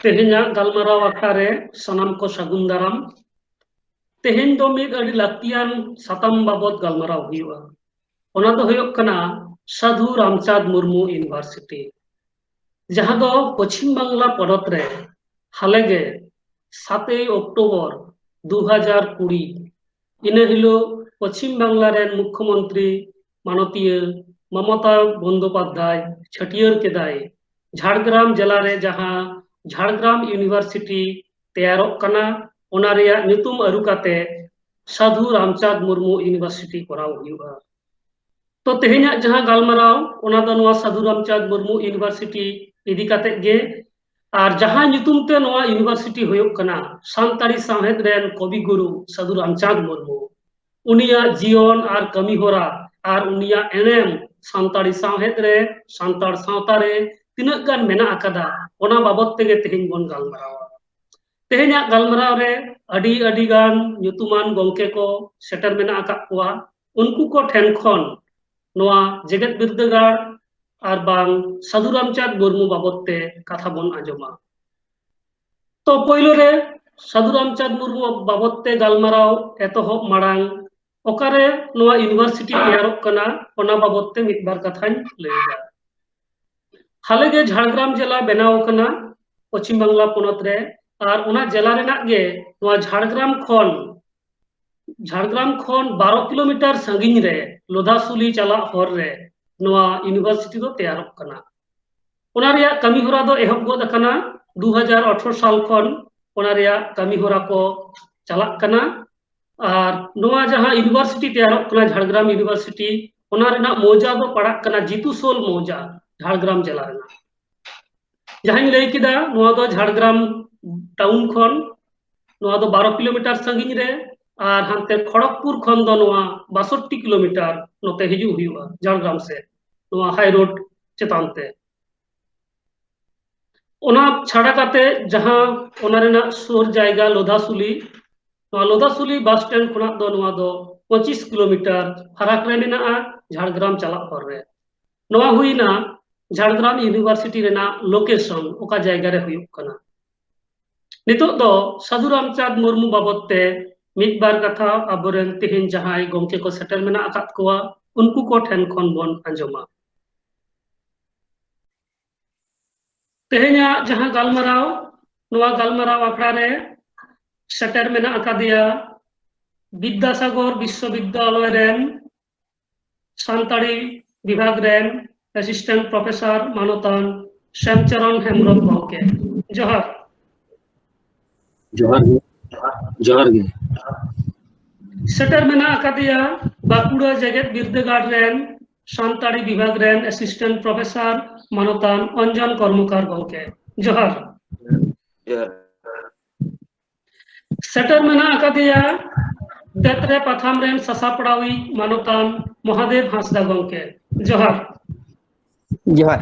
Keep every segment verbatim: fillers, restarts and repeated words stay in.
ᱛᱮᱦᱮᱧᱟᱜ ᱜᱟᱞᱢᱟᱨᱟᱣ ᱟᱠᱷᱲᱟ ᱨᱮ ᱥᱟᱱᱟᱢ ᱠᱚ ᱥᱟᱹᱜᱩᱱ ᱫᱟᱨᱟᱢ᱾ ᱛᱮᱦᱮᱧ ᱫᱚ ᱢᱤᱫ ᱟᱹᱰᱤ ᱞᱟᱹᱠᱛᱤᱭᱟᱱ ᱥᱟᱛᱟᱢ ᱵᱟᱵᱚᱛ ᱜᱟᱞᱢᱟᱨᱟᱣ ᱦᱩᱭᱩᱜᱼᱟ᱾ ᱚᱱᱟ ᱫᱚ ᱦᱩᱭᱩᱜ ᱠᱟᱱᱟ ᱥᱟᱹᱫᱷᱩ ᱨᱟᱢᱪᱟᱸᱫᱽ ᱢᱩᱨᱢᱩ ᱤᱭᱩᱱᱤᱵᱷᱟᱨᱥᱤᱴᱤ, ᱡᱟᱦᱟᱸ ᱫᱚ ᱯᱚᱪᱷᱤᱢ ᱵᱟᱝᱞᱟ ᱯᱚᱱᱚᱛ ᱨᱮ ᱦᱟᱞᱮᱜᱮ ᱥᱟᱛᱮᱭ ᱚᱠᱴᱳᱵᱚᱨ ᱫᱩ ᱦᱟᱡᱟᱨ ᱠᱩᱲᱤ ᱤᱱᱟᱹ ᱦᱤᱞᱳᱜ ᱯᱚᱪᱷᱤᱢ ᱵᱟᱝᱞᱟ ᱨᱮᱱ ᱢᱩᱠᱷᱭᱚᱢᱚᱱᱛᱨᱤ ᱢᱟᱱᱚᱛᱤᱭᱟᱹ ᱢᱚᱢᱚᱛᱟ ᱵᱚᱱᱫᱳᱯᱟᱫᱽᱫᱷᱟᱭ ᱪᱷᱟᱹᱴᱭᱟᱹᱨ ᱠᱮᱫᱟᱭ᱾ ᱡᱷᱟᱲᱜᱨᱟᱢ ᱡᱮᱞᱟ ᱨᱮ ᱡᱟᱦᱟᱸ ᱡᱷᱟᱲᱜᱨᱟᱢ ᱤᱭᱩᱱᱤᱵᱷᱟᱨᱥᱤᱴᱤ ᱛᱮᱭᱟᱨᱚᱜ ᱠᱟᱱᱟ, ᱚᱱᱟ ᱨᱮᱭᱟᱜ ᱧᱩᱛᱩᱢ ᱟᱹᱨᱩ ᱠᱟᱛᱮ ᱥᱟᱹᱫᱷᱩ ᱨᱟᱢᱪᱟᱸᱫᱽ ᱢᱩᱨᱢᱩ ᱤᱭᱩᱱᱤᱵᱷᱟᱨᱥᱤᱴᱤ ᱠᱚᱨᱟᱣ ᱦᱩᱭᱩᱜᱼᱟ᱾ ᱛᱚ, ᱛᱮᱦᱮᱧᱟᱜ ᱡᱟᱦᱟᱸ ᱜᱟᱞᱢᱟᱨᱟᱣ, ᱚᱱᱟ ᱫᱚ ᱱᱚᱣᱟ ᱥᱟᱹᱫᱷᱩ ᱨᱟᱢᱪᱟᱸᱫᱽ ᱢᱩᱨᱢᱩ ᱤᱭᱩᱱᱤᱵᱷᱟᱨᱥᱤᱴᱤ ᱤᱫᱤ ᱠᱟᱛᱮ ᱜᱮ᱾ ᱟᱨ ᱡᱟᱦᱟᱸ ᱧᱩᱛᱩᱢ ᱛᱮ ᱱᱚᱣᱟ ᱤᱭᱩᱱᱤᱵᱷᱟᱨᱥᱤᱴᱤ ᱦᱩᱭᱩᱜ ᱠᱟᱱᱟ, ᱥᱟᱱᱛᱟᱲᱤ ᱥᱟᱶᱦᱮᱫ ᱨᱮᱱ ᱠᱚᱵᱤ ᱜᱩᱨᱩ ᱥᱟᱹᱫᱷᱩ ᱨᱟᱢᱪᱟᱸᱫᱽ ᱢᱩᱨᱢᱩ, ᱩᱱᱤᱭᱟᱜ ᱡᱤᱭᱚᱱ ᱟᱨ ᱠᱟᱹᱢᱤ ᱦᱚᱨᱟ ᱟᱨ ᱩᱱᱤᱭᱟᱜ ᱮᱱᱮᱢ ᱥᱟᱱᱛᱟᱲᱤ ᱥᱟᱶᱦᱮᱫ ᱨᱮ, ᱥᱟᱱᱛᱟᱲ ᱥᱟᱶᱛᱟ ᱨᱮ ᱛᱤᱱᱟᱹᱜ ᱜᱟᱱ ᱢᱮᱱᱟᱜ ᱟᱠᱟᱫᱟ, ᱚᱱᱟ ᱵᱟᱵᱚᱛ ᱛᱮᱜᱮ ᱛᱮᱦᱮᱧ ᱵᱚᱱ ᱜᱟᱞᱢᱟᱨᱟᱣᱟ᱾ ᱛᱮᱦᱮᱧᱟᱜ ᱜᱟᱞᱢᱟᱨᱟᱣ ᱨᱮ ᱟᱹᱰᱤ, ᱟᱹᱰᱤ ᱜᱟᱱ ᱧᱩᱛᱩᱢᱟᱱ ᱜᱚᱢᱠᱮ ᱠᱚ ᱥᱮᱴᱮᱨ ᱢᱮᱱᱟᱜ ᱟᱠᱟᱫ ᱠᱚᱣᱟ᱾ ᱩᱱᱠᱩ ᱠᱚ ᱴᱷᱮᱱ ᱠᱷᱚᱱ ᱱᱚᱣᱟ ᱡᱮᱜᱮᱛ ᱵᱤᱨᱫᱟᱹᱜᱟᱲ ᱟᱨ ᱵᱟᱝ ᱥᱟᱹᱫᱷᱩ ᱨᱟᱢᱪᱟᱸᱫᱽ ᱢᱩᱨᱢᱩ ᱵᱟᱵᱚᱛ ᱛᱮ ᱠᱟᱛᱷᱟ ᱵᱚᱱ ᱟᱸᱡᱚᱢᱟ᱾ ᱛᱚ, ᱯᱳᱭᱞᱳ ᱨᱮ ᱥᱟᱹᱫᱷᱩ ᱨᱟᱢᱪᱟᱸᱫᱽ ᱢᱩᱨᱢᱩ ᱵᱟᱵᱚᱛ ᱛᱮ ᱜᱟᱞᱢᱟᱨᱟᱣ ᱮᱛᱚᱦᱚᱵ ᱢᱟᱲᱟᱝ, ᱚᱠᱟᱨᱮ ᱱᱚᱣᱟ ᱤᱭᱩᱱᱤᱵᱷᱟᱨᱥᱤᱴᱤ ᱛᱮᱭᱟᱨᱚᱜ ᱠᱟᱱᱟ, ᱚᱱᱟ ᱵᱟᱵᱚᱛ ᱛᱮ ᱢᱤᱫ ᱵᱟᱨ ᱠᱟᱛᱷᱟᱧ ᱞᱟᱹᱭ ᱮᱫᱟ᱾ ᱦᱟᱞᱮ ᱜᱮ ᱡᱷᱟᱲᱜᱨᱟᱢ ᱡᱮᱞᱟ ᱵᱮᱱᱟᱣ ᱟᱠᱟᱱᱟ ᱯᱚᱪᱷᱤᱢ ᱵᱟᱝᱞᱟ ᱯᱚᱱᱚᱛ ᱨᱮ, ᱟᱨ ᱚᱱᱟ ᱡᱮᱞᱟ ᱨᱮᱱᱟᱜ ᱜᱮ ᱱᱚᱣᱟ ᱡᱷᱟᱲᱜᱨᱟᱢ ᱠᱷᱚᱱ, ᱡᱷᱟᱲᱜᱨᱟᱢ ᱠᱷᱚᱱ ᱵᱟᱨᱚ ᱠᱤᱞᱳᱢᱤᱴᱟᱨ ᱥᱟᱺᱜᱤᱧ ᱨᱮ ᱞᱳᱫᱷᱟᱥᱩᱞᱤ ᱪᱟᱞᱟᱜ ᱦᱚᱨ ᱨᱮ ᱱᱚᱣᱟ ᱤᱭᱩᱱᱤᱵᱷᱟᱨᱥᱤᱴᱤ ᱫᱚ ᱛᱮᱭᱟᱨᱚᱜ ᱠᱟᱱᱟ᱾ ᱚᱱᱟ ᱨᱮᱭᱟᱜ ᱠᱟᱹᱢᱤ ᱦᱚᱨᱟ ᱫᱚ ᱮᱦᱚᱵ ᱜᱚᱫ ᱟᱠᱟᱱᱟ᱾ ᱫᱩ ᱦᱟᱡᱟᱨ ᱟᱴᱷᱨᱚ ᱥᱟᱞ ᱠᱷᱚᱱ ᱚᱱᱟ ᱨᱮᱭᱟᱜ ᱠᱟᱹᱢᱤ ᱦᱚᱨᱟ ᱠᱚ ᱪᱟᱞᱟᱜ ᱠᱟᱱᱟ᱾ ᱟᱨ ᱱᱚᱣᱟ ᱡᱟᱦᱟᱸ ᱤᱭᱩᱱᱤᱵᱷᱟᱨᱥᱤᱴᱤ ᱛᱮᱭᱟᱨᱚᱜ ᱠᱟᱱᱟ, ᱡᱷᱟᱲᱜᱨᱟᱢ ᱤᱭᱩᱱᱤᱵᱷᱟᱨᱥᱤᱴᱤ, ᱚᱱᱟ ᱨᱮᱱᱟᱜ ᱢᱚᱣᱡᱟ ᱫᱚ ᱯᱟᱲᱟᱜ ᱠᱟᱱᱟ ᱡᱤᱛᱩᱥᱳᱞ ᱢᱚᱣᱡᱟ, ᱡᱷᱟᱲᱜᱨᱟᱢ ᱡᱮᱞᱟ ᱨᱮᱱᱟᱜ᱾ ᱡᱟᱦᱟᱸᱧ ᱞᱟᱹᱭ ᱠᱮᱫᱟ, ᱱᱚᱣᱟ ᱫᱚ ᱡᱷᱟᱲᱜᱨᱟᱢ ᱴᱟᱣᱩᱱ ᱠᱷᱚᱱ, ᱱᱚᱣᱟ ᱫᱚ ᱵᱟᱨᱚ ᱠᱤᱞᱳᱢᱤᱴᱟᱨ ᱥᱟᱺᱜᱤᱧ ᱨᱮ, ᱟᱨ ᱦᱟᱱᱛᱮ ᱠᱷᱚᱲᱚᱜᱽᱯᱩᱨ ᱠᱷᱚᱱ ᱫᱚ ᱱᱚᱣᱟ ᱵᱟᱥᱚᱴᱴᱤ ᱠᱤᱞᱳᱢᱤᱴᱟᱨ ᱱᱚᱛᱮ ᱦᱤᱡᱩᱜ ᱦᱩᱭᱩᱜᱼᱟ ᱡᱷᱟᱲᱜᱨᱟᱢ ᱥᱮᱫ, ᱱᱚᱣᱟ ᱦᱟᱭ ᱨᱳᱰ ᱪᱮᱛᱟᱱ ᱛᱮ᱾ ᱚᱱᱟ ᱪᱷᱟᱰᱟ ᱠᱟᱛᱮ ᱡᱟᱦᱟᱸ ᱚᱱᱟ ᱨᱮᱱᱟᱜ ᱥᱩᱨ ᱡᱟᱭᱜᱟ ᱞᱳᱫᱷᱟᱥᱩᱞᱤ, ᱱᱚᱣᱟ ᱞᱳᱫᱷᱟᱥᱩᱞᱤ ᱵᱟᱥ ᱥᱴᱮᱱᱰ ᱠᱷᱚᱱᱟᱜ ᱫᱚ ᱱᱚᱣᱟ ᱫᱚ ᱯᱚᱸᱪᱤᱥ ᱠᱤᱞᱳᱢᱤᱴᱟᱨ ᱯᱷᱟᱨᱟᱠ ᱨᱮ ᱢᱮᱱᱟᱜᱼᱟ, ᱡᱷᱟᱲᱜᱨᱟᱢ ᱪᱟᱞᱟᱜ ᱦᱚᱨ ᱨᱮ᱾ ᱱᱚᱣᱟ ᱦᱩᱭᱱᱟ ᱡᱷᱟᱲᱜᱨᱟᱢ ᱤᱭᱩᱱᱤᱵᱷᱟᱨᱥᱤᱴᱤ ᱨᱮᱱᱟᱜ ᱞᱳᱠᱮᱥᱚᱱ, ᱚᱠᱟ ᱡᱟᱭᱜᱟ ᱨᱮ ᱦᱩᱭᱩᱜ ᱠᱟᱱᱟ᱾ ᱱᱤᱛᱚᱜ ᱫᱚ ᱥᱟᱹᱫᱷᱩ ᱨᱟᱢᱪᱟᱸᱫᱽ ᱢᱩᱨᱢᱩ ᱵᱟᱵᱚᱛ ᱛᱮ ᱢᱤᱫ ᱵᱟᱨ ᱠᱟᱛᱷᱟ ᱟᱵᱚᱨᱮᱱ ᱛᱮᱦᱮᱧ ᱡᱟᱦᱟᱸᱭ ᱜᱚᱢᱠᱮ ᱠᱚ ᱥᱮᱴᱮᱨ ᱢᱮᱱᱟᱜ ᱟᱠᱟᱫ ᱠᱚᱣᱟ, ᱩᱱᱠᱩ ᱠᱚ ᱴᱷᱮᱱ ᱠᱷᱚᱱ ᱵᱚᱱ ᱟᱸᱡᱚᱢᱟ᱾ ᱛᱮᱦᱮᱧᱟᱜ ᱡᱟᱦᱟᱸ ᱜᱟᱞᱢᱟᱨᱟᱣ, ᱱᱚᱣᱟ ᱜᱟᱞᱢᱟᱨᱟᱣ ᱟᱠᱷᱲᱟ ᱨᱮ ᱥᱮᱴᱮᱨ ᱢᱮᱱᱟᱜ ᱟᱠᱟᱫᱮᱭᱟ ᱵᱤᱫᱽᱫᱟᱥᱟᱜᱚᱨ ᱵᱤᱥᱥᱚᱵᱤᱫᱽᱫᱟᱞᱚᱭ ᱨᱮᱱ ᱥᱟᱱᱛᱟᱲᱤ ᱵᱤᱵᱷᱟᱜᱽ ᱨᱮᱱ ᱮᱥᱤᱥᱴᱮᱱᱴ ᱯᱨᱚᱯᱷᱮᱥᱚᱨ ᱢᱟᱱᱚᱛᱟᱱ ᱥᱮᱢᱪᱚᱨᱚᱱ ᱦᱮᱢᱵᱨᱚᱢ ᱜᱚᱢᱠᱮ᱾ ᱡᱚᱦᱟᱨ᱾ ᱡᱚᱦᱟᱨ ᱜᱮ᱾ ᱡᱚᱦᱟᱨ ᱜᱮ᱾ ᱥᱮᱴᱮᱨ ᱢᱮᱱᱟᱜ ᱟᱠᱟᱫᱮᱭᱟ ᱵᱟᱸᱠᱩᱲᱟ ᱡᱮᱜᱮᱛ ᱵᱤᱨᱫᱟᱹᱜᱟᱲ ᱨᱮᱱ ᱥᱟᱱᱛᱟᱲᱤ ᱵᱤᱵᱷᱟᱜᱽ ᱨᱮᱱ ᱮᱥᱤᱥᱴᱮᱱᱴ ᱯᱨᱚᱯᱷᱮᱥᱚᱨ ᱢᱟᱱᱚᱛᱟᱱ ᱚᱧᱡᱚᱱ ᱠᱚᱨᱢᱚᱠᱟᱨ ᱜᱚᱢᱠᱮ᱾ ᱡᱚᱦᱟᱨ᱾ ᱡᱚᱦᱟᱨ᱾ ᱥᱮᱴᱮᱨ ᱢᱮᱱᱟᱜ ᱟᱠᱟᱫᱮᱭᱟ ᱛᱮᱛᱨᱮ ᱯᱟᱛᱷᱟᱢ ᱨᱮᱱ ᱥᱟᱥᱟᱯᱲᱟᱣᱤᱡ ᱢᱟᱱᱚᱛᱟᱱ ᱢᱚᱦᱟᱫᱮᱵ ᱦᱟᱸᱥᱫᱟ ᱜᱚᱢᱠᱮ᱾ ᱡᱚᱦᱟᱨ᱾ ᱡᱚᱦᱟᱨ᱾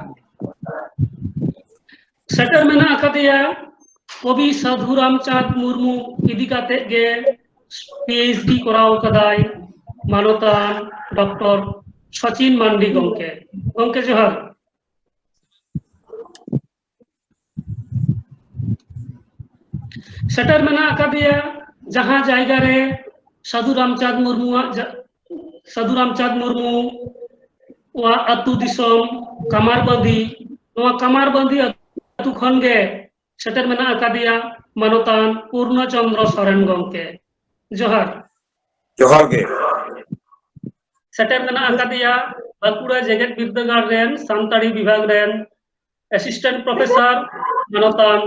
ᱥᱮᱴᱮᱨ ᱢᱮᱱᱟᱜ ᱟᱠᱟᱫᱮᱭᱟ ᱠᱚᱵᱤ ᱥᱟᱫᱷᱩ ᱨᱟᱢᱪᱟᱸᱫᱽ ᱢᱩᱨᱢᱩ ᱤᱫᱤ ᱠᱟᱛᱮ ᱜᱮ ᱯᱤ ᱮᱭᱤᱪ ᱰᱤ ᱠᱚᱨᱟᱣ ᱠᱟᱫᱟᱭ ᱢᱟᱱᱚᱛᱟᱱ ᱰᱚᱠᱴᱚᱨ ᱥᱚᱪᱤᱱ ᱢᱟᱱᱰᱤ ᱜᱚᱢᱠᱮ᱾ ᱜᱚᱢᱠᱮ ᱡᱚᱦᱟᱨ᱾ ᱥᱮᱴᱮᱨ ᱢᱮᱱᱟᱜ ᱟᱠᱟᱫᱮᱭᱟ ᱡᱟᱦᱟᱸ ᱡᱟᱭᱜᱟ ᱨᱮ ᱥᱟᱫᱷᱩ ᱨᱟᱢᱪᱟᱸᱫᱽ ᱢᱩᱨᱢᱩᱣᱟᱜ ᱡᱟ-, ᱥᱟᱫᱷᱩ ᱨᱟᱢᱪᱟᱸᱫᱽ ᱢᱩᱨᱢᱩᱣᱟᱜ ᱟᱹᱛᱩ ᱫᱤᱥᱚᱢ ᱠᱟᱢᱟᱨᱵᱟᱸᱫᱤ᱾ ᱱᱚᱣᱟ ᱠᱟᱢᱟᱨᱵᱟᱸᱫᱤ ᱟᱹᱛᱩ ᱠᱷᱚᱱ ᱜᱮ ᱥᱮᱴᱮᱨ ᱢᱮᱱᱟᱜ ᱟᱠᱟᱫᱮᱭᱟ ᱢᱟᱱᱚᱛᱟᱱ ᱯᱩᱨᱱᱚ ᱪᱚᱸᱫᱽᱨᱚ ᱥᱚᱨᱮᱱ ᱜᱚᱢᱠᱮ᱾ ᱡᱚᱦᱟᱨ᱾ ᱡᱚᱦᱟᱨ ᱜᱮ᱾ ᱥᱮᱴᱮᱨ ᱢᱮᱱᱟᱜ ᱟᱠᱟᱫᱮᱭᱟ ᱵᱟᱸᱠᱩᱲᱟ ᱡᱮᱜᱮᱛ ᱵᱤᱨᱫᱟᱹᱜᱟᱲ ᱨᱮᱱ ᱥᱟᱱᱛᱟᱲᱤ ᱵᱤᱵᱷᱟᱜᱽ ᱨᱮᱱ ᱮᱥᱤᱥᱴᱮᱱᱴ ᱯᱨᱚᱯᱷᱮᱥᱚᱨ ᱢᱟᱱᱚᱛᱟᱱ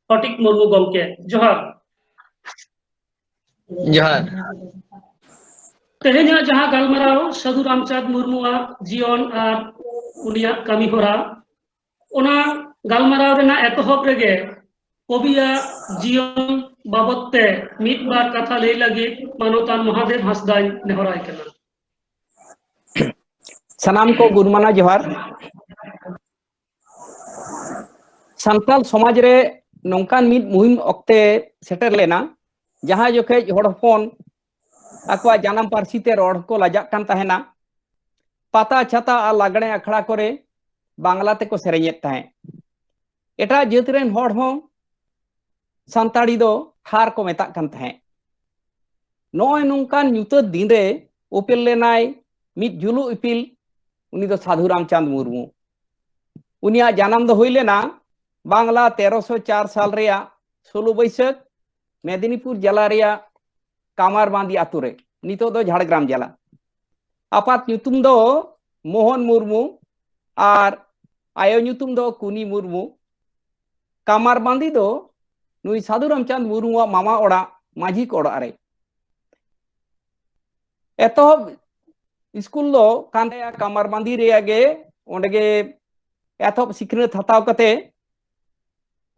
ᱯᱷᱚᱴᱤᱠ ᱢᱩᱨᱢᱩ ᱜᱚᱢᱠᱮ᱾ ᱡᱚᱦᱟᱨ᱾ ᱡᱚᱦᱟᱨ᱾ ᱛᱮᱦᱮᱧᱟᱜ ᱡᱟᱦᱟᱸ ᱜᱟᱞᱢᱟᱨᱟᱣ ᱥᱟᱹᱫᱷᱩ ᱨᱟᱢᱪᱟᱸᱫᱽ ᱢᱩᱨᱢᱩᱣᱟᱜ ᱡᱤᱭᱚᱱ ᱟᱨ ᱩᱱᱤᱭᱟᱜ ᱠᱟᱹᱢᱤ ᱦᱚᱨᱟ, ᱚᱱᱟ ᱜᱟᱞᱢᱟᱨᱟᱣ ᱨᱮᱱᱟᱜ ᱮᱛᱚᱦᱚᱵ ᱨᱮᱜᱮ ᱠᱚᱵᱤᱭᱟᱜ ᱡᱤᱭᱚᱱ ᱵᱟᱵᱚᱛ ᱛᱮ ᱢᱤᱫ ᱵᱟᱨ ᱠᱟᱛᱷᱟ ᱞᱟᱹᱭ ᱞᱟᱹᱜᱤᱫ ᱢᱟᱱᱚᱛᱟᱱ ᱢᱚᱦᱟᱫᱮᱵ ᱦᱟᱸᱥᱫᱟᱧ ᱱᱮᱦᱚᱨᱟᱭ ᱠᱟᱱᱟ᱾ ᱥᱟᱱᱟᱢ ᱠᱚ ᱜᱩᱱᱢᱟᱱᱟ ᱡᱚᱦᱟᱨ᱾ ᱥᱟᱱᱛᱟᱲ ᱥᱚᱢᱟᱡᱽ ᱨᱮ ᱱᱚᱝᱠᱟᱱ ᱢᱤᱫ ᱢᱩᱦᱤᱢ ᱚᱠᱛᱮ ᱥᱮᱴᱮᱨ ᱞᱮᱱᱟ, ᱡᱟᱦᱟᱸ ᱡᱚᱠᱷᱮᱡ ᱦᱚᱲ ᱦᱚᱯᱚᱱ ᱟᱠᱚᱣᱟᱜ ᱡᱟᱱᱟᱢ ᱯᱟᱹᱨᱥᱤ ᱛᱮ ᱨᱚᱲ ᱠᱚ ᱞᱟᱡᱟᱜ ᱠᱟᱱ ᱛᱟᱦᱮᱱᱟ᱾ ᱯᱟᱛᱟ ᱪᱷᱟᱛᱟ ᱟᱨ ᱞᱟᱜᱽᱬᱮ ᱟᱠᱷᱲᱟ ᱠᱚᱨᱮ ᱵᱟᱝᱞᱟ ᱛᱮᱠᱚ ᱥᱮᱨᱮᱧᱮᱫ ᱛᱟᱦᱮᱸᱫ᱾ ᱮᱴᱟᱜ ᱡᱟᱹᱛ ᱨᱮᱱ ᱦᱚᱲ ᱦᱚᱸ ᱥᱟᱱᱛᱟᱲᱤ ᱫᱚ ᱦᱟᱨ ᱠᱚ ᱢᱮᱛᱟᱜ ᱠᱟᱱ ᱛᱟᱦᱮᱸᱫ᱾ ᱱᱚᱜᱼᱚᱭ ᱱᱚᱝᱠᱟᱱ ᱧᱩᱛᱟᱹᱛ ᱫᱤᱱ ᱨᱮ ᱩᱯᱮᱞ ᱞᱮᱱᱟᱭ ᱢᱤᱫ ᱡᱩᱞᱩᱜ ᱤᱯᱤᱞ, ᱩᱱᱤ ᱫᱚ ᱥᱟᱹᱫᱷᱩ ᱨᱟᱢᱪᱟᱸᱫᱽ ᱢᱩᱨᱢᱩ᱾ ᱩᱱᱤᱭᱟᱜ ᱡᱟᱱᱟᱢ ᱫᱚ ᱦᱩᱭ ᱞᱮᱱᱟ ᱵᱟᱝᱞᱟ ᱛᱮᱨᱚᱥᱚ ᱪᱟᱨ ᱥᱟᱞ ᱨᱮᱭᱟᱜ ᱥᱳᱞᱳ ᱵᱟᱹᱭᱥᱟᱹᱠᱷ, ᱢᱮᱫᱤᱱᱤᱯᱩᱨ ᱡᱮᱞᱟ ᱨᱮᱭᱟᱜ ᱠᱟᱢᱟᱨᱵᱟᱸᱫᱤ ᱟᱛᱳ ᱨᱮ, ᱱᱤᱛᱚᱜ ᱫᱚ ᱡᱷᱟᱲᱜᱨᱟᱢ ᱡᱮᱞᱟ᱾ ᱟᱯᱟᱛ ᱧᱩᱛᱩᱢ ᱫᱚ ᱢᱳᱦᱚᱱ ᱢᱩᱨᱢᱩ ᱟᱨ ᱟᱭᱳ ᱧᱩᱛᱩᱢ ᱫᱚ ᱠᱩᱱᱤ ᱢᱩᱨᱢᱩ᱾ ᱠᱟᱢᱟᱨᱵᱟᱸᱫᱤ ᱫᱚ ᱱᱩᱭ ᱥᱟᱹᱫᱷᱩ ᱨᱟᱢᱪᱟᱸᱫᱽ ᱢᱩᱨᱢᱩᱣᱟᱜ ᱢᱟᱢᱟ ᱚᱲᱟᱜ ᱢᱟᱹᱡᱷᱤ ᱠᱚ ᱚᱲᱟᱜ ᱨᱮ᱾ ᱮᱛᱚᱦᱚᱵ ᱥᱠᱩᱞ ᱫᱚ ᱠᱟᱱ ᱛᱟᱭᱟ ᱠᱟᱢᱟᱨᱵᱟᱸᱫᱤ ᱨᱮᱭᱟᱜ ᱜᱮ, ᱚᱸᱰᱮ ᱜᱮ ᱮᱛᱚᱦᱚᱵ ᱥᱤᱠᱷᱱᱟᱹᱛ ᱦᱟᱛᱟᱣ ᱠᱟᱛᱮ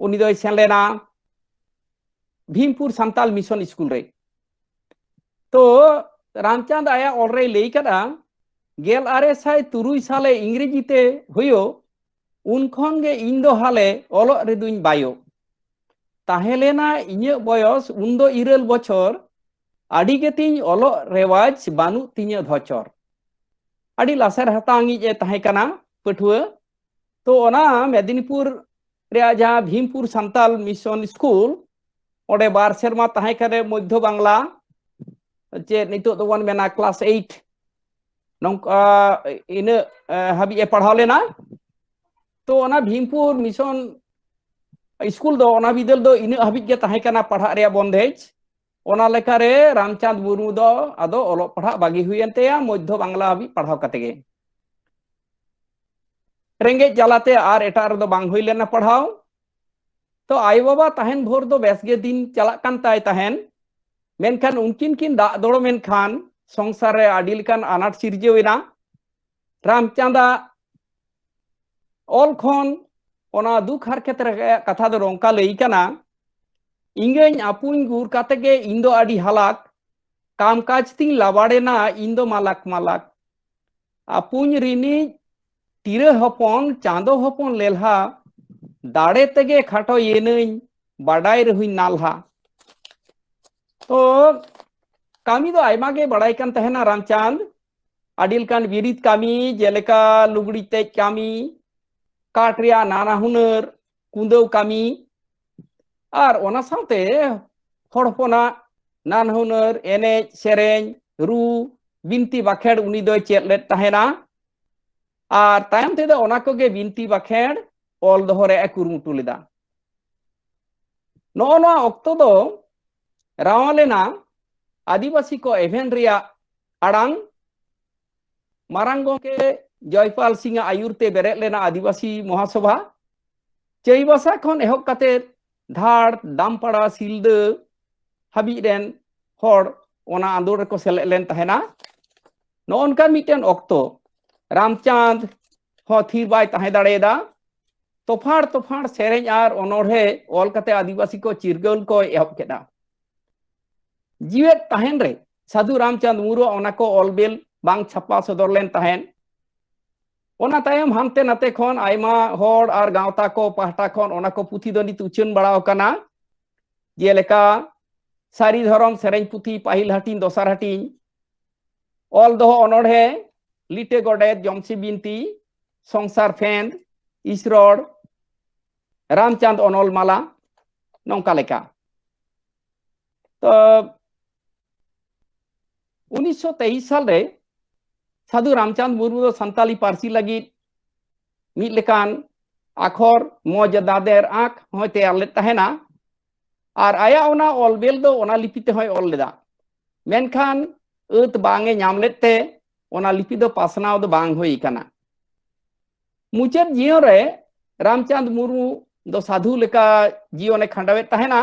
ᱩᱱᱤ ᱫᱚᱭ ᱥᱮᱱ ᱞᱮᱱᱟ ᱵᱷᱤᱢᱯᱩᱨ ᱥᱟᱱᱛᱟᱞ ᱢᱤᱥᱚᱱ ᱥᱠᱩᱞ ᱨᱮ᱾ ᱛᱚ ᱨᱟᱢᱪᱟᱸᱫᱽ ᱟᱭᱟᱜ ᱚᱞ ᱨᱮᱭ ᱞᱟᱹᱭ ᱠᱟᱫᱟ, ᱜᱮᱞ ᱟᱨᱮ ᱥᱟᱭ ᱛᱩᱨᱩᱭ ᱥᱟᱞᱮ ᱤᱝᱨᱮᱡᱤ ᱛᱮ ᱦᱩᱭᱩᱜ, ᱩᱱ ᱠᱷᱚᱱ ᱜᱮ ᱤᱧ ᱫᱚ ᱦᱟᱞᱮ ᱚᱞᱚᱜ ᱨᱮᱫᱩᱧ ᱵᱟᱭᱚᱜ᱾ ᱛᱟᱦᱮᱸ ᱞᱮᱱᱟ ᱤᱧᱟᱹᱜ ᱵᱚᱭᱚᱥ ᱩᱱ ᱫᱚ ᱤᱨᱟᱹᱞ ᱵᱚᱪᱷᱚᱨ, ᱟᱹᱰᱤ ᱜᱮᱛᱤᱧ ᱚᱞᱚᱜ ᱨᱮᱣᱟᱡᱽ ᱵᱟᱹᱱᱩᱜ ᱛᱤᱧᱟᱹ ᱫᱷᱚᱪᱚᱨ᱾ ᱟᱹᱰᱤ ᱞᱟᱥᱮᱨ ᱦᱟᱛᱟᱝᱤᱡ ᱮ ᱛᱟᱦᱮᱸ ᱠᱟᱱᱟ ᱯᱟᱹᱴᱷᱩᱣᱟᱹ᱾ ᱛᱚ ᱚᱱᱟ ᱢᱮᱫᱤᱱᱤᱯᱩᱨ ᱨᱮᱭᱟᱜ ᱡᱟᱦᱟᱸ ᱵᱷᱤᱢᱯᱩᱨ ᱥᱟᱱᱛᱟᱞ ᱢᱤᱥᱚᱱ ᱥᱠᱩᱞ, ᱚᱸᱰᱮ ᱵᱟᱨ ᱥᱮᱨᱢᱟ ᱛᱟᱦᱮᱸ ᱠᱟᱛᱮ ᱢᱚᱫᱽᱫᱷᱚ ᱵᱟᱝᱞᱟ, ᱪᱮᱫ ᱱᱤᱛᱚᱜ ᱫᱚᱵᱚᱱ ᱢᱮᱱᱟ ᱠᱞᱟᱥ ᱮᱭᱤᱴ, ᱱᱚᱝᱠᱟ ᱤᱱᱟᱹᱜ, ᱮ, ᱦᱟᱹᱵᱤᱡ ᱮ ᱯᱟᱲᱦᱟᱣ ᱞᱮᱱᱟ᱾ ᱛᱚ ᱚᱱᱟ ᱵᱷᱤᱢᱯᱩᱨ ᱢᱤᱥᱚᱱ ᱥᱠᱩᱞ ᱫᱚ ᱚᱱᱟ ᱵᱤᱫᱟᱹᱞ ᱫᱚ ᱤᱱᱟᱹᱜ ᱦᱟᱹᱵᱤᱡ ᱜᱮ ᱛᱟᱦᱮᱸ ᱠᱟᱱᱟ ᱯᱟᱲᱦᱟᱜ ᱨᱮᱭᱟᱜ ᱵᱚᱱᱫᱮᱡᱽ᱾ ᱚᱱᱟ ᱞᱮᱠᱟᱨᱮ ᱨᱟᱢᱪᱟᱸᱫᱽ ᱢᱩᱨᱢᱩ ᱫᱚ ᱟᱫᱚ ᱚᱞᱚᱜ ᱯᱟᱲᱦᱟᱜ ᱵᱟᱹᱜᱤ ᱦᱩᱭᱮᱱ ᱛᱟᱭᱟ ᱢᱚᱫᱽᱫᱷᱚ ᱵᱟᱝᱞᱟ ᱦᱟᱹᱵᱤᱡ ᱯᱟᱲᱦᱟᱣ ᱠᱟᱛᱮ ᱜᱮ᱾ ᱨᱮᱸᱜᱮᱡ ᱡᱟᱞᱟᱛᱮ ᱟᱨ ᱮᱴᱟᱜ ᱨᱮᱫᱚ ᱵᱟᱝ ᱦᱩᱭ ᱞᱮᱱᱟ ᱯᱟᱲᱦᱟᱣ᱾ ᱛᱚ ᱟᱭᱳ ᱵᱟᱵᱟ ᱛᱟᱦᱮᱱ ᱵᱷᱳᱨ ᱫᱚ ᱵᱮᱥ ᱜᱮ ᱫᱤᱱ ᱪᱟᱞᱟᱜ ᱠᱟᱱ ᱛᱟᱭ ᱛᱟᱦᱮᱱ, ᱢᱮᱱᱠᱷᱟᱱ ᱩᱱᱠᱤᱱ ᱠᱤᱱ ᱫᱟᱜ ᱫᱚᱲᱚᱢ ᱮᱱ ᱠᱷᱟᱱ ᱥᱚᱝᱥᱟᱨ ᱨᱮ ᱟᱹᱰᱤ ᱞᱮᱠᱟᱱ ᱟᱱᱟᱴ ᱥᱤᱨᱡᱟᱹᱣ ᱮᱱᱟ᱾ ᱨᱟᱢᱪᱟᱸᱫᱟᱜ ᱚᱞ ᱠᱷᱚᱱ ᱚᱱᱟ ᱫᱩᱠ ᱦᱟᱨᱠᱮᱛ ᱨᱮᱭᱟᱜ ᱠᱟᱛᱷᱟ ᱫᱚ ᱱᱚᱝᱠᱟ ᱞᱟᱹᱭ ᱠᱟᱱᱟ, ᱤᱧᱜᱟᱹᱧ ᱟᱹᱯᱩᱧ ᱜᱩᱨ ᱠᱟᱛᱮ ᱜᱮ ᱤᱧ ᱫᱚ ᱟᱹᱰᱤ ᱦᱟᱞᱟᱠ, ᱠᱟᱢ ᱠᱟᱡᱽ ᱛᱤᱧ ᱞᱟᱵᱟᱲᱮᱱᱟ ᱤᱧ ᱫᱚ ᱢᱟᱞᱟᱠ ᱢᱟᱞᱟᱠ᱾ ᱟᱹᱯᱩᱧ ᱨᱤᱱᱤᱡ ᱛᱤᱨᱟᱹ ᱦᱚᱯᱚᱱ ᱪᱟᱸᱫᱚ ᱦᱚᱯᱚᱱ ᱞᱮᱞᱦᱟ, ᱫᱟᱲᱮ ᱛᱮᱜᱮ ᱠᱷᱟᱴᱚ ᱭᱮᱱᱟᱹᱧ ᱵᱟᱰᱟᱭ ᱨᱮᱦᱚᱸᱧ ᱱᱟᱞᱦᱟ᱾ ᱛᱚ ᱠᱟᱹᱢᱤ ᱫᱚ ᱟᱭᱢᱟ ᱜᱮ ᱵᱟᱲᱟᱭ ᱠᱟᱱ ᱛᱟᱦᱮᱱᱟ ᱨᱟᱢᱪᱟᱸᱫᱽ᱾ ᱟᱹᱰᱤ ᱞᱮᱠᱟᱱ ᱵᱤᱨᱤᱫ ᱠᱟᱹᱢᱤ, ᱡᱮᱞᱮᱠᱟ ᱞᱩᱜᱽᱲᱤ ᱛᱮᱡ ᱠᱟᱹᱢᱤ, ᱠᱟᱴ ᱨᱮᱭᱟᱜ ᱱᱟᱱᱟ ᱦᱩᱱᱟᱹᱨ ᱠᱩᱸᱫᱟᱹᱣ ᱠᱟᱹᱢᱤ, ᱟᱨ ᱚᱱᱟ ᱥᱟᱶᱛᱮ ᱦᱚᱲ ᱦᱚᱯᱚᱱᱟᱜ ᱱᱟᱱᱟ ᱦᱩᱱᱟᱹᱨ ᱮᱱᱮᱡ ᱥᱮᱨᱮᱧ, ᱨᱩ, ᱵᱤᱱᱛᱤ ᱵᱟᱠᱷᱮᱲ ᱩᱱᱤ ᱫᱚᱭ ᱪᱮᱫ ᱞᱮᱫ ᱛᱟᱦᱮᱱᱟ᱾ ᱟᱨ ᱛᱟᱭᱚᱢ ᱛᱮᱫᱚ ᱚᱱᱟ ᱠᱚᱜᱮ ᱵᱤᱱᱛᱤ ᱵᱟᱠᱷᱮᱲ ᱚᱞ ᱫᱚᱦᱚ ᱨᱮᱭᱟᱜ ᱮ ᱠᱩᱨᱩᱢᱩᱴᱩ ᱞᱮᱫᱟ᱾ ᱱᱚᱜᱼᱚ ᱱᱚᱣᱟ ᱚᱠᱛᱚ ᱫᱚ ᱨᱟᱣᱟᱞ ᱮᱱᱟ ᱟᱹᱫᱤᱵᱟᱹᱥᱤ ᱠᱚ ᱮᱵᱷᱮᱱ ᱨᱮᱭᱟᱜ ᱟᱲᱟᱝ᱾ ᱢᱟᱨᱟᱝ ᱜᱚᱢᱠᱮ ᱡᱚᱭᱯᱟᱞ ᱥᱤᱝ ᱟᱜ ᱟᱹᱭᱩᱨ ᱛᱮ ᱵᱮᱨᱮᱫ ᱞᱮᱱᱟ ᱟᱹᱫᱤᱵᱟᱹᱥᱤ ᱢᱚᱦᱟᱥᱚᱵᱷᱟ᱾ ᱪᱟᱹᱭᱵᱟᱥᱟ ᱠᱷᱚᱱ ᱮᱦᱚᱵ ᱠᱟᱛᱮ ᱫᱷᱟᱲ, ᱫᱟᱢᱯᱟᱲᱟ, ᱥᱤᱞᱫᱟᱹ ᱦᱟᱹᱵᱤᱡ ᱨᱮᱱ ᱦᱚᱲ ᱚᱱᱟ ᱟᱸᱫᱳᱲ ᱨᱮᱠᱚ ᱥᱮᱞᱮᱫ ᱞᱮᱱ ᱛᱟᱦᱮᱱᱟ᱾ ᱱᱚᱜᱼᱚ ᱱᱚᱝᱠᱟᱱ ᱢᱤᱫᱴᱮᱱ ᱚᱠᱛᱚ, ᱨᱟᱢᱪᱟᱸᱫᱽ ᱦᱚᱸ ᱛᱷᱤᱨ ᱵᱟᱭ ᱛᱟᱦᱮᱸ ᱫᱟᱲᱮᱭᱟᱫᱟ᱾ ᱛᱚᱯᱷᱟᱲ ᱛᱚᱯᱷᱟᱲ ᱥᱮᱨᱮᱧ ᱟᱨ ᱚᱱᱚᱬᱦᱮ ᱚᱞ ᱠᱟᱛᱮ ᱟᱹᱫᱤᱵᱟᱹᱥᱤ ᱠᱚ ᱪᱤᱨᱜᱟᱹᱞ ᱠᱚ ᱮᱦᱚᱵ ᱠᱮᱫᱟ᱾ ᱡᱤᱣᱮᱫ ᱛᱟᱦᱮᱱ ᱨᱮ ᱥᱟᱹᱫᱷᱩ ᱨᱟᱢᱪᱟᱸᱫᱽ ᱢᱩᱨᱢᱩᱣᱟᱜ ᱚᱱᱟ ᱠᱚ ᱚᱞ ᱵᱮᱞ ᱵᱟᱝ ᱪᱷᱟᱯᱟ ᱥᱚᱫᱚᱨ ᱞᱮᱱ ᱛᱟᱦᱮᱸᱫ᱾ ᱚᱱᱟ ᱛᱟᱭᱚᱢ ᱦᱟᱱᱛᱮ ᱱᱟᱛᱮ ᱠᱷᱚᱱ ᱟᱭᱢᱟ ᱦᱚᱲ ᱟᱨ ᱜᱟᱶᱛᱟ ᱠᱚ ᱯᱟᱦᱴᱟ ᱠᱷᱚᱱ ᱚᱱᱟ ᱠᱚ ᱯᱩᱛᱷᱤ ᱫᱚ ᱱᱤᱛ ᱩᱪᱷᱟᱹᱱ ᱵᱟᱲᱟ ᱟᱠᱟᱱᱟ᱾ ᱡᱮᱞᱮᱠᱟ ᱥᱟᱹᱨᱤ ᱫᱷᱚᱨᱚᱢ ᱥᱮᱨᱮᱧ ᱯᱩᱛᱷᱤ ᱯᱟᱹᱦᱤᱞ ᱦᱟᱹᱴᱤᱧ, ᱫᱚᱥᱟᱨ ᱦᱟᱹᱴᱤᱧ, ᱚᱞ ᱫᱚᱦᱚ ᱚᱱᱚᱬᱦᱮ, ᱞᱤᱴᱟᱹ ᱜᱚᱰᱮᱛ, ᱡᱚᱢᱥᱤ ᱵᱤᱱᱛᱤ, ᱥᱚᱝᱥᱟᱨ ᱯᱷᱮᱸᱫᱽ, ᱤᱥᱨᱚᱲ, ᱨᱟᱢᱪᱟᱸᱫᱽ ᱚᱱᱚᱞ ᱢᱟᱞᱟ, ᱱᱚᱝᱠᱟ ᱞᱮᱠᱟ᱾ ᱛᱚ ᱩᱱᱤᱥᱥᱚ ᱛᱮᱭᱤᱥ ᱥᱟᱞ ᱨᱮ ᱥᱟᱹᱫᱷᱩ ᱨᱟᱢᱪᱟᱸᱫᱽ ᱢᱩᱨᱢᱩ ᱫᱚ ᱥᱟᱱᱛᱟᱞᱤ ᱯᱟᱹᱨᱥᱤ ᱞᱟᱹᱜᱤᱫ ᱢᱤᱫ ᱞᱮᱠᱟᱱ ᱟᱠᱷᱚᱨ ᱢᱚᱡᱽ ᱫᱟᱫᱮᱨ ᱟᱸᱠ ᱦᱚᱸᱭ ᱛᱮᱭᱟᱨ ᱞᱮᱫ ᱛᱟᱦᱮᱱᱟ᱾ ᱟᱨ ᱟᱭᱟᱜ ᱚᱱᱟ ᱚᱞ ᱵᱮᱞ ᱫᱚ ᱚᱱᱟ ᱞᱤᱯᱤ ᱛᱮᱦᱚᱸᱭ ᱚᱞ ᱞᱮᱫᱟ᱾ ᱢᱮᱱᱠᱷᱟᱱ ᱟᱹᱛ ᱵᱟᱝ ᱮ ᱧᱟᱢ ᱞᱮᱫ ᱛᱮ ᱚᱱᱟ ᱞᱤᱯᱤ ᱫᱚ ᱯᱟᱥᱱᱟᱣ ᱫᱚ ᱵᱟᱝ ᱦᱩᱭ ᱟᱠᱟᱱᱟ᱾ ᱢᱩᱪᱟᱹᱫ ᱡᱤᱭᱚᱱ ᱨᱮ ᱨᱟᱢᱪᱟᱸᱫᱽ ᱢᱩᱨᱢᱩ ᱫᱚ ᱥᱟᱫᱷᱩ ᱞᱮᱠᱟ ᱡᱤᱭᱚᱱᱮ ᱠᱷᱟᱸᱰᱟᱣᱮᱫ ᱛᱟᱦᱮᱱᱟ᱾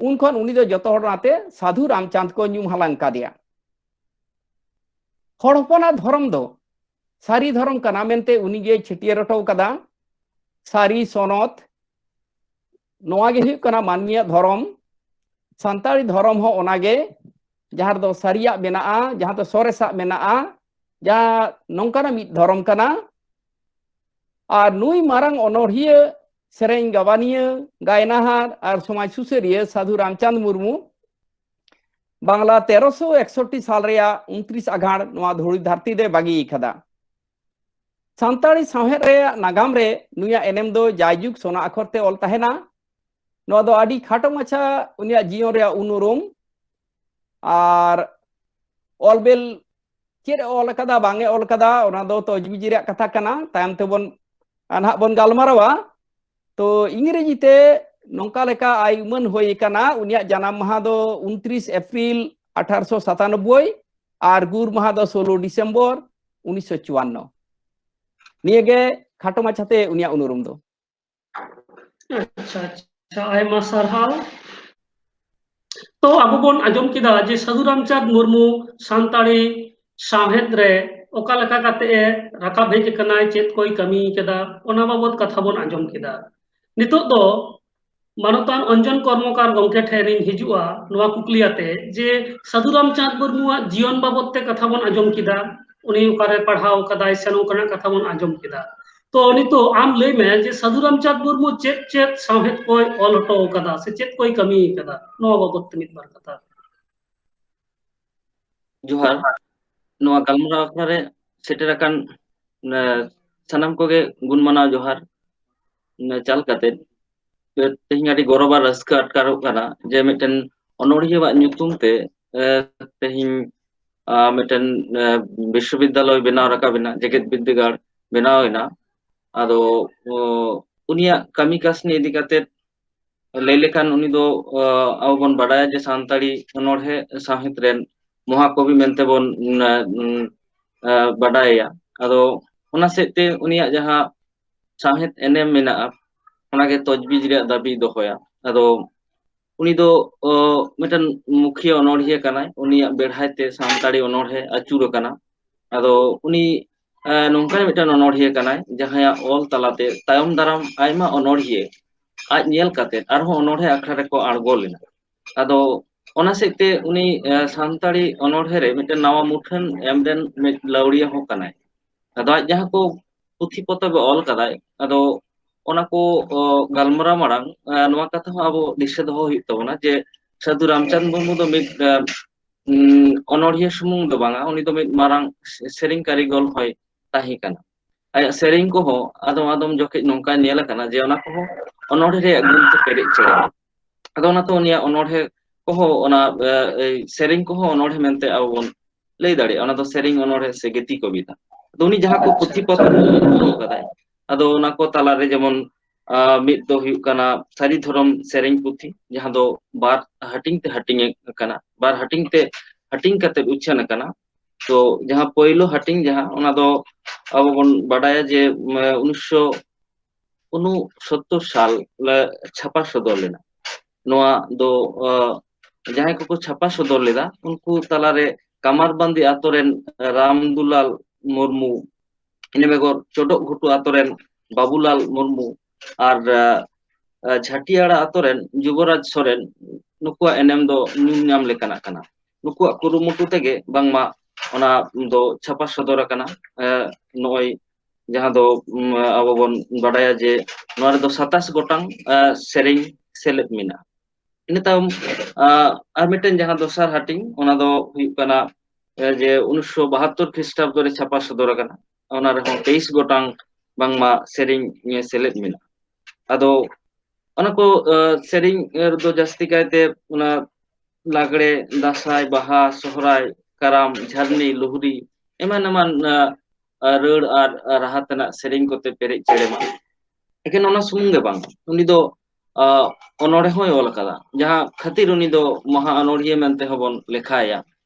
ᱩᱱ ᱠᱷᱚᱱ ᱩᱱᱤ ᱫᱚ ᱡᱚᱛᱚ ᱦᱚᱲ ᱚᱱᱟᱛᱮ ᱥᱟᱫᱷᱩ ᱨᱟᱢᱪᱟᱸᱫᱽ ᱠᱚ ᱧᱩᱢ ᱦᱟᱞᱟᱝ ᱠᱟᱫᱮᱭᱟ᱾ ᱦᱚᱲ ᱦᱚᱯᱚᱱᱟᱜ ᱫᱷᱚᱨᱚᱢ ᱫᱚ ᱥᱟᱹᱨᱤ ᱫᱷᱚᱨᱚᱢ ᱠᱟᱱᱟ ᱢᱮᱱᱛᱮ ᱩᱱᱤ ᱜᱮᱭ ᱪᱷᱟᱹᱴᱭᱟᱹᱨ ᱦᱚᱴᱚ ᱠᱟᱫᱟ᱾ ᱥᱟᱹᱨᱤ ᱥᱚᱱᱚᱛ, ᱱᱚᱣᱟ ᱜᱮ ᱦᱩᱭᱩᱜ ᱠᱟᱱᱟ ᱢᱟᱹᱱᱢᱤᱭᱟᱜ ᱫᱷᱚᱨᱚᱢ᱾ ᱥᱟᱱᱛᱟᱲᱤ ᱫᱷᱚᱨᱚᱢ ᱦᱚᱸ ᱚᱱᱟᱜᱮ, ᱡᱟᱦᱟᱸ ᱨᱮᱫᱚ ᱥᱟᱹᱨᱤᱭᱟᱜ ᱢᱮᱱᱟᱜᱼᱟ, ᱡᱟᱦᱟᱸ ᱫᱚ ᱥᱚᱨᱮᱥᱟᱜ ᱢᱮᱱᱟᱜᱼᱟ, ᱡᱟᱦᱟᱸ ᱱᱚᱝᱠᱟᱱᱟᱜ ᱢᱤᱫ ᱫᱷᱚᱨᱚᱢ ᱠᱟᱱᱟ᱾ ᱟᱨ ᱱᱩᱭ ᱢᱟᱨᱟᱝ ᱚᱱᱚᱬᱦᱤᱭᱟᱹ, ᱥᱮᱨᱮᱧ ᱜᱟᱵᱟᱱᱤᱭᱟᱹ, ᱜᱟᱭᱱᱟᱦᱟᱨ ᱟᱨ ᱥᱚᱢᱟᱡᱽ ᱥᱩᱥᱟᱹᱨᱤᱭᱟᱹ ᱥᱟᱹᱫᱷᱩ ᱨᱟᱢᱪᱟᱸᱫᱽ ᱢᱩᱨᱢᱩ ᱵᱟᱝᱞᱟ ᱛᱮᱨᱚᱥᱚ ᱮᱠᱥᱚᱴᱴᱤ ᱥᱟᱞ ᱨᱮᱭᱟᱜ ᱩᱱᱛᱨᱤᱥ ᱟᱜᱷᱟᱲ ᱱᱚᱣᱟ ᱫᱷᱩᱲᱤ ᱫᱷᱟᱹᱨᱛᱤ ᱨᱮ ᱵᱟᱹᱜᱤ ᱟᱠᱟᱫᱟ᱾ ᱥᱟᱱᱛᱟᱲᱤ ᱥᱟᱶᱦᱮᱫ ᱨᱮᱭᱟᱜ ᱱᱟᱜᱟᱢ ᱨᱮ ᱱᱩᱭᱟᱜ ᱮᱱᱮᱢ ᱫᱚ ᱡᱟᱭᱡᱩᱜᱽ ᱥᱚᱱᱟ ᱟᱠᱷᱚᱨ ᱛᱮ ᱚᱞ ᱛᱟᱦᱮᱱᱟ᱾ ᱱᱚᱣᱟ ᱫᱚ ᱟᱹᱰᱤ ᱠᱷᱟᱴᱚ ᱢᱟᱪᱷᱟ ᱩᱱᱤᱭᱟᱜ ᱡᱤᱭᱚᱱ ᱨᱮᱭᱟᱜ ᱩᱱᱩᱨᱩᱢ᱾ ᱟᱨ ᱚᱞ ᱵᱮᱞ ᱪᱮᱫ ᱮ ᱚᱞ ᱟᱠᱟᱫᱟ, ᱵᱟᱝ ᱮ ᱚᱞ ᱟᱠᱟᱫᱟ, ᱚᱱᱟ ᱫᱚ ᱛᱚᱡᱵᱤᱡ ᱨᱮᱭᱟᱜ ᱠᱟᱛᱷᱟ ᱠᱟᱱᱟ, ᱛᱟᱭᱚᱢ ᱛᱮᱵᱚᱱ ᱱᱟᱦᱟᱜ ᱵᱚᱱ ᱜᱟᱞᱢᱟᱨᱟᱣᱟ᱾ ᱛᱚ ᱤᱝᱨᱮᱡᱤ ᱛᱮ ᱱᱚᱝᱠᱟ ᱞᱮᱠᱟ ᱟᱭ ᱩᱢᱟᱹᱱ ᱦᱩᱭ ᱟᱠᱟᱱᱟ, ᱩᱱᱤᱭᱟᱜ ᱡᱟᱱᱟᱢ ᱢᱟᱦᱟ ᱫᱚ ᱩᱱᱛᱨᱤᱥ ᱮᱯᱨᱤᱞ ᱟᱴᱷᱟᱨᱚᱥᱚ ᱥᱟᱛᱟᱱᱚᱵᱵᱳᱭ ᱟᱨ ᱜᱩᱨ ᱢᱟᱦᱟ ᱫᱚ ᱥᱳᱞᱳ ᱰᱤᱥᱮᱢᱵᱚᱨ ᱩᱱᱤᱥᱥᱚ ᱪᱩᱣᱟᱱᱱᱚ᱾ ᱱᱤᱭᱟᱹᱜᱮ ᱠᱷᱟᱴᱚ ᱢᱟᱪᱷᱟᱛᱮ ᱩᱱᱤᱭᱟᱜ ᱩᱱᱩᱨᱩᱢ ᱫᱚ᱾ ᱟᱪᱪᱷᱟ, ᱟᱪᱪᱷᱟ, ᱟᱭᱢᱟ ᱥᱟᱨᱦᱟᱣ᱾ ᱛᱚ ᱟᱵᱚ ᱵᱚᱱ ᱟᱸᱡᱚᱢ ᱠᱮᱫᱟ ᱡᱮ ᱥᱟᱹᱫᱷᱩ ᱨᱟᱢᱪᱟᱸᱫᱽ ᱢᱩᱨᱢᱩ ᱥᱟᱱᱛᱟᱲᱤ ᱥᱟᱶᱦᱮᱫ ᱨᱮ ᱚᱠᱟ ᱞᱮᱠᱟ ᱠᱟᱛᱮ ᱮ ᱨᱟᱠᱟᱵ ᱦᱮᱡ ᱟᱠᱟᱱᱟᱭ, ᱪᱮᱫ ᱠᱚᱭ ᱠᱟᱹᱢᱤ ᱠᱮᱫᱟ, ᱚᱱᱟ ᱵᱟᱵᱚᱛ ᱠᱟᱛᱷᱟ ᱵᱚᱱ ᱟᱸᱡᱚᱢ ᱠᱮᱫᱟ᱾ ᱱᱤᱛᱚᱜ ᱫᱚ ᱢᱟᱱᱚᱛᱟᱱ ᱚᱧᱡᱚᱱ ᱠᱚᱨᱢᱚᱠᱟᱨ ᱜᱚᱢᱠᱮ ᱴᱷᱮᱱ ᱤᱧ ᱦᱤᱡᱩᱜᱼᱟ ᱱᱚᱣᱟ ᱠᱩᱠᱞᱤ ᱟᱛᱮ ᱡᱮ ᱥᱟᱹᱫᱷᱩ ᱨᱟᱢᱪᱟᱸᱫᱽ ᱢᱩᱨᱢᱩᱣᱟᱜ ᱡᱤᱭᱚᱱ ᱵᱟᱵᱚᱛ ᱛᱮ ᱠᱟᱛᱷᱟ ᱵᱚᱱ ᱟᱸᱡᱚᱢ ᱠᱮᱫᱟ, ᱩᱱᱤ ᱚᱠᱟᱨᱮ ᱯᱟᱲᱦᱟᱣ ᱠᱟᱫᱟᱭ ᱥᱮ ᱱᱚᱝᱠᱟᱱᱟᱜ ᱠᱟᱛᱷᱟ ᱵᱚᱱ ᱟᱸᱡᱚᱢ ᱠᱮᱫᱟ᱾ ᱛᱚ ᱱᱤᱛᱚᱜ ᱟᱢ ᱞᱟᱹᱭ ᱢᱮ ᱡᱮ ᱥᱟᱹᱫᱷᱩ ᱨᱟᱢᱪᱟᱸᱫᱽ ᱢᱩᱨᱢᱩ ᱪᱮᱫ ᱪᱮᱫ ᱥᱟᱶᱦᱮᱫ ᱠᱚᱭ ᱚᱞ ᱦᱚᱴᱚ ᱠᱟᱫᱟ ᱥᱮ ᱪᱮᱫ ᱠᱚᱭ ᱠᱟᱹᱢᱤ ᱠᱟᱫᱟ, ᱱᱚᱣᱟ ᱵᱟᱵᱚᱛ ᱛᱮ ᱢᱤᱫ ᱵᱟᱨ ᱠᱟᱛᱷᱟ᱾ ᱡᱚᱦᱟᱨ᱾ ᱱᱚᱣᱟ ᱜᱟᱞᱢᱟᱨᱟᱣ ᱟᱠᱷᱲᱟ ᱨᱮ ᱥᱮᱴᱮᱨ ᱟᱠᱟᱱ, ᱮ, ᱥᱟᱱᱟᱢ ᱠᱚᱜᱮ ᱜᱩᱱ ᱢᱟᱱᱟᱣ ᱡᱚᱦᱟᱨ, ᱮ, ᱪᱟᱞ ᱠᱟᱛᱮ ᱛᱮᱦᱮᱧ ᱟᱹᱰᱤ ᱜᱚᱨᱚᱵᱽ ᱟᱨ ᱨᱟᱹᱥᱠᱟᱹ ᱟᱴᱠᱟᱨᱚᱜ ᱠᱟᱱᱟ ᱡᱮ ᱢᱤᱫᱴᱮᱱ ᱚᱱᱚᱬᱦᱤᱭᱟᱹᱣᱟᱜ ᱧᱩᱛᱩᱢ ᱛᱮ, ᱮ, ᱛᱮᱦᱮᱧ, ᱟ, ᱢᱤᱫᱴᱮᱱ, ᱮ, ᱵᱤᱥᱥᱚᱵᱤᱫᱽᱫᱟᱞᱚᱭ ᱵᱮᱱᱟᱣ ᱨᱟᱠᱟᱵ ᱮᱱᱟ, ᱡᱮᱜᱮᱛ ᱵᱤᱨᱫᱟᱹᱜᱟᱲ ᱵᱮᱱᱟᱣ ᱮᱱᱟ᱾ ᱟᱫᱚ, ᱚ, ᱩᱱᱤᱭᱟᱜ ᱠᱟᱹᱢᱤ ᱠᱟᱹᱥᱱᱤ ᱤᱫᱤ ᱠᱟᱛᱮ ᱞᱟᱹᱭ ᱞᱮᱠᱷᱟᱱ ᱩᱱᱤ ᱫᱚ, ᱟ, ᱟᱵᱚ ᱵᱚᱱ ᱵᱟᱰᱟᱭᱟ ᱡᱮ ᱥᱟᱱᱛᱟᱲᱤ ᱚᱱᱚᱬᱦᱮ ᱥᱟᱶᱦᱮᱫ ᱨᱮᱱ ᱢᱚᱦᱟᱠᱚᱵᱤ ᱢᱮᱱᱛᱮ ᱵᱚᱱ, ᱩᱢ, ᱟ, ᱵᱟᱰᱟᱭᱮᱭᱟ᱾ ᱟᱫᱚ ᱚᱱᱟ ᱥᱮᱫ ᱛᱮ ᱩᱱᱤᱭᱟᱜ ᱡᱟᱦᱟᱸ ᱥᱟᱶᱦᱮᱫ ᱮᱱᱮᱢ ᱢᱮᱱᱟᱜᱼᱟ, ᱚᱱᱟᱜᱮ ᱛᱚᱡᱵᱤᱡ ᱨᱮᱭᱟᱜ ᱫᱟᱹᱵᱤᱭ ᱫᱚᱦᱚᱭᱟ᱾ ᱟᱫᱚ ᱩᱱᱤ ᱫᱚ, ᱚ, ᱢᱤᱫᱴᱮᱱ ᱢᱩᱠᱷᱤᱭᱟᱹ ᱚᱱᱚᱬᱦᱤᱭᱟᱹ ᱠᱟᱱᱟᱭ᱾ ᱩᱱᱤᱭᱟᱜ ᱵᱮᱲᱦᱟᱭ ᱛᱮ ᱥᱟᱱᱛᱟᱲᱤ ᱚᱱᱚᱬᱦᱮ ᱟᱹᱪᱩᱨ ᱟᱠᱟᱱᱟ᱾ ᱟᱫᱚ ᱩᱱᱤ, ᱮ, ᱱᱚᱝᱠᱟᱱ ᱢᱤᱫᱴᱮᱱ ᱚᱱᱚᱬᱦᱤᱭᱟᱹ ᱠᱟᱱᱟᱭ, ᱡᱟᱦᱟᱸᱭᱟᱜ ᱚᱞ ᱛᱟᱞᱟᱛᱮ ᱛᱟᱭᱚᱢ ᱫᱟᱨᱟᱢ ᱟᱭᱢᱟ ᱚᱱᱚᱬᱦᱤᱭᱟᱹ ᱟᱡ ᱧᱮᱞ ᱠᱟᱛᱮ ᱟᱨᱦᱚᱸ ᱚᱱᱚᱬᱦᱮ ᱟᱠᱷᱲᱟ ᱨᱮᱠᱚ ᱟᱬᱜᱚ ᱞᱮᱱᱟ᱾ ᱟᱫᱚ ᱚᱱᱟ ᱥᱮᱫ ᱛᱮ ᱩᱱᱤ, ᱮ, ᱥᱟᱱᱛᱟᱲᱤ ᱚᱱᱚᱬᱦᱮ ᱨᱮ ᱢᱤᱫᱴᱮᱱ ᱱᱟᱣᱟ ᱢᱩᱴᱷᱟᱹᱱ ᱮᱢ ᱨᱮᱱ ᱢᱤᱫ ᱞᱟᱹᱣᱲᱤᱭᱟᱹ ᱦᱚᱸ ᱠᱟᱱᱟᱭ᱾ ᱟᱫᱚ ᱟᱡ ᱡᱟᱦᱟᱸ ᱠᱚ ᱯᱩᱛᱷᱤ ᱯᱚᱛᱚᱵ ᱮ ᱚᱞ ᱠᱟᱫᱟᱭ, ᱟᱫᱚ ᱚᱱᱟ ᱠᱚ, ᱚ, ᱜᱟᱞᱢᱟᱨᱟᱣ ᱢᱟᱲᱟᱝ, ᱮ, ᱱᱚᱣᱟ ᱠᱟᱛᱷᱟ ᱦᱚᱸ ᱟᱵᱚ ᱫᱤᱥᱟᱹ ᱫᱚᱦᱚ ᱦᱩᱭᱩᱜ ᱛᱟᱵᱚᱱᱟ ᱡᱮ ᱥᱟᱹᱫᱷᱩ ᱨᱟᱢᱪᱟᱸᱫᱽ ᱢᱩᱨᱢᱩ ᱫᱚ ᱢᱤᱫ, ᱮ, ᱩᱢ, ᱚᱱᱚᱬᱦᱤᱭᱟᱹ ᱥᱩᱢᱩᱝ ᱫᱚ ᱵᱟᱝᱟ, ᱩᱱᱤ ᱫᱚ ᱢᱤᱫ ᱢᱟᱨᱟᱝ ᱥᱮ-, ᱥᱮᱨᱮᱧ ᱠᱟᱹᱨᱤᱜᱚᱞ ᱦᱚᱸᱭ ᱛᱟᱦᱮᱸ ᱠᱟᱱᱟ᱾ ᱟᱭᱟᱜ ᱥᱮᱨᱮᱧ ᱠᱚᱦᱚᱸ ᱟᱫᱚᱢ ᱟᱫᱚᱢ ᱡᱚᱠᱷᱮᱡ ᱱᱚᱝᱠᱟ ᱧᱮᱞ ᱟᱠᱟᱱᱟ ᱡᱮ ᱚᱱᱟ ᱠᱚᱦᱚᱸ ᱚᱱᱚᱬᱦᱮ ᱨᱮᱭᱟᱜ ᱜᱩᱱ ᱛᱮ ᱯᱮᱨᱮᱡ ᱪᱮᱦᱨᱟ᱾ ᱟᱫᱚ ᱚᱱᱟᱛᱮ ᱩᱱᱤᱭᱟᱜ ᱚᱱᱚᱬᱦᱮ ᱠᱚᱦᱚᱸ, ᱚᱱᱟ ᱮ, ᱮ, ᱥᱮᱨᱮᱧ ᱠᱚᱦᱚᱸ ᱚᱱᱚᱬᱦᱮ ᱢᱮᱱᱛᱮ ᱟᱵᱚ ᱵᱚᱱ ᱞᱟᱹᱭ ᱫᱟᱲᱮᱭᱟᱜᱼᱟ᱾ ᱚᱱᱟ ᱫᱚ ᱥᱮᱨᱮᱧ ᱚᱱᱚᱬᱦᱮ ᱥᱮ ᱜᱤᱛᱤ ᱠᱚᱵᱤᱛᱟ᱾ ᱟᱫᱚ ᱩᱱᱤ ᱡᱟᱦᱟᱸ ᱠᱚ ᱯᱩᱛᱷᱤ ᱯᱟᱛᱷᱟᱢ ᱚᱞ ᱠᱟᱫᱟᱭ, ᱟᱫᱚ ᱚᱱᱟ ᱠᱚ ᱛᱟᱞᱟᱨᱮ ᱡᱮᱢᱚᱱ ᱟᱨ ᱢᱤᱫ ᱫᱚ ᱦᱩᱭᱩᱜ ᱠᱟᱱᱟ ᱥᱟᱹᱨᱤ ᱫᱷᱚᱨᱚᱢ ᱥᱮᱨᱮᱧ ᱯᱩᱛᱷᱤ, ᱡᱟᱦᱟᱸ ᱫᱚ ᱵᱟᱨ ᱦᱟᱹᱴᱤᱧ ᱛᱮ ᱦᱟᱹᱴᱤᱧ ᱟᱠᱟᱱᱟ, ᱵᱟᱨ ᱦᱟᱹᱴᱤᱧ ᱛᱮ ᱦᱟᱹᱴᱤᱧ ᱠᱟᱛᱮ ᱩᱪᱷᱟᱹᱱ ᱟᱠᱟᱱᱟ᱾ ᱛᱚ ᱡᱟᱦᱟᱸ ᱯᱳᱭᱞᱳ ᱦᱟᱹᱴᱤᱧ, ᱡᱟᱦᱟᱸ ᱚᱱᱟ ᱫᱚ ᱟᱵᱚ ᱵᱚᱱ ᱵᱟᱰᱟᱭᱟ ᱡᱮ ᱩᱱᱤᱥᱥᱚ ᱩᱱᱩᱥᱚᱛᱛᱚᱨ ᱥᱟᱞ ᱞᱮ ᱪᱷᱟᱯᱟ ᱥᱚᱫᱚᱨ ᱞᱮᱱᱟ᱾ ᱱᱚᱣᱟ ᱫᱚ ᱡᱟᱦᱟᱸᱭ ᱠᱚᱠᱚ ᱪᱷᱟᱯᱟ ᱥᱚᱫᱚᱨ ᱞᱮᱫᱟ, ᱩᱱᱠᱩ ᱛᱟᱞᱟᱨᱮ ᱠᱟᱢᱟᱨᱵᱟᱱᱫᱤ ᱟᱛᱳ ᱨᱮᱱ ᱨᱟᱢᱫᱩᱞᱟᱞ ᱢᱩᱨᱢᱩ, ᱤᱱᱟᱹ ᱵᱮᱜᱚᱨ ᱪᱚᱰᱚᱜ ᱜᱷᱩᱴᱩ ᱟᱛᱳ ᱨᱮᱱ ᱵᱟᱵᱩᱞᱟᱞ ᱢᱩᱨᱢᱩ ᱟᱨ ᱡᱷᱟᱹᱴᱤᱭᱟᱲᱟ ᱟᱛᱳ ᱨᱮᱱ ᱡᱩᱵᱚᱨᱟᱡᱽ ᱥᱚᱨᱮᱱ, ᱱᱩᱠᱩᱣᱟᱜ ᱮᱱᱮᱢ ᱫᱚ ᱧᱩᱢ ᱧᱟᱢ ᱞᱮᱠᱟᱱᱟᱜ ᱠᱟᱱᱟ᱾ ᱱᱩᱠᱩᱣᱟᱜ ᱠᱩᱨᱩᱢᱩᱴᱩ ᱛᱮᱜᱮ ᱵᱟᱝᱢᱟ ᱚᱱᱟ ᱫᱚ ᱪᱷᱟᱯᱟ ᱥᱚᱫᱚᱨ ᱟᱠᱟᱱᱟ᱾ ᱱᱚᱜᱼᱚᱭ ᱡᱟᱦᱟᱸ ᱫᱚ ᱟᱵᱚ ᱵᱚᱱ ᱵᱟᱰᱟᱭᱟ ᱡᱮ ᱱᱚᱣᱟ ᱨᱮᱫᱚ ᱥᱟᱛᱟᱥ ᱜᱚᱴᱟᱝ ᱥᱮᱨᱮᱧ ᱥᱮᱞᱮᱫ ᱢᱮᱱᱟᱜᱼᱟ᱾ ᱤᱱᱟᱹ ᱛᱟᱭᱚᱢ ᱟᱨ ᱢᱤᱫᱴᱮᱱ ᱡᱟᱦᱟᱸ ᱫᱚᱥᱟᱨ ᱦᱟᱹᱴᱤᱧ, ᱚᱱᱟ ᱫᱚ ᱦᱩᱭᱩᱜ ᱠᱟᱱᱟ ᱡᱮ ᱩᱱᱤᱥᱥᱚ ᱵᱟᱦᱟᱛᱛᱚᱨ ᱠᱷᱨᱤᱥᱴᱟᱵᱫᱚ ᱨᱮ ᱪᱷᱟᱯᱟ ᱥᱚᱫᱚᱨ ᱟᱠᱟᱱᱟ᱾ ᱚᱱᱟ ᱨᱮᱦᱚᱸ ᱛᱮᱭᱤᱥ ᱜᱚᱴᱟᱝ ᱵᱟᱝᱢᱟ ᱥᱮᱨᱮᱧ ᱥᱮᱞᱮᱫ ᱢᱮᱱᱟᱜᱼᱟ᱾ ᱟᱫᱚ ᱚᱱᱟ ᱠᱚ ᱥᱮᱨᱮᱧ ᱨᱮᱫᱚ ᱡᱟᱹᱥᱛᱤ ᱠᱟᱭᱛᱮ ᱚᱱᱟ ᱞᱟᱜᱽᱲᱮ, ᱫᱟᱸᱥᱟᱭ, ᱵᱟᱦᱟ, ᱥᱚᱦᱨᱟᱭ, ᱠᱟᱨᱟᱢ, ᱡᱷᱟᱨᱱᱤ, ᱞᱩᱦᱨᱤ, ᱮᱢᱟᱱ ᱮᱢᱟᱱ ᱨᱟᱹᱲ ᱟᱨ ᱨᱟᱦᱟ ᱛᱮᱱᱟᱜ ᱥᱮᱨᱮᱧ ᱠᱚᱛᱮ ᱯᱮᱨᱮᱡ ᱪᱮᱲᱮᱢᱟ᱾ ᱮᱠᱮᱱ ᱚᱱᱟ ᱥᱩᱢᱩᱝ ᱜᱮ ᱵᱟᱝ, ᱩᱱᱤ ᱫᱚ ᱚᱱᱚᱬᱦᱮ ᱦᱚᱸᱭ ᱚᱞ ᱟᱠᱟᱫᱟ, ᱡᱟᱦᱟᱸ ᱠᱷᱟᱹᱛᱤᱨ ᱩᱱᱤ ᱫᱚ ᱢᱚᱦᱟ ᱚᱱᱚᱬᱦᱤᱭᱟᱹ ᱢᱮᱱᱛᱮ ᱦᱚᱸᱵᱚᱱ ᱞᱮᱠᱷᱟᱭᱟ᱾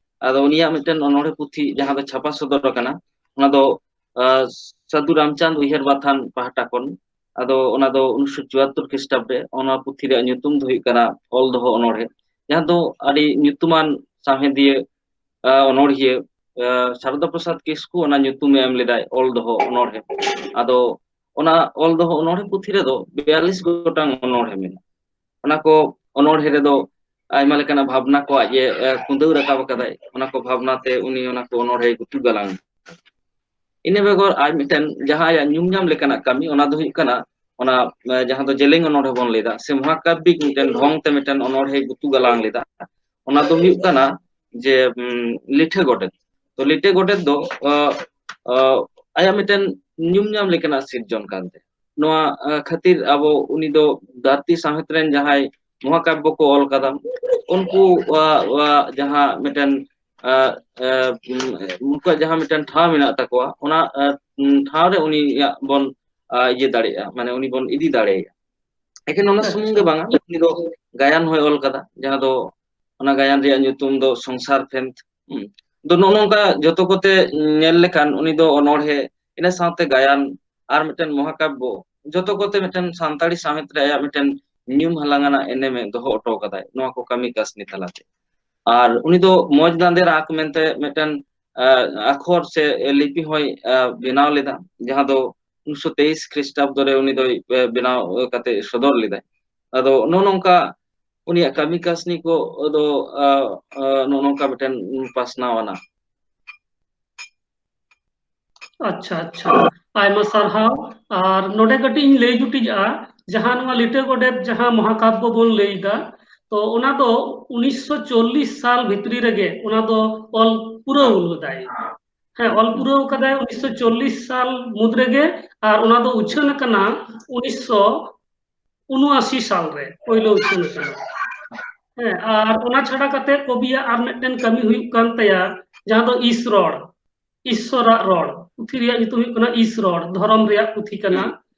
ᱟᱫᱚ ᱩᱱᱤᱭᱟᱜ ᱢᱤᱫᱴᱮᱱ ᱚᱱᱚᱬᱦᱮ ᱯᱩᱛᱷᱤ ᱡᱟᱦᱟᱸ ᱫᱚ ᱪᱷᱟᱯᱟ ᱥᱚᱫᱚᱨ ᱟᱠᱟᱱᱟ, ᱚᱱᱟ ᱫᱚ ᱥᱟᱹᱫᱷᱩ ᱨᱟᱢᱪᱟᱸᱫᱽ ᱩᱭᱦᱟᱹᱨ ᱵᱟᱛᱷᱟᱱ ᱯᱟᱦᱴᱟ ᱠᱷᱚᱱ᱾ ᱟᱫᱚ ᱚᱱᱟ ᱫᱚ ᱩᱱᱤᱥᱥᱚ ᱪᱩᱣᱟᱛᱛᱚᱨ ᱠᱷᱨᱤᱥᱴᱟᱵᱫ ᱨᱮ᱾ ᱚᱱᱟ ᱯᱩᱛᱷᱤ ᱨᱮᱭᱟᱜ ᱧᱩᱛᱩᱢ ᱫᱚ ᱦᱩᱭᱩᱜ ᱠᱟᱱᱟ ᱚᱞ ᱫᱚᱦᱚ ᱚᱱᱚᱬᱦᱮ, ᱡᱟᱦᱟᱸ ᱫᱚ ᱟᱹᱰᱤ ᱧᱩᱛᱩᱢᱟᱱ ᱥᱟᱶᱦᱮᱫᱤᱭᱟᱹ ᱚᱱᱚᱬᱦᱤᱭᱟᱹ ᱥᱟᱨᱚᱫᱟ ᱯᱨᱚᱥᱟᱫᱽ ᱠᱤᱥᱠᱩ ᱚᱱᱟ ᱧᱩᱛᱩᱢᱮ ᱮᱢ ᱞᱮᱫᱟᱭ, ᱚᱞ ᱫᱚᱦᱚ ᱚᱱᱚᱬᱦᱮ᱾ ᱟᱫᱚ ᱚᱱᱟ ᱚᱞ ᱫᱚᱦᱚ ᱚᱱᱚᱬᱦᱮ ᱯᱩᱛᱷᱤ ᱨᱮᱫᱚ ᱵᱤᱭᱟᱞᱞᱤᱥ ᱜᱚᱴᱟᱝ ᱚᱱᱚᱬᱦᱮ ᱢᱮᱱᱟᱜᱼᱟ᱾ ᱚᱱᱟ ᱠᱚ ᱚᱱᱚᱬᱦᱮ ᱨᱮᱫᱚ ᱟᱭᱢᱟ ᱞᱮᱠᱟᱱᱟᱜ ᱵᱷᱟᱵᱽᱱᱟ ᱠᱚ ᱟᱡ ᱮ ᱠᱩᱸᱫᱟᱹᱣ ᱨᱟᱠᱟᱵ ᱟᱠᱟᱫᱟᱭ᱾ ᱚᱱᱟ ᱠᱚ ᱵᱷᱟᱵᱽᱱᱟ ᱛᱮ ᱩᱱᱤ ᱚᱱᱟ ᱠᱚ ᱚᱱᱚᱬᱦᱮ ᱜᱩᱛᱩ ᱜᱟᱞᱟᱝ᱾ ᱤᱱᱟᱹ ᱵᱮᱜᱚᱨ ᱟᱨ ᱢᱤᱫᱴᱮᱱ ᱡᱟᱦᱟᱸ ᱟᱭᱟᱜ ᱧᱩᱢ ᱧᱟᱢ ᱞᱮᱠᱟᱱᱟᱜ ᱠᱟᱹᱢᱤ, ᱚᱱᱟ ᱫᱚ ᱦᱩᱭᱩᱜ ᱠᱟᱱᱟ ᱚᱱᱟ ᱡᱟᱦᱟᱸ ᱫᱚ ᱡᱮᱞᱮᱧ ᱚᱱᱚᱬᱦᱮ ᱵᱚᱱ ᱞᱟᱹᱭᱫᱟ, ᱥᱮ ᱢᱚᱦᱟᱠᱟᱵᱽᱵᱤᱠ ᱢᱤᱫᱴᱮᱱ ᱰᱷᱚᱝ ᱛᱮ ᱢᱤᱫᱴᱮᱱ ᱚᱱᱚᱬᱦᱮ ᱜᱩᱛᱩ ᱜᱟᱞᱟᱝ ᱞᱮᱫᱟ᱾ ᱚᱱᱟ ᱫᱚ ᱦᱩᱭᱩᱜ ᱠᱟᱱᱟ ᱡᱮ ᱞᱤᱴᱷᱟᱹ ᱜᱚᱰᱮᱛ᱾ ᱛᱚ ᱞᱤᱴᱷᱟᱹ ᱜᱚᱰᱮᱛ ᱫᱚ ᱟᱭᱟᱜ ᱢᱤᱫᱴᱮᱱ ᱧᱩᱢ ᱧᱟᱢ ᱞᱮᱠᱟᱱᱟᱜ ᱥᱤᱨᱡᱚᱱ ᱠᱟᱱ ᱛᱟᱭᱟ᱾ ᱱᱚᱣᱟ ᱠᱷᱟᱹᱛᱤᱨ ᱟᱵᱚ ᱩᱱᱤ ᱫᱚ ᱫᱷᱟᱹᱨᱛᱤ ᱥᱟᱶᱦᱮᱫ ᱨᱮᱱ ᱡᱟᱦᱟᱸᱭ ᱢᱚᱦᱟᱠᱟᱵᱭᱚ ᱠᱚ ᱚᱞ ᱠᱟᱫᱟ, ᱩᱱᱠᱩ ᱡᱟᱦᱟᱸ ᱢᱤᱫᱴᱮᱱ ᱩᱱᱠᱩᱣᱟᱜ ᱡᱟᱦᱟᱸ ᱢᱤᱫᱴᱮᱱ ᱴᱷᱟᱶ ᱢᱮᱱᱟᱜ ᱛᱟᱠᱚᱣᱟ, ᱚᱱᱟ ᱴᱷᱟᱶ ᱨᱮ ᱩᱱᱤᱭᱟᱜ ᱵᱚᱱ ᱤᱭᱟᱹ ᱫᱟᱲᱮᱭᱟᱜᱼᱟ, ᱢᱟᱱᱮ ᱩᱱᱤ ᱵᱚᱱ ᱤᱫᱤ ᱫᱟᱲᱮᱭᱟᱭᱟ᱾ ᱮᱠᱮᱱ ᱚᱱᱟ ᱥᱩᱢᱩᱝ ᱜᱮ ᱵᱟᱝᱟ, ᱩᱱᱤ ᱫᱚ ᱜᱟᱭᱟᱱ ᱦᱚᱸᱭ ᱚᱞ ᱠᱟᱫᱟ, ᱡᱟᱦᱟᱸ ᱫᱚ ᱚᱱᱟ ᱜᱟᱭᱟᱱ ᱨᱮᱭᱟᱜ ᱧᱩᱛᱩᱢ ᱫᱚ ᱥᱚᱝᱥᱟᱨ ᱯᱷᱮᱱᱛ᱾ ᱦᱩᱸ᱾ ᱫᱚ ᱱᱚᱜᱼᱚ ᱱᱚᱝᱠᱟ ᱡᱚᱛᱚ ᱠᱚᱛᱮ ᱧᱮᱞ ᱞᱮᱠᱷᱟᱱ ᱩᱱᱤ ᱫᱚ ᱚᱱᱚᱬᱦᱮ, ᱤᱱᱟᱹ ᱥᱟᱶᱛᱮ ᱜᱟᱭᱟᱱ, ᱟᱨ ᱢᱤᱫᱴᱮᱱ ᱢᱚᱦᱟᱠᱟᱵᱭᱚ, ᱡᱚᱛᱚ ᱠᱚᱛᱮ ᱢᱤᱫᱴᱮᱱ ᱥᱟᱱᱛᱟᱲᱤ ᱥᱟᱶᱦᱮᱫ ᱨᱮ ᱟᱭᱟᱜ ᱢᱤᱫᱴᱮᱱ ᱧᱩᱢ ᱦᱟᱞᱟᱝ ᱟᱱᱟᱜ ᱮᱱᱮᱢᱮ ᱫᱚᱦᱚ ᱦᱚᱴᱚ ᱠᱟᱫᱟᱭ ᱱᱚᱣᱟ ᱠᱚ ᱠᱟᱹᱢᱤ ᱠᱟᱹᱥᱱᱤ ᱛᱟᱞᱟᱛᱮ᱾ ᱟᱨ ᱩᱱᱤ ᱫᱚ ᱢᱚᱡᱽ ᱫᱟᱸᱫᱮ ᱨᱟᱜᱽ ᱢᱮᱱᱛᱮ ᱢᱤᱫᱴᱮᱱ ᱟᱠᱷᱚᱨ ᱥᱮ ᱞᱤᱯᱤ ᱦᱚᱸᱭ ᱵᱮᱱᱟᱣ ᱞᱮᱫᱟ, ᱡᱟᱦᱟᱸ ᱫᱚ ᱩᱱᱤᱥᱥᱚ ᱛᱮᱭᱤᱥ ᱠᱷᱨᱤᱥᱴᱟᱵᱫᱚ ᱨᱮ ᱩᱱᱤ ᱫᱚᱭ ᱵᱮᱱᱟᱣ ᱠᱟᱛᱮ ᱥᱚᱫᱚᱨ ᱞᱮᱫᱟᱭ᱾ ᱟᱫᱚ ᱱᱚᱜᱼᱚ ᱱᱚᱝᱠᱟ ᱩᱱᱤᱭᱟᱜ ᱠᱟᱹᱢᱤ ᱠᱟᱹᱥᱱᱤ ᱠᱚ ᱫᱚ ᱱᱚᱜᱼᱚ ᱱᱚᱝᱠᱟ ᱢᱤᱫᱴᱮᱱ ᱯᱟᱥᱱᱟᱣ ᱟᱱᱟ᱾ ᱟᱪᱪᱷᱟ, ᱟᱪᱪᱷᱟ, ᱟᱭᱢᱟ ᱥᱟᱨᱦᱟᱣ᱾ ᱟᱨ ᱱᱚᱰᱮ ᱠᱟᱹᱴᱤᱡ ᱤᱧ ᱞᱟᱹᱭ ᱡᱩᱴᱤᱡᱼᱟ, ᱡᱟᱦᱟᱸ ᱱᱚᱣᱟ ᱞᱤᱴᱟᱹ ᱜᱚᱰᱮᱛ ᱡᱟᱦᱟᱸ ᱢᱚᱦᱟᱠᱟᱵᱭᱚ ᱵᱚᱱ ᱞᱟᱹᱭ ᱮᱫᱟ, ᱛᱚ ᱚᱱᱟ ᱫᱚ ᱩᱱᱤᱥᱥᱚ ᱪᱚᱞᱞᱤᱥ ᱥᱟᱞ ᱵᱷᱤᱛᱨᱤ ᱨᱮᱜᱮ ᱚᱱᱟ ᱫᱚ ᱚᱞ ᱯᱩᱨᱟᱹᱣ ᱞᱮᱫᱟᱭ᱾ ᱦᱮᱸ, ᱚᱞ ᱯᱩᱨᱟᱹᱣ ᱠᱟᱫᱟᱭ ᱩᱱᱤᱥᱥᱚ ᱪᱚᱞᱞᱤᱥ ᱥᱟᱞ ᱢᱩᱫᱽ ᱨᱮᱜᱮ, ᱟᱨ ᱚᱱᱟ ᱫᱚ ᱩᱪᱷᱟᱹᱱ ᱟᱠᱟᱱᱟ ᱩᱱᱤᱥᱥᱚ ᱩᱱᱩᱟᱥᱤ ᱥᱟᱞ ᱨᱮ ᱯᱳᱭᱞᱳ ᱩᱪᱷᱟᱹᱱ ᱟᱠᱟᱱᱟ᱾ ᱦᱮᱸ, ᱟᱨ ᱚᱱᱟ ᱪᱷᱟᱰᱟ ᱠᱟᱛᱮ ᱠᱚᱵᱤᱭᱟᱜ ᱟᱨ ᱢᱤᱫᱴᱮᱱ ᱠᱟᱹᱢᱤ ᱦᱩᱭᱩᱜ ᱠᱟᱱ ᱛᱟᱭᱟ, ᱡᱟᱦᱟᱸ ᱫᱚ ᱤᱥ ᱨᱚᱲ, ᱤᱥᱥᱚᱨᱟᱜ ᱨᱚᱲ᱾ ᱯᱩᱛᱷᱤ ᱨᱮᱭᱟᱜ ᱧᱩᱛᱩᱢ ᱦᱩᱭᱩᱜ ᱠᱟᱱᱟ ᱤᱥ ᱨᱚᱲ, ᱫᱷᱚᱨᱚᱢ ᱨᱮᱭᱟᱜ ᱯᱩᱛᱷᱤ ᱠᱟᱱᱟ᱾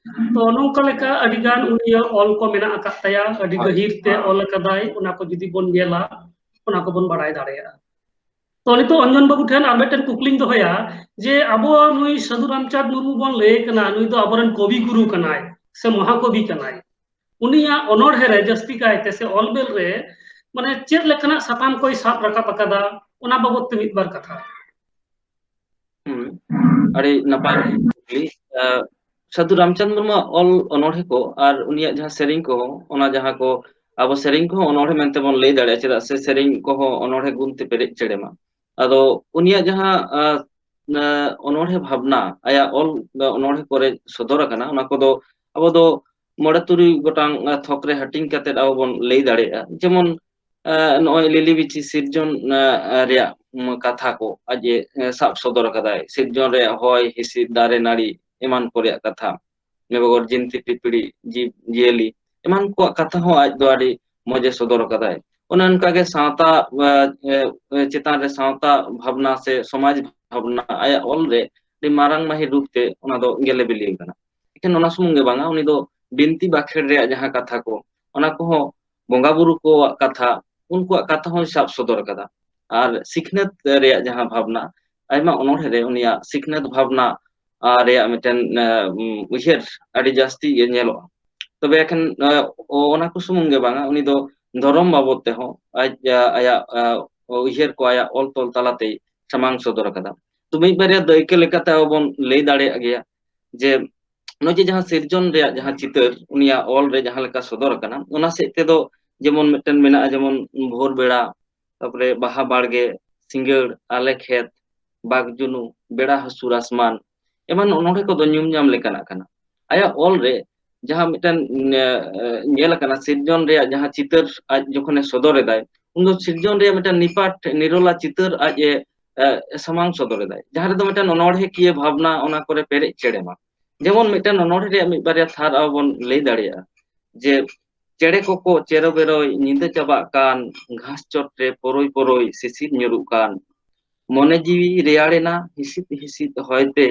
ᱛᱚ ᱱᱚᱝᱠᱟ ᱞᱮᱠᱟ ᱟᱹᱰᱤ ᱜᱟᱱ ᱩᱱᱤᱭᱟᱜ ᱚᱞ ᱠᱚ ᱢᱮᱱᱟᱜ ᱟᱠᱟᱫ ᱛᱟᱭᱟ, ᱟᱹᱰᱤ ᱜᱟᱹᱦᱤᱨ ᱛᱮ ᱚᱞ ᱟᱠᱟᱫᱟᱭ᱾ ᱚᱱᱟ ᱠᱚ ᱡᱩᱫᱤ ᱵᱚᱱ ᱧᱮᱞᱟ, ᱚᱱᱟ ᱠᱚᱵᱚᱱ ᱵᱟᱲᱟᱭ ᱫᱟᱲᱮᱭᱟᱜᱼᱟ᱾ ᱛᱚ ᱱᱤᱛᱚᱜ ᱚᱧᱡᱚᱱ ᱵᱟᱹᱵᱩ ᱴᱷᱮᱱ ᱟᱨ ᱢᱤᱫᱴᱮᱱ ᱠᱩᱠᱞᱤᱧ ᱫᱚᱦᱚᱭᱟ, ᱡᱮ ᱟᱵᱚ ᱱᱩᱭ ᱥᱟᱹᱫᱷᱩ ᱨᱟᱢᱪᱟᱸᱫᱽ ᱢᱩᱨᱢᱩ ᱵᱚᱱ ᱞᱟᱹᱭ ᱠᱟᱱᱟ, ᱱᱩᱭ ᱫᱚ ᱟᱵᱚᱨᱮᱱ ᱠᱚᱵᱤ ᱜᱩᱨᱩ ᱠᱟᱱᱟᱭ ᱥᱮ ᱢᱚᱦᱟᱠᱚᱵᱤ ᱠᱟᱱᱟᱭ, ᱩᱱᱤᱭᱟᱜ ᱚᱱᱚᱬᱦᱮ ᱨᱮ ᱡᱟᱹᱥᱛᱤ ᱠᱟᱭᱛᱮ ᱥᱮ ᱚᱞ ᱵᱮᱞ ᱨᱮ ᱢᱟᱱᱮ ᱪᱮᱫ ᱞᱮᱠᱟᱱᱟᱜ ᱥᱟᱛᱟᱢ ᱠᱚᱭ ᱥᱟᱵ ᱨᱟᱠᱟᱵ ᱟᱠᱟᱫᱟ, ᱚᱱᱟ ᱵᱟᱵᱚᱫ ᱛᱮ ᱢᱤᱫ ᱵᱟᱨ ᱠᱟᱛᱷᱟ᱾ ᱦᱩᱸ, ᱟᱹᱰᱤ ᱱᱟᱯᱟᱭ ᱠᱩᱠᱞᱤ᱾ ᱟᱸ, ᱥᱟᱹᱫᱷᱩ ᱨᱟᱢᱪᱟᱸᱫᱽ ᱢᱩᱨᱢᱩᱣᱟᱜ ᱚᱞ ᱚᱱᱚᱬᱦᱮ ᱠᱚ ᱟᱨ ᱩᱱᱤᱭᱟᱜ ᱡᱟᱦᱟᱸ ᱥᱮᱨᱮᱧ ᱠᱚ, ᱚᱱᱟ ᱡᱟᱦᱟᱸ ᱠᱚ ᱟᱵᱚ ᱥᱮᱨᱮᱧ ᱠᱚᱦᱚᱸ ᱚᱱᱚᱬᱦᱮ ᱢᱮᱱᱛᱮ ᱵᱚᱱ ᱞᱟᱹᱭ ᱫᱟᱲᱮᱭᱟᱜᱼᱟ, ᱪᱮᱫᱟᱜ ᱥᱮ ᱥᱮᱨᱮᱧ ᱠᱚᱦᱚᱸ ᱚᱱᱚᱬᱦᱮ ᱜᱩᱱ ᱛᱮ ᱯᱮᱨᱮᱡ ᱪᱮᱲᱮᱢᱟ᱾ ᱟᱫᱚ ᱩᱱᱤᱭᱟᱜ ᱡᱟᱦᱟᱸ, ᱟᱸ, ᱟᱸ, ᱚᱱᱚᱬᱦᱮ ᱵᱷᱟᱵᱽᱱᱟ, ᱟᱭᱟᱜ ᱚᱞ ᱚᱱᱚᱬᱦᱮ ᱠᱚᱨᱮ ᱥᱚᱫᱚᱨ ᱟᱠᱟᱱᱟ, ᱚᱱᱟ ᱠᱚᱫᱚ ᱟᱵᱚ ᱫᱚ ᱢᱚᱬᱮ ᱛᱩᱨᱩᱭ ᱜᱚᱴᱟᱝ, ᱟᱸ, ᱛᱷᱚᱠ ᱨᱮ ᱦᱟᱹᱴᱤᱧ ᱠᱟᱛᱮ ᱟᱵᱚ ᱵᱚᱱ ᱞᱟᱹᱭ ᱫᱟᱲᱮᱭᱟᱜᱼᱟ᱾ ᱡᱮᱢᱚᱱ, ᱟᱸ, ᱱᱚᱜᱼᱚᱭ ᱞᱤᱞᱤ ᱵᱤᱪᱷᱤ ᱥᱤᱨᱡᱚᱱ, ᱟᱸ, ᱨᱮᱭᱟᱜ, ᱩᱢ, ᱠᱟᱛᱷᱟ ᱠᱚ ᱟᱡ ᱮ, ᱟᱸ, ᱥᱟᱵ ᱥᱚᱫᱚᱨ ᱟᱠᱟᱫᱟᱭ᱾ ᱥᱤᱨᱡᱚᱱ ᱨᱮᱭᱟᱜ ᱦᱚᱭ ᱦᱤᱸᱥᱤᱫ, ᱫᱟᱨᱮ ᱱᱟᱹᱲᱤ ᱮᱢᱟᱱ ᱠᱚ ᱨᱮᱭᱟᱜ ᱠᱟᱛᱷᱟ᱾ ᱤᱱᱟᱹ ᱵᱮᱜᱚᱨ ᱡᱤᱱᱛᱤ ᱯᱤᱯᱤᱲᱤ, ᱡᱤᱵᱽ ᱡᱤᱭᱟᱹᱞᱤ, ᱮᱢᱟᱱ ᱠᱚᱣᱟᱜ ᱠᱟᱛᱷᱟ ᱦᱚᱸ ᱟᱡ ᱫᱚ ᱟᱹᱰᱤ ᱢᱚᱡᱽ ᱮ ᱥᱚᱫᱚᱨ ᱟᱠᱟᱫᱟᱭ᱾ ᱚᱱᱮ ᱚᱱᱠᱟᱜᱮ ᱥᱟᱶᱛᱟ, ᱮ, ᱮ, ᱪᱮᱛᱟᱱ ᱨᱮ ᱥᱟᱶᱛᱟ ᱵᱷᱟᱵᱽᱱᱟ ᱥᱮ ᱥᱚᱢᱟᱡᱽ ᱵᱷᱟᱵᱽᱱᱟ ᱟᱭᱟᱜ ᱚᱞ ᱨᱮ ᱟᱹᱰᱤ ᱢᱟᱨᱟᱝ ᱢᱟᱹᱦᱤ ᱨᱩᱯ ᱛᱮ ᱚᱱᱟ ᱫᱚ ᱜᱮᱞᱮ ᱵᱤᱞᱤ ᱟᱠᱟᱱᱟ᱾ ᱮᱠᱷᱮᱱ ᱚᱱᱟ ᱥᱩᱢᱩᱝ ᱜᱮ ᱵᱟᱝᱟ, ᱩᱱᱤ ᱫᱚ ᱵᱤᱱᱛᱤ ᱵᱟᱠᱷᱮᱲ ᱨᱮᱭᱟᱜ ᱡᱟᱦᱟᱸ ᱠᱟᱛᱷᱟ ᱠᱚ, ᱚᱱᱟ ᱠᱚᱦᱚᱸ ᱵᱚᱸᱜᱟ ᱵᱩᱨᱩ ᱠᱚᱣᱟᱜ ᱠᱟᱛᱷᱟ, ᱩᱱᱠᱩᱣᱟᱜ ᱠᱟᱛᱷᱟ ᱦᱚᱸᱭ ᱥᱟᱵ ᱥᱚᱫᱚᱨ ᱟᱠᱟᱫᱟ᱾ ᱟᱨ ᱥᱤᱠᱷᱱᱟᱹᱛ ᱨᱮᱭᱟᱜ ᱡᱟᱦᱟᱸ ᱵᱷᱟᱵᱽᱱᱟ, ᱟᱭᱢᱟ ᱚᱱᱚᱬᱦᱮ ᱨᱮ ᱩᱱᱤᱭᱟᱜ ᱥᱤᱠᱷᱱᱟᱹᱛ ᱵᱷᱟᱵᱽᱱᱟ, ᱟᱨ ᱨᱮᱭᱟᱜ ᱢᱤᱫᱴᱮᱱ, ᱮ, ᱩᱢ, ᱩᱭᱦᱟᱹᱨ ᱟᱹᱰᱤ ᱡᱟᱹᱥᱛᱤ ᱜᱮ ᱧᱮᱞᱚᱜᱼᱟ᱾ ᱛᱚᱵᱮ ᱮᱠᱷᱮᱱ, ᱮ, ᱚ-, ᱚᱱᱟ ᱠᱚ ᱥᱩᱢᱩᱝ ᱜᱮ ᱵᱟᱝᱟ, ᱩᱱᱤ ᱫᱚ ᱫᱷᱚᱨᱚᱢ ᱵᱟᱵᱚᱫ ᱛᱮᱦᱚᱸ ᱟᱡ, ᱮ, ᱟᱭᱟᱜ, ᱮ, ᱩᱭᱦᱟᱹᱨ ᱠᱚ ᱟᱭᱟᱜ ᱚᱞ ᱛᱚᱞ ᱛᱟᱞᱟᱛᱮᱭ ᱥᱟᱢᱟᱝ ᱥᱚᱫᱚᱨ ᱟᱠᱟᱫᱟ᱾ ᱛᱚ, ᱢᱤᱫ ᱵᱟᱨᱭᱟ ᱫᱟᱹᱭᱠᱟᱹ ᱞᱮᱠᱟᱛᱮ ᱟᱵᱚ ᱵᱚᱱ ᱞᱟᱹᱭ ᱫᱟᱲᱮᱭᱟᱜ ᱜᱮᱭᱟ ᱡᱮ ᱱᱚᱜᱼᱚᱭ ᱡᱮ ᱡᱟᱦᱟᱸ ᱥᱤᱨᱡᱚᱱ ᱨᱮᱭᱟᱜ ᱡᱟᱦᱟᱸ ᱪᱤᱛᱟᱹᱨ ᱩᱱᱤᱭᱟᱜ ᱚᱞ ᱨᱮ ᱡᱟᱦᱟᱸ ᱞᱮᱠᱟ ᱥᱚᱫᱚᱨ ᱟᱠᱟᱱᱟ, ᱚᱱᱟ ᱥᱮᱫ ᱛᱮᱫᱚ ᱡᱮᱢᱚᱱ ᱢᱤᱫᱴᱮᱱ ᱢᱮᱱᱟᱜᱼᱟ, ᱡᱮᱢᱚᱱ ᱵᱷᱳᱨ ᱵᱮᱲᱟ, ᱛᱟᱨᱯᱚᱨᱮ ᱵᱟᱦᱟ ᱵᱟᱲᱜᱮ, ᱥᱤᱸᱜᱟᱹᱲ, ᱟᱞᱮ ᱠᱷᱮᱛ, ᱵᱟᱜᱽ ᱡᱩᱱᱩ, ᱵᱮᱲᱟ ᱦᱟᱹᱥᱩᱨ ᱟᱥᱢᱟᱱ, ᱮᱢᱟᱱ ᱚᱱᱚᱬᱦᱮ ᱠᱚᱫᱚ ᱧᱩᱢ ᱧᱟᱢ ᱞᱮᱠᱟᱱᱟᱜ ᱠᱟᱱᱟ᱾ ᱟᱭᱟᱜ ᱚᱞ ᱨᱮ ᱡᱟᱦᱟᱸ ᱢᱤᱫᱴᱮᱱ, ᱮ, ᱮ, ᱧᱮᱞ ᱟᱠᱟᱱᱟ, ᱥᱤᱨᱡᱚᱱ ᱨᱮᱭᱟᱜ ᱡᱟᱦᱟᱸ ᱪᱤᱛᱟᱹᱨ ᱟᱡ ᱡᱚᱠᱷᱚᱱᱮ ᱥᱚᱫᱚᱨ ᱮᱫᱟᱭ, ᱩᱱ ᱫᱚ ᱥᱤᱨᱡᱚᱱ ᱨᱮᱭᱟᱜ ᱢᱤᱫᱴᱮᱱ ᱱᱤᱯᱟᱴ ᱱᱤᱨᱚᱞᱟ ᱪᱤᱛᱟᱹᱨ ᱟᱡ ᱮ, ᱮ, ᱥᱟᱢᱟᱝ ᱥᱚᱫᱚᱨ ᱮᱫᱟᱭ, ᱡᱟᱦᱟᱸ ᱨᱮᱫᱚ ᱢᱤᱫᱴᱮᱱ ᱚᱱᱚᱬᱦᱮ ᱠᱤᱭᱟᱹ ᱵᱷᱟᱵᱽᱱᱟ ᱚᱱᱟ ᱠᱚᱨᱮ ᱯᱮᱨᱮᱡ ᱪᱮᱲᱮᱢᱟ᱾ ᱡᱮᱢᱚᱱ ᱢᱤᱫᱴᱮᱱ ᱚᱱᱚᱬᱦᱮ ᱨᱮᱭᱟᱜ ᱢᱤᱫ ᱵᱟᱨᱭᱟ ᱛᱷᱟᱨ ᱟᱵᱚ ᱵᱚᱱ ᱞᱟᱹᱭ ᱫᱟᱲᱮᱭᱟᱜᱼᱟ ᱡᱮ, ᱪᱮᱬᱮ ᱠᱚᱠᱚ ᱪᱮᱨᱚ ᱵᱮᱨᱚᱭ ᱧᱤᱫᱟᱹ ᱪᱟᱵᱟᱜ ᱠᱟᱱ, ᱜᱷᱟᱥ ᱪᱚᱴ ᱨᱮ ᱯᱚᱨᱚᱭ ᱯᱚᱨᱚᱭ ᱥᱤᱥᱤᱨ ᱧᱩᱨᱩᱜ ᱠᱟᱱ, ᱢᱚᱱᱮ ᱡᱤᱣᱤ ᱨᱮᱭᱟᱲᱮᱱᱟ ᱦᱤᱥᱤᱫ ᱦᱤᱥᱤᱫ ᱦᱚᱭᱛᱮ,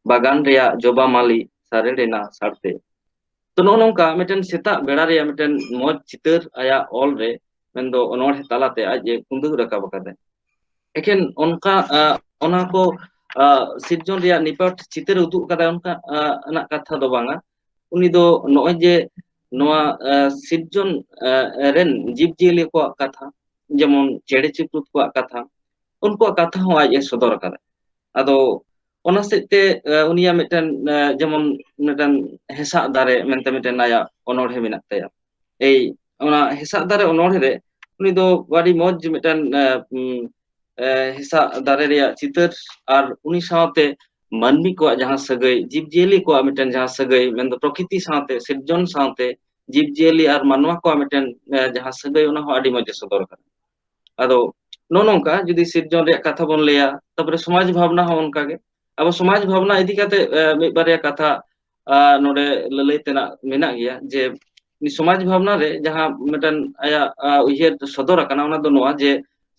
ᱵᱟᱜᱟᱱ ᱨᱮᱭᱟᱜ ᱡᱚᱵᱟ ᱢᱟᱹᱞᱤ ᱥᱟᱨᱮᱲᱮᱱᱟ ᱥᱟᱨᱛᱮ᱾ ᱛᱚ, ᱱᱚᱜᱼᱚ ᱱᱚᱝᱠᱟ ᱢᱤᱫᱴᱮᱱ ᱥᱮᱛᱟᱜ ᱵᱮᱲᱟ ᱨᱮᱭᱟᱜ ᱢᱤᱫᱴᱮᱱ ᱢᱚᱡᱽ ᱪᱤᱛᱟᱹᱨ ᱟᱭᱟᱜ ᱚᱞ ᱨᱮ, ᱢᱮᱱᱫᱚ ᱚᱱᱚᱬᱦᱮ ᱛᱟᱞᱟᱛᱮ ᱟᱡ ᱮ ᱠᱩᱸᱫᱟᱹᱣ ᱨᱟᱠᱟᱵ ᱟᱠᱟᱫᱟᱭ᱾ ᱮᱠᱷᱮᱱ ᱚᱱᱠᱟ, ᱟ, ᱚᱱᱟ ᱠᱚ, ᱟ, ᱥᱤᱨᱡᱚᱱ ᱨᱮᱭᱟᱜ ᱱᱤᱯᱟᱴ ᱪᱤᱛᱟᱹᱨ ᱮ ᱩᱫᱩᱜ ᱟᱠᱟᱫᱟ, ᱚᱱᱠᱟ, ᱟ, ᱨᱮᱱᱟᱜ ᱠᱟᱛᱷᱟ ᱫᱚ ᱵᱟᱝᱟ᱾ ᱩᱱᱤ ᱫᱚ ᱱᱚᱜᱼᱚᱭ ᱡᱮ ᱱᱚᱣᱟ, ᱟ, ᱥᱤᱨᱡᱚᱱ, ᱟ, ᱨᱮᱱ ᱡᱤᱵᱽ ᱡᱤᱭᱟᱹᱞᱤ ᱠᱚᱣᱟᱜ ᱠᱟᱛᱷᱟ, ᱡᱮᱢᱚᱱ ᱪᱮᱬᱮ ᱪᱤᱯᱨᱩᱫ ᱠᱚᱣᱟᱜ ᱠᱟᱛᱷᱟ, ᱩᱱᱠᱩᱣᱟᱜ ᱠᱟᱛᱷᱟ ᱦᱚᱸ ᱟᱡ ᱮ ᱥᱚᱫᱚᱨ ᱟᱠᱟᱫᱟ᱾ ᱟᱫᱚ ᱚᱱᱟ ᱥᱮᱫ ᱛᱮ, ᱟ, ᱩᱱᱤᱭᱟᱜ ᱢᱤᱫᱴᱮᱱ, ᱟ, ᱡᱮᱢᱚᱱ ᱢᱤᱫᱴᱮᱱ ᱦᱮᱸᱥᱟᱜ ᱫᱟᱨᱮ ᱢᱮᱱᱛᱮ ᱢᱤᱫᱴᱮᱱ ᱟᱭᱟᱜ ᱚᱱᱚᱬᱦᱮ ᱢᱮᱱᱟᱜ ᱛᱟᱭᱟ᱾ ᱮᱭ ᱚᱱᱟ ᱦᱮᱸᱥᱟᱜ ᱫᱟᱨᱮ ᱚᱱᱚᱬᱦᱮ ᱨᱮ ᱩᱱᱤ ᱫᱚ ᱟᱹᱰᱤ ᱢᱚᱡᱽ ᱢᱤᱫᱴᱮᱱ, ᱟ, ᱩᱢ, ᱮ, ᱦᱮᱸᱥᱟᱜ ᱫᱟᱨᱮ ᱨᱮᱭᱟᱜ ᱪᱤᱛᱟᱹᱨ ᱟᱨ ᱩᱱᱤ ᱥᱟᱶᱛᱮ ᱢᱟᱹᱱᱢᱤ ᱠᱚᱣᱟᱜ ᱡᱟᱦᱟᱸ ᱥᱟᱹᱜᱟᱹᱭ, ᱡᱤᱵᱽ ᱡᱤᱭᱟᱹᱞᱤ ᱠᱚᱣᱟᱜ ᱢᱤᱫᱴᱮᱱ ᱡᱟᱦᱟᱸ ᱥᱟᱹᱜᱟᱹᱭ, ᱢᱮᱱᱫᱚ ᱯᱨᱚᱠᱤᱛᱤ ᱥᱟᱶᱛᱮ, ᱥᱤᱨᱡᱚᱱ ᱥᱟᱶᱛᱮ ᱡᱤᱵᱽ ᱡᱤᱭᱟᱹᱞᱤ ᱟᱨ ᱢᱟᱱᱣᱟ ᱠᱚᱣᱟᱜ ᱢᱤᱫᱴᱮᱱ, ᱮ, ᱡᱟᱦᱟᱸ ᱥᱟᱹᱜᱟᱹᱭ, ᱚᱱᱟ ᱦᱚᱸ ᱟᱹᱰᱤ ᱢᱚᱡᱽ ᱮ ᱥᱚᱫᱚᱨ ᱟᱠᱟᱫᱟ᱾ ᱟᱫᱚ ᱱᱚᱜᱼᱚ ᱱᱚᱝᱠᱟ ᱡᱩᱫᱤ ᱥᱤᱨᱡᱚᱱ ᱨᱮᱭᱟᱜ ᱠᱟᱛᱷᱟ ᱵᱚᱱ ᱞᱟᱹᱭᱟ, ᱛᱟᱨᱯᱚᱨᱮ ᱥᱚᱢᱟᱡᱽ ᱵᱷᱟᱵᱽᱱᱟ ᱦᱚᱸ ᱚᱱᱠᱟᱜᱮ᱾ ᱟᱵᱚ ᱥᱚᱢᱟᱡᱽ ᱵᱷᱟᱵᱽᱱᱟ ᱤᱫᱤ ᱠᱟᱛᱮ, ᱮ, ᱢᱤᱫ ᱵᱟᱨᱭᱟ ᱠᱟᱛᱷᱟ, ᱟᱨ ᱱᱚᱰᱮ ᱞᱟᱹᱞᱟᱹᱭ ᱛᱮᱱᱟᱜ ᱢᱮᱱᱟᱜ ᱜᱮᱭᱟ ᱡᱮ ᱩᱱᱤ ᱥᱚᱢᱟᱡᱽ ᱵᱷᱟᱵᱽᱱᱟ ᱨᱮ ᱡᱟᱦᱟᱸ ᱢᱤᱫᱴᱮᱱ ᱟᱭᱟᱜ ᱟᱨ, ᱩᱭᱦᱟᱹᱨ ᱥᱚᱫᱚᱨ ᱟᱠᱟᱱᱟ, ᱚᱱᱟ ᱫᱚ ᱱᱚᱣᱟ ᱡᱮ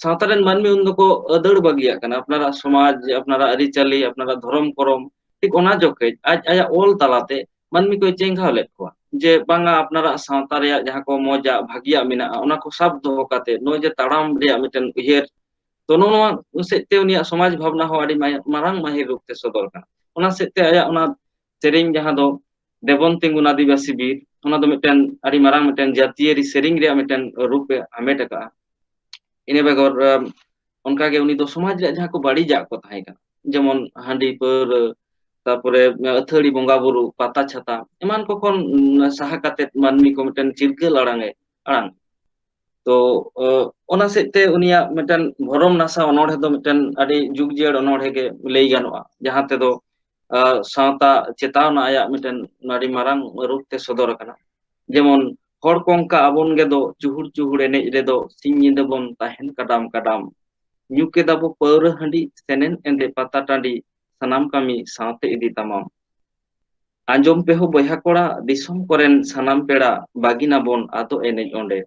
ᱥᱟᱶᱛᱟ ᱨᱮᱱ ᱢᱟᱹᱱᱢᱤ ᱩᱱ ᱫᱚᱠᱚ ᱫᱟᱹᱲ ᱵᱟᱹᱜᱤᱭᱟᱜ ᱠᱟᱱᱟ ᱟᱯᱱᱟᱨᱟᱜ ᱥᱚᱢᱟᱡᱽ, ᱟᱯᱱᱟᱨᱟᱜ ᱟᱹᱨᱤᱪᱟᱹᱞᱤ, ᱟᱯᱱᱟᱨᱟᱜ ᱫᱷᱚᱨᱚᱢ ᱠᱚᱨᱚᱢ᱾ ᱴᱷᱤᱠ ᱚᱱᱟ ᱡᱚᱠᱷᱮᱡ ᱟᱡ ᱟᱭᱟᱜ ᱚᱞ ᱛᱟᱞᱟᱛᱮ ᱢᱟᱹᱱᱢᱤ ᱠᱚᱭ ᱪᱮᱸᱜᱷᱟᱣ ᱞᱮᱫ ᱠᱚᱣᱟ ᱡᱮ ᱵᱟᱝᱟ, ᱟᱯᱱᱟᱨᱟᱜ ᱥᱟᱶᱛᱟ ᱨᱮᱭᱟᱜ ᱡᱟᱦᱟᱸ ᱠᱚ ᱢᱚᱡᱟᱜ ᱵᱷᱟᱹᱜᱤᱭᱟᱜ ᱢᱮᱱᱟᱜᱼᱟ, ᱚᱱᱟ ᱠᱚ ᱥᱟᱵ ᱫᱚᱦᱚ ᱠᱟᱛᱮ ᱱᱚᱜᱼᱚᱭ ᱡᱮ ᱛᱟᱲᱟᱢ ᱨᱮᱭᱟᱜ ᱢᱤᱫᱴᱮᱱ ᱩᱭᱦᱟᱹᱨ, ᱛᱚ ᱱᱚᱜᱼᱚ ᱱᱚᱣᱟ ᱥᱮᱫ ᱛᱮ ᱩᱱᱤᱭᱟᱜ ᱥᱚᱢᱟᱡᱽ ᱵᱷᱟᱵᱽᱱᱟ ᱦᱚᱸ ᱟᱹᱰᱤ ᱢᱟᱭ-, ᱢᱟᱨᱟᱝ ᱢᱟᱹᱦᱤᱨ ᱨᱩᱯ ᱛᱮ ᱥᱚᱫᱚᱨ ᱠᱟᱱᱟ᱾ ᱚᱱᱟ ᱥᱮᱫ ᱛᱮ ᱟᱭᱟᱜ ᱚᱱᱟ ᱥᱮᱨᱮᱧ ᱡᱟᱦᱟᱸ ᱫᱚ ᱫᱮᱵᱚᱱ ᱛᱤᱸᱜᱩᱱ ᱟᱹᱫᱤᱵᱟᱹᱥᱤ ᱵᱤᱨ, ᱚᱱᱟ ᱫᱚ ᱢᱤᱫᱴᱮᱱ ᱟᱹᱰᱤ ᱢᱟᱨᱟᱝ ᱢᱤᱫᱴᱮᱱ ᱡᱟᱹᱛᱤᱭᱟᱹᱨᱤ ᱥᱮᱨᱮᱧ ᱨᱮᱭᱟᱜ ᱢᱤᱫᱴᱮᱱ ᱨᱩᱯ ᱮ ᱦᱟᱢᱮᱴ ᱟᱠᱟᱫᱼᱟ᱾ ᱤᱱᱟᱹ ᱵᱮᱜᱚᱨ ᱟᱢ, ᱚᱱᱠᱟᱜᱮ ᱩᱱᱤ ᱫᱚ ᱥᱚᱢᱟᱡᱽ ᱨᱮᱭᱟᱜ ᱡᱟᱦᱟᱸ ᱠᱚ ᱵᱟᱹᱲᱤᱡᱟᱜ ᱠᱚ ᱛᱟᱦᱮᱸ ᱠᱟᱱᱟ, ᱡᱮᱢᱚᱱ ᱦᱟᱺᱰᱤ ᱯᱟᱹᱣᱨᱟᱹ, ᱛᱟᱨᱯᱚᱨᱮ ᱟᱹᱛᱷᱟᱹᱲᱤ ᱵᱚᱸᱜᱟ ᱵᱩᱨᱩ, ᱯᱟᱛᱟ ᱪᱷᱟᱛᱟ, ᱮᱢᱟᱱ ᱠᱚ ᱠᱷᱚᱱ ᱩᱢ, ᱥᱟᱦᱟ ᱠᱟᱛᱮ ᱢᱟᱹᱱᱢᱤ ᱠᱚ ᱢᱤᱫᱴᱮᱱ ᱪᱤᱨᱜᱟᱹᱞ ᱟᱲᱟᱝ ᱮ ᱟᱲᱟᱝ᱾ ᱛᱚ ᱚ, ᱚᱱᱟ ᱥᱮᱫ ᱛᱮ ᱩᱱᱤᱭᱟᱜ ᱢᱤᱫᱴᱮᱱ ᱵᱷᱚᱨᱚᱢ ᱱᱟᱥᱟ ᱚᱱᱚᱬᱦᱮ ᱫᱚ ᱢᱤᱫᱴᱮᱱ ᱟᱹᱰᱤ ᱡᱩᱜᱽ ᱡᱤᱭᱟᱹᱲ ᱚᱱᱚᱬᱦᱮ ᱜᱮ ᱞᱟᱹᱭ ᱜᱟᱱᱚᱜᱼᱟ, ᱡᱟᱦᱟᱸ ᱛᱮᱫᱚ ᱟᱨ, ᱥᱟᱶᱛᱟ ᱪᱮᱛᱟᱣᱱᱟ ᱟᱭᱟᱜ ᱢᱤᱫᱴᱮᱱ ᱟᱹᱰᱤ ᱢᱟᱨᱟᱝ ᱨᱩᱯ ᱛᱮ ᱥᱚᱫᱚᱨ ᱟᱠᱟᱱᱟ᱾ ᱡᱮᱢᱚᱱ ᱦᱚᱲ ᱠᱚᱝᱠᱟ ᱟᱵᱚᱱ ᱜᱮᱫᱚ ᱪᱩᱦᱩᱲ ᱪᱩᱦᱩᱲ ᱮᱱᱮᱡ ᱨᱮᱫᱚ ᱥᱤᱧ ᱧᱤᱫᱟᱹ ᱵᱚᱱ ᱛᱟᱦᱮᱱ ᱠᱟᱰᱟᱢ ᱠᱟᱰᱟᱢ᱾ ᱧᱩ ᱠᱮᱫᱟ ᱵᱚ ᱯᱟᱹᱣᱨᱟᱹ ᱦᱟᱺᱰᱤ ᱥᱮᱱᱮᱱ ᱮᱸᱫᱮ ᱯᱟᱛᱟ ᱴᱟᱺᱰᱤ ᱥᱟᱱᱟᱢ ᱠᱟᱹᱢᱤ ᱥᱟᱶᱛᱮ ᱤᱫᱤ ᱛᱟᱢᱟᱢ᱾ ᱟᱸᱡᱚᱢ ᱯᱮ ᱦᱳ ᱵᱚᱭᱦᱟ ᱠᱚᱲᱟ ᱫᱤᱥᱚᱢ ᱠᱚᱨᱮᱱ ᱥᱟᱱᱟᱢ ᱯᱮᱲᱟ ᱵᱟᱹᱜᱤ ᱱᱟᱵᱚᱱ ᱟᱫᱚ ᱮᱱᱮᱡ ᱚᱸᱰᱮ᱾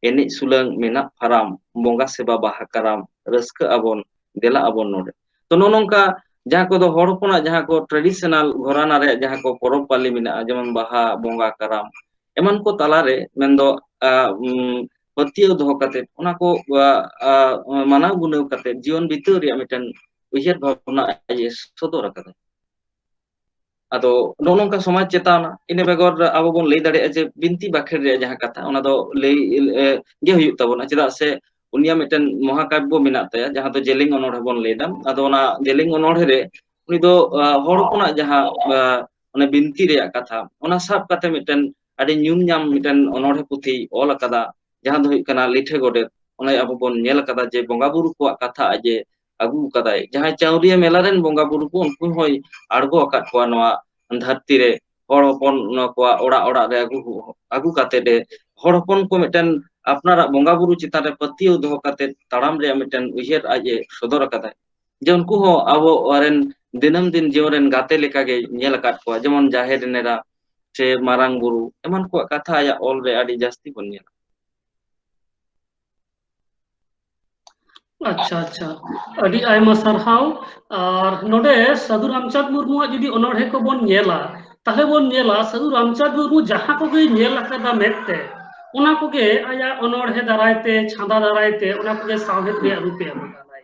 ᱮᱱᱮᱡ ᱥᱩᱞᱟᱹᱝ ᱢᱮᱱᱟᱜ ᱯᱷᱟᱨᱟᱢ, ᱵᱚᱸᱜᱟ ᱥᱮᱵᱟ ᱵᱟᱦᱟ ᱠᱟᱨᱟᱢ, ᱨᱟᱹᱥᱠᱟᱹ ᱟᱵᱚᱱ, ᱫᱮᱞᱟ ᱟᱵᱚᱱ ᱱᱚᱰᱮ᱾ ᱛᱚ ᱱᱚᱜᱼᱚ ᱱᱚᱝᱠᱟ ᱡᱟᱦᱟᱸ ᱠᱚᱫᱚ ᱦᱚᱲ ᱦᱚᱯᱚᱱᱟᱜ ᱡᱟᱦᱟᱸ ᱠᱚ traditional ᱜᱷᱚᱨᱟᱱᱟ ᱨᱮᱭᱟᱜ ᱡᱟᱦᱟᱸ ᱠᱚ ᱯᱚᱨᱚᱵᱽ ᱯᱟᱹᱞᱤ ᱢᱮᱱᱟᱜᱼᱟ, ᱡᱮᱢᱚᱱ ᱵᱟᱦᱟ, ᱵᱚᱸᱜᱟ, ᱠᱟᱨᱟᱢ, ᱮᱢᱟᱱ ᱠᱚ ᱛᱟᱞᱟᱨᱮ ᱢᱮᱱᱫᱚ, ᱟ, ᱩᱢ, ᱯᱟᱹᱛᱭᱟᱹᱣ ᱫᱚᱦᱚ ᱠᱟᱛᱮ ᱚᱱᱟ ᱠᱚ, ᱟ, ᱟ, ᱢᱟᱱᱟᱣ ᱜᱩᱱᱟᱹᱣ ᱠᱟᱛᱮ ᱡᱤᱭᱚᱱ ᱵᱤᱛᱟᱹᱣ ᱨᱮᱭᱟᱜ ᱢᱤᱫᱴᱮᱱ ᱩᱭᱦᱟᱹᱨ ᱵᱷᱟᱵᱽᱱᱟ ᱟᱡ ᱮ ᱥᱚᱫᱚᱨ ᱟᱠᱟᱫᱟ᱾ ᱟᱫᱚ ᱱᱚᱜᱼᱚ ᱱᱚᱝᱠᱟ ᱥᱚᱢᱟᱡᱽ ᱪᱮᱛᱟᱣᱱᱟ, ᱤᱱᱟᱹ ᱵᱮᱜᱚᱨ ᱟᱵᱚ ᱵᱚᱱ ᱞᱟᱹᱭ ᱫᱟᱲᱮᱭᱟᱜᱼᱟ ᱡᱮ ᱵᱤᱱᱛᱤ ᱵᱟᱠᱷᱮᱲ ᱨᱮᱭᱟᱜ ᱡᱟᱦᱟᱸ ᱠᱟᱛᱷᱟ, ᱚᱱᱟ ᱫᱚ ᱞᱟᱹᱭ, ᱮ, ᱜᱮ ᱦᱩᱭᱩᱜ ᱛᱟᱵᱚᱱᱟ, ᱪᱮᱫᱟᱜ ᱥᱮ ᱩᱱᱤᱭᱟᱜ ᱢᱤᱫᱴᱮᱱ ᱢᱚᱦᱟᱠᱟᱵᱽᱵᱚ ᱢᱮᱱᱟᱜ ᱛᱟᱭᱟ, ᱡᱟᱦᱟᱸ ᱫᱚ ᱡᱮᱞᱮᱧ ᱚᱱᱚᱬᱦᱮ ᱵᱚᱱ ᱞᱟᱹᱭ ᱮᱫᱟ᱾ ᱟᱫᱚ ᱚᱱᱟ ᱡᱮᱞᱮᱧ ᱚᱱᱚᱬᱦᱮ ᱨᱮ ᱩᱱᱤ ᱫᱚ, ᱟ, ᱦᱚᱲ ᱦᱚᱯᱚᱱᱟᱜ ᱡᱟᱦᱟᱸ, ᱟ, ᱚᱱᱮ ᱵᱤᱱᱛᱤ ᱨᱮᱭᱟᱜ ᱠᱟᱛᱷᱟ, ᱚᱱᱟ ᱥᱟᱵ ᱠᱟᱛᱮ ᱢᱤᱫᱴᱮᱱ ᱟᱹᱰᱤ ᱧᱩᱢ ᱧᱟᱢ ᱢᱤᱫᱴᱮᱱ ᱚᱱᱚᱬᱦᱮ ᱯᱩᱛᱷᱤ ᱚᱞ ᱟᱠᱟᱫᱟ, ᱡᱟᱦᱟᱸ ᱫᱚ ᱦᱩᱭᱩᱜ ᱠᱟᱱᱟ ᱞᱤᱴᱷᱟᱹ ᱜᱚᱰᱮᱛ᱾ ᱚᱱᱮ ᱟᱵᱚ ᱵᱚᱱ ᱧᱮᱞ ᱟᱠᱟᱫᱟ ᱡᱮ ᱵᱚᱸᱜᱟ ᱵᱩᱨᱩ ᱠᱚᱣᱟᱜ ᱠᱟᱛᱷᱟ ᱟᱡ ᱮ ᱟᱹᱜᱩ ᱟᱠᱟᱫᱟᱭ᱾ ᱡᱟᱦᱟᱸᱭ ᱪᱟᱹᱣᱨᱤᱭᱟᱹ ᱢᱮᱞᱟ ᱨᱮᱱ ᱵᱚᱸᱜᱟ ᱵᱩᱨᱩ ᱠᱚ, ᱩᱱᱠᱩ ᱦᱚᱸᱭ ᱟᱬᱜᱚ ᱟᱠᱟᱫ ᱠᱚᱣᱟ ᱱᱚᱣᱟ ᱫᱷᱟᱹᱨᱛᱤ ᱨᱮ, ᱦᱚᱲ ᱦᱚᱯᱚᱱ ᱱᱚᱣᱟ ᱠᱚᱣᱟᱜ ᱚᱲᱟᱜ ᱚᱲᱟᱜ ᱨᱮ ᱟᱹᱜᱩ, ᱟᱹᱜᱩ ᱠᱟᱛᱮ ᱮ, ᱦᱚᱲ ᱦᱚᱯᱚᱱ ᱠᱚ ᱢᱤᱫᱴᱮᱱ ᱟᱯᱱᱟᱨᱟᱜ ᱵᱚᱸᱜᱟ ᱵᱩᱨᱩ ᱪᱮᱛᱟᱱ ᱨᱮ ᱯᱟᱹᱛᱭᱟᱹᱣ ᱫᱚᱦᱚ ᱠᱟᱛᱮ ᱛᱟᱲᱟᱢ ᱨᱮᱭᱟᱜ ᱢᱤᱫᱴᱮᱱ ᱩᱭᱦᱟᱹᱨ ᱟᱡ ᱮ ᱥᱚᱫᱚᱨ ᱟᱠᱟᱫᱟᱭ᱾ ᱡᱮ ᱩᱱᱠᱩ ᱦᱚᱸ ᱟᱵᱚ ᱨᱮᱱ ᱫᱤᱱᱟᱹᱢ ᱫᱤᱱ ᱡᱤᱭᱚᱱ ᱨᱮᱱ ᱜᱟᱛᱮ ᱞᱮᱠᱟᱜᱮ ᱧᱮᱞ ᱟᱠᱟᱫ ᱠᱚᱣᱟ, ᱡᱮᱢᱚᱱ ᱡᱟᱦᱮᱨ ᱮᱨᱟ ᱥᱮ ᱢᱟᱨᱟᱝ ᱵᱩᱨᱩ, ᱮᱢᱟᱱ ᱠᱚᱣᱟᱜ ᱠᱟᱛᱷᱟ ᱟᱭᱟᱜ ᱚᱞ ᱨᱮ ᱟᱹᱰᱤ ᱡᱟᱹᱥᱛᱤ ᱵᱚᱱ ᱧᱮᱞᱟ᱾ ᱟᱪᱪᱷᱟ, ᱟᱪᱪᱷᱟ, ᱟᱹᱰᱤ ᱟᱭᱢᱟ ᱥᱟᱨᱦᱟᱣ᱾ ᱟᱨ ᱱᱚᱰᱮ ᱥᱟᱹᱫᱷᱩ ᱨᱟᱢᱪᱟᱸᱫᱽ ᱢᱩᱨᱢᱩᱣᱟᱜ ᱡᱩᱫᱤ ᱚᱱᱚᱬᱦᱮ ᱠᱚᱵᱚᱱ ᱧᱮᱞᱟ, ᱛᱟᱦᱞᱮ ᱵᱚᱱ ᱧᱮᱞᱟ ᱥᱟᱹᱫᱷᱩ ᱨᱟᱢᱪᱟᱸᱫᱽ ᱢᱩᱨᱢᱩ ᱡᱟᱦᱟᱸ ᱠᱚᱜᱮᱭ ᱧᱮᱞ ᱟᱠᱟᱫᱟ ᱢᱮᱫ ᱛᱮ, ᱚᱱᱟ ᱠᱚᱜᱮ ᱟᱭᱟᱜ ᱚᱱᱚᱬᱦᱮ ᱫᱟᱨᱟᱭ ᱛᱮ, ᱪᱷᱟᱸᱫᱟ ᱫᱟᱨᱟᱭ ᱛᱮ, ᱚᱱᱟ ᱠᱚᱜᱮ ᱥᱟᱶᱦᱮᱫ ᱨᱮᱭᱟᱜ ᱨᱩᱯᱮ ᱮᱢ ᱟᱠᱟᱫᱟᱭ᱾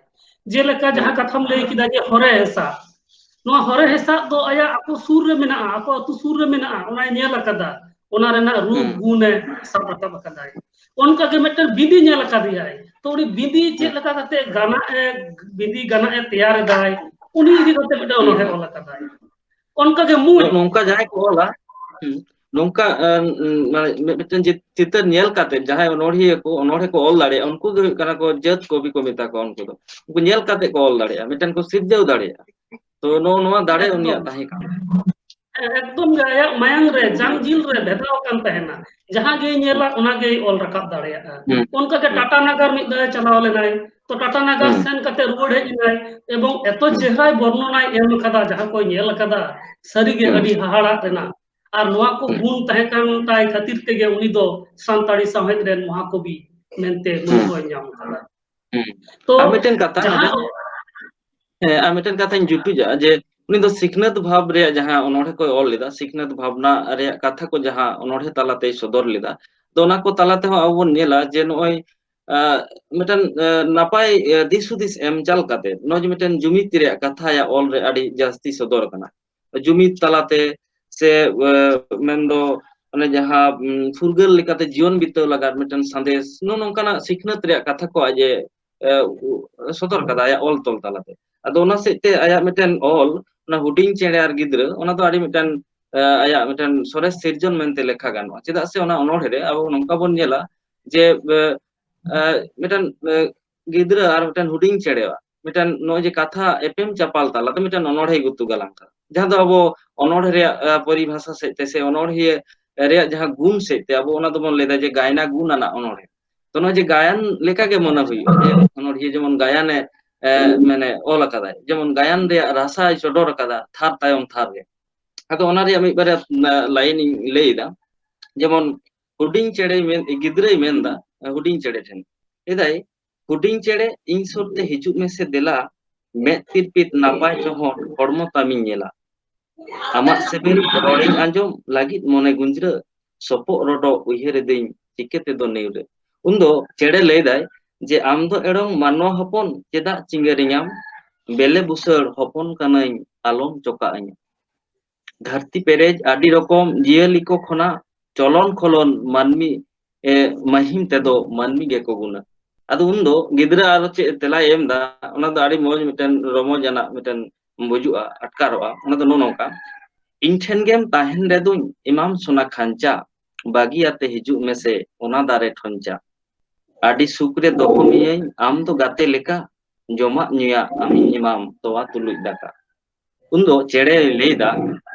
ᱡᱮᱞᱮᱠᱟ ᱡᱟᱦᱟᱸ ᱠᱟᱛᱷᱟᱢ ᱞᱟᱹᱭ ᱠᱮᱫᱟ ᱡᱮ ᱦᱚᱨᱮ ᱦᱮᱸᱥᱟᱜ, ᱱᱚᱣᱟ ᱦᱚᱨᱮ ᱦᱮᱸᱥᱟᱜ ᱫᱚ ᱟᱭᱟᱜ ᱟᱠᱚ ᱥᱩᱨ ᱨᱮ ᱢᱮᱱᱟᱜᱼᱟ, ᱟᱠᱚ ᱟᱹᱛᱩ ᱥᱩᱨ ᱨᱮ ᱢᱮᱱᱟᱜᱼᱟ, ᱚᱱᱟᱭ ᱧᱮᱞ ᱟᱠᱟᱫᱟ, ᱚᱱᱟ ᱨᱮᱱᱟᱜ ᱨᱩᱯ ᱦᱩᱸ᱾ ᱜᱩᱱᱮ ᱥᱟᱵ ᱨᱟᱠᱟᱵ ᱟᱠᱟᱫᱟᱭ᱾ ᱚᱱᱠᱟᱜᱮ ᱢᱤᱫᱴᱮᱱ ᱵᱤᱸᱫᱤ ᱧᱮᱞ ᱟᱠᱟᱫᱮᱭᱟᱭ, ᱛᱚ ᱩᱱᱤ ᱵᱤᱸᱫᱤ ᱪᱮᱫ ᱦᱩᱸ᱾ ᱞᱮᱠᱟ ᱠᱟᱛᱮ ᱜᱟᱱᱟᱜ ᱮ, ᱵᱤᱸᱫᱤ ᱜᱟᱱᱟᱜ ᱮ ᱛᱮᱭᱟᱨ ᱮᱫᱟᱭ, ᱩᱱᱤ ᱤᱫᱤ ᱠᱟᱛᱮ ᱢᱤᱫᱴᱮᱱ ᱦᱩᱸ᱾ ᱚᱱᱚᱬᱦᱮ ᱚᱞ ᱟᱠᱟᱫᱟᱭ᱾ ᱚᱱᱠᱟᱜᱮ ᱢᱩᱸᱡ᱾ ᱱᱚ-, ᱱᱚᱝᱠᱟ ᱡᱟᱦᱟᱸᱭ ᱠᱚ ᱚᱞᱟ, ᱦᱩᱸ, ᱱᱚᱝᱠᱟ, ᱟᱸ, ᱢᱟᱱᱮ ᱢᱤᱫ-, ᱢᱤᱫᱴᱮᱱ ᱪᱤ-, ᱪᱤᱛᱟᱹᱨ ᱧᱮᱞ ᱠᱟᱛᱮ ᱡᱟᱦᱟᱸᱭ ᱚᱱᱚᱬᱦᱤᱭᱟᱹ ᱠᱚ ᱚᱱᱚᱬᱦᱮ ᱠᱚ ᱚᱞ ᱫᱟᱲᱮᱭᱟᱜᱼᱟ, ᱩᱱᱠᱩ ᱜᱮ ᱦᱩᱭᱩᱜ ᱠᱟᱱᱟ ᱠᱚ ᱡᱟᱹᱛ ᱠᱚᱵᱤ ᱠᱚ ᱢᱮᱛᱟ ᱠᱚᱣᱟ᱾ ᱩᱱᱠᱩ ᱫᱚ, ᱩᱱᱠᱩ ᱧᱮᱞ ᱠᱟᱛᱮ ᱠᱚ ᱚᱞ ᱫᱟᱲᱮᱭᱟᱜᱼᱟ, ᱢᱤᱫᱴᱮᱱ ᱠᱚ ᱥᱤᱨᱡᱟᱹᱣ ᱫᱟᱲᱮᱭᱟᱜᱼᱟ᱾ ᱛᱚ ᱱᱚᱜᱼᱚ ᱱᱚᱣᱟ ᱫᱟᱲᱮ ᱮᱠᱫᱚᱢ᱾ ᱩᱱᱤᱭᱟᱜ ᱛᱟᱦᱮᱸ ᱠᱟᱱᱟ᱾ ᱦᱮᱸ, ᱮᱠᱫᱚᱢ ᱜᱮ ᱟᱭᱟᱜ ᱢᱟᱭᱟᱝ ᱨᱮ, ᱡᱟᱝ ᱡᱤᱞ ᱨᱮ ᱵᱷᱮᱫᱟᱣ ᱟᱠᱟᱱ ᱛᱟᱦᱮᱱᱟ᱾ ᱡᱟᱦᱟᱸ ᱜᱮᱭ ᱧᱮᱞᱟ, ᱚᱱᱟ ᱜᱮᱭ ᱚᱞ ᱨᱟᱠᱟᱵ ᱫᱟᱲᱮᱭᱟᱜᱼᱟ᱾ ᱦᱩᱸ, ᱚᱱᱠᱟ ᱜᱮ ᱦᱩᱸ᱾ ᱴᱟᱴᱟ ᱱᱟᱜᱟᱨ ᱢᱤᱫ ᱫᱷᱟᱣ ᱪᱟᱞᱟᱣ ᱞᱮᱱᱟᱭ, ᱛᱚ ᱴᱟᱴᱟ ᱱᱟᱜᱟᱨ ᱦᱩᱸ᱾ ᱥᱮᱱ ᱠᱟᱛᱮ ᱨᱩᱣᱟᱹᱲ ᱦᱮᱡ ᱮᱱᱟᱭ, ᱮᱵᱚᱝ ᱮᱛᱚ ᱦᱩᱸ᱾ ᱪᱮᱦᱨᱟᱭ ᱵᱚᱨᱱᱚᱱᱟᱭ ᱮᱢ ᱟᱠᱟᱫᱟ, ᱡᱟᱦᱟᱸ ᱠᱚᱭ ᱧᱮᱞ ᱟᱠᱟᱫᱟ, ᱥᱟᱹᱨᱤᱜᱮ ᱦᱩᱸ᱾ ᱟᱹᱰᱤ ᱦᱟᱦᱟᱲᱟᱜ ᱨᱮᱱᱟᱜ᱾ ᱟᱨ ᱱᱚᱣᱟ ᱠᱚ ᱦᱩᱸ᱾ ᱜᱩᱱ ᱛᱟᱦᱮᱸ ᱠᱟᱱ ᱛᱟᱭ ᱠᱷᱟᱹᱛᱤᱨ ᱛᱮᱜᱮ ᱩᱱᱤ ᱫᱚ ᱥᱟᱱᱛᱟᱲᱤ ᱥᱟᱶᱦᱮᱫ ᱨᱮᱱ ᱢᱚᱦᱟᱠᱚᱵᱤ ᱢᱮᱱᱛᱮ ᱢᱟᱹᱱ ᱦᱩᱸ᱾ ᱦᱚᱸᱭ ᱧᱟᱢ ᱟᱠᱟᱫᱟ᱾ ᱦᱩᱸ᱾ ᱛᱚ ᱟᱨ ᱢᱤᱫᱴᱮᱱ ᱠᱟᱛᱷᱟ ᱡᱟᱦᱟᱸ ᱱᱚᱰᱮ, ᱦᱮᱸ, ᱟᱨ ᱢᱤᱫᱴᱮᱱ ᱠᱟᱛᱷᱟᱧ ᱡᱩᱴᱩᱡᱟᱜᱼᱟ ᱡᱮ ᱩᱱᱤ ᱫᱚ ᱥᱤᱠᱷᱱᱟᱹᱛ ᱵᱷᱟᱵᱽ ᱨᱮᱭᱟᱜ ᱡᱟᱦᱟᱸ ᱚᱱᱚᱬᱦᱮ ᱠᱚᱭ ᱚᱞ ᱞᱮᱫᱟ, ᱥᱤᱠᱷᱱᱟᱹᱛ ᱵᱷᱟᱵᱽᱱᱟ ᱨᱮᱭᱟᱜ ᱠᱟᱛᱷᱟ ᱠᱚ ᱡᱟᱦᱟᱸ ᱚᱱᱚᱬᱦᱮ ᱛᱟᱞᱟᱛᱮᱭ ᱥᱚᱫᱚᱨ ᱞᱮᱫᱟ, ᱛᱚ ᱚᱱᱟ ᱠᱚ ᱛᱟᱞᱟ ᱛᱮᱦᱚᱸ ᱟᱵᱚ ᱵᱚᱱ ᱧᱮᱞᱟ ᱡᱮ ᱱᱚᱜᱼᱚᱭ, ᱟᱸ, ᱢᱤᱫᱴᱮᱱ, ᱟᱸ, ᱱᱟᱯᱟᱭ, ᱟᱸ, ᱫᱤᱥ ᱦᱩᱫᱤᱥ ᱮᱢ ᱪᱟᱞ ᱠᱟᱛᱮ ᱱᱚᱜᱼᱚᱭ ᱡᱮ ᱢᱤᱫᱴᱮᱱ ᱡᱩᱢᱤᱫ ᱨᱮᱭᱟᱜ ᱠᱟᱛᱷᱟ ᱟᱭᱟᱜ ᱚᱞ ᱨᱮ ᱟᱹᱰᱤ ᱡᱟᱹᱥᱛᱤ ᱥᱚᱫᱚᱨ ᱟᱠᱟᱱᱟ᱾ ᱡᱩᱢᱤᱫ ᱛᱟᱞᱟᱛᱮ ᱥᱮ, ᱮ, ᱢᱮᱱᱫᱚ ᱚᱱᱮ ᱡᱟᱦᱟᱸ, ᱩᱢ, ᱯᱷᱩᱨᱜᱟᱹᱞ ᱞᱮᱠᱟᱛᱮ ᱡᱤᱭᱚᱱ ᱵᱤᱛᱟᱹᱣ ᱞᱟᱜᱟᱫ ᱢᱤᱫᱴᱮᱱ ᱥᱟᱸᱫᱮᱥ, ᱱᱚᱜᱼᱚ ᱱᱚᱝᱠᱟᱱᱟᱜ ᱥᱤᱠᱷᱱᱟᱹᱛ ᱨᱮᱭᱟᱜ ᱠᱟᱛᱷᱟ ᱠᱚ ᱟᱡ ᱮ, ᱮ, ᱩ-, ᱥᱚᱫᱚᱨ ᱠᱟᱫᱟ ᱟᱭᱟᱜ ᱚᱞ ᱛᱚᱞ ᱛᱟᱞᱟᱛᱮ᱾ ᱟᱫᱚ ᱚᱱᱟ ᱥᱮᱫ ᱛᱮ ᱟᱭᱟᱜ ᱢᱤᱫᱴᱮᱱ ᱚᱞ, ᱚᱱᱟ ᱦᱩᱰᱤᱧ ᱪᱮᱬᱮ ᱟᱨ ᱜᱤᱫᱽᱨᱟᱹ, ᱚᱱᱟ ᱫᱚ ᱟᱹᱰᱤ ᱢᱤᱫᱴᱮᱱ, ᱮ, ᱟᱭᱟᱜ ᱢᱤᱫᱴᱮᱱ ᱥᱚᱨᱮᱥ ᱥᱤᱨᱡᱚᱱ ᱢᱮᱱᱛᱮ ᱞᱮᱠᱷᱟ ᱜᱟᱱᱚᱜᱼᱟ᱾ ᱪᱮᱫᱟᱜ ᱥᱮ ᱚᱱᱟ ᱚᱱᱚᱬᱦᱮ ᱨᱮ ᱟᱵᱚ ᱱᱚᱝᱠᱟ ᱵᱚᱱ ᱧᱮᱞᱟ ᱡᱮ, ᱮ, ᱮ, ᱢᱤᱫᱴᱮᱱ, ᱮ, ᱜᱤᱫᱽᱨᱟᱹ ᱟᱨ ᱢᱤᱫᱴᱮᱱ ᱦᱩᱰᱤᱧ ᱪᱮᱬᱮᱣᱟᱜ ᱢᱤᱫᱴᱮᱱ ᱱᱚᱜᱼᱚᱭ ᱡᱮ ᱠᱟᱛᱷᱟ ᱮᱯᱮᱢ ᱪᱟᱯᱟᱞ ᱛᱟᱞᱟᱛᱮ ᱢᱤᱫᱴᱮᱱ ᱚᱱᱚᱬᱦᱮ ᱜᱩᱛᱩ ᱜᱟᱞᱟᱝ ᱠᱟᱱᱟ, ᱡᱟᱦᱟᱸ ᱫᱚ ᱟᱵᱚ ᱚᱱᱚᱬᱦᱮ ᱨᱮᱭᱟᱜ, ᱟ, ᱯᱚᱨᱤᱵᱷᱟᱥᱟ ᱥᱮᱫ ᱛᱮ ᱥᱮ ᱚᱱᱚᱬᱦᱤᱭᱟᱹ ᱨᱮᱭᱟᱜ ᱡᱟᱦᱟᱸ ᱜᱩᱱ ᱥᱮᱫ ᱛᱮ ᱟᱵᱚ ᱚᱱᱟ ᱫᱚᱵᱚᱱ ᱞᱟᱹᱭᱫᱟ ᱡᱮ ᱜᱟᱭᱱᱟ ᱜᱩᱱ ᱟᱱᱟᱜ ᱚᱱᱚᱬᱦᱮ᱾ ᱛᱚ ᱱᱚᱜᱼᱚᱭ ᱡᱮ ᱜᱟᱭᱟᱱ ᱞᱮᱠᱟᱜᱮ ᱢᱚᱱᱮ ᱦᱩᱭᱩᱜᱼᱟ ᱡᱮ ᱚᱱᱚᱬᱦᱤᱭᱟᱹ ᱡᱮᱢᱚᱱ ᱜᱟᱭᱟᱱᱮ, ᱮ, ᱢᱟᱱᱮ ᱚᱞ ᱟᱠᱟᱫᱟᱭ, ᱡᱮᱢᱚᱱ ᱜᱟᱭᱟᱱ ᱨᱮᱭᱟᱜ ᱨᱟᱥᱟᱭ ᱥᱚᱫᱚᱨ ᱟᱠᱟᱫᱟ ᱛᱷᱟᱨ ᱛᱟᱭᱚᱢ ᱛᱷᱟᱨ ᱨᱮ᱾ ᱟᱫᱚ ᱚᱱᱟ ᱨᱮᱭᱟᱜ ᱢᱤᱫ ᱵᱟᱨᱭᱟ ᱞᱟᱭᱤᱱ ᱤᱧ ᱞᱟᱹᱭ ᱮᱫᱟ᱾ ᱡᱮᱢᱚᱱ ᱦᱩᱰᱤᱧ ᱪᱮᱬᱮᱭ ᱢᱮᱱ, ᱜᱤᱫᱽᱨᱟᱹᱭ ᱢᱮᱱᱫᱟ ᱦᱩᱰᱤᱧ ᱪᱮᱬᱮ ᱴᱷᱮᱱ, ᱞᱟᱹᱭᱫᱟᱭ, "ᱦᱩᱰᱤᱧ ᱪᱮᱬᱮ, ᱤᱧ ᱥᱩᱨ ᱛᱮ ᱦᱤᱡᱩᱜ ᱢᱮᱥᱮ ᱫᱮᱞᱟ, ᱢᱮᱫ ᱛᱤᱨᱯᱤᱛ ᱱᱟᱯᱟᱭ ᱪᱚᱦᱚᱸ ᱦᱚᱲᱢᱚ ᱛᱟᱢᱤᱧ ᱧᱮᱞᱟ᱾ ᱟᱢᱟᱜ ᱥᱤᱵᱤᱞ ᱨᱚᱲᱤᱧ ᱟᱸᱡᱚᱢ ᱞᱟᱹᱜᱤᱫ ᱢᱚᱱᱮ ᱜᱩᱸᱡᱨᱟᱹ, ᱥᱚᱯᱚᱜ ᱨᱚᱰᱚᱜ ᱩᱭᱦᱟᱹᱨ ᱮᱫᱟᱹᱧ ᱪᱤᱠᱟᱹ ᱛᱮᱫᱚ ᱱᱤᱣᱨᱟᱹ᱾" ᱩᱱᱫᱚ ᱪᱮᱬᱮ ᱞᱟᱹᱭᱫᱟᱭ ᱡᱮ, "ᱟᱢ ᱫᱚ ᱮᱲᱚᱝ ᱢᱟᱱᱣᱟ ᱦᱚᱯᱚᱱ, ᱪᱮᱫᱟᱜ ᱪᱤᱸᱜᱟᱹᱨᱤᱧᱟᱢ? ᱵᱮᱞᱮ ᱵᱩᱥᱟᱹᱲ ᱦᱚᱯᱚᱱ ᱠᱟᱹᱱᱟᱹᱧ, ᱟᱞᱚᱢ ᱪᱚᱠᱟᱜ ᱟᱹᱧᱟ᱾ ᱫᱷᱟᱹᱨᱛᱤ ᱯᱮᱨᱮᱡ ᱟᱹᱰᱤ ᱨᱚᱠᱚᱢ ᱡᱤᱭᱟᱹᱞᱤ ᱠᱚ ᱠᱷᱚᱱᱟᱜ ᱪᱚᱞᱚᱱ ᱠᱷᱚᱞᱚᱱ ᱢᱟᱹᱱᱢᱤ, ᱮ, ᱢᱟᱹᱦᱤᱢ ᱛᱮᱫᱚ ᱢᱟᱹᱱᱢᱤ ᱜᱮᱠᱚ ᱜᱩᱱᱟ᱾" ᱟᱫᱚ ᱩᱱᱫᱚ ᱜᱤᱫᱽᱨᱟᱹ ᱟᱨᱚ ᱪᱮᱫ ᱛᱮᱞᱟᱭ ᱮᱢ ᱮᱫᱟ, ᱚᱱᱟ ᱫᱚ ᱟᱹᱰᱤ ᱢᱚᱡᱽ ᱢᱤᱫᱴᱮᱱ ᱨᱚᱢᱚᱡᱽ ᱟᱱᱟᱜ ᱢᱤᱫᱴᱮᱱ ᱵᱩᱡᱩᱜᱼᱟ, ᱟᱴᱠᱟᱨᱚᱜᱼᱟ᱾ ᱚᱱᱟ ᱫᱚ ᱱᱚᱜᱼᱚ ᱱᱚᱝᱠᱟ, "ᱤᱧ ᱴᱷᱮᱱ ᱜᱮᱢ ᱛᱟᱦᱮᱱ ᱨᱮᱫᱚᱧ ᱮᱢᱟᱢ ᱥᱚᱱᱟ ᱠᱷᱟᱧᱪᱟ, ᱵᱟᱹᱜᱤᱭᱟᱛᱮ ᱦᱤᱡᱩᱜ ᱢᱮᱥᱮ ᱚᱱᱟ ᱫᱟᱨᱮ ᱴᱷᱚᱧᱪᱟ᱾ ᱟᱹᱰᱤ ᱥᱩᱠ ᱨᱮ ᱫᱚᱦᱚ ᱢᱤᱭᱟᱹᱧ ᱟᱢ ᱫᱚ ᱜᱟᱛᱮ ᱞᱮᱠᱟ, ᱡᱚᱢᱟᱜ ᱧᱩᱭᱟᱜ ᱟᱢᱤᱧ ᱮᱢᱟᱢ ᱛᱚᱣᱟ ᱛᱩᱞᱩᱡ ᱫᱟᱠᱟ᱾" ᱩᱱᱫᱚ ᱪᱮᱬᱮᱭ ᱞᱟᱹᱭᱫᱟ,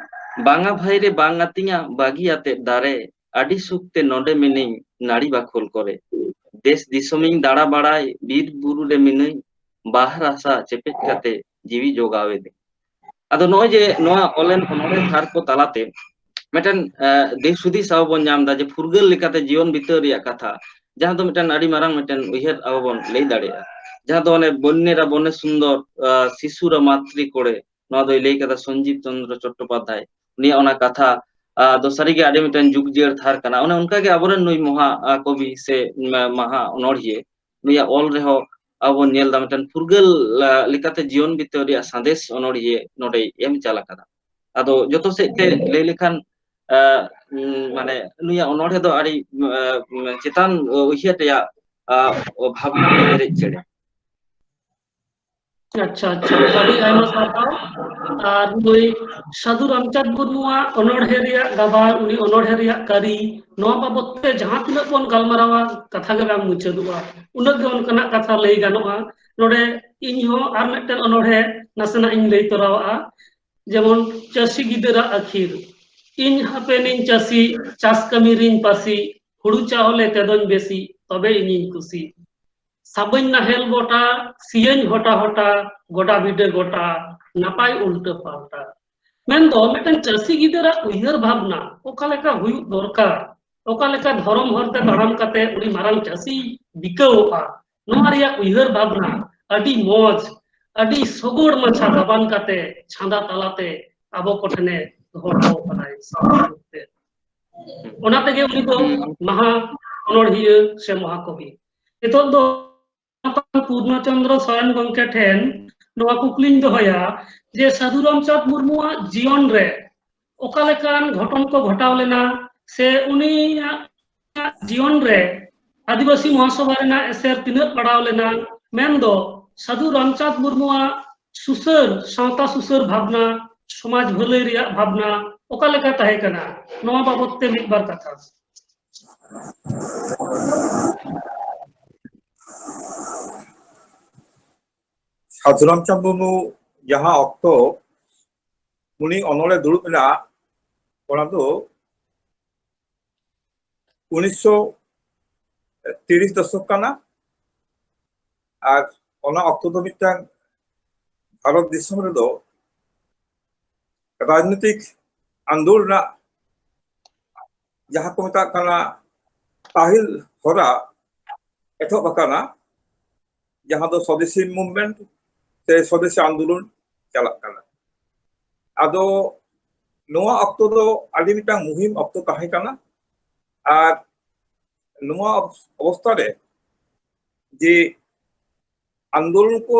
"ᱵᱟᱝᱟ ᱵᱷᱟᱭ ᱨᱮ, ᱵᱟᱝ ᱟᱹᱛᱤᱧᱟ ᱵᱟᱹᱜᱤ ᱟᱛᱮᱫ ᱫᱟᱨᱮ, ᱟᱹᱰᱤ ᱥᱩᱠ ᱛᱮ ᱱᱚᱰᱮ ᱢᱤᱱᱟᱹᱧ ᱱᱟᱹᱲᱤ ᱵᱟᱠᱷᱳᱞ ᱠᱚᱨᱮ᱾ ᱫᱮᱥ ᱫᱤᱥᱚᱢᱤᱧ ᱫᱟᱬᱟ ᱵᱟᱲᱟᱭ, ᱵᱤᱨ ᱵᱩᱨᱩ ᱨᱮ ᱢᱤᱱᱟᱹᱧ, ᱵᱟᱦᱟ ᱨᱟᱥᱟ ᱪᱮᱯᱮᱡ ᱠᱟᱛᱮ ᱡᱤᱣᱤ ᱡᱚᱜᱟᱣ ᱮᱫᱟᱹᱧ᱾" ᱟᱫᱚ ᱱᱚᱜᱼᱚᱭ ᱡᱮ ᱱᱚᱣᱟ ᱚᱞᱮᱱ ᱚᱱᱚᱬᱦᱮ ᱛᱷᱟᱨ ᱠᱚ ᱛᱟᱞᱟᱛᱮ ᱢᱤᱫᱴᱮᱱ, ᱮ, ᱫᱤᱥ ᱦᱩᱫᱤᱥ ᱟᱵᱚ ᱵᱚᱱ ᱧᱟᱢ ᱮᱫᱟ ᱡᱮ ᱯᱷᱩᱨᱜᱟᱹᱞ ᱞᱮᱠᱟᱛᱮ ᱡᱤᱭᱚᱱ ᱵᱤᱛᱟᱹᱣ ᱨᱮᱭᱟᱜ ᱠᱟᱛᱷᱟ, ᱡᱟᱦᱟᱸ ᱫᱚ ᱢᱤᱫᱴᱮᱱ ᱟᱹᱰᱤ ᱢᱟᱨᱟᱝ ᱢᱤᱫᱴᱮᱱ ᱩᱭᱦᱟᱹᱨ ᱟᱵᱚ ᱵᱚᱱ ᱞᱟᱹᱭ ᱫᱟᱲᱮᱭᱟᱜᱼᱟ, ᱡᱟᱦᱟᱸ ᱫᱚ ᱚᱱᱮ "ᱵᱚᱱᱱᱮᱨᱟ ᱵᱚᱱᱮ ᱥᱩᱱᱫᱚᱨ, ᱟ, ᱥᱤᱥᱩᱨᱟ ᱢᱟᱛᱨᱤ ᱠᱚᱲᱮ", ᱱᱚᱣᱟ ᱫᱚᱭ ᱞᱟᱹᱭ ᱠᱟᱫᱟ ᱥᱚᱧᱡᱤᱵ ᱪᱚᱸᱫᱽᱨᱚ ᱪᱚᱴᱴᱳᱯᱟᱫᱽᱫᱷᱟᱭ᱾ ᱩᱱᱤᱭᱟᱜ ᱚᱱᱟ ᱠᱟᱛᱷᱟ, ᱟ, ᱫᱚ ᱥᱟᱹᱨᱤᱜᱮ ᱟᱹᱰᱤ ᱢᱤᱫᱴᱮᱱ ᱡᱩᱜᱽ ᱡᱤᱭᱟᱹᱲ ᱛᱷᱟᱨ ᱠᱟᱱᱟ᱾ ᱚᱱᱮ ᱚᱱᱠᱟᱜᱮ ᱟᱵᱚᱨᱮᱱ ᱱᱩᱭ ᱢᱚᱦᱟ, ᱟ, ᱠᱚᱵᱤ ᱥᱮ ᱢᱟ-, ᱢᱟᱦᱟ ᱚᱱᱚᱬᱦᱤᱭᱟᱹ, ᱱᱩᱭᱟᱜ ᱚᱞ ᱨᱮᱦᱚᱸ ᱟᱵᱚ ᱵᱚᱱ ᱧᱮᱞ ᱮᱫᱟ ᱢᱤᱫᱴᱮᱱ ᱯᱷᱩᱨᱜᱟᱹᱞ, ᱟ, ᱞᱮᱠᱟᱛᱮ ᱡᱤᱭᱚᱱ ᱵᱤᱛᱟᱹᱣ ᱨᱮᱭᱟᱜ ᱥᱟᱸᱫᱮᱥ ᱚᱱᱚᱬᱦᱤᱭᱟᱹ ᱱᱚᱰᱮᱭ ᱮᱢ ᱪᱟᱞ ᱟᱠᱟᱫᱟ᱾ ᱟᱫᱚ ᱡᱚᱛᱚ ᱥᱮᱫ ᱛᱮ ᱞᱟᱹᱭ ᱞᱮᱠᱷᱟᱱ, ᱟ, ᱩᱢ, ᱢᱟᱱᱮ ᱱᱩᱭᱟᱜ ᱚᱱᱚᱬᱦᱮ ᱫᱚ ᱟᱹᱰᱤ, ᱟ, ᱪᱮᱛᱟᱱ ᱩᱭᱦᱟᱹᱨ ᱨᱮᱭᱟᱜ, ᱟ, ᱵᱷᱟᱵᱽᱱᱟ ᱯᱮᱨᱮᱡ ᱪᱮᱬᱮ᱾ ᱟᱪᱪᱷᱟ, ᱟᱪᱪᱷᱟ, ᱟᱹᱰᱤ ᱟᱭᱢᱟ ᱥᱟᱨᱦᱟᱣ᱾ ᱟᱨ ᱱᱩᱭ ᱥᱟᱹᱫᱷᱩ ᱨᱟᱢᱪᱟᱸᱫᱽ ᱢᱩᱨᱢᱩᱣᱟᱜ ᱚᱱᱚᱬᱦᱮ ᱨᱮᱭᱟᱜ ᱜᱟᱵᱟᱱ, ᱩᱱᱤ ᱚᱱᱚᱬᱦᱮ ᱨᱮᱭᱟᱜ ᱠᱟᱹᱨᱤ, ᱱᱚᱣᱟ ᱵᱟᱵᱚᱛ ᱛᱮ ᱡᱟᱦᱟᱸ ᱛᱤᱱᱟᱹᱜ ᱵᱚᱱ ᱜᱟᱞᱢᱟᱨᱟᱣᱟ, ᱠᱟᱛᱷᱟ ᱜᱮ ᱵᱟᱝ ᱢᱩᱪᱟᱹᱫᱚᱜᱼᱟ, ᱩᱱᱟᱹᱜ ᱜᱮ ᱚᱱᱠᱟᱱᱟᱜ ᱠᱟᱛᱷᱟ ᱞᱟᱹᱭ ᱜᱟᱱᱚᱜᱼᱟ᱾ ᱱᱚᱰᱮ ᱤᱧ ᱦᱚᱸ ᱟᱨ ᱢᱤᱫᱴᱮᱱ ᱚᱱᱚᱬᱦᱮ ᱱᱟᱥᱮᱱᱟᱜ ᱤᱧ ᱞᱟᱹᱭ ᱛᱚᱨᱟᱣᱟᱜᱼᱟ, ᱡᱮᱢᱚᱱ ᱪᱟᱹᱥᱤ ᱜᱤᱫᱟᱹᱨᱟᱜ ᱟᱹᱠᱷᱤᱨ᱾ ᱤᱧ ᱦᱟᱯᱮᱱᱤᱧ ᱪᱟᱹᱥᱤ, ᱪᱟᱥ ᱠᱟᱹᱢᱤ ᱨᱤᱧ ᱯᱟᱹᱥᱤ, ᱦᱩᱲᱩ ᱪᱟᱣᱞᱮ ᱛᱮᱫᱚᱧ ᱵᱮᱥᱤ, ᱛᱚᱵᱮ ᱤᱧᱤᱧ ᱠᱩᱥᱤ᱾ ᱥᱟᱵᱟᱹᱧ ᱱᱟᱦᱮᱞ ᱵᱚᱴᱟ, ᱥᱤᱭᱟᱹᱧ ᱦᱚᱴᱟ ᱦᱚᱴᱟ, ᱜᱚᱰᱟ ᱵᱤᱰᱟᱹ ᱜᱚᱴᱟ, ᱱᱟᱯᱟᱭ ᱩᱞᱴᱟᱹ ᱯᱟᱞᱴᱟ᱾ ᱢᱮᱱᱫᱚ ᱢᱤᱫᱴᱟᱝ ᱪᱟᱹᱥᱤ ᱜᱤᱫᱟᱹᱨᱟᱜ ᱩᱭᱦᱟᱹᱨ ᱵᱷᱟᱵᱽᱱᱟ ᱚᱠᱟ ᱞᱮᱠᱟ ᱦᱩᱭᱩᱜ ᱫᱚᱨᱠᱟᱨ, ᱚᱠᱟ ᱞᱮᱠᱟ ᱫᱷᱚᱨᱚᱢ ᱦᱚᱨᱛᱮ ᱛᱟᱲᱟᱢ ᱠᱟᱛᱮ ᱩᱱᱤ ᱢᱟᱨᱟᱝ ᱪᱟᱹᱥᱤ ᱵᱤᱠᱟᱹᱣᱚᱜᱼᱟ, ᱱᱚᱣᱟ ᱨᱮᱭᱟᱜ ᱩᱭᱦᱟᱹᱨ ᱵᱷᱟᱵᱽᱱᱟ ᱟᱹᱰᱤ ᱢᱚᱡᱽ, ᱟᱹᱰᱤ ᱥᱚᱜᱚᱲ ᱢᱟᱪᱷᱟ ᱜᱟᱵᱟᱱ ᱠᱟᱛᱮ ᱪᱷᱟᱸᱫᱟ ᱛᱟᱞᱟᱛᱮ ᱟᱵᱚ ᱠᱚᱴᱷᱮᱱᱮ ᱫᱚᱦᱚ ᱦᱚᱴᱚ ᱠᱟᱫᱟᱭ ᱥᱟᱶᱛᱟ ᱨᱩᱯ ᱛᱮ᱾ ᱚᱱᱟ ᱛᱮᱜᱮ ᱩᱱᱤ ᱫᱚ ᱢᱟᱦᱟ ᱚᱱᱚᱬᱦᱤᱭᱟᱹ ᱥᱮ ᱢᱚᱦᱟᱠᱚᱵᱤ᱾ ᱱᱤᱛᱚᱜ ᱫᱚ ᱯᱩᱨᱱᱚ ᱪᱚᱸᱫᱽᱨᱚ ᱥᱚᱨᱮᱱ ᱜᱚᱢᱠᱮ ᱴᱷᱮᱱ ᱱᱚᱣᱟ ᱠᱩᱠᱞᱤᱧ ᱫᱚᱦᱚᱭᱟ ᱡᱮ ᱥᱟᱹᱫᱷᱩ ᱨᱟᱢᱪᱟᱸᱫᱽ ᱢᱩᱨᱢᱩᱣᱟᱜ ᱡᱤᱭᱚᱱ ᱨᱮ ᱚᱠᱟ ᱞᱮᱠᱟᱱ ᱜᱷᱚᱴᱚᱱ ᱠᱚ ᱜᱷᱚᱴᱟᱣ ᱞᱮᱱᱟ ᱥᱮ ᱩᱱᱤᱭᱟᱜ ᱡᱤᱭᱚᱱ ᱨᱮ ᱟᱹᱫᱤᱵᱟᱹᱥᱤ ᱢᱚᱦᱟᱥᱚᱵᱷᱟ ᱨᱮᱱᱟᱜ ᱮᱥᱮᱨ ᱛᱤᱱᱟᱹᱜ ᱯᱟᱲᱟᱣ ᱞᱮᱱᱟ, ᱢᱮᱱᱫᱚ ᱥᱟᱹᱫᱷᱩ ᱨᱟᱢᱪᱟᱸᱫᱽ ᱢᱩᱨᱢᱩᱣᱟᱜ ᱥᱩᱥᱟᱹᱨ, ᱥᱟᱶᱛᱟ ᱥᱩᱥᱟᱹᱨ ᱵᱷᱟᱵᱽᱱᱟ, ᱥᱚᱢᱟᱡᱽ ᱵᱷᱟᱹᱞᱟᱹᱭ ᱨᱮᱭᱟᱜ ᱵᱷᱟᱵᱽᱱᱟ ᱚᱠᱟ ᱞᱮᱠᱟ ᱛᱟᱦᱮᱸ ᱠᱟᱱᱟ, ᱱᱚᱣᱟ ᱵᱟᱵᱚᱛ ᱛᱮ ᱢᱤᱫ ᱵᱟᱨ ᱠᱟᱛᱷᱟ᱾ ᱥᱟᱹᱫᱷᱩ ᱨᱟᱢᱪᱟᱸᱫᱽ ᱢᱩᱨᱢᱩ ᱡᱟᱦᱟᱸ ᱚᱠᱛᱚ ᱩᱱᱤ ᱚᱱᱚᱞᱮ ᱫᱩᱲᱩᱵ ᱮᱱᱟ, ᱚᱱᱟ ᱫᱚ ᱩᱱᱤᱥᱥᱚ ᱛᱤᱨᱤᱥ ᱫᱚᱥᱚᱠ ᱠᱟᱱᱟ᱾ ᱟᱨ ᱚᱱᱟ ᱚᱠᱛᱚ ᱫᱚ ᱢᱤᱫᱴᱟᱝ ᱵᱷᱟᱨᱚᱛ ᱫᱤᱥᱚᱢ ᱨᱮᱫᱚ ᱨᱟᱡᱽᱱᱤᱛᱤᱠ ᱟᱱᱫᱳᱞᱚᱱ ᱨᱮᱱᱟᱜ ᱡᱟᱦᱟᱸ ᱠᱚ ᱢᱮᱛᱟᱜ ᱠᱟᱱᱟ ᱯᱟᱹᱦᱤᱞ ᱦᱚᱨᱟ ᱮᱛᱚᱦᱚᱵ ᱟᱠᱟᱱᱟ, ᱡᱟᱦᱟᱸ ᱫᱚ ᱥᱚᱫᱮᱥᱤ ᱢᱩᱵᱷᱢᱮᱱᱴ ᱥᱮ ᱥᱚᱫᱮᱥᱤ ᱟᱱᱫᱳᱞᱚᱱ ᱪᱟᱞᱟᱜ ᱠᱟᱱᱟ᱾ ᱟᱫᱚ ᱱᱚᱣᱟ ᱚᱠᱛᱚ ᱫᱚ ᱟᱹᱰᱤ ᱢᱤᱫᱴᱟᱝ ᱢᱩᱦᱤᱢ ᱚᱠᱛᱚ ᱛᱟᱦᱮᱸ ᱠᱟᱱᱟ᱾ ᱟᱨ ᱱᱚᱣᱟ ᱚᱵᱚᱥᱛᱟ ᱨᱮ ᱡᱮ ᱟᱱᱫᱳᱞᱚᱱ ᱠᱚ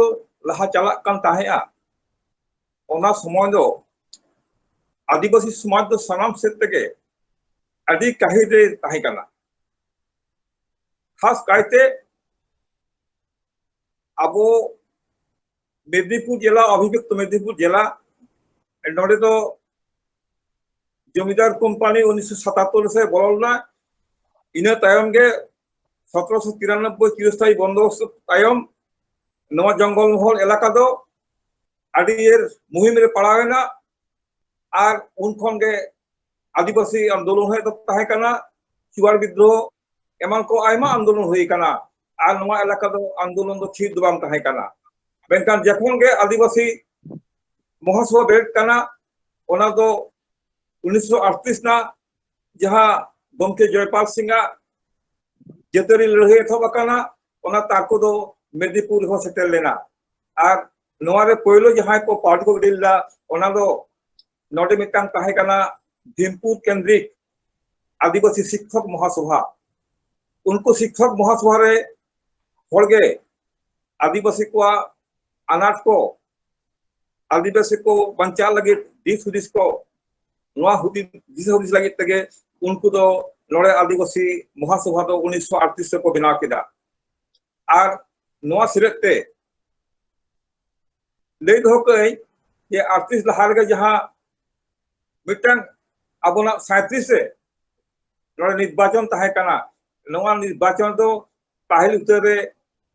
ᱞᱟᱦᱟ ᱪᱟᱞᱟᱜ ᱠᱟᱱ ᱛᱟᱦᱮᱸᱫᱼᱟ, ᱚᱱᱟ ᱥᱚᱢᱚᱭ ᱫᱚ ᱟᱹᱫᱤᱵᱟᱹᱥᱤ ᱥᱚᱢᱟᱡᱽ ᱫᱚ ᱥᱟᱱᱟᱢ ᱥᱮᱫ ᱛᱮᱜᱮ ᱟᱹᱰᱤ ᱠᱟᱹᱦᱤᱞ ᱨᱮ ᱛᱟᱦᱮᱸ ᱠᱟᱱᱟ᱾ ᱠᱷᱟᱥ ᱠᱟᱭᱛᱮ ᱟᱵᱚ ᱢᱮᱫᱽᱱᱤᱯᱩᱨ ᱡᱮᱞᱟ, ᱚᱵᱷᱤᱵᱷᱩᱠᱛᱚ ᱢᱮᱫᱽᱱᱤᱯᱩᱨ ᱡᱮᱞᱟ, ᱱᱚᱰᱮ ᱫᱚ ᱡᱚᱢᱤᱫᱟᱨ ᱠᱳᱢᱯᱟᱱᱤ ᱩᱱᱤᱥᱥᱚ ᱥᱟᱛᱟᱛᱛᱳᱨ ᱨᱮ ᱵᱚᱞᱚ ᱞᱮᱱᱟ᱾ ᱤᱱᱟᱹ ᱛᱟᱭᱚᱢ ᱜᱮ ᱥᱚᱛᱨᱚᱥᱚ ᱛᱤᱨᱟᱱᱚᱵᱵᱳᱭ ᱪᱤᱨᱚᱥᱛᱷᱟᱭᱤ ᱵᱚᱱᱫᱳᱵᱚᱥᱛ ᱛᱟᱭᱚᱢ ᱱᱚᱣᱟ ᱡᱚᱝᱜᱚᱞ ᱢᱚᱦᱚᱞ ᱮᱞᱟᱠᱟ ᱫᱚ ᱟᱹᱰᱤ ᱮᱨ ᱢᱩᱦᱤᱢ ᱨᱮ ᱯᱟᱲᱟᱣ ᱮᱱᱟ᱾ ᱟᱨ ᱩᱱ ᱠᱷᱚᱱ ᱜᱮ ᱟᱹᱫᱤᱵᱟᱹᱥᱤ ᱟᱱᱫᱳᱞᱚᱱ ᱦᱚᱸ ᱮᱛᱚᱦᱚᱵ ᱛᱟᱦᱮᱸ ᱠᱟᱱᱟ, ᱪᱩᱣᱟᱲ ᱵᱤᱫᱽᱫᱨᱳᱦᱚ, ᱮᱢᱟᱱ ᱠᱚ ᱟᱭᱢᱟ ᱟᱱᱫᱳᱞᱚᱱ ᱦᱩᱭ ᱟᱠᱟᱱᱟ᱾ ᱟᱨ ᱱᱚᱣᱟ ᱮᱞᱟᱠᱟ ᱫᱚ ᱟᱱᱫᱳᱞᱚᱱ ᱫᱚ ᱛᱷᱤᱨ ᱫᱚ ᱵᱟᱝ ᱛᱟᱦᱮᱸ ᱠᱟᱱᱟ᱾ ᱢᱮᱱᱠᱷᱟᱱ ᱡᱚᱠᱷᱚᱱ ᱜᱮ ᱟᱹᱫᱤᱵᱟᱹᱥᱤ ᱢᱚᱦᱟᱥᱚᱵᱷᱟ ᱵᱮᱨᱮᱫ ᱠᱟᱱᱟ, ᱚᱱᱟ ᱫᱚ ᱩᱱᱤᱥᱥᱚ ᱟᱴᱛᱨᱤᱥ ᱨᱮᱱᱟᱜ ᱡᱟᱦᱟᱸ ᱜᱚᱢᱠᱮ ᱡᱚᱭᱯᱟᱞ ᱥᱤᱝ ᱟᱜ ᱡᱟᱹᱛᱟᱹᱨᱤ ᱞᱟᱹᱲᱦᱟᱹᱭ ᱮᱛᱚᱦᱚᱵ ᱟᱠᱟᱱᱟ, ᱚᱱᱟ ᱛᱟᱨᱠᱚ ᱫᱚ ᱢᱮᱫᱽᱱᱤᱯᱩᱨ ᱨᱮᱦᱚᱸ ᱥᱮᱴᱮᱨ ᱞᱮᱱᱟ᱾ ᱟᱨ ᱱᱚᱣᱟ ᱨᱮ ᱯᱳᱭᱞᱳ ᱡᱟᱦᱟᱸᱭ ᱠᱚ ᱯᱟᱨᱴᱤ ᱠᱚ ᱵᱮᱨᱮᱫ ᱞᱮᱫᱟ, ᱚᱱᱟ ᱫᱚ ᱱᱚᱰᱮ ᱢᱤᱫᱴᱟᱝ ᱛᱟᱦᱮᱸ ᱠᱟᱱᱟ ᱵᱷᱤᱢᱯᱩᱨ ᱠᱮᱱᱫᱨᱤᱠ ᱟᱹᱫᱤᱵᱟᱹᱥᱤ ᱥᱤᱠᱠᱷᱚᱠ ᱢᱚᱦᱟᱥᱚᱵᱷᱟ᱾ ᱩᱱᱠᱩ ᱥᱤᱠᱠᱷᱚᱠ ᱢᱚᱦᱟᱥᱚᱵᱷᱟ ᱨᱮ ᱦᱚᱲᱜᱮ ᱟᱹᱫᱤᱵᱟᱹᱥᱤ ᱠᱚᱣᱟᱜ ᱟᱱᱟᱴ ᱠᱚ, ᱟᱹᱫᱤᱵᱟᱹᱥᱤ ᱠᱚ ᱵᱟᱧᱪᱟᱣ ᱞᱟᱹᱜᱤᱫ ᱫᱤᱥ ᱦᱩᱫᱤᱥ ᱠᱚ, ᱱᱚᱣᱟ ᱦᱩᱫᱤᱥ, ᱫᱤᱥ ᱦᱩᱫᱤᱥ ᱞᱟᱹᱜᱤᱫ ᱛᱮᱜᱮ ᱩᱱᱠᱩ ᱫᱚ ᱱᱚᱰᱮ ᱟᱹᱫᱤᱵᱟᱹᱥᱤ ᱢᱚᱦᱟᱥᱚᱵᱷᱟ ᱫᱚ ᱩᱱᱤᱥᱥᱚ ᱟᱴᱛᱨᱤᱥ ᱨᱮᱠᱚ ᱵᱮᱱᱟᱣ ᱠᱮᱫᱟ᱾ ᱟᱨ ᱱᱚᱣᱟ ᱥᱮᱞᱮᱫ ᱛᱮ ᱞᱟᱹᱭ ᱫᱚᱦᱚ ᱠᱟᱜ ᱟᱹᱧ ᱡᱮ ᱟᱴᱛᱨᱤᱥ ᱞᱟᱦᱟ ᱨᱮᱜᱮ ᱡᱟᱦᱟᱸ ᱢᱤᱫᱴᱟᱝ ᱟᱵᱚᱱᱟᱜ ᱥᱟᱸᱭᱛᱨᱤᱥ ᱨᱮ ᱱᱚᱰᱮ ᱱᱤᱨᱵᱟᱪᱚᱱ ᱛᱟᱦᱮᱸ ᱠᱟᱱᱟ, ᱱᱚᱣᱟ ᱱᱤᱨᱵᱟᱪᱚᱱ ᱫᱚ ᱯᱟᱹᱦᱤᱞ ᱩᱛᱟᱹᱨ ᱨᱮ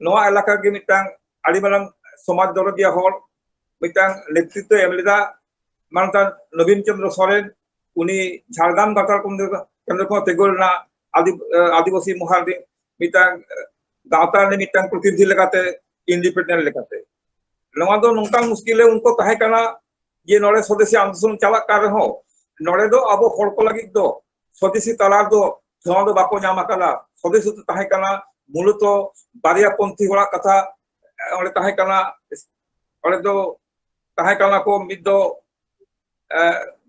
ᱱᱚᱣᱟ ᱮᱞᱟᱠᱟ ᱜᱮ ᱢᱤᱫᱴᱟᱝ ᱟᱹᱰᱤ ᱢᱟᱨᱟᱝ ᱥᱚᱢᱟᱡᱽ ᱫᱚᱨᱚᱫᱤᱭᱟᱹ ᱦᱚᱲ ᱢᱤᱫᱴᱟᱝ ᱱᱮᱛᱨᱤᱛᱵ ᱮ ᱮᱢ ᱞᱮᱫᱟ, ᱢᱟᱱᱚᱛᱟᱱ ᱱᱚᱵᱤᱱ ᱪᱚᱸᱫᱽᱨᱚ ᱥᱚᱨᱮᱱ᱾ ᱩᱱᱤ ᱡᱷᱟᱲᱜᱨᱟᱢ ᱜᱟᱛᱟᱨ ᱠᱮᱱᱫᱨᱚ ᱠᱷᱚᱱ ᱛᱤᱸᱜᱩ ᱞᱮᱱᱟ, ᱟᱹᱫᱤ-, ᱟᱹᱫᱤᱵᱟᱹᱥᱤ ᱢᱚᱦᱟᱞ ᱨᱮ ᱢᱤᱫᱴᱟᱝ ᱜᱟᱶᱛᱟ ᱨᱤᱱᱤᱡ ᱢᱤᱫᱴᱟᱝ ᱯᱨᱚᱛᱤᱱᱤᱫᱷᱤ ᱞᱮᱠᱟᱛᱮ, ᱤᱱᱰᱤᱯᱮᱱᱰᱮᱱᱴ ᱞᱮᱠᱟᱛᱮ᱾ ᱱᱚᱣᱟ ᱫᱚ ᱱᱚᱝᱠᱟᱱ ᱢᱩᱥᱠᱤᱞ ᱨᱮ ᱩᱱᱠᱩ ᱛᱟᱦᱮᱸ ᱠᱟᱱᱟ ᱡᱮ ᱱᱚᱰᱮ ᱥᱚᱫᱮᱥᱤ ᱟᱱᱫᱳᱞᱚᱱ ᱪᱟᱞᱟᱜ ᱠᱟᱱ ᱨᱮᱦᱚᱸ, ᱱᱚᱰᱮ ᱫᱚ ᱟᱵᱚ ᱦᱚᱲ ᱠᱚ ᱞᱟᱹᱜᱤᱫ ᱫᱚ ᱥᱚᱫᱮᱥᱤ ᱛᱟᱞᱟ ᱨᱮᱫᱚ ᱴᱷᱟᱶ ᱫᱚ ᱵᱟᱠᱚ ᱧᱟᱢ ᱟᱠᱟᱫᱟ᱾ ᱥᱚᱫᱮᱥᱤ ᱫᱚ ᱛᱟᱦᱮᱸ ᱠᱟᱱᱟ ᱢᱩᱞᱚᱛᱚ ᱵᱟᱨᱭᱟ ᱯᱚᱱᱛᱷᱤ ᱦᱚᱲᱟᱜ ᱠᱟᱛᱷᱟ᱾ ᱚᱸᱰᱮ ᱛᱟᱦᱮᱸ ᱠᱟᱱᱟ, ᱚᱸᱰᱮ ᱫᱚ ᱛᱟᱦᱮᱸ ᱠᱟᱱᱟ ᱠᱚ ᱢᱤᱫ ᱫᱚ, ᱮ,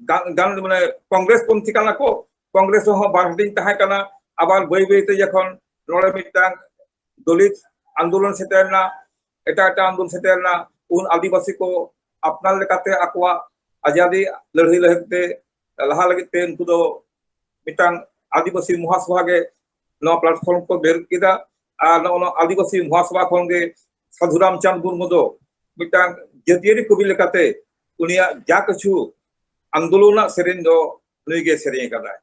ᱜᱟᱱ, ᱜᱟᱱ, ᱢᱟᱱᱮ ᱠᱚᱝᱜᱨᱮᱥ ᱯᱚᱱᱛᱷᱤ ᱠᱟᱱᱟ ᱠᱚ, ᱠᱚᱝᱜᱨᱮᱥ ᱨᱮᱦᱚᱸ ᱵᱟᱨ ᱦᱟᱹᱴᱤᱧ ᱛᱟᱦᱮᱸ ᱠᱟᱱᱟ᱾ ᱟᱵᱟᱨ ᱵᱟᱹᱭ ᱵᱟᱹᱭᱛᱮ ᱡᱚᱠᱷᱚᱱ ᱱᱚᱰᱮ ᱢᱤᱫᱴᱟᱝ ᱫᱚᱞᱤᱛ ᱟᱱᱫᱳᱞᱚᱱ ᱥᱮᱴᱮᱨ ᱮᱱᱟ, ᱮᱴᱟᱜ ᱮᱴᱟᱜ ᱟᱱᱫᱳᱞᱚᱱ ᱥᱮᱴᱮᱨ ᱮᱱᱟ, ᱩᱱ ᱟᱹᱫᱤᱵᱟᱹᱥᱤ ᱠᱚ ᱟᱯᱱᱟᱨ ᱞᱮᱠᱟᱛᱮ ᱟᱠᱚᱣᱟᱜ ᱟᱡᱟᱫᱤ ᱞᱟᱹᱲᱦᱟᱹᱭ ᱞᱟᱹᱜᱤᱫ ᱛᱮ, ᱞᱟᱦᱟ ᱞᱟᱹᱜᱤᱫ ᱛᱮ ᱩᱱᱠᱩ ᱫᱚ ᱢᱤᱫᱴᱟᱝ ᱟᱹᱫᱤᱵᱟᱹᱥᱤ ᱢᱚᱦᱟᱥᱚᱵᱷᱟ ᱜᱮ ᱱᱚᱣᱟ ᱯᱞᱟᱴᱯᱷᱚᱨᱢ ᱠᱚ ᱵᱮᱨᱮᱫ ᱠᱮᱫᱟ᱾ ᱟᱨ ᱱᱚᱜᱼᱚ ᱱᱚᱣᱟ ᱟᱹᱫᱤᱵᱟᱹᱥᱤ ᱢᱚᱦᱟᱥᱚᱵᱷᱟ ᱠᱷᱚᱱ ᱜᱮ ᱥᱟᱹᱫᱷᱩ ᱨᱟᱢᱪᱟᱸᱫᱽ ᱢᱩᱨᱢᱩ ᱫᱚ ᱢᱤᱫᱴᱟᱝ ᱡᱟᱹᱛᱤᱭᱟᱹᱨᱤ ᱠᱚᱵᱤ ᱞᱮᱠᱟᱛᱮ ᱩᱱᱤᱭᱟᱜ ᱡᱟ ᱠᱤᱪᱷᱩ ᱟᱱᱫᱳᱞᱚᱱ ᱨᱮᱱᱟᱜ ᱥᱮᱨᱮᱧ ᱫᱚ ᱱᱩᱭ ᱜᱮ ᱥᱮᱨᱮᱧ ᱟᱠᱟᱫᱟᱭ,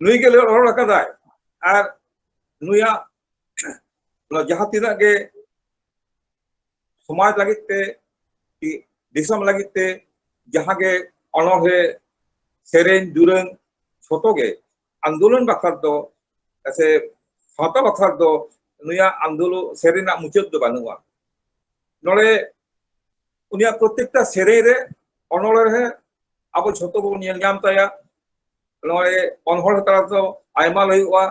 ᱱᱩᱭ ᱜᱮ ᱨᱚᱲ ᱟᱠᱟᱫᱟᱭ᱾ ᱟᱨ ᱱᱩᱭᱟᱜ ᱱᱚᱣᱟ ᱡᱟᱦᱟᱸ ᱛᱤᱱᱟᱹᱜ ᱜᱮ ᱥᱚᱢᱟᱡᱽ ᱞᱟᱹᱜᱤᱫ ᱛᱮ, ᱫᱤ-, ᱫᱤᱥᱚᱢ ᱞᱟᱹᱜᱤᱫ ᱛᱮ ᱡᱟᱦᱟᱸ ᱜᱮ ᱚᱱᱚᱬᱦᱮ, ᱥᱮᱨᱮᱧ, ᱫᱩᱨᱟᱹᱝ, ᱡᱷᱚᱛᱚ ᱜᱮ ᱟᱱᱫᱳᱞᱚᱱ ᱵᱟᱠᱷᱨᱟ ᱫᱚ, ᱥᱮ ᱥᱟᱶᱛᱟ ᱵᱟᱠᱷᱨᱟ ᱫᱚ ᱱᱩᱭᱟᱜ ᱟᱱᱫᱳᱞᱚᱱ ᱥᱮᱨᱮᱧ ᱨᱮᱱᱟᱜ ᱢᱩᱪᱟᱹᱫ ᱫᱚ ᱵᱟᱹᱱᱩᱜᱼᱟ᱾ ᱱᱚᱰᱮ ᱩᱱᱤᱭᱟᱜ ᱯᱨᱚᱛᱮᱠᱴᱟ ᱥᱮᱨᱮᱧ ᱨᱮ, ᱚᱱᱚᱬᱦᱮ ᱨᱮ ᱟᱵᱚ ᱡᱷᱚᱛᱚ ᱵᱚᱱ ᱧᱮᱞ ᱧᱟᱢ ᱛᱟᱭᱟ᱾ ᱱᱚᱜᱼᱚᱭ ᱚᱱᱚᱬᱦᱮ ᱛᱟᱞᱟ ᱛᱮᱫᱚ ᱟᱭᱢᱟ ᱞᱟᱹᱭᱚᱜᱼᱟ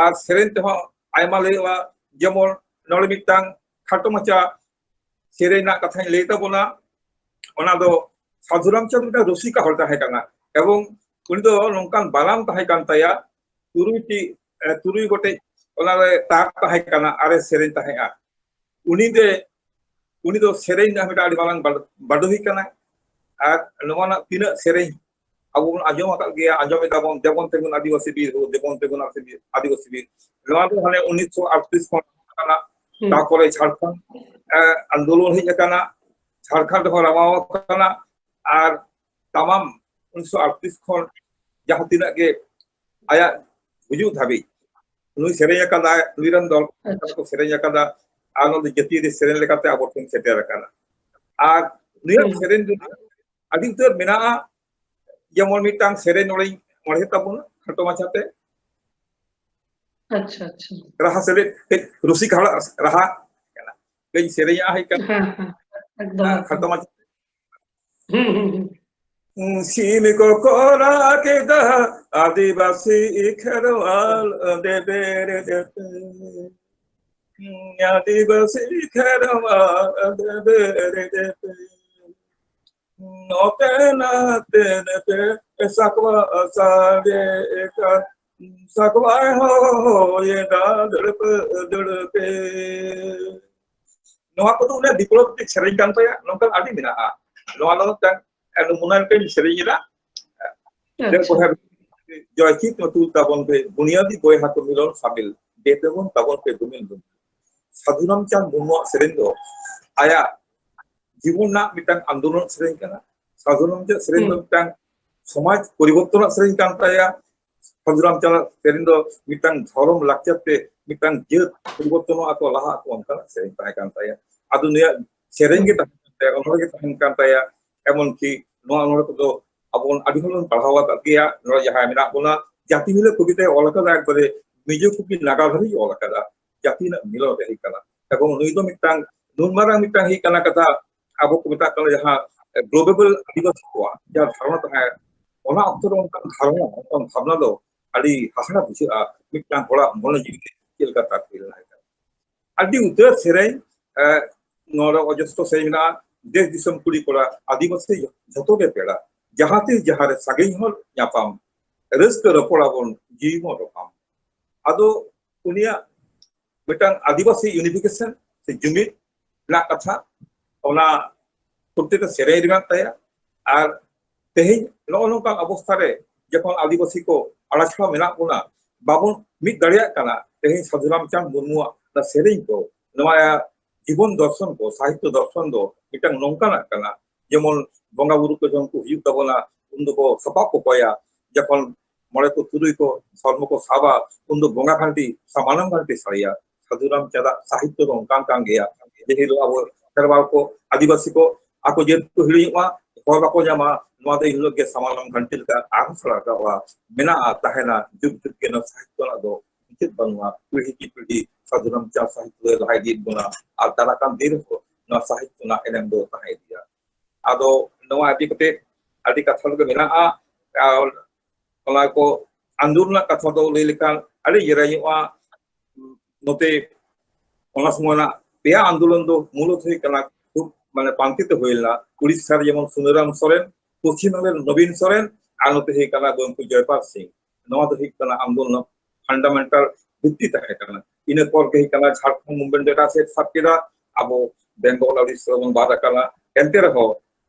ᱟᱨ ᱥᱮᱨᱮᱧ ᱛᱮᱦᱚᱸ ᱟᱭᱢᱟ ᱞᱟᱹᱭᱚᱜᱼᱟ᱾ ᱡᱮᱢᱚᱱ ᱱᱚᱰᱮ ᱢᱤᱫᱴᱟᱝ ᱠᱷᱟᱴᱚ ᱢᱟᱪᱷᱟ ᱥᱮᱨᱮᱧ ᱨᱮᱱᱟᱜ ᱠᱟᱛᱷᱟᱧ ᱞᱟᱹᱭ ᱛᱟᱵᱚᱱᱟ᱾ ᱚᱱᱟ ᱫᱚ ᱥᱟᱹᱫᱷᱩ ᱨᱟᱢᱪᱟᱸᱫᱽ ᱢᱤᱫᱴᱟᱝ ᱨᱩᱥᱤᱠᱟ ᱦᱚᱲ ᱛᱟᱦᱮᱸ ᱠᱟᱱᱟ, ᱮᱵᱚᱝ ᱩᱱᱤ ᱫᱚ ᱱᱚᱝᱠᱟᱱ ᱵᱟᱱᱟᱢ ᱛᱟᱦᱮᱸ ᱠᱟᱱ ᱛᱟᱭᱟ, ᱛᱩᱨᱩᱭ ᱴᱤ, ᱮ, ᱛᱩᱨᱩᱭ ᱜᱚᱴᱮᱡ ᱚᱱᱟᱨᱮ ᱛᱟᱨ ᱛᱟᱦᱮᱸ ᱠᱟᱱᱟ ᱟᱨᱮ ᱥᱮᱨᱮᱧ ᱛᱟᱦᱮᱸᱜᱼᱟ᱾ ᱩᱱᱤ ᱫᱚ, ᱩᱱᱤ ᱫᱚ ᱥᱮᱨᱮᱧ ᱨᱮᱱᱟᱜ ᱢᱤᱫᱴᱟᱝ ᱟᱹᱰᱤ ᱢᱟᱨᱟᱝ ᱵᱟᱰ-, ᱵᱟᱰᱚᱦᱤ ᱠᱟᱱᱟᱭ᱾ ᱟᱨ ᱱᱚᱣᱟ ᱨᱮᱱᱟᱜ ᱛᱤᱱᱟᱹᱜ ᱥᱮᱨᱮᱧ ᱟᱵᱚ ᱵᱚᱱ ᱟᱸᱡᱚᱢ ᱟᱠᱟᱫ ᱜᱮᱭᱟ, ᱟᱸᱡᱚᱢ ᱮᱫᱟ ᱵᱚᱱ, "ᱫᱮᱵᱚᱱ ᱛᱤᱸᱜᱩᱱ ᱟᱹᱫᱤᱵᱟᱹᱥᱤ ᱵᱤᱨ ᱦᱳ, ᱫᱮᱵᱚᱱ ᱛᱤᱸᱜᱩᱱ ᱟᱹᱫᱤᱵᱟᱹᱥᱤ ᱵᱤᱨ, ᱟᱹᱫᱤᱵᱟᱹᱥᱤ ᱵᱤᱨ", ᱱᱚᱣᱟ ᱫᱚ ᱦᱟᱱᱮ ᱩᱱᱤᱥᱥᱚ ᱟᱴᱛᱨᱤᱥ ᱠᱷᱚᱱ ᱠᱟᱱᱟ᱾ ᱦᱩᱸ᱾ ᱛᱟᱨᱯᱚᱨᱮ ᱡᱷᱟᱲᱠᱷᱚᱸᱰ, ᱮ, ᱟᱱᱫᱳᱞᱚᱱ ᱦᱮᱡ ᱟᱠᱟᱱᱟ, ᱡᱷᱟᱲᱠᱷᱚᱸᱰ ᱨᱮᱦᱚᱸ ᱨᱟᱢᱟᱣ ᱟᱠᱟᱱᱟ᱾ ᱟᱨ ᱛᱟᱢᱟᱢ ᱩᱱᱤᱥᱥᱚ ᱟᱴᱛᱨᱤᱥ ᱠᱷᱚᱱ ᱡᱟᱦᱟᱸ ᱛᱤᱱᱟᱹᱜ ᱜᱮ ᱟᱭᱟᱜ ᱜᱩᱡᱩᱜ ᱫᱷᱟᱹᱵᱤᱡ ᱱᱩᱭ ᱥᱮᱨᱮᱧ ᱟᱠᱟᱫᱟᱭ, ᱱᱩᱭ ᱨᱮᱱ ᱫᱚᱞ ᱟᱪᱪᱷᱟ᱾ ᱠᱚ ᱥᱮᱨᱮᱧ ᱟᱠᱟᱫᱟ᱾ ᱟᱨ ᱱᱚᱣᱟ ᱫᱚ ᱡᱟᱹᱛᱤᱭᱟᱹᱨᱤ ᱥᱮᱨᱮᱧ ᱞᱮᱠᱟᱛᱮ ᱟᱵᱚ ᱴᱷᱮᱱ ᱥᱮᱴᱮᱨ ᱟᱠᱟᱱᱟ᱾ ᱟᱨ ᱱᱩᱭᱟᱜ ᱦᱩᱸ᱾ ᱥᱮᱨᱮᱧ ᱫᱚ ᱟᱹᱰᱤ ᱩᱛᱟᱹᱨ ᱢᱮᱱᱟᱜᱼᱟ᱾ ᱡᱮᱢᱚᱱ ᱢᱤᱫᱴᱟᱝ ᱥᱮᱨᱮᱧ ᱱᱚᱰᱮᱧ ᱚᱬᱦᱮ ᱛᱟᱵᱚᱱᱟ ᱠᱷᱟᱴᱚ ᱢᱟᱪᱷᱟᱛᱮ᱾ ᱟᱪᱪᱷᱟ, ᱟᱪᱪᱷᱟ᱾ ᱨᱟᱦᱟ ᱥᱮᱞᱮᱫ ᱠᱟᱹᱡ ᱨᱩᱥᱤᱠᱟ ᱦᱚᱲᱟᱜ ᱨᱟᱦᱟ ᱠᱟᱱᱟ᱾ ᱠᱟᱹᱡ ᱥᱮᱨᱮᱧᱟᱜ ᱦᱩᱭ ᱠᱟᱱᱟ᱾ ᱦᱮᱸ, ᱦᱮᱸ, ᱮᱠᱫᱚᱢ, ᱦᱮᱸ, ᱮᱠᱫᱚᱢ᱾ ᱠᱷᱟᱴᱚ ᱢᱟᱪᱷᱟ᱾ ᱦᱩᱸ, ᱦᱩᱸ, ᱦᱩᱸ᱾ ᱥᱤᱢ ᱠᱚᱠᱚ ᱨᱟᱜ ᱮᱫᱟ, ᱟᱹᱫᱤᱵᱟᱹᱥᱤ ᱠᱷᱮᱨᱣᱟᱞ ᱫᱮᱵᱮᱨ ᱫᱮᱯᱮ᱾ ᱟᱹᱫᱤᱵᱟᱹᱥᱤ ᱠᱷᱮᱨᱣᱟᱞ ᱫᱮᱵᱮᱨ ᱫᱮᱯᱮ᱾ ᱱᱚᱛᱮ ᱱᱟᱛᱮ ᱱᱟᱛᱮ ᱥᱟᱠᱣᱟ ᱥᱟᱰᱮ ᱠᱟᱱ, ᱥᱟᱠᱣᱟᱭ ᱦᱚᱭᱮᱫᱟ ᱫᱟᱹᱲᱯᱟᱹ ᱫᱟᱹᱲᱯᱮ᱾ ᱱᱚᱣᱟ ᱠᱚᱫᱚ ᱩᱱᱤᱭᱟᱜ ᱵᱤᱯᱞᱚᱵᱤᱠ ᱥᱮᱨᱮᱧ ᱠᱟᱱ ᱛᱟᱭᱟ, ᱱᱚᱝᱠᱟᱱ ᱟᱹᱰᱤ ᱢᱮᱱᱟᱜᱼᱟ᱾ ᱱᱚᱣᱟ ᱫᱚ ᱢᱤᱫᱴᱟᱝ ᱱᱚᱢᱩᱱᱟ ᱞᱮᱠᱟᱧ ᱥᱮᱨᱮᱧ ᱮᱫᱟ᱾ ᱟᱪᱪᱷᱟ᱾ ᱡᱚᱭ ᱪᱤᱛ ᱢᱟᱹᱛᱩᱞ ᱛᱟᱵᱚᱱ ᱯᱮ, ᱵᱩᱱᱤᱭᱟᱹᱫᱤ ᱵᱚᱭᱦᱟ ᱠᱚ ᱢᱤᱞᱚᱱ ᱥᱟᱢᱤᱞ, ᱫᱮ ᱛᱮᱵᱚᱱ ᱛᱟᱵᱚᱱ ᱯᱮ ᱫᱩᱢᱤᱞ ᱫᱩᱢᱤᱞ᱾ ᱥᱟᱹᱫᱷᱩ ᱨᱟᱢᱪᱟᱸᱫᱽ ᱢᱩᱨᱢᱩᱣᱟᱜ ᱥᱮᱨᱮᱧ ᱫᱚ ᱟᱭᱟᱜ ᱡᱤᱵᱚᱱ ᱨᱮᱱᱟᱜ ᱢᱤᱫᱴᱟᱝ ᱟᱱᱫᱳᱞᱚᱱ ᱥᱮᱨᱮᱧ ᱠᱟᱱᱟ᱾ ᱥᱟᱹᱫᱷᱩ ᱨᱟᱢᱪᱟᱸᱫᱽ ᱥᱮᱨᱮᱧ ᱫᱚ ᱦᱩᱸ᱾ ᱢᱤᱫᱴᱟᱝ ᱥᱚᱢᱟᱡᱽ ᱯᱚᱨᱤᱵᱚᱨᱛᱚᱱᱟᱜ ᱥᱮᱨᱮᱧ ᱠᱟᱱ ᱛᱟᱭᱟ᱾ ᱥᱟᱹᱫᱷᱩ ᱨᱟᱢᱪᱟᱸᱫᱽ ᱥᱮᱨᱮᱧ ᱫᱚ ᱢᱤᱫᱴᱟᱝ ᱫᱷᱚᱨᱚᱢ ᱞᱟᱠᱪᱟᱨ ᱛᱮ ᱢᱤᱫᱴᱟᱝ ᱡᱟᱹᱛ ᱯᱚᱨᱤᱵᱚᱨᱛᱚᱱᱚᱜᱼᱟ ᱠᱚ, ᱞᱟᱦᱟᱜ ᱟᱠᱚ, ᱚᱱᱠᱟᱱᱟᱜ ᱥᱮᱨᱮᱧ ᱛᱟᱦᱮᱸ ᱠᱟᱱ ᱛᱟᱭᱟ᱾ ᱟᱫᱚ ᱱᱩᱭᱟᱜ ᱥᱮᱨᱮᱧ ᱜᱮ ᱦᱩᱸ᱾ ᱛᱟᱦᱮᱸ ᱠᱟᱱ ᱛᱟᱭᱟ, ᱚᱱᱚᱬᱦᱮ ᱜᱮ ᱛᱟᱦᱮᱸ ᱠᱟᱱ ᱛᱟᱭᱟ᱾ ᱮᱢᱚᱱ ᱠᱤ ᱱᱚᱣᱟ ᱚᱱᱚᱬᱦᱮ ᱠᱚᱫᱚ ᱟᱵᱚ ᱵᱚᱱ ᱟᱹᱰᱤ ᱦᱚᱲ ᱵᱚᱱ ᱯᱟᱲᱦᱟᱣ ᱟᱠᱟᱫ ᱜᱮᱭᱟ᱾ ᱱᱚᱰᱮ ᱡᱟᱦᱟᱸᱭ ᱢᱮᱱᱟᱜ ᱵᱚᱱᱟ, ᱡᱟᱹᱛᱤ ᱢᱤᱞᱟᱹ ᱠᱚᱵᱤᱛᱟᱭ ᱚᱞ ᱟᱠᱟᱫᱟ, ᱮᱠᱵᱟᱨᱮ ᱢᱤᱡᱳ ᱠᱷᱚᱱ ᱱᱟᱜᱟ ᱫᱷᱟᱹᱵᱤᱡ ᱚᱞ ᱟᱠᱟᱫᱟ᱾ ᱡᱟᱹᱛᱤ ᱨᱮᱱᱟᱜ ᱢᱤᱞᱚᱱ ᱨᱮ ᱦᱩᱭᱩᱜ ᱠᱟᱱᱟ᱾ ᱮᱵᱚᱝ ᱱᱩᱭ ᱫᱚ ᱢᱤᱫᱴᱟᱝ ᱱᱩᱱ ᱢᱟᱨᱟᱝ ᱢᱤᱫᱴᱟᱝ ᱦᱩᱭᱩᱜ ᱠᱟᱱᱟ ᱠᱟᱛᱷᱟ, ᱟᱵᱚ ᱠᱚ ᱢᱮᱛᱟᱜ ᱠᱟᱱᱟ ᱡᱟᱦᱟᱸ ᱜᱞᱳᱵᱮᱵᱚᱞ ᱟᱹᱫᱤᱵᱟᱹᱥᱤ ᱠᱚᱣᱟᱜ ᱡᱟᱦᱟᱸ ᱫᱷᱟᱨᱚᱱᱟ ᱛᱟᱦᱮᱸ, ᱚᱱᱟ ᱚᱠᱛᱚ ᱨᱮ ᱚᱱᱠᱟᱱ ᱫᱷᱟᱨᱚᱱᱟ, ᱚᱱᱠᱟᱱ ᱵᱷᱟᱵᱽᱱᱟ ᱫᱚ ᱟᱹᱰᱤ ᱦᱟᱦᱟᱲᱟ ᱵᱩᱡᱷᱟᱹᱜᱼᱟ᱾ ᱢᱤᱫᱴᱟᱝ ᱦᱚᱲᱟᱜ ᱢᱚᱱᱮ ᱡᱤᱣᱤ ᱨᱮ ᱪᱮᱫ ᱞᱮᱠᱟ ᱛᱟᱨ ᱦᱩᱭ ᱞᱮᱱᱟ᱾ ᱟᱹᱰᱤ ᱩᱛᱟᱹᱨ ᱥᱮᱨᱮᱧ, ᱮ, ᱱᱚᱰᱮ ᱚᱡᱚᱥᱛᱚ ᱥᱮᱨᱮᱧ ᱢᱮᱱᱟᱜᱼᱟ, ᱫᱮᱥ ᱫᱤᱥᱚᱢ ᱠᱩᱲᱤ ᱠᱚᱲᱟ, ᱟᱹᱫᱤᱵᱟᱹᱥᱤ ᱡᱷᱚᱛᱚ ᱜᱮ ᱯᱮᱲᱟ, ᱡᱟᱦᱟᱸ ᱛᱤᱥ ᱡᱟᱦᱟᱸ ᱨᱮ ᱥᱟᱺᱜᱤᱧ ᱦᱚᱲ ᱧᱟᱯᱟᱢ, ᱨᱟᱹᱥᱠᱟᱹ ᱨᱚᱯᱚᱲ ᱟᱵᱚᱱ ᱡᱤᱣᱤ ᱵᱚᱱ ᱨᱚᱯᱟᱢ᱾ ᱟᱫᱚ ᱩᱱᱤᱭᱟᱜ ᱢᱤᱫᱴᱟᱝ ᱟᱹᱫᱤᱵᱟᱹᱥᱤ ᱤᱭᱩᱱᱤᱯᱷᱤᱠᱮᱥᱚᱱ ᱥᱮ ᱡᱩᱢᱤᱫ ᱨᱮᱱᱟᱜ ᱠᱟᱛᱷᱟ, ᱚᱱᱟ ᱯᱨᱚᱛᱮᱠᱴᱟ ᱥᱮᱨᱮᱧ ᱨᱮ ᱢᱮᱱᱟᱜ ᱛᱟᱭᱟ᱾ ᱟᱨ ᱛᱮᱦᱮᱧ ᱱᱚᱜᱼᱚ ᱱᱚᱝᱠᱟᱱ ᱚᱵᱚᱥᱛᱷᱟ ᱨᱮ ᱡᱚᱠᱷᱚᱱ ᱟᱹᱫᱤᱵᱟᱹᱥᱤ ᱠᱚ ᱟᱲᱟ ᱪᱷᱟᱲᱟ ᱢᱮᱱᱟᱜ ᱵᱚᱱᱟ, ᱵᱟᱵᱚᱱ ᱢᱤᱫ ᱫᱟᱲᱮᱭᱟᱜ ᱠᱟᱱᱟ, ᱛᱮᱦᱮᱧ ᱥᱟᱹᱫᱷᱩ ᱨᱟᱢᱪᱟᱸᱫᱽ ᱢᱩᱨᱢᱩᱣᱟᱜ ᱚᱱᱟ ᱥᱮᱨᱮᱧ ᱠᱚ, ᱱᱚᱣᱟ ᱡᱤᱵᱚᱱ ᱫᱚᱨᱥᱚᱱ ᱠᱚ, ᱥᱟᱦᱤᱛᱛᱚ ᱫᱚᱨᱥᱚᱱ ᱫᱚ ᱢᱤᱫᱴᱟᱝ ᱱᱚᱝᱠᱟᱱᱟᱜ ᱠᱟᱱᱟ, ᱡᱮᱢᱚᱱ ᱵᱚᱸᱜᱟ ᱵᱩᱨᱩ ᱠᱚ ᱡᱚᱠᱷᱚᱱ ᱠᱚ ᱦᱤᱡᱩᱜ ᱛᱟᱵᱚᱱᱟ, ᱩᱱ ᱫᱚᱠᱚ ᱥᱟᱯᱟᱵ ᱠᱚ ᱠᱚᱭᱟ, ᱡᱚᱠᱷᱚᱱ ᱢᱚᱬᱮ ᱠᱚ ᱛᱩᱨᱩᱭ ᱠᱚ ᱥᱚᱨᱢᱚ ᱠᱚ ᱥᱟᱵᱟ, ᱩᱱ ᱫᱚ ᱵᱚᱸᱜᱟ ᱜᱷᱟᱱᱴᱤ, ᱥᱟᱢᱟᱱᱚᱢ ᱜᱷᱟᱱᱴᱤ ᱥᱟᱰᱮᱭᱟ᱾ ᱥᱟᱹᱫᱷᱩ ᱨᱟᱢᱪᱟᱸᱫᱟᱜ ᱥᱟᱦᱤᱛᱛᱚ ᱫᱚ ᱚᱱᱠᱟᱱ ᱠᱟᱱ ᱜᱮᱭᱟ᱾ ᱡᱮ ᱦᱤᱞᱳᱜ ᱟᱵᱚ ᱠᱷᱮᱨᱣᱟᱲ ᱠᱚ, ᱟᱹᱫᱤᱵᱟᱹᱥᱤ ᱠᱚ ᱟᱠᱚ ᱡᱟᱹᱛ ᱠᱚ ᱦᱤᱲᱤᱧᱚᱜᱼᱟ, ᱦᱚᱲ ᱵᱟᱠᱚ ᱧᱟᱢᱟ, ᱱᱚᱣᱟ ᱫᱚ ᱮᱱ ᱦᱤᱞᱳᱜ ᱜᱮ ᱥᱟᱢᱟᱱᱚᱢ ᱜᱷᱟᱱᱴᱤ ᱞᱮᱠᱟ ᱟᱨᱦᱚᱸ ᱥᱟᱲᱟ ᱨᱟᱠᱟᱵᱼᱟ, ᱢᱮᱱᱟᱜᱼᱟ, ᱛᱟᱦᱮᱱᱟ, ᱡᱩᱜᱽ ᱡᱩᱜᱽ ᱜᱮ ᱱᱚᱣᱟ ᱥᱟᱦᱤᱛᱛᱚ ᱨᱮᱱᱟᱜ ᱫᱚ ᱢᱩᱪᱟᱹᱫ ᱵᱟᱹᱱᱩᱜᱼᱟ᱾ ᱯᱤᱲᱦᱤ ᱠᱤ ᱯᱤᱲᱦᱤ ᱥᱟᱹᱫᱷᱩ ᱨᱟᱢᱪᱟᱸᱫᱽ ᱥᱟᱦᱤᱛᱛᱚ ᱫᱚᱭ ᱞᱟᱦᱟ ᱤᱫᱤᱭᱮᱫ ᱵᱚᱱᱟ, ᱟᱨ ᱫᱟᱨᱟ ᱠᱟᱱ ᱫᱤᱱ ᱨᱮᱦᱚᱸ ᱱᱚᱣᱟ ᱥᱟᱦᱤᱛᱛᱚ ᱨᱮᱱᱟᱜ ᱮᱱᱮᱢ ᱫᱚ ᱛᱟᱦᱮᱸ ᱤᱫᱤᱜᱼᱟ᱾ ᱟᱫᱚ ᱱᱚᱣᱟ ᱤᱫᱤ ᱠᱟᱛᱮ ᱟᱹᱰᱤ ᱠᱟᱛᱷᱟ ᱠᱚᱜᱮ ᱢᱮᱱᱟᱜᱼᱟ᱾ ᱟᱨ ᱚᱱᱟ ᱠᱚ ᱟᱱᱫᱳᱞᱚᱱ ᱨᱮᱱᱟᱜ ᱠᱟᱛᱷᱟ ᱫᱚ ᱞᱟᱹᱭ ᱞᱮᱠᱷᱟᱱ ᱟᱹᱰᱤ ᱡᱮᱨᱮᱧᱚᱜᱼᱟ᱾ ᱱᱚᱛᱮ ᱚᱱᱟ ᱥᱚᱢᱚᱭ ᱨᱮᱱᱟᱜ ᱯᱮᱭᱟ ᱟᱱᱫᱳᱞᱚᱱ ᱫᱚ ᱢᱩᱞᱚᱛ ᱦᱩᱭ ᱠᱟᱱᱟ, ᱠᱷᱩᱵ ᱢᱟᱱᱮ ᱯᱟᱱᱛᱮ ᱛᱮ ᱦᱩᱭ ᱞᱮᱱᱟ᱾ ᱩᱲᱤᱥᱥᱟ ᱨᱮ ᱡᱮᱢᱚᱱ ᱥᱩᱱᱟᱹᱨᱟᱢ ᱥᱚᱨᱮᱱ, ᱯᱚᱪᱷᱤᱢ ᱵᱟᱝᱞᱟ ᱨᱮ ᱱᱚᱵᱤᱱ ᱥᱚᱨᱮᱱ, ᱟᱨ ᱱᱚᱛᱮ ᱦᱩᱭ ᱠᱟᱱᱟ ᱜᱚᱢᱠᱮ ᱡᱚᱭᱯᱟᱞ ᱥᱤᱝ᱾ ᱱᱚᱣᱟ ᱫᱚ ᱦᱩᱭᱩᱜ ᱠᱟᱱᱟ ᱟᱱᱫᱳᱞᱚᱱ ᱯᱷᱟᱱᱰᱟᱢᱮᱱᱴᱟᱞ ᱵᱷᱤᱛᱛᱤ ᱛᱟᱦᱮᱸ ᱠᱟᱱᱟ᱾ ᱤᱱᱟᱹ ᱯᱚᱨ ᱜᱮ ᱦᱩᱭᱩᱜ ᱠᱟᱱᱟ ᱡᱷᱟᱲᱠᱷᱚᱸᱰ ᱢᱩᱵᱷᱢᱮᱱᱴ ᱮᱴᱟᱜ ᱥᱮᱫ ᱥᱟᱵ ᱠᱮᱫᱟ, ᱟᱵᱚ ᱵᱮᱝᱜᱚᱞ ᱟᱨ ᱩᱲᱤᱥᱥᱟ ᱵᱚᱱ ᱵᱟᱫ ᱟᱠᱟᱱᱟ᱾ ᱮᱱᱛᱮ ᱨᱮᱦᱚᱸ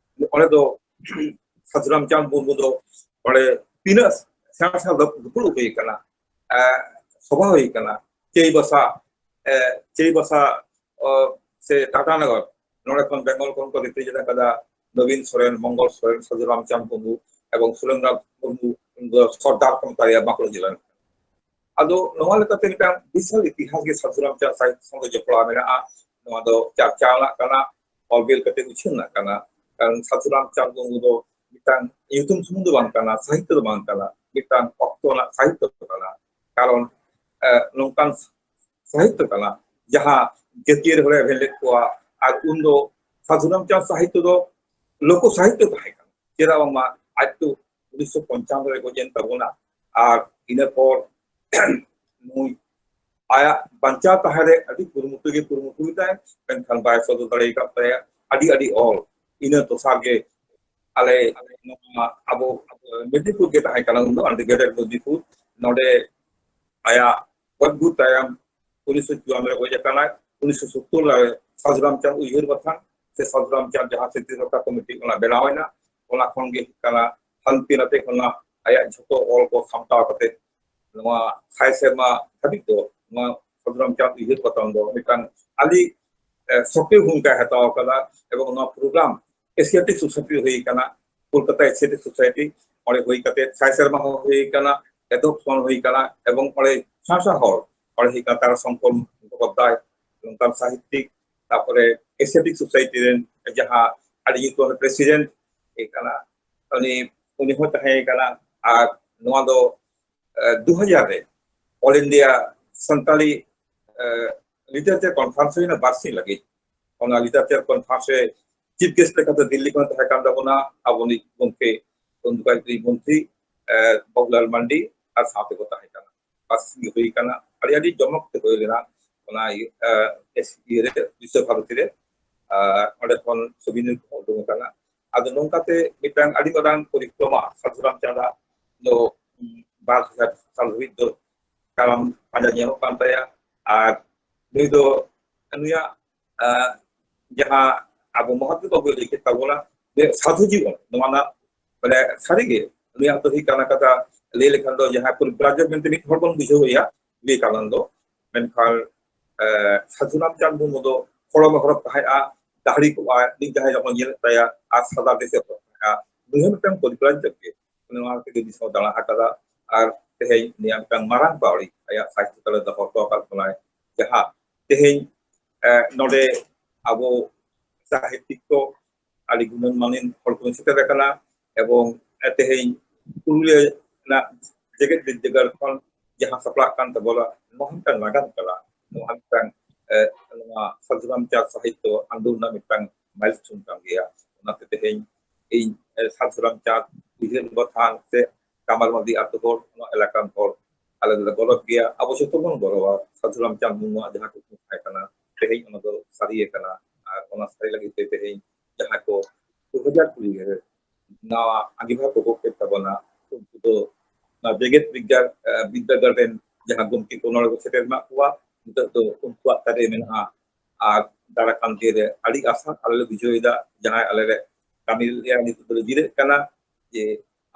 ᱚᱸᱰᱮ ᱫᱚ ᱥᱟᱹᱫᱷᱩ ᱨᱟᱢᱪᱟᱸᱫᱽ ᱢᱩᱨᱢᱩ ᱫᱚ ᱚᱸᱰᱮ ᱛᱤᱱᱟᱹᱜ ᱥᱮᱬᱟ ᱥᱮᱬᱟ ᱫᱩᱯᱲᱩᱵ ᱦᱩᱭ ᱠᱟᱱᱟ, ᱮ, ᱥᱚᱵᱷᱟ ᱦᱩᱭ ᱠᱟᱱᱟ, ᱪᱟᱹᱭᱵᱟᱥᱟ, ᱮ, ᱪᱟᱹᱭᱵᱟᱥᱟ, ᱚ, ᱥᱮ ᱴᱟᱴᱟᱱᱚᱜᱚᱨ, ᱱᱚᱰᱮ ᱠᱷᱚᱱ ᱵᱮᱝᱜᱚᱞ ᱠᱷᱚᱱ ᱠᱚ represent ᱟᱠᱟᱫᱟ ᱱᱚᱵᱤᱱ ᱥᱚᱨᱮᱱ, ᱢᱚᱝᱜᱚᱞ ᱥᱚᱨᱮᱱ, ᱥᱟᱹᱫᱷᱩ ᱨᱟᱢᱪᱟᱸᱫᱽ ᱢᱩᱨᱢᱩ ᱮᱵᱚᱝ ᱥᱩᱨᱮᱱᱫᱨᱚᱱᱟᱛᱷ ᱢᱩᱨᱢᱩ, ᱩᱱᱤ ᱫᱚ ᱥᱚᱨᱫᱟᱨ ᱠᱚ ᱢᱮᱛᱟᱭᱟ ᱵᱟᱸᱠᱩᱲᱟ ᱡᱮᱞᱟ ᱨᱮᱱ᱾ ᱟᱫᱚ ᱱᱚᱣᱟ ᱞᱮᱠᱟᱛᱮ ᱢᱤᱫᱴᱟᱝ ᱵᱤᱥᱟᱞ ᱤᱛᱤᱦᱟᱥ ᱜᱮ ᱥᱟᱹᱫᱷᱩ ᱨᱟᱢᱪᱟᱸᱫᱽ ᱥᱟᱦᱤᱛᱛᱚ ᱥᱟᱶ ᱡᱚᱯᱲᱟᱣ ᱢᱮᱱᱟᱜᱼᱟ᱾ ᱱᱚᱣᱟ ᱫᱚ ᱪᱟᱨᱪᱟ ᱨᱮᱱᱟᱜ ᱠᱟᱱᱟ, ᱚᱞ ᱵᱤᱞ ᱠᱟᱛᱮ ᱩᱪᱷᱟᱹᱱ ᱨᱮᱱᱟᱜ ᱠᱟᱱᱟ᱾ ᱠᱟᱨᱚᱱ ᱥᱟᱹᱫᱷᱩ ᱨᱟᱢᱪᱟᱸᱫᱽ ᱢᱩᱨᱢᱩ ᱫᱚ ᱢᱤᱫᱴᱟᱝ ᱧᱩᱛᱩᱢ ᱥᱩᱢᱩᱝ ᱫᱚ ᱵᱟᱝ ᱠᱟᱱᱟ, ᱥᱟᱦᱤᱛᱛᱚ ᱫᱚ ᱵᱟᱝ ᱠᱟᱱᱟ, ᱢᱤᱫᱴᱟᱝ ᱚᱠᱛᱚ ᱨᱮᱱᱟᱜ ᱥᱟᱦᱤᱛᱛᱚ ᱠᱟᱱᱟ᱾ ᱠᱟᱨᱚᱱ, ᱮ, ᱱᱚᱝᱠᱟᱱ ᱥᱟᱦᱤᱛᱛᱚ ᱠᱟᱱᱟ, ᱡᱟᱦᱟᱸ ᱡᱟᱹᱛᱤᱭᱟᱹᱨᱤ ᱦᱚᱲᱮ ᱮᱵᱷᱮᱱ ᱞᱮᱫ ᱠᱚᱣᱟ᱾ ᱟᱨ ᱩᱱᱫᱚ ᱥᱟᱹᱫᱷᱩ ᱨᱟᱢᱪᱟᱸᱫᱽ ᱥᱟᱦᱤᱛᱛᱚ ᱫᱚ ᱞᱳᱠᱚ ᱥᱟᱦᱤᱛᱛᱚ ᱛᱟᱦᱮᱸ ᱠᱟᱱᱟ᱾ ᱪᱮᱫᱟᱜ ᱵᱟᱝᱢᱟ ᱟᱡ ᱫᱚ ᱩᱱᱤᱥᱥᱚ ᱯᱚᱧᱪᱟᱱᱱᱚ ᱨᱮ ᱜᱚᱡ ᱮᱱ ᱛᱟᱵᱚᱱᱟ᱾ ᱟᱨ ᱤᱱᱟᱹ ᱯᱚᱨ ᱱᱩᱭ ᱟᱭᱟᱜ ᱵᱟᱧᱪᱟᱣ ᱛᱟᱦᱮᱸ ᱨᱮ ᱟᱹᱰᱤ ᱠᱩᱨᱩᱢᱩᱴᱩ ᱜᱮ ᱠᱩᱨᱩᱢᱩᱴᱩ ᱞᱮᱫᱟᱭ, ᱢᱮᱱᱠᱷᱟᱱ ᱵᱟᱭ ᱥᱚᱫᱚᱨ ᱫᱟᱲᱮ ᱟᱠᱟᱫ ᱛᱟᱭᱟ ᱟᱹᱰᱤ ᱟᱹᱰᱤ ᱚᱞ᱾ ᱤᱱᱟᱹ ᱫᱚᱥᱟᱨ ᱜᱮ ᱟᱞᱮ ᱱᱚᱣᱟ ᱟᱵᱚ ᱢᱮᱫᱽᱱᱤᱯᱩᱨ ᱜᱮ ᱛᱟᱦᱮᱸ ᱠᱟᱱᱟ ᱩᱱᱫᱚ, ᱟᱹᱰᱤ ᱜᱮᱰᱮᱨ ᱢᱮᱫᱽᱱᱤᱯᱩᱨ᱾ ᱱᱚᱰᱮ ᱟᱭᱟᱜ ᱜᱚᱡ ᱜᱩᱨ ᱛᱟᱭᱚᱢ ᱩᱱᱤᱥᱥᱚ ᱪᱩᱣᱟᱱᱱᱚ ᱨᱮ ᱜᱚᱡ ᱟᱠᱟᱱᱟᱭ᱾ ᱩᱱᱤᱥᱥᱚ ᱥᱳᱛᱛᱳᱨ ᱨᱮ ᱥᱟᱹᱫᱷᱩ ᱨᱟᱢᱪᱟᱸᱫᱽ ᱩᱭᱦᱟᱹᱨ ᱵᱟᱛᱷᱟᱱ ᱥᱮ ᱥᱟᱹᱫᱷᱩ ᱨᱟᱢᱪᱟᱸᱫᱽ ᱡᱟᱦᱟᱸ ᱥᱨᱤᱛᱤ ᱨᱚᱠᱠᱷᱟ ᱠᱚᱢᱤᱴᱤ ᱚᱱᱟ ᱵᱮᱱᱟᱣ ᱮᱱᱟ, ᱚᱱᱟ ᱠᱷᱚᱱ ᱜᱮ ᱦᱩᱭᱩᱜ ᱠᱟᱱᱟ ᱦᱟᱱᱛᱮ ᱱᱟᱛᱮ ᱠᱷᱚᱱᱟᱜ ᱟᱭᱟᱜ ᱡᱷᱚᱛᱚ ᱚᱞ ᱠᱚ ᱥᱟᱢᱴᱟᱣ ᱠᱟᱛᱮ ᱱᱚᱣᱟ ᱥᱟᱭ ᱥᱮᱨᱢᱟ ᱫᱷᱟᱹᱵᱤᱡ ᱫᱚ ᱱᱚᱣᱟ ᱥᱟᱹᱫᱷᱩ ᱨᱟᱢᱪᱟᱸᱫᱽ ᱩᱭᱦᱟᱹᱨ ᱵᱟᱛᱷᱟᱱ ᱫᱚ ᱢᱤᱫᱴᱟᱝ ᱟᱹᱰᱤ, ᱮ, ᱥᱚᱠᱨᱤᱭᱚ ᱵᱷᱩᱢᱤᱠᱟᱭ ᱦᱟᱛᱟᱣ ᱟᱠᱟᱫᱟ᱾ ᱮᱵᱚᱝ ᱱᱚᱣᱟ ᱯᱨᱳᱜᱨᱟᱢ ᱮᱥᱤᱭᱟᱴᱤᱠ ᱥᱳᱥᱟᱭᱴᱤ ᱦᱩᱭ ᱟᱠᱟᱱᱟ, ᱠᱳᱞᱠᱟᱛᱟ ᱮᱥᱤᱭᱟᱴᱤᱠ ᱥᱳᱥᱟᱭᱴᱤ, ᱚᱸᱰᱮ ᱦᱩᱭ ᱠᱟᱛᱮ ᱥᱟᱭ ᱥᱮᱨᱢᱟ ᱦᱚᱸ ᱦᱩᱭ ᱟᱠᱟᱱᱟ, ᱮᱛᱚᱦᱚᱵ ᱥᱚᱢᱚᱭ ᱦᱩᱭ ᱟᱠᱟᱱᱟ, ᱮᱵᱚᱝ ᱚᱸᱰᱮ ᱥᱮᱬᱟ ᱥᱮᱬᱟ ᱦᱚᱲ, ᱚᱸᱰᱮ ᱦᱩᱭ ᱠᱟᱱᱟ ᱛᱟᱨᱟ ᱥᱚᱝᱠᱚᱨ ᱢᱩᱠᱷᱳᱯᱟᱫᱽᱫᱷᱟᱭ, ᱱᱚᱝᱠᱟᱱ ᱥᱟᱦᱤᱛᱛᱤᱠ, ᱛᱟᱨᱯᱚᱨᱮ ᱮᱥᱤᱭᱟᱴᱤᱠ ᱥᱳᱥᱟᱭᱴᱤ ᱨᱮᱱ ᱡᱟᱦᱟᱸ ᱟᱹᱰᱤ ᱧᱩᱛᱩᱢᱟᱱ ᱯᱨᱮᱥᱤᱰᱮᱱᱴ ᱦᱩᱭ ᱠᱟᱱᱟ, ᱩᱱᱤ, ᱩᱱᱤ ᱦᱚᱸ ᱛᱟᱦᱮᱸ ᱠᱟᱱᱟ᱾ ᱟᱨ ᱱᱚᱣᱟ ᱫᱚ, ᱮ, ᱫᱩ ᱦᱟᱡᱟᱨ ᱨᱮ ᱚᱞ ᱤᱱᱰᱤᱭᱟ ᱥᱟᱱᱛᱟᱲᱤ, ᱮ, ᱞᱤᱴᱟᱨᱮᱪᱟᱨ ᱠᱚᱱᱯᱷᱟᱨᱮᱱᱥ ᱦᱩᱭᱱᱟ ᱵᱟᱨ ᱥᱤᱧ ᱞᱟᱹᱜᱤᱫ᱾ ᱚᱱᱟ ᱞᱤᱴᱟᱨᱮᱪᱟᱨ ᱠᱚᱱᱯᱷᱟᱨᱮᱱᱥ ᱨᱮ ᱪᱤᱯ ᱜᱮᱥᱴ ᱞᱮᱠᱟᱛᱮ ᱫᱤᱞᱞᱤ ᱠᱷᱚᱱ ᱛᱟᱦᱮᱸ ᱠᱟᱱ ᱛᱟᱵᱚᱱᱟ ᱟᱵᱚᱱᱤᱡ ᱜᱚᱢᱠᱮ, ᱩᱱ ᱡᱚᱠᱷᱟᱡ ᱢᱚᱱᱛᱨᱤ, ᱮ, ᱵᱟᱵᱩᱞᱟᱞ ᱢᱟᱱᱰᱤ ᱟᱨ ᱥᱟᱶᱛᱮ ᱠᱚ ᱛᱟᱦᱮᱸ ᱠᱟᱱᱟ᱾ ᱵᱟᱨ ᱥᱤᱧ ᱦᱩᱭ ᱠᱟᱱᱟ, ᱟᱹᱰᱤ ᱟᱹᱰᱤ ᱡᱚᱢᱚᱠ ᱛᱮ ᱦᱩᱭ ᱞᱮᱱᱟ ᱚᱱᱟ ᱤᱭᱟᱹ, ᱮ, ᱮᱥ-, ᱤᱭᱟᱹ ᱨᱮ, ᱵᱤᱥᱥᱚ ᱵᱷᱟᱨᱚᱛᱤ ᱨᱮ᱾ ᱟᱨ ᱚᱸᱰᱮ ᱠᱷᱚᱱ ᱥᱩᱵᱷᱮᱱᱤᱨ ᱠᱚᱦᱚᱸ ᱩᱰᱩᱝ ᱟᱠᱟᱱᱟ᱾ ᱟᱫᱚ ᱱᱚᱝᱠᱟᱛᱮ ᱢᱤᱫᱴᱟᱝ ᱟᱹᱰᱤ ᱢᱟᱨᱟᱝ ᱯᱚᱨᱤᱠᱨᱚᱢᱟ ᱥᱟᱹᱫᱷᱩ ᱨᱟᱢᱪᱟᱸᱫᱽ ᱟᱜ ᱫᱚ, ᱩᱢ, ᱵᱟᱨ ᱦᱟᱡᱟᱨ ᱥᱟᱞ ᱫᱷᱟᱹᱵᱤᱡ ᱫᱚ ᱛᱟᱲᱟᱢ ᱯᱟᱸᱡᱟ ᱧᱮᱞᱚᱜ ᱠᱟᱱ ᱛᱟᱭᱟ᱾ ᱟᱨ ᱱᱩᱭ ᱫᱚ, ᱱᱩᱭᱟᱜ, ᱟᱸ, ᱡᱟᱦᱟᱸ ᱟᱵᱚ ᱢᱚᱦᱟᱫᱮᱵ ᱵᱟᱵᱩᱭ ᱞᱟᱹᱭ ᱠᱮᱫ ᱛᱟᱵᱚᱱᱟ ᱡᱮ ᱥᱟᱹᱫᱷᱩ ᱡᱤᱵᱚᱱ, ᱱᱚᱣᱟ ᱨᱮᱱᱟᱜ ᱢᱟᱱᱮ ᱥᱟᱹᱨᱤᱜᱮ ᱱᱩᱭᱟᱜ ᱫᱚ ᱦᱩᱭᱩᱜ ᱠᱟᱱᱟ ᱠᱟᱛᱷᱟ ᱞᱟᱹᱭ ᱞᱮᱠᱷᱟᱱ ᱫᱚ ᱡᱟᱦᱟᱸ ᱯᱚᱨᱤᱵᱨᱟᱡᱚᱠ ᱢᱮᱱᱛᱮ ᱢᱤᱫ ᱦᱚᱲ ᱵᱚᱱ ᱵᱩᱡᱷᱟᱹᱣ ᱮᱭᱟ ᱵᱤᱵᱮᱠᱟᱱᱚᱱᱫᱚ, ᱢᱮᱱᱠᱷᱟᱱ, ᱮ, ᱥᱟᱹᱫᱷᱩ ᱨᱟᱢᱪᱟᱸᱫᱽ ᱢᱩᱨᱢᱩ ᱫᱚ ᱦᱚᱲᱚᱢᱮ ᱦᱚᱨᱚᱜ ᱛᱟᱦᱮᱸᱫᱼᱟ, ᱫᱟᱦᱲᱤ ᱠᱚᱜᱼᱟ, ᱢᱤᱫ ᱡᱟᱦᱟᱸᱭ ᱡᱚᱠᱷᱚᱱ ᱧᱮᱞᱮᱫ ᱛᱟᱭᱟ ᱟᱨ ᱥᱟᱫᱟ ᱰᱨᱮᱥ ᱮ ᱦᱚᱨᱚᱜ ᱛᱟᱦᱮᱸᱫᱼᱟ, ᱱᱩᱭ ᱦᱚᱸ ᱢᱤᱫᱴᱟᱝ ᱯᱚᱨᱤᱵᱨᱟᱡᱚᱠ ᱜᱮ᱾ ᱱᱚᱣᱟ ᱛᱮᱜᱮ ᱫᱤᱥᱚᱢ ᱫᱟᱬᱟ ᱟᱠᱟᱫᱟ᱾ ᱟᱨ ᱛᱮᱦᱮᱧ ᱱᱤᱭᱟᱹ ᱢᱤᱫᱴᱟᱝ ᱢᱟᱨᱟᱝ ᱯᱟᱹᱣᱲᱤ ᱟᱭᱟᱜ ᱥᱟᱦᱤᱛᱛᱚ ᱛᱟᱞᱮ ᱫᱚᱦᱚ ᱦᱚᱴᱚ ᱟᱠᱟᱫ ᱵᱚᱱᱟᱭ, ᱡᱟᱦᱟᱸ ᱛᱮᱦᱮᱧ, ᱮ, ᱱᱚᱰᱮ ᱟᱵᱚ ᱥᱟᱦᱤᱛᱛᱤᱠ ᱠᱚ ᱟᱹᱰᱤ ᱜᱩᱱᱟᱹᱱ ᱢᱟᱹᱱᱤᱱ ᱦᱚᱲ ᱠᱚ ᱥᱮᱴᱮᱨ ᱟᱠᱟᱱᱟ᱾ ᱮᱵᱚᱝ, ᱮ, ᱛᱮᱦᱮᱧ ᱯᱩᱨᱩᱞᱤᱭᱟᱹ ᱨᱮᱱᱟᱜ ᱡᱮᱜᱮᱛ ᱵᱤᱨᱫᱟᱹᱜᱟᱲ ᱠᱷᱚᱱ ᱡᱟᱦᱟᱸ ᱥᱟᱯᱲᱟᱜ ᱠᱟᱱ ᱛᱟᱵᱚᱱᱟ, ᱱᱚᱣᱟ ᱦᱚᱸ ᱢᱤᱫᱴᱟᱝ ᱱᱟᱜᱟᱢ ᱠᱟᱱᱟ᱾ ᱱᱚᱣᱟ ᱢᱤᱫᱴᱟᱝ ᱱᱚᱣᱟ ᱥᱟᱫᱷᱩ ᱨᱟᱢᱪᱟᱸᱫᱽ ᱥᱟᱦᱤᱛᱛᱚ ᱟᱱᱫᱳᱞᱚᱱ ᱨᱮᱱᱟᱜ ᱢᱤᱫᱴᱟᱝ ᱢᱟᱭᱤᱞᱥᱴᱳᱱ ᱠᱟᱱ ᱜᱮᱭᱟ᱾ ᱚᱱᱟᱛᱮ ᱛᱮᱦᱮᱧ ᱤᱧ ᱥᱟᱫᱷᱩ ᱨᱟᱢᱪᱟᱸᱫᱽ ᱩᱭᱦᱟᱹᱨ ᱵᱟᱛᱷᱟᱱ ᱥᱮ ᱠᱟᱢᱟᱨ ᱢᱟᱹᱫᱤ ᱟᱹᱛᱩ ᱦᱚᱲ, ᱱᱚᱣᱟ ᱮᱞᱟᱠᱟᱱ ᱦᱚᱲ, ᱟᱞᱮ ᱫᱚᱞᱮ ᱜᱚᱨᱚᱵᱽ ᱜᱮᱭᱟ᱾ ᱟᱵᱚ ᱡᱚᱛᱚ ᱵᱚᱱ ᱜᱚᱨᱚᱵᱟ ᱥᱟᱫᱷᱩ ᱨᱟᱢᱪᱟᱸᱫᱽ ᱢᱩᱨᱢᱩᱣᱟᱜ ᱡᱟᱦᱟᱸ ᱠᱩᱠᱢᱩ ᱛᱟᱦᱮᱸ ᱠᱟᱱᱟ, ᱛᱮᱦᱮᱧ ᱚᱱᱟ ᱫᱚ ᱥᱟᱹᱨᱤ ᱟᱠᱟᱱᱟ᱾ ᱟᱨ ᱚᱱᱟ ᱥᱟᱹᱨᱤ ᱞᱟᱹᱜᱤᱫ ᱛᱮ ᱛᱮᱦᱮᱧ ᱡᱟᱦᱟᱸᱭ ᱠᱚ ᱫᱩ ᱦᱟᱡᱟᱨ ᱠᱩᱲᱤ ᱨᱮ ᱱᱟᱣᱟ ᱟᱸᱜᱤᱵᱷᱟᱨ ᱠᱚ ᱜᱚᱜ ᱠᱮᱫ ᱛᱟᱵᱚᱱᱟ, ᱩᱱᱠᱩ ᱫᱚ ᱱᱚᱣᱟ ᱡᱮᱜᱮᱛ ᱵᱤᱨᱫᱟᱹ-, ᱵᱤᱨᱫᱟᱹᱜᱟᱲ ᱨᱮᱱ ᱡᱟᱦᱟᱸ ᱜᱚᱢᱠᱮ ᱠᱚ ᱱᱚᱰᱮ ᱠᱚ ᱥᱮᱴᱮᱨ ᱢᱮᱱᱟᱜ ᱠᱚᱣᱟ, ᱱᱤᱛᱚᱜ ᱫᱚ ᱩᱱᱠᱩᱣᱟᱜ ᱛᱟᱨᱮ ᱢᱮᱱᱟᱜᱼᱟ᱾ ᱟᱨ ᱫᱟᱨᱟᱭ ᱠᱟᱱ ᱫᱤᱱ ᱨᱮ ᱟᱹᱰᱤ ᱟᱥᱟ ᱟᱞᱮ ᱞᱮ ᱵᱩᱡᱷᱟᱹᱣ ᱮᱫᱟ, ᱡᱟᱦᱟᱸᱭ ᱟᱞᱮ ᱞᱮ ᱠᱟᱹᱢᱤ ᱨᱮᱭᱟᱜ ᱱᱤᱛᱚᱜ ᱫᱚᱞᱮ ᱡᱤᱨᱟᱹᱜ ᱠᱟᱱᱟ, ᱡᱮ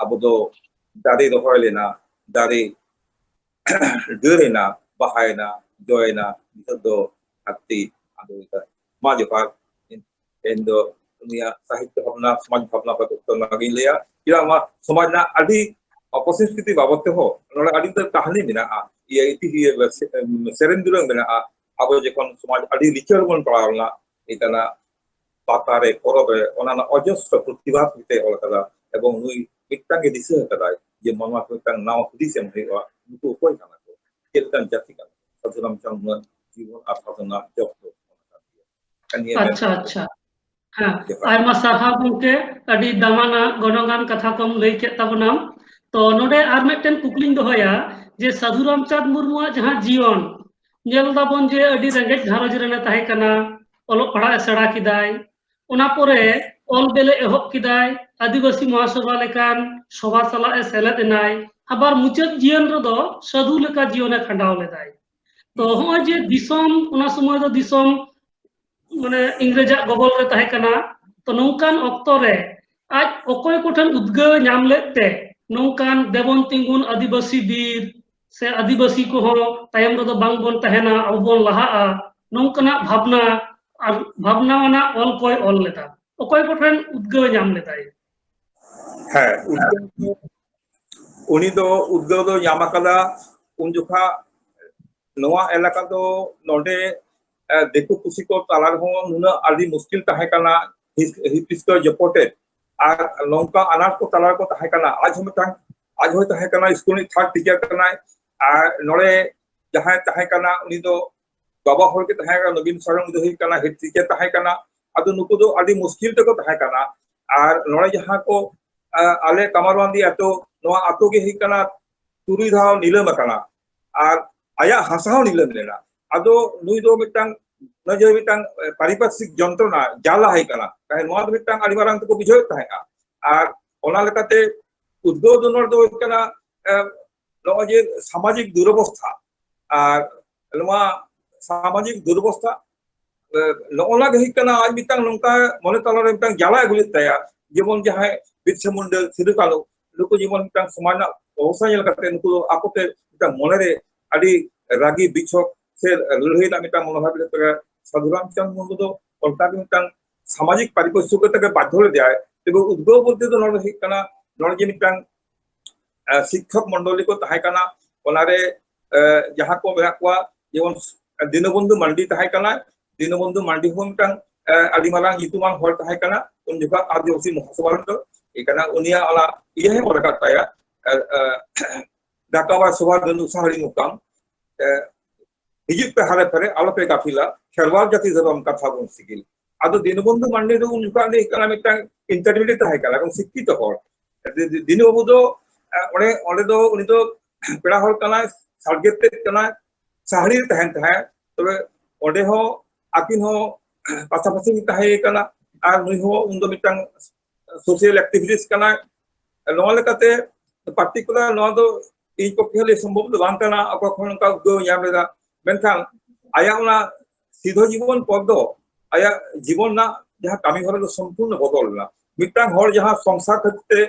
ᱟᱵᱚ ᱫᱚ ᱫᱟᱨᱮ ᱨᱚᱦᱚᱭ ᱞᱮᱱᱟ, ᱫᱟᱨᱮ ᱰᱟᱹᱨ ᱮᱱᱟ, ᱵᱟᱦᱟᱭᱮᱱᱟ, ᱡᱚᱭᱮᱱᱟ, ᱱᱤᱛᱚᱜ ᱫᱚ ᱫᱷᱟᱹᱨᱛᱤ ᱟᱸᱫᱳᱲ ᱮᱫᱟ᱾ ᱢᱟ ᱡᱚᱦᱟᱨ᱾ ᱤᱧ ᱫᱚ ᱩᱱᱤᱭᱟᱜ ᱥᱟᱦᱤᱛᱛᱚ ᱵᱷᱟᱵᱽᱱᱟ, ᱥᱚᱢᱟᱡᱽ ᱵᱷᱟᱵᱽᱱᱟ ᱵᱟᱵᱚᱫ ᱛᱮ ᱚᱱᱟᱜᱤᱧ ᱞᱟᱹᱭᱟ᱾ ᱪᱮᱫᱟᱜ ᱢᱟ ᱥᱚᱢᱟᱡᱽ ᱨᱮᱱᱟᱜ ᱟᱹᱰᱤ ᱚᱯᱚᱥᱚᱝᱥᱠᱨᱤᱛᱤ ᱵᱟᱵᱚᱫ ᱛᱮᱦᱚᱸ ᱱᱚᱰᱮ ᱟᱹᱰᱤ ᱩᱛᱟᱹᱨ ᱠᱟᱹᱦᱱᱤ ᱢᱮᱱᱟᱜᱼᱟ, ᱤᱭᱟᱹ ᱤᱛᱤ-, ᱤᱭᱟᱹ ᱥᱮ-, ᱥᱮᱨᱮᱧ ᱫᱩᱨᱟᱹᱝ ᱢᱮᱱᱟᱜᱼᱟ᱾ ᱟᱵᱚ ᱡᱚᱠᱷᱚᱱ ᱥᱚᱢᱟᱡᱽ ᱟᱹᱰᱤ ᱞᱤᱪᱟᱹᱲ ᱵᱚᱱ ᱯᱟᱲᱟᱣ ᱞᱮᱱᱟ, ᱮᱱᱠᱷᱟᱱ ᱯᱟᱛᱟ ᱨᱮ, ᱯᱚᱨᱚᱵᱽ ᱨᱮ, ᱚᱱᱟ ᱨᱮᱱᱟᱜ ᱚᱡᱚᱥᱨᱚ ᱯᱨᱚᱛᱤᱵᱟᱫ ᱢᱤᱫᱴᱮᱡ ᱚᱞ ᱟᱠᱟᱫᱟ᱾ ᱮᱵᱚᱝ ᱱᱩᱭ ᱢᱤᱫᱴᱟᱝ ᱜᱮ ᱫᱤᱥᱟᱹ ᱟᱠᱟᱫᱟᱭ ᱡᱮ ᱢᱟᱱᱣᱟ ᱠᱚ ᱢᱤᱫᱴᱟᱝ ᱱᱟᱣᱟ ᱦᱩᱫᱤᱥ ᱮᱢ ᱦᱩᱭᱩᱜᱼᱟ, ᱱᱩᱠᱩ ᱚᱠᱚᱭ ᱠᱟᱱᱟ ᱠᱚ, ᱪᱮᱫ ᱞᱮᱠᱟᱱ ᱡᱟᱹᱛᱤ ᱠᱟᱱᱟ ᱠᱚ᱾ ᱥᱟᱹᱫᱷᱩ ᱨᱟᱢᱪᱟᱸᱫᱽ ᱢᱩᱨᱢᱩᱣᱟᱜ ᱡᱤᱵᱚᱱ ᱟᱨ ᱥᱟᱫᱷᱚᱱᱟ ᱡᱚᱵ ᱫᱚ ᱚᱱᱟ ᱠᱟᱱ ᱜᱮᱭᱟ᱾ ᱱᱤᱭᱟᱹ ᱟᱪᱪᱷᱟ, ᱢᱮᱱ ᱟᱪᱪᱷᱟ᱾ ᱦᱮᱸ, ᱡᱚᱦᱟᱨ᱾ ᱟᱭᱢᱟ ᱥᱟᱨᱦᱟᱣ ᱜᱚᱢᱠᱮ, ᱟᱹᱰᱤ ᱫᱟᱢᱟᱱᱟᱜ ᱜᱚᱱᱚᱝᱟᱱ ᱠᱟᱛᱷᱟ ᱠᱚᱢ ᱞᱟᱹᱭ ᱠᱮᱫ ᱛᱟᱵᱚᱱᱟᱢ᱾ ᱛᱚ ᱱᱚᱰᱮ ᱟᱨ ᱢᱤᱫᱴᱮᱱ ᱠᱩᱠᱞᱤᱧ ᱫᱚᱦᱚᱭᱟ ᱡᱮ ᱥᱟᱹᱫᱷᱩ ᱨᱟᱢᱪᱟᱸᱫᱽ ᱢᱩᱨᱢᱩᱣᱟᱜ ᱡᱟᱦᱟᱸ ᱡᱤᱭᱚᱱ, ᱧᱮᱞ ᱫᱟᱵᱚᱱ ᱡᱮ ᱟᱹᱰᱤ ᱨᱮᱸᱜᱮᱡ ᱜᱷᱟᱨᱚᱸᱡᱽ ᱨᱮᱱᱮ ᱛᱟᱦᱮᱸ ᱠᱟᱱᱟ, ᱚᱞᱚᱜ ᱯᱟᱲᱦᱟᱜ ᱮ ᱥᱮᱬᱟ ᱠᱮᱫᱟᱭ, ᱚᱱᱟ ᱯᱚᱨᱮ ᱚᱞ ᱵᱮᱞᱮ ᱮᱦᱚᱵ ᱠᱮᱫᱟᱭ, ᱟᱹᱫᱤᱵᱟᱹᱥᱤ ᱢᱚᱦᱟᱥᱚᱵᱷᱟ ᱞᱮᱠᱟᱱ ᱥᱚᱵᱷᱟ ᱥᱟᱞᱟᱜ ᱮ ᱥᱮᱞᱮᱫ ᱮᱱᱟᱭ, ᱟᱵᱟᱨ ᱢᱩᱪᱟᱹᱫ ᱡᱤᱭᱚᱱ ᱨᱮᱫᱚ ᱥᱟᱹᱫᱷᱩ ᱞᱮᱠᱟ ᱡᱤᱭᱚᱱᱮ ᱠᱷᱟᱸᱰᱟᱣ ᱞᱮᱫᱟᱭ᱾ ᱛᱚ ᱦᱚᱸᱜᱼᱚᱭ ᱡᱮ ᱫᱤᱥᱚᱢ, ᱚᱱᱟ ᱥᱚᱢᱚᱭ ᱫᱚ ᱫᱤᱥᱚᱢ ᱢᱟᱱᱮ ᱤᱝᱨᱮᱡᱟᱜ ᱜᱚᱵᱚᱞ ᱨᱮ ᱛᱟᱦᱮᱸ ᱠᱟᱱᱟ, ᱛᱚ ᱱᱚᱝᱠᱟᱱ ᱚᱠᱛᱚ ᱨᱮ ᱟᱡ ᱚᱠᱚᱭ ᱠᱚᱴᱷᱮᱱ ᱩᱫᱽᱜᱟᱹᱣ ᱮ ᱧᱟᱢ ᱞᱮᱫ ᱛᱮ ᱱᱚᱝᱠᱟᱱ ᱫᱮᱵᱚᱱ ᱛᱤᱸᱜᱩᱱ ᱟᱹᱫᱤᱵᱟᱹᱥᱤ ᱵᱤᱨ ᱥᱮ ᱟᱹᱫᱤᱵᱟᱹᱥᱤ ᱠᱚᱦᱚᱸ ᱛᱟᱭᱚᱢ ᱨᱮᱫᱚ ᱵᱟᱝ ᱵᱚᱱ ᱛᱟᱦᱮᱱᱟ, ᱟᱵᱚ ᱵᱚᱱ ᱞᱟᱦᱟᱜᱼᱟ, ᱱᱚᱝᱠᱟᱱᱟᱜ ᱵᱷᱟᱵᱽᱱᱟ ᱟᱨ ᱵᱷᱟᱵᱽᱱᱟ ᱟᱱᱟᱜ ᱚᱞ ᱠᱚᱭ ᱚᱞ ᱞᱮᱫᱟ? ᱚᱠᱚᱭ ᱠᱚᱴᱷᱮᱱ ᱩᱫᱽᱜᱟᱹᱣ ᱮ ᱧᱟᱢ ᱞᱮᱫᱟᱭ? ᱦᱮᱸ, ᱩᱫᱽᱜᱟᱹᱣ ᱫᱚ ᱩᱱᱤ ᱫᱚ ᱩᱫᱽᱜᱟᱹᱣ ᱫᱚ ᱧᱟᱢ ᱟᱠᱟᱫᱟ᱾ ᱩᱱ ᱡᱚᱠᱷᱟ ᱱᱚᱣᱟ ᱮᱞᱟᱠᱟ ᱫᱚ ᱱᱚᱰᱮ, ᱮ, ᱫᱤᱠᱩ ᱯᱩᱥᱤ ᱠᱚ ᱛᱟᱞᱟ ᱨᱮᱦᱚᱸ ᱱᱩᱱᱟᱹᱜ ᱟᱹᱰᱤ ᱢᱩᱥᱠᱤᱞ ᱛᱟᱦᱮᱸ ᱠᱟᱱᱟ, ᱦᱤᱥ-, ᱦᱤᱥ ᱯᱤᱥ ᱠᱚ ᱡᱚᱯᱚᱴᱮᱫ, ᱟᱨ ᱱᱚᱝᱠᱟ ᱟᱱᱟᱴ ᱠᱚ ᱛᱟᱞᱟ ᱨᱮᱠᱚ ᱛᱟᱦᱮᱸ ᱠᱟᱱᱟ᱾ ᱟᱡ ᱦᱚᱸ ᱢᱤᱫᱴᱟᱝ, ᱟᱡ ᱦᱚᱸᱭ ᱛᱟᱦᱮᱸ ᱠᱟᱱᱟ ᱥᱠᱩᱞ ᱨᱤᱱᱤᱡ ᱛᱷᱟᱨᱰ ᱴᱤᱪᱟᱨ ᱠᱟᱱᱟᱭ, ᱟᱨ ᱱᱚᱰᱮ ᱡᱟᱦᱟᱸᱭ ᱛᱟᱦᱮᱸ ᱠᱟᱱᱟ ᱩᱱᱤ ᱫᱚ ᱵᱟᱵᱟ ᱦᱚᱲ ᱜᱮ ᱛᱟᱦᱮᱸ ᱠᱟᱱᱟ, ᱱᱚᱵᱤᱱ ᱥᱚᱨᱮᱱ ᱫᱚ ᱦᱩᱭᱩᱜ ᱠᱟᱱᱟ head teacher ᱛᱟᱦᱮᱸ ᱠᱟᱱᱟ᱾ ᱟᱫᱚ ᱱᱩᱠᱩ ᱫᱚ ᱟᱹᱰᱤ ᱢᱩᱥᱠᱤᱞ ᱛᱮᱠᱚ ᱛᱟᱦᱮᱸ ᱠᱟᱱᱟ᱾ ᱟᱨ ᱱᱚᱰᱮ ᱡᱟᱦᱟᱸ ᱠᱚ, ᱟᱸ, ᱟᱞᱮ ᱠᱟᱢᱟᱨᱣᱟᱱᱫᱤ ᱟᱛᱳ, ᱱᱚᱣᱟ ᱟᱛᱳ ᱜᱮ ᱦᱩᱭᱩᱜ ᱠᱟᱱᱟ ᱛᱩᱨᱩᱭ ᱫᱷᱟᱣ ᱱᱤᱞᱟᱹᱢ ᱟᱠᱟᱱᱟ᱾ ᱟᱨ ᱟᱭᱟᱜ ᱦᱟᱥᱟ ᱦᱚᱸ ᱱᱤᱞᱟᱹᱢ ᱞᱮᱱᱟ᱾ ᱟᱫᱚ ᱱᱩᱭ ᱫᱚ ᱢᱤᱫᱴᱟᱝ, ᱱᱚᱣᱟ ᱡᱮ ᱢᱤᱫᱴᱟᱝ, ᱮ, ᱯᱟᱨᱤᱯᱟᱨᱥᱤᱠ ᱡᱚᱱᱛᱨᱚᱱᱟ ᱡᱟᱞᱟ ᱦᱩᱭ ᱠᱟᱱᱟ, ᱛᱟᱦᱮᱸ ᱱᱚᱣᱟ ᱫᱚ ᱢᱤᱫᱴᱟᱝ ᱟᱹᱰᱤ ᱢᱟᱨᱟᱝ ᱛᱮᱠᱚ ᱵᱩᱡᱷᱟᱹᱣᱮᱫ ᱛᱟᱦᱮᱸᱫᱼᱟ᱾ ᱟᱨ ᱚᱱᱟ ᱞᱮᱠᱟᱛᱮ ᱩᱫᱽᱜᱟᱹᱣ ᱫᱚ ᱱᱚᱣᱟ ᱫᱚ ᱦᱩᱭᱩᱜ ᱠᱟᱱᱟ, ᱮ, ᱱᱚᱜᱼᱚᱭ ᱡᱮ ᱥᱟᱢᱟᱡᱤᱠ ᱫᱩᱨᱚᱵᱚᱥᱛᱷᱟ, ᱟᱨ ᱱᱚᱣᱟ ᱥᱟᱢᱟᱡᱤᱠ ᱫᱩᱨᱚᱵᱚᱥᱛᱷᱟ, ᱮ, ᱱᱚᱜᱼᱚ ᱱᱚᱣᱟ ᱜᱮ ᱦᱩᱭᱩᱜ ᱠᱟᱱᱟ ᱟᱡ ᱢᱤᱫᱴᱟᱝ ᱱᱚᱝᱠᱟ ᱢᱚᱱᱮ ᱛᱟᱞᱟᱨᱮ ᱢᱤᱫᱴᱟᱝ ᱡᱟᱞᱟ ᱟᱹᱜᱩ ᱞᱮᱫ ᱛᱟᱭᱟ᱾ ᱡᱮᱢᱚᱱ ᱡᱟᱦᱟᱸᱭ ᱵᱤᱨᱥᱟ ᱢᱩᱱᱰᱟᱹ, ᱥᱤᱫᱩ ᱠᱟᱹᱱᱦᱩ, ᱱᱩᱠᱩ ᱡᱮᱢᱚᱱ ᱢᱤᱫᱴᱟᱝ ᱥᱚᱢᱟᱡᱽ ᱨᱮᱱᱟᱜ ᱚᱵᱚᱥᱛᱷᱟ ᱧᱮᱞ ᱠᱟᱛᱮ ᱱᱩᱠᱩ ᱫᱚ ᱟᱠᱚᱛᱮ ᱢᱤᱫᱴᱟᱝ ᱢᱚᱱᱮᱨᱮ ᱟᱹᱰᱤ ᱨᱟᱹᱜᱤ ᱵᱤᱪᱷᱚᱠ ᱥᱮ ᱞᱟᱹᱲᱦᱟᱹᱭ ᱨᱮᱱᱟᱜ ᱢᱤᱫᱴᱟᱝ ᱢᱚᱱᱳᱵᱷᱟᱵ ᱞᱮᱫ ᱛᱟᱠᱚᱣᱟ᱾ ᱥᱟᱹᱫᱷᱩ ᱨᱟᱢᱪᱟᱸᱫᱽ ᱢᱩᱨᱢᱩ ᱫᱚ ᱚᱱᱠᱟ ᱜᱮ ᱢᱤᱫᱴᱟᱝ ᱥᱟᱢᱟᱡᱤᱠ ᱯᱟᱨᱤᱯᱚᱨᱥᱚ ᱠᱟᱛᱮ ᱜᱮ ᱵᱟᱫᱷᱭᱚ ᱞᱮᱫᱮᱭᱟᱭ᱾ ᱛᱚᱵᱮ ᱩᱫᱽᱜᱟᱹᱣ ᱵᱚᱞᱛᱮ ᱫᱚ ᱱᱚᱰᱮ ᱦᱩᱭᱩᱜ ᱠᱟᱱᱟ, ᱱᱚᱰᱮ ᱡᱮ ᱢᱤᱫᱴᱟᱝ, ᱮ, ᱥᱤᱠᱠᱷᱚᱠ ᱢᱚᱱᱰᱚᱞᱤ ᱠᱚ ᱛᱟᱦᱮᱸ ᱠᱟᱱᱟ, ᱚᱱᱟᱨᱮ, ᱮ, ᱡᱟᱦᱟᱸ ᱠᱚ ᱢᱮᱱᱟᱜ ᱠᱚᱣᱟ, ᱡᱮᱢᱚᱱ ᱫᱤᱱᱚᱵᱚᱱᱫᱷᱩ ᱢᱟᱱᱰᱤ ᱛᱟᱦᱮᱸ ᱠᱟᱱᱟ᱾ ᱫᱤᱱᱚᱵᱚᱱᱫᱷᱩ ᱢᱟᱱᱰᱤ ᱦᱚᱸ ᱢᱤᱫᱴᱟᱝ, ᱮ, ᱟᱹᱰᱤ ᱢᱟᱨᱟᱝ ᱧᱩᱛᱩᱢᱟᱱ ᱦᱚᱲ ᱛᱟᱦᱮᱸ ᱠᱟᱱᱟ ᱩᱱ ᱡᱚᱠᱷᱚᱱ ᱟᱹᱫᱤᱵᱟᱹᱥᱤ ᱢᱚᱦᱟᱥᱚᱵᱷᱟ ᱨᱮᱫᱚ᱾ ᱮ ᱠᱟᱱᱟ, ᱩᱱᱤᱭᱟᱜ ᱚᱱᱟ ᱤᱭᱟᱹ ᱦᱚᱸ ᱚᱞ ᱟᱠᱟᱫ ᱛᱟᱭᱟ, ᱮ, ᱮ, ᱰᱟᱠᱟᱣᱟ ᱥᱚᱵᱷᱟ ᱫᱟᱹᱱᱩ ᱥᱟᱦᱟᱲᱤ ᱢᱩᱠᱟᱢ, ᱮ, ᱦᱤᱡᱩᱜ ᱯᱮ ᱦᱟᱨᱮ ᱯᱷᱮᱨᱮ, ᱟᱞᱚᱯᱮ ᱜᱟᱹᱯᱷᱤᱞᱟ, ᱠᱷᱮᱨᱣᱟᱞ ᱡᱟᱹᱛᱤ ᱫᱷᱚᱨᱚᱢ ᱠᱟᱛᱷᱟ ᱵᱚᱱ ᱥᱤᱜᱤᱞ᱾ ᱟᱫᱚ ᱫᱤᱱᱵᱚᱱᱫᱷᱩ ᱢᱟᱱᱰᱤ ᱫᱚ ᱩᱱ ᱡᱚᱠᱷᱚᱱ ᱞᱟᱹᱭ ᱠᱟᱱᱟ ᱢᱤᱫᱴᱟᱝ ᱤᱱᱴᱟᱨᱢᱤᱰᱤᱭᱮᱴ ᱛᱟᱦᱮᱸ ᱠᱟᱱᱟ ᱮᱵᱚᱝ ᱥᱤᱠᱠᱷᱤᱛᱚ ᱦᱚᱲ᱾ ᱫᱤ-, ᱫᱤ-, ᱫᱤᱱᱩ ᱵᱟᱹᱵᱩ ᱫᱚ, ᱮ, ᱚᱸᱰᱮ, ᱚᱸᱰᱮ ᱫᱚ ᱩᱱᱤ ᱫᱚ ᱯᱮᱲᱟ ᱦᱚᱲ ᱠᱟᱱᱟᱭ, ᱥᱟᱞᱜᱮᱛᱮᱫ ᱠᱟᱱᱟᱭ, ᱥᱟᱦᱲᱤ ᱨᱮ ᱛᱟᱦᱮᱱ ᱛᱟᱦᱮᱸᱫ᱾ ᱛᱚᱵᱮ ᱚᱸᱰᱮ ᱦᱚᱸ ᱟᱹᱠᱤᱱ ᱦᱚᱸ ᱯᱟᱥᱟᱯᱟᱥᱤ ᱠᱤᱱ ᱛᱟᱦᱮᱸ ᱠᱟᱱᱟ᱾ ᱟᱨ ᱱᱩᱭ ᱦᱚᱸ ᱩᱱᱫᱚ ᱢᱤᱫᱴᱟᱝ ᱥᱳᱥᱤᱭᱟᱞ ᱮᱠᱴᱤᱵᱷᱤᱥᱴ ᱠᱟᱱᱟᱭ᱾ ᱱᱚᱣᱟ ᱞᱮᱠᱟᱛᱮ ᱯᱟᱨᱴᱤᱠᱩᱞᱟᱨ ᱱᱚᱣᱟ ᱫᱚ ᱤᱧ ᱯᱚᱠᱠᱷᱮ ᱞᱟᱹᱭ ᱥᱚᱢᱵᱷᱚᱵ ᱫᱚ ᱵᱟᱝ ᱠᱟᱱᱟ, ᱚᱠᱟ ᱠᱷᱚᱱ ᱚᱱᱠᱟ ᱩᱫᱽᱜᱟᱹᱣ ᱧᱟᱢ ᱞᱮᱫᱟ᱾ ᱢᱮᱱᱠᱷᱟᱱ ᱟᱭᱟᱜ ᱚᱱᱟ ᱥᱤᱫᱷᱟᱹ ᱡᱤᱵᱚᱱ ᱯᱚᱨ ᱫᱚ ᱟᱭᱟᱜ ᱡᱤᱵᱚᱱ ᱨᱮᱱᱟᱜ ᱡᱟᱦᱟᱸ ᱠᱟᱹᱢᱤ ᱦᱚᱨᱟ ᱫᱚ ᱥᱚᱢᱯᱩᱨᱱᱚ ᱵᱚᱫᱚᱞ ᱮᱱᱟ᱾ ᱢᱤᱫᱴᱟᱝ ᱦᱚᱲ ᱡᱟᱦᱟᱸ ᱥᱚᱝᱥᱟᱨ ᱠᱷᱟᱹᱛᱤᱨ ᱛᱮ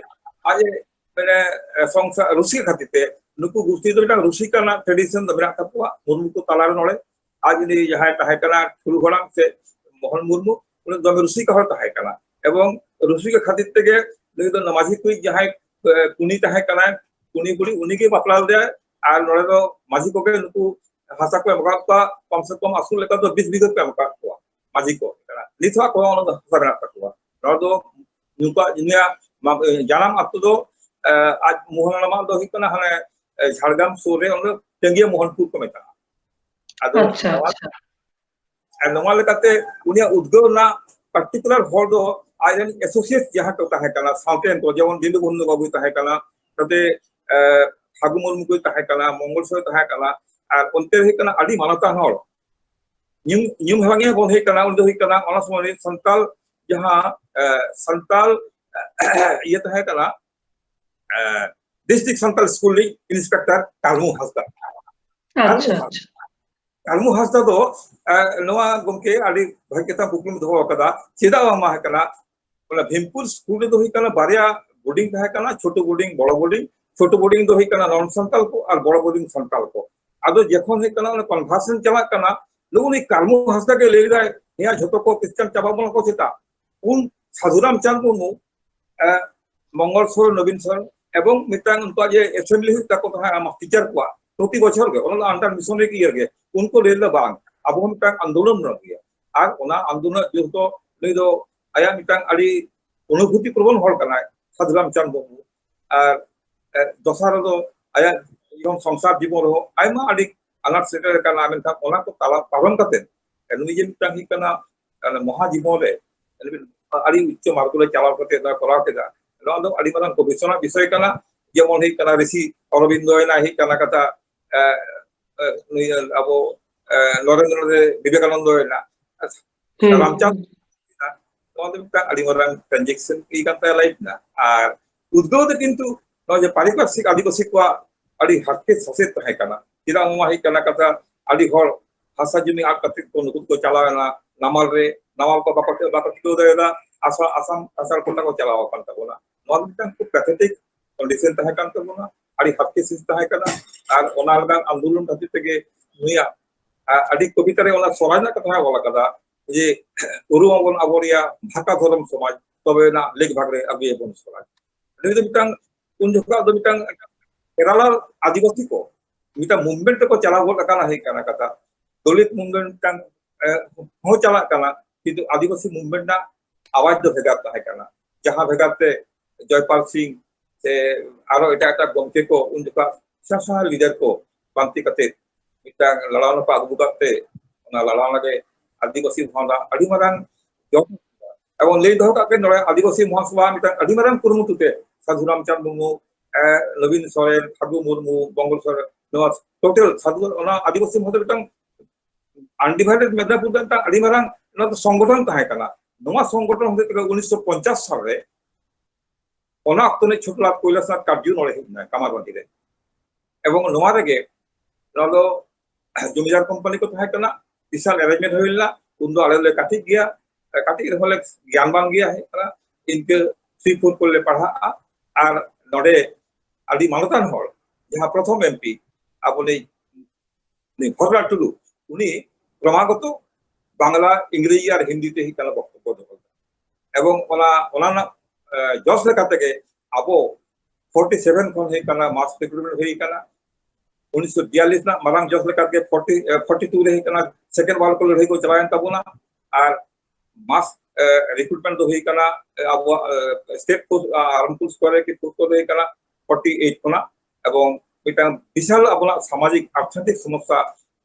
ᱟᱡ ᱮ, ᱢᱟᱱᱮ, ᱮ, ᱥᱚᱝᱥᱟᱨ ᱨᱩᱥᱤᱠᱟ ᱠᱷᱟᱹᱛᱤᱨ ᱛᱮ ᱱᱩᱠᱩ ᱜᱩᱥᱴᱤ ᱫᱚ ᱢᱤᱫᱴᱟᱝ ᱨᱩᱥᱤᱠᱟ ᱨᱮᱱᱟᱜ ᱴᱨᱮᱰᱤᱥᱚᱱ ᱫᱚ ᱢᱮᱱᱟᱜ ᱛᱟᱠᱚᱣᱟ ᱢᱩᱨᱢᱩ ᱠᱚ ᱛᱟᱞᱟᱨᱮ᱾ ᱱᱚᱰᱮ ᱟᱡ ᱩᱱᱤ ᱡᱟᱦᱟᱸᱭ ᱛᱟᱦᱮᱸ ᱠᱟᱱᱟ ᱴᱷᱩᱲᱩ ᱦᱟᱲᱟᱢ ᱥᱮ ᱢᱳᱦᱚᱱ ᱢᱩᱨᱢᱩ, ᱩᱱᱤ ᱫᱚᱢᱮ ᱨᱩᱥᱤᱠᱟ ᱦᱚᱲ ᱛᱟᱦᱮᱸ ᱠᱟᱱᱟ᱾ ᱮᱵᱚᱝ ᱨᱩᱥᱤᱠᱟ ᱠᱷᱟᱹᱛᱤᱨ ᱛᱮᱜᱮ ᱱᱩᱭ ᱫᱚ ᱢᱟᱹᱡᱷᱤ ᱠᱩᱲᱤ ᱡᱟᱦᱟᱸᱭ, ᱮ, ᱠᱩᱱᱤ ᱛᱟᱦᱮᱸ ᱠᱟᱱᱟᱭ, ᱠᱩᱱᱤ ᱠᱩᱲᱤ ᱩᱱᱤᱜᱮ ᱵᱟᱯᱞᱟ ᱞᱮᱫᱮᱭᱟᱭ᱾ ᱟᱨ ᱱᱚᱰᱮ ᱫᱚ ᱢᱟᱹᱡᱷᱤ ᱠᱚᱜᱮ ᱱᱩᱠᱩ ᱦᱟᱥᱟ ᱠᱚ ᱮᱢ ᱟᱠᱟᱫ ᱠᱚᱣᱟ, ᱠᱚᱢ ᱥᱮ ᱠᱚᱢ ᱟᱹᱥᱩᱞ ᱞᱮᱠᱟ ᱫᱚ ᱵᱤᱥ ᱵᱤᱜᱷᱟᱹ ᱠᱚ ᱮᱢ ᱟᱠᱟᱫ ᱠᱚᱣᱟ ᱢᱟᱹᱡᱷᱤ ᱠᱚ᱾ ᱱᱤᱛ ᱦᱚᱸ ᱟᱠᱚᱣᱟᱜ ᱚᱱᱟ ᱫᱚ ᱦᱟᱥᱟ ᱢᱮᱱᱟᱜ ᱛᱟᱠᱚᱣᱟ᱾ ᱱᱚᱣᱟ ᱫᱚ ᱱᱩᱠᱩᱣᱟᱜ, ᱱᱩᱭᱟᱜ ᱢᱟ-, ᱡᱟᱱᱟᱢ ᱟᱹᱛᱩ ᱫᱚ, ᱮ, ᱟᱡ ᱢᱳᱦᱚᱱ ᱦᱟᱲᱟᱢᱟᱜ ᱫᱚ ᱦᱩᱭᱩᱜ ᱠᱟᱱᱟ ᱦᱟᱱᱮ, ᱮ, ᱡᱷᱟᱲᱜᱨᱟᱢ ᱥᱩᱨ ᱨᱮ ᱚᱸᱰᱮ ᱴᱟᱺᱜᱤᱭᱟᱹ ᱢᱳᱦᱚᱱᱯᱩᱨ ᱠᱚ ᱢᱮᱛᱟᱜᱼᱟ᱾ ᱟᱫᱚ ᱟᱪᱪᱷᱟ, ᱱᱚᱣᱟ ᱟᱪᱪᱷᱟ᱾ ᱟᱨ ᱱᱚᱣᱟ ᱞᱮᱠᱟᱛᱮ ᱩᱱᱤᱭᱟᱜ ᱩᱫᱽᱜᱟᱹᱣ ᱨᱮᱱᱟᱜ particular ᱦᱚᱲ ᱫᱚ ᱟᱡᱨᱮᱱ associate ᱡᱟᱦᱟᱸ ᱠᱚ ᱛᱟᱦᱮᱸ ᱠᱟᱱᱟ, ᱥᱟᱶᱛᱮ ᱱᱤᱛᱚᱜ ᱡᱮᱢᱚᱱ ᱫᱤᱱᱩ ᱵᱚᱱᱫᱷᱩ ᱵᱟᱵᱩᱭ ᱛᱟᱦᱮᱸ ᱠᱟᱱᱟ, ᱱᱚᱛᱮ, ᱮ, ᱯᱷᱟᱹᱜᱩ ᱢᱩᱨᱢᱩ ᱠᱚᱭ ᱛᱟᱦᱮᱸ ᱠᱟᱱᱟ, ᱢᱚᱝᱜᱚᱞ ᱥᱚᱨᱮᱱ ᱛᱟᱦᱮᱸ ᱠᱟᱱᱟ, ᱟᱨ ᱚᱱᱛᱮ ᱦᱩᱭᱩᱜ ᱠᱟᱱᱟ ᱟᱹᱰᱤ ᱢᱟᱱᱚᱛᱟᱱ ᱦᱚᱲ᱾ ᱧᱩᱢ, ᱧᱩᱢ ᱦᱟᱞᱟᱝ ᱮ ᱵᱚᱱ ᱦᱩᱭᱩᱜ ᱠᱟᱱᱟ, ᱩᱱᱤ ᱫᱚ ᱦᱩᱭᱩᱜ ᱠᱟᱱᱟ ᱚᱱᱟ ᱥᱚᱢᱚᱭ ᱨᱮ ᱥᱟᱱᱛᱟᱞ ᱡᱟᱦᱟᱸ, ᱮ, ᱥᱟᱱᱛᱟᱞ, ᱤᱭᱟᱹ ᱛᱟᱦᱮᱸ ᱠᱟᱱᱟ, ᱮ, district ᱥᱟᱱᱛᱟᱞ ᱥᱠᱩᱞ ᱨᱤᱱᱤᱡ inspector ᱠᱟᱞᱢᱩ ᱦᱟᱸᱥᱫᱟ᱾ ᱟᱪᱪᱷᱟ, ᱠᱟᱞᱢᱩ ᱟᱪᱪᱷᱟ᱾ ᱠᱟᱞᱢᱩ ᱦᱟᱸᱥᱫᱟ ᱫᱚ, ᱮ, ᱱᱚᱣᱟ ᱜᱚᱢᱠᱮ ᱟᱹᱰᱤ ᱵᱷᱟᱹᱜᱤ ᱠᱟᱛᱷᱟ ᱠᱩᱠᱞᱤᱢ ᱫᱚᱦᱚ ᱟᱠᱟᱫᱟ᱾ ᱪᱮᱫᱟᱜ ᱵᱟᱝ ᱛᱟᱦᱮᱸ ᱠᱟᱱᱟ? ᱚᱱᱟ ᱵᱷᱤᱢᱯᱩᱨ ᱥᱠᱩᱞ ᱨᱮᱫᱚ ᱦᱩᱭᱩᱜ ᱠᱟᱱᱟ ᱵᱟᱨᱭᱟ ᱵᱳᱨᱰᱤᱝ ᱛᱟᱦᱮᱸ ᱠᱟᱱᱟ, ᱪᱷᱳᱴᱳ ᱵᱳᱨᱰᱤᱝ, ᱵᱚᱲᱚ ᱵᱳᱨᱰᱤᱝ᱾ ᱪᱷᱳᱴᱳ ᱵᱳᱨᱰᱤᱝ ᱫᱚ ᱦᱩᱭᱩᱜ ᱠᱟᱱᱟ non ᱥᱟᱱᱛᱟᱞ ᱠᱚ ᱟᱨ ᱵᱚᱲᱚ ᱵᱳᱨᱰᱤᱝ ᱥᱟᱱᱛᱟᱞ ᱠᱚ᱾ ᱟᱫᱚ ᱡᱚᱠᱷᱚᱱ ᱦᱩᱭᱩᱜ ᱠᱟᱱᱟ ᱚᱱᱟ conversion ᱪᱟᱞᱟᱜ ᱠᱟᱱᱟ, ᱱᱩᱜᱼᱩ ᱱᱩᱭ ᱠᱟᱞᱢᱩ ᱦᱟᱸᱥᱫᱟ ᱜᱮ ᱞᱟᱹᱭ ᱮᱫᱟᱭ, "ᱦᱮᱸᱭᱟ, ᱡᱷᱚᱛᱚ ᱠᱚ ᱠᱷᱨᱤᱥᱴᱟᱱ ᱪᱟᱵᱟ ᱵᱚᱱᱟ ᱠᱚ ᱪᱮᱫᱟᱜ?" ᱩᱱ ᱥᱟᱫᱷᱩ ᱨᱟᱢᱪᱟᱸᱫᱽ ᱢᱩᱨᱢᱩ, ᱮ, ᱢᱚᱝᱜᱚᱞ ᱥᱚᱨᱮᱱ, ᱱᱚᱵᱤᱱ ᱥᱚᱨᱮᱱ ᱮᱵᱚᱝ ᱢᱤᱫᱴᱟᱝ ᱩᱱᱠᱩᱣᱟᱜ ᱡᱮ assembly ᱦᱩᱭᱩᱜ ᱛᱟᱠᱚ ᱛᱟᱦᱮᱸᱫ ᱟᱢᱟᱜ teacher ᱠᱚᱣᱟᱜ, ᱯᱨᱚᱛᱤ ᱵᱚᱪᱷᱚᱨ ᱜᱮ, ᱚᱱᱟ ᱫᱚ under missionary year ᱜᱮ, ᱩᱱᱠᱩ ᱞᱟᱹᱭ ᱞᱮᱫᱟ, "ᱵᱟᱝ, ᱟᱵᱚ ᱦᱚᱸ ᱢᱤᱫᱴᱟᱝ ᱟᱱᱫᱳᱞᱚᱱ ᱨᱮᱱᱟᱜ ᱜᱮᱭᱟ᱾" ᱟᱨ ᱚᱱᱟ ᱟᱱᱫᱳᱞᱚᱱ ᱡᱮᱦᱮᱛᱩ ᱱᱩᱭ ᱫᱚ ᱟᱭᱟᱜ ᱢᱤᱫᱴᱟᱝ ᱟᱹᱰᱤ ᱚᱱᱩᱵᱷᱩᱛᱤ ᱯᱨᱚᱵᱚᱱ ᱦᱚᱲ ᱠᱟᱱᱟᱭ ᱥᱟᱫᱷᱩ ᱨᱟᱢᱪᱟᱸᱫᱽ ᱢᱩᱨᱢᱩ, ᱟᱨ, ᱮ, ᱫᱚᱥᱟᱨ ᱨᱮᱫᱚ ᱟᱭᱟᱜ ᱡᱤᱭᱚᱱ ᱥᱚᱝᱥᱟᱨ ᱡᱤᱵᱚᱱ ᱨᱮᱦᱚᱸ ᱟᱭᱢᱟ ᱟᱹᱰᱤ ᱟᱱᱟᱴ ᱥᱮᱴᱮᱨ ᱟᱠᱟᱱᱟ, ᱢᱮᱱᱠᱷᱟᱱ ᱚᱱᱟ ᱠᱚ ᱛᱟᱞᱟ ᱯᱟᱨᱚᱢ ᱠᱟᱛᱮ ᱱᱩᱭ ᱡᱮ ᱢᱤᱫᱴᱟᱝ ᱦᱩᱭᱩᱜ ᱠᱟᱱᱟ, ᱢᱟᱱᱮ, ᱢᱚᱦᱟ ᱡᱤᱵᱚᱱ ᱨᱮ ᱟᱹᱰᱤ ᱩᱪᱪᱚ ᱢᱟᱨᱜᱚ ᱨᱮ ᱪᱟᱞᱟᱣ ᱠᱟᱛᱮ ᱱᱚᱣᱟ ᱠᱚᱨᱟᱣ ᱠᱮᱫᱟ᱾ ᱱᱚᱣᱟ ᱫᱚ ᱟᱹᱰᱤ ᱢᱟᱨᱟᱝ ᱜᱚᱵᱮᱥᱚᱱᱟ ᱵᱤᱥᱚᱭ ᱠᱟᱱᱟ᱾ ᱡᱮᱢᱚᱱ ᱦᱩᱭᱩᱜ ᱠᱟᱱᱟ ᱨᱤᱥᱤ ᱚᱨᱚᱵᱤᱱᱫᱚᱭᱮᱱᱟ, ᱦᱩᱭᱩᱜ ᱠᱟᱱᱟ ᱠᱟᱛᱷᱟ, ᱮ, ᱮ, ᱱᱩᱭ ᱟᱵᱚ, ᱮ, ᱱᱚᱨᱮᱱᱫᱨᱚ ᱨᱮ ᱵᱤᱵᱮᱠᱟᱱᱚᱱᱫᱚᱭᱮᱱᱟ᱾ ᱦᱩᱸ᱾ ᱨᱟᱢᱪᱟᱸᱫᱽ, ᱱᱚᱣᱟ ᱫᱚ ᱢᱤᱫᱴᱟᱝ ᱟᱹᱰᱤ ᱢᱟᱨᱟᱝ transaction ᱠᱟᱱ ᱛᱟᱭᱟ life ᱨᱮᱱᱟᱜ᱾ ᱟᱨ ᱩᱫᱽᱜᱟᱹᱣ ᱫᱚ ᱠᱤᱱᱛᱩ ᱱᱚᱜᱼᱚᱭ ᱡᱮ ᱯᱟᱨᱤᱯᱟᱨᱥᱤᱠ ᱟᱹᱫᱤᱵᱟᱹᱥᱤ ᱠᱚᱣᱟᱜ ᱟᱹᱰᱤ ᱦᱟᱨᱠᱮᱛ ᱥᱟᱥᱮᱛ ᱛᱟᱦᱮᱸ ᱠᱟᱱᱟ᱾ ᱪᱮᱫᱟᱜ ᱱᱚᱣᱟ ᱦᱩᱭᱩᱜ ᱠᱟᱱᱟ ᱠᱟᱛᱷᱟ, ᱟᱹᱰᱤ ᱦᱚᱲ ᱦᱟᱥᱟ ᱡᱩᱢᱤ ᱟᱫ ᱠᱟᱛᱮ ᱠᱚ ᱱᱩᱠᱩ ᱫᱚᱠᱚ ᱪᱟᱞᱟᱣ ᱮᱱᱟ ᱱᱟᱢᱟᱞ ᱨᱮ, ᱱᱟᱢᱟᱞ ᱠᱚ ᱵᱟᱠᱚ, ᱵᱟᱠᱚ ᱴᱷᱤᱠᱟᱹᱣ ᱫᱟᱲᱮᱭᱟᱫᱟ, ᱟᱥᱟ-, ᱟᱥᱟᱢ ᱥᱟᱱᱛᱟᱲ ᱠᱚᱴᱟ ᱠᱚ ᱪᱟᱞᱟᱣ ᱟᱠᱟᱱ ᱛᱟᱵᱚᱱᱟ᱾ ᱱᱚᱣᱟ ᱫᱚ ᱢᱤᱫᱴᱟᱝ ᱠᱷᱩᱵ pathetic condition ᱛᱟᱦᱮᱸ ᱠᱟᱱ ᱛᱟᱵᱚᱱᱟ, ᱟᱹᱰᱤ ᱦᱟᱨᱠᱮᱛ ᱥᱤᱥ ᱛᱟᱦᱮᱸ ᱠᱟᱱᱟ᱾ ᱟᱨ ᱚᱱᱟ ᱞᱮᱠᱟᱱ ᱟᱱᱫᱳᱞᱚᱱ ᱠᱷᱟᱹᱛᱤᱨ ᱛᱮᱜᱮ ᱱᱩᱭᱟᱜ, ᱟ, ᱟᱹᱰᱤ ᱠᱚᱵᱤᱛᱟ ᱨᱮ ᱚᱱᱟ ᱥᱚᱨᱦᱟᱭ ᱨᱮᱱᱟᱜ ᱠᱟᱛᱷᱟ ᱦᱚᱸ ᱚᱞ ᱟᱠᱟᱫᱟ ᱡᱮ, "ᱩᱨᱩᱢ ᱟᱵᱚᱱ ᱟᱵᱚ ᱨᱮᱭᱟᱜ ᱵᱷᱟᱠᱟ ᱫᱷᱚᱨᱚᱢ ᱥᱚᱢᱟᱡᱽ, ᱛᱚᱵᱮ ᱮᱱᱟᱜ ᱞᱮᱠ ᱵᱷᱟᱜᱽ ᱨᱮ ᱟᱹᱜᱩᱭᱟᱵᱚᱱ ᱥᱚᱨᱦᱟᱭ᱾" ᱱᱩᱭ ᱫᱚ ᱢᱤᱫᱴᱟᱝ, ᱩᱱ ᱡᱚᱠᱷᱚᱱ ᱫᱚ ᱢᱤᱫᱴᱟᱝ ᱠᱮᱨᱟᱞᱟ ᱟᱹᱫᱤᱵᱟᱹᱥᱤ ᱠᱚ ᱢᱤᱫᱴᱟᱝ movement ᱨᱮᱠᱚ ᱪᱟᱞᱟᱣ ᱜᱚᱫ ᱟᱠᱟᱱᱟ, ᱦᱩᱭᱩᱜ ᱠᱟᱱᱟ ᱠᱟᱛᱷᱟ᱾ ᱫᱚᱞᱤᱛ movement ᱢᱤᱫᱴᱟᱝ, ᱮ, ᱦᱚᱸ ᱪᱟᱞᱟᱜ ᱠᱟᱱᱟ, ᱠᱤᱱᱛᱩ ᱟᱹᱫᱤᱵᱟᱹᱥᱤ movement ᱨᱮᱱᱟᱜ ᱟᱣᱟᱡᱽ ᱫᱚ ᱵᱷᱮᱜᱟᱨ ᱛᱟᱦᱮᱸ ᱠᱟᱱᱟ᱾ ᱡᱟᱦᱟᱸ ᱵᱷᱮᱜᱟᱨ ᱛᱮ ᱡᱚᱭᱯᱟᱞ ᱥᱤᱝ ᱥᱮ ᱟᱨᱚ ᱮᱴᱟᱜ ᱮᱴᱟᱜ ᱜᱚᱢᱠᱮ ᱠᱚ ᱩᱱ ᱡᱚᱠᱷᱚᱱ ᱥᱮᱬᱟ ᱥᱮᱬᱟ leader ᱠᱚ ᱯᱟᱱᱛᱮ ᱠᱟᱛᱮ ᱢᱤᱫᱴᱟᱝ ᱞᱟᱲᱟᱣᱱᱟ ᱠᱚ ᱟᱹᱜᱩ ᱟᱠᱟᱫ ᱛᱮ, ᱚᱱᱟ ᱞᱟᱲᱟᱣᱱᱟ ᱨᱮ ᱟᱹᱫᱤᱵᱟᱹᱥᱤ ᱢᱚᱦᱚᱛ ᱟᱹᱰᱤ ᱢᱟᱨᱟᱝ ᱡᱚᱢ, ᱮᱵᱚᱝ ᱞᱟᱹᱭ ᱫᱚᱦᱚ ᱠᱟᱜ ᱯᱮ, ᱱᱚᱰᱮ ᱟᱹᱫᱤᱵᱟᱹᱥᱤ ᱢᱚᱦᱟᱥᱚᱵᱷᱟ ᱢᱤᱫᱴᱟᱝ ᱟᱹᱰᱤ ᱢᱟᱨᱟᱝ ᱠᱩᱨᱩᱢᱩᱴᱩ ᱛᱮ ᱥᱟᱹᱫᱷᱩ ᱨᱟᱢᱪᱟᱸᱫᱽ ᱢᱩᱨᱢᱩ, ᱮ, ᱱᱚᱵᱤᱱ ᱥᱚᱨᱮᱱ, ᱯᱷᱟᱹᱜᱩ ᱢᱩᱨᱢᱩ, ᱵᱚᱝᱜᱚᱞ ᱥᱚᱨᱮᱱ, ᱱᱚᱣᱟ ᱴᱳᱴᱟᱞ ᱥᱟᱹᱫᱷᱩ, ᱚᱱᱟ ᱟᱹᱫᱤᱵᱟᱹᱥᱤ ᱢᱚᱦᱚᱛ ᱢᱤᱫᱴᱟᱝ ᱟᱱᱰᱤᱵᱷᱟᱭᱰᱮᱰ ᱢᱮᱫᱽᱱᱟᱯᱩᱨ ᱫᱚ ᱢᱤᱫᱴᱟᱝ ᱟᱹᱰᱤ ᱢᱟᱨᱟᱝ ᱚᱱᱟ ᱫᱚ ᱥᱚᱝᱜᱚᱴᱷᱚᱱ ᱛᱟᱦᱮᱸ ᱠᱟᱱᱟ᱾ ᱱᱚᱣᱟ ᱥᱚᱝᱜᱚᱴᱷᱚᱱ ᱦᱚᱛᱮᱡ ᱛᱮᱜᱮ ᱩᱱᱤᱥᱥᱚ ᱯᱚᱧᱪᱟᱥ ᱥᱟᱞ ᱨᱮ ᱚᱱᱟ ᱚᱠᱛᱚ ᱨᱤᱱᱤᱡ ᱪᱷᱳᱴᱩᱞᱟᱞ ᱠᱚᱭᱞᱟᱥᱱᱟᱛᱷ ᱠᱟᱴᱡᱩ ᱱᱚᱰᱮ ᱦᱮᱡ ᱮᱱᱟᱭ ᱠᱟᱢᱟᱨᱵᱟᱸᱫᱤ ᱨᱮ᱾ ᱮᱵᱚᱝ ᱱᱚᱣᱟ ᱨᱮᱜᱮ ᱱᱚᱣᱟ ᱫᱚ ᱡᱚᱢᱤᱫᱟᱨ ᱠᱳᱢᱯᱟᱱᱤ ᱠᱚ ᱛᱟᱦᱮᱸ ᱠᱟᱱᱟ, ᱵᱤᱥᱟᱞ ᱮᱨᱮᱧᱡᱽᱢᱮᱱᱴ ᱦᱩᱭ ᱞᱮᱱᱟ᱾ ᱩᱱᱫᱚ ᱟᱞᱮ ᱞᱮ ᱠᱟᱹᱴᱤᱡ ᱜᱮᱭᱟ, ᱠᱟᱹᱴᱤᱡ ᱨᱮᱦᱚᱸ ᱞᱮ ᱜᱮᱭᱟᱱ ᱵᱟᱝ ᱜᱮᱭᱟ, ᱦᱮᱡ ᱠᱟᱱᱟ ᱤᱱᱠᱟᱹ ᱛᱷᱨᱤ ᱯᱷᱳᱨ ᱠᱚᱨᱮ ᱞᱮ ᱯᱟᱲᱦᱟᱜᱼᱟ᱾ ᱟᱨ ᱱᱚᱰᱮ ᱟᱹᱰᱤ ᱢᱟᱱᱚᱛᱟᱱ ᱦᱚᱲ, ᱡᱟᱦᱟᱸ ᱯᱨᱚᱛᱷᱚᱢ ᱮᱢᱯᱤ ᱟᱵᱚ ᱱᱤᱡ ᱩᱱᱤ ᱦᱚᱨᱞᱟ ᱴᱩᱰᱩ, ᱩᱱᱤ ᱠᱨᱚᱢᱟᱜᱚᱛᱚ ᱵᱟᱝᱞᱟ, ᱤᱝᱨᱮᱡᱤ ᱟᱨ ᱦᱤᱱᱫᱤ ᱛᱮ ᱦᱩᱭᱩᱜ ᱠᱟᱱᱟ ᱵᱚᱠᱛᱚᱵᱵᱚ ᱫᱚᱦᱚ ᱞᱮᱫᱟ᱾ ᱮᱵᱚᱝ ᱚᱱᱟ, ᱚᱱᱟ ᱨᱮᱱᱟᱜ, ᱮ, ᱡᱚᱥ ᱞᱮᱠᱟ ᱛᱮᱜᱮ ᱟᱵᱚ ᱯᱷᱳᱨᱴᱤ ᱥᱮᱵᱷᱮᱱ ᱠᱷᱚᱱ ᱦᱩᱭᱩᱜ ᱠᱟᱱᱟ, ᱢᱟᱥ ᱨᱤᱠᱨᱩᱴᱢᱮᱱᱴ ᱦᱩᱭ ᱠᱟᱱᱟ᱾ ᱩᱱᱤᱥᱥᱚ ᱵᱤᱭᱟᱞᱞᱤᱥ ᱨᱮᱱᱟᱜ ᱢᱟᱨᱟᱝ ᱡᱚᱥ ᱞᱮᱠᱟ ᱛᱮᱜᱮ ᱯᱷᱳᱨᱴᱤ, ᱮ, ᱯᱷᱳᱨᱴᱤ ᱴᱩ ᱨᱮ ᱦᱩᱭᱩᱜ ᱠᱟᱱᱟ, ᱥᱮᱠᱮᱱᱰ ᱣᱟᱨᱞᱰ ᱠᱚ ᱞᱟᱹᱲᱦᱟᱹᱭ ᱠᱚ ᱪᱟᱞᱟᱣᱮᱱ ᱛᱟᱵᱚᱱᱟ᱾ ᱟᱨ ᱢᱟᱥ, ᱮ, ᱨᱤᱠᱨᱩᱴᱢᱮᱱᱴ ᱫᱚ ᱦᱩᱭ ᱠᱟᱱᱟ, ᱮ, ᱟᱵᱚᱣᱟᱜ, ᱮ, ᱥᱴᱮᱴ ᱯᱷᱳᱨᱥ, ᱟ, ᱟᱨᱢᱰ ᱯᱷᱳᱨᱥ ᱠᱚᱨᱮ ᱠᱤ ᱯᱷᱳᱨᱥ ᱠᱚᱨᱮ ᱦᱩᱭ ᱠᱟᱱᱟ ᱯᱷᱳᱨᱴᱤ ᱮᱭᱤᱴ ᱠᱷᱚᱱᱟᱜ᱾ ᱮᱵᱚᱝ ᱢᱤᱫᱴᱟᱝ ᱵᱤᱥᱟᱞ ᱟᱵᱚᱱᱟᱜ ᱥᱟᱢᱟᱡᱤᱠ ᱟᱨᱛᱷᱤᱠ ᱥᱚᱢᱚᱥᱥᱟ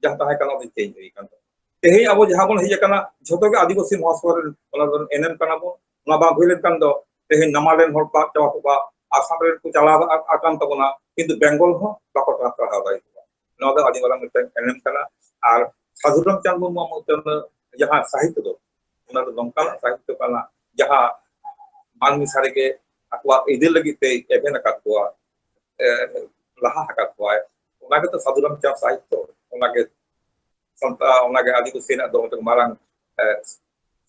ᱡᱟᱦᱟᱸ ᱛᱟᱦᱮᱸ ᱠᱟᱱᱟ, ᱚᱱᱟ ᱪᱮᱧᱡᱽ ᱦᱩᱭ ᱠᱟᱱ ᱛᱟᱵᱚᱱᱟ᱾ ᱛᱮᱦᱮᱧ ᱟᱵᱚ ᱡᱟᱦᱟᱸ ᱵᱚᱱ ᱦᱮᱡ ᱟᱠᱟᱱᱟ, ᱡᱷᱚᱛᱚ ᱜᱮ ᱟᱹᱫᱤᱵᱟᱹᱥᱤ ᱢᱚᱦᱟᱥᱚᱵᱷᱟ ᱨᱮᱱ ᱚᱱᱟ ᱫᱚ ᱮᱱᱮᱢ ᱠᱟᱱᱟ ᱵᱚᱱ᱾ ᱚᱱᱟ ᱵᱟᱝ ᱦᱩᱭ ᱞᱮᱱᱠᱷᱟᱱ ᱫᱚ ᱛᱮᱦᱮᱧ ᱱᱟᱢᱟᱞ ᱨᱮᱱ ᱦᱚᱲ ᱠᱚ ᱟᱫ ᱪᱟᱵᱟ ᱠᱚᱜᱼᱟ, ᱟᱥᱟᱢ ᱨᱮᱱ ᱠᱚ ᱪᱟᱞᱟᱣ ᱟᱠᱟᱱ ᱛᱟᱵᱚᱱᱟ, ᱠᱤᱱᱛᱩ ᱵᱮᱝᱜᱚᱞ ᱦᱚᱸ ᱵᱟᱠᱚ ᱴᱨᱟᱱᱥᱯᱷᱟᱨ ᱫᱟᱲᱮ ᱠᱚᱣᱟ᱾ ᱱᱚᱣᱟ ᱫᱚ ᱟᱹᱰᱤ ᱢᱟᱨᱟᱝ ᱢᱤᱫᱴᱟᱝ ᱮᱱᱮᱢ ᱠᱟᱱᱟ᱾ ᱟᱨ ᱥᱟᱹᱫᱷᱩ ᱨᱟᱢᱪᱟᱸᱫᱽ ᱢᱩᱨᱢᱩᱣᱟᱜ ᱢᱩᱫᱽᱨᱮ ᱡᱟᱦᱟᱸ ᱥᱟᱦᱤᱛᱛᱚ ᱫᱚ, ᱚᱱᱟ ᱫᱚ ᱱᱚᱝᱠᱟᱱᱟᱜ ᱥᱟᱦᱤᱛᱛᱚ ᱠᱟᱱᱟ, ᱡᱟᱦᱟᱸ ᱢᱟᱹᱱᱢᱤ ᱥᱟᱹᱨᱤᱜᱮ ᱟᱠᱚᱣᱟᱜ ᱟᱹᱭᱫᱟᱹᱨ ᱞᱟᱹᱜᱤᱫ ᱛᱮᱭ ᱮᱵᱷᱮᱱ ᱟᱠᱟᱫ ᱠᱚᱣᱟ, ᱮ, ᱞᱟᱦᱟ ᱟᱠᱟᱫ ᱠᱚᱣᱟᱭ᱾ ᱚᱱᱟ ᱜᱮᱛᱚ ᱥᱟᱹᱫᱷᱩ ᱨᱟᱢᱪᱟᱸᱫᱽ ᱥᱟᱦᱤᱛᱛᱚ, ᱚᱱᱟᱜᱮ ᱥᱟᱱᱛᱟᱲ, ᱚᱱᱟᱜᱮ ᱟᱹᱫᱤᱵᱟᱹᱥᱤ ᱨᱮᱱᱟᱜ ᱫᱚ ᱢᱤᱫᱴᱟᱝ ᱢᱟᱨᱟᱝ, ᱮ,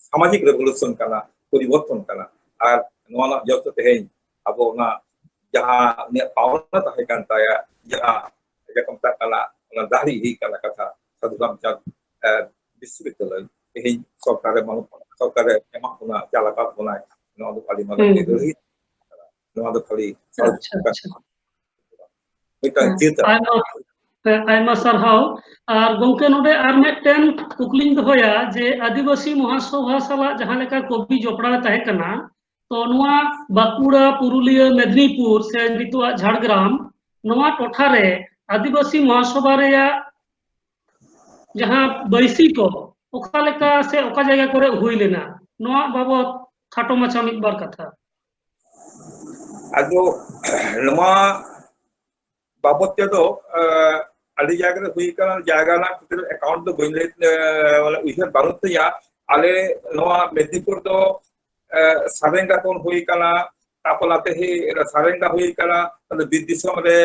ᱥᱟᱢᱟᱡᱤᱠ ᱨᱮᱵᱷᱚᱞᱩᱥᱚᱱ ᱠᱟᱱᱟ, ᱯᱚᱨᱤᱵᱚᱨᱛᱚᱱ ᱠᱟᱱᱟ᱾ ᱟᱨ ᱱᱚᱣᱟ ᱨᱮᱱᱟᱜ ᱡᱚᱥ ᱫᱚ ᱛᱮᱦᱮᱧ ᱟᱵᱚ ᱚᱱᱟ ᱡᱟᱦᱟᱸ ᱩᱱᱤᱭᱟᱜ ᱯᱟᱣᱱᱟ ᱛᱟᱦᱮᱸ ᱠᱟᱱ ᱛᱟᱭᱟ, ᱡᱟᱦᱟᱸ ᱡᱟᱦᱟᱸ ᱠᱚ ᱢᱮᱛᱟᱜ ᱠᱟᱱᱟ, ᱚᱱᱟ ᱫᱟᱲᱮ ᱦᱩᱭ ᱠᱟᱱᱟ ᱠᱟᱛᱷᱟ, ᱥᱟᱹᱫᱷᱩ ᱨᱟᱢᱪᱟᱸᱫᱽ, ᱮ, ᱵᱤᱥᱥᱚᱵᱤᱫᱽᱫᱟᱹᱞᱚᱭ ᱛᱮᱦᱮᱧ ᱥᱚᱨᱠᱟᱨᱮ ᱢᱟᱱᱚᱛ, ᱥᱚᱨᱠᱟᱨᱮ ᱮᱢᱟᱜ ᱵᱚᱱᱟ, ᱪᱟᱞ ᱟᱠᱟᱫ ᱵᱚᱱᱟᱭ, ᱱᱚᱣᱟ ᱫᱚ ᱟᱹᱰᱤ ᱢᱟᱨᱟᱝ ᱦᱩᱸ᱾ ᱟᱹᱭᱫᱟᱹᱨ ᱦᱩᱭ ᱠᱟᱱᱟ᱾ ᱱᱚᱣᱟ ᱫᱚ ᱠᱷᱟᱹᱞᱤ ᱟᱪᱪᱷᱟ, ᱟᱪᱪᱷᱟ᱾ ᱢᱤᱫᱴᱟᱝ ᱦᱮᱸ, ᱪᱤᱱᱛᱟᱹ᱾ ᱟᱭᱢᱟ, ᱦᱮᱸ, ᱟᱭᱢᱟ ᱥᱟᱨᱦᱟᱣ᱾ ᱟᱨ ᱜᱚᱝᱠᱮ, ᱱᱚᱰᱮ ᱟᱨ ᱢᱤᱫᱴᱮᱱ ᱠᱩᱠᱞᱤᱧ ᱫᱚᱦᱚᱭᱟ ᱡᱮ ᱟᱹᱫᱤᱵᱟᱹᱥᱤ ᱢᱚᱦᱟᱥᱚᱵᱷᱟ ᱥᱟᱞᱟᱜ ᱡᱟᱦᱟᱸ ᱞᱮᱠᱟ ᱠᱚᱵᱤ ᱡᱚᱯᱲᱟᱣ ᱮ ᱛᱟᱦᱮᱸ ᱠᱟᱱᱟ, ᱛᱚ ᱱᱚᱣᱟ ᱵᱟᱸᱠᱩᱲᱟ, ᱯᱩᱨᱩᱞᱤᱭᱟᱹ, ᱢᱮᱫᱽᱱᱤᱯᱩᱨ ᱥᱮ ᱱᱤᱛᱚᱜᱟᱜ ᱡᱷᱟᱲᱜᱨᱟᱢ, ᱱᱚᱣᱟ ᱴᱚᱴᱷᱟ ᱨᱮ ᱟᱹᱫᱤᱵᱟᱹᱥᱤ ᱢᱚᱦᱟᱥᱚᱵᱷᱟ ᱨᱮᱭᱟᱜ ᱡᱟᱦᱟᱸ ᱵᱟᱹᱭᱥᱤ ᱠᱚ ᱚᱠᱟ ᱞᱮᱠᱟ ᱥᱮ ᱚᱠᱟ ᱡᱟᱭᱜᱟ ᱠᱚᱨᱮ ᱦᱩᱭ ᱞᱮᱱᱟ, ᱱᱚᱣᱟ ᱵᱟᱵᱚᱛ ᱠᱷᱟᱴᱚ ᱢᱟᱪᱷᱟ ᱢᱤᱫ ᱵᱟᱨ ᱠᱟᱛᱷᱟ᱾ ᱟᱫᱚ ᱱᱚᱣᱟ ᱵᱟᱵᱚᱛ ᱛᱮᱫᱚ ᱟᱹᱰᱤ ᱡᱟᱭᱜᱟ ᱨᱮ ᱦᱩᱭ ᱠᱟᱱᱟ, ᱡᱟᱭᱜᱟ ᱨᱮᱱᱟᱜ account ᱫᱚ ᱵᱟᱹᱧ ᱞᱟᱹᱭ, ᱢᱟᱱᱮ ᱩᱭᱦᱟᱹᱨ ᱵᱟᱹᱱᱩᱜ ᱛᱤᱧᱟ᱾ ᱟᱞᱮ ᱱᱚᱣᱟ ᱢᱮᱫᱽᱱᱤᱯᱩᱨ ᱫᱚ ᱥᱟᱨᱮᱝᱜᱟ ᱠᱷᱚᱱ ᱦᱩᱭ ᱠᱟᱱᱟ, ᱛᱟᱨᱯᱚᱨ ᱱᱟᱛᱮ ᱦᱮ-, ᱥᱟᱨᱮᱝᱜᱟ ᱦᱩᱭ ᱠᱟᱱᱟ, ᱛᱟᱦᱞᱮ ᱵᱤᱨ ᱫᱤᱥᱚᱢ ᱨᱮ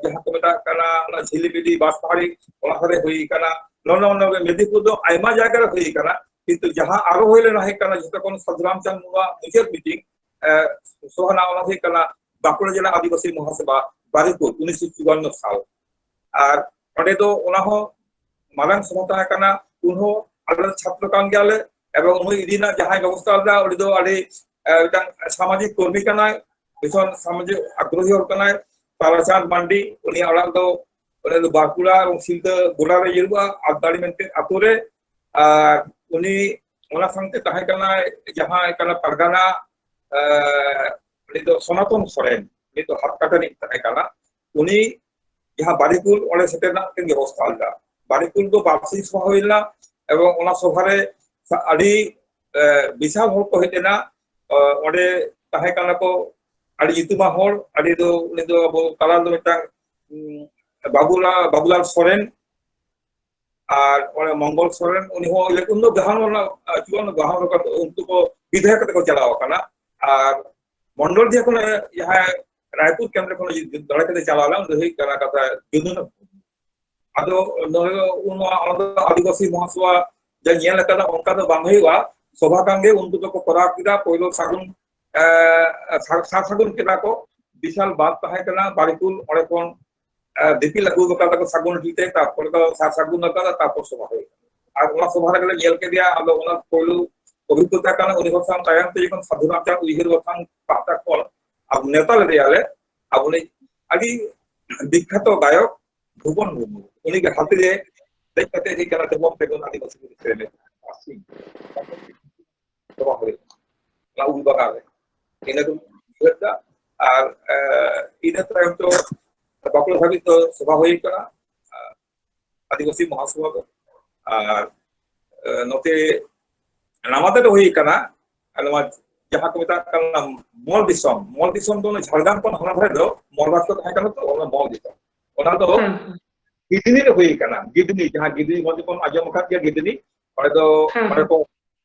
ᱡᱟᱦᱟᱸ ᱠᱚ ᱢᱮᱛᱟᱜ ᱠᱟᱱᱟ ᱚᱱᱟ ᱡᱷᱤᱞᱤᱢᱤᱞᱤ ᱵᱟᱥ ᱯᱟᱦᱟᱲᱤ, ᱚᱱᱟ ᱠᱚᱨᱮ ᱦᱩᱭ ᱠᱟᱱᱟ᱾ ᱱᱚᱜᱼᱚ ᱱᱚᱣᱟ ᱢᱮᱫᱽᱱᱤᱯᱩᱨ ᱫᱚ ᱟᱭᱢᱟ ᱡᱟᱭᱜᱟ ᱨᱮ ᱦᱩᱭ ᱠᱟᱱᱟ, ᱠᱤᱱᱛᱩ ᱡᱟᱦᱟᱸ ᱟᱨᱚ ᱦᱩᱭ ᱞᱮᱱᱟ ᱦᱩᱭᱩᱜ ᱠᱟᱱᱟ ᱡᱚᱛᱚ ᱠᱷᱚᱱ ᱥᱟᱫᱷᱩ ᱨᱟᱢᱪᱟᱸᱫᱽ ᱢᱩᱨᱢᱩᱣᱟᱜ ᱢᱩᱪᱟᱹᱫ meeting ᱥᱚᱦᱟᱱᱟ, ᱚᱱᱟ ᱦᱩᱭᱩᱜ ᱠᱟᱱᱟ ᱵᱟᱸᱠᱩᱲᱟ ᱡᱮᱞᱟ ᱟᱹᱫᱤᱵᱟᱹᱥᱤ ᱢᱚᱦᱟᱥᱚᱵᱷᱟ ᱵᱟᱨᱤᱠᱩᱞ ᱩᱱᱤᱥᱥᱚ ᱪᱩᱣᱟᱱᱱᱚ ᱥᱟᱞ᱾ ᱟᱨ ᱚᱸᱰᱮ ᱫᱚ ᱚᱱᱟ ᱦᱚᱸ ᱢᱟᱨᱟᱝ ᱥᱚᱵᱷᱟ ᱛᱟᱦᱮᱸ ᱠᱟᱱᱟ, ᱩᱱ ᱦᱚᱸ ᱟᱞᱮ ᱫᱚ ᱪᱷᱟᱛᱨᱚ ᱠᱟᱱ ᱜᱮᱭᱟᱞᱮ, ᱮᱵᱚᱝ ᱩᱱᱤ ᱤᱫᱤ ᱨᱮᱱᱟᱜ ᱡᱟᱦᱟᱸᱭ ᱵᱮᱵᱚᱥᱛᱷᱟ ᱞᱮᱫᱟ ᱩᱱᱤ ᱫᱚ ᱟᱹᱰᱤ ᱢᱤᱫᱴᱟᱝ ᱥᱟᱢᱟᱡᱤᱠ ᱠᱚᱨᱢᱤ ᱠᱟᱱᱟᱭ, ᱵᱷᱤᱥᱚᱱ ᱥᱟᱢᱟᱡᱤᱠ ᱟᱜᱽᱨᱚᱦᱤ ᱦᱚᱲ ᱠᱟᱱᱟᱭ᱾ ᱛᱟᱨᱟᱪᱟᱸᱫᱽ ᱢᱟᱱᱰᱤ, ᱩᱱᱤᱭᱟᱜ ᱚᱲᱟᱜ ᱫᱚ ᱚᱸᱰᱮ ᱫᱚ ᱵᱟᱸᱠᱩᱲᱟ ᱮᱵᱚᱝ ᱥᱤᱞᱫᱟᱹ ᱵᱚᱰᱟᱨ ᱨᱮ ᱧᱩᱨᱩᱜᱼᱟ, ᱟᱫᱟᱲᱤ ᱢᱮᱱᱛᱮ ᱟᱛᱳ ᱨᱮ᱾ ᱟᱨ ᱩᱱᱤ ᱚᱱᱟ ᱥᱟᱶᱛᱮ ᱛᱟᱦᱮᱸ ᱠᱟᱱᱟᱭ ᱡᱟᱦᱟᱸ ᱠᱟᱱᱟ ᱯᱟᱨᱜᱟᱱᱟ, ᱩᱱᱤ ᱫᱚ ᱥᱚᱱᱟᱛᱚᱱ ᱥᱚᱨᱮᱱ, ᱩᱱᱤ ᱫᱚ ᱦᱟᱛᱠᱟᱴᱟ ᱨᱤᱱᱤᱡ ᱛᱟᱦᱮᱸ ᱠᱟᱱᱟ᱾ ᱩᱱᱤ ᱡᱟᱦᱟᱸ ᱵᱟᱨᱤᱠᱩᱞ ᱚᱸᱰᱮ ᱥᱮᱴᱮᱨ ᱨᱮᱱᱟᱜ ᱢᱤᱫᱴᱮᱱ ᱵᱮᱵᱚᱥᱛᱷᱟ ᱞᱮᱫᱟ᱾ ᱵᱟᱨᱤᱠᱩᱞ ᱫᱚ ᱵᱟᱨᱥᱤᱧ ᱥᱚᱵᱷᱟ ᱦᱩᱭ ᱞᱮᱱᱟ ᱮᱵᱚᱝ ᱚᱱᱟ ᱥᱚᱵᱷᱟ ᱨᱮ ᱟᱹᱰᱤ ᱵᱤᱥᱟᱞ ᱦᱚᱲ ᱠᱚ ᱦᱮᱡ ᱞᱮᱱᱟ᱾ ᱚᱸᱰᱮ ᱛᱟᱦᱮᱸ ᱠᱟᱱᱟ ᱠᱚ ᱟᱹᱰᱤ ᱧᱩᱛᱩᱢᱟᱱ ᱦᱚᱲ, ᱟᱹᱰᱤ ᱫᱚ ᱩᱱᱤ ᱫᱚ ᱟᱵᱚ ᱛᱟᱞᱟ ᱨᱮᱫᱚ ᱢᱤᱫᱴᱟᱝ ᱵᱟᱵᱩᱞᱟ-, ᱵᱟᱵᱩᱞᱟᱞ ᱥᱚᱨᱮᱱ, ᱟᱨ ᱚᱱᱮ ᱢᱚᱝᱜᱚᱞ ᱥᱚᱨᱮᱱ, ᱩᱱᱤ ᱦᱚᱸ ᱩᱱ ᱫᱚ ᱜᱟᱦᱟᱢ ᱨᱮᱱᱟᱜ ᱪᱩᱣᱟᱱ ᱜᱟᱦᱟᱢ ᱨᱮ ᱩᱱᱠᱩ ᱠᱚ ᱵᱤᱫᱷᱟᱭᱚᱠ ᱠᱟᱛᱮ ᱠᱚ ᱪᱟᱞᱟᱣ ᱟᱠᱟᱱᱟ᱾ ᱟᱨ ᱢᱚᱱᱰᱚᱞ ᱫᱤᱭᱟ ᱠᱷᱚᱱ ᱡᱟᱦᱟᱸᱭ ᱨᱟᱭᱯᱩᱨ ᱠᱮᱱᱫᱨᱚ ᱠᱷᱚᱱ ᱫᱟᱲᱮ ᱠᱟᱛᱮ ᱪᱟᱞᱟᱣ ᱞᱮᱱᱟ, ᱩᱱᱤ ᱫᱚ ᱦᱩᱭᱩᱜ ᱠᱟᱱᱟ ᱠᱟᱛᱷᱟ ᱡᱩᱱᱩᱱ᱾ ᱟᱫᱚ ᱱᱚᱰᱮ ᱫᱚ ᱩᱱ ᱱᱚᱣᱟ ᱚᱱᱟ ᱫᱚ ᱟᱹᱫᱤᱵᱟᱹᱥᱤ ᱢᱚᱦᱟᱥᱚᱵᱷᱟ ᱡᱟ ᱧᱮᱞ ᱟᱠᱟᱱᱟ ᱚᱱᱠᱟ ᱫᱚ ᱵᱟᱝ ᱦᱩᱭᱩᱜᱼᱟ᱾ ᱥᱚᱵᱷᱟ ᱠᱟᱱ ᱜᱮ ᱩᱱᱠᱩ ᱫᱚᱠᱚ ᱠᱚᱨᱟᱣ ᱠᱮᱫᱟ᱾ ᱯᱳᱭᱞᱳ ᱥᱟᱹᱜᱩᱱ, ᱮ, ᱥᱟᱨ ᱥᱟᱹᱜᱩᱱ ᱠᱮᱫᱟ ᱠᱚ, ᱵᱤᱥᱟᱞ ᱵᱟᱥ ᱛᱟᱦᱮᱸ ᱠᱟᱱᱟ ᱵᱟᱨᱤᱠᱩᱞ, ᱚᱸᱰᱮ ᱠᱷᱚᱱ ᱫᱤᱯᱤᱞ ᱟᱹᱜᱩ ᱟᱠᱟᱫᱟ ᱠᱚ ᱥᱟᱹᱜᱩᱱ ᱦᱤᱞ ᱛᱮ, ᱛᱟᱨᱯᱚᱨᱮ ᱫᱚ ᱥᱟᱨ ᱥᱟᱹᱜᱩᱱ ᱟᱠᱟᱫᱟ, ᱛᱟᱨᱯᱚᱨ ᱥᱚᱵᱷᱟ ᱦᱩᱭ ᱟᱠᱟᱱᱟ᱾ ᱟᱨ ᱚᱱᱟ ᱥᱚᱵᱷᱟ ᱨᱮᱜᱮ ᱞᱮ ᱧᱮᱞ ᱠᱮᱫᱮᱭᱟ᱾ ᱟᱫᱚ ᱚᱱᱟ ᱯᱳᱭᱞᱳ ᱚᱵᱷᱤᱜᱽᱜᱚᱛᱟ ᱠᱟᱱᱟ, ᱩᱱᱤ ᱦᱚᱲ ᱥᱟᱶ ᱛᱟᱭᱚᱢ ᱛᱮ ᱡᱚᱠᱷᱚᱱ ᱥᱟᱫᱷᱩ ᱨᱟᱢᱪᱟᱸᱫᱽ ᱩᱭᱦᱟᱹᱨ ᱵᱟᱠᱷᱟᱱ ᱯᱟᱦᱴᱟ ᱠᱷᱚᱱ ᱟᱵᱚ ᱱᱮᱣᱛᱟ ᱞᱮᱫᱮᱭᱟᱞᱮ, ᱟᱵᱚ ᱨᱤᱱᱤᱡ ᱟᱹᱰᱤ ᱵᱤᱠᱠᱷᱟᱛᱚ ᱜᱟᱭᱚᱠ ᱵᱷᱩᱵᱚᱱ ᱢᱩᱨᱢᱩ, ᱩᱱᱤ ᱜᱮ ᱦᱟᱹᱛᱤ ᱨᱮ ᱫᱮᱡ ᱠᱟᱛᱮ ᱦᱮᱡ ᱠᱟᱱᱟ, ᱛᱮᱢᱚᱱ ᱛᱮᱢᱚᱱ ᱟᱹᱫᱤᱵᱟᱹᱥᱤ ᱠᱚ ᱥᱮᱨᱮᱧ ᱮᱫᱟ᱾ ᱥᱚᱵᱷᱟ ᱦᱩᱭ ᱚᱱᱟ ᱩᱞ ᱵᱟᱜᱟᱱ ᱨᱮ᱾ ᱤᱱᱟᱹ ᱠᱚ ᱩᱭᱦᱟᱹᱨ ᱫᱟ᱾ ᱟᱨ ᱤᱱᱟᱹ ᱛᱟᱭᱚᱢ ᱫᱚ ᱵᱟᱸᱠᱩᱲᱟ ᱫᱷᱟᱹᱵᱤᱡ ᱫᱚ ᱥᱚᱵᱷᱟ ᱦᱩᱭ ᱠᱟᱱᱟ᱾ ᱟᱹᱫᱤᱵᱟᱹᱥᱤ ᱢᱚᱦᱟᱥᱚᱵᱷᱟ ᱫᱚ᱾ ᱟᱨ ᱱᱚᱛᱮ ᱱᱟᱣᱟ ᱛᱮᱫᱚ ᱦᱩᱭ ᱠᱟᱱᱟ, ᱱᱚᱣᱟ ᱡᱟᱦᱟᱸ ᱠᱚ ᱢᱮᱛᱟᱜ ᱠᱟᱱᱟ ᱢᱚᱞ ᱫᱤᱥᱚᱢ᱾ ᱢᱚᱞ ᱫᱤᱥᱚᱢ ᱫᱚ ᱚᱱᱟ ᱡᱷᱟᱲᱜᱨᱟᱢ ᱠᱷᱚᱱ ᱦᱚᱱᱚᱛ ᱨᱮ ᱫᱚ ᱢᱚᱞ ᱨᱟᱡᱽ ᱠᱚ ᱛᱟᱦᱮᱸ ᱠᱟᱱᱟ, ᱛᱚ ᱚᱱᱟ ᱢᱚᱞ ᱫᱤᱥᱚᱢ᱾ ᱚᱱᱟ ᱫᱚ ᱜᱤᱫᱽᱱᱤ ᱨᱮ ᱦᱩᱭ ᱠᱟᱱᱟ᱾ ᱜᱤᱫᱽᱱᱤ, ᱡᱟᱦᱟᱸ ᱜᱤᱫᱽᱱᱤ ᱢᱚᱞ ᱫᱤᱥᱚᱢ ᱟᱸᱡᱚᱢ ᱟᱠᱟᱫ ᱜᱮᱭᱟ, ᱜᱤᱫᱽᱱᱤ, ᱚᱸᱰᱮ ᱫᱚ ᱦᱮᱸ, ᱚᱸᱰᱮ ᱦᱮᱸ᱾ ᱠᱚ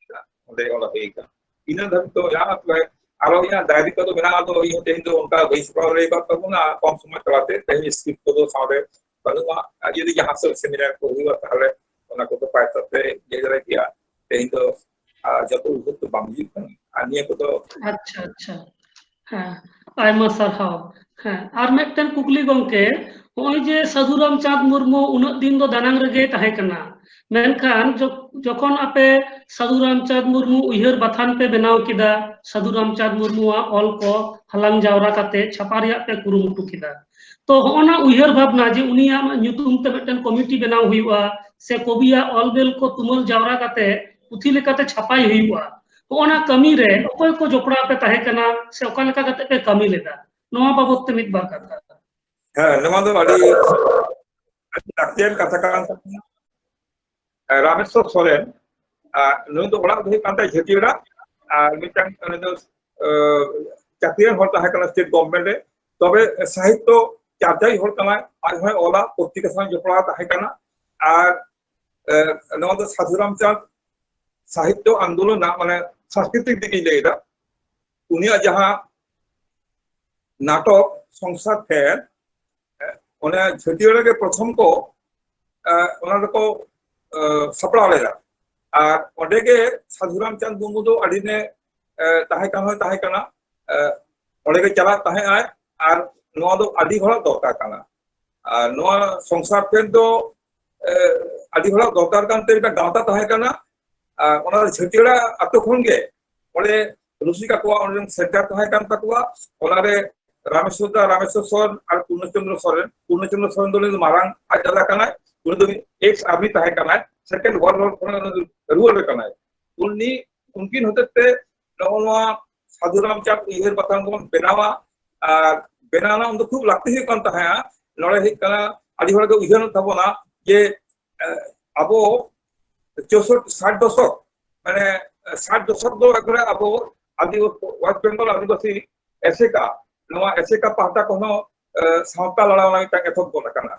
ᱚᱸᱰᱮ ᱚᱞ ᱦᱩᱭ ᱠᱟᱱᱟ᱾ ᱤᱱᱟᱹ ᱫᱷᱟᱹᱵᱤᱡ ᱫᱚ ᱡᱟᱦᱟᱸ ᱛᱚᱵᱮ ᱟᱨᱚ ᱤᱧᱟᱹᱜ ᱰᱟᱭᱨᱤ ᱠᱚᱫᱚ ᱢᱮᱱᱟᱜᱼᱟ, ᱟᱫᱚ ᱤᱧ ᱦᱚᱸ ᱛᱮᱦᱮᱧ ᱫᱚ ᱚᱱᱠᱟ ᱵᱟᱹᱧ ᱥᱟᱯᱲᱟᱣ ᱫᱟᱲᱮ ᱟᱠᱟᱫ ᱛᱟᱵᱚᱱᱟ, ᱠᱚᱢ ᱥᱚᱢᱚᱭ ᱛᱟᱞᱟᱛᱮ ᱛᱮᱦᱮᱧ ᱥᱠᱨᱤᱯᱴ ᱠᱚᱫᱚ ᱥᱟᱶᱨᱮ ᱵᱟᱹᱱᱩᱜᱼᱟ᱾ ᱟᱨ ᱡᱩᱫᱤ ᱡᱟᱦᱟᱸ ᱥᱮᱫ ᱥᱮᱢᱤᱱᱟᱨ ᱠᱚ ᱦᱩᱭᱩᱜᱼᱟ, ᱛᱟᱦᱚᱞᱮ ᱚᱱᱟ ᱠᱚᱫᱚ ᱯᱟᱭᱥᱟ ᱛᱮ ᱤᱭᱟᱹ ᱫᱟᱲᱮ ᱠᱮᱭᱟ᱾ ᱛᱮᱦᱮᱧ ᱫᱚ ᱟᱨ ᱡᱚᱛᱚ ᱩᱭᱦᱟᱹᱨ ᱫᱚ ᱵᱟᱝ ᱦᱤᱡᱩᱜ ᱠᱟᱱᱟ᱾ ᱟᱨ ᱱᱤᱭᱟᱹ ᱠᱚᱫᱚ ᱟᱪᱪᱷᱟ, ᱟᱪᱪᱷᱟ᱾ ᱦᱮᱸ, ᱟᱭᱢᱟ ᱥᱟᱨᱦᱟᱣ᱾ ᱦᱮᱸ, ᱟᱨ ᱢᱤᱫᱴᱮᱱ ᱠᱩᱠᱞᱤ ᱜᱚᱢᱠᱮ, ᱱᱚᱜᱼᱚᱭ ᱡᱮ ᱥᱟᱹᱫᱷᱩ ᱨᱟᱢᱪᱟᱸᱫᱽ ᱢᱩᱨᱢᱩ ᱩᱱᱟᱹᱜ ᱫᱤᱱ ᱫᱚ ᱫᱟᱱᱟᱝ ᱨᱮᱜᱮ ᱛᱟᱦᱮᱸ ᱠᱟᱱᱟ, ᱢᱮᱱᱠᱷᱟᱱ ᱡᱚ-, ᱡᱚᱠᱷᱚᱱ ᱟᱯᱮ ᱥᱟᱹᱫᱷᱩ ᱨᱟᱢᱪᱟᱸᱫᱽ ᱢᱩᱨᱢᱩ ᱩᱭᱦᱟᱹᱨ ᱵᱟᱛᱷᱟᱱ ᱯᱮ ᱵᱮᱱᱟᱣ ᱠᱮᱫᱟ, ᱥᱟᱹᱫᱷᱩ ᱨᱟᱢᱪᱟᱸᱫᱽ ᱢᱩᱨᱢᱩᱣᱟᱜ ᱚᱞ ᱠᱚ ᱦᱟᱞᱟᱝ ᱡᱟᱣᱨᱟ ᱠᱟᱛᱮ ᱪᱷᱟᱯᱟ ᱨᱮᱭᱟᱜ ᱯᱮ ᱠᱩᱨᱩᱢᱩᱴᱩ ᱠᱮᱫᱟ, ᱛᱚ ᱦᱚᱸᱜᱼᱚ ᱱᱟ ᱩᱭᱦᱟᱹᱨ ᱵᱷᱟᱵᱽᱱᱟ ᱡᱮ ᱩᱱᱤᱭᱟᱜ ᱧᱩᱛᱩᱢ ᱛᱮ ᱢᱤᱫᱴᱮᱱ ᱠᱚᱢᱤᱴᱤ ᱵᱮᱱᱟᱣ ᱦᱩᱭᱩᱜᱼᱟ, ᱥᱮ ᱠᱚᱵᱤᱭᱟᱜ ᱚᱞ ᱵᱮᱞ ᱠᱚ ᱛᱩᱢᱟᱹᱞ ᱡᱟᱣᱨᱟ ᱠᱟᱛᱮ ᱯᱩᱛᱷᱤ ᱞᱮᱠᱟᱛᱮ ᱪᱷᱟᱯᱟᱭ ᱦᱩᱭᱩᱜᱼᱟ, ᱦᱚᱸᱜᱼᱚ ᱱᱟ ᱠᱟᱹᱢᱤ ᱨᱮ ᱚᱠᱚᱭ ᱠᱚ ᱡᱚᱯᱲᱟᱣ ᱯᱮ ᱛᱟᱦᱮᱸ ᱠᱟᱱᱟ ᱥᱮ ᱚᱠᱟ ᱞᱮᱠᱟ ᱠᱟᱛᱮ ᱯᱮ ᱠᱟᱹᱢᱤ ᱞᱮᱫᱟ? ᱱᱚᱣᱟ ᱵᱟᱵᱚᱫ ᱛᱮ ᱢᱤᱫ ᱵᱟᱨ ᱠᱟᱛᱷᱟ᱾ ᱦᱮᱸ, ᱱᱚᱣᱟ ᱫᱚ ᱟᱹᱰᱤ, ᱟᱹᱰᱤ ᱞᱟᱹᱠᱛᱤᱭᱟᱱ ᱠᱟᱛᱷᱟ ᱠᱟᱱ ᱛᱟᱵᱚᱱᱟ᱾ ᱨᱟᱢᱮᱥᱣᱚᱨ ᱥᱚᱨᱮᱱ, ᱟᱨ ᱱᱩᱭ ᱫᱚ ᱚᱲᱟᱜ ᱫᱚ ᱦᱩᱭᱩᱜ ᱠᱟᱱ ᱛᱟᱭᱟ ᱡᱷᱟᱹᱴᱤᱭᱟᱹᱲᱟ, ᱟᱨ ᱢᱤᱫᱴᱟᱝ ᱩᱱᱤ ᱫᱚ, ᱟᱸ, ᱪᱟᱹᱠᱨᱤᱭᱟᱱ ᱦᱚᱲ ᱛᱟᱦᱮᱸ ᱠᱟᱱᱟ ᱥᱴᱮᱴ ᱜᱚᱵᱷᱚᱨᱱᱢᱮᱱᱴ ᱨᱮ, ᱛᱚᱵᱮ ᱥᱟᱦᱤᱛᱛᱚ ᱪᱟᱨᱪᱟᱣᱤᱡ ᱦᱚᱲ ᱠᱟᱱᱟᱭ, ᱟᱡ ᱦᱚᱸᱭ ᱚᱞᱟ, ᱯᱚᱛᱨᱤᱠᱟ ᱥᱟᱶ ᱡᱚᱯᱲᱟᱣ ᱛᱟᱦᱮᱸ ᱠᱟᱱᱟ᱾ ᱟᱨ, ᱮ, ᱱᱚᱣᱟ ᱫᱚ ᱥᱟᱫᱷᱩ ᱨᱟᱢᱪᱟᱸᱫᱽ ᱥᱟᱦᱤᱛᱛᱚ ᱟᱱᱫᱳᱞᱚᱱ ᱨᱮᱱᱟᱜ, ᱢᱟᱱᱮ ᱥᱟᱝᱥᱠᱨᱤᱛᱤᱠ ᱫᱤᱠ ᱤᱧ ᱞᱟᱹᱭ ᱮᱫᱟ, ᱩᱱᱤᱭᱟᱜ ᱡᱟᱦᱟᱸ ᱱᱟᱴᱚᱠ ᱥᱚᱝᱥᱟᱨ ᱯᱷᱮᱰ, ᱮ, ᱚᱱᱮ ᱡᱷᱟᱹᱴᱤᱭᱟᱹᱲᱟ ᱜᱮ ᱯᱨᱚᱛᱷᱚᱢ ᱠᱚ, ᱮ, ᱚᱱᱟ ᱫᱚᱠᱚ, ᱮ, ᱥᱟᱯᱲᱟᱣ ᱞᱮᱫᱟ᱾ ᱟᱨ ᱚᱸᱰᱮ ᱜᱮ ᱥᱟᱫᱷᱩ ᱨᱟᱢᱪᱟᱸᱫᱽ ᱢᱩᱨᱢᱩ ᱫᱚ ᱟᱹᱰᱤ ᱱᱮ, ᱮ, ᱛᱟᱦᱮᱸ ᱠᱟᱱ ᱦᱚᱸᱭ ᱛᱟᱦᱮᱸ ᱠᱟᱱᱟ, ᱮ, ᱚᱸᱰᱮ ᱜᱮ ᱪᱟᱞᱟᱜ ᱛᱟᱦᱮᱸᱜ ᱟᱭ᱾ ᱟᱨ ᱱᱚᱣᱟ ᱫᱚ ᱟᱹᱰᱤ ᱦᱚᱲᱟᱜ ᱫᱚᱨᱠᱟᱨ ᱠᱟᱱᱟ᱾ ᱟᱨ ᱱᱚᱣᱟ ᱥᱚᱝᱥᱟᱨ ᱯᱷᱮᱰ ᱫᱚ, ᱮ, ᱟᱹᱰᱤ ᱦᱚᱲᱟᱜ ᱫᱚᱨᱠᱟᱨ ᱠᱟᱱᱛᱮ ᱢᱤᱫᱴᱟᱝ ᱜᱟᱶᱛᱟ ᱛᱟᱦᱮᱸ ᱠᱟᱱᱟ᱾ ᱟᱨ ᱚᱱᱟ ᱡᱷᱟᱹᱴᱤᱭᱟᱹᱲᱟ ᱟᱛᱳ ᱠᱷᱚᱱ ᱜᱮ ᱚᱸᱰᱮ ᱨᱩᱥᱤᱠᱟ ᱠᱚᱣᱟᱜ ᱚᱸᱰᱮ ᱥᱮᱱᱴᱟᱨ ᱛᱟᱦᱮᱸ ᱠᱟᱱ ᱛᱟᱠᱚᱣᱟ᱾ ᱚᱱᱟᱨᱮ ᱨᱟᱢᱮᱥᱣᱚᱨ ᱫᱟ, ᱨᱟᱢᱮᱥᱣᱚᱨ ᱥᱚᱨᱮᱱ ᱟᱨ ᱯᱩᱨᱱᱚᱪᱚᱱᱫᱨᱚ ᱥᱚᱨᱮᱱ, ᱯᱩᱨᱱᱚᱪᱚᱱᱫᱨᱚ ᱥᱚᱨᱮᱱ ᱫᱚ ᱩᱱᱤ ᱫᱚ ᱢᱟᱨᱟᱝ ᱟᱡ ᱫᱟᱫᱟ ᱠᱟᱱᱟᱭ, ᱩᱱᱤ ᱫᱚ ᱮᱠᱥ ᱟᱨᱢᱤ ᱛᱟᱦᱮᱸ ᱠᱟᱱᱟᱭ, ᱥᱮᱠᱮᱱᱰ ᱣᱟᱨᱞᱰ ᱣᱟᱨ ᱠᱷᱚᱱ ᱨᱩᱣᱟᱹᱲ ᱠᱟᱱᱟᱭ᱾ ᱩᱱᱤ, ᱩᱱᱠᱤᱱ ᱦᱚᱛᱮᱡ ᱛᱮ ᱱᱚᱜᱼᱚ ᱱᱚᱣᱟ ᱥᱟᱹᱫᱷᱩ ᱨᱟᱢᱪᱟᱸᱫᱽ ᱩᱭᱦᱟᱹᱨ ᱵᱟᱛᱷᱟᱱ ᱵᱚᱱ ᱵᱮᱱᱟᱣᱟ᱾ ᱟᱨ ᱵᱮᱱᱟᱣ ᱨᱮᱱᱟᱜ ᱩᱱ ᱫᱚ ᱠᱷᱩᱵ ᱞᱟᱹᱠᱛᱤ ᱦᱩᱭᱩᱜ ᱠᱟᱱ ᱛᱟᱦᱮᱸᱫᱼᱟ᱾ ᱱᱚᱰᱮ ᱦᱩᱭᱩᱜ ᱠᱟᱱᱟ, ᱟᱹᱰᱤ ᱦᱚᱲ ᱜᱮ ᱩᱭᱦᱟᱹᱨ ᱛᱟᱵᱚᱱᱟ ᱡᱮ ᱟᱵᱚ ᱪᱳᱥᱚᱴᱴᱤ ᱥᱟᱴ ᱫᱚᱥᱚᱠ, ᱢᱟᱱᱮ ᱥᱟᱴ ᱫᱚᱥᱚᱠ ᱫᱚ ᱮᱠᱵᱟᱨᱮ ᱟᱵᱚ ᱟᱹᱫᱤ-, ᱳᱭᱮᱥᱴ ᱵᱮᱝᱜᱚᱞ ᱟᱹᱫᱤᱵᱟᱹᱥᱤ ᱮᱥᱮᱠᱟ, ᱱᱚᱣᱟ ᱮᱥᱮᱠᱟ ᱯᱟᱦᱴᱟ ᱠᱷᱚᱱ ᱦᱚᱸ, ᱮ, ᱥᱟᱶᱛᱟ ᱞᱟᱲᱟᱣ ᱨᱮᱱᱟᱜ ᱢᱤᱫᱴᱟᱝ ᱮᱛᱚᱦᱚᱵ ᱜᱚᱫ ᱟᱠᱟᱱᱟ᱾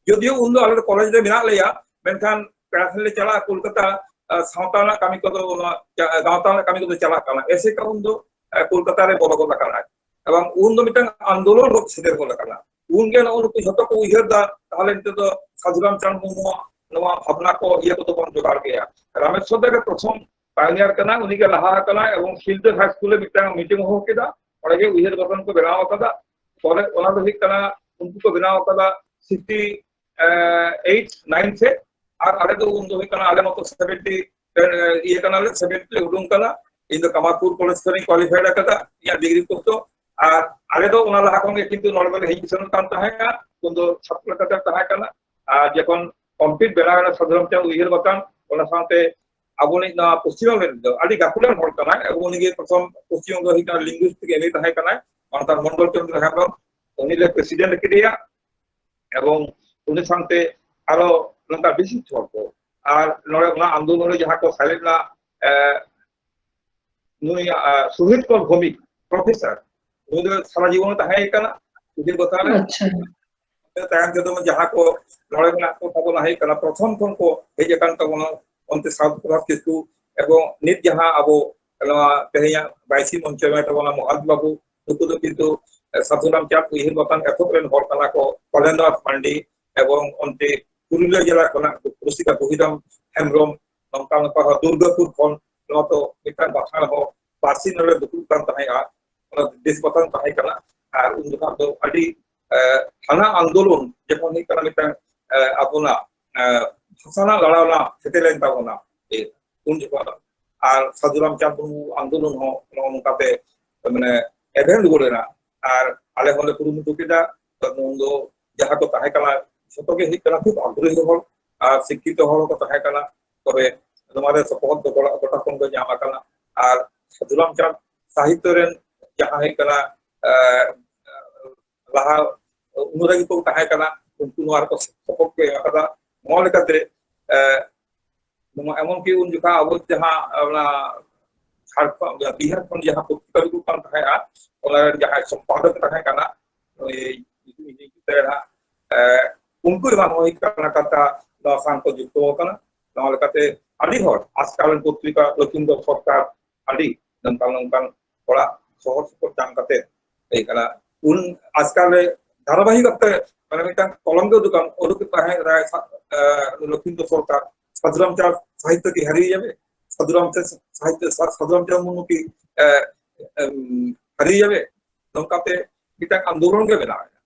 ᱡᱚᱫᱤᱭᱳ ᱩᱱᱫᱚ ᱟᱞᱮ ᱫᱚ ᱠᱚᱞᱮᱡᱽ ᱨᱮ ᱢᱮᱱᱟᱜ ᱞᱮᱭᱟ, ᱢᱮᱱᱠᱷᱟᱱ ᱯᱮᱲᱟ ᱴᱷᱮᱱ ᱞᱮ ᱪᱟᱞᱟᱜᱼᱟ ᱠᱳᱞᱠᱟᱛᱟ, ᱮ, ᱥᱟᱶᱛᱟ ᱨᱮᱱᱟᱜ ᱠᱟᱹᱢᱤ ᱠᱚᱫᱚ, ᱚᱱᱟ ᱪᱟ-, ᱜᱟᱶᱛᱟ ᱨᱮᱱᱟᱜ ᱠᱟᱹᱢᱤ ᱠᱚᱫᱚ ᱪᱟᱞᱟᱜ ᱠᱟᱱᱟ᱾ ᱮᱥᱮᱠᱟ ᱩᱱᱫᱚ, ᱮ, ᱠᱳᱞᱠᱟᱛᱟ ᱨᱮ ᱵᱚᱞᱚ ᱜᱚᱫ ᱟᱠᱟᱱᱟ᱾ ᱮᱵᱚᱝ ᱩᱱ ᱫᱚ ᱢᱤᱫᱴᱟᱝ ᱟᱱᱫᱳᱞᱚᱱ ᱜᱚᱫ ᱥᱮᱴᱮᱨ ᱜᱚᱫ ᱟᱠᱟᱱᱟ᱾ ᱩᱱᱜᱮ ᱱᱚᱜᱼᱚ ᱱᱩᱠᱩ ᱡᱷᱚᱛᱚ ᱠᱚ ᱩᱭᱦᱟᱹᱨ ᱫᱟ, ᱛᱟᱦᱚᱞᱮ ᱱᱤᱛᱚᱜ ᱫᱚ ᱥᱟᱹᱫᱷᱩ ᱨᱟᱢᱪᱟᱸᱫᱽ ᱢᱩᱨᱢᱩᱣᱟᱜ ᱱᱚᱣᱟ ᱵᱷᱟᱵᱽᱱᱟ ᱠᱚ, ᱤᱭᱟᱹ ᱠᱚᱫᱚ ᱵᱚᱱ ᱡᱚᱜᱟᱲ ᱜᱮᱭᱟ᱾ ᱨᱟᱢᱮᱥᱣᱚᱨ ᱫᱚ ᱯᱨᱚᱛᱷᱚᱢ ᱯᱟᱭᱱᱤᱭᱟᱨ ᱠᱟᱱᱟ, ᱩᱱᱤ ᱜᱮ ᱞᱟᱦᱟ ᱟᱠᱟᱱᱟᱭ ᱮᱵᱚᱝ ᱥᱤᱞᱫᱟᱹ ᱦᱟᱭ ᱥᱠᱩᱞ ᱨᱮ ᱢᱤᱫᱴᱟᱝ ᱢᱤᱴᱤᱝ ᱦᱚᱦᱚ ᱠᱮᱫᱟ᱾ ᱚᱸᱰᱮ ᱜᱮ ᱩᱭᱦᱟᱹᱨ ᱜᱚᱴᱷᱚᱱ ᱠᱚ ᱵᱮᱱᱟᱣ ᱟᱠᱟᱫᱟ᱾ ᱯᱚᱨᱮ ᱚᱱᱟ ᱫᱚ ᱦᱩᱭᱩᱜ ᱠᱟᱱᱟ, ᱩᱱᱠᱩ ᱠᱚ ᱵᱮᱱᱟᱣ ᱟᱠᱟᱫᱟ ᱥᱤᱠᱥᱴᱤ ᱮᱭᱤᱴ ᱱᱟᱭᱤᱱ ᱥᱮ, ᱟᱨ ᱟᱞᱮ ᱫᱚ ᱩᱱ ᱫᱚ ᱦᱩᱭᱩᱜ ᱠᱟᱱᱟ, ᱟᱞᱮ ᱢᱚᱛᱚ ᱥᱮᱵᱷᱮᱱᱴᱤ, ᱮ, ᱤᱭᱟᱹ ᱠᱟᱱᱟᱞᱮ, ᱥᱮᱵᱷᱮᱱᱴᱤ ᱞᱮ ᱩᱰᱩᱝ ᱠᱟᱱᱟ᱾ ᱤᱧ ᱫᱚ ᱠᱟᱢᱟᱨᱯᱩᱨ ᱠᱚᱞᱮᱡᱽ ᱠᱷᱚᱱᱤᱧ ᱠᱳᱣᱟᱞᱤᱯᱷᱟᱭᱮᱰ ᱟᱠᱟᱫᱟ ᱤᱧᱟᱹᱜ ᱰᱤᱜᱽᱨᱤ ᱠᱚᱨᱥ ᱫᱚ᱾ ᱟᱨ ᱟᱞᱮ ᱫᱚ ᱚᱱᱟ ᱞᱟᱦᱟ ᱠᱷᱚᱱ ᱜᱮ ᱠᱤᱱᱛᱩ ᱱᱚᱰᱮ ᱫᱚᱞᱮ ᱦᱮᱡ ᱥᱮᱱᱚᱜ ᱠᱟᱱ ᱛᱟᱦᱮᱸ ᱠᱟᱱᱟ, ᱩᱱ ᱫᱚ ᱪᱷᱟᱛᱨᱚ ᱞᱮᱠᱟᱛᱮ ᱛᱟᱦᱮᱸ ᱠᱟᱱᱟ᱾ ᱟᱨ ᱡᱚᱠᱷᱚᱱ ᱠᱚᱢᱯᱞᱤᱴ ᱵᱮᱱᱟᱣ ᱮᱱᱟ ᱥᱟᱫᱷᱩ ᱨᱟᱢᱪᱟᱸᱫᱽ ᱩᱭᱦᱟᱹᱨ ᱵᱟᱛᱟᱱ, ᱚᱱᱟ ᱥᱟᱶᱛᱮ ᱟᱵᱚ ᱱᱤᱡ ᱱᱚᱣᱟ ᱯᱚᱥᱪᱤᱢ ᱵᱟᱝᱞᱟ ᱨᱮᱱ ᱫᱚ ᱟᱹᱰᱤ ᱜᱟᱹᱠᱷᱩᱲᱟᱱ ᱦᱚᱲ ᱠᱟᱱᱟᱭ, ᱮᱵᱚᱝ ᱩᱱᱤ ᱜᱮ ᱯᱨᱚᱛᱷᱚᱢ ᱯᱚᱥᱪᱤᱢ ᱵᱚᱝᱜᱚ ᱦᱩᱭᱩᱜ ᱠᱟᱱᱟ ᱞᱤᱝᱜᱩᱤᱥᱴ ᱮᱢ ᱮ ᱛᱟᱦᱮᱸ ᱠᱟᱱᱟᱭ, ᱢᱟᱱᱛᱟᱨ ᱢᱚᱱᱰᱚᱞ ᱪᱚᱸᱫᱽᱨᱚ ᱦᱮᱢᱵᱨᱚᱢ, ᱩᱱᱤ ᱞᱮ ᱯᱨᱮᱥᱤᱰᱮᱱᱴ ᱠᱮᱫᱮᱭᱟ᱾ ᱮᱵᱚᱝ ᱩᱱᱤ ᱥᱟᱶᱛᱮ ᱟᱨᱚ ᱱᱚᱝᱠᱟ ᱵᱤᱥᱤᱥᱴ ᱦᱚᱲ ᱠᱚ, ᱟᱨ ᱱᱚᱰᱮ ᱚᱱᱟ ᱟᱱᱫᱳᱞᱚᱱ ᱨᱮ ᱡᱟᱦᱟᱸ ᱠᱚ ᱥᱮᱞᱮᱫ ᱞᱮᱱᱟ, ᱮ, ᱱᱩᱭ, ᱮ, ᱥᱩᱦᱤᱛ ᱠᱚᱨ ᱵᱷᱳᱢᱤᱠ, ᱯᱨᱚᱯᱷᱮᱥᱚᱨ, ᱩᱱᱤ ᱫᱚ ᱥᱟᱨᱟ ᱡᱤᱵᱚᱱ ᱛᱟᱦᱮᱸ ᱠᱟᱱᱟ ᱩᱫᱤᱨ ᱵᱟᱛᱷᱟᱱ ᱨᱮ᱾ ᱟᱪᱪᱷᱟ᱾ ᱛᱟᱭᱚᱢ ᱛᱮᱫᱚ ᱡᱟᱦᱟᱸ ᱠᱚ ᱱᱚᱰᱮ ᱢᱮᱱᱟᱜ ᱠᱚ ᱛᱟᱵᱚᱱᱟ, ᱦᱩᱭᱩᱜ ᱠᱟᱱᱟ ᱯᱨᱚᱛᱷᱚᱢ ᱠᱷᱚᱱ ᱠᱚ ᱦᱮᱡ ᱟᱠᱟᱱ ᱛᱟᱵᱚᱱᱟ, ᱚᱱᱛᱮ ᱥᱟᱫᱷᱩ ᱯᱨᱚᱥᱟᱫᱽ ᱠᱤᱥᱠᱩ, ᱮᱵᱚᱝ ᱱᱤᱛ ᱡᱟᱦᱟᱸ ᱟᱵᱚ ᱱᱚᱣᱟ ᱛᱮᱦᱮᱧᱟᱜ ᱵᱟᱭᱥᱤ ᱢᱚᱧᱪᱚ ᱨᱮ ᱢᱮᱱᱟᱜ ᱛᱟᱵᱚᱱᱟ ᱢᱚᱦᱟᱫ ᱵᱟᱵᱩ, ᱱᱩᱠᱩ ᱫᱚ ᱠᱤᱱᱛᱩ, ᱮ, ᱥᱟᱫᱷᱩ ᱨᱟᱢᱪᱟᱸᱫᱽ ᱩᱭᱦᱟᱹᱨ ᱵᱟᱛᱟᱱ ᱮᱛᱚᱦᱚᱵ ᱨᱮᱱ ᱦᱚᱲ ᱠᱟᱱᱟ ᱠᱚ ᱠᱚᱞᱮᱱᱫᱨᱚᱱᱟᱛᱷ ᱢᱟᱱᱰᱤ, ᱮᱵᱚᱝ ᱚᱱᱛᱮ ᱯᱩᱨᱩᱞᱤᱭᱟᱹ ᱡᱮᱞᱟ ᱠᱷᱚᱱᱟᱜ ᱯᱨᱚᱥᱤᱠᱟ ᱵᱚᱦᱤᱨᱟᱢ ᱦᱮᱢᱵᱨᱚᱢ, ᱱᱚᱝᱠᱟ ᱱᱚᱝᱠᱟ ᱦᱚᱸ ᱫᱩᱨᱜᱟᱯᱩᱨ ᱠᱷᱚᱱ ᱱᱚᱣᱟ ᱫᱚ ᱢᱤᱫᱴᱟᱝ ᱵᱟᱠᱷᱟᱱ ᱦᱚᱸ ᱯᱟᱹᱨᱥᱤ ᱱᱚᱰᱮ ᱫᱩᱯᱲᱩᱵ ᱠᱟᱱ ᱛᱟᱦᱮᱸᱜᱼᱟ, ᱚᱱᱟ ᱫᱮᱥ ᱵᱟᱠᱷᱟᱱ ᱛᱟᱦᱮᱸ ᱠᱟᱱᱟ᱾ ᱟᱨ ᱩᱱ ᱡᱚᱠᱷᱚᱱ ᱫᱚ ᱟᱹᱰᱤ, ᱮ, ᱦᱟᱱᱟ ᱟᱱᱫᱳᱞᱚᱱ ᱡᱚᱠᱷᱚᱱ ᱦᱩᱭᱩᱜ ᱠᱟᱱᱟ ᱢᱤᱫᱴᱟᱝ, ᱮ, ᱟᱵᱚᱱᱟᱜ, ᱮ, ᱵᱷᱟᱥᱟ ᱨᱮᱱᱟᱜ ᱞᱟᱲᱟᱣ ᱨᱮᱱᱟᱜ ᱥᱮᱴᱮᱨ ᱞᱮᱱ ᱛᱟᱵᱚᱱᱟ, ᱮ, ᱩᱱ ᱡᱚᱠᱷᱚᱱ ᱟᱨ ᱥᱟᱹᱫᱷᱩ ᱨᱟᱢᱪᱟᱸᱫᱽ ᱢᱩᱨᱢᱩ ᱟᱱᱫᱳᱞᱚᱱ ᱦᱚᱸ ᱱᱚᱜᱼᱚ ᱱᱚᱝᱠᱟᱛᱮ ᱢᱟᱱᱮ ᱮᱵᱷᱮᱱ ᱨᱩᱣᱟᱹᱲ ᱮᱱᱟ᱾ ᱟᱨ ᱟᱞᱮ ᱦᱚᱸᱞᱮ ᱠᱩᱨᱩᱢᱩᱴᱩ ᱠᱮᱫᱟ᱾ ᱛᱚ ᱩᱱ ᱫᱚ ᱡᱟᱦᱟᱸ ᱠᱚ ᱛᱟᱦᱮᱸ ᱠᱟᱱᱟ ᱡᱷᱚᱛᱚ ᱜᱮ ᱦᱩᱭᱩᱜ ᱠᱟᱱᱟ ᱠᱷᱩᱵ ᱟᱜᱽᱨᱚᱦᱤ ᱦᱚᱲ ᱟᱨ ᱥᱤᱠᱠᱷᱤᱛᱚ ᱦᱚᱲ ᱠᱚ ᱛᱟᱦᱮᱸ ᱠᱟᱱᱟ᱾ ᱛᱚᱵᱮ ᱱᱚᱣᱟ ᱨᱮ ᱥᱚᱯᱚᱦᱚᱫ ᱫᱚ ᱜᱚᱴᱟ, ᱜᱚᱴᱟ ᱠᱷᱚᱱ ᱜᱮ ᱧᱟᱢ ᱟᱠᱟᱱᱟ᱾ ᱟᱨ ᱥᱟᱹᱫᱷᱩ ᱨᱟᱢᱪᱟᱸᱫᱽ ᱥᱟᱦᱤᱛᱛᱚ ᱨᱮᱱ ᱡᱟᱦᱟᱸ ᱦᱩᱭᱩᱜ ᱠᱟᱱᱟ, ᱮ, ᱞᱟᱦᱟ ᱚᱱᱩᱨᱟᱜᱤ ᱠᱚ ᱛᱟᱦᱮᱸ ᱠᱟᱱᱟ, ᱩᱱᱠᱩ ᱱᱚᱣᱟ ᱨᱮᱠᱚ ᱥᱚᱯᱚᱦᱚᱫ ᱠᱚ ᱮᱢ ᱟᱠᱟᱫᱟ᱾ ᱱᱚᱣᱟ ᱞᱮᱠᱟᱛᱮ ᱮᱢᱚᱱ ᱠᱤ ᱩᱱ ᱡᱚᱠᱷᱟ ᱟᱵᱚ ᱡᱟᱦᱟᱸ ᱚᱱᱟ ᱡᱷᱟᱲᱠᱷᱚᱸᱰ, ᱵᱤᱦᱟᱨ ᱠᱷᱚᱱ ᱡᱟᱦᱟᱸ ᱯᱚᱛᱨᱤᱠᱟ ᱩᱰᱩᱠ ᱠᱟᱱ ᱛᱟᱦᱮᱸᱫᱼᱟ, ᱚᱱᱟ ᱨᱮᱱ ᱡᱟᱦᱟᱸᱭ ᱥᱚᱢᱯᱟᱫᱚᱠ ᱛᱟᱦᱮᱸ ᱠᱟᱱᱟ, ᱩᱱᱠᱩ ᱮᱢᱟᱱ ᱦᱩᱭ ᱠᱟᱱᱟ ᱠᱟᱛᱷᱟ ᱱᱚᱣᱟ ᱥᱟᱶ ᱠᱚ ᱡᱩᱠᱛᱚ ᱟᱠᱟᱱᱟ᱾ ᱱᱚᱣᱟ ᱞᱮᱠᱟᱛᱮ ᱟᱹᱰᱤ ᱦᱚᱲ ᱟᱡᱠᱟᱞ ᱨᱮᱱ ᱯᱚᱛᱨᱤᱠᱟ ᱞᱚᱠᱷᱤᱱᱫᱚᱨ ᱥᱚᱨᱠᱟᱨ ᱟᱹᱰᱤ ᱱᱚᱝᱠᱟᱱ ᱱᱚᱝᱠᱟᱱ ᱦᱚᱲᱟᱜ ᱥᱚᱦᱚᱨ ᱥᱮᱴᱮᱨ ᱧᱟᱢ ᱠᱟᱛᱮ ᱦᱩᱭ ᱠᱟᱱᱟ᱾ ᱩᱱ ᱟᱡᱠᱟᱞ ᱨᱮ ᱫᱷᱟᱨᱟᱵᱟᱦᱤᱠ ᱚᱠᱛᱮ ᱢᱟᱱᱮ ᱢᱤᱫᱴᱟᱝ ᱠᱚᱞᱚᱢ ᱜᱮ ᱩᱫᱩᱜ ᱟᱢ, ᱩᱫᱩᱜ ᱛᱟᱦᱮᱸ ᱨᱮ ᱞᱚᱠᱷᱤᱱᱫᱚᱨ ᱥᱚᱨᱠᱟᱨ ᱥᱟᱫᱷᱩᱨᱟᱢ ᱪᱟᱸᱫᱽ ᱥᱟᱦᱤᱛᱛᱚ ᱠᱤ ᱦᱟᱹᱨᱤᱭ ᱡᱟᱵᱮ, ᱥᱟᱫᱷᱩᱨᱟᱢ ᱪᱟᱸᱫᱽ ᱥᱟᱦᱤᱛᱛᱚ ᱥᱟᱫᱷᱩᱨᱟᱢ ᱪᱟᱸᱫᱽ ᱢᱩᱨᱢᱩ ᱠᱤ ᱦᱟᱹᱨᱤᱭ ᱡᱟᱵᱮ, ᱱᱚᱝᱠᱟᱛᱮ ᱢᱤᱫᱴᱟᱝ ᱟᱱᱫᱳᱞᱚᱱ ᱜᱮ ᱵᱮᱱᱟᱣ ᱮᱱᱟ᱾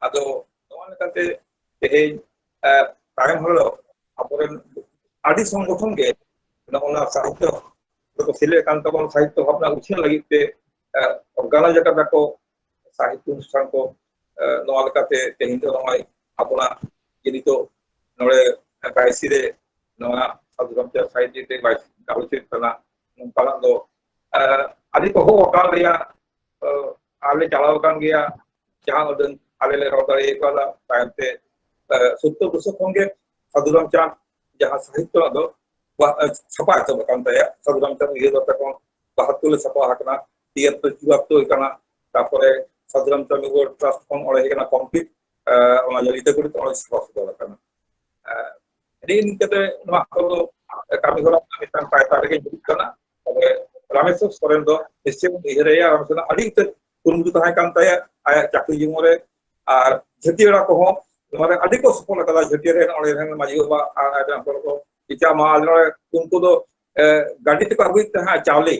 ᱟᱫᱚ ᱱᱚᱣᱟ ᱞᱮᱠᱟᱛᱮ ᱛᱮᱦᱮᱧ ᱛᱟᱭᱚᱢ ᱦᱚᱲ ᱫᱚ ᱟᱵᱚᱨᱮᱱ ᱟᱹᱰᱤ ᱥᱚᱝᱜᱚᱴᱷᱚᱱ ᱜᱮ ᱱᱚᱜᱼᱚ ᱱᱟ ᱥᱟᱦᱤᱛᱛᱚ ᱨᱮᱠᱚ ᱥᱮᱞᱮᱫ ᱠᱟᱱ ᱛᱟᱵᱚᱱ ᱥᱟᱦᱤᱛᱛᱚ ᱵᱷᱟᱵᱽᱱᱟ ᱩᱪᱷᱟᱹᱱ ᱞᱟᱹᱜᱤᱫ ᱛᱮ ᱚᱨᱜᱟᱱᱟᱭᱤᱡᱽ ᱟᱠᱟᱫᱟ ᱠᱚ ᱥᱟᱦᱤᱛᱛᱚ ᱚᱱᱩᱥᱴᱷᱟᱱ ᱠᱚ᱾ ᱱᱚᱣᱟ ᱞᱮᱠᱟᱛᱮ ᱛᱮᱦᱮᱧ ᱫᱚ ᱱᱚᱜᱼᱚᱭ ᱟᱵᱚᱱᱟᱜ ᱡᱮ ᱱᱤᱛᱚᱜ ᱱᱚᱰᱮ ᱵᱟᱭᱥᱤ ᱨᱮ ᱱᱚᱣᱟ ᱥᱟᱫᱷᱩ ᱨᱟᱢᱪᱟᱸᱫᱽ ᱥᱟᱦᱤᱛᱛᱚ ᱜᱟᱞᱚᱪ ᱦᱩᱭᱩᱜ ᱠᱟᱱᱟ, ᱱᱚᱝᱠᱟᱱᱟᱜ ᱫᱚ ᱟᱹᱰᱤ ᱠᱚᱦᱚᱸ ᱚᱠᱟ ᱨᱮᱭᱟᱜ ᱟᱞᱮ ᱪᱟᱞᱟᱣ ᱟᱠᱟᱱ ᱜᱮᱭᱟ, ᱡᱟᱦᱟᱸ ᱩᱰᱟᱹᱝ ᱟᱞᱮ ᱞᱮ ᱨᱚᱲ ᱫᱟᱲᱮ ᱠᱟᱣᱫᱟ᱾ ᱛᱟᱭᱚᱢ ᱛᱮ ᱥᱳᱛᱛᱚᱨ ᱫᱚᱥᱚᱠ ᱠᱷᱚᱱ ᱜᱮ ᱥᱟᱫᱷᱩ ᱨᱟᱢᱪᱟᱸᱫᱽ ᱡᱟᱦᱟᱸ ᱥᱟᱦᱤᱛᱛᱚ ᱫᱚ ᱪᱷᱟᱯᱟ ᱮᱛᱚᱦᱚᱵ ᱟᱠᱟᱱ ᱛᱟᱭᱟ᱾ ᱥᱟᱫᱷᱩ ᱨᱟᱢᱪᱟᱸᱫᱽ ᱩᱭᱦᱟᱹᱨ ᱵᱟᱠᱷᱨᱟ ᱠᱷᱚᱱ ᱵᱟᱦᱟᱛᱛᱳᱨ ᱨᱮ ᱪᱷᱟᱯᱟ ᱟᱠᱟᱱᱟ, ᱛᱤᱭᱟᱛᱛᱳᱨ ᱪᱩᱣᱟᱛᱛᱳᱨ ᱦᱩᱭ ᱠᱟᱱᱟ, ᱛᱟᱨᱯᱚᱨᱮ ᱥᱟᱫᱷᱩ ᱨᱟᱢᱪᱟᱸᱫᱽ ᱢᱮᱢᱳᱨᱤᱭᱟᱞ ᱴᱨᱟᱥᱴ ᱠᱷᱚᱱ ᱚᱸᱰᱮ ᱦᱮᱡ ᱟᱠᱟᱱᱟ ᱠᱚᱢᱯᱞᱤᱴ, ᱚᱱᱟ ᱞᱤᱴᱟᱹᱜᱩᱲᱤ ᱛᱮ ᱚᱸᱰᱮ ᱪᱷᱟᱯᱟ ᱥᱚᱫᱚᱨ ᱟᱠᱟᱱᱟ᱾ ᱱᱤᱭᱟᱹ ᱱᱤᱝᱠᱟᱹᱛᱮ ᱱᱚᱣᱟ ᱠᱚᱫᱚ ᱠᱟᱹᱢᱤ ᱦᱚᱨᱟ ᱢᱤᱫᱴᱟᱝ ᱯᱟᱭᱛᱟ ᱨᱮᱜᱮ ᱦᱤᱡᱩᱜ ᱠᱟᱱᱟ᱾ ᱛᱚᱵᱮ ᱨᱟᱢᱮᱥᱣᱚᱨ ᱥᱚᱨᱮᱱ ᱫᱚ ᱱᱤᱥᱪᱚᱭ ᱵᱚᱱ ᱩᱭᱦᱟᱹᱨᱮᱭᱟ᱾ ᱨᱟᱢᱮᱥᱣᱚᱨ ᱟᱹᱰᱤ ᱩᱛᱟᱹᱨ ᱠᱩᱨᱩᱢᱩᱴᱩ ᱛᱟᱦᱮᱸ ᱠᱟᱱ ᱛᱟᱭᱟ ᱟᱭᱟᱜ ᱪᱟᱹᱠᱨᱤ ᱡᱤᱵᱚᱱ ᱨᱮ, ᱟᱨ ᱡᱷᱟᱹᱴᱤᱭᱟᱹᱲᱟ ᱠᱚᱦᱚᱸ ᱱᱚᱣᱟ ᱨᱮ ᱟᱹᱰᱤ ᱠᱚ ᱥᱚᱯᱷᱚᱞ ᱟᱠᱟᱫᱟ᱾ ᱡᱷᱟᱹᱴᱤᱭᱟᱹᱲᱟ ᱨᱮᱱ ᱚᱸᱰᱮ ᱨᱮᱱ ᱢᱟᱹᱡᱷᱤ ᱵᱟᱵᱟ ᱟᱨ ᱟᱡ ᱨᱮᱱ ᱦᱚᱲ ᱠᱚ ᱤᱪᱟ ᱢᱟ ᱟᱞᱮ ᱱᱚᱰᱮ ᱩᱱᱠᱩ ᱫᱚ ᱜᱟᱹᱰᱤ ᱛᱮᱠᱚ ᱟᱹᱜᱩᱭᱮᱫ ᱛᱟᱦᱮᱸᱫ ᱪᱟᱣᱞᱮ,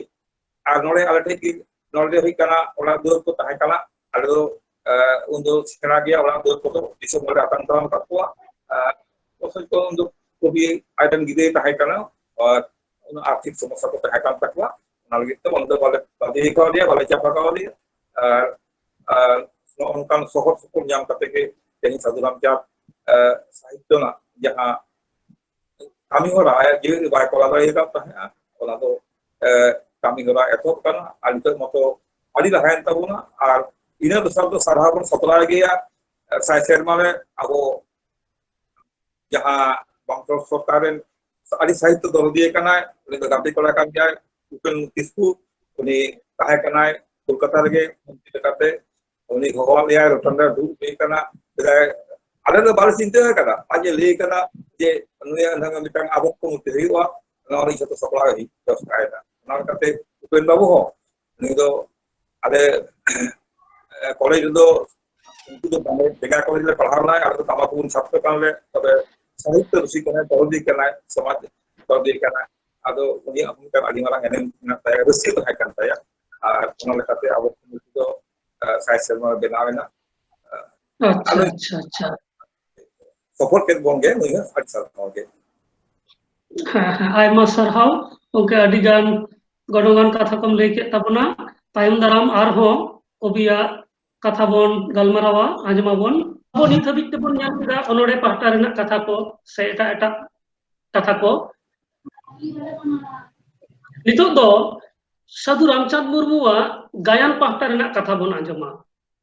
ᱟᱨ ᱱᱚᱰᱮ ᱟᱞᱮ ᱴᱷᱮᱱ ᱜᱮ ᱱᱚᱰᱮ ᱦᱩᱭᱩᱜ ᱠᱟᱱᱟ ᱚᱲᱟᱜ ᱫᱩᱣᱟᱹᱨ ᱠᱚ ᱛᱟᱦᱮᱸ ᱠᱟᱱᱟ᱾ ᱟᱞᱮ ᱫᱚ ᱩᱱ ᱫᱚ ᱥᱮᱬᱟ ᱜᱮᱭᱟ ᱚᱲᱟᱜ ᱫᱩᱣᱟᱹᱨ ᱠᱚᱫᱚ ᱫᱤᱥᱚᱢ ᱦᱚᱲ ᱞᱮ ᱟᱛᱟᱝ ᱫᱟᱨᱟᱢ ᱟᱠᱟᱫ ᱠᱚᱣᱟ᱾ ᱚᱛᱷᱚᱪᱚ ᱩᱱ ᱫᱚ ᱠᱚᱵᱤ ᱟᱡ ᱨᱮᱱ ᱜᱤᱫᱽᱨᱟᱹᱭ ᱛᱟᱦᱮᱸ ᱠᱟᱱᱟ, ᱟᱨ ᱚᱱᱟ ᱟᱨᱛᱷᱤᱠ ᱥᱚᱢᱚᱥᱥᱟ ᱠᱚ ᱛᱟᱦᱮᱸ ᱠᱟᱱ ᱛᱟᱠᱚᱣᱟ, ᱚᱱᱟ ᱞᱟᱹᱜᱤᱫ ᱛᱮ ᱚᱱᱟ ᱫᱚ ᱵᱟᱞᱮ ᱵᱟᱫᱷᱤ ᱠᱟᱣᱫᱮᱭᱟ, ᱵᱟᱞᱮ ᱪᱟᱯᱟ ᱠᱟᱣᱫᱮᱭᱟ᱾ ᱟᱨ ᱟᱨ ᱱᱚᱜᱼᱚ ᱱᱚᱝᱠᱟᱱ ᱥᱚᱦᱚᱨ ᱥᱩᱯᱩᱨ ᱧᱟᱢ ᱠᱟᱛᱮ ᱜᱮ ᱛᱮᱦᱮᱧ ᱥᱟᱫᱷᱩ ᱨᱟᱢᱪᱟᱸᱫᱽ ᱥᱟᱦᱤᱛᱛᱚ ᱨᱮᱱᱟᱜ ᱡᱟᱦᱟᱸ ᱠᱟᱹᱢᱤ ᱦᱚᱨᱟ ᱟᱭᱟᱜ ᱡᱤᱣᱤ ᱨᱮ ᱵᱟᱭ ᱠᱚᱨᱟᱣ ᱫᱟᱲᱮ ᱟᱠᱟᱫ ᱛᱟᱦᱮᱸᱫᱼᱟ, ᱚᱱᱟ ᱫᱚ ᱠᱟᱹᱢᱤ ᱦᱚᱨᱟ ᱮᱛᱚᱦᱚᱵ ᱠᱟᱱᱟ᱾ ᱟᱨ ᱱᱤᱛᱚᱜ ᱢᱟᱛᱚ ᱟᱹᱰᱤ ᱞᱟᱦᱟᱭᱮᱱ ᱛᱟᱵᱚᱱᱟ᱾ ᱟᱨ ᱤᱱᱟᱹ ᱫᱚᱥᱟᱨ ᱫᱚ ᱥᱟᱨᱦᱟᱣ ᱵᱚᱱ ᱥᱟᱯᱲᱟᱣ ᱜᱮᱭᱟ ᱥᱟᱭ ᱥᱮᱨᱢᱟ ᱨᱮ ᱟᱵᱚ ᱡᱟᱦᱟᱸ ᱵᱟᱝ ᱥᱚᱨᱠᱟᱨ ᱨᱮᱱ ᱟᱹᱰᱤ ᱥᱟᱦᱤᱛᱛᱚ ᱫᱚᱨᱚᱫᱤᱭᱟᱹ ᱠᱟᱱᱟᱭ, ᱩᱱᱤ ᱫᱚ ᱜᱟᱛᱮ ᱠᱚᱲᱟ ᱠᱟᱱ ᱜᱮᱭᱟᱭ, ᱩᱯᱮᱱ ᱠᱤᱥᱠᱩ, ᱩᱱᱤ ᱛᱟᱦᱮᱸ ᱠᱟᱱᱟᱭ ᱠᱳᱞᱠᱟᱛᱟ ᱨᱮᱜᱮ ᱢᱚᱱᱛᱨᱤ ᱞᱮᱠᱟᱛᱮ, ᱩᱱᱤ ᱦᱚᱦᱚᱣᱟᱫ ᱞᱮᱭᱟᱭ, ᱨᱚᱛᱚᱱ ᱨᱮ ᱫᱩᱲᱩᱵ ᱦᱩᱭ ᱠᱟᱱᱟ, ᱞᱟᱹᱭᱫᱟᱭ, ᱟᱞᱮ ᱫᱚ ᱵᱟᱞᱮ ᱪᱤᱱᱛᱟᱹ ᱟᱠᱟᱫᱟ, ᱟᱡ ᱮ ᱞᱟᱹᱭ ᱠᱟᱫᱟ ᱡᱮ ᱱᱩᱭᱟᱜ ᱱᱟᱦᱟᱜ ᱢᱤᱫᱴᱟᱝ ᱟᱵᱚ ᱠᱚ ᱢᱚᱫᱽᱫᱷᱮ ᱦᱩᱭᱩᱜᱼᱟ, ᱱᱚᱣᱟ ᱞᱟᱹᱜᱤᱫ ᱡᱷᱚᱛᱚ ᱥᱟᱯᱲᱟᱣ ᱦᱩᱭᱩᱜ ᱵᱮᱵᱚᱥᱛᱷᱟᱭᱮᱫᱟ᱾ ᱚᱱᱟ ᱞᱮᱠᱟᱛᱮ ᱩᱯᱮᱱ ᱵᱟᱹᱵᱩ ᱦᱚᱸ ᱱᱩᱭ ᱫᱚ ᱟᱞᱮ ᱠᱚᱞᱮᱡᱽ ᱨᱮᱫᱚ ᱩᱱᱠᱩ ᱫᱚ ᱵᱟᱝᱞᱟ ᱵᱷᱮᱜᱟᱨ ᱠᱚᱞᱮᱡᱽ ᱨᱮ ᱯᱟᱲᱦᱟᱣ ᱞᱮᱱᱟᱭ, ᱟᱞᱮ ᱫᱚ ᱛᱟᱢᱟᱠᱩᱨ ᱪᱷᱟᱛᱨᱚ ᱠᱟᱱᱟᱞᱮ, ᱛᱚᱵᱮ ᱥᱟᱦᱤᱛᱛᱚ ᱨᱩᱥᱤ ᱠᱟᱱᱟᱭ, ᱫᱚᱨᱚᱫᱤ ᱠᱟᱱᱟᱭ, ᱥᱚᱢᱟᱡᱽ ᱫᱚᱨᱚᱫᱤ ᱠᱟᱱᱟᱭ᱾ ᱟᱫᱚ ᱩᱱᱤᱭᱟᱜ ᱦᱚᱸ ᱢᱤᱫᱴᱟᱝ ᱟᱹᱰᱤ ᱢᱟᱨᱟᱝ ᱮᱱᱮᱢ ᱢᱮᱱᱟᱜ ᱛᱟᱭᱟ, ᱨᱟᱹᱥᱠᱟᱹ ᱛᱟᱦᱮᱸ ᱠᱟᱱ ᱛᱟᱭᱟ᱾ ᱟᱨ ᱚᱱᱟ ᱞᱮᱠᱟᱛᱮ ᱟᱵᱚ ᱠᱚ ᱱᱩᱠᱩ ᱫᱚ, ᱟᱸ, ᱥᱟᱭ ᱥᱮᱨᱢᱟ ᱵᱮᱱᱟᱣ ᱮᱱᱟ᱾ ᱟᱪᱪᱷᱟ, ᱟᱫᱚ ᱟᱪᱪᱷᱟ, ᱟᱪᱪᱷᱟ᱾ ᱥᱚᱯᱚᱨ ᱠᱮᱫ ᱵᱚᱱ ᱜᱮ ᱱᱩᱭ ᱦᱚᱸ ᱟᱹᱰᱤ ᱥᱟᱨᱦᱟᱣ ᱜᱮ᱾ ᱦᱮᱸ, ᱦᱮᱸ, ᱟᱭᱢᱟ ᱥᱟᱨᱦᱟᱣ ᱜᱚᱢᱠᱮ, ᱟᱹᱰᱤ ᱜᱟᱱ ᱜᱚᱱᱚᱝᱟᱱ ᱠᱟᱛᱷᱟ ᱠᱚᱢ ᱞᱟᱹᱭ ᱠᱮᱫ ᱛᱟᱵᱚᱱᱟ᱾ ᱛᱟᱭᱚᱢ ᱫᱟᱨᱟᱢ ᱟᱨᱦᱚᱸ ᱠᱚᱵᱤᱭᱟᱜ ᱠᱟᱛᱷᱟ ᱵᱚᱱ ᱜᱟᱞᱢᱟᱨᱟᱣᱟ, ᱟᱸᱡᱚᱢᱟᱵᱚᱱ᱾ ᱟᱵᱚ ᱱᱤᱛ ᱦᱟᱹᱵᱤᱡ ᱛᱮᱵᱚᱱ ᱧᱮᱞ ᱠᱮᱫᱟ ᱚᱱᱚᱬᱦᱮ ᱯᱟᱦᱴᱟ ᱨᱮᱱᱟᱜ ᱠᱟᱛᱷᱟ ᱠᱚ ᱥᱮ ᱮᱴᱟᱜ ᱮᱴᱟᱜ ᱠᱟᱛᱷᱟ ᱠᱚ᱾ ᱱᱤᱛᱚᱜ ᱫᱚ ᱥᱟᱹᱫᱷᱩ ᱨᱟᱢᱪᱟᱸᱫᱽ ᱢᱩᱨᱢᱩᱣᱟᱜ ᱜᱟᱭᱟᱱ ᱯᱟᱦᱴᱟ ᱨᱮᱱᱟᱜ ᱠᱟᱛᱷᱟ ᱵᱚᱱ ᱟᱸᱡᱚᱢᱟ᱾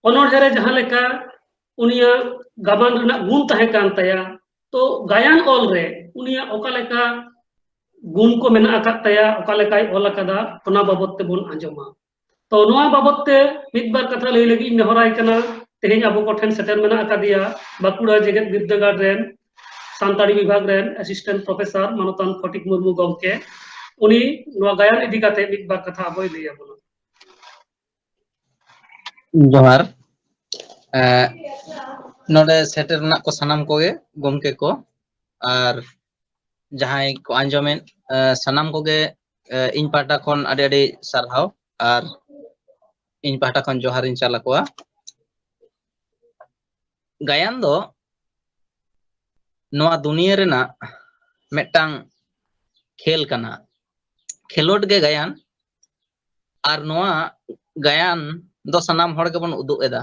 ᱚᱱᱚᱬᱦᱮ ᱨᱮ ᱡᱟᱦᱟᱸ ᱞᱮᱠᱟ ᱩᱱᱤᱭᱟᱜ ᱜᱟᱵᱟᱱ ᱨᱮᱱᱟᱜ ᱜᱩᱱ ᱛᱟᱦᱮᱸ ᱠᱟᱱ ᱛᱟᱭᱟ, ᱛᱚ ᱜᱟᱭᱟᱱ ᱚᱞ ᱨᱮ ᱩᱱᱤᱭᱟᱜ ᱚᱠᱟ ᱞᱮᱠᱟ ᱜᱩᱱ ᱠᱚ ᱢᱮᱱᱟᱜ ᱟᱠᱟᱫ ᱛᱟᱭᱟ, ᱚᱠᱟ ᱞᱮᱠᱟᱭ ᱚᱞ ᱟᱠᱟᱫᱟ, ᱚᱱᱟ ᱵᱟᱵᱚᱛ ᱛᱮᱵᱚᱱ ᱟᱸᱡᱚᱢᱟ᱾ ᱛᱚ ᱱᱚᱣᱟ ᱵᱟᱵᱚᱛ ᱛᱮ ᱢᱤᱫ ᱵᱟᱨ ᱠᱟᱛᱷᱟ ᱞᱟᱹᱭ ᱞᱟᱹᱜᱤᱫ ᱤᱧ ᱱᱮᱦᱚᱨᱟᱭ ᱠᱟᱱᱟ᱾ ᱛᱮᱦᱮᱧ ᱟᱵᱚ ᱠᱚᱴᱷᱮᱱ ᱥᱮᱴᱮᱨ ᱢᱮᱱᱟᱜ ᱟᱠᱟᱫᱮᱭᱟ ᱵᱟᱸᱠᱩᱲᱟ ᱡᱮᱜᱮᱛ ᱵᱤᱨᱫᱟᱹᱜᱟᱲ ᱨᱮᱱ ᱥᱟᱱᱛᱟᱲᱤ ᱵᱤᱵᱷᱟᱜᱽ ᱨᱮᱱ assistant professor ᱢᱟᱱᱚᱛᱟᱱ ᱯᱷᱚᱴᱤᱠ ᱢᱩᱨᱢᱩ ᱜᱚᱢᱠᱮ᱾ ᱩᱱᱤ ᱱᱚᱣᱟ ᱜᱟᱭᱟᱱ ᱤᱫᱤ ᱠᱟᱛᱮ ᱢᱤᱫ ᱵᱟᱨ ᱠᱟᱛᱷᱟ ᱟᱵᱚᱭ ᱞᱟᱹᱭ ᱟᱵᱚᱱᱟ᱾ ᱡᱚᱦᱟᱨ᱾ ᱮᱸ, ᱱᱚᱰᱮ ᱥᱮᱴᱮᱨ ᱨᱮᱱᱟᱜ ᱠᱚ ᱥᱟᱱᱟᱢ ᱠᱚᱜᱮ, ᱜᱚᱢᱠᱮ ᱠᱚ ᱟᱨ ᱡᱟᱦᱟᱸᱭ ᱠᱚ ᱟᱸᱡᱚᱢᱮᱫ, ᱮᱸ, ᱥᱟᱱᱟᱢ ᱠᱚᱜᱮ, ᱮᱸ, ᱤᱧ ᱯᱟᱦᱴᱟ ᱠᱷᱚᱱ ᱟᱹᱰᱤ ᱟᱹᱰᱤ ᱥᱟᱨᱦᱟᱣ ᱟᱨ ᱤᱧ ᱯᱟᱦᱴᱟ ᱠᱷᱚᱱ ᱡᱚᱦᱟᱨ ᱤᱧ ᱪᱟᱞ ᱟᱠᱚᱣᱟ᱾ ᱜᱟᱭᱟᱱ ᱫᱚ ᱱᱚᱣᱟ ᱫᱩᱱᱤᱭᱟᱹ ᱨᱮᱱᱟᱜ ᱢᱤᱫᱴᱟᱝ ᱠᱷᱮᱞ ᱠᱟᱱᱟ, ᱠᱷᱮᱞᱳᱰ ᱜᱮ ᱜᱟᱭᱟᱱ᱾ ᱟᱨ ᱱᱚᱣᱟ ᱜᱟᱭᱟᱱ ᱫᱚ ᱥᱟᱱᱟᱢ ᱦᱚᱲ ᱜᱮᱵᱚᱱ ᱩᱫᱩᱜ ᱮᱫᱟ᱾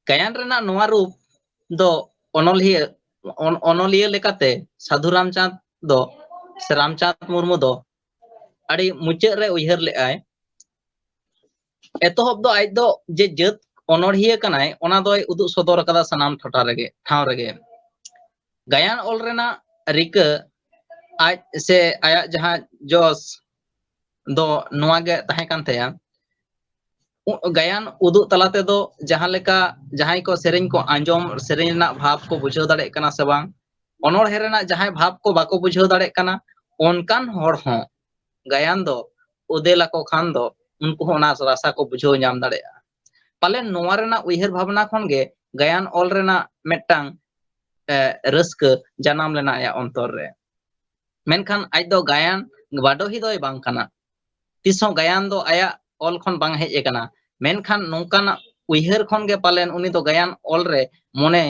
ᱜᱟᱭᱟᱱ ᱨᱮᱱᱟᱜ ᱱᱚᱣᱟ ᱨᱩᱯ ᱫᱚ ᱚᱱᱚᱞᱤᱭᱟᱹ, ᱚᱱ-, ᱚᱱᱚᱞᱤᱭᱟᱹ ᱞᱮᱠᱟᱛᱮ ᱥᱟᱹᱫᱷᱩ ᱨᱟᱢᱪᱟᱸᱫᱽ ᱫᱚ, ᱥᱮ ᱨᱟᱢᱪᱟᱸᱫᱽ ᱢᱩᱨᱢᱩ ᱫᱚ ᱟᱹᱰᱤ ᱢᱩᱪᱟᱹᱫ ᱨᱮ ᱩᱭᱦᱟᱹᱨ ᱞᱮᱫᱟᱭ᱾ ᱮᱛᱚᱦᱚᱵ ᱫᱚ ᱟᱡ ᱫᱚ ᱡᱮ ᱡᱟᱹᱛ ᱚᱱᱚᱲᱦᱤᱭᱟᱹ ᱠᱟᱱᱟᱭ, ᱚᱱᱟ ᱫᱚᱭ ᱩᱫᱩᱜ ᱥᱚᱫᱚᱨ ᱟᱠᱟᱫᱟ ᱥᱟᱱᱟᱢ ᱴᱚᱴᱷᱟ ᱨᱮᱜᱮ, ᱴᱷᱟᱶ ᱨᱮᱜᱮ᱾ ᱜᱟᱭᱟᱱ ᱚᱞ ᱨᱮᱱᱟᱜ ᱨᱤᱠᱟᱹ ᱟᱡ ᱥᱮ ᱟᱭᱟᱜ ᱡᱟᱦᱟᱸ ᱡᱚᱥ ᱫᱚ ᱱᱚᱣᱟ ᱜᱮ ᱛᱟᱦᱮᱸ ᱠᱟᱱ ᱛᱟᱭᱟ, ᱩ- ᱜᱟᱭᱟᱱ ᱩᱫᱩᱜ ᱛᱟᱞᱟ ᱛᱮᱫᱚ ᱡᱟᱦᱟᱸ ᱞᱮᱠᱟ ᱡᱟᱦᱟᱸᱭ ᱠᱚ ᱥᱮᱨᱮᱧ ᱠᱚ ᱟᱸᱡᱚᱢ, ᱥᱮᱨᱮᱧ ᱨᱮᱱᱟᱜ ᱵᱷᱟᱵᱽ ᱠᱚ ᱵᱩᱡᱷᱟᱹᱣ ᱫᱟᱲᱮᱭᱟᱜ ᱠᱟᱱᱟ ᱥᱮ ᱵᱟᱝ, ᱚᱱᱚᱬᱦᱮ ᱨᱮᱱᱟᱜ ᱡᱟᱦᱟᱸᱭ ᱵᱷᱟᱵᱽ ᱠᱚ ᱵᱟᱠᱚ ᱵᱩᱡᱷᱟᱹᱣ ᱫᱟᱲᱮᱭᱟᱜ ᱠᱟᱱᱟ, ᱚᱱᱠᱟᱱ ᱦᱚᱲ ᱦᱚᱸ ᱜᱟᱭᱟᱱ ᱫᱚ ᱚᱫᱮᱞ ᱟᱠᱚ ᱠᱷᱟᱱ ᱫᱚ ᱩᱱᱠᱩ ᱦᱚᱸ ᱚᱱᱟ ᱨᱟᱥᱟ ᱠᱚ ᱵᱩᱡᱷᱟᱹᱣ ᱧᱟᱢ ᱫᱟᱲᱮᱭᱟᱜᱼᱟ᱾ ᱯᱟᱞᱮᱱ ᱱᱚᱣᱟ ᱨᱮᱱᱟᱜ ᱩᱭᱦᱟᱹᱨ ᱵᱷᱟᱵᱽᱱᱟ ᱠᱷᱚᱱ ᱜᱮ ᱜᱟᱭᱟᱱ ᱚᱞ ᱨᱮᱱᱟᱜ ᱢᱤᱫᱴᱟᱝ, ᱮ, ᱨᱟᱹᱥᱠᱟᱹ ᱡᱟᱱᱟᱢ ᱞᱮᱱᱟ ᱟᱭᱟᱜ ᱚᱱᱛᱚᱨ ᱨᱮ᱾ ᱢᱮᱱᱠᱷᱟᱱ ᱟᱡ ᱫᱚ ᱜᱟᱭᱟᱱ ᱵᱟᱰᱚᱦᱤ ᱫᱚᱭ ᱵᱟᱝ ᱠᱟᱱᱟ᱾ ᱛᱤᱥᱦᱚᱸ ᱜᱟᱭᱟᱱ ᱫᱚ ᱟᱭᱟᱜ ᱚᱞ ᱠᱷᱚᱱ ᱵᱟᱝ ᱦᱮᱡ ᱟᱠᱟᱱᱟ᱾ ᱢᱮᱱᱠᱷᱟᱱ ᱱᱚᱝᱠᱟᱱᱟᱜ ᱩᱭᱦᱟᱹᱨ ᱠᱷᱚᱱ ᱜᱮ ᱯᱟᱞᱮᱱ ᱩᱱᱤ ᱫᱚ ᱜᱟᱭᱟᱱ ᱚᱞ ᱨᱮ ᱢᱚᱱᱮᱭ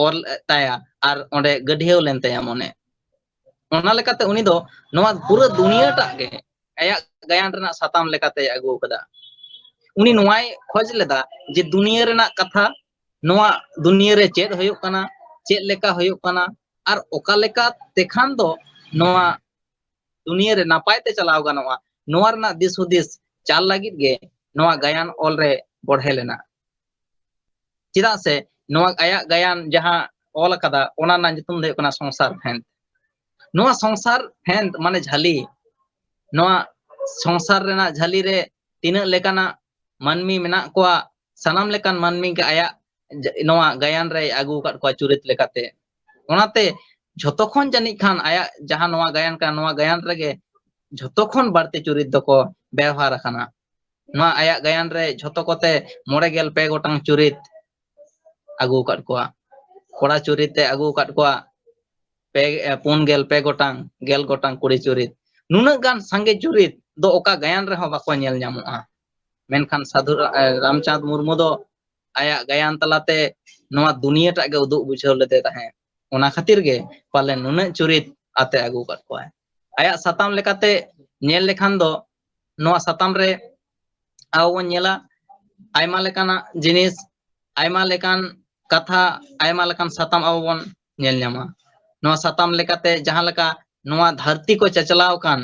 ᱚᱞ ᱮᱫ ᱛᱟᱭᱟ ᱟᱨ ᱚᱸᱰᱮ ᱜᱟᱹᱰᱭᱟᱹᱣ ᱞᱮᱱ ᱛᱟᱭᱟ ᱢᱚᱱᱮ᱾ ᱚᱱᱟ ᱞᱮᱠᱟᱛᱮ ᱩᱱᱤ ᱫᱚ ᱱᱚᱣᱟ ᱯᱩᱨᱟᱹ ᱫᱩᱱᱤᱭᱟᱹᱴᱟᱜ ᱜᱮ ᱟᱭᱟᱜ ᱜᱟᱭᱟᱱ ᱨᱮᱱᱟᱜ ᱥᱟᱛᱟᱢ ᱞᱮᱠᱟᱛᱮᱭ ᱟᱹᱜᱩ ᱟᱠᱟᱫᱟ᱾ ᱩᱱᱤ ᱱᱚᱣᱟᱭ ᱠᱷᱚᱡᱽ ᱞᱮᱫᱟ ᱡᱮ ᱫᱩᱱᱤᱭᱟᱹ ᱨᱮᱱᱟᱜ ᱠᱟᱛᱷᱟ, ᱱᱚᱣᱟ ᱫᱩᱱᱤᱭᱟᱹ ᱨᱮ ᱪᱮᱫ ᱦᱩᱭᱩᱜ ᱠᱟᱱᱟ, ᱪᱮᱫ ᱞᱮᱠᱟ ᱦᱩᱭᱩᱜ ᱠᱟᱱᱟ, ᱟᱨ ᱚᱠᱟ ᱞᱮᱠᱟ ᱛᱮᱠᱷᱟᱱ ᱫᱚ ᱱᱚᱣᱟ ᱫᱩᱱᱤᱭᱟᱹ ᱨᱮ ᱱᱟᱯᱟᱭ ᱛᱮ ᱪᱟᱞᱟᱣ ᱜᱟᱱᱚᱜᱼᱟ, ᱱᱚᱣᱟ ᱨᱮᱱᱟᱜ ᱫᱤᱥ ᱦᱩᱫᱤᱥ ᱪᱟᱞ ᱞᱟᱹᱜᱤᱫ ᱜᱮ ᱱᱚᱣᱟ ᱜᱟᱭᱟᱱ ᱚᱞ ᱨᱮ ᱵᱚᱲᱦᱮ ᱞᱮᱱᱟ᱾ ᱪᱮᱫᱟᱜ ᱥᱮ ᱱᱚᱣᱟ ᱟᱭᱟᱜ ᱜᱟᱭᱟᱱ ᱡᱟᱦᱟᱸ ᱚᱞ ᱟᱠᱟᱫᱟ, ᱚᱱᱟ ᱨᱮᱱᱟᱜ ᱧᱩᱛᱩᱢ ᱫᱚ ᱦᱩᱭᱩᱜ ᱠᱟᱱᱟ ᱥᱚᱝᱥᱟᱨ ᱯᱷᱮᱸᱫᱽ᱾ ᱱᱚᱣᱟ ᱥᱚᱝᱥᱟᱨ ᱯᱷᱮᱸᱫᱽ ᱢᱟᱱᱮ ᱡᱷᱟᱹᱞᱤ, ᱱᱚᱣᱟ ᱥᱚᱝᱥᱟᱨ ᱨᱮᱱᱟᱜ ᱡᱷᱟᱹᱞᱤ ᱨᱮ ᱛᱤᱱᱟᱹᱜ ᱞᱮᱠᱟᱱᱟᱜ ᱢᱟᱹᱱᱢᱤ ᱢᱮᱱᱟᱜ ᱠᱚᱣᱟ, ᱥᱟᱱᱟᱢ ᱞᱮᱠᱟᱱ ᱢᱟᱹᱱᱢᱤ ᱜᱮ ᱟᱭᱟᱜ ᱡ-, ᱱᱚᱣᱟ ᱜᱟᱭᱟᱱ ᱨᱮᱭ ᱟᱹᱜᱩ ᱟᱠᱟᱫ ᱠᱚᱣᱟ ᱪᱩᱨᱤᱛ ᱞᱮᱠᱟᱛᱮ᱾ ᱚᱱᱟᱛᱮ ᱡᱷᱚᱛᱚ ᱠᱷᱚᱱ ᱡᱟᱹᱱᱤᱡ ᱠᱷᱟᱱ ᱟᱭᱟᱜ ᱡᱟᱦᱟᱸ ᱱᱚᱣᱟ ᱜᱟᱭᱟᱱ ᱠᱟᱱᱟ, ᱱᱚᱣᱟ ᱜᱟᱭᱟᱱ ᱨᱮᱜᱮ ᱡᱷᱚᱛᱚ ᱠᱷᱚᱱ ᱵᱟᱹᱲᱛᱤ ᱪᱩᱨᱤᱛ ᱫᱚᱠᱚ ᱵᱮᱣᱦᱟᱨ ᱟᱠᱟᱱᱟ᱾ ᱱᱚᱣᱟ ᱟᱭᱟᱜ ᱜᱟᱭᱟᱱ ᱨᱮ ᱡᱷᱚᱛᱚ ᱠᱚᱛᱮ ᱢᱚᱬᱮ ᱜᱮᱞ ᱯᱮ ᱜᱚᱴᱟᱝ ᱪᱩᱨᱤᱛ ᱟᱹᱜᱩ ᱟᱠᱟᱫ ᱠᱚᱣᱟ᱾ ᱠᱚᱲᱟ ᱪᱩᱨᱤᱛ ᱮ ᱟᱹᱜᱩ ᱟᱠᱟᱫ ᱠᱚᱣᱟ ᱯᱮ, ᱮ, ᱯᱩᱱ ᱜᱮᱞ ᱯᱮ ᱜᱚᱴᱟᱝ, ᱜᱮᱞ ᱜᱚᱴᱟᱝ ᱠᱩᱲᱤ ᱪᱩᱨᱤᱛ᱾ ᱱᱩᱱᱟᱹᱜ ᱜᱟᱱ ᱥᱟᱸᱜᱮ ᱪᱩᱨᱤᱛ ᱫᱚ ᱚᱠᱟ ᱜᱟᱭᱟᱱ ᱨᱮᱦᱚᱸ ᱵᱟᱠᱚ ᱧᱮᱞ ᱧᱟᱢᱚᱜᱼᱟ᱾ ᱢᱮᱱᱠᱷᱟᱱ ᱥᱟᱹᱫᱷᱩ ᱨᱟ-, ᱮ, ᱨᱟᱢᱪᱟᱸᱫᱽ ᱢᱩᱨᱢᱩ ᱫᱚ ᱟᱭᱟᱜ ᱜᱟᱭᱟᱱ ᱛᱟᱞᱟᱛᱮ ᱱᱚᱣᱟ ᱫᱩᱱᱤᱭᱟᱹᱴᱟᱜ ᱜᱮ ᱩᱫᱩᱜ ᱵᱩᱡᱷᱟᱹᱣ ᱞᱮᱫᱮ ᱛᱟᱦᱮᱸᱫ᱾ ᱚᱱᱟ ᱠᱷᱟᱹᱛᱤᱨ ᱜᱮ ᱯᱟᱞᱮ ᱱᱩᱱᱟᱹᱜ ᱪᱩᱨᱤᱛ ᱟᱛᱮ ᱟᱹᱜᱩ ᱟᱠᱟᱫ ᱠᱚᱣᱟᱭ᱾ ᱟᱭᱟᱜ ᱥᱟᱛᱟᱢ ᱞᱮᱠᱟᱛᱮ ᱧᱮᱞ ᱞᱮᱠᱷᱟᱱ ᱫᱚ ᱱᱚᱣᱟ ᱥᱟᱛᱟᱢ ᱨᱮ ᱟᱵᱚ ᱵᱚᱱ ᱧᱮᱞᱟ ᱟᱭᱢᱟ ᱞᱮᱠᱟᱱᱟᱜ ᱡᱤᱱᱤᱥ, ᱟᱭᱢᱟ ᱞᱮᱠᱟᱱ ᱠᱟᱛᱷᱟ, ᱟᱭᱢᱟ ᱞᱮᱠᱟᱱ ᱥᱟᱛᱟᱢ ᱟᱵᱚ ᱵᱚᱱ ᱧᱮᱞ ᱧᱟᱢᱟ᱾ ᱱᱚᱣᱟ ᱥᱟᱛᱟᱢ ᱞᱮᱠᱟᱛᱮ ᱡᱟᱦᱟᱸ ᱞᱮᱠᱟ ᱱᱚᱣᱟ ᱫᱷᱟᱹᱨᱛᱤ ᱠᱚ ᱪᱟᱪᱞᱟᱣ ᱟᱠᱟᱱ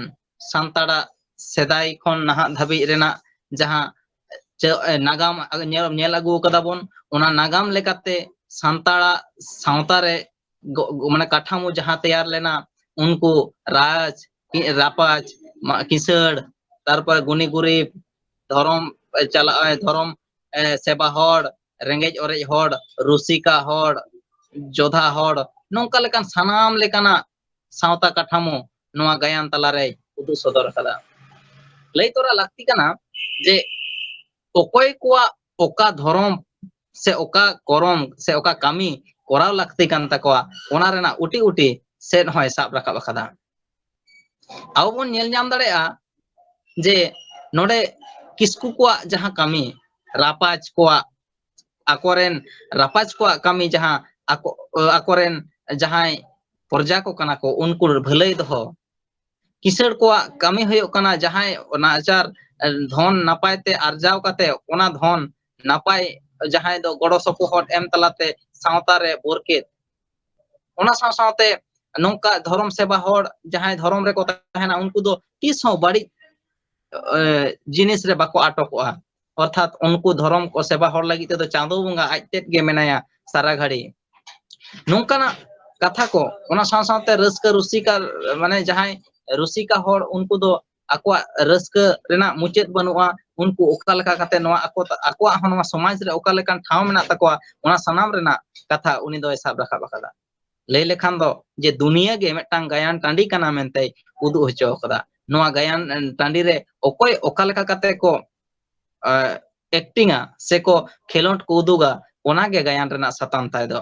ᱥᱟᱱᱛᱟᱲᱟᱜ ᱥᱮᱫᱟᱭ ᱠᱷᱚᱱ ᱱᱟᱦᱟᱜ ᱫᱷᱟᱹᱵᱤᱡ ᱨᱮᱱᱟᱜ ᱡᱟᱦᱟᱸ ᱪᱮ-, ᱮ, ᱱᱟᱜᱟᱢ ᱧᱮᱞ, ᱧᱮᱞ ᱟᱹᱜᱩ ᱠᱟᱫᱟ ᱵᱚᱱ, ᱚᱱᱟ ᱱᱟᱜᱟᱢ ᱞᱮᱠᱟᱛᱮ ᱥᱟᱱᱛᱟᱲᱟᱜ ᱥᱟᱶᱛᱟ ᱨᱮ ᱜᱚ-, ᱜᱚ-, ᱢᱟᱱᱮ ᱠᱟᱴᱷᱟᱢᱳ ᱡᱟᱦᱟᱸ ᱛᱮᱭᱟᱨ ᱞᱮᱱᱟ, ᱩᱱᱠᱩ ᱨᱟᱡᱽ, ᱠᱤ-, ᱨᱟᱯᱟᱡᱽ, ᱢᱟ-, ᱠᱤᱥᱟᱹᱲ, ᱛᱟᱨᱯᱚᱨᱮ ᱜᱩᱱᱤ ᱜᱩᱨᱤᱵ, ᱫᱷᱚᱨᱚᱢ, ᱮ, ᱪᱟᱞᱟᱜ, ᱮ, ᱫᱷᱚᱨᱚᱢ, ᱮ, ᱥᱮᱵᱟ ᱦᱚᱲ, ᱨᱮᱸᱜᱮᱡ ᱚᱨᱮᱡ ᱦᱚᱲ, ᱨᱩᱥᱤᱠᱟ ᱦᱚᱲ, ᱡᱚᱫᱷᱟ ᱦᱚᱲ, ᱱᱚᱝᱠᱟ ᱞᱮᱠᱟᱱ ᱥᱟᱱᱟᱢ ᱞᱮᱠᱟᱱᱟᱜ ᱥᱟᱶᱛᱟ ᱠᱟᱴᱷᱟᱢᱳ ᱱᱚᱣᱟ ᱜᱟᱭᱟᱱ ᱛᱟᱞᱟᱨᱮᱭ ᱩᱫᱩᱜ ᱥᱚᱫᱚᱨ ᱟᱠᱟᱫᱟ᱾ ᱞᱟᱹᱭ ᱛᱚᱨᱟ ᱞᱟᱹᱠᱛᱤ ᱠᱟᱱᱟ ᱡᱮ ᱚᱠᱚᱭ ᱠᱚᱣᱟᱜ ᱚᱠᱟ ᱫᱷᱚᱨᱚᱢ ᱥᱮ ᱚᱠᱟ ᱠᱚᱨᱚᱢ ᱥᱮ ᱚᱠᱟ ᱠᱟᱹᱢᱤ ᱠᱚᱨᱟᱣ ᱞᱟᱹᱠᱛᱤ ᱠᱟᱱ ᱛᱟᱠᱚᱣᱟ, ᱚᱱᱟ ᱨᱮᱱᱟᱜ ᱩᱴᱤ ᱩᱴᱤ ᱥᱮᱫ ᱦᱚᱸᱭ ᱥᱟᱵ ᱨᱟᱠᱟᱵ ᱟᱠᱟᱫᱟ᱾ ᱟᱵᱚ ᱵᱚᱱ ᱧᱮᱞ ᱧᱟᱢ ᱫᱟᱲᱮᱭᱟᱜᱼᱟ ᱡᱮ ᱱᱚᱰᱮ ᱠᱤᱥᱠᱩ ᱠᱚᱣᱟᱜ ᱡᱟᱦᱟᱸ ᱠᱟᱹᱢᱤ, ᱨᱟᱯᱟᱡᱽ ᱠᱚᱣᱟᱜ, ᱟᱠᱚᱨᱮᱱ ᱨᱟᱯᱟᱡᱽ ᱠᱚᱣᱟᱜ ᱠᱟᱹᱢᱤ ᱡᱟᱦᱟᱸ ᱟᱠᱚ, ᱟᱠᱚᱨᱮᱱ ᱡᱟᱦᱟᱸᱭ ᱯᱨᱚᱡᱟ ᱠᱚ ᱠᱟᱱᱟ ᱠᱚ, ᱩᱱᱠᱩ ᱵᱷᱟᱹᱞᱟᱹᱭ ᱫᱚᱦᱚ, ᱠᱤᱥᱟᱹᱬ ᱠᱚᱣᱟᱜ ᱠᱟᱹᱢᱤ ᱦᱩᱭᱩᱜ ᱠᱟᱱᱟ ᱡᱟᱦᱟᱸᱭ ᱱᱟᱦᱟᱪᱟᱨ, ᱮ, ᱫᱷᱚᱱ ᱱᱟᱯᱟᱭ ᱛᱮ ᱟᱨᱡᱟᱣ ᱠᱟᱛᱮ ᱚᱱᱟ ᱫᱷᱚᱱ ᱱᱟᱯᱟᱭ ᱡᱟᱦᱟᱸᱭ ᱫᱚ ᱜᱚᱲᱚ ᱥᱚᱯᱚᱦᱚᱫ ᱮᱢ ᱛᱟᱞᱟᱛᱮ ᱥᱟᱶᱛᱟ ᱨᱮ ᱵᱚᱨᱠᱮᱛ, ᱚᱱᱟ ᱥᱟᱶ ᱥᱟᱶᱛᱮ ᱱᱚᱝᱠᱟ ᱫᱷᱚᱨᱚᱢ ᱥᱮᱵᱟ ᱦᱚᱲ ᱡᱟᱦᱟᱸᱭ ᱫᱷᱚᱨᱚᱢ ᱨᱮᱠᱚ ᱛᱟᱦᱮᱱᱟ, ᱩᱱᱠᱩ ᱫᱚ ᱛᱤᱥ ᱦᱚᱸ ᱵᱟᱹᱲᱤᱡ, ᱮ, ᱡᱤᱱᱤᱥ ᱨᱮ ᱵᱟᱠᱚ ᱟᱴᱚᱠᱚᱜᱼᱟ᱾ ᱚᱨᱛᱷᱟᱛ ᱩᱱᱠᱩ ᱫᱷᱚᱨᱚᱢ ᱠᱚ ᱥᱮᱵᱟ ᱦᱚᱲ ᱞᱟᱹᱜᱤᱫ ᱛᱮᱫᱚ ᱪᱟᱸᱫᱳ ᱵᱚᱸᱜᱟ ᱟᱡ ᱛᱮᱫ ᱜᱮ ᱢᱮᱱᱟᱭᱟ ᱥᱟᱨᱟ ᱜᱷᱟᱹᱲᱤ᱾ ᱱᱚᱝᱠᱟᱱᱟᱜ ᱠᱟᱛᱷᱟ ᱠᱚ, ᱚᱱᱟ ᱥᱟᱶ ᱥᱟᱶᱛᱮ ᱨᱟᱹᱥᱠᱟᱹ ᱨᱩᱥᱤᱠᱟ, ᱢᱟᱱᱮ ᱡᱟᱦᱟᱸᱭ ᱨᱩᱥᱤᱠᱟ ᱦᱚᱲ, ᱩᱱᱠᱩ ᱫᱚ ᱟᱠᱚᱣᱟᱜ ᱨᱟᱹᱥᱠᱟᱹ ᱨᱮᱱᱟᱜ ᱢᱩᱪᱟᱹᱫ ᱵᱟᱹᱱᱩᱜᱼᱟ᱾ ᱩᱱᱠᱩ ᱚᱠᱟ ᱞᱮᱠᱟ ᱠᱟᱛᱮ ᱱᱚᱣᱟ ᱟᱠᱚ, ᱟᱠᱚᱣᱟᱜ ᱦᱚᱸ ᱱᱚᱣᱟ ᱥᱚᱢᱟᱡᱽ ᱨᱮ ᱚᱠᱟ ᱞᱮᱠᱟᱱ ᱴᱷᱟᱶ ᱢᱮᱱᱟᱜ ᱛᱟᱠᱚᱣᱟ, ᱚᱱᱟ ᱥᱟᱱᱟᱢ ᱨᱮᱱᱟᱜ ᱠᱟᱛᱷᱟ ᱩᱱᱤ ᱫᱚᱭ ᱥᱟᱵ ᱨᱟᱠᱟᱵ ᱟᱠᱟᱫᱟ᱾ ᱞᱟᱹᱭ ᱞᱮᱠᱷᱟᱱ ᱫᱚ ᱡᱮ ᱫᱩᱱᱤᱭᱟᱹ ᱜᱮ ᱢᱤᱫᱴᱟᱝ ᱜᱟᱭᱟᱱ ᱴᱟᱺᱰᱤ ᱠᱟᱱᱟ ᱢᱮᱱᱛᱮᱭ ᱩᱫᱩᱜ ᱦᱚᱪᱚ ᱟᱠᱟᱫᱟ᱾ ᱱᱚᱣᱟ ᱜᱟᱭᱟᱱ, ᱮ, ᱴᱟᱺᱰᱤ ᱨᱮ ᱚᱠᱚᱭ ᱚᱠᱟ ᱞᱮᱠᱟ ᱠᱟᱛᱮ ᱠᱚ, ᱮ, ᱮᱠᱴᱤᱝᱟ ᱥᱮᱠᱚ ᱠᱷᱮᱞᱳᱰ ᱠᱚ ᱩᱫᱩᱜᱟ, ᱚᱱᱟᱜᱮ ᱜᱟᱭᱟᱱ ᱨᱮᱱᱟᱜ ᱥᱟᱛᱟᱢ ᱛᱟᱭ ᱫᱚ᱾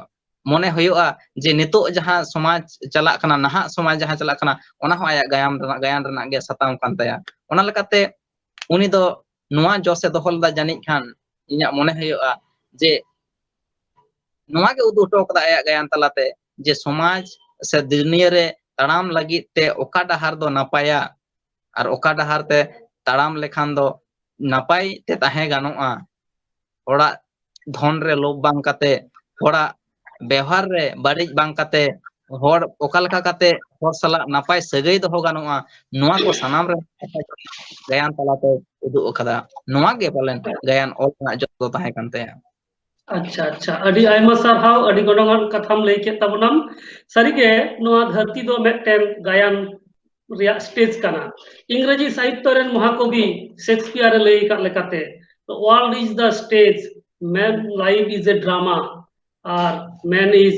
ᱢᱚᱱᱮ ᱦᱩᱭᱩᱜᱼᱟ ᱡᱮ ᱱᱤᱛᱚᱜ ᱡᱟᱦᱟᱸ ᱥᱚᱢᱟᱡᱽ ᱪᱟᱞᱟᱜ ᱠᱟᱱᱟ, ᱱᱟᱦᱟᱜ ᱥᱚᱢᱟᱡᱽ ᱡᱟᱦᱟᱸ ᱪᱟᱞᱟᱜ ᱠᱟᱱᱟ, ᱚᱱᱟ ᱦᱚᱸ ᱟᱭᱟᱜ ᱜᱟᱭᱟᱱ ᱨᱮᱱᱟᱜ, ᱜᱟᱭᱟᱱ ᱨᱮᱱᱟᱜ ᱜᱮ ᱥᱟᱛᱟᱢ ᱠᱟᱱ ᱛᱟᱭᱟ᱾ ᱚᱱᱟ ᱞᱮᱠᱟᱛᱮ ᱩᱱᱤ ᱫᱚ ᱱᱚᱣᱟ ᱡᱚᱥ ᱮ ᱫᱚᱦᱚ ᱞᱮᱫᱟ ᱡᱟᱹᱱᱤᱡ ᱠᱷᱟᱱ, ᱤᱧᱟᱹᱜ ᱢᱚᱱᱮ ᱦᱩᱭᱩᱜᱼᱟ ᱡᱮ ᱱᱚᱣᱟ ᱜᱮ ᱩᱫᱩᱜ ᱦᱚᱴᱚ ᱠᱟᱫᱟ ᱟᱭᱟᱜ ᱜᱟᱭᱟᱱ ᱛᱟᱞᱟᱛᱮ ᱡᱮ ᱥᱚᱢᱟᱡᱽ ᱥᱮ ᱫᱩᱱᱤᱭᱟᱹ ᱨᱮ ᱛᱟᱲᱟᱢ ᱞᱟᱹᱜᱤᱫ ᱛᱮ ᱚᱠᱟ ᱰᱟᱦᱟᱨ ᱫᱚ ᱱᱟᱯᱟᱭᱟ ᱟᱨ ᱚᱠᱟ ᱰᱟᱦᱟᱨ ᱛᱮ ᱛᱟᱲᱟᱢ ᱞᱮᱠᱷᱟᱱ ᱫᱚ ᱱᱟᱯᱟᱭ ᱛᱮ ᱛᱟᱦᱮᱸ ᱜᱟᱱᱚᱜᱼᱟ᱾ ᱦᱚᱲᱟᱜ ᱫᱷᱚᱱ ᱨᱮ ᱞᱳᱵᱷ ᱵᱟᱝ ᱠᱟᱛᱮ, ᱦᱚᱲᱟᱜ ᱵᱮᱣᱦᱟᱨ ᱨᱮ ᱵᱟᱹᱲᱤᱡ ᱵᱟᱝ ᱠᱟᱛᱮ, ᱦᱚᱲ ᱚᱠᱟ ᱞᱮᱠᱟ ᱠᱟᱛᱮ ᱦᱚᱲ ᱥᱟᱞᱟᱜ ᱱᱟᱯᱟᱭ ᱥᱟᱹᱜᱟᱹᱭ ᱫᱚᱦᱚ ᱜᱟᱱᱚᱜᱼᱟ, ᱱᱚᱣᱟ ᱠᱚ ᱥᱟᱱᱟᱢ ᱨᱮ ᱜᱟᱭᱟᱱ ᱛᱟᱞᱟᱛᱮ ᱩᱫᱩᱜ ᱟᱠᱟᱫᱟ᱾ ᱱᱚᱣᱟ ᱜᱮ ᱯᱟᱞᱮᱱ ᱜᱟᱭᱟᱱ ᱚᱞ ᱨᱮᱱᱟᱜ ᱡᱚᱥ ᱫᱚ ᱛᱟᱦᱮᱸ ᱠᱟᱱ ᱛᱟᱭᱟ᱾ ᱟᱪᱪᱷᱟ, ᱟᱪᱪᱷᱟ, ᱟᱹᱰᱤ ᱟᱭᱢᱟ ᱥᱟᱨᱦᱟᱣ, ᱟᱹᱰᱤ ᱜᱚᱱᱚᱝᱟᱱ ᱠᱟᱛᱷᱟᱢ ᱞᱟᱹᱭ ᱠᱮᱫ ᱛᱟᱵᱚᱱᱟᱢ᱾ ᱥᱟᱹᱨᱤᱜᱮ ᱱᱚᱣᱟ ᱫᱷᱟᱹᱨᱛᱤ ᱫᱚ ᱢᱤᱫᱴᱮᱱ ᱜᱟᱭᱟᱱ ᱨᱮᱭᱟᱜ ᱥᱴᱮᱡᱽ ᱠᱟᱱᱟ᱾ ᱤᱝᱨᱮᱡᱤ ᱥᱟᱦᱤᱛᱛᱚ ᱨᱮᱱ ᱢᱚᱦᱟᱠᱚᱵᱤ ᱥᱮᱠᱥᱯᱤᱭᱟᱨ ᱮ ᱞᱟᱹᱭ ᱟᱠᱟᱫ ᱞᱮᱠᱟᱛᱮ, "The world is the stage, man life is a drama, R man is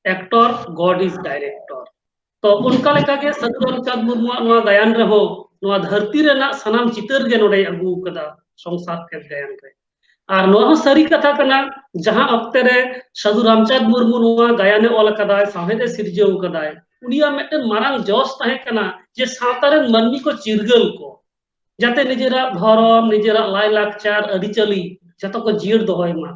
actor, God is director." ᱛᱚ ᱚᱱᱠᱟ ᱞᱮᱠᱟᱜᱮ ᱥᱟᱹᱫᱷᱩ ᱨᱟᱢᱪᱟᱸᱫᱽ ᱢᱩᱨᱢᱩᱣᱟᱜ ᱱᱚᱣᱟ ᱜᱟᱭᱟᱱ ᱨᱮᱦᱚᱸ ᱱᱚᱣᱟ ᱫᱷᱟᱹᱨᱛᱤ ᱨᱮᱱᱟᱜ ᱥᱟᱱᱟᱢ ᱪᱤᱛᱟᱹᱨ ᱜᱮ ᱱᱚᱰᱮᱭ ᱟᱹᱜᱩ ᱟᱠᱟᱫᱟ ᱥᱚᱝᱥᱟᱨ ᱠᱷᱮᱛ ᱜᱟᱭᱟᱱ ᱨᱮ᱾ ᱟᱨ ᱱᱚᱣᱟ ᱦᱚᱸ ᱥᱟᱹᱨᱤ ᱠᱟᱛᱷᱟ ᱠᱟᱱᱟ, ᱡᱟᱦᱟᱸ ᱚᱠᱛᱮ ᱨᱮ ᱥᱟᱹᱫᱷᱩ ᱨᱟᱢᱪᱟᱸᱫᱽ ᱢᱩᱨᱢᱩ ᱱᱚᱣᱟ ᱜᱟᱭᱟᱱᱮ ᱚᱞ ᱟᱠᱟᱫᱟᱭ, ᱥᱟᱶᱦᱮᱫ ᱮ ᱥᱤᱨᱡᱟᱹᱣ ᱟᱠᱟᱫᱟᱭ, ᱩᱱᱤᱭᱟᱜ ᱢᱤᱫᱴᱮᱱ ᱢᱟᱨᱟᱝ ᱡᱚᱥ ᱛᱟᱦᱮᱸ ᱠᱟᱱᱟ ᱡᱮ ᱥᱟᱶᱛᱟ ᱨᱮᱱ ᱢᱟᱹᱱᱢᱤ ᱠᱚ ᱪᱤᱨᱜᱟᱹᱞ ᱠᱚ, ᱡᱟᱛᱮ ᱱᱤᱡᱮᱨᱟᱜ ᱫᱷᱚᱨᱚᱢ, ᱱᱤᱡᱮᱨᱟᱜ ᱞᱟᱭᱼᱞᱟᱠᱪᱟᱨ, ᱟᱹᱨᱤᱪᱟᱹᱞᱤ ᱡᱷᱚᱛᱚ ᱠᱚ ᱡᱤᱭᱟᱹᱲ ᱫᱚᱦᱚᱭ ᱢᱟ,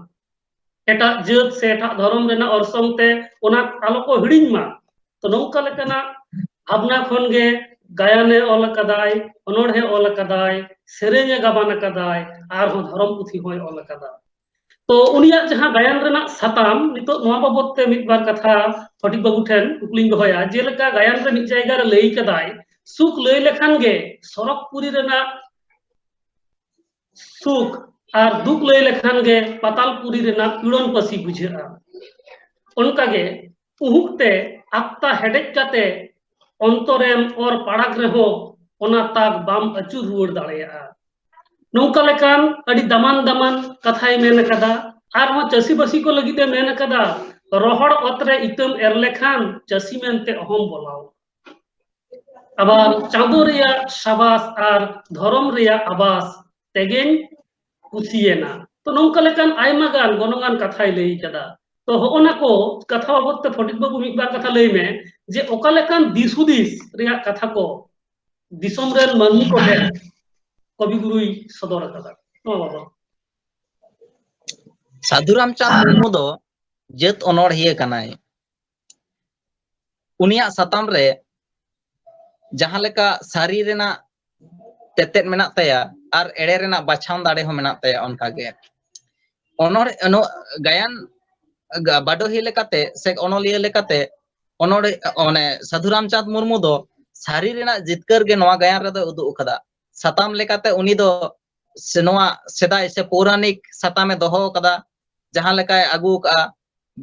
ᱮᱴᱟᱜ ᱡᱟᱹᱛ ᱥᱮ ᱮᱴᱟᱜ ᱫᱷᱚᱨᱚᱢ ᱨᱮᱱᱟᱜ ᱚᱨᱥᱚᱝ ᱛᱮ ᱚᱱᱟ ᱟᱞᱚ ᱠᱚ ᱦᱤᱲᱤᱧ ᱢᱟ᱾ ᱛᱚ ᱱᱚᱝᱠᱟ ᱞᱮᱠᱟᱱᱟᱜ ᱵᱷᱟᱵᱽᱱᱟ ᱠᱷᱚᱱ ᱜᱮ ᱜᱟᱭᱟᱱᱮ ᱚᱞ ᱟᱠᱟᱫᱟᱭ, ᱚᱱᱚᱬᱦᱮ ᱚᱞ ᱟᱠᱟᱫᱟᱭ, ᱥᱮᱨᱮᱧᱮ ᱜᱟᱵᱟᱱ ᱟᱠᱟᱫᱟᱭ, ᱟᱨᱦᱚᱸ ᱫᱷᱚᱨᱚᱢ ᱯᱩᱛᱷᱤ ᱦᱚᱸᱭ ᱚᱞ ᱟᱠᱟᱫᱟ᱾ ᱛᱚ ᱩᱱᱤᱭᱟᱜ ᱡᱟᱦᱟᱸ ᱜᱟᱭᱟᱱ ᱨᱮᱱᱟᱜ ᱥᱟᱛᱟᱢ, ᱱᱤᱛᱚᱜ ᱱᱚᱣᱟ ᱵᱟᱵᱚᱛ ᱛᱮ ᱢᱤᱫ ᱵᱟᱨ ᱠᱟᱛᱷᱟ ᱯᱷᱚᱴᱤᱠ ᱵᱟᱹᱵᱩ ᱴᱷᱮᱱ ᱠᱩᱠᱞᱤᱧ ᱫᱚᱦᱚᱭᱟ᱾ ᱡᱮᱞᱮᱠᱟ ᱜᱟᱭᱟᱱ ᱨᱮ ᱢᱤᱫ ᱡᱟᱭᱜᱟ ᱨᱮ ᱞᱟᱹᱭ ᱠᱟᱫᱟᱭ, "ᱥᱩᱠ ᱞᱟᱹᱭ ᱞᱮᱠᱷᱟᱱ ᱜᱮ ᱥᱚᱨᱚᱜᱽᱯᱩᱨᱤ ᱨᱮᱱᱟᱜ ᱥᱩᱠ ᱟᱨ ᱫᱩᱠ ᱞᱟᱹᱭ ᱞᱮᱠᱷᱟᱱ ᱜᱮ ᱯᱟᱛᱟᱞᱯᱩᱨᱤ ᱨᱮᱱᱟᱜ ᱯᱤᱲᱚᱱ ᱯᱟᱹᱥᱤ ᱵᱩᱡᱷᱟᱹᱜᱼᱟ᱾ ᱚᱱᱠᱟᱜᱮ ᱩᱦᱩᱠ ᱛᱮ ᱟᱠᱛᱟ ᱦᱮᱰᱮᱡ ᱠᱟᱛᱮ ᱚᱱᱛᱚᱨᱮᱢ ᱚᱨ ᱯᱟᱲᱟᱜ ᱨᱮᱦᱚᱸ ᱚᱱᱟ ᱛᱟᱠ ᱵᱟᱢ ᱟᱹᱪᱩᱨ ᱨᱩᱣᱟᱹᱲ ᱫᱟᱲᱮᱭᱟᱜᱼᱟ᱾" ᱱᱚᱝᱠᱟ ᱞᱮᱠᱟᱱ ᱟᱹᱰᱤ ᱫᱟᱢᱟᱱ ᱫᱟᱢᱟᱱ ᱠᱟᱛᱷᱟᱭ ᱢᱮᱱ ᱟᱠᱟᱫᱟ᱾ ᱟᱨᱦᱚᱸ ᱪᱟᱹᱥᱤᱵᱟᱹᱥᱤ ᱠᱚ ᱞᱟᱹᱜᱤᱫ ᱮ ᱢᱮᱱ ᱟᱠᱟᱫᱟ, "ᱨᱚᱦᱚᱲ ᱚᱛ ᱨᱮ ᱤᱛᱟᱹᱢ ᱮᱨ ᱞᱮᱠᱷᱟᱱ ᱪᱟᱹᱥᱤ ᱢᱮᱱᱛᱮ ᱚᱦᱚᱢ ᱵᱚᱞᱟᱣ᱾ ᱟᱵᱟᱨ ᱪᱟᱸᱫᱚ ᱨᱮᱭᱟᱜ ᱥᱟᱵᱟᱥ ᱟᱨ ᱫᱷᱚᱨᱚᱢ ᱨᱮᱭᱟᱜ ᱟᱵᱟᱥ ᱛᱮᱜᱮᱧ ᱠᱩᱥᱤᱭᱮᱱᱟ᱾" ᱛᱚ ᱱᱚᱝᱠᱟ ᱞᱮᱠᱟᱱ ᱟᱭᱢᱟ ᱜᱟᱱ ᱜᱚᱱᱚᱝᱟᱱ ᱠᱟᱛᱷᱟᱭ ᱞᱟᱹᱭ ᱠᱟᱫᱟ᱾ ᱛᱚ ᱦᱚᱜᱼᱚ ᱱᱟ ᱠᱚ ᱠᱟᱛᱷᱟ ᱵᱟᱵᱚᱛ ᱛᱮ ᱯᱷᱚᱴᱤᱠ ᱵᱟᱹᱵᱩ ᱢᱤᱫ ᱵᱟᱨ ᱠᱟᱛᱷᱟ ᱞᱟᱹᱭ ᱢᱮ, ᱡᱮ ᱚᱠᱟ ᱞᱮᱠᱟᱱ ᱫᱤᱥ ᱦᱩᱫᱤᱥ ᱨᱮᱭᱟᱜ ᱠᱟᱛᱷᱟ ᱠᱚ ᱫᱤᱥᱚᱢ ᱨᱮᱱ ᱢᱟᱹᱱᱢᱤ ᱠᱚ ᱴᱷᱮᱱ ᱠᱚᱵᱤ ᱜᱩᱨᱩᱭ ᱥᱚᱫᱚᱨ ᱟᱠᱟᱫᱟ᱾ ᱱᱚᱣᱟ ᱵᱟᱵᱚᱛ᱾ ᱥᱟᱹᱫᱷᱩ ᱨᱟᱢᱪᱟᱸᱫᱽ ᱢᱩᱨᱢᱩ ᱫᱚ ᱡᱟᱹᱛ ᱚᱱᱚᱬᱦᱤᱭᱟᱹ ᱠᱟᱱᱟᱭ᱾ ᱩᱱᱤᱭᱟᱜ ᱥᱟᱛᱟᱢ ᱨᱮ ᱡᱟᱦᱟᱸ ᱞᱮᱠᱟ ᱥᱟᱹᱨᱤ ᱨᱮᱱᱟᱜ ᱛᱮᱛᱮᱫ ᱢᱮᱱᱟᱜ ᱛᱟᱭᱟ ᱟᱨ ᱮᱲᱮ ᱨᱮᱱᱟᱜ ᱵᱟᱪᱷᱟᱣ ᱫᱟᱲᱮ ᱦᱚᱸ ᱢᱮᱱᱟᱜ ᱛᱟᱭᱟ, ᱚᱱᱠᱟᱜᱮ ᱚᱱᱚᱬ-, ᱱᱚ-, ᱜᱟᱭᱟᱱ ᱜᱟ-, ᱵᱟᱰᱚᱦᱤ ᱞᱮᱠᱟᱛᱮ ᱥᱮ ᱚᱱᱚᱞᱤᱭᱟᱹ ᱞᱮᱠᱟᱛᱮ ᱚᱱᱚᱬᱦᱮ, ᱚᱱᱮ ᱥᱟᱹᱫᱷᱩ ᱨᱟᱢᱪᱟᱸᱫᱽ ᱢᱩᱨᱢᱩ ᱫᱚ ᱥᱟᱹᱨᱤ ᱨᱮᱱᱟᱜ ᱡᱤᱛᱠᱟᱹᱨ ᱜᱮ ᱱᱚᱣᱟ ᱜᱟᱭᱟᱱ ᱨᱮᱫᱚ ᱩᱫᱩᱜ ᱟᱠᱟᱫᱟ᱾ ᱥᱟᱛᱟᱢ ᱞᱮᱠᱟᱛᱮ ᱩᱱᱤ ᱫᱚ ᱥᱮ ᱱᱚᱣᱟ ᱥᱮᱫᱟᱭ ᱥᱮ ᱯᱳᱣᱨᱟᱱᱤᱠ ᱥᱟᱛᱟᱢᱮ ᱫᱚᱦᱚ ᱟᱠᱟᱫᱟ᱾ ᱡᱟᱦᱟᱸ ᱞᱮᱠᱟᱭ ᱟᱹᱜᱩ ᱟᱠᱟᱫᱼᱟ,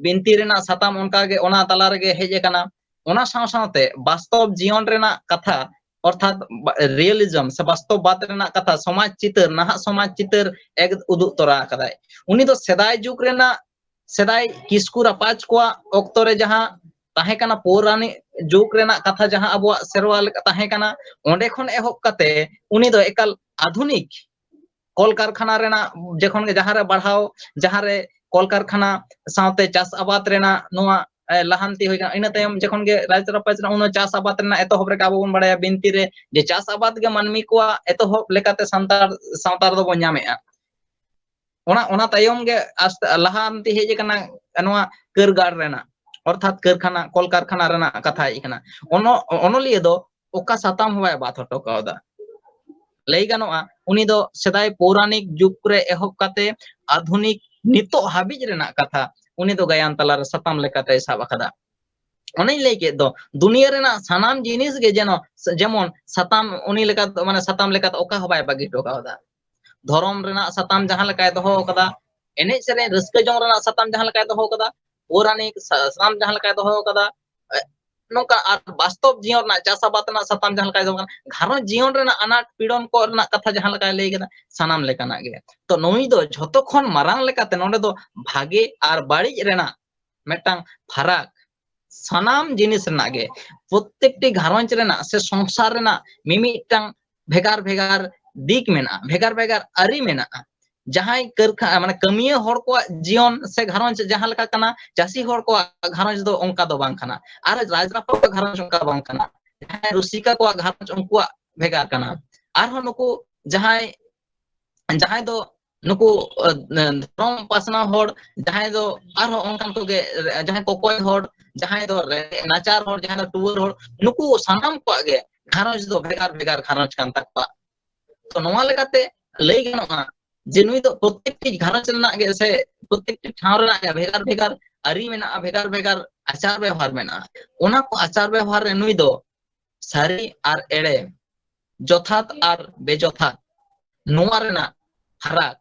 ᱵᱤᱱᱛᱤ ᱨᱮᱱᱟᱜ ᱥᱟᱛᱟᱢ ᱚᱱᱠᱟᱜᱮ ᱚᱱᱟ ᱛᱟᱞᱟ ᱨᱮᱜᱮ ᱦᱮᱡ ᱟᱠᱟᱱᱟ᱾ ᱚᱱᱟ ᱥᱟᱶ ᱥᱟᱶᱛᱮ ᱵᱟᱥᱛᱚᱵ ᱡᱤᱭᱚᱱ ᱨᱮᱱᱟᱜ ᱠᱟᱛᱷᱟ, ᱚᱨᱛᱷᱟᱛ ᱵᱟ-, realism ᱥᱮ ᱵᱟᱥᱛᱚᱵᱵᱟᱫ ᱨᱮᱱᱟᱜ ᱠᱟᱛᱷᱟ, ᱥᱚᱢᱟᱡᱽ ᱪᱤᱛᱟᱹᱨ, ᱱᱟᱦᱟᱜ ᱥᱚᱢᱟᱡᱽ ᱪᱤᱛᱟᱹᱨ ᱮᱠ ᱩᱫᱩᱜ ᱛᱚᱨᱟ ᱟᱠᱟᱫᱟᱭ᱾ ᱩᱱᱤ ᱫᱚ ᱥᱮᱫᱟᱭ ᱡᱩᱜᱽ ᱨᱮᱱᱟᱜ, ᱥᱮᱫᱟᱭ ᱠᱤᱥᱠᱩ ᱨᱟᱯᱟᱡᱽ ᱠᱚᱣᱟᱜ ᱚᱠᱛᱚ ᱨᱮ ᱡᱟᱦᱟᱸ ᱛᱟᱦᱮᱸ ᱠᱟᱱᱟ, ᱯᱳᱣᱨᱟᱱᱤᱠ ᱡᱩᱜᱽ ᱨᱮᱱᱟᱜ ᱠᱟᱛᱷᱟ ᱡᱟᱦᱟᱸ ᱟᱵᱚᱣᱟᱜ ᱥᱮᱨᱣᱟ ᱞᱮᱠᱟ ᱛᱟᱦᱮᱸ ᱠᱟᱱᱟ, ᱚᱸᱰᱮ ᱠᱷᱚᱱ ᱮᱦᱚᱵ ᱠᱟᱛᱮ ᱩᱱᱤ ᱫᱚ ᱮᱠᱟᱞ ᱟᱫᱷᱩᱱᱤᱠ ᱠᱚᱞᱠᱟᱨᱠᱷᱟᱱᱟ ᱨᱮᱱᱟᱜ, ᱡᱚᱠᱷᱚᱱ ᱜᱮ ᱡᱟᱦᱟᱸ ᱨᱮ ᱵᱟᱲᱦᱟᱣ, ᱡᱟᱦᱟᱸ ᱨᱮ ᱠᱚᱞᱠᱟᱨᱠᱷᱟᱱᱟ ᱥᱟᱶᱛᱮ ᱪᱟᱥ ᱟᱵᱟᱫ ᱨᱮᱱᱟᱜ ᱱᱚᱣᱟ, ᱮ, ᱞᱟᱦᱟᱱᱛᱤ ᱦᱩᱭ ᱠᱟᱱᱟ᱾ ᱤᱱᱟᱹ ᱛᱟᱭᱚᱢ ᱡᱚᱠᱷᱚᱱ ᱜᱮ ᱨᱟᱡᱽ ᱨᱟᱯᱟᱡᱽ ᱨᱮᱱᱟᱜ ᱩᱱᱟᱹᱜ ᱪᱟᱥ ᱟᱵᱟᱫ ᱨᱮᱱᱟᱜ ᱮᱛᱚᱦᱚᱵ ᱨᱮᱜᱮ ᱟᱵᱚ ᱵᱚᱱ ᱵᱟᱲᱟᱭᱟ ᱵᱤᱱᱛᱤ ᱨᱮ ᱡᱮ ᱪᱟᱥ ᱟᱵᱟᱫ ᱜᱮ ᱢᱟᱹᱱᱢᱤ ᱠᱚᱣᱟᱜ ᱮᱛᱚᱦᱚᱵ ᱞᱮᱠᱟᱛᱮ ᱥᱟᱱᱛᱟᱲ ᱥᱟᱶᱛᱟ ᱨᱮᱫᱚ ᱵᱚᱱ ᱧᱟᱢᱮᱫᱼᱟ᱾ ᱚᱱᱟ, ᱚᱱᱟ ᱛᱟᱭᱚᱢ ᱜᱮ ᱟᱥᱛᱮ ᱞᱟᱦᱟᱱᱛᱤ ᱦᱮᱡ ᱟᱠᱟᱱᱟ ᱱᱚᱣᱟ ᱠᱟᱹᱨᱜᱟᱲ ᱨᱮᱱᱟᱜ, ᱚᱨᱛᱷᱟᱛ ᱠᱟᱹᱨᱠᱷᱟᱱᱟ, ᱠᱚᱞᱠᱟᱨᱠᱷᱟᱱᱟ ᱨᱮᱱᱟᱜ ᱠᱟᱛᱷᱟ ᱦᱮᱡ ᱟᱠᱟᱱᱟ᱾ ᱚᱱᱚ-, ᱚᱱᱚᱞᱤᱭᱟᱹ ᱫᱚ ᱚᱠᱟ ᱥᱟᱛᱟᱢ ᱦᱚᱸ ᱵᱟᱭ ᱵᱟᱫ ᱦᱚᱴᱚ ᱠᱟᱣᱫᱟ᱾ ᱞᱟᱹᱭ ᱜᱟᱱᱚᱜᱼᱟ, ᱩᱱᱤ ᱫᱚ ᱥᱮᱫᱟᱭ ᱯᱳᱣᱨᱟᱱᱤᱠ ᱡᱩᱜᱽ ᱨᱮ ᱮᱦᱚᱵ ᱠᱟᱛᱮ ᱟᱫᱷᱩᱱᱤᱠ ᱱᱤᱛᱚᱜ ᱦᱟᱹᱵᱤᱡ ᱨᱮᱱᱟᱜ ᱠᱟᱛᱷᱟ ᱩᱱᱤ ᱫᱚ ᱜᱟᱭᱟᱱ ᱛᱟᱞᱟᱨᱮ ᱥᱟᱛᱟᱢ ᱞᱮᱠᱟᱛᱮᱭ ᱥᱟᱵ ᱟᱠᱟᱫᱟ᱾ ᱚᱱᱮᱧ ᱞᱟᱹᱭ ᱠᱮᱫ ᱫᱚ, ᱫᱩᱱᱤᱭᱟᱹ ᱨᱮᱱᱟᱜ ᱥᱟᱱᱟᱢ ᱡᱤᱱᱤᱥ ᱜᱮ ᱡᱮᱱᱚ, ᱡᱮᱢᱚᱱ ᱥᱟᱛᱟᱢ ᱩᱱᱤ ᱞᱮᱠᱟ, ᱢᱟᱱᱮ ᱥᱟᱛᱟᱢ ᱞᱮᱠᱟᱛᱮ ᱚᱠᱟ ᱦᱚᱸ ᱵᱟᱭ ᱵᱟᱹᱜᱤ ᱦᱚᱴᱚ ᱠᱟᱣᱫᱟ᱾ ᱫᱷᱚᱨᱚᱢ ᱨᱮᱱᱟᱜ ᱥᱟᱛᱟᱢ ᱡᱟᱦᱟᱸ ᱞᱮᱠᱟᱭ ᱫᱚᱦᱚ ᱟᱠᱟᱫᱟ, ᱮᱱᱮᱡ ᱥᱮᱨᱮᱧ ᱨᱟᱹᱥᱠᱟᱹ ᱡᱚᱝ ᱨᱮᱱᱟᱜ ᱥᱟᱛᱟᱢ ᱡᱟᱦᱟᱸ ᱞᱮᱠᱟᱭ ᱫᱚᱦᱚ ᱟᱠᱟᱫᱟ, ᱯᱳᱣᱨᱟᱱᱤᱠ ᱥᱟ-, ᱥᱟᱛᱟᱢ ᱡᱟᱦᱟᱸ ᱞᱮᱠᱟᱭ ᱫᱚᱦᱚ ᱟᱠᱟᱫᱟ, ᱮ, ᱱᱚᱝᱠᱟ ᱟᱨ ᱵᱟᱥᱛᱚᱵ ᱡᱤᱭᱚᱱ ᱨᱮᱱᱟᱜ ᱪᱟᱥ ᱟᱵᱟᱫ ᱨᱮᱱᱟᱜ ᱥᱟᱛᱟᱢ ᱡᱟᱦᱟᱸ ᱞᱮᱠᱟᱭ ᱫᱚᱦᱚ ᱟᱠᱟᱫᱟ, ᱜᱷᱟᱨᱚᱸᱡᱽ ᱡᱤᱭᱚᱱ ᱨᱮᱱᱟᱜ ᱟᱱᱟᱴ ᱯᱤᱲᱚᱱ ᱠᱚ ᱨᱮᱱᱟᱜ ᱠᱟᱛᱷᱟ ᱡᱟᱦᱟᱸ ᱞᱮᱠᱟᱭ ᱞᱟᱹᱭ ᱠᱮᱫᱟ, ᱥᱟᱱᱟᱢ ᱞᱮᱠᱟᱱᱟᱜ ᱜᱮ᱾ ᱛᱚ ᱱᱩᱭ ᱫᱚ ᱡᱷᱚᱛᱚ ᱠᱷᱚᱱ ᱢᱟᱨᱟᱝ ᱞᱮᱠᱟᱛᱮ ᱱᱚᱰᱮ ᱫᱚ ᱵᱷᱟᱜᱮ ᱟᱨ ᱵᱟᱹᱲᱤᱡ ᱨᱮᱱᱟᱜ ᱢᱤᱫᱴᱟᱝ ᱯᱷᱟᱨᱟᱠ, ᱥᱟᱱᱟᱢ ᱡᱤᱱᱤᱥ ᱨᱮᱱᱟᱜ ᱜᱮ, ᱯᱨᱚᱛᱮᱠᱴᱤ ᱜᱷᱟᱨᱚᱸᱡᱽ ᱨᱮᱱᱟᱜ ᱥᱮ ᱥᱚᱝᱥᱟᱨ ᱨᱮᱱᱟᱜ ᱢᱤᱢᱤᱫᱴᱟᱝ ᱵᱷᱮᱜᱟᱨ ᱵᱷᱮᱜᱟᱨ ᱫᱤᱠ ᱢᱮᱱᱟᱜᱼᱟ, ᱵᱷᱮᱜᱟᱨ ᱵᱷᱮᱜᱟᱨ ᱟᱹᱨᱤ ᱢᱮᱱᱟᱜᱼᱟ᱾ ᱡᱟᱦᱟᱸᱭ ᱠᱟᱹᱨᱠᱷᱟ-, ᱢᱟᱱᱮ ᱠᱟᱹᱢᱤᱭᱟᱹ ᱦᱚᱲ ᱠᱚᱣᱟᱜ ᱡᱤᱭᱚᱱ ᱥᱮ ᱜᱷᱟᱨᱚᱸᱡᱽ ᱡᱟᱦᱟᱸ ᱞᱮᱠᱟ ᱠᱟᱱᱟ, ᱪᱟᱹᱥᱤ ᱦᱚᱲ ᱠᱚᱣᱟᱜ ᱜᱷᱟᱨᱚᱸᱡᱽ ᱫᱚ ᱚᱱᱠᱟ ᱫᱚ ᱵᱟᱝ ᱠᱟᱱᱟ, ᱟᱨ ᱨᱟᱡᱽᱨᱟᱯᱟ ᱠᱚᱣᱟᱜ ᱜᱷᱟᱨᱚᱸᱡᱽ ᱚᱱᱠᱟ ᱵᱟᱝ ᱠᱟᱱᱟ, ᱡᱟᱦᱟᱸᱭ ᱨᱩᱥᱤᱠᱟ ᱠᱚᱣᱟᱜ ᱜᱷᱟᱨᱚᱸᱡᱽ ᱩᱱᱠᱩᱣᱟᱜ ᱵᱷᱮᱜᱟᱨ ᱠᱟᱱᱟ᱾ ᱟᱨᱦᱚᱸ ᱱᱩᱠᱩ ᱡᱟᱦᱟᱸᱭ, ᱡᱟᱦᱟᱸᱭ ᱫᱚ ᱱᱩᱠᱩ, ᱟᱸ, ᱫᱷᱚᱨᱚᱢ ᱯᱟᱥᱱᱟᱣ ᱦᱚᱲ, ᱡᱟᱦᱟᱸᱭ ᱫᱚ ᱟᱨᱦᱚᱸ ᱚᱱᱠᱟᱱ ᱠᱚᱜᱮ, ᱡᱟᱦᱟᱸᱭ ᱠᱚᱠᱚᱭ ᱦᱚᱲ, ᱡᱟᱦᱟᱸᱭ ᱫᱚ ᱨᱮᱸᱜᱮᱡ ᱱᱟᱪᱟᱨ ᱦᱚᱲ, ᱡᱟᱦᱟᱸᱭ ᱫᱚ ᱴᱩᱣᱟᱹᱨ ᱦᱚᱲ, ᱱᱩᱠᱩ ᱥᱟᱱᱟᱢ ᱠᱚᱣᱟᱜ ᱜᱮ ᱜᱷᱟᱨᱚᱸᱡᱽ ᱫᱚ ᱵᱷᱮᱜᱟᱨ ᱵᱷᱮᱜᱟᱨ ᱜᱷᱟᱨᱚᱸᱡᱽ ᱠᱟᱱ ᱛᱟᱠᱚᱣᱟ᱾ ᱛᱚ ᱱᱚᱣᱟ ᱞᱮᱠᱟᱛᱮ ᱞᱟᱹᱭ ᱜᱟᱱᱚᱜᱼᱟ ᱡᱮ ᱱᱩᱭ ᱫᱚ ᱯᱨᱚᱛᱮᱠᱴᱤ ᱜᱷᱟᱨᱚᱸᱡᱽ ᱨᱮᱱᱟᱜ ᱜᱮ ᱥᱮ ᱯᱨᱚᱛᱮᱠᱴᱤ ᱴᱷᱟᱶ ᱨᱮᱱᱟᱜ ᱜᱮ ᱵᱷᱮᱜᱟᱨ ᱵᱷᱮᱜᱟᱨ ᱟᱹᱨᱤ ᱢᱮᱱᱟᱜᱼᱟ, ᱵᱷᱮᱜᱟᱨ ᱵᱷᱮᱜᱟᱨ ᱟᱪᱟᱨ ᱵᱮᱣᱦᱟᱨ ᱢᱮᱱᱟᱜᱼᱟ᱾ ᱚᱱᱟ ᱠᱚ ᱟᱪᱟᱨ ᱵᱮᱣᱦᱟᱨ ᱨᱮ ᱱᱩᱭ ᱫᱚ ᱥᱟᱹᱨᱤ ᱟᱨ ᱮᱲᱮ, ᱡᱚᱛᱷᱟᱛ ᱟᱨ ᱵᱮᱡᱚᱛᱷᱟᱛ, ᱱᱚᱣᱟ ᱨᱮᱱᱟᱜ ᱯᱷᱟᱨᱟᱠ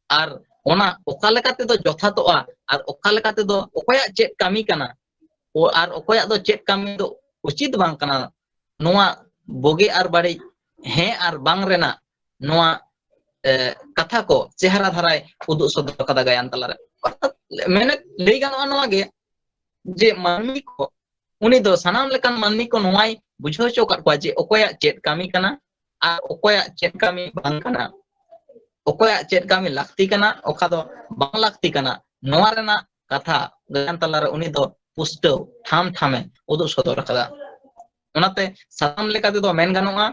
ᱟᱨ ᱚᱱᱟ ᱚᱠᱟ ᱞᱮᱠᱟ ᱛᱮᱫᱚ ᱡᱚᱛᱷᱟᱛᱚᱜᱼᱟ ᱟᱨ ᱚᱠᱟ ᱞᱮᱠᱟ ᱛᱮᱫᱚ ᱚᱠᱚᱭᱟᱜ ᱪᱮᱫ ᱠᱟᱹᱢᱤ ᱠᱟᱱᱟ, ᱚ-, ᱟᱨ ᱚᱠᱚᱭᱟᱜ ᱫᱚ ᱪᱮᱫ ᱠᱟᱹᱢᱤ ᱫᱚ ᱩᱪᱤᱛ ᱵᱟᱝ ᱠᱟᱱᱟ, ᱱᱚᱣᱟ ᱵᱩᱜᱤ ᱟᱨ ᱵᱟᱹᱲᱤᱡ, ᱦᱮᱸ ᱟᱨ ᱵᱟᱝ ᱨᱮᱱᱟᱜ ᱱᱚᱣᱟ, ᱮ, ᱠᱟᱛᱷᱟ ᱠᱚ ᱪᱮᱦᱨᱟ ᱫᱷᱟᱨᱟᱭ ᱩᱫᱩᱜ ᱥᱚᱫᱚᱨ ᱠᱟᱫᱟ ᱜᱟᱭᱟᱱ ᱛᱟᱞᱟᱨᱮ᱾ ᱚᱨᱛᱷᱟᱛ ᱢᱮᱱᱮᱫ ᱞᱟᱹᱭ ᱜᱟᱱᱚᱜᱼᱟ ᱱᱚᱣᱟ ᱜᱮ, ᱡᱮ ᱢᱟᱹᱱᱢᱤ ᱠᱚ, ᱩᱱᱤ ᱫᱚ ᱥᱟᱱᱟᱢ ᱞᱮᱠᱟᱱ ᱢᱟᱹᱱᱢᱤ ᱠᱚ ᱱᱚᱣᱟᱭ ᱵᱩᱡᱷᱟᱹᱣ ᱦᱚᱪᱚ ᱟᱠᱟᱫ ᱠᱚᱣᱟ ᱡᱮ ᱚᱠᱚᱭᱟᱜ ᱪᱮᱫ ᱠᱟᱹᱢᱤ ᱠᱟᱱᱟ ᱟᱨ ᱚᱠᱚᱭᱟᱜ ᱪᱮᱫ ᱠᱟᱹᱢᱤ ᱵᱟᱝ ᱠᱟᱱᱟ, ᱚᱠᱚᱭᱟᱜ ᱪᱮᱫ ᱠᱟᱹᱢᱤ ᱞᱟᱹᱠᱛᱤ ᱠᱟᱱᱟ, ᱚᱠᱟ ᱫᱚ ᱵᱟᱝ ᱞᱟᱹᱠᱛᱤ ᱠᱟᱱᱟ, ᱱᱚᱣᱟ ᱨᱮᱱᱟᱜ ᱠᱟᱛᱷᱟ ᱜᱟᱭᱟᱱ ᱛᱟᱞᱟᱨᱮ ᱩᱱᱤ ᱫᱚ ᱯᱩᱥᱴᱟᱹᱣ ᱴᱷᱟᱢ ᱴᱷᱟᱢᱮ ᱩᱫᱩᱜ ᱥᱚᱫᱚᱨ ᱟᱠᱟᱫᱟ᱾ ᱚᱱᱟᱛᱮ ᱥᱟᱛᱟᱢ ᱞᱮᱠᱟ ᱛᱮᱫᱚ ᱢᱮᱱ ᱜᱟᱱᱚᱜᱼᱟ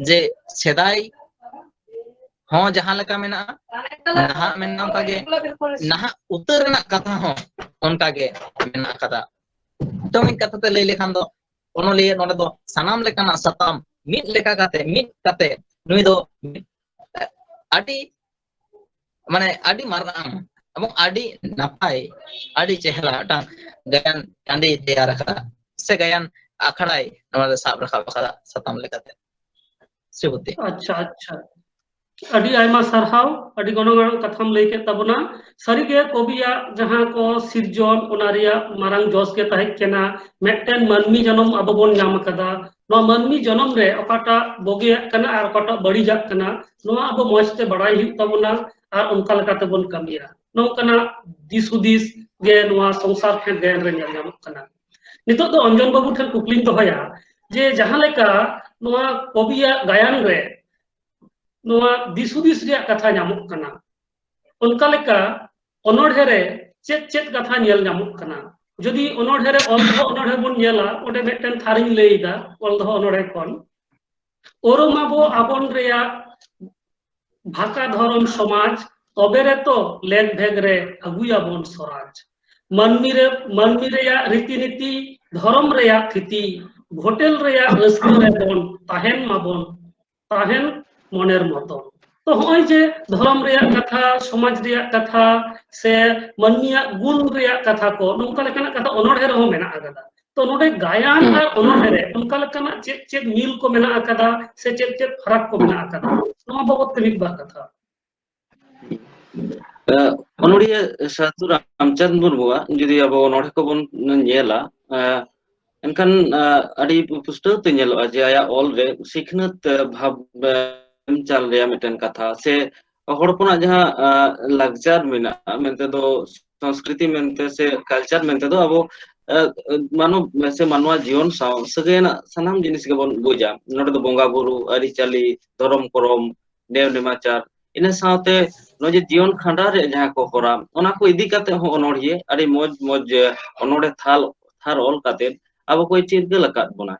ᱡᱮ ᱥᱮᱫᱟᱭ ᱦᱚᱸ ᱡᱟᱦᱟᱸ ᱞᱮᱠᱟ ᱢᱮᱱᱟᱜᱼᱟ, ᱱᱟᱦᱟᱜ ᱢᱮᱱᱟᱜᱼᱟ ᱚᱱᱠᱟ ᱜᱮ, ᱱᱟᱦᱟᱜ ᱩᱛᱟᱹᱨ ᱨᱮᱱᱟᱜ ᱠᱟᱛᱷᱟ ᱦᱚᱸ ᱚᱱᱠᱟ ᱜᱮ ᱢᱮᱱᱟᱜ ᱟᱠᱟᱫᱟ᱾ ᱛᱚ ᱢᱤᱫ ᱠᱟᱛᱷᱟ ᱛᱮ ᱞᱟᱹᱭ ᱞᱮᱠᱷᱟᱱ ᱫᱚ ᱚᱱᱚᱞᱤᱭᱟᱹ ᱱᱚᱰᱮ ᱫᱚ ᱥᱟᱱᱟᱢ ᱞᱮᱠᱟᱱᱟᱜ ᱥᱟᱛᱟᱢ ᱢᱤᱫ ᱞᱮᱠᱟ ᱠᱟᱛᱮ, ᱢᱤᱫ ᱠᱟᱛᱮ ᱱᱩᱭ ᱫᱚ ᱟᱹᱰᱤ, ᱢᱟᱱᱮ ᱟᱹᱰᱤ ᱢᱟᱨᱟᱝ ᱮᱵᱚᱝ ᱟᱹᱰᱤ ᱱᱟᱯᱟᱭ, ᱟᱹᱰᱤ ᱪᱮᱦᱨᱟ ᱢᱤᱫᱴᱟᱝ ᱜᱟᱭᱟᱱ ᱴᱟᱺᱰᱤ ᱛᱮᱭᱟᱨ ᱟᱠᱟᱫᱟ ᱥᱮ ᱜᱟᱭᱟᱱ ᱟᱠᱷᱲᱟᱭ ᱱᱚᱣᱟ ᱨᱮ ᱥᱟᱵ ᱨᱟᱠᱟᱵ ᱟᱠᱟᱫᱟ ᱥᱟᱛᱟᱢ ᱞᱮᱠᱟᱛᱮ᱾ ᱥᱨᱤᱢᱚᱛᱤ᱾ ᱟᱪᱪᱷᱟ, ᱟᱪᱪᱷᱟ᱾ ᱟᱹᱰᱤ ᱟᱭᱢᱟ ᱥᱟᱨᱦᱟᱣ, ᱟᱹᱰᱤ ᱜᱚᱱᱚᱝ ᱟᱱᱟᱜ ᱠᱟᱛᱷᱟᱢ ᱞᱟᱹᱭ ᱠᱮᱫ ᱛᱟᱵᱚᱱᱟ᱾ ᱥᱟᱹᱨᱤᱜᱮ ᱠᱚᱵᱤᱭᱟᱜ ᱡᱟᱦᱟᱸ ᱠᱚ ᱥᱤᱨᱡᱚᱱ, ᱚᱱᱟ ᱨᱮᱭᱟᱜ ᱢᱟᱨᱟᱝ ᱡᱚᱥ ᱜᱮ ᱛᱟᱦᱮᱸ ᱠᱟᱱᱟ ᱢᱤᱫᱴᱮᱱ ᱢᱟᱹᱱᱢᱤ ᱡᱚᱱᱚᱢ ᱟᱵᱚ ᱵᱚᱱ ᱧᱟᱢ ᱟᱠᱟᱫᱟ᱾ ᱱᱚᱣᱟ ᱢᱟᱹᱱᱢᱤ ᱡᱚᱱᱚᱢ ᱨᱮ ᱚᱠᱟᱴᱟᱜ ᱵᱩᱜᱤᱭᱟᱜ ᱠᱟᱱᱟ ᱟᱨ ᱚᱠᱟᱴᱟᱜ ᱵᱟᱹᱲᱤᱡᱟᱜ ᱠᱟᱱᱟ, ᱱᱚᱣᱟ ᱟᱵᱚ ᱢᱚᱸᱡᱽ ᱛᱮ ᱵᱟᱲᱟᱭ ᱦᱩᱭᱩᱜ ᱛᱟᱵᱚᱱᱟ ᱟᱨ ᱚᱱᱠᱟ ᱞᱮᱠᱟ ᱛᱮᱵᱚᱱ ᱠᱟᱹᱢᱤᱭᱟ᱾ ᱱᱚᱝᱠᱟᱱᱟᱜ ᱫᱤᱥ ᱦᱩᱫᱤᱥ ᱜᱮ ᱱᱚᱣᱟ ᱥᱚᱝᱥᱟᱨ ᱯᱷᱮᱰ ᱜᱟᱭᱟᱱ ᱨᱮ ᱧᱮᱞ ᱧᱟᱢᱚᱜ ᱠᱟᱱᱟ᱾ ᱱᱤᱛᱚᱜ ᱫᱚ ᱚᱧᱡᱚᱱ ᱵᱟᱹᱵᱩ ᱴᱷᱮᱱ ᱠᱩᱠᱞᱤᱧ ᱫᱚᱦᱚᱭᱟ ᱡᱮ ᱡᱟᱦᱟᱸ ᱞᱮᱠᱟ ᱱᱚᱣᱟ ᱠᱚᱵᱤᱭᱟᱜ ᱜᱟᱭᱟᱱ ᱨᱮ ᱱᱚᱣᱟ ᱫᱤᱥ ᱦᱩᱫᱤᱥ ᱨᱮᱭᱟᱜ ᱠᱟᱛᱷᱟ ᱧᱟᱢᱚᱜ ᱠᱟᱱᱟ, ᱚᱱᱠᱟ ᱞᱮᱠᱟ ᱚᱱᱚᱬᱦᱮ ᱨᱮ ᱪᱮᱫ ᱪᱮᱫ ᱠᱟᱛᱷᱟ ᱧᱮᱞ ᱧᱟᱢᱚᱜ ᱠᱟᱱᱟ? ᱡᱩᱫᱤ ᱚᱱᱚᱬᱦᱮ ᱨᱮ ᱚᱞ ᱫᱚᱦᱚ ᱚᱱᱚᱬᱦᱮ ᱵᱚᱱ ᱧᱮᱞᱟ, ᱚᱸᱰᱮ ᱢᱤᱫᱴᱮᱱ ᱛᱷᱟᱨᱤᱧ ᱞᱟᱹᱭ ᱮᱫᱟ ᱚᱞ ᱫᱚᱦᱚ ᱚᱱᱚᱬᱦᱮ ᱠᱷᱚᱱ, ᱳᱨᱳᱢ ᱟᱵᱚ ᱟᱵᱚᱱ ᱨᱮᱭᱟᱜ ᱵᱷᱟᱠᱟ ᱫᱷᱚᱨᱚᱢ ᱥᱚᱢᱟᱡᱽ, ᱛᱚᱵᱮ ᱨᱮᱛᱚ ᱞᱮᱠ ᱵᱷᱮᱜ ᱨᱮ ᱟᱹᱜᱩᱭᱟᱵᱚᱱ ᱥᱚᱨᱟᱡᱽ᱾ ᱢᱟᱹᱱᱢᱤ ᱨᱮ, ᱢᱟᱹᱱᱢᱤ ᱨᱮᱭᱟᱜ ᱨᱤᱛᱤ ᱱᱤᱛᱤ, ᱫᱷᱚᱨᱚᱢ ᱨᱮᱭᱟᱜ ᱛᱷᱤᱛᱤ, ᱜᱷᱚᱴᱮᱞ ᱨᱮᱭᱟᱜ ᱨᱟᱹᱥᱠᱟᱹ ᱨᱮᱵᱚᱱ ᱛᱟᱦᱮᱱ ᱢᱟᱵᱚᱱ, ᱛᱟᱦᱮᱱ ᱢᱚᱱᱮᱨ ᱢᱚᱛᱚᱱ᱾ ᱛᱚ ᱦᱚᱸᱜᱼᱚᱭ ᱡᱮ ᱫᱷᱚᱨᱚᱢ ᱨᱮᱭᱟᱜ ᱠᱟᱛᱷᱟ, ᱥᱚᱢᱟᱡᱽ ᱨᱮᱭᱟᱜ ᱠᱟᱛᱷᱟ, ᱥᱮ ᱢᱟᱹᱱᱢᱤᱭᱟᱜ ᱜᱩᱱ ᱨᱮᱭᱟᱜ ᱠᱟᱛᱷᱟ ᱠᱚ, ᱱᱚᱝᱠᱟ ᱞᱮᱠᱟᱱᱟᱜ ᱠᱟᱛᱷᱟ ᱚᱱᱚᱬᱦᱮ ᱨᱮᱦᱚᱸ ᱢᱮᱱᱟᱜ ᱟᱠᱟᱫᱟ᱾ ᱛᱚ ᱱᱚᱰᱮ ᱜᱟᱭᱟᱱ ᱦᱩᱸ᱾ ᱟᱨ ᱚᱱᱚᱬᱦᱮ ᱨᱮ ᱚᱱᱠᱟ ᱞᱮᱠᱟᱱᱟᱜ ᱪᱮᱫ ᱪᱮᱫ ᱢᱤᱞ ᱠᱚ ᱢᱮᱱᱟᱜ ᱟᱠᱟᱫᱟ ᱥᱮ ᱪᱮᱫ ᱪᱮᱫ ᱯᱷᱟᱨᱟᱠ ᱠᱚ ᱢᱮᱱᱟᱜ ᱟᱠᱟᱫᱟ, ᱱᱚᱣᱟ ᱵᱟᱵᱚᱫ ᱛᱮ ᱢᱤᱫ ᱵᱟᱨ ᱠᱟᱛᱷᱟ᱾ ᱚᱱᱚᱲᱦᱤᱭᱟᱹ ᱥᱟᱹᱫᱷᱩ ᱨᱟᱢᱪᱟᱸᱫᱽ ᱢᱩᱨᱢᱩᱣᱟᱜ ᱡᱩᱫᱤ ᱟᱵᱚ ᱚᱱᱚᱲᱦᱮ ᱠᱚᱵᱚᱱ ᱧᱮᱞᱟ, ᱮᱱᱠᱷᱟᱱ ᱟᱹᱰᱤ ᱯᱩᱥᱴᱟᱹᱣ ᱛᱮ ᱧᱮᱞᱚᱜᱼᱟ ᱡᱮ ᱟᱭᱟᱜ ᱚᱞ ᱨᱮ ᱥᱤᱠᱷᱱᱟᱹᱛ ᱵᱷᱟᱵᱽ ᱮᱢ ᱪᱟᱞ ᱨᱮᱭᱟᱜ ᱢᱤᱫᱴᱮᱱ ᱠᱟᱛᱷᱟ, ᱥᱮ ᱦᱚᱲ ᱦᱚᱯᱚᱱᱟᱜ ᱡᱟᱦᱟᱸ ᱞᱟᱠᱪᱟᱨ ᱢᱮᱱᱟᱜᱼᱟ ᱢᱮᱱᱛᱮ ᱫᱚ, ᱥᱚᱝᱥᱠᱨᱤᱛᱤ ᱢᱮᱱᱛᱮ ᱥᱮ ᱠᱟᱞᱪᱟᱨ ᱢᱮᱱᱛᱮ ᱫᱚ ᱟᱵᱚ ᱢᱟᱱᱚᱵ ᱥᱮ ᱢᱟᱱᱣᱟ ᱡᱤᱭᱚᱱ ᱥᱟᱶ ᱥᱟᱹᱜᱟᱹᱭ ᱟᱱᱟᱜ ᱥᱟᱱᱟᱢ ᱡᱤᱱᱤᱥ ᱜᱮᱵᱚᱱ ᱵᱩᱡᱟ᱾ ᱱᱚᱰᱮ ᱫᱚ ᱵᱚᱸᱜᱟ ᱵᱩᱨᱩ, ᱟᱹᱨᱤᱪᱟᱹᱞᱤ, ᱫᱷᱚᱨᱚᱢ ᱠᱚᱨᱚᱢ, ᱱᱮᱭᱟᱢ ᱱᱮᱢᱟᱪᱟᱨ, ᱤᱱᱟᱹ ᱥᱟᱶᱛᱮ ᱱᱚᱜᱼᱚᱭ ᱡᱮ ᱡᱤᱭᱚᱱ ᱠᱷᱟᱸᱰᱟᱣ ᱨᱮᱭᱟᱜ ᱡᱟᱦᱟᱸ ᱠᱚ ᱦᱚᱨᱟ, ᱚᱱᱟ ᱠᱚ ᱤᱫᱤ ᱠᱟᱛᱮ ᱦᱚᱸ ᱚᱱᱚᱲᱦᱤᱭᱟᱹ ᱟᱹᱰᱤ ᱢᱚᱡᱽ ᱢᱚᱡᱽ ᱚᱱᱚᱲᱦᱮ ᱛᱷᱟᱨ ᱛᱷᱟᱨ ᱚᱞ ᱠᱟᱛᱮ ᱟᱵᱚ ᱠᱚᱭ ᱪᱤᱨᱜᱟᱹᱞ ᱟᱠᱟᱫ ᱵᱚᱱᱟ᱾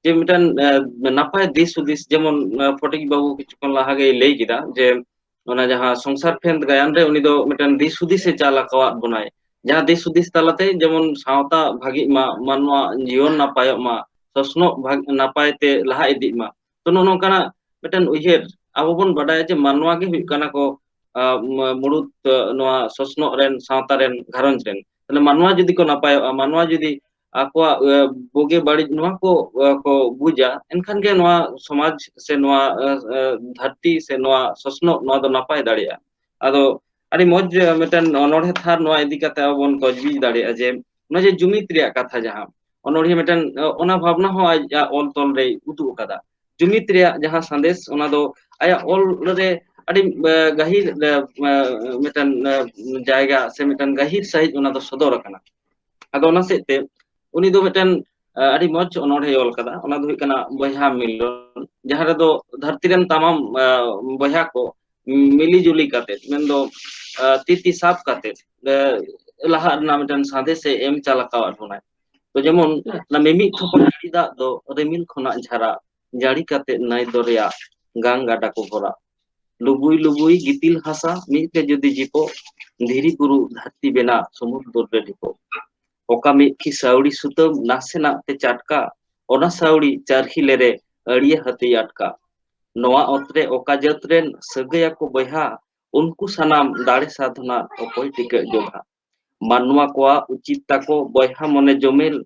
ᱡᱮ ᱢᱤᱫᱴᱟᱝ ᱱᱟᱯᱟᱭ ᱫᱤᱥ ᱦᱩᱫᱤᱥ, ᱡᱮᱢᱚᱱ ᱯᱷᱚᱴᱤᱠ ᱵᱟᱹᱵᱩ ᱠᱤᱪᱷᱩ ᱠᱷᱚᱱ ᱞᱟᱦᱟ ᱜᱮᱭ ᱞᱟᱹᱭ ᱠᱮᱫᱟ ᱡᱮ ᱚᱱᱟ ᱡᱟᱦᱟᱸ ᱥᱚᱝᱥᱟᱨ ᱯᱷᱮᱸᱫᱽ ᱜᱟᱭᱟᱱ ᱨᱮ ᱩᱱᱤ ᱫᱚ ᱢᱤᱫᱴᱟᱝ ᱫᱤᱥ ᱦᱩᱫᱤᱥ ᱮ ᱪᱟᱞ ᱟᱠᱟᱣᱟᱫ ᱵᱚᱱᱟᱭ, ᱡᱟᱦᱟᱸ ᱫᱤᱥ ᱦᱩᱫᱤᱥ ᱛᱟᱞᱟᱛᱮ ᱡᱮᱢᱚᱱ ᱥᱟᱶᱛᱟ ᱵᱷᱟᱜᱤᱜ ᱢᱟ, ᱢᱟᱱᱣᱟ ᱡᱤᱭᱚᱱ ᱱᱟᱯᱟᱭᱚᱜ ᱢᱟ, ᱥᱚᱥᱱᱚᱜ ᱱᱟᱯᱟᱭ ᱛᱮ ᱞᱟᱦᱟ ᱤᱫᱤᱜ ᱢᱟ᱾ ᱛᱚ ᱱᱚᱜᱼᱚ ᱱᱚᱝᱠᱟᱱᱟᱜ ᱢᱤᱫᱴᱮᱱ ᱩᱭᱦᱟᱹᱨ, ᱟᱵᱚ ᱵᱚᱱ ᱵᱟᱰᱟᱭᱟ ᱡᱮ ᱢᱟᱱᱣᱟ ᱜᱮ ᱦᱩᱭᱩᱜ ᱠᱟᱱᱟ ᱠᱚ ᱢᱩᱲᱩᱫ ᱱᱚᱣᱟ ᱥᱚᱥᱱᱚᱜ ᱨᱮᱱ, ᱥᱟᱶᱛᱟ ᱨᱮᱱ, ᱜᱷᱟᱨᱚᱸᱡᱽ ᱨᱮᱱ᱾ ᱛᱟᱦᱞᱮ ᱢᱟᱱᱣᱟ ᱡᱩᱫᱤ ᱠᱚ ᱱᱟᱯᱟᱭᱚᱜᱼᱟ, ᱢᱟᱱᱣᱟ ᱡᱩᱫᱤ ᱟᱠᱚᱣᱟᱜ ᱵᱩᱜᱤ ᱵᱟᱹᱲᱤᱡ ᱱᱚᱣᱟ ᱠᱚ ᱠᱚ ᱵᱩᱡᱟ, ᱮᱱᱠᱷᱟᱱ ᱜᱮ ᱱᱚᱣᱟ ᱥᱚᱢᱟᱡᱽ ᱥᱮ ᱱᱚᱣᱟ ᱫᱷᱟᱹᱨᱛᱤ ᱥᱮ ᱱᱚᱣᱟ ᱥᱚᱥᱱᱚᱜ ᱱᱚᱣᱟ ᱫᱚ ᱱᱟᱯᱟᱭ ᱫᱟᱲᱮᱭᱟᱜᱼᱟ᱾ ᱟᱫᱚ ᱟᱹᱰᱤ ᱢᱚᱡᱽ ᱢᱤᱫᱴᱮᱱ ᱚᱱᱚᱬᱦᱮ ᱛᱷᱟᱨ ᱱᱚᱣᱟ ᱤᱫᱤ ᱠᱟᱛᱮ ᱟᱵᱚ ᱵᱚᱱ ᱛᱚᱡᱵᱤᱡᱽ ᱫᱟᱲᱮᱭᱟᱜᱼᱟ ᱡᱮ ᱱᱚᱜᱼᱚᱭ ᱡᱮ ᱡᱩᱢᱤᱫ ᱨᱮᱭᱟᱜ ᱠᱟᱛᱷᱟ, ᱡᱟᱦᱟᱸ ᱚᱱᱚᱬᱦᱮ ᱢᱤᱫᱴᱮᱱ ᱚᱱᱟ ᱵᱷᱟᱵᱽᱱᱟ ᱦᱚᱸ ᱟᱡ ᱚᱞ ᱛᱚᱞ ᱨᱮᱭ ᱩᱫᱩᱜ ᱟᱠᱟᱫᱟ᱾ ᱡᱩᱢᱤᱫ ᱨᱮᱭᱟᱜ ᱡᱟᱦᱟᱸ ᱥᱟᱸᱫᱮᱥ, ᱚᱱᱟ ᱫᱚ ᱟᱭᱟᱜ ᱚᱞ ᱨᱮ ᱟᱹᱰᱤ ᱜᱟᱹᱦᱤᱨ ᱢᱤᱫᱴᱮᱱ ᱡᱟᱭᱜᱟ ᱥᱮ ᱢᱤᱫᱴᱮᱱ ᱜᱟᱹᱦᱤᱨ ᱥᱟᱹᱦᱤᱡ ᱚᱱᱟ ᱫᱚ ᱥᱚᱫᱚᱨ ᱟᱠᱟᱱᱟ᱾ ᱟᱫᱚ ᱚᱱᱟ ᱥᱮᱫ ᱛᱮ ᱩᱱᱤ ᱫᱚ ᱢᱤᱫᱴᱮᱱ ᱟᱹᱰᱤ ᱢᱚᱡᱽ ᱚᱱᱚᱬᱦᱮᱭ ᱚᱞ ᱠᱟᱫᱟ, ᱚᱱᱟ ᱫᱚ ᱦᱩᱭᱩᱜ ᱠᱟᱱᱟ ᱵᱚᱭᱦᱟ ᱢᱤᱞᱚᱱ, ᱡᱟᱦᱟᱸ ᱨᱮᱫᱚ ᱫᱷᱟᱹᱨᱛᱤ ᱨᱮᱱ ᱛᱟᱢᱟᱢ ᱵᱚᱭᱦᱟ ᱠᱚ ᱢᱤᱞᱤ ᱡᱩᱞᱤ ᱠᱟᱛᱮ, ᱢᱮᱱᱫᱚ ᱛᱤ ᱛᱤ ᱥᱟᱵ ᱠᱟᱛᱮ ᱞᱟᱦᱟᱜ ᱨᱮᱱᱟᱜ ᱢᱤᱫᱴᱮᱱ ᱥᱟᱸᱫᱮᱥ ᱮ ᱮᱢ ᱪᱟᱞ ᱟᱠᱟᱣᱟᱫ ᱵᱚᱱᱟᱭ᱾ ᱛᱚ ᱡᱮᱢᱚᱱ ᱚᱱᱟ ᱢᱤᱢᱤᱫ ᱛᱷᱚᱯᱟ ᱡᱟᱹᱲᱤ ᱫᱟᱜ ᱫᱚ ᱨᱤᱢᱤᱞ ᱠᱷᱚᱱᱟᱜ ᱡᱷᱟᱨᱟ, ᱡᱟᱹᱲᱤ ᱠᱟᱛᱮ ᱱᱟᱹᱭ ᱫᱚᱨᱭᱟ ᱜᱟᱝ ᱜᱟᱰᱟ ᱠᱚ ᱵᱷᱚᱨᱟ᱾ ᱞᱩᱵᱩᱭ ᱞᱩᱵᱩᱭ ᱜᱤᱛᱤᱞ ᱦᱟᱥᱟ ᱢᱤᱫ ᱛᱮ ᱡᱩᱫᱤ ᱡᱤᱯᱚᱜ, ᱫᱷᱤᱨᱤ ᱵᱩᱨᱩ ᱫᱷᱟᱹᱨᱛᱤ ᱵᱮᱱᱟᱜ ᱥᱩᱢᱩᱫ ᱫᱚᱨ ᱨᱮ ᱰᱷᱤᱯᱚᱜ᱾ ᱚᱠᱟ ᱢᱤᱫ ᱠᱤ ᱥᱟᱹᱣᱲᱤ ᱥᱩᱛᱟᱹᱢ ᱱᱟᱥᱮᱱᱟᱜ ᱛᱮ ᱪᱟᱴᱠᱟ, ᱚᱱᱟ ᱥᱟᱹᱣᱲᱤ ᱪᱟᱨᱦᱤ ᱞᱮᱨᱮ ᱟᱹᱲᱤᱭᱟᱹ ᱦᱟᱹᱛᱤ ᱟᱴᱠᱟ᱾ ᱱᱚᱣᱟ ᱚᱛ ᱨᱮ ᱚᱠᱟ ᱡᱟᱹᱛ ᱨᱮᱱ ᱥᱟᱹᱜᱟᱹᱭ ᱟᱠᱚ ᱵᱚᱭᱦᱟ, ᱩᱱᱠᱩ ᱥᱟᱱᱟᱢ ᱫᱟᱲᱮ ᱥᱟᱫᱷᱱᱟ ᱚᱠᱚᱭ ᱴᱤᱠᱟᱹᱜ ᱡᱚᱫᱷᱟ᱾ ᱢᱟᱱᱣᱟ ᱠᱚᱣᱟᱜ ᱩᱪᱤᱛ ᱛᱟᱠᱚ ᱵᱚᱭᱦᱟ ᱢᱚᱱᱮ ᱡᱚᱢᱮᱞ,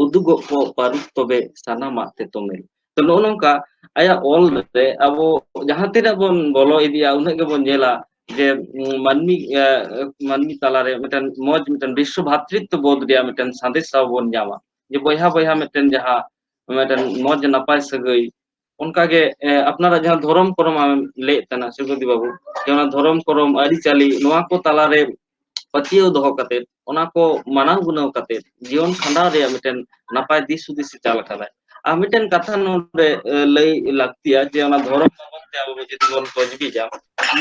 ᱩᱫᱩᱜᱚᱜ ᱠᱚ ᱯᱟᱹᱨᱩᱠ ᱛᱚᱵᱮ ᱥᱟᱱᱟᱢᱟᱜ ᱛᱮ ᱛᱚᱢᱮᱞ᱾ ᱛᱚ ᱱᱚᱜᱼᱚ ᱱᱚᱝᱠᱟ ᱟᱭᱟᱜ ᱚᱞ ᱨᱮ ᱟᱵᱚ ᱡᱟᱦᱟᱸ ᱛᱤᱱᱟᱹᱜ ᱵᱚᱱ ᱵᱚᱞᱚ ᱤᱫᱤᱜᱼᱟ, ᱩᱱᱟᱹᱜ ᱜᱮᱵᱚᱱ ᱧᱮᱞᱟ ᱡᱮ ᱩᱸ, ᱢᱟᱹᱱᱢᱤ ᱮ, ᱢᱟᱹᱱᱢᱤ ᱛᱟᱞᱟᱨᱮ ᱢᱤᱫᱴᱮᱱ ᱢᱚᱡᱽ, ᱢᱤᱫᱴᱮᱱ ᱵᱤᱥᱥᱚ ᱵᱷᱟᱛᱨᱤᱛᱛᱚ ᱵᱳᱫᱷ ᱨᱮᱭᱟᱜ ᱢᱤᱫᱴᱮᱱ ᱥᱟᱸᱫᱮᱥ ᱟᱵᱚ ᱵᱚᱱ ᱧᱟᱢᱟ, ᱡᱮ ᱵᱚᱭᱦᱟ ᱵᱚᱭᱦᱟ ᱢᱤᱫᱴᱮᱱ ᱡᱟᱦᱟᱸ ᱢᱤᱫᱴᱮᱱ ᱢᱚᱡᱽ ᱱᱟᱯᱟᱭ ᱥᱟᱹᱜᱟᱹᱭ, ᱚᱱᱠᱟᱜᱮ ᱮ, ᱟᱯᱱᱟᱨᱟᱜ ᱡᱟᱦᱟᱸ ᱫᱷᱚᱨᱚᱢ ᱠᱚᱨᱚᱢ ᱟᱢᱮᱢ ᱞᱟᱹᱭᱮᱫ ᱛᱟᱦᱮᱱᱟ ᱥᱩᱵᱩᱫᱷᱤ ᱵᱟᱹᱵᱩ, ᱡᱮ ᱚᱱᱟ ᱫᱷᱚᱨᱚᱢ ᱠᱚᱨᱚᱢ ᱟᱹᱨᱤᱪᱟᱹᱞᱤ ᱱᱚᱣᱟ ᱠᱚ ᱛᱟᱞᱟᱨᱮ ᱯᱟᱹᱛᱭᱟᱹᱣ ᱫᱚᱦᱚ ᱠᱟᱛᱮ, ᱚᱱᱟ ᱠᱚ ᱢᱟᱱᱟᱣ ᱜᱩᱱᱟᱹᱣ ᱠᱟᱛᱮ ᱡᱤᱭᱚᱱ ᱠᱷᱟᱸᱰᱟᱣ ᱨᱮᱭᱟᱜ ᱢᱤᱫᱴᱮᱱ ᱱᱟᱯᱟᱭ ᱫᱤᱥ ᱦᱩᱫᱤᱥ ᱮ ᱪᱟᱞ ᱟᱠᱟᱫᱟᱭ᱾ ᱟᱨ ᱢᱤᱫᱴᱮᱱ ᱠᱟᱛᱷᱟ ᱱᱚᱰᱮ ᱮ, ᱞᱟᱹᱭ ᱞᱟᱹᱠᱛᱤᱭᱟ, ᱡᱮ ᱚᱱᱟ ᱫᱷᱚᱨᱚᱢ ᱵᱟᱵᱚᱫ ᱛᱮ ᱟᱵᱚ ᱡᱩᱫᱤ ᱵᱚᱱ ᱛᱚᱡᱵᱤᱡᱟ,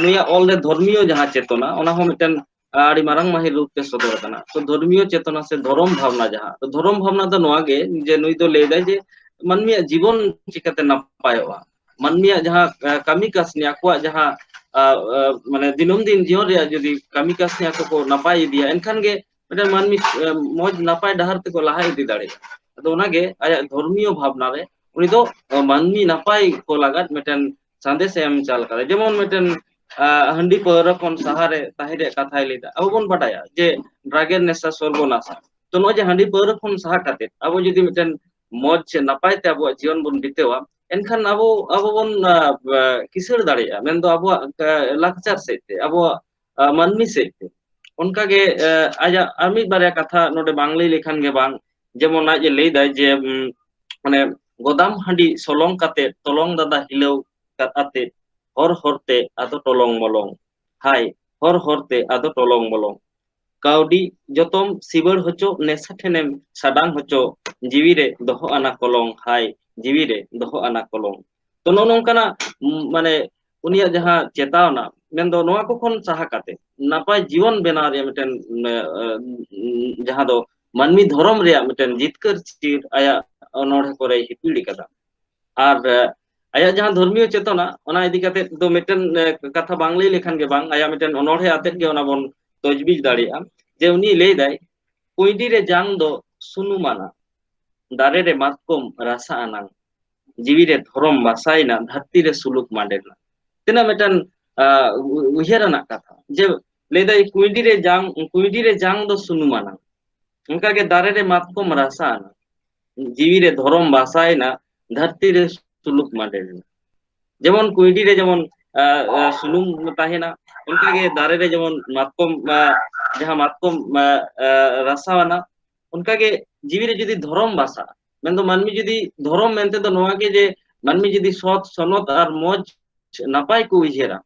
ᱱᱩᱭᱟᱜ ᱚᱞ ᱨᱮ ᱫᱷᱚᱨᱢᱤᱭᱚ ᱡᱟᱦᱟᱸ ᱪᱮᱛᱚᱱᱟ, ᱚᱱᱟ ᱦᱚᱸ ᱢᱤᱫᱴᱮᱱ ᱟᱹᱰᱤ ᱢᱟᱨᱟᱝ ᱢᱟᱹᱦᱤᱨ ᱨᱩᱯ ᱛᱮ ᱥᱚᱫᱚᱨ ᱟᱠᱟᱱᱟ᱾ ᱛᱚ ᱫᱷᱚᱨᱢᱤᱭᱚ ᱪᱮᱛᱚᱱᱟ ᱥᱮ ᱫᱷᱚᱨᱚᱢ ᱵᱷᱟᱵᱽᱱᱟ ᱡᱟᱦᱟᱸ, ᱛᱚ ᱫᱷᱚᱨᱚᱢ ᱵᱷᱟᱵᱽᱱᱟ ᱫᱚ ᱱᱚᱣᱟ ᱜᱮ, ᱡᱮ ᱱᱩᱭ ᱫᱚ ᱞᱟᱹᱭ ᱫᱟᱭ ᱡᱮ ᱢᱟᱹᱱᱢᱤᱭᱟᱜ ᱡᱤᱵᱚᱱ ᱪᱤᱠᱟᱹᱛᱮ ᱱᱟᱯᱟᱭᱚᱜᱼᱟ, ᱢᱟᱹᱱᱢᱤᱭᱟᱜ ᱡᱟᱦᱟᱸ ᱮ, ᱠᱟᱹᱢᱤ ᱠᱟᱹᱥᱱᱤ, ᱟᱠᱚᱣᱟᱜ ᱡᱟᱦᱟᱸ ᱟ, ᱟ, ᱢᱟᱱᱮ ᱫᱤᱱᱟᱹᱢ ᱫᱤᱱ ᱡᱤᱭᱚᱱ ᱨᱮᱭᱟᱜ ᱡᱩᱫᱤ ᱠᱟᱹᱢᱤ ᱠᱟᱹᱥᱱᱤ ᱟᱠᱚ ᱠᱚ ᱱᱟᱯᱟᱭ ᱤᱫᱤᱭᱟ, ᱮᱱᱠᱷᱟᱱ ᱜᱮ ᱢᱤᱫᱴᱮᱱ ᱢᱟᱹᱱᱢᱤ ᱮ, ᱢᱚᱡᱽ ᱱᱟᱯᱟᱭ ᱰᱟᱦᱟᱨ ᱛᱮᱠᱚ ᱞᱟᱦᱟ ᱤᱫᱤ ᱫᱟᱲᱮᱭᱟᱜᱼᱟ᱾ ᱟᱫᱚ ᱚᱱᱟᱜᱮ ᱟᱭᱟᱜ ᱫᱷᱚᱨᱢᱤᱭᱚ ᱵᱷᱟᱵᱽᱱᱟ ᱨᱮ ᱩᱱᱤ ᱫᱚ ᱮ, ᱢᱟᱹᱱᱢᱤ ᱱᱟᱯᱟᱭ ᱠᱚ ᱞᱟᱜᱟᱫ ᱢᱤᱫᱴᱮᱱ ᱥᱟᱸᱫᱮᱥ ᱮ ᱮᱢ ᱪᱟᱞ ᱠᱟᱫᱟ᱾ ᱡᱮᱢᱚᱱ ᱢᱤᱫᱴᱮᱱ ᱟ, ᱦᱟᱺᱰᱤ ᱯᱟᱹᱣᱨᱟᱹ ᱠᱷᱚᱱ ᱥᱟᱦᱟᱨᱮ ᱛᱟᱦᱮᱸ ᱨᱮᱭᱟᱜ ᱠᱟᱛᱷᱟᱭ ᱞᱟᱹᱭᱫᱟ᱾ ᱟᱵᱚ ᱵᱚᱱ ᱵᱟᱰᱟᱭᱟ ᱡᱮ ᱰᱨᱟᱜᱮᱨ ᱱᱮᱥᱟ ᱥᱚᱨᱵᱚᱱᱟᱥᱟ᱾ ᱛᱚ ᱱᱚᱜᱼᱚᱭ ᱡᱮ ᱦᱟᱺᱰᱤ ᱯᱟᱹᱣᱨᱟᱹ ᱠᱷᱚᱱ ᱥᱟᱦᱟ ᱠᱟᱛᱮ ᱟᱵᱚ ᱡᱩᱫᱤ ᱢᱤᱫᱴᱮᱱ ᱢᱚᱡᱽ ᱥᱮ ᱱᱟᱯᱟᱭ ᱛᱮ ᱟᱵᱚᱣᱟᱜ ᱡᱤᱭᱚᱱ ᱵᱚᱱ ᱵᱤᱛᱟᱹᱣᱟ, ᱮᱱᱠᱷᱟᱱ ᱟᱵᱚ, ᱟᱵᱚ ᱵᱚᱱ ᱟ, ᱟ, ᱠᱤᱥᱟᱹᱬ ᱫᱟᱲᱮᱭᱟᱜᱼᱟ, ᱢᱮᱱᱫᱚ ᱟᱵᱚᱣᱟᱜ ᱟ, ᱞᱟᱠᱪᱟᱨ ᱥᱮᱫ ᱛᱮ, ᱟᱵᱚᱣᱟᱜ ᱟ, ᱢᱟᱹᱱᱢᱤ ᱥᱮᱫ ᱛᱮ᱾ ᱚᱱᱠᱟᱜᱮ ᱟ, ᱟᱡᱟᱜ ᱟᱨ ᱢᱤᱫ ᱵᱟᱨᱭᱟ ᱠᱟᱛᱷᱟ ᱱᱚᱰᱮ ᱵᱟᱝ ᱞᱟᱹᱭ ᱞᱮᱠᱷᱟᱱ ᱜᱮ ᱵᱟᱝ᱾ ᱡᱮᱢᱚᱱ ᱟᱡ ᱮ ᱞᱟᱹᱭᱫᱟᱭ ᱡᱮ ᱩᱢ, ᱢᱟᱱᱮ ᱜᱚᱫᱟᱢ ᱦᱟᱺᱰᱤ ᱥᱚᱞᱚᱝ ᱠᱟᱛᱮ, ᱛᱚᱞᱚᱝ ᱫᱟᱫᱟ ᱦᱤᱞᱟᱹᱣ ᱠᱟᱛᱮ, ᱦᱚᱨ ᱦᱚᱨᱛᱮ ᱟᱫᱚ ᱴᱚᱞᱚᱝ ᱢᱚᱞᱚᱝ, ᱦᱟᱭ, ᱦᱚᱨ ᱦᱚᱨᱛᱮ ᱟᱫᱚ ᱴᱚᱞᱚᱝ ᱢᱚᱞᱚᱝ᱾ ᱠᱟᱹᱣᱰᱤ ᱡᱚᱛᱚᱢ ᱥᱤᱵᱟᱹᱲ ᱦᱚᱪᱚ, ᱱᱮᱥᱟ ᱴᱷᱮᱱᱮᱢ ᱥᱟᱰᱟᱝ ᱦᱚᱪᱚ, ᱡᱤᱣᱤ ᱨᱮ ᱫᱚᱦᱚ ᱟᱱᱟ ᱠᱚᱞᱚᱝ, ᱦᱟᱭ, ᱡᱤᱣᱤ ᱨᱮ ᱫᱚᱦᱚ ᱟᱱᱟ ᱠᱚᱞᱚᱝ᱾ ᱛᱚ ᱱᱚᱜᱼᱚ ᱱᱚᱝᱠᱟᱱᱟᱜ, ᱩᱢ, ᱢᱟᱱᱮ ᱩᱱᱤᱭᱟᱜ ᱡᱟᱦᱟᱸ ᱪᱮᱛᱟᱣᱱᱟ, ᱢᱮᱱᱫᱚ ᱱᱚᱣᱟ ᱠᱚ ᱠᱷᱚᱱ ᱥᱟᱦᱟ ᱠᱟᱛᱮ ᱱᱟᱯᱟᱭ ᱡᱤᱭᱚᱱ ᱵᱮᱱᱟᱣ ᱨᱮᱭᱟᱜ ᱢᱤᱫᱴᱮᱱ, ᱮ, ᱮ, ᱡᱟᱦᱟᱸ ᱫᱚ ᱢᱟᱹᱱᱢᱤ ᱫᱷᱚᱨᱚᱢ ᱨᱮᱭᱟᱜ ᱢᱤᱫᱴᱮᱱ ᱡᱤᱛᱠᱟᱹᱨ ᱪᱤᱨ ᱟᱭᱟᱜ ᱚᱱᱚᱬᱦᱮ ᱠᱚᱨᱮᱭ ᱦᱤᱯᱤᱲ ᱠᱟᱫᱟ᱾ ᱟᱨ ᱮ, ᱟᱭᱟᱜ ᱡᱟᱦᱟᱸ ᱫᱷᱚᱨᱢᱤᱭᱚ ᱪᱮᱛᱚᱱᱟ, ᱚᱱᱟ ᱤᱫᱤ ᱠᱟᱛᱮ ᱫᱚ ᱢᱤᱫᱴᱮᱱ ᱮ, ᱠᱟᱛᱷᱟ ᱵᱟᱝ ᱞᱟᱹᱭ ᱞᱮᱠᱷᱟᱱ ᱜᱮ ᱵᱟᱝ, ᱟᱭᱟᱜ ᱢᱤᱫᱴᱮᱱ ᱚᱱᱚᱬᱦᱮ ᱟᱛᱮᱫ ᱜᱮ ᱚᱱᱟ ᱵᱚᱱ ᱛᱚᱡᱵᱤᱡ ᱫᱟᱲᱮᱭᱟᱜᱼᱟ᱾ ᱡᱮ ᱩᱱᱤ ᱞᱟᱹᱭ ᱫᱟᱭ, ᱠᱩᱸᱭᱰᱤ ᱨᱮ ᱡᱟᱝ ᱫᱚ ᱥᱩᱱᱩᱢ ᱟᱱᱟ, ᱫᱟᱨᱮ ᱨᱮ ᱢᱟᱛᱠᱚᱢ ᱨᱟᱥᱟ ᱟᱱᱟᱝ, ᱡᱤᱣᱤ ᱨᱮ ᱫᱷᱚᱨᱚᱢ ᱵᱟᱥᱟᱭᱮᱱᱟ, ᱫᱷᱟᱹᱨᱛᱤ ᱨᱮ ᱥᱩᱞᱩᱠ ᱢᱟᱸᱰᱮᱨᱱᱟ᱾ ᱛᱤᱱᱟᱹᱜ ᱢᱤᱫᱴᱮᱱ ᱟ, ᱩ-, ᱩᱭᱦᱟᱹᱨ ᱟᱱᱟᱜ ᱠᱟᱛᱷᱟ, ᱡᱮ ᱞᱟᱹᱭ ᱫᱟᱭ, ᱠᱩᱸᱭᱰᱤ ᱨᱮ ᱡᱟᱝ, ᱠᱩᱸᱭᱰᱤ ᱨᱮ ᱡᱟᱝ ᱫᱚ ᱥᱩᱱᱩᱢ ᱟᱱᱟᱝ, ᱚᱱᱠᱟᱜᱮ ᱫᱟᱨᱮ ᱨᱮ ᱢᱟᱛᱠᱚᱢ ᱨᱟᱥᱟ ᱟᱱᱟᱝ, ᱡᱤᱣᱤ ᱨᱮ ᱫᱷᱚᱨᱚᱢ ᱵᱟᱥᱟᱭᱮᱱᱟ, ᱫᱷᱟᱹᱨᱛᱤ ᱨᱮ ᱥᱩᱞᱩᱠ ᱢᱟᱸᱰᱮᱨᱱᱟ᱾ ᱡᱮᱢᱚᱱ ᱠᱩᱸᱭᱰᱤ ᱨᱮ ᱡᱮᱢᱚᱱ ᱟᱸ, ᱟᱸ, ᱥᱩᱱᱩᱢ ᱛᱟᱦᱮᱱᱟ, ᱚᱱᱠᱟᱜᱮ ᱫᱟᱨᱮ ᱨᱮ ᱡᱮᱢᱚᱱ ᱢᱟᱛᱠᱚᱢ, ᱟᱸ, ᱡᱟᱦᱟᱸ ᱢᱟᱛᱠᱚᱢ, ᱟᱸ, ᱟᱸ, ᱨᱟᱥᱟᱣᱟᱱᱟ, ᱚᱱᱠᱟᱜᱮ ᱡᱤᱣᱤ ᱨᱮ ᱡᱩᱫᱤ ᱫᱷᱚᱨᱚᱢ ᱵᱟᱥᱟᱜᱼᱟ, ᱢᱮᱱᱫᱚ ᱢᱟᱹᱱᱢᱤ ᱡᱩᱫᱤ ᱫᱷᱚᱨᱚᱢ ᱢᱮᱱᱛᱮ ᱫᱚ ᱱᱚᱣᱟ ᱜᱮ ᱡᱮ ᱢᱟᱹᱱᱢᱤ ᱡᱩᱫᱤ ᱥᱚᱛ ᱥᱚᱱᱚᱛ ᱟᱨ ᱢᱚᱡᱽ ᱱᱟᱯᱟᱭ ᱠᱚ ᱩᱭᱦᱟᱹᱨᱟ,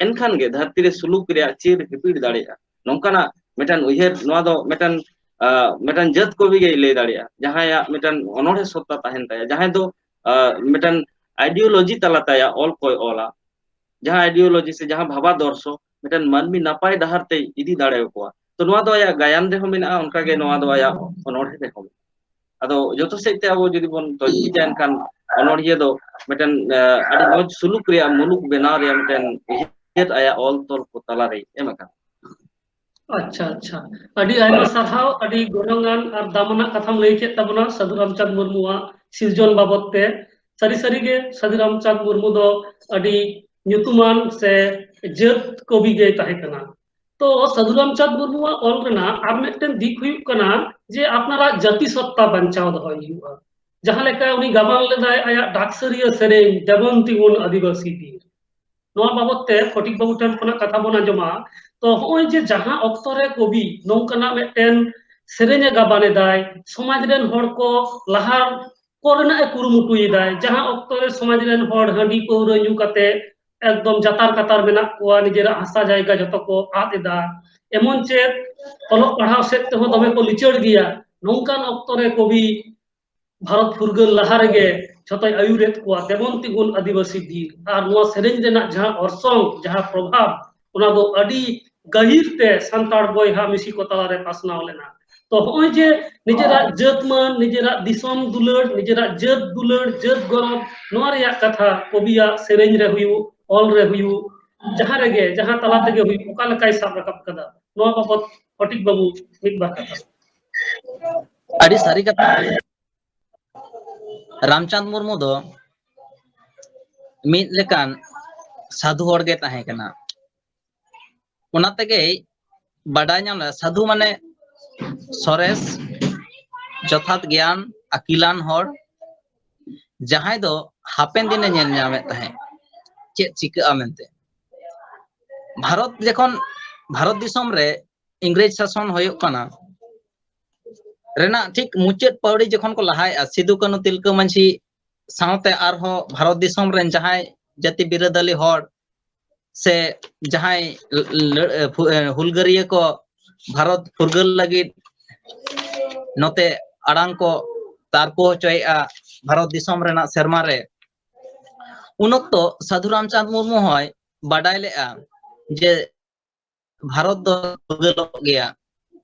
ᱮᱱᱠᱷᱟᱱ ᱜᱮ ᱫᱷᱟᱹᱨᱛᱤ ᱨᱮ ᱥᱩᱞᱩᱠ ᱨᱮᱭᱟᱜ ᱪᱤᱨ ᱦᱤᱯᱤᱲ ᱫᱟᱲᱮᱭᱟᱜᱼᱟ᱾ ᱱᱚᱝᱠᱟᱱᱟᱜ ᱢᱤᱫᱴᱟᱝ ᱩᱭᱦᱟᱹᱨ, ᱱᱚᱣᱟ ᱫᱚ ᱢᱤᱫᱴᱟᱝ, ᱟᱸ, ᱢᱤᱫᱴᱟᱝ ᱡᱟᱹᱛ ᱠᱚᱵᱤ ᱜᱮᱭ ᱞᱟᱹᱭ ᱫᱟᱲᱮᱭᱟᱜᱼᱟ, ᱡᱟᱦᱟᱸᱭᱟᱜ ᱢᱤᱫᱴᱟᱝ ᱚᱱᱚᱬᱦᱮ ᱥᱚᱛᱛᱟ ᱛᱟᱦᱮᱱ ᱛᱟᱭᱟ, ᱡᱟᱦᱟᱸᱭ ᱫᱚ, ᱟᱸ, ᱢᱤᱫᱴᱟᱝ ideology ᱛᱟᱞᱟᱛᱮ ᱟᱭᱟᱜ ᱚᱞ ᱠᱚᱭ ᱚᱞᱟ, ᱡᱟᱦᱟᱸ ideology ᱥᱮ ᱡᱟᱦᱟᱸ ᱵᱷᱟᱵᱟᱫᱚᱨᱥᱚ ᱢᱤᱫᱴᱟᱝ ᱢᱟᱹᱱᱢᱤ ᱱᱟᱯᱟᱭ ᱰᱟᱦᱟᱨ ᱛᱮᱭ ᱤᱫᱤ ᱫᱟᱲᱮᱭᱟᱠᱚᱣᱟ᱾ ᱛᱚ ᱱᱚᱣᱟ ᱫᱚ ᱟᱭᱟᱜ ᱜᱟᱭᱟᱱ ᱨᱮᱦᱚᱸ ᱢᱮᱱᱟᱜᱼᱟ, ᱚᱱᱠᱟᱜᱮ ᱱᱚᱣᱟ ᱫᱚ ᱟᱭᱟᱜ ᱚᱱᱚᱬᱦᱮ ᱨᱮᱦᱚᱸ ᱢᱮᱱᱟᱜᱼᱟ᱾ ᱟᱫᱚ ᱡᱚᱛᱚ ᱥᱮᱫ ᱛᱮ ᱟᱵᱚ ᱡᱩᱫᱤ ᱵᱚᱱ ᱛᱚᱡᱵᱤᱡᱟ, ᱮᱱᱠᱷᱟᱱ ᱚᱱᱚᱬᱦᱤᱭᱟᱹ ᱫᱚ ᱢᱤᱫᱴᱮᱱ, ᱟᱸ, ᱟᱹᱰᱤ ᱢᱚᱡᱽ ᱥᱩᱞᱩᱠ ᱨᱮᱭᱟᱜ ᱢᱩᱞᱩᱠ ᱵᱮᱱᱟᱣ ᱨᱮᱭᱟᱜ ᱢᱤᱫᱴᱮᱱ ᱩᱭᱦᱟᱹᱨ ᱟᱭᱟᱜ ᱚᱞ ᱛᱚᱞ ᱠᱚ ᱛᱟᱞᱟᱨᱮᱭ ᱮᱢ ᱟᱠᱟᱫᱟ᱾ ᱟᱪᱪᱷᱟ, ᱟᱪᱪᱷᱟ᱾ ᱟᱹᱰᱤ ᱟᱭᱢᱟ ᱥᱟᱨᱦᱟᱣ, ᱟᱹᱰᱤ ᱜᱚᱱᱚᱝᱟᱱ ᱟᱨ ᱫᱟᱢᱟᱱᱟᱜ ᱠᱟᱛᱷᱟᱢ ᱞᱟᱹᱭ ᱠᱮᱫ ᱛᱟᱵᱚᱱᱟ ᱥᱟᱹᱫᱷᱩ ᱨᱟᱢᱪᱟᱸᱫᱽ ᱢᱩᱨᱢᱩᱣᱟᱜ ᱥᱤᱨᱡᱚᱱ ᱵᱟᱵᱚᱛ ᱛᱮ᱾ ᱥᱟᱹᱨᱤ ᱥᱟᱹᱨᱤ ᱜᱮ ᱥᱟᱹᱫᱷᱩ ᱨᱟᱢᱪᱟᱸᱫᱽ ᱢᱩᱨᱢᱩ ᱫᱚ ᱟᱹᱰᱤ ᱧᱩᱛᱩᱢᱟᱱ ᱥᱮ ᱡᱟᱹᱛ ᱠᱚᱵᱤ ᱜᱮᱭ ᱛᱟᱦᱮᱸ ᱠᱟᱱᱟ᱾ ᱛᱚ ᱥᱟᱹᱫᱷᱩ ᱨᱟᱢᱪᱟᱸᱫᱽ ᱢᱩᱨᱢᱩᱣᱟᱜ ᱚᱞ ᱨᱮᱱᱟᱜ ᱟᱨ ᱢᱤᱫᱴᱮᱱ ᱫᱤᱠ ᱦᱩᱭᱩᱜ ᱠᱟᱱᱟ ᱡᱮ ᱟᱯᱱᱟᱨᱟᱜ ᱡᱟᱹᱛᱤ ᱥᱚᱛᱛᱟ ᱵᱟᱧᱪᱟᱣ ᱫᱚᱦᱚᱭ ᱦᱩᱭᱩᱜᱼᱟ᱾ ᱡᱟᱦᱟᱸ ᱞᱮᱠᱟ ᱩᱱᱤ ᱜᱟᱵᱟᱱ ᱞᱮᱫᱟᱭ ᱟᱭᱟᱜ ᱰᱟᱠᱥᱟᱹᱨᱤᱭᱟᱹ ᱥᱮᱨᱮᱧ ᱫᱮᱵᱚᱱ ᱛᱤᱸᱜᱩᱱ ᱟᱹᱫᱤᱵᱟᱹᱥᱤ ᱵᱤᱨ, ᱱᱚᱣᱟ ᱵᱟᱵᱚᱛ ᱛᱮ ᱯᱷᱚᱴᱤᱠ ᱵᱟᱹᱵᱩ ᱴᱷᱮᱱ ᱠᱷᱚᱱᱟᱜ ᱠᱟᱛᱷᱟ ᱵᱚᱱ ᱟᱸᱡᱚᱢᱟ᱾ ᱛᱚ ᱦᱚᱸᱜᱼᱚᱭ ᱡᱮ ᱡᱟᱦᱟᱸ ᱚᱠᱛᱚ ᱨᱮ ᱠᱚᱵᱤ ᱱᱚᱝᱠᱟᱱᱟᱜ ᱢᱤᱫᱴᱮᱱ ᱥᱮᱨᱮᱧ ᱮ ᱜᱟᱵᱟᱱ ᱮᱫᱟᱭ, ᱥᱚᱢᱟᱡᱽ ᱨᱮᱱ ᱦᱚᱲ ᱠᱚ ᱞᱟᱦᱟ ᱠᱚᱨᱮᱱᱟᱜ ᱮ ᱠᱩᱨᱩᱢᱩᱴᱩᱭᱮᱫᱟᱭ, ᱡᱟᱦᱟᱸ ᱚᱠᱛᱚ ᱨᱮ ᱥᱚᱢᱟᱡᱽ ᱨᱮᱱ ᱦᱚᱲ ᱦᱟᱺᱰᱤ ᱯᱟᱹᱣᱨᱟᱹ ᱧᱩ ᱠᱟᱛᱮ ᱮᱠᱫᱚᱢ ᱡᱟᱛᱟᱨ ᱠᱟᱛᱟᱨ ᱢᱮᱱᱟᱜ ᱠᱚᱣᱟ, ᱱᱤᱡᱮᱨᱟᱜ ᱦᱟᱥᱟ ᱡᱟᱭᱜᱟ ᱡᱚᱛᱚ ᱠᱚ ᱟᱫ ᱮᱫᱟ, ᱮᱢᱚᱱ ᱪᱮᱫ ᱚᱞᱚᱜ ᱯᱟᱲᱦᱟᱣ ᱥᱮᱫ ᱛᱮᱦᱚᱸ ᱫᱚᱢᱮ ᱠᱚ ᱞᱤᱪᱟᱹᱲ ᱜᱮᱭᱟ, ᱱᱚᱝᱠᱟᱱ ᱚᱠᱛᱚ ᱨᱮ ᱠᱚᱵᱤ ᱵᱷᱟᱨᱚᱛ ᱯᱷᱩᱨᱜᱟᱹᱞ ᱞᱟᱦᱟ ᱨᱮᱜᱮ ᱡᱷᱚᱛᱚᱭ ᱟᱹᱭᱩᱨᱮᱫ ᱠᱚᱣᱟ, ᱫᱮᱵᱚᱱ ᱛᱤᱸᱜᱩᱱ ᱟᱹᱫᱤᱵᱟᱹᱥᱤ ᱵᱤᱨ᱾ ᱟᱨ ᱱᱚᱣᱟ ᱥᱮᱨᱮᱧ ᱨᱮᱱᱟᱜ ᱡᱟᱦᱟᱸ ᱚᱨᱥᱚᱝ, ᱡᱟᱦᱟᱸ ᱯᱨᱚᱵᱷᱟᱵᱽ, ᱚᱱᱟ ᱫᱚ ᱟᱹᱰᱤ ᱜᱟᱹᱦᱤᱨ ᱛᱮ ᱥᱟᱱᱛᱟᱲ ᱵᱚᱭᱦᱟ ᱢᱤᱥᱤ ᱠᱚ ᱛᱟᱞᱟᱨᱮ ᱯᱟᱥᱱᱟᱣ ᱞᱮᱱᱟ᱾ ᱛᱚ ᱦᱚᱸᱜᱼᱚᱭ ᱡᱮ ᱱᱤᱡᱮᱨᱟᱜ ᱡᱟᱹᱛ ᱢᱟᱹᱱ, ᱱᱤᱡᱮᱨᱟᱜ ᱫᱤᱥᱚᱢ ᱫᱩᱞᱟᱹᱲ, ᱱᱤᱡᱮᱨᱟᱜ ᱡᱟᱹᱛ ᱫᱩᱞᱟᱹᱲ, ᱡᱟᱹᱛ ᱜᱚᱨᱚᱵᱽ, ᱱᱚᱣᱟ ᱨᱮᱭᱟᱜ ᱠᱟᱛᱷᱟ ᱠᱚᱵᱤᱭᱟᱜ ᱥᱮᱨᱮᱧ ᱨᱮ ᱦᱩᱭᱩᱜ, ᱚᱞ ᱨᱮ ᱦᱩᱭᱩᱜ, ᱡᱟᱦᱟᱸ ᱨᱮᱜᱮ, ᱡᱟᱦᱟᱸ ᱛᱟᱞᱟ ᱛᱮᱜᱮ ᱦᱩᱭᱩᱜ, ᱚᱠᱟ ᱞᱮᱠᱟᱭ ᱥᱟᱵ ᱨᱟᱠᱟᱵ ᱠᱟᱫᱟ, ᱱᱚᱣᱟ ᱵᱟᱵᱚᱛ ᱯᱷᱚᱴᱤᱠ ᱵᱟᱹᱵᱩ ᱢᱤᱫ ᱵᱟᱨ ᱠᱟᱛᱷᱟ᱾ ᱟᱹᱰᱤ ᱥᱟᱹᱨᱤ ᱠᱟᱛᱷᱟ᱾ ᱨᱟᱢᱪᱟᱸᱫᱽ ᱢᱩᱨᱢᱩ ᱫᱚ ᱢᱤᱫ ᱞᱮᱠᱟᱱ ᱥᱟᱫᱷᱩ ᱦᱚᱲ ᱜᱮ ᱛᱟᱦᱮᱸ ᱠᱟᱱᱟ᱾ ᱚᱱᱟ ᱛᱮᱜᱮᱭ ᱵᱟᱰᱟᱭ ᱧᱟᱢ ᱞᱮᱫᱟ, ᱥᱟᱫᱷᱩ ᱢᱟᱱᱮ ᱥᱚᱨᱮᱥ, ᱡᱚᱛᱷᱟᱛ ᱜᱮᱭᱟᱱ, ᱟᱹᱠᱤᱞᱟᱱ ᱦᱚᱲ, ᱡᱟᱦᱟᱸᱭ ᱫᱚ ᱦᱟᱯᱮᱱ ᱫᱤᱱᱮ ᱧᱮᱞ ᱧᱟᱢᱮᱫ ᱛᱟᱦᱮᱸᱫ᱾ ᱪᱮᱫ ᱪᱤᱠᱟᱹᱜᱼᱟ ᱢᱮᱱᱛᱮ᱾ ᱵᱷᱟᱨᱚᱛ ᱡᱚᱠᱷᱚᱱ, ᱵᱷᱟᱨᱚᱛ ᱫᱤᱥᱚᱢ ᱨᱮ ᱤᱝᱨᱮᱡᱽ ᱥᱟᱥᱚᱱ ᱦᱩᱭᱩᱜ ᱠᱟᱱᱟ, ᱨᱮᱱᱟᱜ ᱴᱷᱤᱠ ᱢᱩᱪᱟᱹᱫ ᱯᱟᱹᱣᱲᱤ ᱡᱚᱠᱷᱚᱱ ᱠᱚ ᱞᱟᱦᱟᱭᱮᱫᱼᱟ, ᱥᱤᱫᱩ ᱠᱟᱹᱱᱩ ᱛᱤᱞᱠᱟᱹ ᱢᱟᱹᱡᱷᱤ ᱥᱟᱶᱛᱮ ᱟᱨᱦᱚᱸ ᱵᱷᱟᱨᱚᱛ ᱫᱤᱥᱚᱢ ᱨᱮᱱ ᱡᱟᱦᱟᱸᱭ ᱡᱟᱹᱛᱤ ᱵᱤᱨᱟᱹᱫᱟᱹᱞᱤ ᱦᱚᱲ ᱥᱮ ᱡᱟᱦᱟᱸᱭ ᱞᱟᱹ-, ᱞᱟᱹ-, ᱦᱩ-, ᱦᱩᱞᱜᱟᱹᱨᱤᱭᱟᱹ ᱠᱚ ᱵᱷᱟᱨᱚᱛ ᱯᱷᱩᱨᱜᱟᱹᱞ ᱞᱟᱹᱜᱤᱫ ᱱᱚᱛᱮ ᱟᱲᱟᱝ ᱠᱚ ᱛᱟᱨᱠᱚ ᱦᱚᱪᱚᱭᱮᱫᱼᱟ ᱵᱷᱟᱨᱚᱛ ᱫᱤᱥᱚᱢ ᱨᱮᱱᱟᱜ ᱥᱮᱨᱢᱟ ᱨᱮ, ᱩᱱ ᱚᱠᱛᱚ ᱥᱟᱹᱫᱷᱩ ᱨᱟᱢᱪᱟᱸᱫᱽ ᱢᱩᱨᱢᱩ ᱦᱚᱸᱭ ᱵᱟᱰᱟᱭ ᱞᱮᱫᱼᱟ ᱡᱮ ᱵᱷᱟᱨᱚᱛ ᱫᱚ ᱯᱷᱩᱨᱜᱟᱹᱞᱚᱜ ᱜᱮᱭᱟ᱾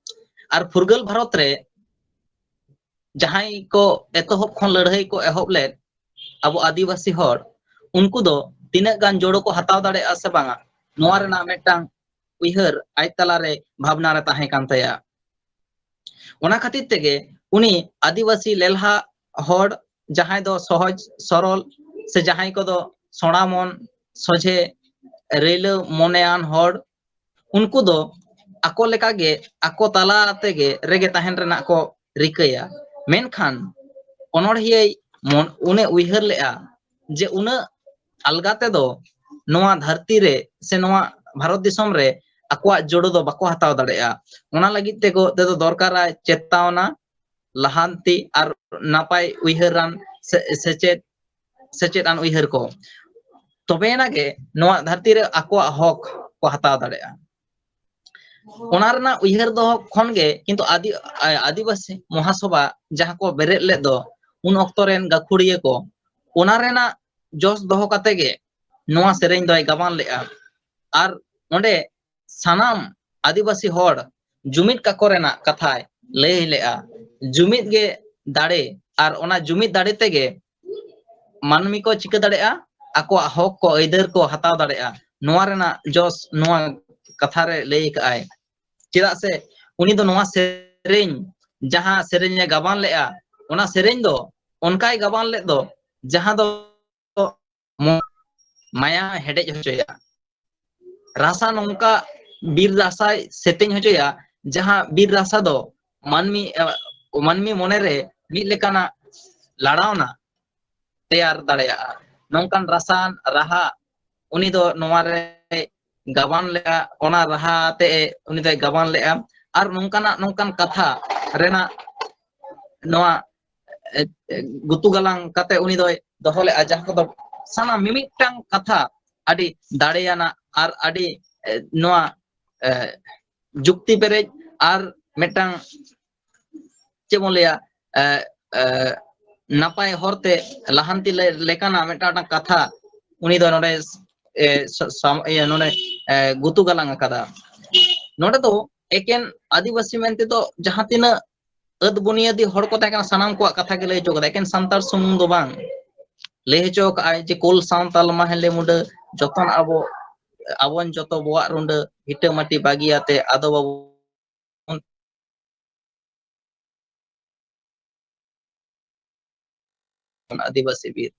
ᱟᱨ ᱯᱷᱩᱨᱜᱟᱹᱞ ᱵᱷᱟᱨᱚᱛ ᱨᱮ ᱡᱟᱦᱟᱸᱭ ᱠᱚ ᱮᱛᱚᱦᱚᱵ ᱠᱷᱚᱱ ᱞᱟᱹᱲᱦᱟᱹᱭ ᱠᱚ ᱮᱦᱚᱵ ᱞᱮᱫ, ᱟᱵᱚ ᱟᱹᱫᱤᱵᱟᱹᱥᱤ ᱦᱚᱲ, ᱩᱱᱠᱩ ᱫᱚ ᱛᱤᱱᱟᱹᱜ ᱜᱟᱱ ᱡᱳᱲᱳ ᱠᱚ ᱦᱟᱛᱟᱣ ᱫᱟᱲᱮᱭᱟᱜᱼᱟ ᱥᱮ ᱵᱟᱝᱟ, ᱱᱚᱣᱟ ᱨᱮᱱᱟᱜ ᱢᱤᱫᱴᱟᱝ ᱩᱭᱦᱟᱹᱨ ᱟᱡ ᱛᱟᱞᱟᱨᱮ ᱵᱷᱟᱵᱽᱱᱟ ᱨᱮ ᱛᱟᱦᱮᱸ ᱠᱟᱱ ᱛᱟᱭᱟ᱾ ᱚᱱᱟ ᱠᱷᱟᱹᱛᱤᱨ ᱛᱮᱜᱮ ᱩᱱᱤ ᱟᱹᱫᱤᱵᱟᱹᱥᱤ ᱞᱮᱞᱦᱟ ᱦᱚᱲ, ᱡᱟᱦᱟᱸᱭ ᱫᱚ ᱥᱚᱦᱚᱡ ᱥᱚᱨᱚᱞ ᱥᱮ ᱡᱟᱦᱟᱸᱭ ᱠᱚᱫᱚ ᱥᱚᱲᱟ ᱢᱚᱱ, ᱥᱚᱡᱷᱮ ᱨᱟᱹᱭᱞᱟᱹ ᱢᱚᱱᱮᱭᱟᱱ ᱦᱚᱲ, ᱩᱱᱠᱩ ᱫᱚ ᱟᱠᱚ ᱞᱮᱠᱟᱜᱮ ᱟᱠᱚ ᱛᱟᱞᱟ ᱛᱮᱜᱮ ᱨᱮᱜᱮ ᱛᱟᱦᱮᱱ ᱨᱮᱱᱟᱜ ᱠᱚ ᱨᱤᱠᱟᱹᱭᱟ᱾ ᱢᱮᱱᱠᱷᱟᱱ ᱚᱱᱚᱬᱦᱤᱭᱟᱹᱭ ᱢᱚᱱ-, ᱩᱱᱮ ᱩᱭᱦᱟᱹᱨ ᱞᱮᱫᱼᱟ ᱡᱮ ᱩᱱᱟᱹᱜ ᱟᱞᱜᱟ ᱛᱮᱫᱚ ᱱᱚᱣᱟ ᱫᱷᱟᱹᱨᱛᱤ ᱨᱮ ᱥᱮ ᱱᱚᱣᱟ ᱵᱷᱟᱨᱚᱛ ᱫᱤᱥᱚᱢ ᱨᱮ ᱟᱠᱚᱣᱟᱜ ᱡᱳᱲᱳ ᱫᱚ ᱵᱟᱠᱚ ᱦᱟᱛᱟᱣ ᱫᱟᱲᱮᱭᱟᱜᱼᱟ᱾ ᱚᱱᱟ ᱞᱟᱹᱜᱤᱫ ᱛᱮᱠᱚ, ᱛᱮᱫᱚ ᱫᱚᱨᱠᱟᱨᱟᱭ ᱪᱮᱛᱟᱣᱱᱟ, ᱞᱟᱦᱟᱱᱛᱤ ᱟᱨ ᱱᱟᱯᱟᱭ ᱩᱭᱦᱟᱹᱨᱟᱱ ᱥᱮ-, ᱥᱮᱪᱮᱫ, ᱥᱮᱪᱮᱫ ᱟᱱ ᱩᱭᱦᱟᱹᱨ ᱠᱚ᱾ ᱛᱚᱵᱮᱭᱮᱱᱟ ᱜᱮ ᱱᱚᱣᱟ ᱫᱷᱟᱹᱨᱛᱤ ᱨᱮ ᱟᱠᱚᱣᱟᱜ ᱦᱚᱠ ᱠᱚ ᱦᱟᱛᱟᱣ ᱫᱟᱲᱮᱭᱟᱜᱼᱟ᱾ ᱚᱱᱟ ᱨᱮᱱᱟᱜ ᱩᱭᱦᱟᱹᱨ ᱫᱚᱦᱚ ᱠᱷᱚᱱ ᱜᱮ ᱠᱤᱱᱛᱩ ᱟᱫᱤ-, ᱟᱹᱫᱤᱵᱟᱹᱥᱤ ᱢᱚᱦᱟᱥᱚᱵᱷᱟ ᱡᱟᱦᱟᱸ ᱠᱚ ᱵᱮᱨᱮᱫ ᱞᱮᱫ ᱫᱚ ᱩᱱ ᱚᱠᱛᱚ ᱨᱮᱱ ᱜᱟᱹᱠᱷᱩᱲᱤᱭᱟᱹ ᱠᱚ, ᱚᱱᱟ ᱨᱮᱱᱟᱜ ᱡᱚᱥ ᱫᱚᱦᱚ ᱠᱟᱛᱮ ᱜᱮ ᱱᱚᱣᱟ ᱥᱮᱨᱮᱧ ᱫᱚᱭ ᱜᱟᱵᱟᱱ ᱞᱮᱫᱼᱟ᱾ ᱟᱨ ᱚᱸᱰᱮ ᱥᱟᱱᱟᱢ ᱟᱹᱫᱤᱵᱟᱹᱥᱤ ᱦᱚᱲ ᱡᱩᱢᱤᱫ ᱠᱟᱠᱚ ᱨᱮᱱᱟᱜ ᱠᱟᱛᱷᱟᱭ ᱞᱟᱹᱭ ᱞᱮᱫᱼᱟ᱾ ᱡᱩᱢᱤᱫ ᱜᱮ ᱫᱟᱲᱮ, ᱟᱨ ᱚᱱᱟ ᱡᱩᱢᱤᱫ ᱫᱟᱲᱮ ᱛᱮᱜᱮ ᱢᱟᱹᱱᱢᱤ ᱠᱚ ᱪᱤᱠᱟᱹ ᱫᱟᱲᱮᱭᱟᱜᱼᱟ, ᱟᱠᱚᱣᱟᱜ ᱦᱚᱠ ᱠᱚ ᱟᱹᱭᱫᱟᱹᱨ ᱠᱚ ᱦᱟᱛᱟᱣ ᱫᱟᱲᱮᱭᱟᱜᱼᱟ᱾ ᱱᱚᱣᱟ ᱨᱮᱱᱟᱜ ᱡᱚᱥ ᱱᱚᱣᱟ ᱠᱟᱛᱷᱟ ᱨᱮ ᱞᱟᱹᱭ ᱟᱠᱟᱫ ᱟᱭ᱾ ᱪᱮᱫᱟᱜ ᱥᱮ ᱩᱱᱤ ᱫᱚ ᱱᱚᱣᱟ ᱥᱮᱨᱮᱧ, ᱡᱟᱦᱟᱸ ᱥᱮᱨᱮᱧ ᱮ ᱜᱟᱵᱟᱱ ᱞᱮᱫᱼᱟ, ᱚᱱᱟ ᱥᱮᱨᱮᱧ ᱫᱚ ᱚᱱᱠᱟᱭ ᱜᱟᱵᱟᱱ ᱞᱮᱫ ᱫᱚ, ᱡᱟᱦᱟᱸ ᱫᱚ ᱢᱚ-, ᱢᱟᱭᱟ ᱦᱮᱰᱮᱡ ᱦᱚᱪᱚᱭᱟ᱾ ᱨᱟᱥᱟ ᱱᱚᱝᱠᱟ ᱵᱤᱨ ᱨᱟᱥᱟᱭ ᱥᱮᱛᱮᱧ ᱦᱚᱪᱚᱭᱟ, ᱡᱟᱦᱟᱸ ᱵᱤᱨ ᱨᱟᱥᱟ ᱫᱚ ᱢᱟᱹᱱᱢᱤ, ᱮ, ᱢᱟᱹᱱᱢᱤ ᱢᱚᱱᱮᱨᱮ ᱢᱤᱫ ᱞᱮᱠᱟᱱᱟᱜ ᱞᱟᱲᱟᱣᱱᱟ ᱛᱮᱭᱟᱨ ᱫᱟᱲᱮᱭᱟᱜᱼᱟ᱾ ᱱᱚᱝᱠᱟᱱ ᱨᱟᱥᱟᱱ ᱨᱟᱦᱟ ᱩᱱᱤ ᱫᱚ ᱱᱚᱣᱟ ᱨᱮ ᱜᱟᱵᱟᱱ ᱞᱮᱫᱼᱟ, ᱚᱱᱟ ᱨᱟᱦᱟ ᱛᱮ ᱩᱱᱤ ᱫᱚᱭ ᱜᱟᱵᱟᱱ ᱞᱮᱫᱼᱟ᱾ ᱟᱨ ᱱᱚᱝᱠᱟᱱᱟᱜ ᱱᱚᱝᱠᱟᱱ ᱠᱟᱛᱷᱟ ᱨᱮᱱᱟᱜ ᱱᱚᱣᱟ ᱮ, ᱮ, ᱜᱩᱛᱩ ᱜᱟᱞᱟᱝ ᱠᱟᱛᱮ ᱩᱱᱤ ᱫᱚᱭ ᱫᱚᱦᱚ ᱞᱮᱫᱼᱟ, ᱡᱟᱦᱟᱸ ᱠᱚᱫᱚ ᱥᱟᱱᱟᱢ ᱢᱤᱢᱤᱫᱴᱟᱝ ᱠᱟᱛᱷᱟ ᱟᱹᱰᱤ ᱫᱟᱲᱮᱭᱟᱱᱟᱜ ᱟᱨ ᱟᱹᱰᱤ ᱮ, ᱱᱚᱣᱟ ᱮ, ᱡᱩᱠᱛᱤ ᱯᱮᱨᱮᱡ ᱟᱨ ᱢᱤᱫᱴᱟᱝ ᱪᱮᱫ ᱵᱚᱱ ᱞᱟᱹᱭᱟ ᱮ, ᱮ, ᱱᱟᱯᱟᱭ ᱦᱚᱨᱛᱮ ᱞᱟᱦᱟᱱᱛᱤ ᱞᱮ- ᱞᱮᱠᱟᱱᱟᱜ ᱢᱤᱫᱴᱟᱝ ᱢᱤᱫᱴᱟᱝ ᱠᱟᱛᱷᱟ ᱩᱱᱤ ᱫᱚ ᱱᱚᱰᱮ ᱮ, ᱥᱟ- ᱥᱟᱢ- ᱤᱭᱟᱹ, ᱱᱚᱰᱮ ᱮ, ᱜᱩᱛᱩ ᱜᱟᱞᱟᱝ ᱟᱠᱟᱫᱟ᱾ ᱱᱚᱰᱮ ᱫᱚ ᱮᱠᱮᱱ ᱟᱹᱫᱤᱵᱟᱹᱥᱤ ᱢᱮᱱᱛᱮ ᱫᱚ ᱡᱟᱦᱟᱸ ᱛᱤᱱᱟᱹᱜ ᱟᱹᱫ ᱵᱩᱱᱤᱭᱟᱹᱫᱤ ᱦᱚᱲ ᱠᱚ ᱛᱟᱦᱮᱸ ᱠᱟᱱᱟ, ᱥᱟᱱᱟᱢ ᱠᱚᱣᱟᱜ ᱠᱟᱛᱷᱟ ᱜᱮ ᱞᱟᱹᱭ ᱦᱚᱪᱚ ᱠᱟᱫᱟ, ᱮᱠᱮᱱ ᱥᱟᱱᱛᱟᱲ ᱥᱩᱢᱩᱝ ᱫᱚ ᱵᱟᱝ᱾ ᱞᱟᱹᱭ ᱦᱚᱪᱚ ᱠᱟᱜᱼᱟᱭ ᱡᱮ ᱠᱳᱞ ᱥᱟᱶᱛᱟᱞ ᱢᱟᱦᱞᱮ ᱢᱩᱰᱟᱹ ᱡᱚᱛᱚᱱ ᱟᱵᱚ, ᱟᱵᱚᱱ ᱡᱚᱛᱚ ᱵᱚᱣᱟᱜ ᱨᱩᱸᱰᱟᱹ, ᱵᱷᱤᱴᱟᱹ ᱢᱟᱹᱴᱤ ᱵᱟᱹᱜᱤᱭᱟᱛᱮ ᱟᱫᱚ ᱵᱟᱵᱚ ᱟᱹᱫᱤᱵᱟᱹᱥᱤ ᱵᱤᱨ᱾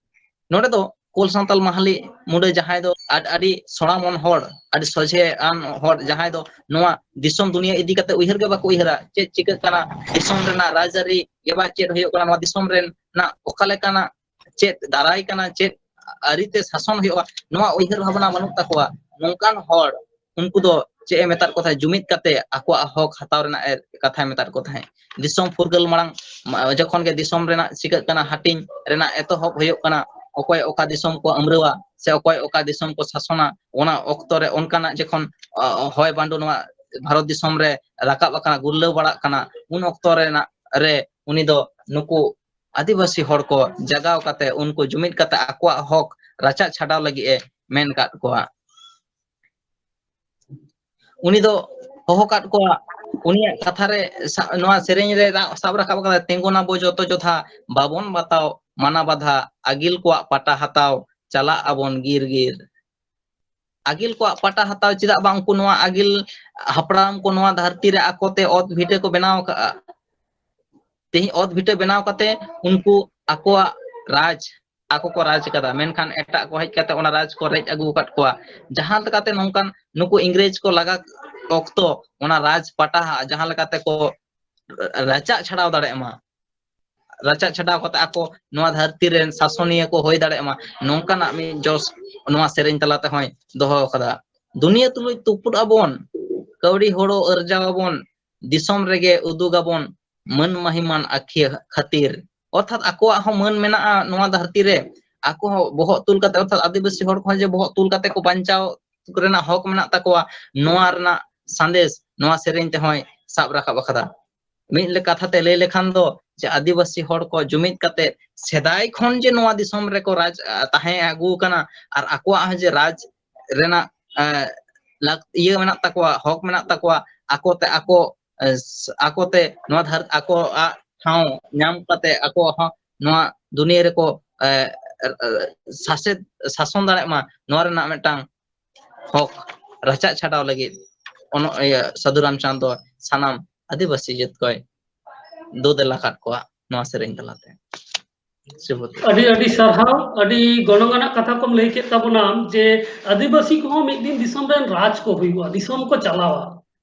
ᱱᱚᱰᱮ ᱫᱚ ᱠᱳᱞ ᱥᱟᱶᱛᱟᱞ ᱢᱟᱦᱟᱞᱤ ᱢᱩᱰᱟᱹ ᱡᱟᱦᱟᱸᱭ ᱫᱚ ᱟᱹᱰ- ᱟᱹᱰᱤ ᱥᱚᱲᱟᱢᱚᱱ ᱦᱚᱲ, ᱟᱹᱰᱤ ᱥᱚᱡᱷᱮ ᱟᱱ ᱦᱚᱲ, ᱡᱟᱦᱟᱸᱭ ᱫᱚ ᱱᱚᱣᱟ ᱫᱤᱥᱚᱢ ᱫᱩᱱᱤᱭᱟᱹ ᱤᱫᱤ ᱠᱟᱛᱮ ᱩᱭᱦᱟᱹᱨ ᱜᱮ ᱵᱟᱠᱚ ᱩᱭᱦᱟᱹᱨᱟ᱾ ᱪᱮᱫ ᱪᱤᱠᱟᱹᱜ ᱠᱟᱱᱟ ᱫᱤᱥᱚᱢ ᱨᱮᱱᱟᱜ ᱨᱟᱡᱽᱟᱹᱨᱤ ᱜᱮ ᱵᱟ ᱪᱮᱫ ᱦᱩᱭᱩᱜ ᱠᱟᱱᱟ ᱱᱚᱣᱟ ᱫᱤᱥᱚᱢ ᱨᱮᱱᱟᱜ ᱚᱠᱟ ᱞᱮᱠᱟᱱᱟᱜ ᱪᱮᱫ ᱫᱟᱨᱟᱭ ᱠᱟᱱᱟ, ᱪᱮᱫ ᱟᱹᱨᱤᱛᱮ ᱥᱟᱥᱚᱱ ᱦᱩᱭᱩᱜᱼᱟ, ᱱᱚᱣᱟ ᱩᱭᱦᱟᱹᱨ ᱵᱷᱟᱵᱽᱱᱟ ᱵᱟᱹᱱᱩᱜ ᱛᱟᱠᱚᱣᱟ᱾ ᱱᱚᱝᱠᱟᱱ ᱦᱚᱲ ᱩᱱᱠᱩ ᱫᱚ ᱪᱮᱫ ᱮ ᱢᱮᱛᱟᱫ ᱠᱚ ᱛᱟᱦᱮᱸᱫ, ᱡᱩᱢᱤᱫ ᱠᱟᱛᱮ ᱟᱠᱚᱣᱟᱜ ᱦᱚᱠ ᱦᱟᱛᱟᱣ ᱨᱮᱱᱟᱜ ᱮ ᱠᱟᱛᱷᱟᱭ ᱢᱮᱛᱟᱫ ᱠᱚ ᱛᱟᱦᱮᱸᱫ᱾ ᱫᱤᱥᱚᱢ ᱯᱷᱩᱨᱜᱟᱹᱞ ᱢᱟᱲᱟᱝ ᱢᱟ- ᱡᱚᱠᱷᱚᱱ ᱜᱮ ᱫᱤᱥᱚᱢ ᱨᱮᱱᱟᱜ ᱪᱤᱠᱟᱹᱜ ᱠᱟᱱᱟ, ᱦᱟᱹᱴᱤᱧ ᱨᱮᱱᱟᱜ ᱮᱛᱚᱦᱚᱵ ᱦᱩᱭᱩᱜ ᱠᱟᱱᱟ, ᱚᱠᱚᱭ ᱚᱠᱟ ᱫᱤᱥᱚᱢ ᱠᱚ ᱟᱹᱢᱨᱟᱹᱣᱟ ᱥᱮ ᱚᱠᱚᱭ ᱚᱠᱟ ᱫᱤᱥᱚᱢ ᱠᱚ ᱥᱟᱥᱚᱱᱟ, ᱚᱱᱟ ᱚᱠᱛᱚ ᱨᱮ ᱚᱱᱠᱟᱱᱟᱜ ᱡᱚᱠᱷᱚᱱ ᱟ, ᱦᱚᱭ ᱵᱟᱱᱰᱳ ᱱᱚᱣᱟ ᱵᱷᱟᱨᱚᱛ ᱫᱤᱥᱚᱢ ᱨᱮ ᱨᱟᱠᱟᱵ ᱟᱠᱟᱱᱟ, ᱜᱩᱨᱞᱟᱹᱣ ᱵᱟᱲᱟᱜ ᱠᱟᱱᱟ, ᱩᱱ ᱚᱠᱛᱚ ᱨᱮᱱᱟᱜ ᱨᱮ ᱩᱱᱤ ᱫᱚ ᱱᱩᱠᱩ ᱟᱹᱫᱤᱵᱟᱹᱥᱤ ᱦᱚᱲ ᱠᱚ ᱡᱟᱜᱟᱣ ᱠᱟᱛᱮ ᱩᱱᱠᱩ ᱡᱩᱢᱤᱫ ᱠᱟᱛᱮ ᱟᱠᱚᱣᱟᱜ ᱦᱚᱠ ᱨᱟᱪᱟᱜ ᱪᱷᱟᱰᱟᱣ ᱞᱟᱹᱜᱤᱫ ᱮ ᱢᱮᱱ ᱟᱠᱟᱫ ᱠᱚᱣᱟ᱾ ᱩᱱᱤ ᱫᱚ ᱦᱚᱦᱚ ᱠᱟᱫ ᱠᱚᱣᱟ, ᱩᱱᱤᱭᱟᱜ ᱠᱟᱛᱷᱟ ᱨᱮ ᱥᱟ- ᱱᱚᱣᱟ ᱥᱮᱨᱮᱧ ᱨᱮ ᱨᱟ- ᱥᱟᱵ ᱨᱟᱠᱟᱵ ᱟᱠᱟᱫᱟ, "ᱛᱤᱸᱜᱩᱱᱟᱵᱚ ᱡᱚᱛᱚ ᱡᱚᱛᱷᱟ, ᱵᱟᱵᱚᱱ ᱵᱟᱛᱟᱣ ᱢᱟᱱᱟ ᱵᱟᱫᱷᱟ, ᱟᱹᱜᱤᱞ ᱠᱚᱣᱟᱜ ᱯᱟᱴᱟ ᱦᱟᱛᱟᱣ, ᱪᱟᱞᱟᱜ ᱟᱵᱚᱱ ᱜᱤᱨ ᱜᱤᱨ᱾" ᱟᱹᱜᱤᱞ ᱠᱚᱣᱟᱜ ᱯᱟᱴᱟ ᱦᱟᱛᱟᱣ, ᱪᱮᱫᱟᱜ ᱵᱟᱝ ᱩᱱᱠᱩ ᱱᱚᱣᱟ ᱟᱹᱜᱤᱞ ᱦᱟᱯᱲᱟᱢ ᱠᱚ ᱱᱚᱣᱟ ᱫᱷᱟᱹᱨᱛᱤ ᱨᱮ ᱟᱠᱚᱛᱮ ᱚᱛ ᱵᱷᱤᱴᱟᱹ ᱠᱚ ᱵᱮᱱᱟᱣ ᱟᱠᱟᱫᱼᱟ? ᱛᱮᱦᱮᱧ ᱚᱛ ᱵᱷᱤᱴᱟᱹ ᱵᱮᱱᱟᱣ ᱠᱟᱛᱮ ᱩᱱᱠᱩ ᱟᱠᱚᱣᱟᱜ ᱨᱟᱡᱽ, ᱟᱠᱚ ᱠᱚ ᱨᱟᱡᱽ ᱟᱠᱟᱫᱟ, ᱢᱮᱱᱠᱷᱟᱱ ᱮᱴᱟᱜ ᱠᱚ ᱦᱮᱡ ᱠᱟᱛᱮ ᱚᱱᱟ ᱨᱟᱡᱽ ᱠᱚ ᱨᱮᱡ ᱟᱹᱜᱩ ᱟᱠᱟᱫ ᱠᱚᱣᱟ᱾ ᱡᱟᱦᱟᱸ ᱞᱮᱠᱟᱛᱮ ᱱᱚᱝᱠᱟᱱ ᱱᱩᱠᱩ ᱤᱝᱨᱮᱡᱽ ᱠᱚ ᱞᱟᱜᱟ ᱚᱠᱛᱚ ᱚᱱᱟ ᱨᱟᱡᱽ ᱯᱟᱴᱟ ᱦᱟᱜ ᱡᱟᱦᱟᱸ ᱞᱮᱠᱟᱛᱮ ᱠᱚ ᱨᱟᱪᱟᱜ ᱪᱷᱟᱰᱟᱣ ᱫᱟᱲᱮᱭᱟᱜ ᱢᱟ, ᱨᱟᱪᱟᱜ ᱪᱷᱟᱰᱟᱣ ᱠᱟᱛᱮ ᱟᱠᱚ ᱱᱚᱣᱟ ᱫᱷᱟᱹᱨᱛᱤ ᱨᱮᱱ ᱥᱟᱥᱚᱱᱤᱭᱟᱹ ᱠᱚ ᱦᱩᱭ ᱫᱟᱲᱮᱭᱟᱜ ᱢᱟ, ᱱᱚᱝᱠᱟᱱᱟᱜ ᱢᱤᱫ ᱡᱚᱥ ᱱᱚᱣᱟ ᱥᱮᱨᱮᱧ ᱛᱟᱞᱟ ᱛᱮᱦᱚᱸᱭ ᱫᱚᱦᱚ ᱟᱠᱟᱫᱟ᱾ ᱫᱩᱱᱤᱭᱟᱹ ᱛᱩᱞᱩᱡ ᱛᱩᱯᱩᱫ ᱟᱵᱚᱱ, ᱠᱟᱹᱣᱰᱤ ᱦᱳᱲᱳ ᱟᱨᱡᱟᱣ ᱟᱵᱚᱱ, ᱫᱤᱥᱚᱢ ᱨᱮᱜᱮ ᱩᱫᱩᱜ ᱟᱵᱚᱱ, ᱢᱟᱹᱱ ᱢᱟᱹᱦᱤᱢᱟᱱ ᱟᱹᱠᱷᱤᱭᱟᱹ ᱠᱷᱟᱹᱛᱤᱨ᱾ ᱚᱨᱛᱷᱟᱛ ᱟᱠᱚᱣᱟᱜ ᱦᱚᱸ ᱢᱟᱹᱱ ᱢᱮᱱᱟᱜᱼᱟ ᱱᱚᱣᱟ ᱫᱷᱟᱹᱨᱛᱤ ᱨᱮ, ᱟᱠᱚ ᱦᱚᱸ ᱵᱚᱦᱚᱜ ᱛᱩᱞ ᱠᱟᱛᱮ, ᱚᱨᱛᱷᱟᱛ ᱟᱹᱫᱤᱵᱟᱹᱥᱤ ᱦᱚᱲ ᱠᱚᱦᱚᱸ ᱡᱮ ᱵᱚᱦᱚᱜ ᱛᱩᱞ ᱠᱟᱛᱮ ᱠᱚ ᱵᱟᱧᱪᱟᱣ ᱨᱮᱱᱟᱜ ᱦᱚᱠ ᱢᱮᱱᱟᱜ ᱛᱟᱠᱚᱣᱟ, ᱱᱚᱣᱟ ᱨᱮᱱᱟᱜ ᱥᱟᱸᱫᱮᱥ ᱱᱚᱣᱟ ᱥᱮᱨᱮᱧ ᱛᱮᱦᱚᱸᱭ ᱥᱟᱵ ᱨᱟᱠᱟᱵ ᱟᱠᱟᱫᱟ᱾ ᱢᱤᱫ ᱞᱮᱠᱟ ᱠᱟᱛᱷᱟ ᱛᱮ ᱞᱟᱹᱭ ᱞᱮᱠᱷᱟᱱ ᱫᱚ ᱡᱮ ᱟᱹᱫᱤᱵᱟᱹᱥᱤ ᱦᱚᱲ ᱠᱚ ᱡᱩᱢᱤᱫ ᱠᱟᱛᱮ ᱥᱮᱫᱟᱭ ᱠᱷᱚᱱ ᱡᱮ ᱱᱚᱣᱟ ᱫᱤᱥᱚᱢ ᱨᱮᱠᱚ ᱨᱟᱡᱽ, ᱟ, ᱛᱟᱦᱮᱸ ᱟᱹᱜᱩ ᱟᱠᱟᱱᱟ ᱟᱨ ᱟᱠᱚᱣᱟᱜ ᱦᱚᱸ ᱡᱮ ᱨᱟᱡᱽ ᱨᱮᱱᱟᱜ, ᱮ, ᱞᱟᱠ-, ᱤᱭᱟᱹ ᱢᱮᱱᱟᱜ ᱛᱟᱠᱚᱣᱟ, ᱦᱚᱠ ᱢᱮᱱᱟᱜ ᱛᱟᱠᱚᱣᱟ, ᱟᱠᱚ ᱛᱮ ᱟᱠᱚ, ᱮ, ᱥ-, ᱟᱠᱚ ᱛᱮ ᱱᱚᱣᱟ ᱫᱷᱟᱹᱨ-, ᱟᱠᱚᱣᱟᱜ ᱴᱷᱟᱶ ᱧᱟᱢ ᱠᱟᱛᱮ ᱟᱠᱚ ᱦᱚᱸ ᱱᱚᱣᱟ ᱫᱩᱱᱤᱭᱟᱹ ᱨᱮᱠᱚ, ᱮ, ᱮ, ᱥᱟᱥᱮᱛ, ᱥᱟᱥᱚᱱ ᱫᱟᱲᱮᱭᱟᱜ ᱢᱟ, ᱱᱚᱣᱟ ᱨᱮᱱᱟᱜ ᱢᱤᱫᱴᱟᱝ ᱦᱚᱠ ᱨᱟᱪᱟᱜ ᱪᱷᱟᱰᱟᱣ ᱞᱟᱹᱜᱤᱫ ᱚᱱᱚ-, ᱤᱭᱟᱹ, ᱥᱟᱹᱫᱷᱩ ᱨᱟᱢᱪᱟᱸᱫᱽ ᱫᱚ ᱥᱟᱱᱟᱢ ᱟᱹᱫᱤᱵᱟᱹᱥᱤ ᱡᱟᱹᱛ ᱠᱚᱭ ᱫᱳ ᱫᱮᱞᱟ ᱠᱟᱫ ᱠᱚᱣᱟ ᱱᱚᱣᱟ ᱥᱮᱨᱮᱧ ᱛᱟᱞᱟᱛᱮ᱾ ᱥᱩᱵᱳᱫᱷ᱾ ᱟᱹᱰᱤ ᱟᱹᱰᱤ ᱥᱟᱨᱦᱟᱣ, ᱟᱹᱰᱤ ᱜᱚᱱᱚᱝ ᱟᱱᱟᱜ ᱠᱟᱛᱷᱟ ᱠᱚᱢ ᱞᱟᱹᱭ ᱠᱮᱫ ᱛᱟᱵᱚᱱᱟᱢ ᱡᱮ ᱟᱹᱫᱤᱵᱟᱹᱥᱤ ᱠᱚᱦᱚᱸ ᱢᱤᱫ ᱫᱤᱱ ᱫᱤᱥᱚᱢ ᱨᱮᱱ ᱨᱟᱡᱽ ᱠᱚ ᱦᱩᱭᱩᱜᱼᱟ, ᱫᱤᱥᱚᱢ ᱠᱚ ᱪᱟᱞᱟᱣᱟ᱾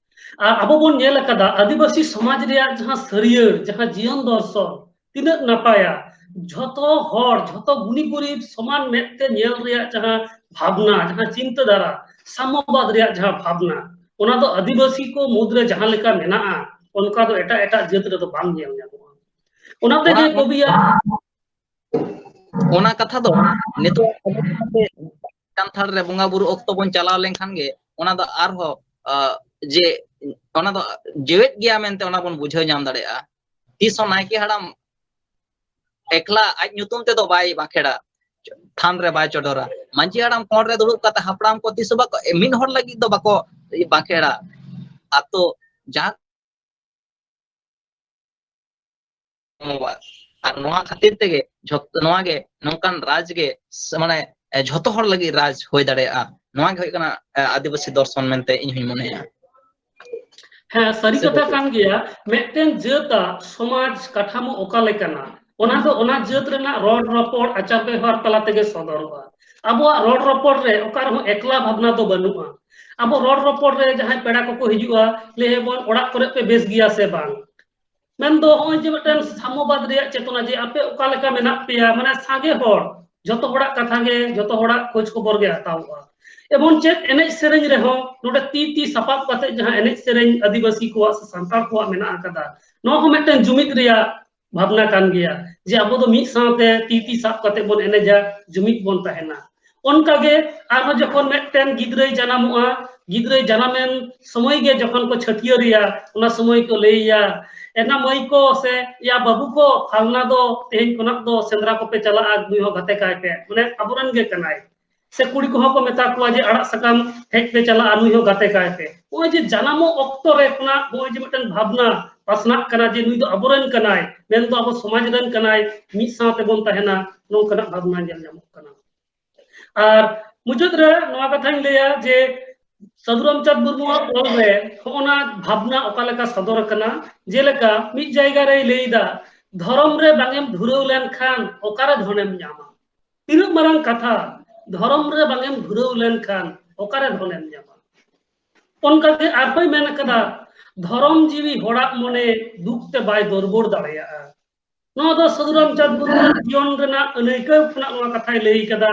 ᱟᱨ ᱟᱵᱚ ᱵᱚᱱ ᱧᱮᱞ ᱟᱠᱟᱫᱟ ᱟᱹᱫᱤᱵᱟᱹᱥᱤ ᱥᱚᱢᱟᱡᱽ ᱨᱮᱭᱟᱜ ᱡᱟᱦᱟᱸ ᱥᱟᱹᱨᱭᱟᱹᱲ, ᱡᱟᱦᱟᱸ ᱡᱤᱭᱚᱱ ᱫᱚᱨᱥᱚᱱ, ᱛᱤᱱᱟᱹᱜ ᱱᱟᱯᱟᱭᱟ᱾ ᱡᱷᱚᱛᱚ ᱦᱚᱲ, ᱡᱷᱚᱛᱚ ᱜᱩᱱᱤ ᱜᱩᱨᱤᱵ ᱥᱚᱢᱟᱱ ᱢᱮᱫ ᱛᱮ ᱧᱮᱞ ᱨᱮᱭᱟᱜ ᱡᱟᱦᱟᱸ ᱵᱷᱟᱵᱽᱱᱟ, ᱡᱟᱦᱟᱸ ᱪᱤᱱᱛᱟᱹ ᱫᱷᱟᱨᱟ, ᱥᱟᱢᱭᱚᱵᱟᱫ ᱨᱮᱭᱟᱜ ᱡᱟᱦᱟᱸ ᱵᱷᱟᱵᱽᱱᱟ, ᱚᱱᱟ ᱫᱚ ᱟᱹᱫᱤᱵᱟᱹᱥᱤ ᱠᱚ ᱢᱩᱫᱽᱨᱮ ᱡᱟᱦᱟᱸ ᱞᱮᱠᱟ ᱢᱮᱱᱟᱜᱼᱟ, ᱚᱱᱠᱟ ᱫᱚ ᱮᱴᱟᱜ ᱮᱴᱟᱜ ᱡᱟᱹᱛ ᱨᱮᱫᱚ ᱵᱟᱝ ᱧᱮᱞ ᱧᱟᱢᱚᱜᱼᱟ᱾ ᱚᱱᱟ ᱛᱮᱜᱮ ᱚᱱᱟ, ᱠᱚᱵᱤᱭᱟᱜ ᱚᱱᱟ ᱠᱟᱛᱷᱟ ᱫᱚ ᱱᱤᱛᱚᱜ ᱠᱟᱱᱛᱷᱟᱲ ᱨᱮ ᱵᱚᱸᱜᱟ ᱵᱩᱨᱩ ᱚᱠᱛᱚ ᱵᱚᱱ ᱪᱟᱞᱟᱣ ᱞᱮᱱᱠᱷᱟᱱ ᱜᱮ ᱚᱱᱟ ᱫᱚ ᱟᱨᱦᱚᱸ, ᱟ, ᱡᱮ ᱚᱱᱟ ᱫᱚ ᱡᱮᱣᱮᱫ ᱜᱮᱭᱟ ᱢᱮᱱᱛᱮ ᱚᱱᱟ ᱵᱚᱱ ᱵᱩᱡᱷᱟᱹᱣ ᱧᱟᱢ ᱫᱟᱲᱮᱭᱟᱜᱼᱟ᱾ ᱛᱤᱥ ᱦᱚᱸ ᱱᱟᱭᱠᱮ ᱦᱟᱲᱟᱢ ᱮᱠᱞᱟ ᱟᱡ ᱧᱩᱛᱩᱢ ᱛᱮᱫᱚ ᱵᱟᱭ ᱵᱟᱸᱠᱷᱮᱲᱟ, ᱛᱷᱟᱱ ᱨᱮ ᱵᱟᱭ ᱪᱚᱰᱚᱨᱟ᱾ ᱢᱟᱹᱡᱷᱤ ᱦᱟᱲᱟᱢ ᱠᱚᱬ ᱨᱮ ᱫᱩᱲᱩᱵ ᱠᱟᱛᱮ ᱦᱟᱯᱲᱟᱢ ᱠᱚ ᱛᱤᱥ ᱦᱚᱸ ᱵᱟᱠᱚ, ᱢᱤᱫ ᱦᱚᱲ ᱞᱟᱹᱜᱤᱫ ᱫᱚ ᱵᱟᱠᱚ ᱵᱟᱸᱠᱷᱮᱲᱟ᱾ ᱟᱛᱳ ᱡᱟᱦᱟᱸ ᱟᱨ ᱱᱚᱣᱟ ᱠᱷᱟᱹᱛᱤᱨ ᱛᱮᱜᱮ ᱡᱷᱚᱛ-, ᱱᱚᱣᱟ ᱜᱮ ᱱᱚᱝᱠᱟᱱ ᱨᱟᱡᱽ ᱜᱮ ᱥᱮ ᱢᱟᱱᱮ, ᱮ, ᱡᱷᱚᱛᱚ ᱦᱚᱲ ᱞᱟᱹᱜᱤᱫ ᱨᱟᱡᱽ ᱦᱩᱭ ᱫᱟᱲᱮᱭᱟᱜᱼᱟ᱾ ᱱᱚᱣᱟ ᱜᱮ ᱦᱩᱭᱩᱜ ᱠᱟᱱᱟ, ᱮ, ᱟᱹᱫᱤᱵᱟᱹᱥᱤ ᱫᱚᱨᱥᱚᱱ ᱢᱮᱱᱛᱮ ᱤᱧ ᱦᱚᱧ ᱢᱚᱱᱮᱭᱟ᱾ ᱦᱮᱸ, ᱥᱟᱹᱨᱤ ᱥᱮ ᱠᱟᱛᱷᱟ ᱵᱟᱝ? ᱠᱟᱱ ᱜᱮᱭᱟ᱾ ᱢᱤᱫᱴᱮᱱ ᱡᱟᱹᱛᱟᱜ ᱥᱚᱢᱟᱡᱽ ᱠᱟᱴᱷᱟᱢᱳ ᱚᱠᱟ ᱞᱮᱠᱟᱱᱟ, ᱚᱱᱟ ᱫᱚ ᱚᱱᱟ ᱡᱟᱹᱛ ᱨᱮᱱᱟᱜ ᱨᱚᱲ ᱨᱚᱯᱚᱲ, ᱟᱪᱟᱨ ᱵᱮᱣᱦᱟᱨ ᱛᱟᱞᱟ ᱛᱮᱜᱮ ᱥᱚᱫᱚᱨᱚᱜᱼᱟ᱾ ᱟᱵᱚᱣᱟᱜ ᱨᱚᱲ ᱨᱚᱯᱚᱲ ᱨᱮ ᱚᱠᱟ ᱨᱮᱦᱚᱸ ᱮᱠᱞᱟ ᱵᱷᱟᱵᱽᱱᱟ ᱫᱚ ᱵᱟᱹᱱᱩᱜᱼᱟ᱾ ᱟᱵᱚ ᱨᱚᱲ ᱨᱚᱯᱚᱲ ᱨᱮ ᱡᱟᱦᱟᱸᱭ ᱯᱮᱲᱟ ᱠᱚᱠᱚ ᱦᱤᱡᱩᱜᱼᱟ, ᱞᱟᱹᱭ ᱟᱵᱚᱱ, "ᱚᱲᱟᱜ ᱠᱚᱨᱮ ᱯᱮ ᱵᱮᱥ ᱜᱮᱭᱟ ᱥᱮ ᱵᱟᱝ?" ᱢᱮᱱᱫᱚ ᱱᱚᱜᱼᱚᱭ ᱡᱮ ᱢᱤᱫᱴᱮᱱ ᱥᱟᱢᱭᱚᱵᱟᱫ ᱨᱮᱭᱟᱜ ᱪᱮᱛᱚᱱᱟ, ᱡᱮ ᱟᱯᱮ ᱚᱠᱟ ᱞᱮᱠᱟ ᱢᱮᱱᱟᱜ ᱯᱮᱭᱟ, ᱢᱟᱱᱮ ᱥᱟᱸᱜᱮ ᱦᱚᱲ, ᱡᱚᱛᱚ ᱦᱚᱲᱟᱜ ᱠᱟᱛᱷᱟ ᱜᱮ, ᱡᱚᱛᱚ ᱦᱚᱲᱟᱜ ᱠᱷᱳᱡᱽ ᱠᱷᱚᱵᱚᱨ ᱜᱮ ᱦᱟᱛᱟᱣᱚᱜᱼᱟ᱾ ᱮᱵᱚᱝ ᱪᱮᱫ ᱮᱱᱮᱡ ᱥᱮᱨᱮᱧ ᱨᱮᱦᱚᱸ ᱱᱚᱰᱮ ᱛᱤ ᱛᱤ ᱥᱟᱯᱟᱵ ᱠᱟᱛᱮ ᱡᱟᱦᱟᱸ ᱮᱱᱮᱡ ᱥᱮᱨᱮᱧ ᱟᱹᱫᱤᱵᱟᱹᱥᱤ ᱠᱚᱣᱟᱜ ᱥᱮ ᱥᱟᱱᱛᱟᱲ ᱠᱚᱣᱟᱜ ᱢᱮᱱᱟᱜ ᱟᱠᱟᱫᱟ, ᱱᱚᱣᱟ ᱦᱚᱸ ᱢᱤᱫᱴᱮᱱ ᱡᱩᱢᱤᱫ ᱨᱮᱭᱟᱜ ᱵᱷᱟᱵᱽᱱᱟ ᱠᱟᱱ ᱜᱮᱭᱟ, ᱡᱮ ᱟᱵᱚ ᱫᱚ ᱢᱤᱫ ᱥᱟᱶᱛᱮ ᱛᱤ ᱛᱤ ᱥᱟᱵ ᱠᱟᱛᱮ ᱵᱚᱱ ᱮᱱᱮᱡᱟ, ᱡᱩᱢᱤᱫ ᱵᱚᱱ ᱛᱟᱦᱮᱱᱟ᱾ ᱚᱱᱠᱟᱜᱮ ᱟᱨᱦᱚᱸ ᱡᱚᱠᱷᱚᱱ ᱢᱤᱫᱴᱮᱱ ᱜᱤᱫᱽᱨᱟᱹᱭ ᱡᱟᱱᱟᱢᱚᱜᱼᱟ, ᱜᱤᱫᱽᱨᱟᱹᱭ ᱡᱟᱱᱟᱢᱮᱱ ᱥᱚᱢᱚᱭ ᱜᱮ ᱡᱚᱠᱷᱚᱱ ᱠᱚ ᱪᱷᱟᱹᱴᱭᱟᱹᱨᱮᱭᱟ, ᱚᱱᱟ ᱥᱚᱢᱚᱭ ᱠᱚ ᱞᱟᱹᱭᱮᱭᱟ, "ᱮᱱᱟ ᱢᱟᱹᱭ ᱠᱚ ᱥᱮ ᱭᱟ ᱵᱟᱹᱵᱩ ᱠᱚ, ᱯᱷᱟᱞᱱᱟ ᱫᱚ ᱛᱮᱦᱮᱧ ᱠᱷᱚᱱᱟᱜ ᱫᱚ ᱥᱮᱸᱫᱽᱨᱟ ᱠᱚᱯᱮ ᱪᱟᱞᱟᱜᱼᱟ, ᱱᱩᱭ ᱦᱚᱸ ᱜᱟᱛᱮ ᱠᱟᱭ ᱯᱮ, ᱢᱟᱱᱮ ᱟᱵᱚᱨᱮᱱ ᱜᱮ ᱠᱟᱱᱟᱭ᱾" ᱥᱮ ᱠᱩᱲᱤ ᱠᱚᱦᱚᱸ ᱠᱚ ᱢᱮᱛᱟ ᱠᱚᱣᱟ ᱡᱮ, "ᱟᱲᱟᱜ ᱥᱟᱠᱟᱢ ᱦᱮᱡ ᱯᱮ ᱪᱟᱞᱟᱜᱼᱟ, ᱱᱩᱭ ᱦᱚᱸ ᱜᱟᱛᱮ ᱠᱟᱭ ᱯᱮ᱾" ᱱᱚᱜᱼᱚᱭ ᱡᱮ ᱡᱟᱱᱟᱢᱚᱜ ᱚᱠᱛᱚ ᱨᱮ ᱠᱷᱚᱱᱟᱜ ᱱᱚᱜᱼᱚᱭ ᱡᱮ ᱢᱤᱫᱴᱮᱱ ᱵᱷᱟᱵᱽᱱᱟ ᱯᱟᱥᱱᱟᱜ ᱠᱟᱱᱟ ᱡᱮ ᱱᱩᱭ ᱫᱚ ᱟᱵᱚᱨᱮᱱ ᱠᱟᱱᱟᱭ, ᱢᱮᱱᱫᱚ ᱟᱵᱚ ᱥᱚᱢᱟᱡᱽ ᱨᱮᱱ ᱠᱟᱱᱟᱭ, ᱢᱤᱫ ᱥᱟᱶ ᱛᱮᱵᱚᱱ ᱛᱟᱦᱮᱱᱟ, ᱱᱚᱝᱠᱟᱱᱟᱜ ᱵᱷᱟᱵᱽᱱᱟ ᱧᱮᱞ ᱧᱟᱢᱚᱜ ᱠᱟᱱᱟ᱾ ᱟᱨ ᱢᱩᱪᱟᱹᱫ ᱨᱮ ᱱᱚᱣᱟ ᱠᱟᱛᱷᱟᱧ ᱞᱟᱹᱭᱟ ᱡᱮ ᱥᱟᱹᱫᱷᱩ ᱨᱟᱢᱪᱟᱸᱫᱽ ᱢᱩᱨᱢᱩᱣᱟᱜ ᱚᱞ ᱨᱮ ᱦᱚᱸᱜᱼᱚᱱᱟ ᱵᱷᱟᱵᱽᱱᱟ ᱚᱠᱟ ᱞᱮᱠᱟ ᱥᱚᱫᱚᱨ ᱟᱠᱟᱱᱟ, ᱡᱮᱞᱮᱠᱟ ᱢᱤᱫ ᱡᱟᱭᱜᱟ ᱨᱮᱭ ᱞᱟᱹᱭ ᱮᱫᱟ, "ᱫᱷᱚᱨᱚᱢ ᱨᱮ ᱵᱟᱝ ᱮᱢ ᱫᱷᱩᱨᱟᱹᱣ ᱞᱮᱱᱠᱷᱟᱱ ᱚᱠᱟᱨᱮ ᱫᱷᱚᱱᱮᱢ ᱧᱟᱢᱟ?" ᱛᱤᱱᱟᱹᱜ ᱢᱟᱨᱟᱝ ᱠᱟᱛᱷᱟ, "ᱫᱷᱚᱨᱚᱢ ᱨᱮ ᱵᱟᱝ ᱮᱢ ᱫᱷᱩᱨᱟᱹᱣ ᱞᱮᱱᱠᱷᱟᱱ ᱚᱠᱟᱨᱮ ᱫᱷᱚᱱᱮᱢ ᱧᱟᱢᱟ?" ᱚᱱᱠᱟᱜᱮ ᱟᱨᱦᱚᱸᱭ ᱢᱮᱱ ᱟᱠᱟᱫᱟ, "ᱫᱷᱚᱨᱚᱢ ᱡᱤᱣᱤ ᱦᱚᱲᱟᱜ ᱢᱚᱱᱮ ᱫᱩᱠ ᱛᱮ ᱵᱟᱭ ᱫᱚᱨᱵᱚᱲ ᱫᱟᱲᱮᱭᱟᱜᱼᱟ᱾" ᱱᱚᱣᱟ ᱫᱚ ᱥᱟᱹᱫᱷᱩ ᱨᱟᱢᱪᱟᱸᱫᱽ ᱢᱩᱨᱢᱩ ᱡᱤᱭᱚᱱ ᱨᱮᱱᱟᱜ ᱟᱹᱱᱟᱹᱭᱠᱟᱹᱣ ᱠᱷᱚᱱᱟᱜ ᱱᱚᱣᱟ ᱠᱟᱛᱷᱟᱭ ᱞᱟᱹᱭ ᱠᱟᱫᱟ᱾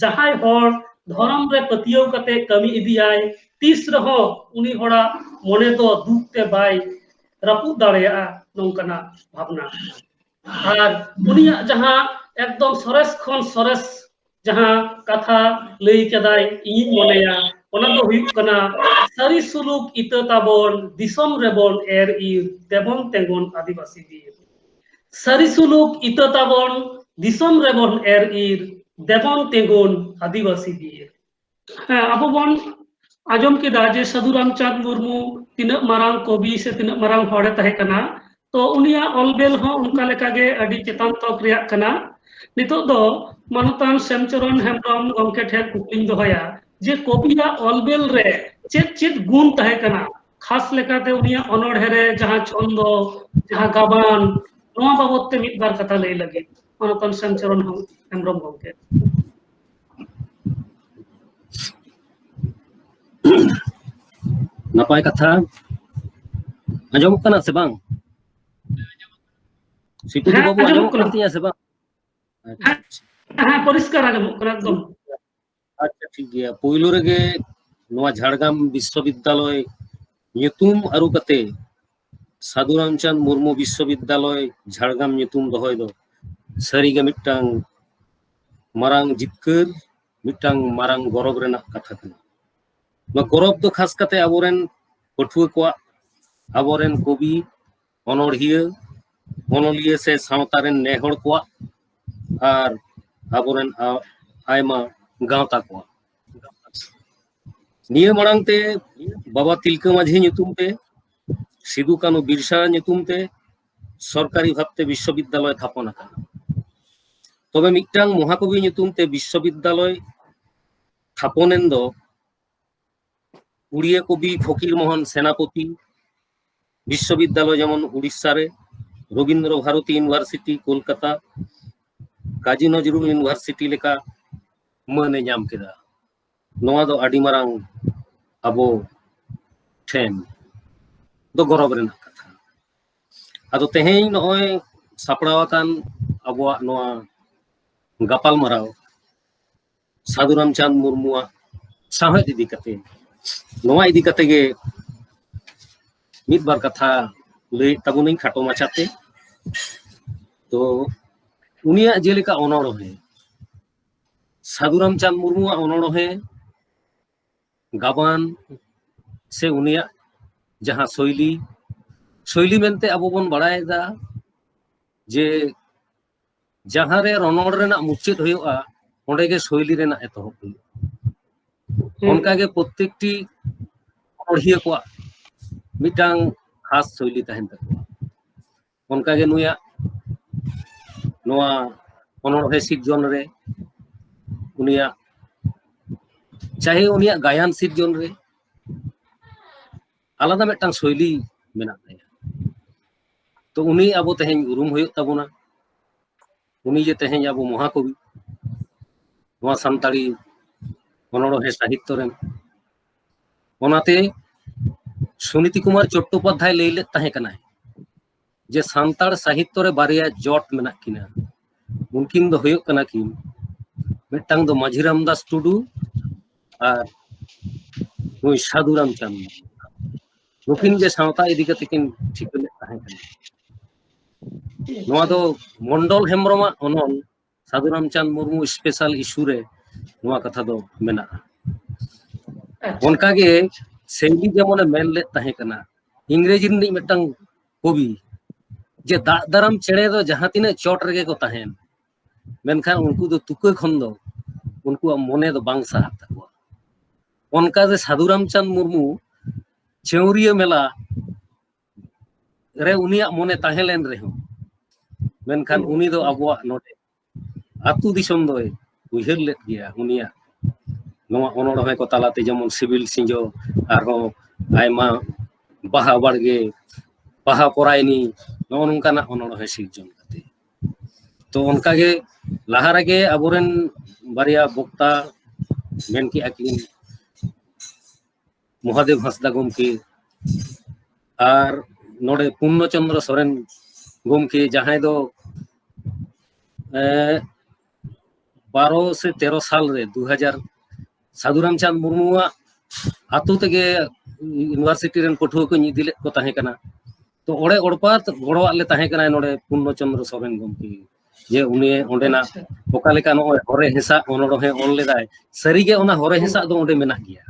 ᱡᱟᱦᱟᱸᱭ ᱦᱚᱲ ᱫᱷᱚᱨᱚᱢ ᱨᱮ ᱯᱟᱹᱛᱭᱟᱹᱣ ᱠᱟᱛᱮ ᱠᱟᱹᱢᱤ ᱤᱫᱤᱭᱟᱭ, ᱛᱤᱥ ᱨᱮᱦᱚᱸ ᱩᱱᱤ ᱦᱚᱲᱟᱜ ᱢᱚᱱᱮ ᱫᱚ ᱫᱩᱠ ᱛᱮ ᱵᱟᱭ ᱨᱟᱹᱯᱩᱫ ᱫᱟᱲᱮᱭᱟᱜᱼᱟ, ᱱᱚᱝᱠᱟᱱᱟᱜ ᱵᱷᱟᱵᱽᱱᱟ᱾ ᱟᱨ ᱩᱱᱤᱭᱟᱜ ᱡᱟᱦᱟᱸ ᱮᱠᱫᱚᱢ ᱥᱚᱨᱮᱥ ᱠᱷᱚᱱ ᱥᱚᱨᱮᱥ ᱡᱟᱦᱟᱸ ᱠᱟᱛᱷᱟ ᱞᱟᱹᱭ ᱠᱟᱫᱟᱭ, ᱤᱧᱤᱧ ᱢᱚᱱᱮᱭᱟ, ᱚᱱᱟ ᱫᱚ ᱦᱩᱭᱩᱜ ᱠᱟᱱᱟ, "ᱥᱟᱹᱨᱤ ᱥᱩᱞᱩᱠ ᱤᱛᱟᱹ ᱛᱟᱵᱚᱱ ᱫᱤᱥᱚᱢ ᱨᱮᱵᱚᱱ ᱮᱨ ᱤᱨ, ᱫᱮᱵᱚᱱ ᱛᱮᱸᱜᱚᱱ ᱟᱹᱫᱤᱵᱟᱹᱥᱤ ᱵᱤᱨ᱾" ᱥᱟᱹᱨᱤ ᱥᱩᱞᱩᱠ ᱤᱛᱟᱹ ᱛᱟᱵᱚᱱ ᱫᱤᱥᱚᱢ ᱨᱮᱵᱚᱱ ᱮᱨ ᱤᱨ, ᱫᱮᱵᱚᱱ ᱛᱮᱸᱜᱚᱱ ᱟᱹᱫᱤᱵᱟᱹᱥᱤ ᱵᱤᱨ᱾ ᱦᱮᱸ, ᱟᱵᱚ ᱵᱚᱱ ᱟᱸᱡᱚᱢ ᱠᱮᱫᱟ ᱡᱮ ᱥᱟᱹᱫᱷᱩ ᱨᱟᱢᱪᱟᱸᱫᱽ ᱢᱩᱨᱢᱩ ᱛᱤᱱᱟᱹᱜ ᱢᱟᱨᱟᱝ ᱠᱚᱵᱤ ᱥᱮ ᱛᱤᱱᱟᱹᱜ ᱢᱟᱨᱟᱝ ᱦᱚᱲᱮ ᱛᱟᱦᱮᱸ ᱠᱟᱱᱟ, ᱛᱚ ᱩᱱᱤᱭᱟᱜ ᱚᱞ ᱵᱮᱞ ᱦᱚᱸ ᱚᱱᱠᱟ ᱞᱮᱠᱟᱜᱮ ᱟᱹᱰᱤ ᱪᱮᱛᱟᱱ ᱛᱚᱠ ᱨᱮᱭᱟᱜ ᱠᱟᱱᱟ᱾ ᱱᱤᱛᱚᱜ ᱫᱚ ᱢᱟᱱᱚᱛᱟᱱ ᱥᱮᱢᱪᱚᱨᱚᱱ ᱦᱮᱢᱵᱨᱚᱢ ᱜᱚᱢᱠᱮ ᱴᱷᱮᱱ ᱠᱩᱠᱞᱤᱧ ᱫᱚᱦᱚᱭᱟ ᱡᱮ ᱠᱚᱵᱤᱭᱟᱜ ᱚᱞ ᱵᱮᱞ ᱨᱮ ᱪᱮᱫ ᱪᱮᱫ ᱜᱩᱱ ᱛᱟᱦᱮᱸ ᱠᱟᱱᱟ, ᱠᱷᱟᱥ ᱞᱮᱠᱟᱛᱮ ᱩᱱᱤᱭᱟᱜ ᱚᱱᱚᱬᱦᱮ ᱨᱮ ᱡᱟᱦᱟᱸ ᱪᱷᱚᱱᱫᱚ, ᱡᱟᱦᱟᱸ ᱜᱟᱵᱟᱱ, ᱱᱚᱣᱟ ᱵᱟᱵᱚᱛ ᱛᱮ ᱢᱤᱫ ᱵᱟᱨ ᱠᱟᱛᱷᱟ ᱞᱟᱹᱭ ᱞᱟᱹᱜᱤᱫ ᱢᱟᱱᱚᱛᱟᱱ ᱥᱮᱢᱪᱚᱨᱚᱱ ᱦᱮᱢᱵᱨᱚᱢ ᱜᱚᱢᱠᱮ᱾ ᱱᱟᱯᱟᱭ ᱠᱟᱛᱷᱟ᱾ ᱟᱸᱡᱚᱢᱚᱜ ᱠᱟᱱᱟ ᱥᱮ ᱵᱟᱝ? ᱥᱤᱯᱩᱡᱤ ᱦᱮᱸ, ᱵᱟᱹᱵᱩ, ᱟᱸᱡᱚᱢᱚᱜ ᱟᱸᱡᱚᱢᱚᱜ ᱠᱟᱱᱟ᱾ ᱠᱟᱱ ᱛᱤᱧᱟ ᱥᱮ ᱵᱟᱝ? ᱟᱪᱪᱷᱟ, ᱟᱪᱪᱷᱟ᱾ ᱦᱮᱸ, ᱯᱚᱨᱤᱥᱠᱟᱨ ᱟᱸᱡᱚᱢᱚᱜ ᱠᱟᱱᱟ ᱮᱠᱫᱚᱢ᱾ ᱟᱪᱪᱷᱟ, ᱴᱷᱤᱠ ᱜᱮᱭᱟ᱾ ᱯᱳᱭᱞᱳ ᱨᱮᱜᱮ ᱱᱚᱣᱟ ᱡᱷᱟᱲᱜᱨᱟᱢ ᱵᱤᱥᱥᱚᱵᱤᱫᱽᱫᱟᱞᱚᱭ ᱧᱩᱛᱩᱢ ᱟᱹᱨᱩ ᱠᱟᱛᱮ ᱥᱟᱹᱫᱷᱩ ᱨᱟᱢᱪᱟᱸᱫᱽ ᱢᱩᱨᱢᱩ ᱵᱤᱥᱥᱚᱵᱤᱫᱽᱫᱟᱞᱚᱭ ᱡᱷᱟᱲᱜᱨᱟᱢ ᱧᱩᱛᱩᱢ ᱫᱚᱦᱚᱭ ᱫᱚ ᱥᱟᱹᱨᱤᱜᱮ ᱢᱤᱫᱴᱟᱝ ᱢᱟᱨᱟᱝ ᱡᱤᱛᱠᱟᱹᱨ, ᱢᱤᱫᱴᱟᱝ ᱢᱟᱨᱟᱝ ᱜᱚᱨᱚᱵᱽ ᱨᱮᱱᱟᱜ ᱠᱟᱛᱷᱟ ᱠᱟᱱᱟ᱾ ᱱᱚᱣᱟ ᱜᱚᱨᱚᱵᱽ ᱫᱚ ᱠᱷᱟᱥ ᱠᱟᱛᱮ ᱟᱵᱚᱨᱮᱱ ᱯᱟᱹᱴᱷᱩᱣᱟᱹ ᱠᱚᱣᱟᱜ, ᱟᱵᱚᱨᱮᱱ ᱠᱚᱵᱤ, ᱚᱱᱚᱬᱦᱤᱭᱟᱹ, ᱚᱱᱚᱞᱤᱭᱟᱹ ᱥᱮ ᱥᱟᱶᱛᱟ ᱨᱮᱱ ᱱᱮ ᱦᱚᱲ ᱠᱚᱣᱟᱜ ᱟᱨ ᱟᱵᱚᱨᱮᱱ ᱟ-, ᱟᱭᱢᱟ ᱜᱟᱶᱛᱟ ᱠᱚᱣᱟᱜ᱾ ᱱᱤᱭᱟᱹ ᱢᱟᱲᱟᱝ ᱛᱮ ᱵᱟᱵᱟ ᱛᱤᱞᱠᱟᱹ ᱢᱟᱹᱡᱷᱤ ᱧᱩᱛᱩᱢ ᱛᱮ, ᱥᱤᱫᱩ ᱠᱟᱹᱱᱦᱩ ᱵᱤᱨᱥᱟ ᱧᱩᱛᱩᱢ ᱛᱮ ᱥᱚᱨᱠᱟᱨᱤ ᱵᱷᱟᱵᱽᱛᱮ ᱵᱤᱥᱥᱚᱵᱤᱫᱽᱫᱟᱞᱚᱭ ᱛᱷᱟᱯᱚᱱ ᱟᱠᱟᱱᱟ᱾ ᱛᱚᱵᱮ ᱢᱤᱫᱴᱟᱝ ᱢᱚᱦᱟᱠᱚᱵᱤ ᱧᱩᱛᱩᱢ ᱛᱮ ᱵᱤᱥᱥᱚᱵᱤᱫᱽᱫᱟᱞᱚᱭ ᱛᱷᱟᱯᱚᱱ ᱮᱱ ᱫᱚ ᱩᱲᱤᱭᱟ ᱠᱚᱵᱤ ᱯᱷᱚᱠᱤᱨ ᱢᱳᱦᱚᱱ ᱥᱮᱱᱟᱯᱚᱛᱤ ᱵᱤᱥᱥᱚᱵᱤᱫᱽᱫᱟᱞᱚᱭ, ᱡᱮᱢᱚᱱ ᱩᱲᱤᱥᱥᱟ ᱨᱮ ᱨᱚᱵᱤᱱᱫᱨᱚ ᱵᱷᱟᱨᱚᱛᱤ ᱤᱭᱩᱱᱤᱵᱷᱟᱨᱥᱤᱴᱤ ᱠᱳᱞᱠᱟᱛᱟ, ᱠᱟᱡᱤ ᱱᱚᱡᱨᱩᱞ ᱤᱭᱩᱱᱤᱵᱷᱟᱨᱥᱤᱴᱤ ᱞᱮᱠᱟ ᱢᱟᱹᱱ ᱮ ᱧᱟᱢ ᱠᱮᱫᱟ᱾ ᱱᱚᱣᱟ ᱫᱚ ᱟᱹᱰᱤ ᱢᱟᱨᱟᱝ ᱟᱵᱚ ᱴᱷᱮᱱ ᱫᱚ ᱜᱚᱨᱚᱵᱽ ᱨᱮᱱᱟᱜ ᱠᱟᱛᱷᱟ᱾ ᱟᱫᱚ ᱛᱮᱦᱮᱧ ᱱᱚᱜᱼᱚᱭ ᱥᱟᱯᱲᱟᱣ ᱟᱠᱟᱱ ᱟᱵᱚᱣᱟᱜ ᱱᱚᱣᱟ ᱜᱟᱯᱟᱞᱢᱟᱨᱟᱣ ᱥᱟᱹᱫᱷᱩ ᱨᱟᱢᱪᱟᱸᱫᱽ ᱢᱩᱨᱢᱩᱣᱟᱜ ᱥᱟᱶᱦᱮᱫ ᱤᱫᱤ ᱠᱟᱛᱮ ᱱᱚᱣᱟ ᱤᱫᱤ ᱠᱟᱛᱮ ᱜᱮ ᱢᱤᱫ ᱵᱟᱨ ᱠᱟᱛᱷᱟ ᱞᱟᱹᱭᱮᱫ ᱛᱟᱵᱚᱱᱟᱹᱧ ᱠᱷᱟᱴᱚ ᱢᱟᱪᱷᱟᱛᱮ᱾ ᱛᱚ ᱩᱱᱤᱭᱟᱜ ᱡᱮᱞᱮᱠᱟ ᱚᱱᱚᱬᱦᱮ, ᱥᱟᱹᱫᱷᱩ ᱨᱟᱢᱪᱟᱸᱫᱽ ᱢᱩᱨᱢᱩᱣᱟᱜ ᱚᱱᱚᱬᱦᱮ ᱜᱟᱵᱟᱱ ᱥᱮ ᱩᱱᱤᱭᱟᱜ ᱡᱟᱦᱟᱸ ᱥᱳᱭᱞᱤ, ᱥᱳᱭᱞᱤ ᱢᱮᱱᱛᱮ ᱟᱵᱚ ᱵᱚᱱ ᱵᱟᱲᱟᱭᱮᱫᱟ ᱡᱮ ᱡᱟᱦᱟᱸ ᱨᱮ ᱨᱚᱱᱚᱲ ᱨᱮᱱᱟᱜ ᱢᱩᱪᱟᱹᱫ ᱦᱩᱭᱩᱜᱼᱟ, ᱚᱸᱰᱮ ᱜᱮ ᱥᱳᱭᱞᱤ ᱨᱮᱱᱟᱜ ᱮᱛᱚᱦᱚᱵ ᱦᱩᱭᱩᱜᱼᱟ᱾ ᱦᱩᱸ᱾ ᱚᱱᱠᱟ ᱜᱮ ᱯᱨᱚᱛᱮᱠᱴᱤ ᱚᱱᱚᱬᱦᱤᱭᱟᱹ ᱠᱚᱣᱟᱜ ᱢᱤᱫᱴᱟᱝ ᱠᱷᱟᱥ ᱥᱳᱭᱞᱤ ᱛᱟᱦᱮᱱ ᱛᱟᱠᱚᱣᱟ᱾ ᱚᱱᱠᱟ ᱜᱮ ᱱᱩᱭᱟᱜ ᱱᱚᱣᱟ ᱚᱱᱚᱬᱦᱮ ᱥᱤᱨᱡᱚᱱ ᱨᱮ, ᱩᱱᱤᱭᱟᱜ ᱪᱟᱦᱮ ᱩᱱᱤᱭᱟᱜ ᱜᱟᱭᱟᱱ ᱥᱤᱨᱡᱚᱱ ᱨᱮ ᱟᱞᱟᱫᱟ ᱢᱤᱫᱴᱟᱝ ᱥᱳᱭᱞᱤ ᱢᱮᱱᱟᱜ ᱛᱟᱭᱟ᱾ ᱛᱚ ᱩᱱᱤ ᱟᱵᱚ ᱛᱮᱦᱮᱧ ᱩᱨᱩᱢ ᱦᱩᱭᱩᱜ ᱛᱟᱵᱚᱱᱟ᱾ ᱩᱱᱤ ᱡᱮ ᱛᱮᱦᱮᱧ ᱟᱵᱚ ᱢᱚᱦᱟᱠᱚᱵᱤ, ᱱᱚᱣᱟ ᱥᱟᱱᱛᱟᱲᱤ ᱚᱱᱚᱬᱦᱮ ᱥᱟᱦᱤᱛᱛᱚ ᱨᱮᱱ, ᱚᱱᱟᱛᱮ ᱥᱩᱱᱤᱛᱤ ᱠᱩᱢᱟᱨ ᱪᱚᱴᱴᱳᱯᱟᱫᱽᱫᱷᱟᱭ ᱞᱟᱹᱭ ᱞᱮᱫ ᱛᱟᱦᱮᱸ ᱠᱟᱱᱟᱭ ᱡᱮ ᱥᱟᱱᱛᱟᱲ ᱥᱟᱦᱤᱛᱛᱚ ᱨᱮ ᱵᱟᱨᱭᱟ ᱡᱚᱴ ᱢᱮᱱᱟᱜ ᱠᱤᱱᱟ, ᱩᱱᱠᱤᱱ ᱫᱚ ᱦᱩᱭᱩᱜ ᱠᱟᱱᱟ ᱠᱤᱱ, ᱢᱤᱫᱴᱟᱝ ᱫᱚ ᱢᱟᱹᱡᱷᱤ ᱨᱟᱢᱫᱟᱥ ᱴᱩᱰᱩ ᱟᱨ ᱱᱩᱭ ᱥᱟᱹᱫᱷᱩ ᱨᱟᱢᱪᱟᱸᱫᱽ᱾ ᱱᱩᱠᱤᱱ ᱜᱮ ᱥᱟᱶᱛᱟ ᱤᱫᱤ ᱠᱟᱛᱮ ᱠᱤᱱ ᱴᱷᱤᱠᱟᱹ ᱞᱮᱫ ᱛᱟᱦᱮᱸ ᱠᱟᱱᱟ᱾ ᱱᱚᱣᱟ ᱫᱚ ᱢᱚᱱᱰᱚᱞ ᱦᱮᱢᱵᱨᱚᱢᱟᱜ ᱚᱱᱚᱞ ᱥᱟᱹᱫᱷᱩ ᱨᱟᱢᱪᱟᱸᱫᱽ ᱢᱩᱨᱢᱩ ᱥᱯᱮᱥᱟᱞ ᱤᱥᱩ ᱨᱮ ᱱᱚᱣᱟ ᱠᱟᱛᱷᱟ ᱫᱚ ᱢᱮᱱᱟᱜᱼᱟ᱾ ᱚᱱᱠᱟᱜᱮ ᱥᱮᱭᱞᱤ ᱡᱮᱢᱚᱱᱮ ᱢᱮᱱ ᱞᱮᱫ ᱛᱟᱦᱮᱸ ᱠᱟᱱᱟ, ᱤᱝᱨᱮᱡᱤ ᱨᱤᱱᱤᱡ ᱢᱤᱫᱴᱟᱝ ᱠᱚᱵᱤ, ᱡᱮ ᱫᱟᱜ ᱫᱟᱨᱟᱢ ᱪᱮᱬᱮ ᱫᱚ ᱡᱟᱦᱟᱸ ᱛᱤᱱᱟᱹᱜ ᱪᱚᱴ ᱨᱮᱜᱮ ᱠᱚ ᱛᱟᱦᱮᱱ, ᱢᱮᱱᱠᱷᱟᱱ ᱩᱱᱠᱩ ᱫᱚ ᱛᱩᱠᱟᱹ ᱠᱷᱚᱱ ᱫᱚ ᱩᱱᱠᱩᱣᱟᱜ ᱢᱚᱱᱮ ᱫᱚ ᱵᱟᱝ ᱥᱟᱦᱟᱜ ᱛᱟᱠᱚᱣᱟ᱾ ᱚᱱᱠᱟ ᱜᱮ ᱥᱟᱹᱫᱷᱩ ᱨᱟᱢᱪᱟᱸᱫᱽ ᱢᱩᱨᱢᱩ ᱪᱟᱹᱣᱨᱤᱭᱟᱹ ᱢᱮᱞᱟ ᱨᱮ ᱩᱱᱤᱭᱟᱜ ᱢᱚᱱᱮ ᱛᱟᱦᱮᱸ ᱞᱮᱱ ᱨᱮᱦᱚᱸ, ᱢᱮᱱᱠᱷᱟᱱ ᱩᱱᱤ ᱫᱚ ᱟᱵᱚᱣᱟᱜ ᱱᱚᱰᱮ ᱟᱹᱛᱩ ᱫᱤᱥᱚᱢ ᱫᱚᱭ ᱩᱭᱦᱟᱹᱨ ᱞᱮᱫ ᱜᱮᱭᱟ᱾ ᱩᱱᱤᱭᱟᱜ ᱱᱚᱣᱟ ᱚᱱᱚᱬᱦᱮ ᱠᱚ ᱛᱟᱞᱟᱛᱮ ᱡᱮᱢᱚᱱ ᱥᱤᱵᱤᱞ ᱥᱤᱸᱡᱚ, ᱟᱨᱦᱚᱸ ᱟᱭᱢᱟ ᱵᱟᱦᱟ ᱵᱟᱲᱜᱮ, ᱵᱟᱦᱟ ᱯᱚᱨᱟᱭᱱᱤ, ᱱᱚᱜᱼᱚ ᱱᱚᱝᱠᱟᱱᱟᱜ ᱚᱱᱚᱬᱦᱮ ᱥᱤᱨᱡᱚᱱ ᱠᱟᱛᱮ᱾ ᱛᱚ ᱚᱱᱠᱟᱜᱮ ᱞᱟᱦᱟ ᱨᱮᱜᱮ ᱟᱵᱚᱨᱮᱱ ᱵᱟᱨᱭᱟ ᱵᱚᱠᱛᱟ ᱢᱮᱱ ᱠᱮᱜᱼᱟ ᱠᱤᱱ, ᱢᱚᱦᱟᱫᱮᱵ ᱦᱟᱸᱥᱫᱟ ᱜᱚᱢᱠᱮ ᱟᱨ ᱱᱚᱰᱮ ᱯᱩᱨᱱᱚ ᱪᱚᱸᱫᱽᱨᱚ ᱥᱚᱨᱮᱱ ᱜᱚᱢᱠᱮ, ᱡᱟᱦᱟᱸᱭ ᱫᱚ, ᱮ, ᱵᱟᱨᱚ ᱥᱮ ᱛᱮᱨᱚ ᱥᱟᱞ ᱨᱮ, ᱫᱩ ᱦᱟᱡᱟᱨ, ᱥᱟᱹᱫᱷᱩ ᱨᱟᱢᱪᱟᱸᱫᱽ ᱢᱩᱨᱢᱩᱣᱟᱜ ᱟᱛᱳ ᱛᱮᱜᱮ ᱤᱭᱩᱱᱤᱵᱷᱟᱨᱥᱤᱴᱤ ᱨᱮᱱ ᱯᱟᱹᱴᱷᱩᱣᱟᱹ ᱠᱚᱧ ᱤᱫᱤ ᱞᱮᱫ ᱠᱚ ᱛᱟᱦᱮᱸ ᱠᱟᱱᱟ᱾ ᱛᱚ ᱚᱸᱰᱮ ᱚᱲᱯᱟᱛ ᱜᱚᱲᱚᱣᱟᱜ ᱞᱮ ᱛᱟᱦᱮᱸ ᱠᱟᱱᱟᱭ ᱱᱚᱰᱮ ᱯᱩᱨᱱᱚ ᱪᱚᱸᱫᱽᱨᱚ ᱥᱚᱨᱮᱱ ᱜᱚᱢᱠᱮ, ᱡᱮ ᱩᱱᱤ ᱚᱸᱰᱮᱱᱟᱜ ᱟᱪᱪᱷᱟ᱾ ᱚᱠᱟ ᱞᱮᱠᱟ ᱱᱚᱜᱼᱚᱭ ᱦᱚᱨᱮ ᱦᱮᱸᱥᱟᱜ ᱚᱱᱚᱬᱦᱮ ᱚᱞ ᱞᱮᱫᱟᱭ, ᱥᱟᱹᱨᱤᱜᱮ ᱚᱱᱟ ᱦᱚᱨᱮ ᱦᱮᱸᱥᱟᱜ ᱫᱚ ᱚᱸᱰᱮ ᱢᱮᱱᱟᱜ ᱜᱮᱭᱟ᱾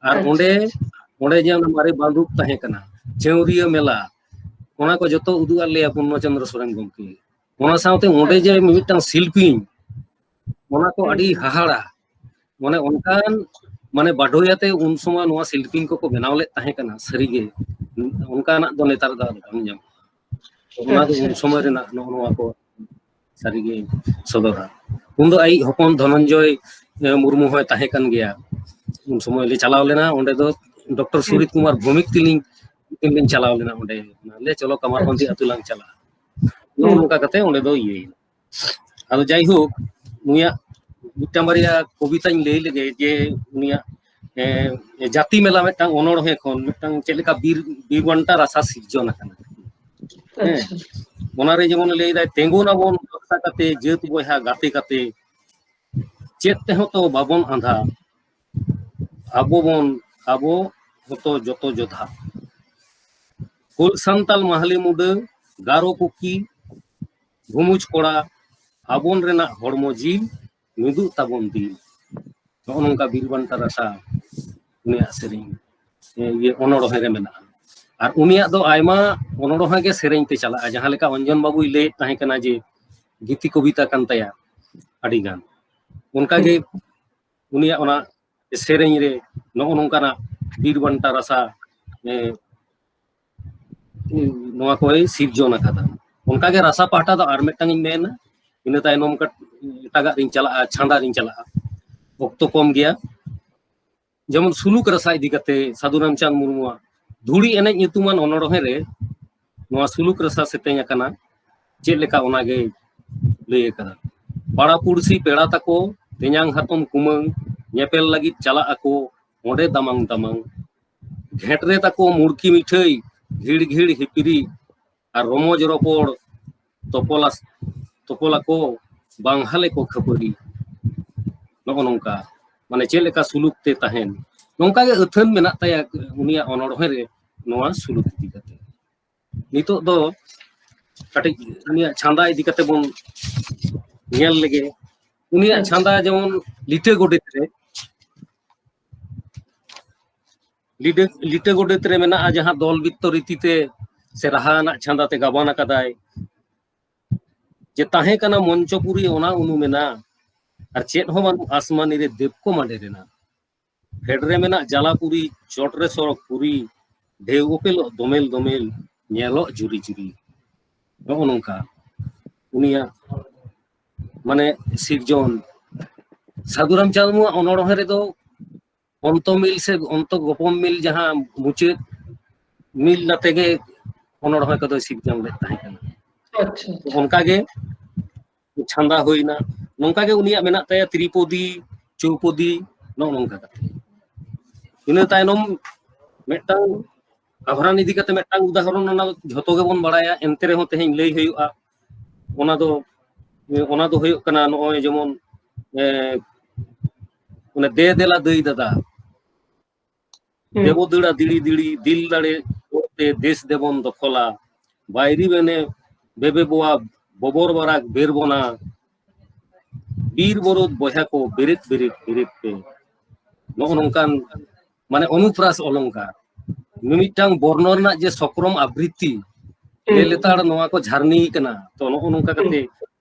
ᱟᱨ ᱟᱪᱪᱷᱟ, ᱚᱸᱰᱮ, ᱟᱪᱪᱷᱟ᱾ ᱚᱸᱰᱮ ᱡᱮ ᱚᱱᱟ ᱢᱟᱨᱮ ᱵᱟᱸᱫᱷᱩᱠ ᱛᱟᱦᱮᱸ ᱠᱟᱱᱟ, ᱪᱟᱹᱣᱨᱤᱭᱟᱹ ᱢᱮᱞᱟ, ᱚᱱᱟ ᱠᱚ ᱡᱚᱛᱚ ᱩᱫᱩᱜ ᱟᱫ ᱞᱮᱭᱟ ᱯᱩᱨᱱᱚ ᱪᱚᱸᱫᱽᱨᱚ ᱥᱚᱨᱮᱱ ᱜᱚᱢᱠᱮ᱾ ᱚᱱᱟ ᱥᱟᱶᱛᱮ ᱚᱸᱰᱮ ᱡᱮ ᱟᱪᱪᱷᱟ᱾ ᱢᱤᱫᱴᱟᱝ ᱥᱤᱞᱯᱤᱧ, ᱚᱱᱟ ᱠᱚ ᱦᱩᱸ, ᱟᱹᱰᱤ ᱦᱩᱸ᱾ ᱦᱟᱦᱟᱲᱟ᱾ ᱢᱟᱱᱮ ᱚᱱᱠᱟᱱ, ᱢᱟᱱᱮ ᱵᱟᱰᱚᱭᱟᱛᱮ ᱩᱱ ᱥᱚᱢᱚᱭ ᱱᱚᱣᱟ ᱥᱤᱞᱯᱤᱧ ᱠᱚᱠᱚ ᱵᱮᱱᱟᱣ ᱞᱮᱫ ᱛᱟᱦᱮᱸ ᱠᱟᱱᱟ, ᱥᱟᱹᱨᱤᱜᱮ ᱚᱱᱠᱟᱱᱟᱜ ᱫᱚ ᱱᱮᱛᱟᱨ ᱫᱚ ᱟᱫᱚ ᱵᱟᱝ ᱧᱟᱢᱚᱜᱼᱟ᱾ ᱛᱚ ᱚᱱᱟ ᱫᱚ ᱟᱪᱪᱷᱟ, ᱩᱱ ᱥᱚᱢᱚᱭ ᱟᱪᱪᱷᱟ᱾ ᱨᱮᱱᱟᱜ ᱱᱚᱜᱼᱚ ᱱᱚᱣᱟ ᱠᱚ ᱥᱟᱹᱨᱤᱜᱮ ᱥᱚᱫᱚᱨᱟ᱾ ᱩᱱ ᱫᱚ ᱟᱡ ᱦᱚᱯᱚᱱ ᱫᱷᱚᱱᱚᱱᱡᱚᱭ, ᱮ, ᱢᱩᱨᱢᱩ ᱦᱚᱸᱭ ᱛᱟᱦᱮᱸ ᱠᱟᱱ ᱜᱮᱭᱟ᱾ ᱩᱱ ᱥᱚᱢᱚᱭ ᱞᱮ ᱪᱟᱞᱟᱣ ᱞᱮᱱᱟ, ᱚᱸᱰᱮ ᱫᱚ ᱰᱚᱠᱴᱚᱨ ᱦᱩᱸ᱾ ᱥᱩᱨᱤᱛ ᱠᱩᱢᱟᱨ ᱵᱷᱳᱣᱢᱤᱠ ᱛᱤᱞᱤᱧ, ᱛᱤᱠᱤᱱ ᱞᱤᱧ ᱪᱟᱞᱟᱣ ᱞᱮᱱᱟ ᱚᱸᱰᱮ, ᱞᱮ ᱪᱚᱞᱚ ᱠᱟᱢᱟᱨᱵᱟᱸᱫᱤ ᱟᱪᱪᱷᱟ᱾ ᱟᱹᱛᱩ ᱞᱟᱝ ᱪᱟᱞᱟᱜᱼᱟ᱾ ᱱᱚᱜᱼᱚ ᱦᱩᱸ᱾ ᱱᱚᱝᱠᱟ ᱠᱟᱛᱮ ᱚᱸᱰᱮ ᱫᱚ ᱤᱭᱟᱹᱭᱮᱱᱟ᱾ ᱟᱫᱚ ᱡᱟᱭᱦᱳᱠ, ᱱᱩᱭᱟᱜ ᱢᱤᱫᱴᱟᱝ ᱵᱟᱨᱭᱟ ᱠᱚᱵᱤᱛᱟᱧ ᱞᱟᱹᱭ ᱞᱮᱜᱮ, ᱡᱮ ᱩᱱᱤᱭᱟᱜ, ᱮ, ᱡᱟᱹᱛᱤ ᱢᱮᱞᱟ ᱢᱤᱫᱴᱟᱝ ᱚᱱᱚᱬᱦᱮ ᱠᱷᱚᱱ ᱢᱤᱫᱴᱟᱝ ᱪᱮᱫ ᱞᱮᱠᱟ ᱵᱤᱨ, ᱵᱤᱨ ᱵᱟᱱᱴᱟ ᱨᱟᱥᱟ ᱥᱤᱨᱡᱚᱱ ᱟᱠᱟᱱᱟ᱾ ᱦᱮᱸ᱾ ᱟᱪᱪᱷᱟ᱾ ᱚᱱᱟᱨᱮ ᱡᱮᱢᱚᱱ ᱞᱟᱹᱭᱫᱟᱭ, ᱛᱮᱸᱜᱳᱱᱟᱵᱚᱱ ᱨᱟᱥᱟ ᱠᱟᱛᱮ, ᱡᱟᱹᱛ ᱵᱚᱭᱦᱟ ᱜᱟᱛᱮ ᱠᱟᱛᱮ, ᱪᱮᱫ ᱛᱮᱦᱚᱸ ᱛᱚ ᱵᱟᱵᱚᱱ ᱟᱸᱫᱷᱟ, ᱟᱵᱚ ᱵᱚᱱ, ᱟᱵᱚ ᱦᱚᱸᱛᱚ ᱡᱚᱛᱚ ᱡᱚᱫᱷᱟ᱾ ᱠᱳᱞ ᱥᱟᱱᱛᱟᱞ ᱢᱟᱦᱞᱮ ᱢᱩᱰᱟᱹ, ᱜᱟᱨᱚ ᱠᱩᱠᱤ, ᱵᱷᱩᱢᱩᱡ ᱠᱚᱲᱟ, ᱟᱵᱚᱱ ᱨᱮᱱᱟᱜ ᱦᱚᱲᱢᱚ ᱡᱤᱞ, ᱢᱤᱫᱩᱜ ᱛᱟᱵᱚᱱ ᱫᱤᱞ᱾ ᱱᱚᱜᱼᱚ ᱱᱚᱝᱠᱟ ᱵᱤᱨ ᱵᱟᱱᱴᱟ ᱨᱟᱥᱟ ᱩᱱᱤᱭᱟᱜ ᱥᱮᱨᱮᱧ, ᱤᱭᱟᱹ, ᱚᱱᱚᱬᱦᱮ ᱨᱮ ᱢᱮᱱᱟᱜᱼᱟ᱾ ᱟᱨ ᱩᱱᱤᱭᱟᱜ ᱫᱚ ᱟᱭᱢᱟ ᱚᱱᱚᱬᱦᱮ ᱜᱮ ᱥᱮᱨᱮᱧ ᱛᱮ ᱪᱟᱞᱟᱜᱼᱟ, ᱡᱟᱦᱟᱸ ᱞᱮᱠᱟ ᱚᱧᱡᱚᱱ ᱵᱟᱵᱩᱭ ᱞᱟᱹᱭᱮᱫ ᱛᱟᱦᱮᱸ ᱠᱟᱱᱟ ᱡᱮ ᱜᱤᱛᱤ ᱠᱚᱵᱤᱛᱟ ᱠᱟᱱ ᱛᱟᱭᱟ ᱟᱹᱰᱤ ᱜᱟᱱ, ᱚᱱᱠᱟᱜᱮ ᱩᱱᱤᱭᱟᱜ ᱚᱱᱟ ᱥᱮᱨᱮᱧ ᱨᱮ ᱱᱚᱜᱼᱚ ᱱᱚᱝᱠᱟᱱᱟᱜ ᱵᱤᱨ ᱵᱟᱱᱴᱟ ᱨᱟᱥᱟ, ᱮ, ᱱᱚᱣᱟ ᱠᱚᱭ ᱥᱤᱨᱡᱚᱱ ᱟᱠᱟᱫᱟ᱾ ᱚᱱᱠᱟᱜᱮ ᱨᱟᱥᱟ ᱯᱟᱦᱴᱟ ᱫᱚ ᱟᱨ ᱢᱤᱫᱴᱟᱝ ᱤᱧ ᱢᱮᱱᱟ, ᱤᱱᱟᱹ ᱛᱟᱭᱱᱚᱢ ᱠᱟᱹᱴ-, ᱮᱴᱟᱜᱟᱜ ᱨᱤᱧ ᱪᱟᱞᱟᱜᱼᱟ, ᱪᱷᱟᱸᱫᱟ ᱨᱤᱧ ᱪᱟᱞᱟᱜᱼᱟ, ᱚᱠᱛᱚ ᱠᱚᱢ ᱜᱮᱭᱟ᱾ ᱡᱮᱢᱚᱱ ᱥᱩᱞᱩᱠ ᱨᱟᱥᱟ ᱤᱫᱤ ᱠᱟᱛᱮ ᱥᱟᱹᱫᱷᱩ ᱨᱟᱢᱪᱟᱸᱫᱽ ᱢᱩᱨᱢᱩᱣᱟᱜ ᱫᱷᱩᱲᱤ ᱮᱱᱮᱡ ᱧᱩᱛᱩᱢᱟᱱ ᱚᱱᱚᱬᱦᱮ ᱨᱮ ᱱᱚᱣᱟ ᱥᱩᱞᱩᱠ ᱨᱟᱥᱟ ᱥᱮᱛᱮᱧ ᱟᱠᱟᱱᱟ᱾ ᱪᱮᱫ ᱞᱮᱠᱟ, ᱚᱱᱟᱜᱮ ᱞᱟᱹᱭ ᱟᱠᱟᱫᱟ᱾ ᱯᱟᱲᱟ ᱯᱩᱲᱥᱤ ᱯᱮᱲᱟ ᱛᱟᱠᱚ, ᱛᱮᱧᱟᱝ ᱦᱟᱛᱚᱢ ᱠᱩᱢᱟᱹᱝ, ᱧᱮᱯᱮᱞ ᱞᱟᱹᱜᱤᱫ ᱪᱟᱞᱟᱜ ᱟᱠᱚ ᱚᱸᱰᱮ ᱫᱟᱢᱟᱝ ᱫᱟᱢᱟᱝ᱾ ᱜᱷᱮᱸᱴ ᱨᱮ ᱛᱟᱠᱚ ᱢᱩᱲᱠᱤ ᱢᱤᱴᱷᱟᱹᱭ, ᱜᱷᱤᱲ ᱜᱷᱤᱲ ᱦᱤᱯᱤᱨᱤ, ᱟᱨ ᱨᱚᱢᱚᱡᱽ ᱨᱚᱯᱚᱲ, ᱛᱚᱯᱚᱞᱟ, ᱛᱚᱯᱚᱞᱟᱠᱚ ᱵᱟᱝᱦᱟᱞᱮ ᱠᱚ ᱠᱷᱟᱹᱯᱟᱹᱨᱤ᱾ ᱱᱚᱜᱼᱚ ᱱᱚᱝᱠᱟ, ᱢᱟᱱᱮ, ᱪᱮᱫ ᱞᱮᱠᱟ ᱥᱩᱞᱩᱠ ᱛᱮ ᱛᱟᱦᱮᱱ, ᱱᱚᱝᱠᱟ ᱜᱮ ᱟᱹᱛᱷᱟᱹᱱ ᱢᱮᱱᱟᱜ ᱛᱟᱭᱟ ᱩᱱᱤᱭᱟᱜ ᱚᱱᱚᱬᱦᱮ ᱨᱮ ᱱᱚᱣᱟ ᱥᱩᱞᱩᱠ ᱤᱫᱤ ᱠᱟᱛᱮ᱾ ᱱᱤᱛᱚᱜ ᱫᱚ ᱠᱟᱹᱴᱤᱡ ᱩᱱᱤᱭᱟᱜ ᱪᱷᱟᱸᱫᱟ ᱤᱫᱤ ᱠᱟᱛᱮ ᱵᱚᱱ ᱧᱮᱞ ᱞᱮᱜᱮ᱾ ᱩᱱᱤᱭᱟᱜ ᱪᱷᱟᱸᱫᱟ ᱡᱮᱢᱚᱱ ᱞᱤᱴᱟᱹ ᱜᱚᱰᱮᱛ ᱨᱮ, ᱞᱤᱰᱟᱹ-, ᱞᱤᱴᱟᱹ ᱜᱚᱰᱮᱛ ᱨᱮ ᱢᱮᱱᱟᱜᱼᱟ, ᱡᱟᱦᱟᱸ ᱫᱚᱞ ᱵᱤᱛᱛᱚ ᱨᱤᱛᱤ ᱛᱮ ᱥᱮ ᱨᱟᱦᱟ ᱟᱱᱟᱜ ᱪᱷᱟᱸᱫᱟ ᱛᱮ ᱜᱟᱵᱟᱱ ᱟᱠᱟᱫᱟᱭ, ᱡᱮ ᱛᱟᱦᱮᱸ ᱠᱟᱱᱟ ᱢᱚᱧᱪᱚᱯᱩᱨᱤ ᱚᱱᱟ ᱩᱱᱩᱢ ᱮᱱᱟ, ᱟᱨ ᱪᱮᱫ ᱦᱚᱸ ᱵᱟᱹᱱᱩᱜ ᱟᱥᱢᱟᱱᱤ ᱨᱮ ᱫᱮᱵ ᱠᱚ ᱢᱟᱸᱰᱮᱨ ᱮᱱᱟ᱾ ᱯᱷᱮᱰ ᱨᱮ ᱢᱮᱱᱟᱜ ᱡᱟᱞᱟᱯᱩᱨᱤ, ᱪᱚᱴ ᱨᱮ ᱥᱚᱲᱚᱠ ᱯᱩᱨᱤ, ᱰᱷᱮᱣ ᱚᱯᱮᱞᱚᱜ ᱫᱚᱢᱮᱞ ᱫᱚᱢᱮᱞ, ᱧᱮᱞᱚᱜ ᱡᱩᱨᱤ ᱡᱩᱨᱤ᱾ ᱱᱚᱜᱼᱚ ᱱᱚᱝᱠᱟ ᱩᱱᱤᱭᱟᱜ, ᱢᱟᱱᱮ, ᱥᱤᱨᱡᱚᱱ᱾ ᱥᱟᱹᱫᱷᱩ ᱨᱟᱢᱪᱟᱸᱫᱽ ᱢᱩᱨᱢᱩᱣᱟᱜ ᱚᱱᱚᱬᱦᱮ ᱨᱮᱫᱚ ᱚᱱᱛᱚ ᱢᱤᱞ ᱥᱮ ᱚᱱᱛᱚ ᱜᱚᱯᱚᱢ ᱢᱤᱞ ᱡᱟᱦᱟᱸ ᱢᱩᱪᱟᱹᱫ ᱢᱤᱞ ᱟᱛᱮ ᱜᱮ ᱚᱱᱚᱬᱦᱮ ᱠᱚᱫᱚᱭ ᱥᱤᱨᱡᱚᱱ ᱞᱮᱫ ᱛᱟᱦᱮᱸ ᱠᱟᱱᱟ᱾ ᱟᱪᱪᱷᱟ᱾ ᱛᱚ ᱚᱱᱠᱟ ᱜᱮ ᱪᱷᱟᱸᱫᱟ ᱦᱩᱭᱱᱟ, ᱱᱚᱝᱠᱟ ᱜᱮ ᱩᱱᱤᱭᱟᱜ ᱢᱮᱱᱟᱜ ᱛᱟᱭᱟ ᱛᱨᱤᱯᱚᱫᱤ, ᱪᱳᱣᱯᱚᱫᱤ, ᱱᱚᱜᱼᱚ ᱱᱚᱝᱠᱟ ᱠᱟᱛᱮ᱾ ᱤᱱᱟᱹ ᱛᱟᱭᱱᱚᱢ ᱢᱤᱫᱴᱟᱝ ᱟᱵᱷᱨᱟᱱ ᱤᱫᱤ ᱠᱟᱛᱮ ᱢᱤᱫᱴᱟᱝ ᱩᱫᱟᱦᱚᱨᱚᱱ, ᱚᱱᱟ ᱡᱷᱚᱛᱚ ᱜᱮᱵᱚᱱ ᱵᱟᱲᱟᱭᱟ, ᱮᱱᱛᱮ ᱨᱮᱦᱚᱸ ᱛᱮᱦᱮᱧ ᱞᱟᱹᱭ ᱦᱩᱭᱩᱜᱼᱟ᱾ ᱚᱱᱟ ᱫᱚ, ᱚᱱᱟ ᱫᱚ ᱦᱩᱭᱩᱜ ᱠᱟᱱᱟ ᱱᱚᱜᱼᱚᱭ ᱡᱮᱢᱚᱱ, ᱮ, ᱚᱱᱮ ᱫᱮ ᱫᱮᱞᱟ ᱫᱟᱹᱭ ᱫᱟᱫᱟ, ᱦᱩᱸ᱾ ᱫᱮᱵᱚ ᱫᱟᱹᱲᱟ ᱫᱤᱲᱤ ᱫᱤᱲᱤ, ᱫᱤᱞ ᱫᱟᱲᱮ ᱡᱳᱨᱛᱮ ᱫᱮᱥ ᱫᱮᱵᱚᱱ ᱫᱚᱠᱷᱚᱞᱟ, ᱵᱟᱭᱨᱤ ᱢᱮᱱᱮ ᱵᱮᱵᱮ ᱵᱚᱣᱟ ᱵᱚᱵᱚᱨ ᱵᱟᱨᱟᱠ ᱵᱮᱨ ᱵᱚᱱᱟ, ᱵᱤᱨ ᱵᱚᱨᱚᱫ ᱵᱚᱭᱦᱟ ᱠᱚ ᱵᱮᱨᱮᱫ ᱵᱮᱨᱮᱫ ᱵᱮᱨᱮᱫ ᱯᱮ᱾ ᱱᱚᱜᱼᱚ ᱱᱚᱝᱠᱟᱱ ᱢᱟᱱᱮ ᱚᱱᱩᱯᱨᱟᱥ ᱚᱞᱚᱝᱠᱟᱨ, ᱢᱤᱢᱤᱫᱴᱟᱝ ᱵᱚᱨᱱᱚ ᱨᱮᱱᱟᱜ ᱡᱮ ᱥᱚᱠᱨᱚᱢ ᱟᱵᱨᱤᱛᱤ, ᱦᱩᱸ᱾ ᱞᱮ ᱞᱮᱛᱟᱲ ᱱᱚᱣᱟ ᱠᱚ ᱡᱷᱟᱨᱱᱤ ᱠᱟᱱᱟ᱾ ᱛᱚ ᱱᱚᱜᱼᱚ ᱱᱚᱝᱠᱟ ᱠᱟᱛᱮ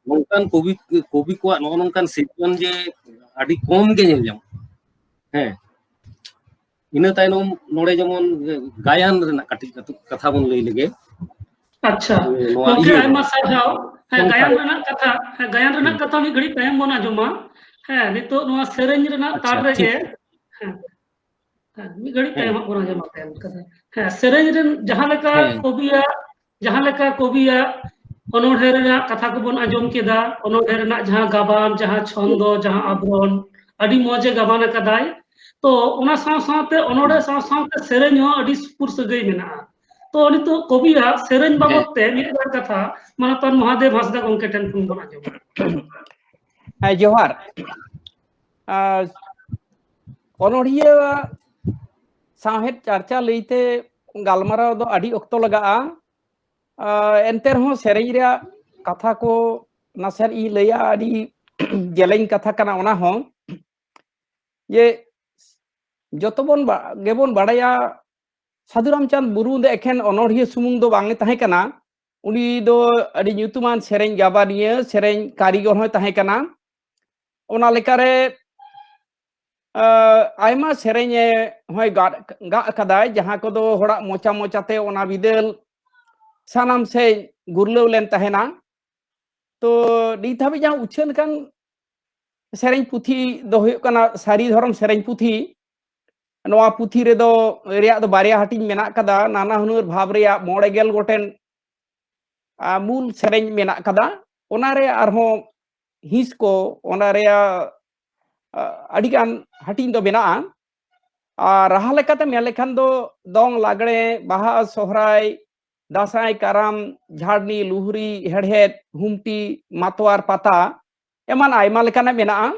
ᱱᱚᱝᱠᱟᱱ ᱠᱚᱵᱤ, ᱠᱚᱵᱤ ᱠᱚᱣᱟᱜ ᱱᱚᱜᱼᱚ ᱱᱚᱝᱠᱟᱱ ᱥᱤᱨᱡᱚᱱ ᱡᱮ ᱟᱹᱰᱤ ᱠᱚᱢ ᱜᱮ ᱧᱮᱞ ᱧᱟᱢᱚᱜᱼᱟ᱾ ᱦᱮᱸ, ᱤᱱᱟᱹ ᱛᱟᱭᱱᱚᱢ ᱱᱚᱰᱮ ᱡᱮᱢᱚᱱ ᱜᱟᱭᱟᱱ ᱨᱮᱱᱟᱜ ᱠᱟᱹᱴᱤᱡ ᱠᱟᱛᱷᱟ ᱵᱚᱱ ᱞᱟᱹᱭ ᱞᱮᱜᱮ᱾ ᱟᱪᱪᱷᱟ, ᱱᱚᱣᱟ ᱜᱚᱢᱠᱮ, ᱤᱭᱟᱹ ᱟᱭᱢᱟ ᱨᱮ᱾ ᱥᱟᱨᱦᱟᱣ᱾ ᱦᱮᱸ, ᱚᱱᱠᱟ᱾ ᱜᱟᱭᱟᱱ ᱨᱮᱱᱟᱜ ᱠᱟᱛᱷᱟ, ᱦᱮᱸ, ᱜᱟᱭᱟᱱ ᱨᱮᱱᱟᱜ ᱦᱩᱸ᱾ ᱠᱟᱛᱷᱟ ᱢᱤᱫ ᱜᱷᱟᱹᱲᱤᱡ ᱛᱟᱭᱚᱢ ᱵᱚᱱ ᱟᱸᱡᱚᱢᱟ᱾ ᱦᱮᱸ, ᱱᱤᱛᱚᱜ ᱱᱚᱣᱟ ᱥᱮᱨᱮᱧ ᱨᱮᱱᱟᱜ ᱛᱟᱲ ᱟᱪᱪᱷᱟ, ᱨᱮᱜᱮ, ᱴᱷᱤᱠ᱾ ᱦᱮᱸ, ᱦᱮᱸ, ᱢᱤᱫ ᱜᱷᱟᱹᱲᱤᱡ ᱦᱮᱸ᱾ ᱛᱟᱭᱚᱢ ᱦᱟᱸᱜ ᱵᱚᱱ ᱟᱸᱡᱚᱢᱟ ᱛᱟᱭᱚᱢ ᱠᱟᱛᱷᱟ᱾ ᱦᱮᱸ, ᱥᱮᱨᱮᱧ ᱨᱮᱱ ᱡᱟᱦᱟᱸ ᱞᱮᱠᱟ ᱦᱮᱸ᱾ ᱠᱚᱵᱤᱭᱟᱜ, ᱡᱟᱦᱟᱸ ᱞᱮᱠᱟ ᱠᱚᱵᱤᱭᱟᱜ ᱚᱱᱚᱬᱦᱮ ᱨᱮᱱᱟᱜ ᱠᱟᱛᱷᱟ ᱠᱚᱵᱚᱱ ᱟᱸᱡᱚᱢ ᱠᱮᱫᱟ, ᱚᱱᱚᱬᱦᱮ ᱨᱮᱱᱟᱜ ᱡᱟᱦᱟᱸ ᱜᱟᱵᱟᱱ, ᱡᱟᱦᱟᱸ ᱪᱷᱚᱱᱫᱚ, ᱡᱟᱦᱟᱸ ᱟᱵᱨᱚᱱ, ᱟᱹᱰᱤ ᱢᱚᱡᱽ ᱮ ᱜᱟᱵᱟᱱ ᱟᱠᱟᱫᱟᱭ᱾ ᱛᱚ ᱚᱱᱟ ᱥᱟᱶ ᱥᱟᱶᱛᱮ ᱚᱱᱚᱬᱦᱮ ᱦᱩᱸ᱾ ᱥᱟᱶ ᱥᱟᱶᱛᱮ ᱥᱮᱨᱮᱧ ᱦᱚᱸ ᱟᱹᱰᱤ ᱥᱩᱯᱩᱨ ᱥᱟᱹᱜᱟᱹᱭ ᱢᱮᱱᱟᱜᱼᱟ᱾ ᱛᱚ ᱱᱤᱛᱚᱜ ᱠᱚᱵᱤᱭᱟᱜ ᱥᱮᱨᱮᱧ ᱦᱮᱸ᱾ ᱵᱟᱵᱚᱫ ᱛᱮ ᱢᱤᱫ ᱵᱟᱨ ᱠᱟᱛᱷᱟ ᱢᱟᱱᱚᱛᱟᱱ ᱢᱚᱦᱟᱫᱮᱵ ᱦᱟᱸᱥᱫᱟ ᱜᱚᱢᱠᱮ ᱴᱷᱮᱱ ᱠᱷᱚᱱ ᱵᱚᱱ ᱟᱸᱡᱚᱢᱟ᱾ ᱦᱮᱸ, ᱡᱚᱦᱟᱨ᱾ ᱟᱨ ᱚᱱᱚᱬᱦᱤᱭᱟᱹ ᱥᱟᱶᱦᱮᱫ ᱪᱟᱨᱪᱟ ᱞᱟᱹᱭᱛᱮ ᱜᱟᱞᱢᱟᱨᱟᱣ ᱫᱚ ᱟᱹᱰᱤ ᱚᱠᱛᱚ ᱞᱟᱜᱟᱜᱼᱟ᱾ ᱟᱨ ᱮᱱᱛᱮ ᱨᱮᱦᱚᱸ ᱥᱮᱨᱮᱧ ᱨᱮᱭᱟᱜ ᱠᱟᱛᱷᱟ ᱠᱚ ᱱᱟᱥᱮ ᱤᱧ ᱞᱟᱹᱭᱟ, ᱟᱹᱰᱤ ᱡᱮᱞᱮᱧ ᱠᱟᱛᱷᱟ ᱠᱟᱱᱟ ᱚᱱᱟ ᱦᱚᱸ᱾ ᱡᱮ ᱡᱚᱛᱚ ᱵᱚᱱ ᱵᱟ-, ᱜᱮᱵᱚᱱ ᱵᱟᱲᱟᱭᱟ, ᱥᱟᱹᱫᱷᱩ ᱨᱟᱢᱪᱟᱸᱫᱽ ᱢᱩᱨᱢᱩ ᱫᱚ ᱮᱠᱷᱮᱱ ᱚᱱᱚᱬᱦᱤᱭᱟᱹ ᱥᱩᱢᱩᱝ ᱫᱚ ᱵᱟᱝ ᱮ ᱛᱟᱦᱮᱸ ᱠᱟᱱᱟ᱾ ᱩᱱᱤ ᱫᱚ ᱟᱹᱰᱤ ᱧᱩᱛᱩᱢᱟᱱ ᱥᱮᱨᱮᱧ ᱜᱟᱵᱟᱱᱤᱭᱟᱹ, ᱥᱮᱨᱮᱧ ᱠᱟᱹᱨᱤᱜᱚᱞ ᱦᱚᱸᱭ ᱛᱟᱦᱮᱸ ᱠᱟᱱᱟ᱾ ᱚᱱᱟ ᱞᱮᱠᱟᱨᱮ, ᱟᱸ, ᱟᱭᱢᱟ ᱥᱮᱨᱮᱧ ᱮ ᱦᱚᱸᱭ ᱜᱟᱜ, ᱜᱟᱜ ᱟᱠᱟᱫᱟᱭ, ᱡᱟᱦᱟᱸ ᱠᱚᱫᱚ ᱦᱚᱲᱟᱜ ᱢᱚᱪᱟ ᱢᱚᱪᱟᱛᱮ ᱚᱱᱟ ᱵᱤᱫᱟᱹᱞ ᱥᱟᱱᱟᱢ ᱥᱮᱫ ᱜᱩᱨᱞᱟᱹᱣ ᱞᱮᱱ ᱛᱟᱦᱮᱱᱟ᱾ ᱛᱚ ᱱᱤᱛ ᱦᱟᱹᱵᱤᱡ ᱡᱟᱦᱟᱸ ᱩᱪᱷᱟᱹᱱ ᱟᱠᱟᱱ ᱥᱮᱨᱮᱧ ᱯᱩᱛᱷᱤ ᱫᱚ ᱦᱩᱭᱩᱜ ᱠᱟᱱᱟ ᱥᱟᱹᱨᱤ ᱫᱷᱚᱨᱚᱢ ᱥᱮᱨᱮᱧ ᱯᱩᱛᱷᱤ᱾ ᱱᱚᱣᱟ ᱯᱩᱛᱷᱤ ᱨᱮᱫᱚ, ᱨᱮᱭᱟᱜ ᱫᱚ ᱵᱟᱨᱭᱟ ᱦᱟᱹᱴᱤᱧ ᱢᱮᱱᱟᱜ ᱠᱟᱫᱟ, ᱱᱟᱱᱟ ᱦᱩᱱᱟᱹᱨ ᱵᱷᱟᱵᱽ ᱨᱮᱭᱟᱜ ᱢᱚᱬᱮ ᱜᱮᱞ ᱜᱚᱴᱮᱱ, ᱟ, ᱢᱩᱞ ᱥᱮᱨᱮᱧ ᱢᱮᱱᱟᱜ ᱠᱟᱫᱟ᱾ ᱚᱱᱟ ᱨᱮ ᱟᱨᱦᱚᱸ ᱦᱤᱸᱥ ᱠᱚ, ᱚᱱᱟ ᱨᱮᱭᱟᱜ, ᱟ, ᱟᱹᱰᱤᱜᱟᱱ ᱦᱟᱹᱴᱤᱧ ᱫᱚ ᱢᱮᱱᱟᱜᱼᱟ᱾ ᱟᱨ ᱨᱟᱦᱟ ᱞᱮᱠᱟᱛᱮ ᱢᱮᱱ ᱞᱮᱠᱷᱟᱱ ᱫᱚ ᱫᱚᱝ, ᱞᱟᱜᱽᱲᱮ, ᱵᱟᱦᱟ, ᱥᱚᱦᱨᱟᱭ, ᱫᱟᱸᱥᱟᱭ, ᱠᱟᱨᱟᱢ, ᱡᱷᱟᱲᱱᱤ, ᱞᱩᱦᱨᱤ, ᱦᱮᱲᱦᱮᱫ, ᱦᱩᱢᱴᱤ, ᱢᱟᱛᱣᱟᱨ ᱯᱟᱛᱟ, ᱮᱢᱟᱱ ᱟᱭᱢᱟ ᱞᱮᱠᱟᱱᱟᱜ ᱢᱮᱱᱟᱜᱼᱟ᱾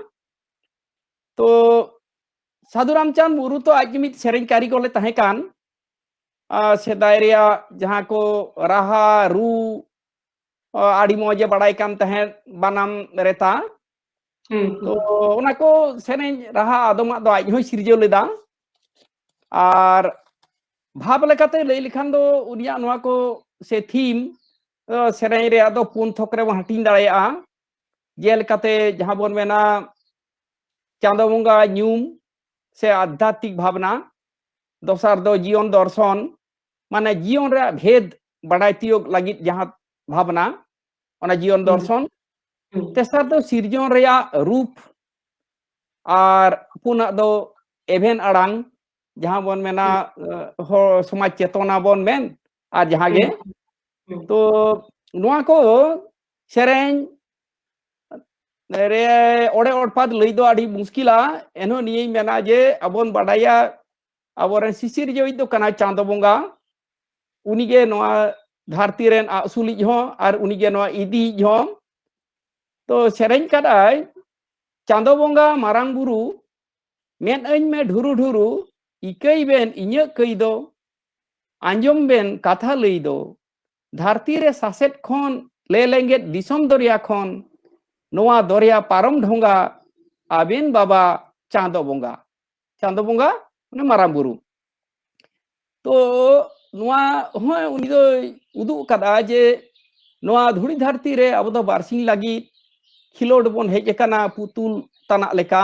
ᱛᱚ ᱥᱟᱹᱫᱷᱩ ᱨᱟᱢᱪᱟᱸᱫᱽ ᱢᱩᱨᱢᱩ ᱛᱚ ᱟᱡ ᱢᱤᱫ ᱥᱮᱨᱮᱧ ᱠᱟᱹᱨᱤᱜᱚᱞᱮ ᱛᱟᱦᱮᱸ ᱠᱟᱱ᱾ ᱟᱨ ᱥᱮᱫᱟᱭ ᱨᱮᱭᱟᱜ ᱡᱟᱦᱟᱸ ᱠᱚ ᱨᱟᱦᱟ ᱨᱩ, ᱟᱹᱰᱤ ᱢᱚᱡᱽ ᱮ ᱵᱟᱲᱟᱭ ᱠᱟᱱ ᱛᱟᱦᱮᱸᱫ, ᱵᱟᱱᱟᱢ ᱨᱮᱛᱟ᱾ ᱦᱩᱸ, ᱛᱚ ᱦᱩᱸ᱾ ᱚᱱᱟ ᱠᱚ ᱥᱮᱨᱮᱧ ᱨᱟᱦᱟ ᱟᱫᱚᱢᱟᱜ ᱫᱚ ᱟᱡ ᱦᱚᱸᱭ ᱥᱤᱨᱡᱟᱹᱣ ᱞᱮᱫᱟ᱾ ᱟᱨ ᱵᱷᱟᱵᱽ ᱞᱮᱠᱟᱛᱮ ᱞᱟᱹᱭ ᱞᱮᱠᱷᱟᱱ ᱫᱚ ᱩᱱᱤᱭᱟᱜ ᱱᱚᱣᱟ ᱠᱚ ᱥᱮ ᱛᱷᱤᱢ, ᱥᱮᱨᱮᱧ ᱨᱮᱭᱟᱜ ᱫᱚ ᱯᱩᱱ ᱛᱷᱚᱠ ᱨᱮᱵᱚᱱ ᱦᱟᱹᱴᱤᱧ ᱫᱟᱲᱮᱭᱟᱜᱼᱟ᱾ ᱡᱮᱞᱮᱠᱟᱛᱮ ᱡᱟᱦᱟᱸ ᱵᱚᱱ ᱢᱮᱱᱟ ᱪᱟᱸᱫᱚ ᱵᱚᱸᱜᱟ ᱧᱩᱢ ᱥᱮ ᱟᱫᱷᱭᱟᱛᱢᱤᱠ ᱵᱷᱟᱵᱽᱱᱟ, ᱫᱚᱥᱟᱨ ᱫᱚ ᱡᱤᱭᱚᱱ ᱫᱚᱨᱥᱚᱱ, ᱢᱟᱱᱮ ᱡᱤᱭᱚᱱ ᱨᱮᱭᱟᱜ ᱵᱷᱮᱫ ᱵᱟᱰᱟᱭ ᱛᱤᱭᱳᱜ ᱞᱟᱹᱜᱤᱫ ᱡᱟᱦᱟᱸ ᱵᱷᱟᱵᱽᱱᱟ, ᱚᱱᱟ ᱡᱤᱭᱚᱱ ᱦᱩᱸ᱾ ᱫᱚᱨᱥᱚᱱ᱾ ᱦᱩᱸ᱾ ᱛᱮᱥᱟᱨ ᱫᱚ ᱥᱤᱨᱡᱚᱱ ᱨᱮᱭᱟᱜ ᱨᱩᱯ, ᱟᱨ ᱯᱩᱱᱟᱜ ᱫᱚ ᱮᱵᱷᱮᱱ ᱟᱲᱟᱝ, ᱡᱟᱦᱟᱸ ᱵᱚᱱ ᱢᱮᱱᱟ, ᱦᱩᱸ᱾ ᱮ, ᱦᱚᱲ ᱥᱚᱢᱟᱡᱽ ᱪᱮᱛᱚᱱᱟ ᱵᱚᱱ ᱢᱮᱱ, ᱟᱨ ᱡᱟᱦᱟᱸ ᱜᱮ᱾ ᱦᱩᱸ᱾ ᱦᱩᱸ᱾ ᱛᱚ ᱱᱚᱣᱟ ᱠᱚ ᱥᱮᱨᱮᱧ ᱨᱮ ᱚᱲᱮ ᱚᱲᱯᱟᱛ ᱞᱟᱹᱭ ᱫᱚ ᱟᱹᱰᱤ ᱢᱩᱥᱠᱤᱞᱟ, ᱮᱱᱦᱚᱸ ᱱᱤᱭᱟᱹᱧ ᱢᱮᱱᱟ ᱡᱮ ᱟᱵᱚᱱ ᱵᱟᱰᱟᱭᱟ ᱟᱵᱚᱨᱮᱱ ᱥᱤᱥᱤᱨᱡᱟᱹᱣᱤᱡ ᱫᱚ ᱠᱟᱱᱟᱭ ᱪᱟᱸᱫᱚ ᱵᱚᱸᱜᱟ᱾ ᱩᱱᱤᱜᱮ ᱱᱚᱣᱟ ᱫᱷᱟᱹᱨᱛᱤ ᱨᱮᱱ ᱟᱹᱥᱩᱞᱤᱡ ᱦᱚᱸ ᱟᱨ ᱩᱱᱤᱜᱮ ᱱᱚᱣᱟ ᱤᱫᱤᱭᱤᱡ ᱦᱚᱸ᱾ ᱛᱚ ᱥᱮᱨᱮᱧ ᱠᱟᱫᱟᱭ, ᱪᱟᱸᱫᱚ ᱵᱚᱸᱜᱟ ᱢᱟᱨᱟᱝ ᱵᱩᱨᱩ, ᱢᱮᱫ ᱟᱹᱧ ᱢᱮ ᱰᱷᱩᱨᱩ ᱰᱷᱩᱨᱩ, ᱤᱠᱟᱹᱭ ᱵᱮᱱ ᱤᱧᱟᱹᱜ ᱠᱟᱹᱭ ᱫᱚ, ᱟᱸᱡᱚᱢ ᱵᱮᱱ ᱠᱟᱛᱷᱟ ᱞᱟᱹᱭ ᱫᱚ, ᱫᱷᱟᱹᱨᱛᱤ ᱨᱮ ᱥᱟᱥᱮᱛ ᱠᱷᱚᱱ ᱞᱮ ᱞᱮᱸᱜᱮᱫ ᱫᱤᱥᱚᱢ ᱫᱚᱨᱭᱟ ᱠᱷᱚᱱ, ᱱᱚᱣᱟ ᱫᱚᱨᱭᱟ ᱯᱟᱨᱚᱢ ᱰᱷᱚᱸᱜᱟ, ᱟᱵᱮᱱ ᱵᱟᱵᱟ ᱪᱟᱸᱫᱚ ᱵᱚᱸᱜᱟ᱾ ᱪᱟᱸᱫᱚ ᱵᱚᱸᱜᱟ ᱢᱟᱱᱮ ᱢᱟᱨᱟᱝ ᱵᱩᱨᱩ᱾ ᱛᱚ ᱱᱚᱣᱟ ᱦᱚᱸ ᱩᱱᱤ ᱫᱚᱭ ᱩᱫᱩᱜ ᱟᱠᱟᱫᱟ ᱡᱮ ᱱᱚᱣᱟ ᱫᱷᱩᱲᱤ ᱫᱷᱟᱹᱨᱛᱤ ᱨᱮ ᱟᱵᱚ ᱫᱚ ᱵᱟᱨᱥᱤᱧ ᱞᱟᱹᱜᱤᱫ ᱠᱷᱮᱞᱳᱰ ᱵᱚᱱ ᱦᱮᱡ ᱟᱠᱟᱱᱟ, ᱯᱩᱛᱩᱞ ᱛᱟᱱᱟᱜ ᱞᱮᱠᱟ,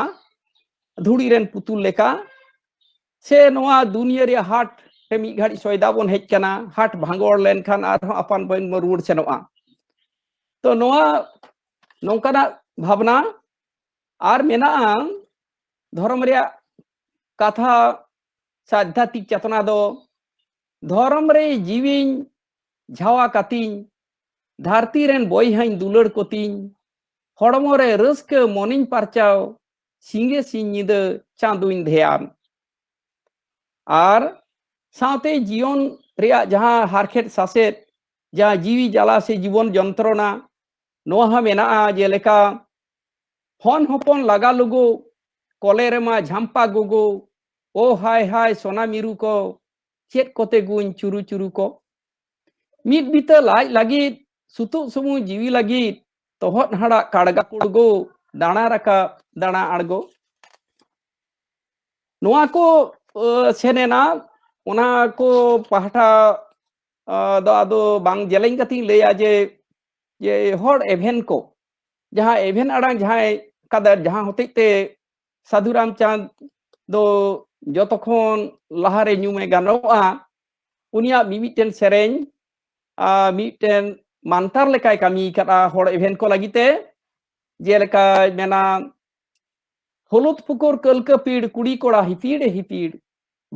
ᱫᱷᱩᱲᱤ ᱨᱮᱱ ᱯᱩᱛᱩᱞ ᱞᱮᱠᱟ᱾ ᱥᱮ ᱱᱚᱣᱟ ᱫᱩᱱᱤᱭᱟᱹ ᱨᱮᱭᱟᱜ ᱦᱟᱴ ᱨᱮ ᱢᱤᱫ ᱜᱷᱟᱹᱲᱤᱡ ᱥᱚᱭᱫᱟ ᱵᱚᱱ ᱦᱮᱡ ᱟᱠᱟᱱᱟ, ᱦᱟᱴ ᱵᱷᱟᱸᱜᱚᱲ ᱞᱮᱱᱠᱷᱟᱱ ᱟᱨᱦᱚᱸ ᱟᱯᱟᱱ ᱵᱚᱱ ᱨᱩᱣᱟᱹᱲ ᱥᱮᱱᱚᱜᱼᱟ᱾ ᱛᱚ ᱱᱚᱣᱟ ᱱᱚᱝᱠᱟᱱᱟᱜ ᱵᱷᱟᱵᱽᱱᱟ᱾ ᱟᱨ ᱢᱮᱱᱟᱜᱼᱟ ᱫᱷᱚᱨᱚᱢ ᱨᱮᱭᱟᱜ ᱠᱟᱛᱷᱟ ᱥᱮ ᱟᱫᱷᱭᱟᱛᱢᱤᱠ ᱪᱮᱛᱱᱟ ᱫᱚ, ᱫᱷᱚᱨᱚᱢ ᱨᱮ ᱡᱤᱣᱤᱧ ᱡᱷᱟᱣᱟ ᱠᱟᱛᱤᱧ, ᱫᱷᱟᱹᱨᱛᱤ ᱨᱮᱱ ᱵᱚᱭᱦᱟᱧ ᱫᱩᱞᱟᱹᱲ ᱠᱚᱛᱤᱧ, ᱦᱚᱲᱢᱚ ᱨᱮ ᱨᱟᱹᱥᱠᱟᱹ ᱢᱚᱱᱤᱧ ᱯᱟᱨᱪᱟᱣ, ᱥᱤᱸᱜᱮ ᱥᱤᱧ ᱧᱤᱫᱟᱹ ᱪᱟᱸᱫᱚᱧ ᱫᱷᱮᱭᱟᱱ᱾ ᱟᱨ ᱥᱟᱶᱛᱮ ᱡᱤᱭᱚᱱ ᱨᱮᱭᱟᱜ ᱡᱟᱦᱟᱸ ᱦᱟᱨᱠᱷᱮᱛ ᱥᱟᱥᱮᱛ, ᱡᱟᱦᱟᱸ ᱡᱤᱣᱤ ᱡᱟᱞᱟ ᱥᱮ ᱡᱤᱵᱚᱱ ᱡᱚᱱᱛᱨᱚᱱᱟ, ᱱᱚᱣᱟ ᱦᱚᱸ ᱢᱮᱱᱟᱜᱼᱟ᱾ ᱡᱮᱞᱮᱠᱟ, ᱦᱚᱱ ᱦᱚᱯᱚᱱ ᱞᱟᱜᱟ ᱞᱩᱜᱩ, ᱠᱚᱞᱮ ᱨᱮᱢᱟ ᱡᱷᱟᱢᱯᱟ ᱜᱩᱜᱩ, ᱳ ᱦᱟᱭ ᱦᱟᱭ ᱥᱚᱱᱟ ᱢᱤᱨᱩ ᱠᱚ, ᱪᱮᱫ ᱠᱚᱛᱮ ᱜᱩᱧ ᱪᱩᱨᱩ ᱪᱩᱨᱩ ᱠᱚ᱾ ᱢᱤᱫ ᱵᱤᱛᱟᱹ ᱞᱟᱡ ᱞᱟᱹᱜᱤᱫ, ᱥᱩᱛᱩᱜ ᱥᱩᱢᱩᱝ ᱡᱤᱣᱤ ᱞᱟᱹᱜᱤᱫ, ᱛᱚᱦᱚᱫ ᱦᱟᱲᱟᱜ ᱠᱟᱲᱜᱟ ᱠᱩᱲᱜᱩ, ᱫᱟᱬᱟ ᱨᱟᱠᱟᱵ ᱫᱟᱬᱟ ᱟᱬᱜᱚ᱾ ᱱᱚᱣᱟ ᱠᱚ, ᱟᱹ, ᱥᱮᱱ ᱮᱱᱟ, ᱚᱱᱟ ᱠᱚ ᱯᱟᱦᱴᱟ, ᱟᱹ, ᱫᱚ ᱟᱫᱚ ᱵᱟᱝ ᱡᱮᱞᱮᱧ ᱠᱟᱛᱮᱧ ᱞᱟᱹᱭᱟ ᱡᱮ, ᱡᱮ ᱦᱚᱲ ᱮᱵᱷᱮᱱ ᱠᱚ, ᱡᱟᱦᱟᱸ ᱮᱵᱷᱮᱱ ᱟᱲᱟᱝ ᱡᱟᱦᱟᱸᱭ ᱠᱟᱫᱟᱨ, ᱡᱟᱦᱟᱸ ᱦᱚᱛᱮᱡ ᱛᱮ ᱥᱟᱹᱫᱷᱩ ᱨᱟᱢᱪᱟᱸᱫᱽ ᱫᱚ ᱡᱚᱛᱚ ᱠᱷᱚᱱ ᱞᱟᱦᱟᱨᱮ ᱧᱩᱢᱮ ᱜᱟᱱᱚᱜᱼᱟ, ᱩᱱᱤᱭᱟᱜ ᱢᱤᱢᱤᱫᱴᱮᱱ ᱥᱮᱨᱮᱧ, ᱟᱨ ᱢᱤᱫᱴᱮᱱ ᱢᱟᱱᱛᱟᱨ ᱞᱮᱠᱟᱭ ᱠᱟᱹᱢᱤ ᱟᱠᱟᱫᱼᱟ ᱦᱚᱲ ᱮᱵᱷᱮᱱ ᱠᱚ ᱞᱟᱹᱜᱤᱫ ᱛᱮ᱾ ᱡᱮᱞᱮᱠᱟᱭ ᱢᱮᱱᱟ, ᱦᱩᱞᱩᱫ ᱯᱩᱠᱩᱨ ᱠᱟᱹᱞᱠᱟᱹ ᱯᱤᱲ, ᱠᱩᱲᱤ ᱠᱚᱲᱟ ᱦᱤᱯᱤᱲ ᱦᱤᱯᱤᱲ,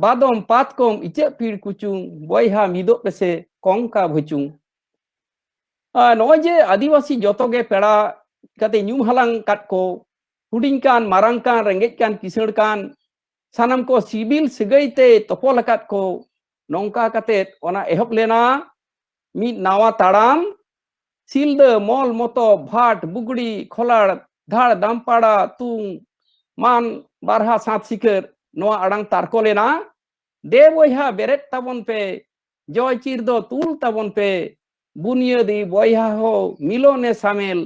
ᱵᱟᱫᱚᱢ ᱯᱟᱛᱠᱚᱢ ᱤᱪᱟᱹᱜ ᱯᱤᱲ ᱠᱩᱪᱩᱝ, ᱵᱚᱭᱦᱟ ᱢᱤᱫᱚᱜ ᱯᱮᱥᱮ ᱠᱚᱝᱠᱟ ᱵᱷᱩᱪᱩᱝ᱾ ᱟᱨ ᱱᱚᱜᱼᱚᱭ ᱡᱮ ᱟᱹᱫᱤᱵᱟᱹᱥᱤ ᱡᱚᱛᱚ ᱜᱮ ᱯᱮᱲᱟ ᱠᱟᱛᱮ ᱧᱩᱢ ᱦᱟᱞᱟᱝ ᱠᱟᱫ ᱠᱚ, ᱦᱩᱰᱤᱧ ᱠᱟᱱ, ᱢᱟᱨᱟᱝ ᱠᱟᱱ, ᱨᱮᱸᱜᱮᱡ ᱠᱟᱱ, ᱠᱤᱥᱟᱹᱬ ᱠᱟᱱ, ᱥᱟᱱᱟᱢ ᱠᱚ ᱥᱤᱵᱤᱞ ᱥᱟᱹᱜᱟᱹᱭ ᱛᱮ ᱛᱚᱯᱚᱞ ᱟᱠᱟᱫ ᱠᱚ᱾ ᱱᱚᱝᱠᱟ ᱠᱟᱛᱮ ᱚᱱᱟ ᱮᱦᱚᱵ ᱞᱮᱱᱟ ᱢᱤᱫ ᱱᱟᱣᱟ ᱛᱟᱲᱟᱢ᱾ ᱥᱤᱞᱫᱟᱹ, ᱢᱚᱞ, ᱢᱚᱛᱚ, ᱵᱷᱟᱴ, ᱵᱩᱜᱲᱤ, ᱠᱷᱚᱞᱟᱲ, ᱫᱷᱟᱲ, ᱫᱟᱢᱯᱟᱲᱟ, ᱛᱩᱝ, ᱢᱟᱱ, ᱵᱟᱨᱦᱟ, ᱥᱟᱛ ᱥᱤᱠᱟᱹᱨ, ᱱᱚᱣᱟ ᱟᱲᱟᱝ ᱛᱟᱨᱠᱚ ᱞᱮᱱᱟ᱾ ᱫᱮ ᱵᱚᱭᱦᱟ ᱵᱮᱨᱮᱫ ᱛᱟᱵᱚᱱ ᱯᱮ, ᱡᱚᱭ ᱪᱤᱨ ᱫᱚ ᱛᱩᱞ ᱛᱟᱵᱚᱱ ᱯᱮ, ᱵᱩᱱᱤᱭᱟᱹᱫᱤ ᱵᱚᱭᱦᱟ ᱦᱚ ᱢᱤᱞᱚᱱᱮ ᱥᱟᱢᱮᱞ,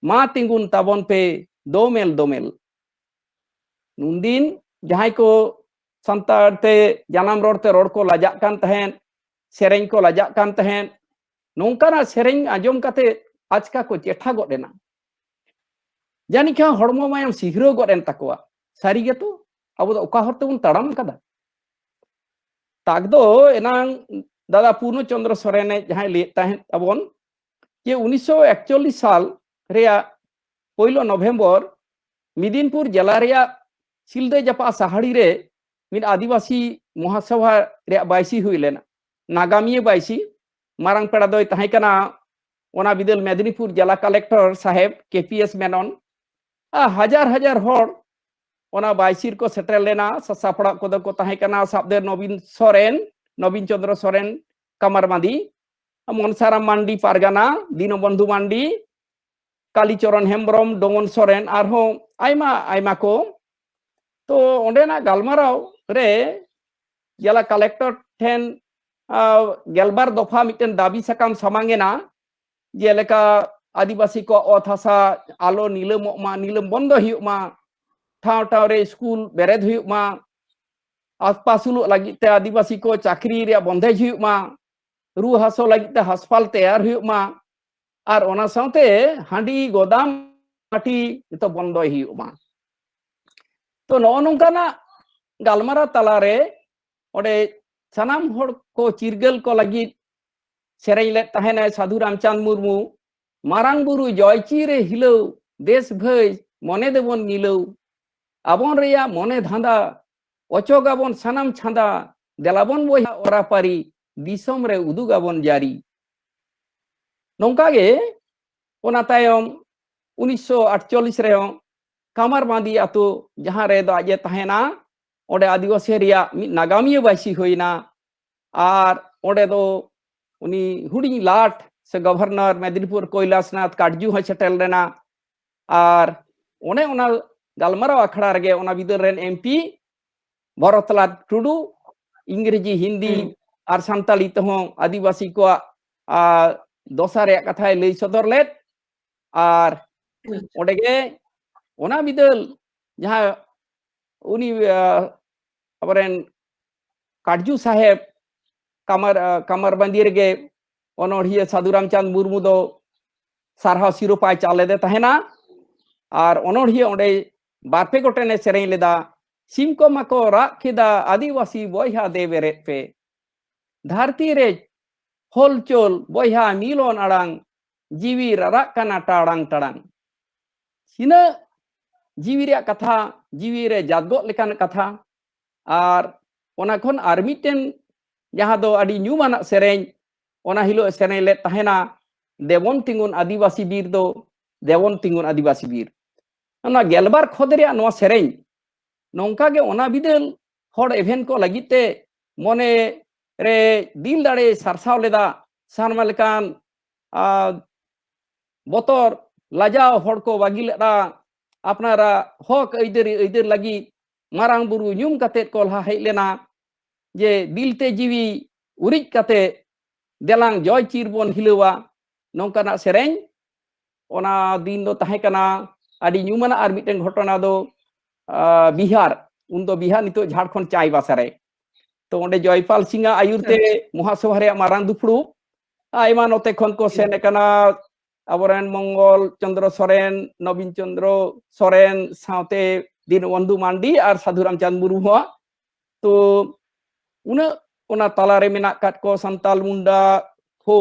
ᱢᱟ ᱛᱤᱸᱜᱩᱱ ᱛᱟᱵᱚᱱ ᱯᱮ ᱫᱚᱢᱮᱞ ᱫᱚᱢᱮᱞ᱾ ᱱᱩᱱᱫᱤᱱ ᱡᱟᱦᱟᱸᱭ ᱠᱚ ᱥᱟᱱᱛᱟᱲ ᱛᱮ ᱡᱟᱱᱟᱢ ᱨᱚᱲ ᱛᱮ ᱨᱚᱲ ᱠᱚ ᱞᱟᱡᱟᱜ ᱠᱟᱱ ᱛᱟᱦᱮᱸᱫ, ᱥᱮᱨᱮᱧ ᱠᱚ ᱞᱟᱡᱟᱜ ᱠᱟᱱ ᱛᱟᱦᱮᱸᱫ, ᱱᱚᱝᱠᱟᱱᱟᱜ ᱥᱮᱨᱮᱧ ᱟᱸᱡᱚᱢ ᱠᱟᱛᱮ ᱟᱪᱠᱟ ᱠᱚ ᱪᱮᱴᱷᱟ ᱜᱚᱫ ᱮᱱᱟ᱾ ᱡᱟᱹᱱᱤᱡ ᱠᱷᱟᱱ ᱦᱚᱲᱢᱚ ᱢᱟᱭᱟᱢ ᱥᱤᱦᱨᱟᱹᱣ ᱜᱚᱫ ᱮᱱ ᱛᱟᱠᱚᱣᱟ᱾ ᱥᱟᱹᱨᱤ ᱜᱮᱛᱚ, ᱟᱵᱚ ᱫᱚ ᱚᱠᱟ ᱦᱚᱨ ᱛᱮᱵᱚᱱ ᱛᱟᱲᱟᱢ ᱠᱟᱫᱟ? ᱛᱟᱠ ᱫᱚ ᱮᱱᱟᱝ ᱫᱟᱫᱟ ᱯᱩᱨᱱᱚ ᱪᱚᱸᱫᱽᱨᱚ ᱥᱚᱨᱮᱱᱮ ᱡᱟᱦᱟᱸᱭ ᱞᱟᱹᱭᱮᱫ ᱛᱟᱦᱮᱸᱫ ᱛᱟᱵᱚᱱ, ᱡᱮ ᱩᱱᱤᱥᱥᱚ ᱮᱠᱪᱚᱞᱞᱤᱥ ᱥᱟᱞ ᱨᱮᱭᱟᱜ ᱯᱳᱭᱞᱳ ᱱᱚᱵᱷᱮᱢᱵᱚᱨ ᱢᱤᱫᱤᱱᱯᱩᱨ ᱡᱮᱞᱟ ᱨᱮᱭᱟᱜ ᱥᱤᱞᱫᱟᱹ ᱡᱟᱯᱟᱜ ᱥᱟᱦᱟᱲᱤ ᱨᱮ ᱢᱤᱫ ᱟᱹᱫᱤᱵᱟᱹᱥᱤ ᱢᱚᱦᱟᱥᱚᱵᱷᱟ ᱨᱮᱭᱟᱜ ᱵᱟᱭᱥᱤ ᱦᱩᱭ ᱞᱮᱱᱟ᱾ ᱱᱟᱜᱟᱢᱤᱭᱟᱹ ᱵᱟᱭᱥᱤ, ᱢᱟᱨᱟᱝ ᱯᱮᱲᱟ ᱫᱚᱭ ᱛᱟᱦᱮᱸ ᱠᱟᱱᱟ ᱚᱱᱟ ᱵᱤᱫᱟᱹᱞ ᱢᱮᱫᱽᱱᱤᱯᱩᱨ ᱡᱮᱞᱟ ᱠᱟᱞᱮᱠᱴᱚᱨ ᱥᱟᱦᱮᱵᱽ ᱠᱮ ᱯᱤ ᱮᱥ ᱢᱮᱱᱚᱱ᱾ ᱟᱨ ᱦᱟᱡᱟᱨ ᱦᱟᱡᱟᱨ ᱦᱚᱲ ᱚᱱᱟ ᱵᱟᱭᱥᱤ ᱨᱮᱠᱚ ᱥᱮᱴᱮᱨ ᱞᱮᱱᱟ᱾ ᱥᱟᱥᱟᱯᱲᱟᱣ ᱠᱚᱫᱚ ᱠᱚ ᱛᱟᱦᱮᱸ ᱠᱟᱱᱟ ᱥᱟᱵᱫᱮ ᱱᱚᱵᱤᱱ ᱥᱚᱨᱮᱱ, ᱱᱚᱵᱤᱱ ᱪᱚᱸᱫᱽᱨᱚ ᱥᱚᱨᱮᱱ ᱠᱟᱢᱟᱨ ᱢᱟᱹᱫᱤ, ᱢᱚᱱᱥᱟᱨᱟᱢ ᱢᱟᱱᱰᱤ ᱯᱟᱨᱜᱟᱱᱟ, ᱫᱤᱱᱚᱵᱚᱱᱫᱷᱩ ᱢᱟᱱᱰᱤ, ᱠᱟᱞᱤᱪᱚᱨᱚᱱ ᱦᱮᱢᱵᱨᱚᱢ, ᱰᱚᱢᱚᱱ ᱥᱚᱨᱮᱱ, ᱟᱨᱦᱚᱸ ᱟᱭᱢᱟ ᱟᱭᱢᱟ ᱠᱚ᱾ ᱛᱚ ᱚᱸᱰᱮᱱᱟᱜ ᱜᱟᱞᱢᱟᱨᱟᱣ ᱨᱮ ᱡᱮᱞᱟ ᱠᱟᱞᱮᱠᱴᱚᱨ ᱴᱷᱮᱱ, ᱟᱸ, ᱜᱮᱞᱵᱟᱨ ᱫᱚᱯᱷᱟ ᱢᱤᱫᱴᱮᱱ ᱫᱟᱹᱵᱤ ᱥᱟᱠᱟᱢ ᱥᱟᱢᱟᱝ ᱮᱱᱟ, ᱡᱮᱞᱮᱠᱟ ᱟᱹᱫᱤᱵᱟᱹᱥᱤ ᱠᱚᱣᱟᱜ ᱚᱛ ᱦᱟᱥᱟ ᱟᱞᱚ ᱱᱤᱞᱟᱹᱢᱚᱜ ᱢᱟ, ᱱᱤᱞᱟᱹᱢ ᱵᱚᱱᱫᱚ ᱦᱩᱭᱩᱜ ᱢᱟ, ᱴᱷᱟᱶ ᱴᱷᱟᱶ ᱨᱮ ᱥᱠᱩᱞ ᱵᱮᱨᱮᱫ ᱦᱩᱭᱩᱜ ᱢᱟ, ᱟᱥᱯᱟᱥᱩᱞᱚᱜ ᱞᱟᱹᱜᱤᱫ ᱛᱮ ᱟᱹᱫᱤᱵᱟᱹᱥᱤ ᱠᱚ ᱪᱟᱹᱠᱨᱤ ᱨᱮᱭᱟᱜ ᱵᱚᱱᱫᱮᱡ ᱦᱩᱭᱩᱜ ᱢᱟ, ᱨᱩᱣᱟᱹ ᱦᱟᱹᱥᱩ ᱞᱟᱹᱜᱤᱫ ᱛᱮ ᱦᱟᱥᱯᱟᱞ ᱛᱮᱭᱟᱨ ᱦᱩᱭᱩᱜ ᱢᱟ, ᱟᱨ ᱚᱱᱟ ᱥᱟᱶᱛᱮ ᱦᱟᱺᱰᱤ ᱜᱚᱫᱟᱢ ᱯᱟᱹᱴᱤ ᱡᱚᱛᱚ ᱵᱚᱱᱫᱚᱭ ᱦᱩᱭᱩᱜ ᱢᱟ᱾ ᱛᱚ ᱱᱚᱜᱼᱚ ᱱᱚᱝᱠᱟᱱᱟᱜ ᱜᱟᱞᱢᱟᱨᱟᱣ ᱛᱟᱞᱟᱨᱮ ᱚᱸᱰᱮ ᱥᱟᱱᱟᱢ ᱦᱚᱲ ᱠᱚ ᱪᱤᱨᱜᱟᱹᱞ ᱠᱚ ᱞᱟᱹᱜᱤᱫ ᱥᱮᱨᱮᱧ ᱞᱮᱫ ᱛᱟᱦᱮᱱᱟᱭ ᱥᱟᱹᱫᱷᱩ ᱨᱟᱢᱪᱟᱸᱫᱽ ᱢᱩᱨᱢᱩ, ᱢᱟᱨᱟᱝ ᱵᱩᱨᱩ ᱡᱚᱭᱪᱤ ᱨᱮ ᱦᱤᱞᱟᱹᱣ, ᱫᱮᱥ ᱵᱷᱟᱹᱭ ᱢᱚᱱᱮ ᱫᱮᱵᱚᱱ ᱢᱤᱞᱟᱹᱣ, ᱟᱵᱚᱱ ᱨᱮᱭᱟᱜ ᱢᱚᱱᱮ ᱫᱷᱟᱸᱫᱟ, ᱚᱪᱚᱜᱟᱵᱚᱱ ᱥᱟᱱᱟᱢ ᱪᱷᱟᱸᱫᱟ, ᱫᱮᱞᱟᱵᱚᱱ ᱵᱚᱭᱦᱟ ᱚᱨᱟᱯᱟᱹᱨᱤ, ᱫᱤᱥᱚᱢ ᱨᱮ ᱩᱫᱩᱜᱟᱵᱚᱱ ᱡᱟᱹᱨᱤ᱾ ᱱᱚᱝᱠᱟ ᱜᱮ ᱚᱱᱟ ᱛᱟᱭᱚᱢ ᱩᱱᱤᱥᱥᱚ ᱟᱴᱪᱚᱞᱞᱤᱥ ᱨᱮᱦᱚᱸ ᱠᱟᱢᱟᱨ ᱵᱟᱸᱫᱤ ᱟᱛᱳ, ᱡᱟᱦᱟᱸ ᱨᱮᱫᱚ ᱟᱡ ᱮ ᱛᱟᱦᱮᱱᱟ, ᱚᱸᱰᱮ ᱟᱹᱫᱤᱵᱟᱹᱥᱤ ᱨᱮᱭᱟᱜ ᱢᱤᱫ ᱱᱟᱜᱟᱢᱤᱭᱟᱹ ᱵᱟᱭᱥᱤ ᱦᱩᱭᱱᱟ᱾ ᱟᱨ ᱚᱸᱰᱮ ᱫᱚ ᱩᱱᱤ ᱦᱩᱰᱤᱧ ᱞᱟᱴ ᱥᱮ ᱜᱚᱵᱷᱚᱨᱱᱚᱨ ᱢᱮᱫᱽᱱᱤᱯᱩᱨ ᱠᱳᱭᱞᱟᱥᱱᱟᱛᱷ ᱠᱟᱴᱡᱩ ᱦᱚᱸ ᱥᱮᱴᱮᱨ ᱞᱮᱱᱟ᱾ ᱟᱨ ᱚᱱᱮ ᱚᱱᱟ ᱜᱟᱞᱢᱟᱨᱟᱣ ᱟᱠᱷᱲᱟ ᱨᱮᱜᱮ ᱚᱱᱟ ᱵᱤᱫᱟᱹᱞ ᱨᱮᱱ ᱮᱢᱯᱤ ᱵᱷᱚᱨᱚᱛᱞᱟᱞ ᱴᱩᱰᱩ ᱤᱝᱨᱮᱡᱤ, ᱦᱤᱱᱫᱤ ᱦᱩᱸ᱾ ᱟᱨ ᱥᱟᱱᱛᱟᱲᱤ ᱛᱮᱦᱚᱸ ᱟᱹᱫᱤᱵᱟᱹᱥᱤ ᱠᱚᱣᱟᱜ, ᱟ, ᱫᱚᱥᱟ ᱨᱮᱭᱟᱜ ᱠᱟᱛᱷᱟᱭ ᱞᱟᱹᱭ ᱥᱚᱫᱚᱨ ᱞᱮᱫ᱾ ᱟᱨ ᱟᱪᱪᱷᱟ᱾ ᱚᱸᱰᱮᱜᱮ ᱚᱱᱟ ᱵᱤᱫᱟᱹᱞ ᱡᱟᱦᱟᱸ ᱩᱱᱤ, ᱟ, ᱟᱵᱚᱨᱮᱱ ᱠᱟᱴᱡᱩ ᱥᱟᱦᱮᱵᱽ ᱠᱟᱢᱟᱨ, ᱟ, ᱠᱟᱢᱟᱨ ᱵᱟᱸᱫᱤ ᱨᱮᱜᱮ ᱚᱱᱚᱬᱦᱤᱭᱟᱹ ᱥᱟᱹᱫᱷᱩ ᱨᱟᱢᱪᱟᱸᱫᱽ ᱢᱩᱨᱢᱩ ᱫᱚ ᱥᱟᱨᱦᱟᱣ ᱥᱤᱨᱳᱯᱟᱭ ᱪᱟᱞ ᱞᱮᱫᱮ ᱛᱟᱦᱮᱱᱟ᱾ ᱟᱨ ᱚᱱᱚᱬᱦᱤᱭᱟᱹ ᱚᱸᱰᱮ ᱵᱟᱨᱯᱮ ᱜᱚᱴᱮᱱᱮ ᱥᱮᱨᱮᱧ ᱞᱮᱫᱟ᱾ ᱥᱤᱢ ᱠᱚ ᱢᱟᱠᱚ ᱨᱟᱜ ᱠᱮᱫᱟ, ᱟᱹᱫᱤᱵᱟᱹᱥᱤ ᱵᱚᱭᱦᱟ ᱫᱮ ᱵᱮᱨᱮᱫ ᱯᱮ᱾ ᱫᱷᱟᱹᱨᱛᱤ ᱨᱮ ᱦᱚᱞᱪᱚᱞ ᱵᱚᱭᱦᱟ ᱢᱤᱞᱚᱱ ᱟᱲᱟᱝ, ᱡᱤᱣᱤ ᱨᱟᱨᱟᱜ ᱠᱟᱱᱟ ᱴᱟᱲᱟᱝ ᱴᱟᱲᱟᱝ᱾ ᱛᱤᱱᱟᱹᱜ ᱡᱤᱣᱤ ᱨᱮᱭᱟᱜ ᱠᱟᱛᱷᱟ, ᱡᱤᱣᱤ ᱨᱮ ᱡᱟᱫᱜᱚᱜ ᱞᱮᱠᱟᱱ ᱠᱟᱛᱷᱟ᱾ ᱟᱨ ᱚᱱᱟ ᱠᱷᱚᱱ ᱟᱨ ᱢᱤᱫᱴᱮᱱ ᱡᱟᱦᱟᱸ ᱫᱚ ᱟᱹᱰᱤ ᱧᱩᱢᱟᱱᱟᱜ ᱥᱮᱨᱮᱧ, ᱚᱱᱟ ᱦᱤᱞᱳᱜ ᱮ ᱥᱮᱨᱮᱧ ᱞᱮᱫ ᱛᱟᱦᱮᱱᱟ, ᱫᱮᱵᱚᱱ ᱛᱤᱸᱜᱩᱱ ᱟᱹᱫᱤᱵᱟᱹᱥᱤ ᱵᱤᱨ ᱫᱚ, ᱫᱮᱵᱚᱱ ᱛᱤᱸᱜᱩᱱ ᱟᱹᱫᱤᱵᱟᱹᱥᱤ ᱵᱤᱨ᱾ ᱚᱱᱟ ᱜᱮᱞᱵᱟᱨ ᱠᱷᱚᱫ ᱨᱮᱭᱟᱜ ᱱᱚᱣᱟ ᱥᱮᱨᱮᱧ ᱱᱚᱝᱠᱟ ᱜᱮ ᱚᱱᱟ ᱵᱤᱫᱟᱹᱞ ᱦᱚᱲ ᱮᱵᱷᱮᱱ ᱠᱚ ᱞᱟᱹᱜᱤᱫ ᱛᱮ ᱢᱚᱱᱮ ᱨᱮ ᱫᱤᱞ ᱫᱟᱲᱮ ᱥᱟᱨᱥᱟᱣ ᱞᱮᱫᱟ᱾ ᱥᱟᱱᱟᱢ ᱞᱮᱠᱟᱱ ᱟᱨ ᱵᱚᱛᱚᱨ ᱞᱟᱡᱟᱣ ᱦᱚᱲ ᱠᱚ ᱵᱟᱹᱜᱤ ᱞᱮᱫᱟ᱾ ᱟᱯᱱᱟᱨᱟᱜ ᱦᱚᱠ ᱟᱹᱭᱫᱟᱹᱨᱤ ᱟᱹᱭᱫᱟᱹᱨ ᱞᱟᱹᱜᱤᱫ ᱢᱟᱨᱟᱝ ᱵᱩᱨᱩ ᱧᱩᱢ ᱠᱟᱛᱮᱫ ᱠᱚ ᱞᱟᱦᱟ ᱦᱮᱡ ᱞᱮᱱᱟ᱾ ᱡᱮ ᱫᱤᱞ ᱛᱮ ᱡᱤᱣᱤ ᱩᱨᱤᱡ ᱠᱟᱛᱮ ᱫᱮᱞᱟᱝ ᱡᱚᱭ ᱪᱤᱨ ᱵᱚᱱ ᱦᱤᱞᱟᱹᱣᱟ, ᱱᱚᱝᱠᱟᱱᱟᱜ ᱥᱮᱨᱮᱧ᱾ ᱚᱱᱟ ᱫᱤᱱ ᱫᱚ ᱛᱟᱦᱮᱸ ᱠᱟᱱᱟ ᱟᱹᱰᱤ ᱧᱩᱢᱟᱱᱟᱜ ᱟᱨ ᱢᱤᱫᱴᱮᱱ ᱜᱷᱚᱴᱚᱱᱟ ᱫᱚ, ᱟᱸ, ᱵᱤᱦᱟᱨ, ᱩᱱᱫᱚ ᱵᱤᱦᱟᱨ, ᱱᱤᱛᱚᱜ ᱡᱷᱟᱲᱠᱷᱚᱸᱰ ᱪᱟᱭᱵᱟᱥᱟ ᱨᱮ᱾ ᱛᱚ ᱚᱸᱰᱮ ᱡᱚᱭᱯᱟᱞ ᱥᱤᱝ ᱟᱜ ᱟᱹᱭᱩᱨ ᱛᱮ ᱟᱪᱪᱷᱟ᱾ ᱢᱚᱦᱟᱥᱚᱵᱷᱟ ᱨᱮᱭᱟᱜ ᱢᱟᱨᱟᱝ ᱫᱩᱯᱲᱩᱵ ᱟᱭᱢᱟ ᱱᱚᱛᱮ ᱠᱷᱚᱱ ᱠᱚ ᱥᱮᱱ ᱟᱠᱟᱱᱟ᱾ ᱟᱵᱚᱨᱮᱱ ᱢᱚᱝᱜᱚᱞ ᱪᱚᱸᱫᱽᱨᱚ ᱥᱚᱨᱮᱱ, ᱱᱚᱵᱤᱱ ᱪᱚᱸᱫᱽᱨᱚ ᱥᱚᱨᱮᱱ ᱥᱟᱶᱛᱮ ᱫᱤᱱᱵᱚᱱᱫᱷᱩ ᱢᱟᱱᱰᱤ ᱟᱨ ᱥᱟᱫᱷᱩ ᱨᱟᱢᱪᱟᱸᱫᱽ ᱢᱩᱨᱢᱩ ᱦᱚᱸ᱾ ᱛᱚ ᱩᱱᱟᱹᱜ ᱚᱱᱟ ᱛᱟᱞᱟᱨᱮ ᱢᱮᱱᱟᱜ ᱟᱠᱟᱫ ᱠᱚ ᱥᱟᱱᱛᱟᱞ, ᱢᱩᱱᱰᱟ, ᱦᱳ,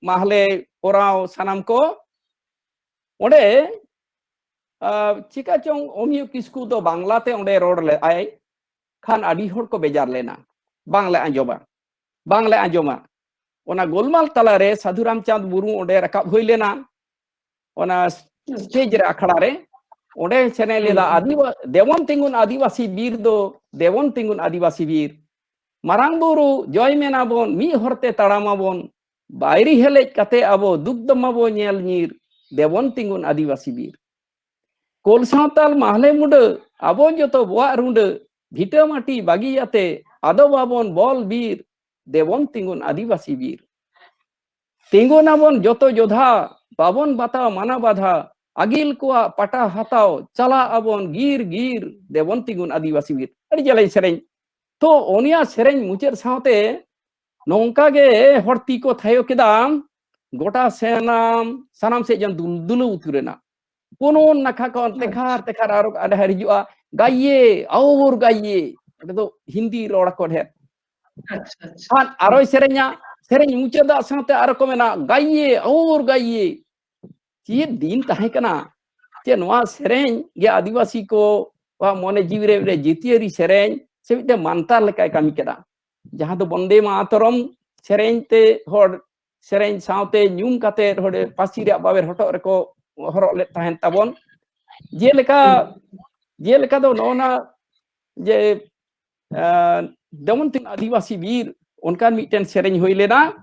ᱢᱟᱦᱞᱮ, ᱳᱨᱟᱸᱣ, ᱥᱟᱱᱟᱢ ᱠᱚ᱾ ᱚᱸᱰᱮ, ᱟᱸ, ᱪᱤᱠᱟ ᱪᱚᱝ ᱚᱢᱤᱭᱚ ᱠᱤᱥᱠᱩ ᱫᱚ ᱵᱟᱝᱞᱟ ᱛᱮ ᱚᱸᱰᱮ ᱨᱚᱲ ᱞᱮᱫᱟᱭ, ᱠᱷᱟᱱ ᱟᱹᱰᱤ ᱦᱚᱲ ᱠᱚ ᱵᱮᱡᱟᱨ ᱞᱮᱱᱟ, ᱵᱟᱝᱞᱮ ᱟᱸᱡᱚᱢᱟ, ᱵᱟᱝᱞᱮ ᱟᱸᱡᱚᱢᱟ᱾ ᱚᱱᱟ ᱜᱳᱞᱢᱟᱞ ᱛᱟᱞᱟᱨᱮ ᱥᱟᱫᱷᱩ ᱨᱟᱢᱪᱟᱸᱫᱽ ᱢᱩᱨᱢᱩ ᱚᱸᱰᱮ ᱨᱟᱠᱟᱵ ᱦᱩᱭ ᱞᱮᱱᱟ᱾ ᱚᱱᱟ ᱥᱴᱮᱡᱽ ᱨᱮ, ᱟᱠᱷᱲᱟ ᱨᱮ, ᱚᱸᱰᱮ ᱥᱮᱨᱮᱧ ᱞᱮᱫᱟ, ᱦᱩᱸ᱾ ᱟᱹᱫᱤᱵᱟ-, ᱫᱮᱵᱚᱱ ᱛᱤᱸᱜᱩᱱ ᱟᱹᱫᱤᱵᱟᱹᱥᱤ ᱵᱤᱨ ᱫᱚ, ᱫᱮᱵᱚᱱ ᱛᱤᱸᱜᱩᱱ ᱟᱹᱫᱤᱵᱟᱹᱥᱤ ᱵᱤᱨ᱾ ᱢᱟᱨᱟᱝ ᱵᱩᱨᱩ ᱡᱚᱭ ᱢᱮᱱᱟᱵᱚᱱ, ᱢᱤᱫ ᱦᱚᱨᱛᱮ ᱛᱟᱲᱟᱢᱟᱵᱚᱱ, ᱵᱟᱭᱨᱤ ᱦᱮᱞᱮᱡ ᱠᱟᱛᱮ ᱟᱵᱚ ᱫᱩᱠ ᱫᱚ ᱢᱟᱵᱚ ᱧᱮᱞ ᱧᱤᱨ, ᱫᱮᱵᱚᱱ ᱛᱤᱸᱜᱩᱱ ᱟᱹᱫᱤᱵᱟᱹᱥᱤ ᱵᱤᱨ᱾ ᱠᱳᱞ ᱥᱟᱶᱛᱟᱞ ᱢᱟᱦᱞᱮ ᱢᱩᱰᱟᱹ, ᱟᱵᱚ ᱡᱚᱛᱚ ᱵᱚᱣᱟᱜ ᱨᱩᱸᱰᱟᱹ, ᱵᱷᱤᱴᱟᱹ ᱢᱟᱹᱴᱤ ᱵᱟᱹᱜᱤᱭᱟᱛᱮ, ᱟᱫᱚ ᱵᱟᱵᱚᱱ ᱵᱚᱞ ᱵᱤᱨ, ᱫᱮᱵᱚᱱ ᱛᱤᱸᱜᱩᱱ ᱟᱹᱫᱤᱵᱟᱹᱥᱤ ᱵᱤᱨ᱾ ᱛᱤᱸᱜᱩᱱᱟᱵᱚᱱ ᱡᱚᱛᱚ ᱡᱚᱫᱷᱟ, ᱵᱟᱵᱚᱱ ᱵᱟᱛᱟᱣ ᱢᱟᱱᱟ ᱵᱟᱫᱷᱟ, ᱟᱹᱜᱤᱞ ᱠᱚᱣᱟᱜ ᱯᱟᱴᱟ ᱦᱟᱛᱟᱣ, ᱪᱟᱞᱟᱜ ᱟᱵᱚᱱ ᱜᱤᱨ ᱜᱤᱨ, ᱫᱮᱵᱚᱱ ᱛᱤᱸᱜᱩᱱ ᱟᱹᱫᱤᱵᱟᱹᱥᱤ ᱵᱤᱨ᱾ ᱟᱹᱰᱤ ᱡᱮᱞᱮᱧ ᱥᱮᱨᱮᱧ᱾ ᱛᱚ ᱩᱱᱤᱭᱟᱜ ᱥᱮᱨᱮᱧ ᱢᱩᱪᱟᱹᱫ ᱥᱟᱶᱛᱮ ᱱᱚᱝᱠᱟ ᱜᱮ ᱦᱚᱲ ᱛᱤ ᱠᱚ ᱛᱷᱟᱭᱚ ᱠᱮᱫᱟ, ᱜᱚᱴᱟ ᱥᱟᱱᱟᱢ, ᱥᱟᱱᱟᱢ ᱥᱮᱫ ᱡᱮᱱ ᱫᱩᱞ-, ᱫᱩᱞᱟᱹᱣ ᱩᱛᱟᱹᱨ ᱮᱱᱟ᱾ ᱠᱳᱱᱳ ᱱᱟᱠᱷᱟ ᱠᱷᱚᱱ ᱛᱮᱠᱷᱟᱨ ᱟᱪᱪᱷᱟ᱾ ᱛᱮᱠᱷᱟᱨ ᱟᱨᱚ ᱟᱰᱮ ᱦᱟᱨ ᱦᱤᱡᱩᱜᱼᱟ, "ᱜᱟᱭᱤᱭᱮ, ᱟᱣᱨ ᱜᱟᱭᱤᱭᱮ", ᱚᱸᱰᱮ ᱫᱚ ᱦᱤᱱᱫᱤ ᱨᱚᱲ ᱟᱠᱚ ᱰᱷᱮᱨ᱾ ᱟᱪᱪᱷᱟ, ᱟᱪᱪᱷᱟ᱾ ᱟᱨ ᱟᱨᱚᱭ ᱥᱮᱨᱮᱧᱟ, ᱥᱮᱨᱮᱧ ᱢᱩᱪᱟᱹᱫᱟᱜ ᱥᱟᱶᱛᱮ ᱟᱨᱚ ᱠᱚ ᱢᱮᱱᱟ, "ᱜᱟᱭᱤᱭᱮ, ᱟᱣᱨ ᱜᱟᱭᱤᱭᱮ᱾" ᱪᱮᱫ ᱫᱤᱱ ᱛᱟᱦᱮᱸ ᱠᱟᱱᱟ ᱡᱮ ᱱᱚᱣᱟ ᱥᱮᱨᱮᱧ ᱜᱮ ᱟᱹᱫᱤᱵᱟᱹᱥᱤ ᱠᱚᱣᱟᱜ ᱢᱚᱱᱮ ᱡᱤᱣᱤ ᱨᱮ ᱢᱤᱫᱴᱮᱱ ᱡᱟᱹᱛᱤᱭᱟᱹᱨᱤ ᱥᱮᱨᱮᱧ ᱥᱮ ᱢᱤᱫᱴᱮᱱ ᱢᱟᱱᱛᱟᱨ ᱞᱮᱠᱟᱭ ᱠᱟᱹᱢᱤ ᱠᱮᱫᱟ, ᱡᱟᱦᱟᱸ ᱫᱚ ᱵᱚᱱᱫᱮ ᱢᱟᱛᱚᱨᱚᱢ ᱥᱮᱨᱮᱧ ᱛᱮ ᱦᱚᱲ ᱥᱮᱨᱮᱧ ᱥᱟᱶᱛᱮ ᱧᱩᱢ ᱠᱟᱛᱮ ᱦᱚᱲ ᱯᱟᱹᱥᱤ ᱨᱮᱭᱟᱜ ᱵᱟᱵᱮᱨ ᱦᱚᱴᱚᱜ ᱨᱮᱠᱚ ᱦᱚᱨᱚᱜ ᱞᱮᱫ ᱛᱟᱦᱮᱱ ᱛᱟᱵᱚᱱ᱾ ᱡᱮᱞᱮᱠᱟ, ᱦᱩᱸ᱾ ᱡᱮᱞᱮᱠᱟ ᱫᱚ ᱱᱚᱜᱼᱚ ᱱᱟ ᱡᱮ ᱫᱮᱵᱚᱱ ᱛᱤᱝ ᱟᱹᱫᱤᱵᱟᱹᱥᱤ ᱵᱤᱨ, ᱚᱱᱠᱟᱱ ᱢᱤᱫᱴᱮᱱ ᱥᱮᱨᱮᱧ ᱦᱩᱭ ᱞᱮᱱᱟ᱾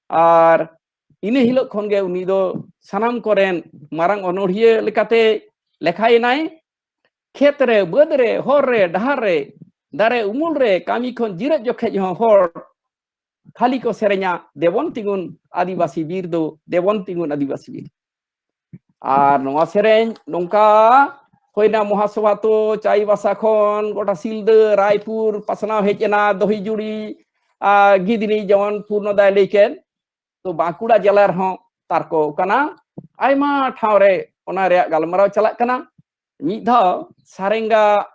ᱟᱨ ᱤᱱᱟᱹ ᱦᱤᱞᱳᱜ ᱠᱷᱚᱱᱜᱮ ᱩᱱᱤ ᱫᱚ ᱥᱟᱱᱟᱢ ᱠᱚᱨᱮᱱ ᱢᱟᱨᱟᱝ ᱚᱱᱚᱲᱦᱤᱭᱟᱹ ᱞᱮᱠᱟᱛᱮ ᱞᱮᱠᱷᱟᱭᱮᱱᱟᱭ᱾ ᱠᱷᱮᱛ ᱨᱮ, ᱵᱟᱹᱫᱽ ᱨᱮ, ᱦᱚᱨ ᱨᱮ, ᱰᱟᱦᱟᱨ ᱨᱮ, ᱫᱟᱨᱮ ᱩᱢᱩᱞ ᱨᱮ ᱠᱟᱹᱢᱤ ᱠᱷᱚᱱ ᱡᱤᱨᱟᱹᱜ ᱡᱚᱠᱷᱮᱡ ᱦᱚᱸ ᱦᱚᱲ ᱠᱷᱟᱹᱞᱤ ᱠᱚ ᱥᱮᱨᱮᱧᱟ, "ᱫᱮᱵᱚᱱ ᱛᱤᱸᱜᱩᱱ ᱟᱹᱫᱤᱵᱟᱹᱥᱤ ᱵᱤᱨ ᱫᱚ, ᱫᱮᱵᱚᱱ ᱛᱤᱸᱜᱩᱱ ᱟᱹᱫᱤᱵᱟᱹᱥᱤ ᱵᱤᱨ᱾" ᱟᱨ ᱱᱚᱣᱟ ᱥᱮᱨᱮᱧ ᱱᱚᱝᱠᱟ ᱦᱩᱭᱱᱟ, ᱢᱚᱦᱟᱥᱚᱵᱷᱟ ᱛᱚ ᱪᱟᱭᱵᱟᱥᱟ ᱠᱷᱚᱱ ᱜᱚᱴᱟ ᱥᱤᱞᱫᱟᱹ, ᱨᱟᱭᱯᱩᱨ ᱯᱟᱥᱱᱟᱣ ᱦᱮᱡ ᱮᱱᱟ, ᱫᱚᱦᱤᱡᱩᱲᱤ, ᱟᱨ ᱜᱤᱫᱽᱱᱤ, ᱡᱮᱢᱚᱱ ᱯᱩᱨᱱᱚᱫᱟᱭ ᱞᱟᱹᱭ ᱠᱮᱫ, ᱛᱚ ᱵᱟᱸᱠᱩᱲᱟ ᱡᱮᱞᱟ ᱨᱮᱦᱚᱸ ᱛᱟᱨᱠᱚ ᱠᱟᱱᱟ, ᱟᱭᱢᱟ ᱴᱷᱟᱶ ᱨᱮ ᱚᱱᱟ ᱨᱮᱭᱟᱜ ᱜᱟᱞᱢᱟᱨᱟᱣ ᱪᱟᱞᱟᱜ ᱠᱟᱱᱟ᱾ ᱢᱤᱫ ᱫᱷᱟᱣ ᱥᱟᱨᱮᱝᱜᱟ,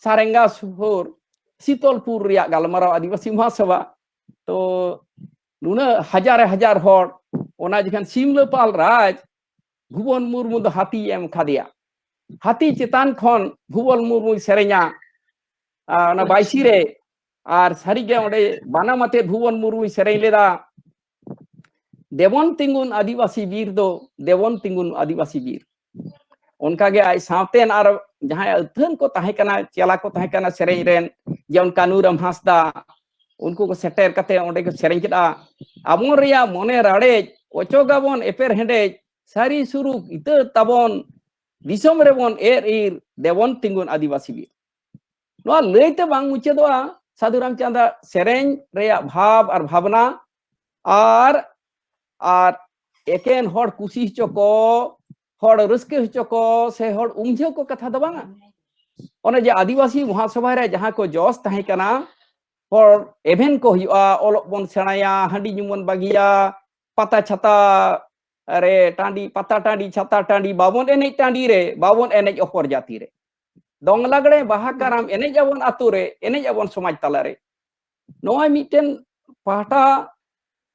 ᱥᱟᱨᱮᱝᱜᱟ ᱥᱩᱨ ᱥᱤᱛᱚᱞᱯᱩᱨ ᱨᱮᱭᱟᱜ ᱜᱟᱞᱢᱟᱨᱟᱣ ᱟᱹᱫᱤᱵᱟᱹᱥᱤ ᱢᱚᱦᱟᱥᱚᱵᱷᱟ, ᱛᱚ ᱱᱩᱱᱟᱹᱜ ᱦᱟᱡᱟᱨ ᱦᱟᱡᱟᱨ ᱦᱚᱲ, ᱚᱱᱟ ᱡᱚᱠᱷᱚᱱ ᱥᱤᱢᱞᱟᱹᱯᱟᱞ ᱨᱟᱡᱽ ᱵᱷᱩᱵᱚᱱ ᱢᱩᱨᱢᱩ ᱫᱚ ᱦᱟᱹᱛᱤᱭ ᱮᱢ ᱠᱟᱫᱮᱭᱟ᱾ ᱦᱟᱹᱛᱤ ᱪᱮᱛᱟᱱ ᱠᱷᱚᱱ ᱵᱷᱩᱵᱚᱱ ᱢᱩᱨᱢᱩᱭ ᱥᱮᱨᱮᱧᱟ, ᱟᱨ ᱚᱱᱟ ᱵᱟᱭᱥᱤ ᱨᱮ, ᱟᱨ ᱥᱟᱹᱨᱤᱜᱮ ᱚᱸᱰᱮ ᱵᱟᱱᱟᱢ ᱟᱛᱮ ᱵᱷᱩᱵᱚᱱ ᱢᱩᱨᱢᱩᱭ ᱥᱮᱨᱮᱧ ᱞᱮᱫᱟ, "ᱫᱮᱵᱚᱱ ᱛᱤᱸᱜᱩᱱ ᱟᱹᱫᱤᱵᱟᱹᱥᱤ ᱵᱤᱨ ᱫᱚ, ᱫᱮᱵᱚᱱ ᱛᱤᱸᱜᱩᱱ ᱟᱹᱫᱤᱵᱟᱹᱥᱤ ᱵᱤᱨ᱾" ᱚᱱᱠᱟᱜᱮ ᱟᱡ ᱥᱟᱶᱛᱮᱱ ᱟᱨ ᱡᱟᱦᱟᱸᱭ ᱟᱹᱛᱷᱟᱹᱱ ᱠᱚ ᱛᱟᱦᱮᱸ ᱠᱟᱱᱟ, ᱪᱮᱞᱟ ᱠᱚ ᱛᱟᱦᱮᱸ ᱠᱟᱱᱟ ᱥᱮᱨᱮᱧ ᱨᱮᱱ, ᱡᱮᱢᱚᱱ ᱠᱟᱹᱱᱩᱨᱟᱢ ᱦᱟᱸᱥᱫᱟ, ᱩᱱᱠᱩ ᱠᱚ ᱥᱮᱴᱮᱨ ᱠᱟᱛᱮ ᱚᱸᱰᱮ ᱠᱚ ᱥᱮᱨᱮᱧ ᱠᱮᱫᱟ, "ᱟᱵᱚᱱ ᱨᱮᱭᱟᱜ ᱢᱚᱱᱮ ᱨᱟᱲᱮᱡ, ᱚᱪᱚᱜᱟᱵᱚᱱ ᱮᱯᱮᱨ ᱦᱮᱸᱰᱮᱡ, ᱥᱟᱹᱨᱤ ᱥᱩᱨᱩᱠ ᱤᱛᱟᱹ ᱛᱟᱵᱚᱱ, ᱫᱤᱥᱚᱢ ᱨᱮᱵᱚᱱ ᱮᱨ ᱤᱨ, ᱫᱮᱵᱚᱱ ᱛᱤᱸᱜᱩᱱ ᱟᱹᱫᱤᱵᱟᱹᱥᱤ ᱵᱤᱨ᱾" ᱱᱚᱣᱟ ᱞᱟᱹᱭᱛᱮ ᱵᱟᱝ ᱢᱩᱪᱟᱹᱫᱚᱜᱼᱟ ᱥᱟᱹᱫᱷᱩ ᱨᱟᱢᱪᱟᱸᱫᱽ ᱥᱮᱨᱮᱧ ᱨᱮᱭᱟᱜ ᱵᱷᱟᱵᱽ ᱟᱨ ᱵᱷᱟᱵᱽᱱᱟ, ᱟᱨ, ᱟᱨ ᱮᱠᱮᱱ ᱦᱚᱲ ᱠᱩᱥᱤ ᱦᱚᱪᱚ ᱠᱚ, ᱦᱚᱲ ᱨᱟᱹᱥᱠᱟᱹ ᱦᱚᱪᱚ ᱠᱚ, ᱥᱮ ᱦᱚᱲ ᱩᱢᱡᱷᱟᱹᱣ ᱠᱚ ᱠᱟᱛᱷᱟ ᱫᱚ ᱵᱟᱝᱟ᱾ ᱚᱱᱮ ᱡᱮ ᱟᱹᱫᱤᱵᱟᱹᱥᱤ ᱢᱚᱦᱟᱥᱚᱵᱷᱟ ᱨᱮ ᱡᱟᱦᱟᱸ ᱠᱚ ᱡᱚᱥ ᱛᱟᱦᱮᱸ ᱠᱟᱱᱟ, ᱦᱚᱲ ᱮᱵᱷᱮᱱ ᱠᱚ ᱦᱩᱭᱩᱜᱼᱟ, ᱚᱞᱚᱜ ᱵᱚᱱ ᱥᱮᱬᱟᱭᱟ, ᱦᱟᱺᱰᱤ ᱧᱩ ᱵᱚᱱ ᱵᱟᱹᱜᱤᱭᱟ, ᱯᱟᱛᱟ ᱪᱷᱟᱛᱟ ᱨᱮ ᱴᱟᱺᱰᱤ, ᱯᱟᱛᱟ ᱴᱟᱺᱰᱤ, ᱪᱷᱟᱛᱟ ᱴᱟᱺᱰᱤ, ᱵᱟᱵᱚᱱ ᱮᱱᱮᱡ ᱴᱟᱺᱰᱤ ᱨᱮ, ᱵᱟᱵᱚᱱ ᱮᱱᱮᱡ ᱚᱯᱚᱨ ᱡᱟᱹᱛᱤ ᱨᱮ, ᱫᱚᱝ ᱞᱟᱜᱽᱲᱮ ᱵᱟᱦᱟ ᱠᱟᱨᱟᱢ ᱮᱱᱮᱡ ᱟᱵᱚᱱ ᱟᱛᱳ ᱨᱮ, ᱮᱱᱮᱡ ᱟᱵᱚᱱ ᱥᱚᱢᱟᱡᱽ ᱛᱟᱞᱟᱨᱮ᱾ ᱱᱚᱣᱟ ᱢᱤᱫᱴᱮᱱ ᱯᱟᱦᱴᱟ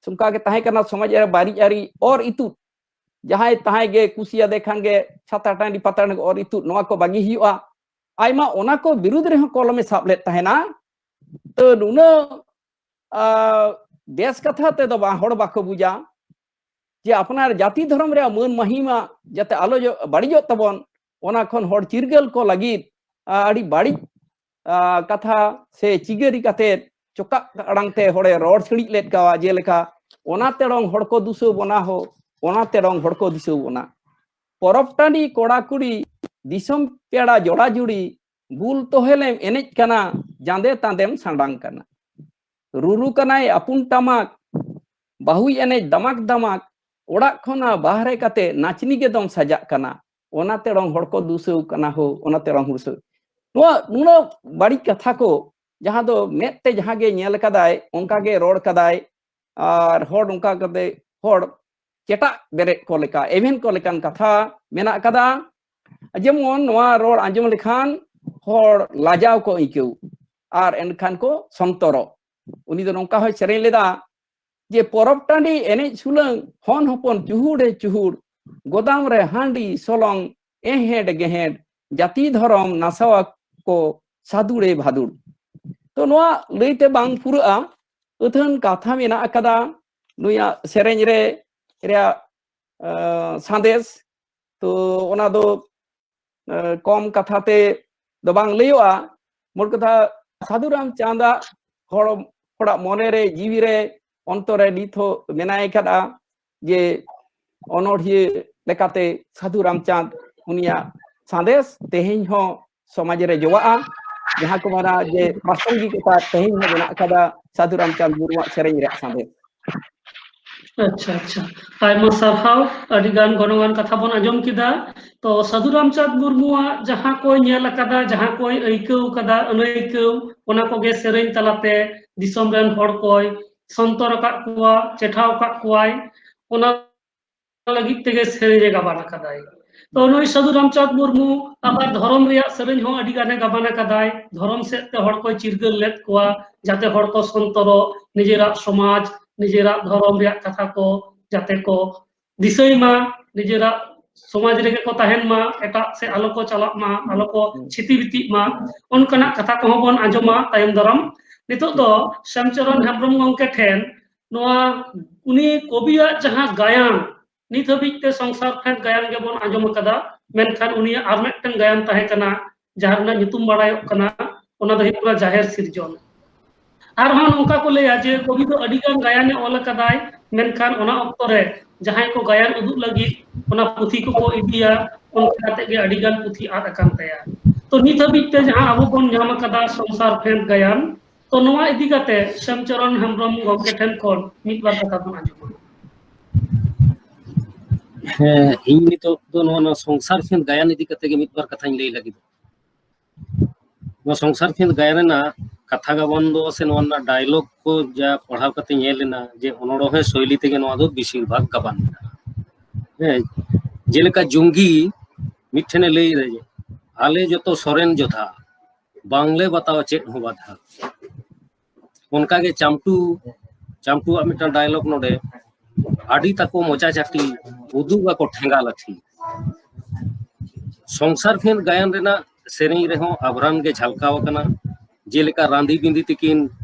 ᱚᱱᱠᱟ ᱜᱮ ᱛᱟᱦᱮᱸ ᱠᱟᱱᱟ, ᱥᱚᱢᱟᱡᱽ ᱨᱮ ᱵᱟᱹᱲᱤᱡ ᱟᱹᱨᱤ ᱚᱨ ᱤᱛᱩᱫ, ᱡᱟᱦᱟᱸᱭ ᱛᱟᱦᱮᱸ ᱜᱮ ᱠᱩᱥᱤᱭᱟᱫᱮ ᱠᱷᱟᱱ ᱜᱮ ᱪᱷᱟᱛᱟ ᱴᱟᱺᱰᱤ ᱯᱟᱛᱟ ᱴᱟᱺᱰᱤ ᱚᱨ ᱤᱛᱩᱫ, ᱱᱚᱣᱟ ᱠᱚ ᱵᱟᱹᱜᱤ ᱦᱩᱭᱩᱜᱼᱟ᱾ ᱟᱭᱢᱟ ᱚᱱᱟ ᱠᱚ ᱵᱤᱨᱩᱫᱽ ᱨᱮᱦᱚᱸ ᱠᱚᱞᱚᱢᱮ ᱥᱟᱵ ᱞᱮᱫ ᱛᱟᱦᱮᱱᱟ᱾ ᱛᱚ ᱱᱩᱱᱟᱹᱜ, ᱟ, ᱵᱮᱥ ᱠᱟᱛᱷᱟ ᱛᱮᱫᱚ ᱵᱟᱝ, ᱦᱚᱲ ᱵᱟᱠᱚ ᱵᱩᱡᱟ ᱡᱮ ᱟᱯᱱᱟᱨ ᱡᱟᱹᱛᱤ ᱫᱷᱚᱨᱚᱢ ᱨᱮᱭᱟᱜ ᱢᱟᱹᱱ ᱢᱟᱹᱦᱤᱢᱟ ᱡᱟᱛᱮ ᱟᱞᱚ ᱡᱚ-, ᱵᱟᱹᱲᱤᱡᱚᱜ ᱛᱟᱵᱚᱱ, ᱚᱱᱟ ᱠᱷᱚᱱ ᱦᱚᱲ ᱪᱤᱨᱜᱟᱹᱞ ᱠᱚ ᱞᱟᱹᱜᱤᱫ ᱟᱹᱰᱤ ᱵᱟᱹᱲᱤᱡ ᱠᱟᱛᱷᱟ ᱥᱮ ᱪᱤᱜᱟᱹᱨᱤ ᱠᱟᱛᱮ ᱪᱚᱠᱟᱜ ᱟᱲᱟᱝ ᱛᱮ ᱦᱚᱲᱮ ᱨᱚᱲ ᱥᱤᱲᱤᱡ ᱞᱮᱫ ᱠᱚᱣᱟ, ᱡᱮᱞᱮᱠᱟ, "ᱚᱱᱟ ᱛᱮᱲᱚᱝ ᱦᱚᱲ ᱠᱚ ᱫᱩᱥᱟᱹᱣ ᱵᱚᱱᱟ ᱦᱳ, ᱚᱱᱟ ᱛᱮᱲᱚᱝ ᱦᱚᱲ ᱠᱚ ᱫᱤᱥᱟᱹᱣ ᱵᱚᱱᱟ᱾ ᱯᱚᱨᱚᱵᱽ ᱴᱟᱺᱰᱤ ᱠᱚᱲᱟ ᱠᱩᱲᱤ, ᱫᱤᱥᱚᱢ ᱯᱮᱲᱟ ᱡᱚᱲᱟ ᱡᱩᱲᱤ, ᱵᱩᱞ ᱛᱚᱦᱮᱞᱮᱢ ᱮᱱᱮᱡ ᱠᱟᱱᱟ, ᱡᱟᱸᱫᱮ ᱛᱟᱸᱫᱮᱢ ᱥᱟᱸᱰᱟᱝ ᱠᱟᱱᱟ᱾ ᱨᱩᱨᱩ ᱠᱟᱱᱟᱭ ᱟᱹᱯᱩᱱ ᱴᱟᱢᱟᱠ, ᱵᱟᱹᱦᱩᱭ ᱮᱱᱮᱡ ᱫᱟᱢᱟᱠ ᱫᱟᱢᱟᱠ, ᱚᱲᱟᱜ ᱠᱷᱚᱱᱟᱜ ᱵᱟᱦᱨᱮ ᱠᱟᱛᱮ ᱱᱟᱪᱱᱤ ᱜᱮ ᱫᱚᱢ ᱥᱟᱡᱟᱜ ᱠᱟᱱᱟ, ᱚᱱᱟ ᱛᱮᱲᱚᱝ ᱦᱚᱲ ᱠᱚ ᱫᱩᱥᱟᱹᱣ ᱠᱟᱱᱟ ᱦᱳ, ᱚᱱᱟ ᱛᱮᱲᱚᱝ ᱦᱩᱲᱥᱟᱹᱣ᱾" ᱱᱚᱣᱟ ᱱᱩᱱᱟᱹᱜ ᱵᱟᱹᱲᱤᱡ ᱠᱟᱛᱷᱟ ᱠᱚ, ᱡᱟᱦᱟᱸ ᱫᱚ ᱢᱮᱫ ᱛᱮ ᱡᱟᱦᱟᱸ ᱜᱮ ᱧᱮᱞ ᱠᱟᱫᱟᱭ, ᱚᱱᱠᱟ ᱜᱮ ᱨᱚᱲ ᱠᱟᱫᱟᱭ, ᱟᱨ ᱦᱚᱲ ᱚᱱᱠᱟ ᱠᱟᱛᱮ ᱦᱚᱲ ᱪᱮᱴᱟᱜ ᱵᱮᱨᱮᱫ ᱠᱚ ᱞᱮᱠᱟ, ᱮᱵᱷᱮᱱ ᱠᱚ ᱞᱮᱠᱟᱱ ᱠᱟᱛᱷᱟ ᱢᱮᱱᱟᱜ ᱠᱟᱫᱟ᱾ ᱡᱮᱢᱚᱱ ᱱᱚᱣᱟ ᱨᱚᱲ ᱟᱸᱡᱚᱢ ᱞᱮᱠᱷᱟᱱ ᱦᱚᱲ ᱞᱟᱡᱟᱣ ᱠᱚ ᱟᱹᱭᱠᱟᱹᱣ, ᱟᱨ ᱮᱱᱠᱷᱟᱱ ᱠᱚ ᱥᱚᱱᱛᱚᱨᱚᱜ᱾ ᱩᱱᱤ ᱫᱚ ᱱᱚᱝᱠᱟ ᱦᱚᱸᱭ ᱥᱮᱨᱮᱧ ᱞᱮᱫᱟ ᱡᱮ, "ᱯᱚᱨᱚᱵᱽ ᱴᱟᱺᱰᱤ ᱮᱱᱮᱡ ᱥᱩᱞᱟᱹᱝ, ᱦᱚᱱ ᱦᱚᱯᱚᱱ ᱪᱩᱦᱩᱲᱮ ᱪᱩᱦᱩᱲ, ᱜᱚᱫᱟᱢ ᱨᱮ ᱦᱟᱺᱰᱤ ᱥᱚᱞᱚᱝ, ᱮᱦᱮᱸᱰ ᱜᱮᱦᱮᱸᱰ, ᱡᱟᱹᱛᱤ ᱫᱷᱚᱨᱚᱢ ᱱᱟᱥᱟᱣᱟ ᱠᱚ ᱥᱟᱫᱩᱲᱮ ᱵᱷᱟᱫᱩᱲ᱾" ᱛᱚ, ᱱᱚᱣᱟ ᱞᱟᱹᱭᱛᱮ ᱵᱟᱝ ᱯᱩᱨᱟᱹᱜᱼᱟ, ᱟᱹᱛᱷᱟᱹᱱ ᱠᱟᱛᱷᱟ ᱢᱮᱱᱟᱜ ᱟᱠᱟᱫᱟ ᱱᱩᱭᱟᱜ ᱥᱮᱨᱮᱧ ᱨᱮ, ᱨᱮᱭᱟᱜ, ᱟᱸ, ᱥᱟᱸᱫᱮᱥ᱾ ᱛᱚ, ᱚᱱᱟ ᱫᱚ, ᱟᱸ, ᱠᱚᱢ ᱠᱟᱛᱷᱟ ᱛᱮ ᱫᱚ ᱵᱟᱝ ᱞᱟᱹᱭᱚᱜᱼᱟ᱾ ᱢᱳᱴ ᱠᱟᱛᱷᱟ, ᱥᱟᱹᱫᱷᱩ ᱨᱟᱢᱪᱟᱸᱫᱟᱜ ᱦᱚᱲ, ᱦᱚᱲᱟᱜ ᱢᱚᱱᱮ ᱨᱮ, ᱡᱤᱣᱤ ᱨᱮ, ᱚᱱᱛᱚᱨ ᱨᱮ ᱱᱤᱛ ᱦᱚᱸ ᱢᱮᱱᱟᱭ ᱟᱠᱟᱫᱼᱟ᱾ ᱡᱮ ᱚᱱᱚᱬᱦᱤᱭᱟᱹ ᱞᱮᱠᱟᱛᱮ ᱥᱟᱹᱫᱷᱩ ᱨᱟᱢᱪᱟᱸᱫᱽ, ᱩᱱᱤᱭᱟᱜ ᱥᱟᱸᱫᱮᱥ ᱛᱮᱦᱮᱧ ᱦᱚᱸ ᱥᱚᱢᱟᱡᱽ ᱨᱮ ᱡᱚᱣᱟᱜᱼᱟ᱾ ᱡᱟᱦᱟᱸ ᱠᱚ ᱢᱮᱱᱟ ᱡᱮ ᱯᱨᱟᱥᱚᱝᱜᱤᱠᱚᱛᱟ ᱛᱮᱦᱮᱧ ᱦᱚᱸ ᱢᱮᱱᱟᱜ ᱟᱠᱟᱫᱟ ᱥᱟᱹᱫᱷᱩ ᱨᱟᱢᱪᱟᱸᱫᱽ ᱢᱩᱨᱢᱩᱣᱟᱜ ᱥᱮᱨᱮᱧ ᱨᱮᱭᱟᱜ ᱥᱟᱸᱫᱮᱥ᱾ ᱟᱪᱪᱷᱟ, ᱟᱪᱪᱷᱟ, ᱟᱭᱢᱟ ᱥᱟᱨᱦᱟᱣ, ᱟᱹᱰᱤ ᱜᱟᱱ ᱜᱚᱱᱚᱝᱟᱱ ᱠᱟᱛᱷᱟ ᱵᱚᱱ ᱟᱸᱡᱚᱢ ᱠᱮᱫᱟ᱾ ᱛᱚ, ᱥᱟᱹᱫᱷᱩ ᱨᱟᱢᱪᱟᱸᱫᱽ ᱢᱩᱨᱢᱩᱣᱟᱜ ᱡᱟᱦᱟᱸ ᱠᱚᱭ ᱧᱮᱞ ᱟᱠᱟᱫᱟ, ᱡᱟᱦᱟᱸ ᱠᱚᱭ ᱟᱹᱭᱠᱟᱹᱣ ᱠᱟᱫᱟ, ᱟᱹᱱᱟᱹᱭᱠᱟᱹᱣ, ᱚᱱᱟ ᱠᱚᱜᱮ ᱥᱮᱨᱮᱧ ᱛᱟᱞᱟᱛᱮ ᱫᱤᱥᱚᱢ ᱨᱮᱱ ᱦᱚᱲ ᱠᱚᱭ ᱥᱚᱱᱛᱚᱨ ᱟᱠᱟᱫ ᱠᱚᱣᱟ, ᱪᱮᱴᱷᱟᱣ ᱟᱠᱟᱫ ᱠᱚᱣᱟᱭ, ᱚᱱᱟ ᱞᱟᱹᱜᱤᱫ ᱛᱮᱜᱮ ᱥᱮᱨᱮᱧ ᱮ ᱜᱟᱵᱟᱱ ᱟᱠᱟᱫᱟᱭ᱾ ᱛᱚ, ᱱᱩᱭ ᱥᱟᱹᱫᱷᱩ ᱨᱟᱢᱪᱟᱸᱫᱽ ᱢᱩᱨᱢᱩ ᱟᱵᱟᱨ ᱫᱷᱚᱨᱚᱢ ᱨᱮᱭᱟᱜ ᱥᱮᱨᱮᱧ ᱦᱚᱸ ᱟᱹᱰᱤ ᱜᱟᱱᱮ ᱜᱟᱵᱟᱱ ᱟᱠᱟᱫᱟᱭ᱾ ᱫᱷᱚᱨᱚᱢ ᱥᱮᱫ ᱛᱮ ᱦᱚᱲ ᱠᱚᱭ ᱪᱤᱨᱜᱟᱹᱞ ᱞᱮᱫ ᱠᱚᱣᱟ, ᱡᱟᱛᱮ ᱦᱚᱲ ᱠᱚ ᱥᱚᱱᱛᱚᱨᱚᱜ, ᱱᱤᱡᱮᱨᱟᱜ ᱥᱚᱢᱟᱡᱽ, ᱱᱤᱡᱮᱨᱟᱜ ᱫᱷᱚᱨᱚᱢ ᱨᱮᱭᱟᱜ ᱠᱟᱛᱷᱟ ᱠᱚ ᱡᱟᱛᱮ ᱠᱚ ᱫᱤᱥᱟᱹᱭ ᱢᱟ, ᱱᱤᱡᱮᱨᱟᱜ ᱥᱚᱢᱟᱡᱽ ᱨᱮᱜᱮ ᱠᱚ ᱛᱟᱦᱮᱱ ᱢᱟ, ᱮᱴᱟᱜ ᱥᱮᱫ ᱟᱞᱚ ᱠᱚ ᱪᱟᱞᱟᱜ ᱢᱟ, ᱟᱞᱚ ᱠᱚ ᱦᱩᱸ᱾ ᱪᱷᱤᱛᱤ ᱵᱤᱛᱤᱜ ᱢᱟ, ᱚᱱᱠᱟᱱᱟᱜ ᱠᱟᱛᱷᱟ ᱠᱚᱦᱚᱸ ᱵᱚᱱ ᱟᱸᱡᱚᱢᱟ ᱛᱟᱭᱚᱢ ᱫᱟᱨᱟᱢ᱾ ᱱᱤᱛᱚᱜ ᱫᱚ ᱥᱮᱢᱪᱚᱨᱚᱱ ᱦᱮᱢᱵᱨᱚᱢ ᱜᱚᱢᱠᱮ ᱴᱷᱮᱱ ᱱᱚᱣᱟ ᱩᱱᱤ ᱠᱚᱵᱤᱭᱟᱜ ᱡᱟᱦᱟᱸ ᱜᱟᱭᱟᱱ, ᱱᱤᱛ ᱦᱟᱹᱵᱤᱡ ᱛᱮ ᱥᱚᱝᱥᱟᱨ ᱯᱷᱮᱰ ᱜᱟᱭᱟᱱ ᱜᱮᱵᱚᱱ ᱟᱸᱡᱚᱢ ᱟᱠᱟᱫᱟ, ᱢᱮᱱᱠᱷᱟᱱ ᱩᱱᱤᱭᱟᱜ ᱟᱨ ᱢᱤᱫᱴᱟᱝ ᱜᱟᱭᱟᱱ ᱛᱟᱦᱮᱸ ᱠᱟᱱᱟ, ᱡᱟᱦᱟᱸ ᱨᱮᱱᱟᱜ ᱧᱩᱛᱩᱢ ᱵᱟᱲᱟᱭᱚᱜ ᱠᱟᱱᱟ, ᱚᱱᱟ ᱫᱚ ᱦᱩᱭᱩᱜ ᱠᱟᱱᱟ ᱡᱟᱦᱮᱨ ᱥᱤᱨᱡᱚᱱ᱾ ᱟᱨᱦᱚᱸ ᱱᱚᱝᱠᱟ ᱠᱚ ᱞᱟᱹᱭᱟ ᱡᱮ ᱠᱚᱵᱤ ᱫᱚ ᱟᱹᱰᱤ ᱜᱟᱱ ᱜᱟᱭᱟᱱᱮ ᱚᱞ ᱟᱠᱟᱫᱟᱭ, ᱢᱮᱱᱠᱷᱟᱱ ᱚᱱᱟ ᱚᱠᱛᱚ ᱨᱮ ᱡᱟᱦᱟᱸᱭ ᱠᱚ ᱜᱟᱭᱟᱱ ᱩᱫᱩᱜ ᱞᱟᱹᱜᱤᱫ ᱚᱱᱟ ᱯᱩᱛᱷᱤ ᱠᱚᱠᱚ ᱤᱫᱤᱭᱟ, ᱚᱱᱠᱟ ᱠᱟᱛᱮ ᱜᱮ ᱟᱹᱰᱤ ᱜᱟᱱ ᱯᱩᱛᱷᱤ ᱟᱫ ᱟᱠᱟᱱ ᱛᱟᱭᱟ᱾ ᱛᱚ ᱱᱤᱛ ᱦᱟᱹᱵᱤᱡ ᱛᱮ ᱡᱟᱦᱟᱸ ᱟᱵᱚ ᱵᱚᱱ ᱧᱟᱢ ᱟᱠᱟᱫᱟ ᱥᱚᱝᱥᱟᱨ ᱯᱷᱮᱸᱫᱽ ᱜᱟᱭᱟᱱ, ᱛᱚ ᱱᱚᱣᱟ ᱤᱫᱤ ᱠᱟᱛᱮ ᱥᱮᱢᱪᱚᱨᱚᱱ ᱦᱮᱢᱵᱨᱚᱢ ᱜᱚᱢᱠᱮ ᱴᱷᱮᱱ ᱠᱷᱚᱱ ᱢᱤᱫ ᱵᱟᱨ ᱠᱟᱛᱷᱟ ᱵᱚᱱ ᱟᱸᱡᱚᱢᱟ᱾ ᱦᱮᱸ, ᱤᱧ ᱱᱤᱛᱚᱜ ᱫᱚ ᱱᱚᱣᱟ, ᱱᱚᱣᱟ ᱥᱚᱝᱥᱟᱨ ᱯᱷᱮᱸᱫᱽ ᱜᱟᱭᱟᱱ ᱤᱫᱤ ᱠᱟᱛᱮ ᱜᱮ ᱢᱤᱫ ᱵᱟᱨ ᱠᱟᱛᱷᱟᱧ ᱞᱟᱹᱭ ᱞᱟᱹᱜᱤᱫ᱾ ᱱᱚᱣᱟ ᱥᱚᱝᱥᱟᱨ ᱯᱷᱮᱸᱫᱽ ᱜᱟᱭᱟᱱ ᱨᱮᱱᱟᱜ ᱠᱟᱛᱷᱟ ᱜᱟᱵᱟᱱ ᱫᱚ ᱥᱮ ᱱᱚᱣᱟ ᱨᱮᱱᱟᱜ ᱰᱟᱭᱞᱚᱜ ᱠᱚ ᱡᱟ ᱯᱟᱲᱦᱟᱣ ᱠᱟᱛᱮ ᱧᱮᱞ ᱮᱱᱟ ᱡᱮ ᱚᱱᱚᱬᱦᱮ ᱥᱳᱭᱞᱤ ᱛᱮᱜᱮ ᱱᱚᱣᱟ ᱫᱚ ᱵᱮᱥᱤᱨ ᱵᱷᱟᱜᱽ ᱜᱟᱵᱟᱱ ᱢᱮᱱᱟᱜᱼᱟ᱾ ᱦᱮᱸ, ᱡᱮᱞᱮᱠᱟ ᱡᱩᱝᱜᱤ ᱢᱤᱫᱴᱷᱮᱱᱮ ᱞᱟᱹᱭ ᱮᱫᱟ ᱡᱮ, "ᱟᱞᱮ ᱡᱚᱛᱚ ᱥᱚᱨᱮᱱ ᱡᱚᱫᱷᱟ, ᱵᱟᱝᱞᱮ ᱵᱟᱛᱟᱣᱟ ᱪᱮᱫ ᱦᱚᱸ ᱵᱟᱫᱷᱟ᱾" ᱚᱱᱠᱟᱜᱮ ᱪᱟᱢᱴᱩ, ᱪᱟᱢᱴᱩᱣᱟᱜ ᱢᱤᱫᱴᱟᱝ ᱰᱟᱭᱞᱚᱜ ᱱᱚᱰᱮ, "ᱟᱹᱰᱤ ᱛᱟᱠᱚ ᱢᱚᱪᱟ ᱪᱟᱹᱴᱤ, ᱩᱫᱩᱜ ᱟᱠᱚ ᱴᱷᱮᱸᱜᱟ ᱞᱟᱹᱴᱷᱤ᱾" ᱥᱚᱝᱥᱟᱨ ᱯᱷᱮᱸᱫᱽ ᱜᱟᱭᱟᱱ ᱨᱮᱱᱟᱜ ᱥᱮᱨᱮᱧ ᱨᱮᱦᱚᱸ ᱟᱵᱷᱨᱟᱱ ᱜᱮ ᱡᱷᱟᱞᱠᱟᱣ ᱟᱠᱟᱱᱟ᱾ ᱡᱮᱞᱮᱠᱟ ᱨᱟᱸᱫᱤ ᱵᱤᱸᱫᱤ ᱛᱤᱠᱤᱱ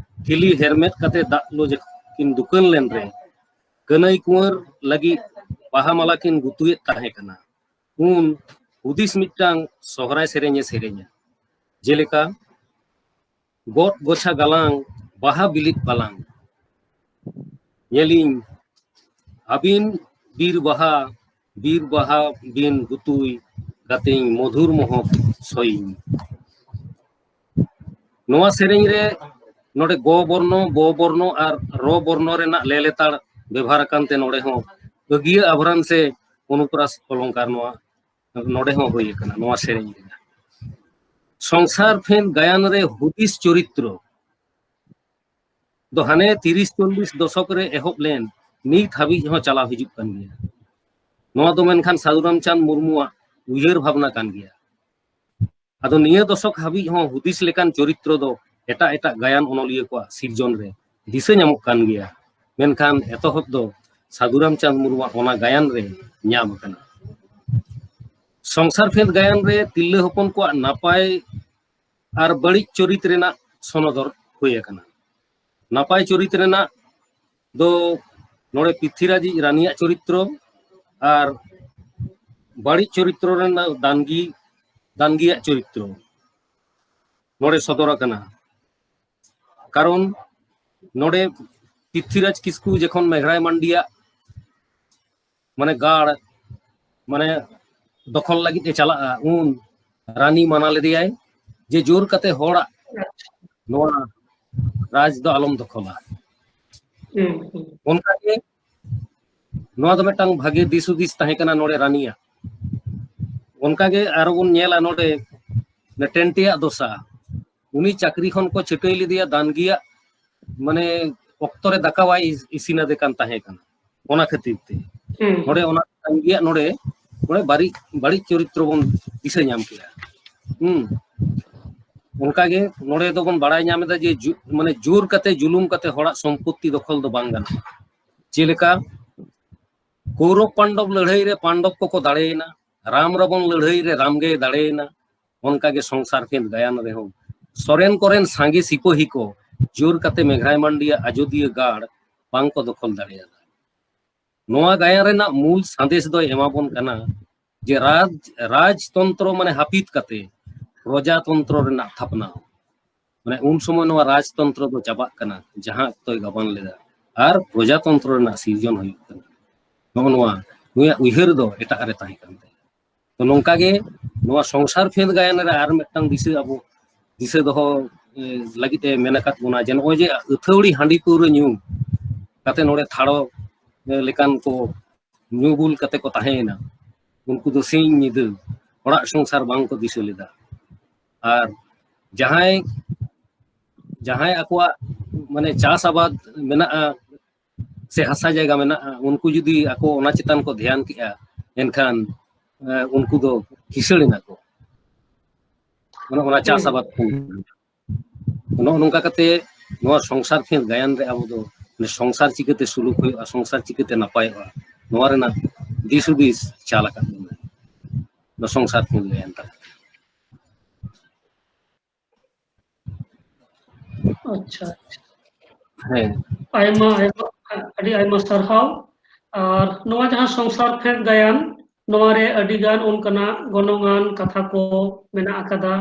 ᱴᱷᱤᱞᱤ ᱦᱮᱨᱢᱮᱫ ᱠᱟᱛᱮ ᱫᱟᱜ ᱞᱩ ᱡᱚᱠᱷᱚᱱ ᱠᱤᱱ ᱫᱩᱠᱟᱹᱱ ᱞᱮᱱ ᱨᱮ, ᱠᱟᱹᱱᱟᱹᱭ ᱠᱩᱸᱣᱟᱹᱨ ᱞᱟᱹᱜᱤᱫ ᱵᱟᱦᱟ ᱢᱟᱞᱟ ᱠᱤᱱ ᱜᱩᱛᱩᱭᱮᱫ ᱛᱟᱦᱮᱸ ᱠᱟᱱᱟ, ᱩᱱ ᱦᱩᱫᱤᱥ ᱢᱤᱫᱴᱟᱝ ᱥᱚᱦᱨᱟᱭ ᱥᱮᱨᱮᱧᱮ ᱥᱮᱨᱮᱧᱟ᱾ ᱡᱮᱞᱮᱠᱟ, ᱜᱚᱫ ᱜᱚᱪᱷᱟ ᱜᱟᱞᱟᱝ, ᱵᱟᱦᱟ ᱵᱤᱞᱤᱫ ᱵᱟᱞᱟᱝ, ᱧᱮᱞᱤᱧ ᱟᱹᱵᱤᱱ ᱵᱤᱨ ᱵᱟᱦᱟ, ᱵᱤᱨ ᱵᱟᱦᱟ ᱵᱤᱱ ᱜᱩᱛᱩᱭ, ᱜᱟᱛᱮᱧ ᱢᱚᱫᱷᱩᱨ ᱢᱚᱦᱚᱠ ᱥᱚᱭᱤᱧ᱾ ᱱᱚᱣᱟ ᱥᱮᱨᱮᱧ ᱨᱮ ᱱᱚᱰᱮ ᱜᱚ ᱵᱚᱨᱱᱚ, ᱵᱚ ᱵᱚᱨᱱᱚ ᱟᱨ ᱨᱚ ᱵᱚᱨᱱᱚ ᱨᱮᱱᱟᱜ ᱞᱮᱞᱮᱛᱟᱲ ᱵᱮᱵᱷᱟᱨ ᱟᱠᱟᱱ ᱛᱮ ᱱᱚᱰᱮ ᱦᱚᱸ ᱟᱹᱜᱤᱭᱟᱹ ᱟᱵᱷᱨᱟᱱ ᱥᱮ ᱚᱱᱩᱯᱨᱟᱥ ᱚᱞᱚᱝᱠᱟᱨ ᱱᱚᱣᱟ ᱱᱚᱰᱮ ᱦᱚᱸ ᱦᱩᱭ ᱟᱠᱟᱱᱟ ᱱᱚᱣᱟ ᱥᱮᱨᱮᱧ ᱨᱮᱱᱟᱜ᱾ ᱥᱚᱝᱥᱟᱨ ᱯᱷᱮᱸᱫᱽ ᱜᱟᱭᱟᱱ ᱨᱮ ᱦᱩᱫᱤᱥ ᱪᱚᱨᱤᱛᱨᱚ ᱫᱚ ᱦᱟᱱᱮ ᱛᱤᱨᱤᱥ ᱪᱚᱞᱞᱤᱥ ᱫᱚᱥᱚᱠ ᱨᱮ ᱮᱦᱚᱵ ᱞᱮᱱ, ᱱᱤᱛ ᱦᱟᱹᱵᱤᱡ ᱦᱚᱸ ᱪᱟᱞᱟᱣ ᱦᱤᱡᱩᱜ ᱠᱟᱱ ᱜᱮᱭᱟ᱾ ᱱᱚᱣᱟ ᱫᱚ ᱢᱮᱱᱠᱷᱟᱱ ᱥᱟᱹᱫᱷᱩ ᱨᱟᱢᱪᱟᱸᱫᱽ ᱢᱩᱨᱢᱩᱣᱟᱜ ᱩᱭᱦᱟᱹᱨ ᱵᱷᱟᱵᱽᱱᱟ ᱠᱟᱱ ᱜᱮᱭᱟ᱾ ᱟᱫᱚ ᱱᱤᱭᱟᱹ ᱫᱚᱥᱚᱠ ᱦᱟᱹᱵᱤᱡ ᱦᱚᱸ ᱦᱩᱫᱤᱥ ᱞᱮᱠᱟᱱ ᱪᱚᱨᱤᱛᱨᱚ ᱫᱚ ᱮᱴᱟᱜ ᱮᱴᱟᱜ ᱜᱟᱭᱟᱱ ᱚᱱᱚᱞᱤᱭᱟᱹ ᱠᱚᱣᱟᱜ ᱥᱤᱨᱡᱚᱱ ᱨᱮ ᱫᱤᱥᱟᱹ ᱧᱟᱢᱚᱜ ᱠᱟᱱ ᱜᱮᱭᱟ, ᱢᱮᱱᱠᱷᱟᱱ ᱮᱛᱚᱦᱚᱵ ᱫᱚ ᱥᱟᱹᱫᱷᱩ ᱨᱟᱢᱪᱟᱸᱫᱽ ᱢᱩᱨᱢᱩᱣᱟᱜ ᱚᱱᱟ ᱜᱟᱭᱟᱱ ᱨᱮ ᱧᱟᱢ ᱟᱠᱟᱱᱟ᱾ ᱥᱚᱝᱥᱟᱨ ᱯᱷᱮᱸᱫᱽ ᱜᱟᱭᱟᱱ ᱨᱮ ᱛᱤᱨᱞᱟᱹ ᱦᱚᱯᱚᱱ ᱠᱚᱣᱟᱜ ᱱᱟᱯᱟᱭ ᱟᱨ ᱵᱟᱹᱲᱤᱡ ᱪᱚᱨᱤᱛ ᱨᱮᱱᱟᱜ ᱥᱚᱱᱚᱫᱚᱨ ᱦᱩᱭ ᱟᱠᱟᱱᱟ᱾ ᱱᱟᱯᱟᱭ ᱪᱚᱨᱤᱛ ᱨᱮᱱᱟᱜ ᱫᱚ ᱱᱚᱰᱮ ᱯᱨᱤᱛᱷᱤᱨᱟᱡᱤᱡ ᱨᱟᱱᱤᱭᱟᱜ ᱪᱚᱨᱤᱛᱨᱚ ᱟᱨ ᱵᱟᱹᱲᱤᱡ ᱪᱚᱨᱤᱛᱨᱚ ᱨᱮᱱᱟᱜ ᱫᱟᱱᱜᱤ, ᱫᱟᱱᱜᱤᱭᱟᱜ ᱪᱚᱨᱤᱛᱨᱚ᱾ ᱱᱚᱰᱮ ᱥᱚᱫᱚᱨ ᱟᱠᱟᱱᱟ᱾ ᱠᱟᱨᱚᱱ ᱱᱚᱰᱮ ᱯᱨᱤᱛᱷᱤᱨᱟᱡᱽ ᱠᱤᱥᱠᱩ ᱡᱚᱠᱷᱚᱱ ᱢᱮᱜᱷᱨᱟᱭ ᱢᱟᱱᱰᱤᱭᱟᱜ ᱢᱟᱱᱮ ᱜᱟᱲ ᱢᱟᱱᱮ ᱫᱚᱠᱷᱚᱞ ᱞᱟᱹᱜᱤᱫ ᱮ ᱪᱟᱞᱟᱜᱼᱟ, ᱩᱱ ᱨᱟᱱᱤ ᱢᱟᱱᱟ ᱞᱮᱫᱮᱭᱟᱭ ᱡᱮ ᱡᱳᱨ ᱠᱟᱛᱮ ᱦᱚᱲᱟᱜ ᱱᱚᱣᱟ ᱨᱟᱡᱽ ᱫᱚ ᱟᱞᱚᱢ ᱫᱚᱠᱷᱚᱞᱟ᱾ ᱦᱩᱸ, ᱦᱩᱸ᱾ ᱚᱱᱠᱟᱜᱮ ᱱᱚᱣᱟ ᱫᱚ ᱢᱤᱫᱴᱟᱝ ᱵᱷᱟᱜᱮ ᱫᱤᱥ ᱦᱩᱫᱤᱥ ᱛᱟᱦᱮᱸ ᱠᱟᱱᱟ ᱱᱚᱰᱮ ᱨᱟᱱᱤᱭᱟᱜ᱾ ᱚᱱᱠᱟᱜᱮ ᱟᱨᱚ ᱵᱚᱱ ᱧᱮᱞᱟ ᱱᱚᱰᱮ ᱴᱮᱱᱴᱮᱭᱟᱜ ᱫᱚᱥᱟ, ᱩᱱᱤ ᱪᱟᱹᱠᱨᱤ ᱠᱷᱚᱱ ᱠᱚ ᱪᱷᱟᱹᱴᱟᱹᱭ ᱞᱮᱫᱮᱭᱟ ᱫᱟᱱᱜᱤᱭᱟᱜ ᱢᱟᱱᱮ ᱚᱠᱛᱚ ᱨᱮ ᱫᱟᱠᱟ ᱵᱟᱭ ᱤᱥᱤᱱ ᱟᱫᱮ ᱠᱟᱱ ᱛᱟᱦᱮᱸ ᱠᱟᱱᱟ᱾ ᱚᱱᱟ ᱠᱷᱟᱹᱛᱤᱨ ᱛᱮ ᱦᱩᱸ᱾ ᱱᱚᱰᱮ ᱚᱱᱟ ᱫᱟᱱᱜᱤᱭᱟᱜ ᱱᱚᱰᱮ ᱱᱚᱰᱮ ᱵᱟᱹᱲᱤᱡ ᱵᱟᱹᱲᱤᱡ ᱪᱚᱨᱤᱛᱨᱚ ᱵᱚᱱ ᱫᱤᱥᱟᱹ ᱧᱟᱢ ᱠᱮᱫᱟ᱾ ᱦᱩᱸ᱾ ᱚᱱᱠᱟᱜᱮ ᱱᱚᱰᱮ ᱫᱚᱵᱚᱱ ᱵᱟᱲᱟᱭ ᱧᱟᱢ ᱮᱫᱟ ᱡᱮ ᱡᱩ- ᱢᱟᱱᱮ ᱡᱳᱨ ᱠᱟᱛᱮ ᱡᱩᱞᱩᱢ ᱠᱟᱛᱮ ᱦᱚᱲᱟᱜ ᱥᱚᱢᱯᱚᱛᱛᱤ ᱫᱚᱠᱷᱚᱞ ᱫᱚ ᱵᱟᱝ ᱜᱟᱱᱚᱜᱼᱟ᱾ ᱡᱮᱞᱮᱠᱟ ᱠᱳᱨᱚᱵ ᱯᱟᱱᱰᱚᱵ ᱞᱟᱹᱲᱦᱟᱹᱭ ᱨᱮ ᱯᱟᱱᱰᱚᱵ ᱠᱚᱠᱚ ᱫᱟᱲᱮᱭᱮᱱᱟ, ᱨᱟᱢ ᱨᱟᱵᱚᱱ ᱞᱟᱹᱲᱦᱟᱹᱭ ᱨᱮ ᱨᱟᱢ ᱜᱮᱭ ᱫᱟᱲᱮᱭᱮᱱᱟ᱾ ᱚᱱᱠᱟᱜᱮ ᱥᱚᱝᱥᱟᱨ ᱯᱷᱮᱸᱫ ᱜᱟᱭᱟᱱ ᱨᱮᱦᱚᱸ ᱥᱚᱨᱮᱱ ᱠᱚᱨᱮᱱ ᱥᱟᱸᱜᱮ ᱥᱤᱯᱟᱹᱦᱤ ᱠᱚ ᱡᱳᱨ ᱠᱟᱛᱮ ᱢᱮᱜᱷᱨᱟᱭ ᱢᱟᱱᱰᱤᱭᱟᱜ ᱟᱡᱚᱫᱤᱭᱟᱹ ᱜᱟᱲ ᱵᱟᱝ ᱠᱚ ᱫᱚᱠᱷᱚᱞ ᱫᱟᱲᱮᱭᱟᱫᱟ᱾ ᱱᱚᱣᱟ ᱜᱟᱭᱟᱱ ᱨᱮᱱᱟᱜ ᱢᱩᱞ ᱥᱟᱸᱫᱮᱥ ᱫᱚᱭ ᱮᱢᱟᱵᱚᱱ ᱠᱟᱱᱟ ᱡᱮ ᱨᱟᱡᱽ ᱨᱟᱡᱽᱛᱚᱱᱛᱨᱚ ᱢᱟᱱᱮ ᱦᱟᱹᱯᱤᱫ ᱠᱟᱛᱮ ᱯᱨᱚᱡᱟᱛᱚᱱᱛᱨᱚ ᱨᱮᱱᱟᱜ ᱛᱷᱟᱯᱱᱟ᱾ ᱢᱟᱱᱮ ᱩᱱ ᱥᱚᱢᱚᱭ ᱱᱚᱣᱟ ᱨᱟᱡᱽᱛᱚᱱᱛᱨᱚ ᱫᱚ ᱪᱟᱵᱟᱜ ᱠᱟᱱᱟ, ᱡᱟᱦᱟᱸ ᱚᱠᱛᱚᱭ ᱜᱟᱵᱟᱱ ᱞᱮᱫᱟ, ᱟᱨ ᱯᱨᱚᱡᱟᱛᱚᱱᱛᱨᱚ ᱨᱮᱱᱟᱜ ᱥᱤᱨᱡᱚᱱ ᱦᱩᱭᱩᱜ ᱠᱟᱱᱟ᱾ ᱱᱚᱜᱼᱚ ᱱᱚᱣᱟ ᱱᱩᱭᱟᱜ ᱩᱭᱦᱟᱹᱨ ᱫᱚ ᱮᱴᱟᱜ ᱨᱮ ᱛᱟᱦᱮᱸ ᱠᱟᱱ ᱛᱟᱭᱟ᱾ ᱛᱚ ᱱᱚᱝᱠᱟ ᱜᱮ ᱱᱚᱣᱟ ᱥᱚᱝᱥᱟᱨ ᱯᱷᱮᱸᱫ ᱜᱟᱭᱟᱱ ᱨᱮ ᱟᱨ ᱢᱤᱫᱴᱟᱝ ᱫᱤᱥᱟᱹ ᱟᱵᱚ ᱫᱤᱥᱟᱹ ᱫᱚᱦᱚ ᱮ, ᱞᱟᱹᱜᱤᱫ ᱮ ᱢᱮᱱ ᱟᱠᱟᱫ ᱵᱚᱱᱟ ᱡᱮ ᱱᱚᱜᱼᱚᱭ ᱡᱮ ᱟᱹᱛᱷᱟᱹᱣᱲᱤ ᱦᱟᱺᱰᱤ ᱯᱟᱹᱣᱨᱟᱹ ᱧᱩ ᱠᱟᱛᱮ ᱱᱚᱰᱮ ᱴᱷᱟᱲᱚ ᱮ, ᱞᱮᱠᱟᱱ ᱠᱚ ᱧᱩ ᱵᱩᱞ ᱠᱟᱛᱮ ᱠᱚ ᱛᱟᱦᱮᱸᱭᱮᱱᱟ, ᱩᱱᱠᱩ ᱫᱚ ᱥᱤᱧ ᱧᱤᱫᱟᱹ ᱚᱲᱟᱜ ᱥᱚᱝᱥᱟᱨ ᱵᱟᱝ ᱠᱚ ᱫᱤᱥᱟᱹ ᱞᱮᱫᱟ᱾ ᱟᱨ ᱡᱟᱦᱟᱸᱭ ᱡᱟᱦᱟᱸᱭ ᱟᱠᱚᱣᱟᱜ ᱢᱟᱱᱮ ᱪᱟᱥ ᱟᱵᱟᱫ ᱢᱮᱱᱟᱜᱼᱟ ᱥᱮ ᱦᱟᱥᱟ ᱡᱟᱭᱜᱟ ᱢᱮᱱᱟᱜᱼᱟ, ᱩᱱᱠᱩ ᱡᱩᱫᱤ ᱟᱠᱚ ᱚᱱᱟ ᱪᱮᱛᱟᱱ ᱠᱚ ᱫᱷᱮᱭᱟᱱ ᱠᱮᱜᱼᱟ, ᱮᱱᱠᱷᱟᱱ ᱮ, ᱩᱱᱠᱩ ᱫᱚ ᱠᱤᱥᱟᱹᱲ ᱮᱱᱟ ᱠᱚ᱾ ᱚᱱᱟ ᱚᱱᱟ ᱪᱟᱥ ᱦᱩᱸ᱾ ᱟᱵᱟᱫ ᱠᱷᱚᱱ ᱱᱚᱜᱼᱚ ᱱᱚᱝᱠᱟ ᱠᱟᱛᱮ ᱱᱚᱣᱟ ᱥᱚᱝᱥᱟᱨ ᱯᱷᱮᱸᱫ ᱜᱟᱭᱟᱱ ᱨᱮ ᱟᱵᱚ ᱫᱚ ᱢᱟᱱᱮ ᱥᱚᱝᱥᱟᱨ ᱪᱤᱠᱟᱹᱛᱮ ᱥᱩᱞᱩᱠ ᱦᱩᱭᱩᱜᱼᱟ, ᱥᱚᱝᱥᱟᱨ ᱪᱤᱠᱟᱹᱛᱮ ᱱᱟᱯᱟᱭᱚᱜᱼᱟ, ᱱᱚᱣᱟ ᱨᱮᱱᱟᱜ ᱫᱤᱥ ᱦᱩᱫᱤᱥ ᱪᱟᱞ ᱟᱠᱟᱫ ᱵᱚᱱᱟ ᱱᱚᱣᱟ ᱥᱚᱝᱥᱟᱨ ᱯᱷᱮᱸᱫ ᱜᱟᱭᱟᱱ ᱛᱟᱞᱟ ᱛᱮ᱾ ᱟᱪᱪᱷᱟ, ᱟᱪᱪᱷᱟ᱾ ᱦᱮᱸ᱾ ᱟᱭᱢᱟ, ᱟᱭᱢᱟ, ᱟᱹᱰᱤ ᱟᱭᱢᱟ ᱥᱟᱨᱦᱟᱣ᱾ ᱟᱨ ᱱᱚᱣᱟ ᱡᱟᱦᱟᱸ ᱥᱚᱝᱥᱟᱨ ᱯᱷᱮᱸᱫ ᱜᱟᱭᱟᱱ, ᱱᱚᱣᱟ ᱨᱮ ᱟᱹᱰᱤ ᱜᱟᱱ ᱚᱱᱠᱟᱱᱟᱜ ᱜᱚᱱᱚᱝ ᱟᱱ ᱠᱟᱛᱷᱟ ᱠᱚ ᱢᱮᱱᱟᱜ ᱟᱠᱟᱫᱟ,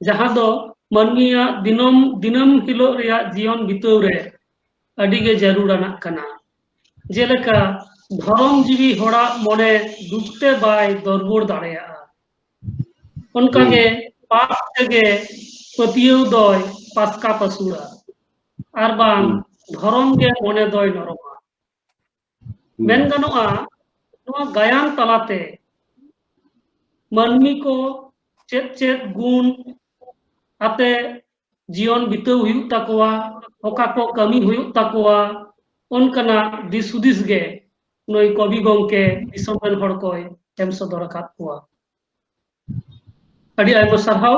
ᱡᱟᱦᱟᱸ ᱫᱚ ᱢᱟᱹᱱᱢᱤᱭᱟᱜ ᱫᱤᱱᱟᱹᱢ ᱫᱤᱱᱟᱹᱢ ᱦᱤᱞᱳᱜ ᱨᱮᱭᱟᱜ ᱡᱤᱭᱚᱱ ᱵᱤᱛᱟᱹᱣ ᱨᱮ ᱟᱹᱰᱤ ᱜᱮ ᱡᱟᱹᱨᱩᱲ ᱟᱱᱟᱜ ᱠᱟᱱᱟ᱾ ᱡᱮᱞᱮᱠᱟ ᱫᱷᱚᱨᱚᱢ ᱡᱤᱣᱤ ᱦᱚᱲᱟᱜ ᱢᱚᱱᱮ ᱫᱩᱠ ᱛᱮ ᱵᱟᱭ ᱫᱚᱨᱵᱚᱲ ᱫᱟᱲᱮᱭᱟᱜᱼᱟ, ᱚᱱᱠᱟᱜᱮ ᱯᱟᱯ ᱛᱮᱜᱮ ᱯᱟᱹᱛᱭᱟᱹᱣ ᱫᱚᱭ ᱯᱟᱥᱠᱟ ᱯᱟᱹᱥᱩᱲᱟ, ᱟᱨ ᱵᱟᱝ ᱫᱷᱚᱨᱚᱢ ᱜᱮ ᱢᱚᱱᱮ ᱫᱚᱭ ᱱᱚᱨᱚᱢᱟ᱾ ᱢᱮᱱ ᱜᱟᱱᱚᱜᱼᱟ, ᱱᱚᱣᱟ ᱜᱟᱭᱟᱱ ᱛᱟᱞᱟᱛᱮ ᱢᱟᱹᱱᱢᱤ ᱠᱚ ᱪᱮᱫ ᱪᱮᱫ ᱜᱩᱱ ᱟᱛᱮ ᱡᱤᱭᱚᱱ ᱵᱤᱛᱟᱹᱣ ᱦᱩᱭᱩᱜ ᱛᱟᱠᱚᱣᱟ, ᱚᱠᱟ ᱠᱚ ᱠᱟᱹᱢᱤ ᱦᱩᱭᱩᱜ ᱛᱟᱠᱚᱣᱟ, ᱚᱱᱠᱟᱱᱟᱜ ᱫᱤᱥ ᱦᱩᱫᱤᱥ ᱜᱮ ᱱᱩᱭ ᱠᱚᱵᱤ ᱜᱚᱢᱠᱮ ᱫᱤᱥᱚᱢ ᱨᱮᱱ ᱦᱚᱲ ᱠᱚᱭ ᱮᱢ ᱥᱚᱫᱚᱨ ᱟᱠᱟᱫ ᱠᱚᱣᱟ᱾ ᱟᱹᱰᱤ ᱟᱭᱢᱟ ᱥᱟᱨᱦᱟᱣ᱾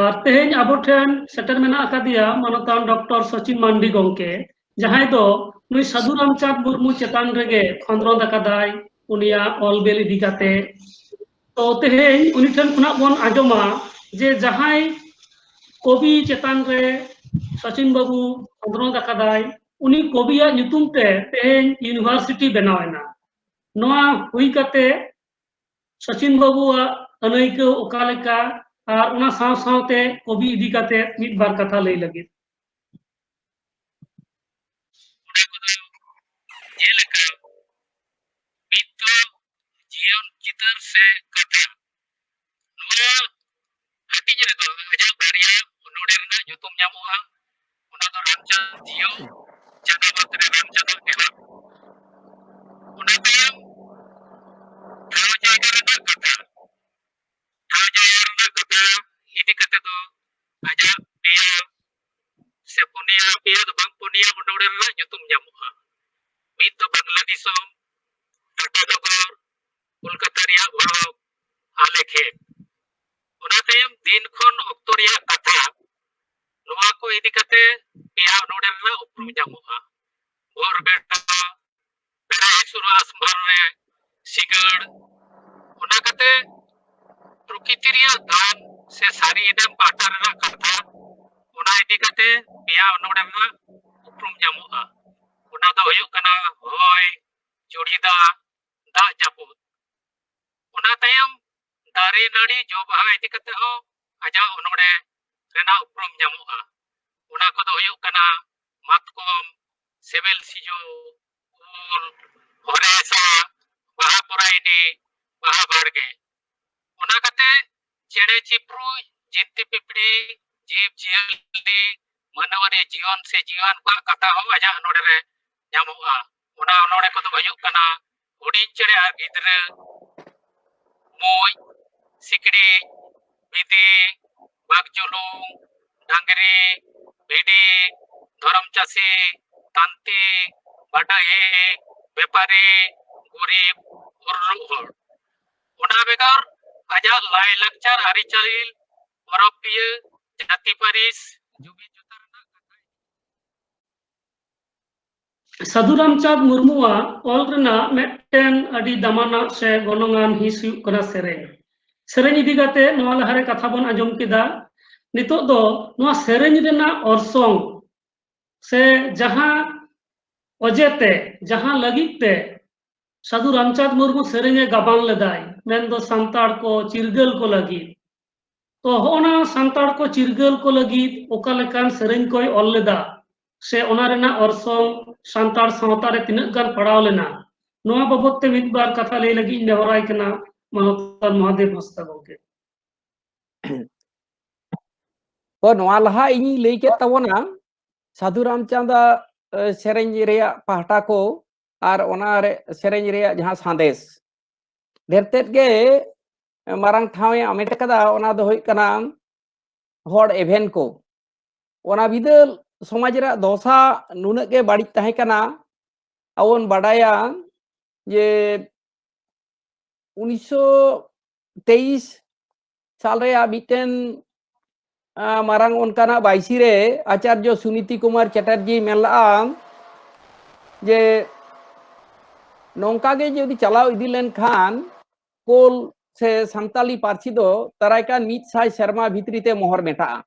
ᱟᱨ ᱛᱮᱦᱮᱧ ᱟᱵᱚ ᱴᱷᱮᱱ ᱥᱮᱴᱮᱨ ᱢᱮᱱᱟᱜ ᱟᱠᱟᱫᱮᱭᱟ ᱢᱟᱱᱚᱛᱟᱱ ᱰᱚᱠᱴᱚᱨ ᱥᱚᱪᱤᱱ ᱢᱟᱱᱰᱤ ᱜᱚᱢᱠᱮ, ᱡᱟᱦᱟᱸᱭ ᱫᱚ ᱱᱩᱭ ᱥᱟᱹᱫᱷᱩ ᱨᱟᱢᱪᱟᱸᱫᱽ ᱢᱩᱨᱢᱩ ᱪᱮᱛᱟᱱ ᱨᱮᱜᱮ ᱠᱷᱚᱸᱫᱽᱨᱚᱸᱫᱽ ᱟᱠᱟᱫᱟᱭ, ᱩᱱᱤᱭᱟᱜ ᱚᱞ ᱵᱮᱞ ᱤᱫᱤ ᱠᱟᱛᱮ᱾ ᱛᱚ ᱛᱮᱦᱮᱧ ᱩᱱᱤ ᱴᱷᱮᱱ ᱠᱷᱚᱱᱟᱜ ᱵᱚᱱ ᱟᱸᱡᱚᱢᱟ ᱡᱮ ᱡᱟᱦᱟᱸᱭ ᱠᱚᱵᱤ ᱪᱮᱛᱟᱱ ᱨᱮ ᱥᱚᱪᱤᱱ ᱵᱟᱹᱵᱩ ᱠᱷᱚᱸᱫᱽᱨᱚᱸᱫᱽ ᱟᱠᱟᱫᱟᱭ, ᱩᱱᱤ ᱠᱚᱵᱤᱭᱟᱜ ᱧᱩᱛᱩᱢ ᱛᱮ ᱛᱮᱦᱮᱧ ᱤᱭᱩᱱᱤᱵᱷᱟᱨᱥᱤᱴᱤ ᱵᱮᱱᱟᱣ ᱮᱱᱟ᱾ ᱱᱚᱣᱟ ᱦᱩᱭ ᱠᱟᱛᱮ ᱥᱚᱪᱤᱱ ᱵᱟᱹᱵᱩᱣᱟᱜ ᱟᱹᱱᱟᱹᱭᱠᱟᱹᱣ ᱚᱠᱟ ᱞᱮᱠᱟ, ᱟᱨ ᱚᱱᱟ ᱥᱟᱶ ᱥᱟᱶᱛᱮ ᱠᱚᱵᱤ ᱤᱫᱤ ᱠᱟᱛᱮ ᱢᱤᱫ ᱵᱟᱨ ᱠᱟᱛᱷᱟ ᱞᱟᱹᱭ ᱞᱟᱹᱜᱤᱫ᱾ ᱚᱱᱟ ᱠᱚᱫᱚ ᱡᱮᱞᱮᱠᱟ ᱢᱤᱫ ᱫᱚ ᱡᱤᱭᱚᱱ ᱪᱤᱛᱟᱹᱨ ᱥᱮ ᱠᱟᱛᱷᱟ, ᱱᱚᱣᱟ ᱦᱟᱹᱴᱤᱧ ᱨᱮᱫᱚ ᱟᱡᱟᱜ ᱵᱟᱨᱭᱟ ᱚᱱᱚᱬᱦᱮ ᱨᱮᱱᱟᱜ ᱧᱩᱛᱩᱢ ᱧᱟᱢᱚᱜᱼᱟ᱾ ᱚᱱᱟ ᱫᱚ ᱨᱟᱢᱪᱟᱸᱫᱽ ᱡᱤᱭᱚᱱ, ᱡᱟᱱᱟᱢ ᱟᱛᱨᱮ ᱨᱟᱢᱪᱟᱸᱫᱽ ᱟᱜ ᱜᱮᱞᱟ᱾ ᱚᱱᱟ ᱛᱟᱭᱚᱢ ᱴᱷᱟᱶ ᱡᱟᱭᱜᱟ ᱨᱮᱱᱟᱜ ᱠᱟᱛᱷᱟ, ᱴᱷᱟᱶ ᱡᱟᱭᱜᱟ ᱨᱮᱱᱟᱜ ᱠᱟᱛᱷᱟ ᱤᱫᱤ ᱠᱟᱛᱮ ᱫᱚ ᱟᱡᱟᱜ ᱯᱮᱭᱟ ᱥᱮ ᱯᱩᱱᱭᱟ, ᱯᱮᱭᱟ ᱫᱚ ᱵᱟᱝ, ᱯᱩᱱᱭᱟ ᱚᱱᱚᱬᱦᱮ ᱨᱮᱱᱟᱜ ᱧᱩᱛᱩᱢ ᱧᱟᱢᱚᱜᱼᱟ᱾ ᱢᱤᱫ ᱫᱚ ᱵᱟᱝᱞᱟ ᱫᱤᱥᱚᱢ, ᱴᱟᱴᱟ ᱰᱚᱜᱚᱨ, ᱠᱳᱞᱠᱟᱛᱟ ᱨᱮᱭᱟᱜ ᱵᱷᱚᱲᱚᱠ, ᱟᱞᱮ ᱠᱷᱮᱛ᱾ ᱚᱱᱟ ᱛᱟᱭᱚᱢ ᱫᱤᱱ ᱠᱷᱚᱱ ᱚᱠᱛᱚ ᱨᱮᱭᱟᱜ ᱠᱟᱛᱷᱟ, ᱱᱚᱣᱟ ᱠᱚ ᱤᱫᱤ ᱠᱟᱛᱮ ᱯᱮᱭᱟ ᱚᱱᱚᱬᱦᱮ ᱨᱮᱱᱟᱜ ᱩᱯᱨᱩᱢ ᱧᱟᱢᱚᱜᱼᱟ᱾ ᱵᱷᱳᱨ ᱵᱮᱲᱟ, ᱵᱮᱲᱟ ᱦᱟᱹᱥᱩᱨᱚᱜ ᱟᱥᱢᱵᱷᱟᱱ ᱨᱮ ᱥᱤᱸᱜᱟᱹᱲ, ᱚᱱᱟ ᱠᱟᱛᱮ ᱯᱨᱚᱠᱤᱛᱤ ᱨᱮᱭᱟᱜ ᱫᱟᱱ ᱥᱮ ᱥᱟᱹᱨᱤ ᱮᱱᱮᱢ ᱯᱟᱦᱴᱟ ᱨᱮᱱᱟᱜ ᱠᱟᱛᱷᱟ, ᱚᱱᱟ ᱤᱫᱤ ᱠᱟᱛᱮ ᱯᱮᱭᱟ ᱚᱱᱚᱬᱦᱮ ᱨᱮᱱᱟᱜ ᱩᱯᱨᱩᱢ ᱧᱟᱢᱚᱜᱼᱟ᱾ ᱚᱱᱟ ᱫᱚ ᱦᱩᱭᱩᱜ ᱠᱟᱱᱟ ᱦᱚᱭ, ᱡᱩᱲᱤ ᱫᱟᱜ, ᱫᱟᱜ ᱡᱟᱹᱯᱩᱫ᱾ ᱚᱱᱟ ᱛᱟᱭᱚᱢ ᱫᱟᱨᱮ ᱱᱟᱹᱲᱤ ᱡᱚ ᱵᱟᱦᱟ ᱤᱫᱤ ᱠᱟᱛᱮ ᱦᱚᱸ ᱟᱡᱟᱜ ᱚᱱᱚᱬᱦᱮ ᱨᱮᱱᱟᱜ ᱩᱯᱨᱩᱢ ᱧᱟᱢᱚᱜᱼᱟ᱾ ᱚᱱᱟ ᱠᱚᱫᱚ ᱦᱩᱭᱩᱜ ᱠᱟᱱᱟ ᱢᱟᱛᱠᱚᱢ, ᱥᱮᱵᱮᱞ ᱥᱤᱡᱩ, ᱩᱞ, ᱦᱚᱨᱮ ᱦᱮᱸᱥᱟᱜ, ᱵᱟᱦᱟ ᱯᱚᱨᱟᱭᱱᱤ, ᱵᱟᱦᱟ ᱵᱟᱲᱜᱮ᱾ ᱚᱱᱟ ᱠᱟᱛᱮ ᱪᱮᱬᱮ ᱪᱤᱯᱨᱩ, ᱡᱤᱱᱛᱤ ᱯᱤᱯᱤᱲᱤ, ᱡᱤᱵᱽ ᱡᱤᱭᱟᱹᱞᱤ, ᱢᱟᱱᱣᱟᱨᱤ ᱡᱤᱭᱚᱱ ᱥᱮ ᱡᱤᱣᱤᱭᱟᱱ ᱠᱚᱣᱟᱜ ᱠᱟᱛᱷᱟ ᱦᱚᱸ ᱟᱡᱟᱜ ᱱᱚᱰᱮ ᱨᱮ ᱧᱟᱢᱚᱜᱼᱟ᱾ ᱚᱱᱟ ᱚᱱᱚᱬᱦᱮ ᱠᱚᱫᱚ ᱦᱩᱭᱩᱜ ᱠᱟᱱᱟ ᱦᱩᱰᱤᱧ ᱪᱮᱬᱮ ᱟᱨ ᱜᱤᱫᱽᱨᱟᱹ, ᱢᱩᱸᱡ, ᱥᱤᱠᱲᱤᱡ, ᱵᱤᱫᱤ, ᱵᱟᱜᱽᱡᱩᱞᱩᱝ, ᱰᱟᱝᱨᱤ, ᱵᱷᱤᱰᱤ, ᱫᱷᱚᱨᱚᱢ ᱪᱟᱹᱥᱤ, ᱛᱟᱱᱛᱤ, ᱵᱟᱰᱟᱹᱦᱤ, ᱵᱮᱯᱟᱨᱤ, ᱜᱩᱨᱤᱵ, ᱩᱨᱨᱩᱜ ᱦᱚᱲ᱾ ᱚᱱᱟ ᱵᱮᱜᱚᱨ ᱟᱡᱟᱜ ᱞᱟᱭᱼᱞᱟᱠᱪᱟᱨ, ᱟᱹᱨᱤᱪᱟᱹᱞᱤ, ᱯᱚᱨᱚᱵᱽ ᱯᱤᱭᱟᱹ, ᱡᱟᱹᱛᱤ ᱯᱟᱹᱨᱤᱥ, ᱡᱩᱢᱤ ᱡᱚᱛᱟ ᱨᱮᱱᱟᱜ ᱠᱟᱛᱷᱟ᱾ ᱥᱟᱹᱫᱷᱩ ᱨᱟᱢᱪᱟᱸᱫᱽ ᱢᱩᱨᱢᱩᱣᱟᱜ ᱚᱞ ᱨᱮᱱᱟᱜ ᱢᱤᱫᱴᱮᱱ ᱟᱹᱰᱤ ᱫᱟᱢᱟᱱᱟᱜ ᱥᱮ ᱜᱚᱱᱚᱝᱟᱱ ᱦᱤᱸᱥ ᱦᱩᱭᱩᱜ ᱠᱟᱱᱟ ᱥᱮᱨᱮᱧ᱾ ᱥᱮᱨᱮᱧ ᱤᱫᱤ ᱠᱟᱛᱮ ᱱᱚᱣᱟ ᱞᱟᱦᱟᱨᱮ ᱠᱟᱛᱷᱟ ᱵᱚᱱ ᱟᱸᱡᱚᱢ ᱠᱮᱫᱟ᱾ ᱱᱤᱛᱚᱜ ᱫᱚ ᱱᱚᱣᱟ ᱥᱮᱨᱮᱧ ᱨᱮᱱᱟᱜ ᱚᱨᱥᱚᱝ ᱥᱮ ᱡᱟᱦᱟᱸ ᱚᱡᱮᱛᱮ, ᱡᱟᱦᱟᱸ ᱞᱟᱹᱜᱤᱫ ᱛᱮ ᱥᱟᱹᱫᱷᱩ ᱨᱟᱢᱪᱟᱸᱫᱽ ᱢᱩᱨᱢᱩ ᱥᱮᱨᱮᱧᱮ ᱜᱟᱵᱟᱱ ᱞᱮᱫᱟᱭ, ᱢᱮᱱᱫᱚ ᱥᱟᱱᱛᱟᱲ ᱠᱚ ᱪᱤᱨᱜᱟᱹᱞ ᱠᱚ ᱞᱟᱹᱜᱤᱫ᱾ ᱛᱚ, ᱦᱚᱸᱜᱼᱚ ᱱᱟ ᱥᱟᱱᱛᱟᱲ ᱠᱚ ᱪᱤᱨᱜᱟᱹᱞ ᱠᱚ ᱞᱟᱹᱜᱤᱫ ᱚᱠᱟ ᱞᱮᱠᱟᱱ ᱥᱮᱨᱮᱧ ᱠᱚᱭ ᱚᱞ ᱞᱮᱫᱟ, ᱥᱮ ᱚᱱᱟ ᱨᱮᱱᱟᱜ ᱚᱨᱥᱚᱝ ᱥᱟᱱᱛᱟᱲ ᱥᱟᱶᱛᱟ ᱨᱮ ᱛᱤᱱᱟᱹᱜ ᱜᱟᱱ ᱯᱟᱲᱟᱣ ᱞᱮᱱᱟ, ᱱᱚᱣᱟ ᱵᱟᱵᱚᱫ ᱛᱮ ᱢᱤᱫ ᱵᱟᱨ ᱠᱟᱛᱷᱟ ᱞᱟᱹᱭ ᱞᱟᱹᱜᱤᱫ ᱤᱧ ᱱᱮᱦᱚᱨᱟᱭ ᱠᱟᱱᱟ ᱢᱟᱱᱚᱛᱟᱱ ᱢᱚᱦᱟᱫᱮᱵ ᱦᱟᱸᱥᱫᱟ ᱜᱚᱢᱠᱮ᱾ ᱛᱚ, ᱱᱚᱣᱟ ᱞᱟᱦᱟ ᱤᱧᱤᱧ ᱞᱟᱹᱭ ᱠᱮᱫ ᱛᱟᱵᱚᱱᱟ ᱥᱟᱹᱫᱷᱩ ᱨᱟᱢᱪᱟᱸᱫᱽ ᱟᱜ, ᱮ, ᱥᱮᱨᱮᱧ ᱨᱮᱭᱟᱜ ᱯᱟᱦᱴᱟ ᱠᱚ ᱟᱨ ᱚᱱᱟ ᱨᱮ ᱥᱮᱨᱮᱧ ᱨᱮᱭᱟᱜ ᱡᱟᱦᱟᱸ ᱥᱟᱸᱫᱮᱥ, ᱰᱷᱮᱨ ᱛᱮᱫ ᱜᱮ ᱢᱟᱨᱟᱝ ᱴᱷᱟᱶ ᱮ ᱦᱟᱢᱮᱴ ᱟᱠᱟᱫᱟ, ᱚᱱᱟ ᱫᱚ ᱦᱩᱭᱩᱜ ᱠᱟᱱᱟ ᱦᱚᱲ ᱮᱵᱷᱮᱱ ᱠᱚ᱾ ᱚᱱᱟ ᱵᱤᱫᱟᱹᱞ ᱥᱚᱢᱟᱡᱽ ᱨᱮᱭᱟᱜ ᱫᱚᱥᱟ ᱱᱩᱱᱟᱹᱜ ᱜᱮ ᱵᱟᱹᱲᱤᱡ ᱛᱟᱦᱮᱸ ᱠᱟᱱᱟ᱾ ᱟᱵᱚ ᱵᱚᱱ ᱵᱟᱰᱟᱭᱟ ᱡᱮ ᱩᱱᱤᱥᱥᱚ ᱛᱮᱭᱤᱥ ᱥᱟᱞ ᱨᱮᱭᱟᱜ ᱢᱤᱫᱴᱮᱱ, ᱟ, ᱢᱟᱨᱟᱝ ᱚᱱᱠᱟᱱᱟᱜ ᱵᱟᱭᱥᱤ ᱨᱮ ᱟᱪᱟᱨᱡᱚ ᱥᱩᱱᱤᱛᱤ ᱠᱩᱢᱟᱨ ᱪᱮᱴᱟᱨᱡᱤ ᱢᱮᱱ ᱞᱮᱫᱼᱟ ᱡᱮ ᱱᱚᱝᱠᱟ ᱜᱮ ᱡᱩᱫᱤ ᱪᱟᱞᱟᱣ ᱤᱫᱤ ᱞᱮᱱᱠᱷᱟᱱ ᱠᱳᱞ ᱥᱮ ᱥᱟᱱᱛᱟᱞᱤ ᱯᱟᱹᱨᱥᱤ ᱫᱚ ᱫᱟᱨᱟᱭ ᱠᱟᱱ ᱢᱤᱫ ᱥᱟᱭ ᱥᱮᱨᱢᱟ ᱵᱷᱤᱛᱨᱤ ᱛᱮ ᱢᱚᱦᱚᱨ ᱢᱮᱴᱟᱜᱼᱟ᱾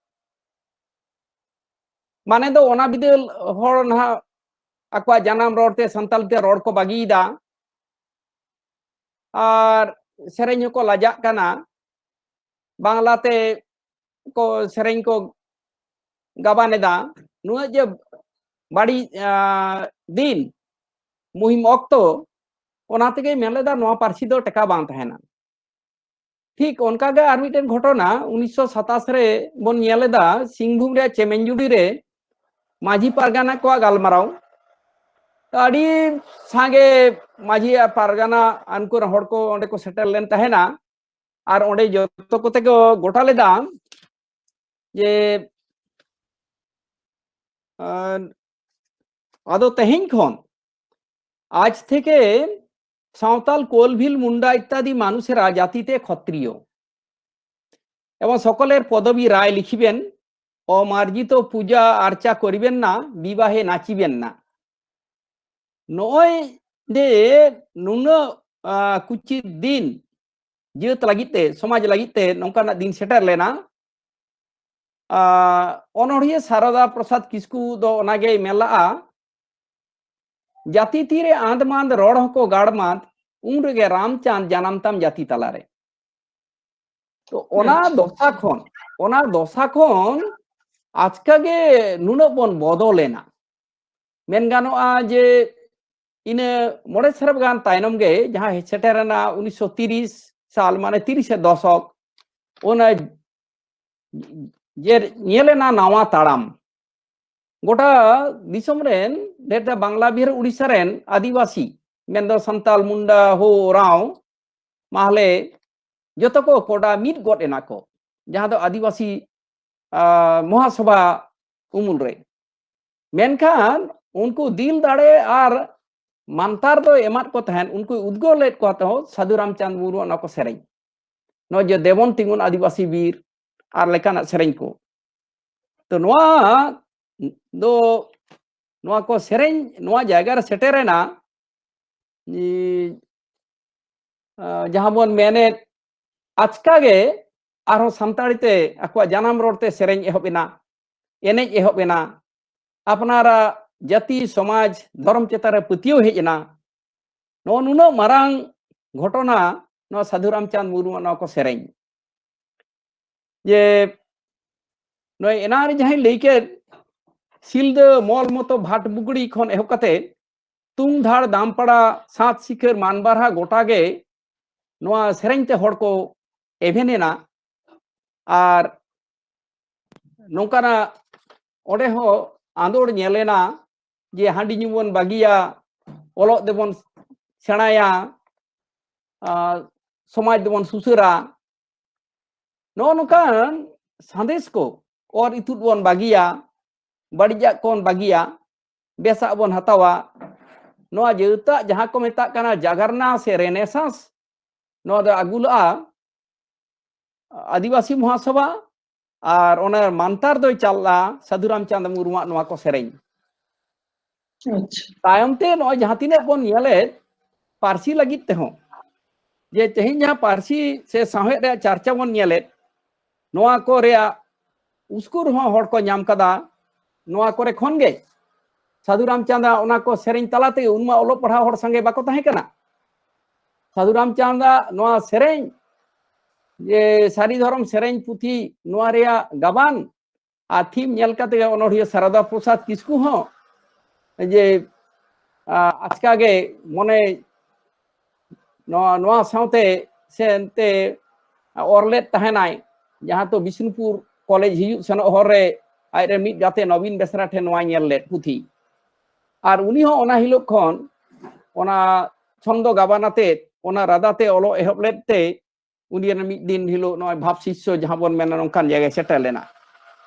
ᱢᱟᱱᱮ ᱫᱚ ᱚᱱᱟ ᱵᱤᱫᱟᱹᱞ ᱦᱚᱲ ᱱᱟᱦᱟᱜ ᱟᱠᱚᱣᱟᱜ ᱡᱟᱱᱟᱢ ᱨᱚᱲ ᱛᱮ ᱥᱟᱱᱛᱟᱞᱤ ᱛᱮ ᱨᱚᱲ ᱠᱚ ᱵᱟᱹᱜᱤᱭᱮᱫᱟ ᱟᱨ ᱥᱮᱨᱮᱧ ᱦᱚᱸᱠᱚ ᱞᱟᱡᱟᱜ ᱠᱟᱱᱟ᱾ ᱵᱟᱝᱞᱟ ᱛᱮ ᱠᱚ ᱥᱮᱨᱮᱧ ᱠᱚ ᱜᱟᱵᱟᱱ ᱮᱫᱟ, ᱱᱩᱱᱟᱹᱜ ᱡᱮ ᱵᱟᱹᱲᱤᱡ ᱟᱸ, ᱫᱤᱱ ᱢᱩᱦᱤᱢ ᱚᱠᱛᱚ, ᱚᱱᱟ ᱛᱮᱜᱮ ᱢᱮᱱ ᱞᱮᱫᱟ ᱱᱚᱣᱟ ᱯᱟᱹᱨᱥᱤ ᱫᱚ ᱴᱮᱠᱟᱣ ᱵᱟᱝ ᱛᱟᱦᱮᱱᱟ᱾ ᱴᱷᱤᱠ ᱚᱱᱠᱟᱜᱮ ᱟᱨ ᱢᱤᱫᱴᱮᱱ ᱜᱷᱚᱴᱚᱱᱟ ᱩᱱᱤᱥᱥᱚ ᱥᱟᱛᱟᱥ ᱨᱮ ᱵᱚᱱ ᱧᱮᱞ ᱮᱫᱟ, ᱥᱤᱝᱵᱷᱩᱢ ᱨᱮᱭᱟᱜ ᱪᱮᱢᱮᱧᱡᱩᱰᱤ ᱨᱮ ᱢᱟᱹᱡᱷᱤ ᱯᱟᱨᱜᱟᱱᱟ ᱠᱚᱣᱟᱜ ᱜᱟᱞᱢᱟᱨᱟᱣ᱾ ᱟᱹᱰᱤ ᱥᱟᱸᱜᱮ ᱢᱟᱹᱡᱷᱤ ᱟᱨ ᱯᱟᱨᱜᱟᱱᱟ ᱩᱱᱠᱩ ᱨᱮᱱ ᱦᱚᱲ ᱠᱚ ᱚᱸᱰᱮ ᱠᱚ ᱥᱮᱴᱮᱨ ᱞᱮᱱ ᱛᱟᱦᱮᱱᱟ᱾ ᱟᱨ ᱚᱸᱰᱮ ᱡᱚᱛᱚ ᱠᱚᱛᱮ ᱠᱚ ᱜᱚᱴᱟ ᱞᱮᱫᱟ ᱡᱮ ᱟᱨ ᱟᱫᱚ ᱛᱮᱦᱮᱧ ᱠᱷᱚᱱ ᱟᱡ ᱛᱷᱮᱠᱮ ᱥᱟᱶᱛᱟᱞ কোলভিল মুন্ডা ইত্যাদি মানুষেরা জাতিতে ক্ষত্রিয় এবং সকলের পদবী রায় লিখিবেন, অমার্জিত পূজা আর্চা করিবেন না, বিবাহে নাচিবেন না। ᱱᱚᱜᱼᱚᱭ ᱡᱮ ᱱᱩᱱᱟᱹᱜ ᱟᱸ, ᱠᱩᱪᱤᱛ ᱫᱤᱱ ᱡᱟᱹᱛ ᱞᱟᱹᱜᱤᱫ ᱛᱮ, ᱥᱚᱢᱟᱡᱽ ᱞᱟᱹᱜᱤᱫ ᱛᱮ ᱱᱚᱝᱠᱟᱱᱟᱜ ᱫᱤᱱ ᱥᱮᱴᱮᱨ ᱞᱮᱱᱟ, ᱟᱸ, ᱚᱱᱚᱬᱦᱤᱭᱟᱹ ᱥᱟᱨᱚᱫᱟ ᱯᱨᱚᱥᱟᱫᱽ ᱠᱤᱥᱠᱩ ᱫᱚ ᱚᱱᱟᱜᱮᱭ ᱢᱮᱱ ᱞᱟᱜᱼᱟ, ᱡᱟᱹᱛᱤ ᱛᱤᱨᱮ ᱟᱸᱫᱽ ᱢᱟᱸᱫᱽ ᱨᱚᱲ ᱦᱚᱸᱠᱚ ᱜᱟᱲ ᱢᱟᱸᱫᱽ, ᱩᱱ ᱨᱮᱜᱮ ᱨᱟᱢᱪᱟᱸᱫᱽ ᱡᱟᱱᱟᱢ ᱛᱟᱢ ᱡᱟᱹᱛᱤ ᱛᱟᱞᱟᱨᱮ᱾ ᱛᱚ ᱚᱱᱟ ᱟᱪᱪᱷᱟ᱾ ᱫᱚᱥᱟ ᱠᱷᱚᱱ, ᱚᱱᱟ ᱫᱚᱥᱟ ᱠᱷᱚᱱ ᱟᱪᱠᱟ ᱜᱮ ᱱᱩᱱᱟᱹᱜ ᱵᱚᱱ ᱵᱚᱫᱚᱞᱮᱱᱟ᱾ ᱢᱮᱱ ᱜᱟᱱᱚᱜᱼᱟ ᱡᱮ ᱤᱱᱟᱹ ᱢᱚᱬᱮ ᱥᱮᱨᱢᱟ ᱜᱟᱱ ᱛᱟᱭᱱᱚᱢ ᱜᱮ ᱡᱟᱦᱟᱸ ᱦᱮᱡ ᱥᱮᱴᱮᱨᱮᱱᱟ ᱩᱱᱤᱥᱥᱚ ᱛᱤᱨᱤᱥ ᱥᱟᱞ, ᱢᱟᱱᱮ ᱛᱤᱨᱤᱥᱮ ᱫᱚᱥᱚᱠ, ᱚᱱᱟ ᱡᱮ ᱧᱮᱞᱮᱱᱟ ᱱᱟᱣᱟ ᱛᱟᱲᱟᱢ᱾ ᱜᱚᱴᱟ ᱫᱤᱥᱚᱢ ᱨᱮᱱ ᱰᱷᱮᱨ ᱫᱚ ᱵᱟᱝᱞᱟ, ᱵᱤᱦᱟᱨ, ᱩᱲᱤᱥᱥᱟ ᱨᱮᱱ ᱟᱹᱫᱤᱵᱟᱹᱥᱤ, ᱢᱮᱱᱫᱚ ᱥᱟᱱᱛᱟᱞ, ᱢᱩᱱᱰᱟ, ᱦᱳ, ᱨᱟᱣ, ᱢᱟᱦᱞᱮ, ᱡᱚᱛᱚ ᱠᱚ ᱠᱚᱰᱟ ᱢᱤᱫ ᱜᱚᱫ ᱮᱱᱟ ᱠᱚ, ᱡᱟᱦᱟᱸ ᱫᱚ ᱟᱹᱫᱤᱵᱟᱹᱥᱤ, ᱟ, ᱢᱚᱦᱟᱥᱚᱵᱷᱟ ᱩᱢᱩᱞ ᱨᱮ᱾ ᱢᱮᱱᱠᱷᱟᱱ ᱩᱱᱠᱩ ᱫᱤᱞ ᱫᱟᱲᱮ ᱟᱨ ᱢᱟᱱᱛᱟᱨ ᱫᱚ ᱮᱢᱟᱫ ᱠᱚ ᱛᱟᱦᱮᱸᱫ, ᱩᱱᱠᱩᱭ ᱩᱫᱽᱜᱟᱹᱣ ᱞᱮᱫ ᱠᱚᱣᱟ ᱛᱟᱦᱮᱸᱫ ᱥᱟᱹᱫᱷᱩ ᱨᱟᱢᱪᱟᱸᱫᱽ ᱢᱩᱨᱢᱩᱣᱟᱜ ᱱᱚᱣᱟ ᱠᱚ ᱥᱮᱨᱮᱧ, ᱱᱚᱜᱼᱚᱭ ᱡᱮ ᱫᱮᱵᱚᱱ ᱛᱤᱸᱜᱩᱱ ᱟᱹᱫᱤᱵᱟᱹᱥᱤ ᱵᱤᱨ ᱟᱨ ᱞᱮᱠᱟᱱᱟᱜ ᱥᱮᱨᱮᱧ ᱠᱚ᱾ ᱛᱚ ᱱᱚᱣᱟ ᱫᱚ, ᱱᱚᱣᱟ ᱠᱚ ᱥᱮᱨᱮᱧ ᱱᱚᱣᱟ ᱡᱟᱭᱜᱟ ᱨᱮ ᱥᱮᱴᱮᱨᱮᱱᱟ, ᱤ-, ᱟ, ᱡᱟᱦᱟᱸ ᱵᱚᱱ ᱢᱮᱱᱮᱫ, ᱟᱪᱠᱟ ᱜᱮ ᱟᱨᱦᱚᱸ ᱥᱟᱱᱛᱟᱲᱤ ᱛᱮ ᱟᱠᱚᱣᱟᱜ ᱡᱟᱱᱟᱢ ᱨᱚᱲ ᱛᱮ ᱥᱮᱨᱮᱧ ᱮᱦᱚᱵ ᱮᱱᱟ, ᱮᱱᱮᱡ ᱮᱦᱚᱵ ᱮᱱᱟ, ᱟᱯᱱᱟᱨᱟᱜ ᱡᱟᱹᱛᱤ, ᱥᱚᱢᱟᱡᱽ, ᱫᱷᱚᱨᱚᱢ ᱪᱮᱛᱟᱱ ᱨᱮ ᱯᱟᱹᱛᱭᱟᱹᱣ ᱦᱮᱡ ᱮᱱᱟ᱾ ᱱᱚᱜᱼᱚ ᱱᱩᱱᱟᱹᱜ ᱢᱟᱨᱟᱝ ᱜᱷᱚᱴᱚᱱᱟ ᱱᱚᱣᱟ ᱥᱟᱹᱫᱷᱩ ᱨᱟᱢᱪᱟᱸᱫᱽ ᱢᱩᱨᱢᱩᱣᱟᱜ ᱱᱚᱣᱟ ᱠᱚ ᱥᱮᱨᱮᱧ᱾ ᱡᱮ ᱱᱚᱜᱼᱚᱭ ᱮᱱᱟᱝ ᱨᱮ ᱡᱟᱦᱟᱸᱧ ᱞᱟᱹᱭ ᱠᱮᱫ, ᱥᱤᱞᱫᱟᱹ ᱢᱚᱞ ᱢᱚᱛᱚ ᱵᱷᱟᱴ ᱵᱩᱜᱲᱤ ᱠᱷᱚᱱ ᱮᱦᱚᱵ ᱠᱟᱛᱮ ᱛᱩᱝᱫᱷᱟᱲ, ᱫᱟᱢᱯᱟᱲᱟ, ᱥᱟᱛ ᱥᱤᱠᱷᱟᱹᱨ, ᱢᱟᱱᱵᱟᱨᱦᱟ ᱜᱚᱴᱟ ᱜᱮ ᱱᱚᱣᱟ ᱥᱮᱨᱮᱧ ᱛᱮ ᱦᱚᱲ ᱠᱚ ᱮᱵᱷᱮᱱ ᱮᱱᱟ᱾ ᱟᱨ ᱱᱚᱝᱠᱟᱱᱟᱜ ᱚᱸᱰᱮ ᱦᱚᱸ ᱟᱸᱫᱳᱲ ᱧᱮᱞ ᱮᱱᱟ ᱡᱮ ᱦᱟᱺᱰᱤ ᱧᱩ ᱵᱚᱱ ᱵᱟᱹᱜᱤᱭᱟ, ᱚᱞᱚᱜ ᱫᱮᱵᱚᱱ ᱥᱮᱬᱟᱭᱟ, ᱟᱨ ᱥᱚᱢᱟᱡᱽ ᱫᱚᱵᱚᱱ ᱥᱩᱥᱟᱹᱨᱟ᱾ ᱱᱚᱜᱼᱚ ᱱᱚᱝᱠᱟᱱ ᱥᱟᱸᱫᱮᱥ ᱠᱚ, ᱚᱨ ᱤᱛᱩᱫ ᱵᱚᱱ ᱵᱟᱹᱜᱤᱭᱟ, ᱵᱟᱹᱲᱤᱡᱟᱜ ᱠᱚᱵᱚᱱ ᱵᱟᱹᱜᱤᱭᱟ, ᱵᱮᱥᱟᱜ ᱵᱚᱱ ᱦᱟᱛᱟᱣᱟ᱾ ᱱᱚᱣᱟ ᱡᱟᱹᱛᱟᱜ ᱡᱟᱦᱟᱸ ᱠᱚ ᱢᱮᱛᱟᱜ ᱠᱟᱱᱟ ᱡᱟᱜᱟᱨᱱᱟ ᱥᱮ ᱨᱮᱱᱮᱥᱟᱸᱥ, ᱱᱚᱣᱟ ᱫᱚ ᱟᱹᱜᱩ ᱞᱟᱜᱼᱟ ᱟᱹᱫᱤᱵᱟᱹᱥᱤ ᱢᱚᱦᱟᱥᱚᱵᱷᱟ, ᱟᱨ ᱚᱱᱟ ᱢᱟᱱᱛᱟᱨ ᱫᱚᱭ ᱪᱟᱞ ᱞᱟᱜᱼᱟ ᱥᱟᱹᱫᱷᱩ ᱨᱟᱢᱪᱟᱸᱫᱽ ᱢᱩᱨᱢᱩᱣᱟᱜ ᱱᱚᱣᱟ ᱠᱚ ᱥᱮᱨᱮᱧ᱾ ᱟᱪᱪᱷᱟ᱾ ᱛᱟᱭᱚᱢ ᱛᱮ ᱱᱚᱜᱼᱚᱭ ᱡᱟᱦᱟᱸ ᱛᱤᱱᱟᱹᱜ ᱵᱚᱱ ᱧᱮᱞᱮᱫ ᱯᱟᱹᱨᱥᱤ ᱞᱟᱹᱜᱤᱫ ᱛᱮᱦᱚᱸ, ᱡᱮ ᱛᱮᱦᱮᱧ ᱡᱟᱦᱟᱸ ᱯᱟᱹᱨᱥᱤ ᱥᱮ ᱥᱟᱶᱦᱮᱫ ᱨᱮᱭᱟᱜ ᱪᱟᱨᱪᱟ ᱵᱚᱱ ᱧᱮᱞᱮᱫ, ᱱᱚᱣᱟ ᱠᱚ ᱨᱮᱭᱟᱜ ᱩᱥᱠᱩᱨ ᱦᱚᱸ ᱦᱚᱲ ᱠᱚ ᱧᱟᱢ ᱠᱟᱫᱟ᱾ ᱱᱚᱣᱟ ᱠᱚᱨᱮ ᱠᱷᱚᱱ ᱜᱮ ᱥᱟᱹᱫᱷᱩ ᱨᱟᱢᱪᱟᱸᱫᱽ ᱚᱱᱟ ᱠᱚ ᱥᱮᱨᱮᱧ ᱛᱟᱞᱟ ᱛᱮᱜᱮ, ᱩᱱᱢᱟ ᱚᱞᱚᱜ ᱯᱟᱲᱦᱟᱣ ᱦᱚᱲ ᱥᱟᱸᱜᱮ ᱵᱟᱠᱚ ᱛᱟᱦᱮᱸ ᱠᱟᱱᱟ᱾ ᱥᱟᱹᱫᱷᱩ ᱨᱟᱢᱪᱟᱸᱫᱽ ᱱᱚᱣᱟ ᱥᱮᱨᱮᱧ, ᱡᱮ ᱥᱟᱹᱨᱤ ᱫᱷᱚᱨᱚᱢ ᱥᱮᱨᱮᱧ ᱯᱩᱛᱷᱤ, ᱱᱚᱣᱟ ᱨᱮᱭᱟᱜ ᱜᱟᱵᱟᱱ ᱟᱨ ᱛᱷᱤᱢ ᱧᱮᱞ ᱠᱟᱛᱮ ᱜᱮ ᱚᱱᱚᱬᱦᱤᱭᱟᱹ ᱥᱟᱨᱚᱫᱟ ᱯᱨᱚᱥᱟᱫᱽ ᱠᱤᱥᱠᱩ ᱦᱚᱸ ᱡᱮ, ᱟ, ᱟᱪᱠᱟ ᱜᱮ ᱢᱚᱱᱮ ᱱᱚᱣᱟ, ᱱᱚᱣᱟ ᱥᱟᱶᱛᱮ ᱥᱮ ᱮᱱᱛᱮ ᱚᱨᱞᱮᱫ ᱛᱟᱦᱮᱱᱟᱭ, ᱡᱟᱦᱟᱸ ᱫᱚ ᱵᱤᱥᱱᱩᱯᱩᱨ ᱠᱚᱞᱮᱡᱽ ᱦᱤᱡᱩᱜ ᱥᱮᱱᱚᱜ ᱦᱚᱨ ᱨᱮ ᱟᱡᱨᱮᱱ ᱢᱤᱫ ᱜᱟᱛᱮ ᱱᱚᱵᱤᱱ ᱵᱮᱥᱨᱟ ᱴᱷᱮᱱ ᱱᱚᱣᱟᱭ ᱧᱮᱞ ᱞᱮᱫ ᱯᱩᱛᱷᱤ᱾ ᱟᱨ ᱩᱱᱤ ᱦᱚᱸ ᱚᱱᱟ ᱦᱤᱞᱳᱜ ᱠᱷᱚᱱ ᱚᱱᱟ ᱪᱷᱚᱱᱫᱚ ᱜᱟᱵᱟᱱ ᱟᱛᱮᱫ ᱚᱱᱟ ᱨᱟᱫᱟ ᱛᱮ ᱚᱞᱚᱜ ᱮᱦᱚᱵ ᱞᱮᱫ ᱛᱮ ᱩᱱᱤ ᱨᱮᱱ ᱢᱤᱫ ᱫᱤᱱ ᱦᱤᱞᱳᱜ ᱱᱚᱜᱼᱚᱭ ᱵᱷᱟᱵᱽ ᱥᱤᱥᱥᱚ ᱡᱟᱦᱟᱸ ᱵᱚᱱ ᱢᱮᱱᱟ, ᱱᱚᱝᱠᱟᱱ ᱡᱟᱭᱜᱟᱭ ᱥᱮᱴᱮᱨ ᱞᱮᱱᱟ᱾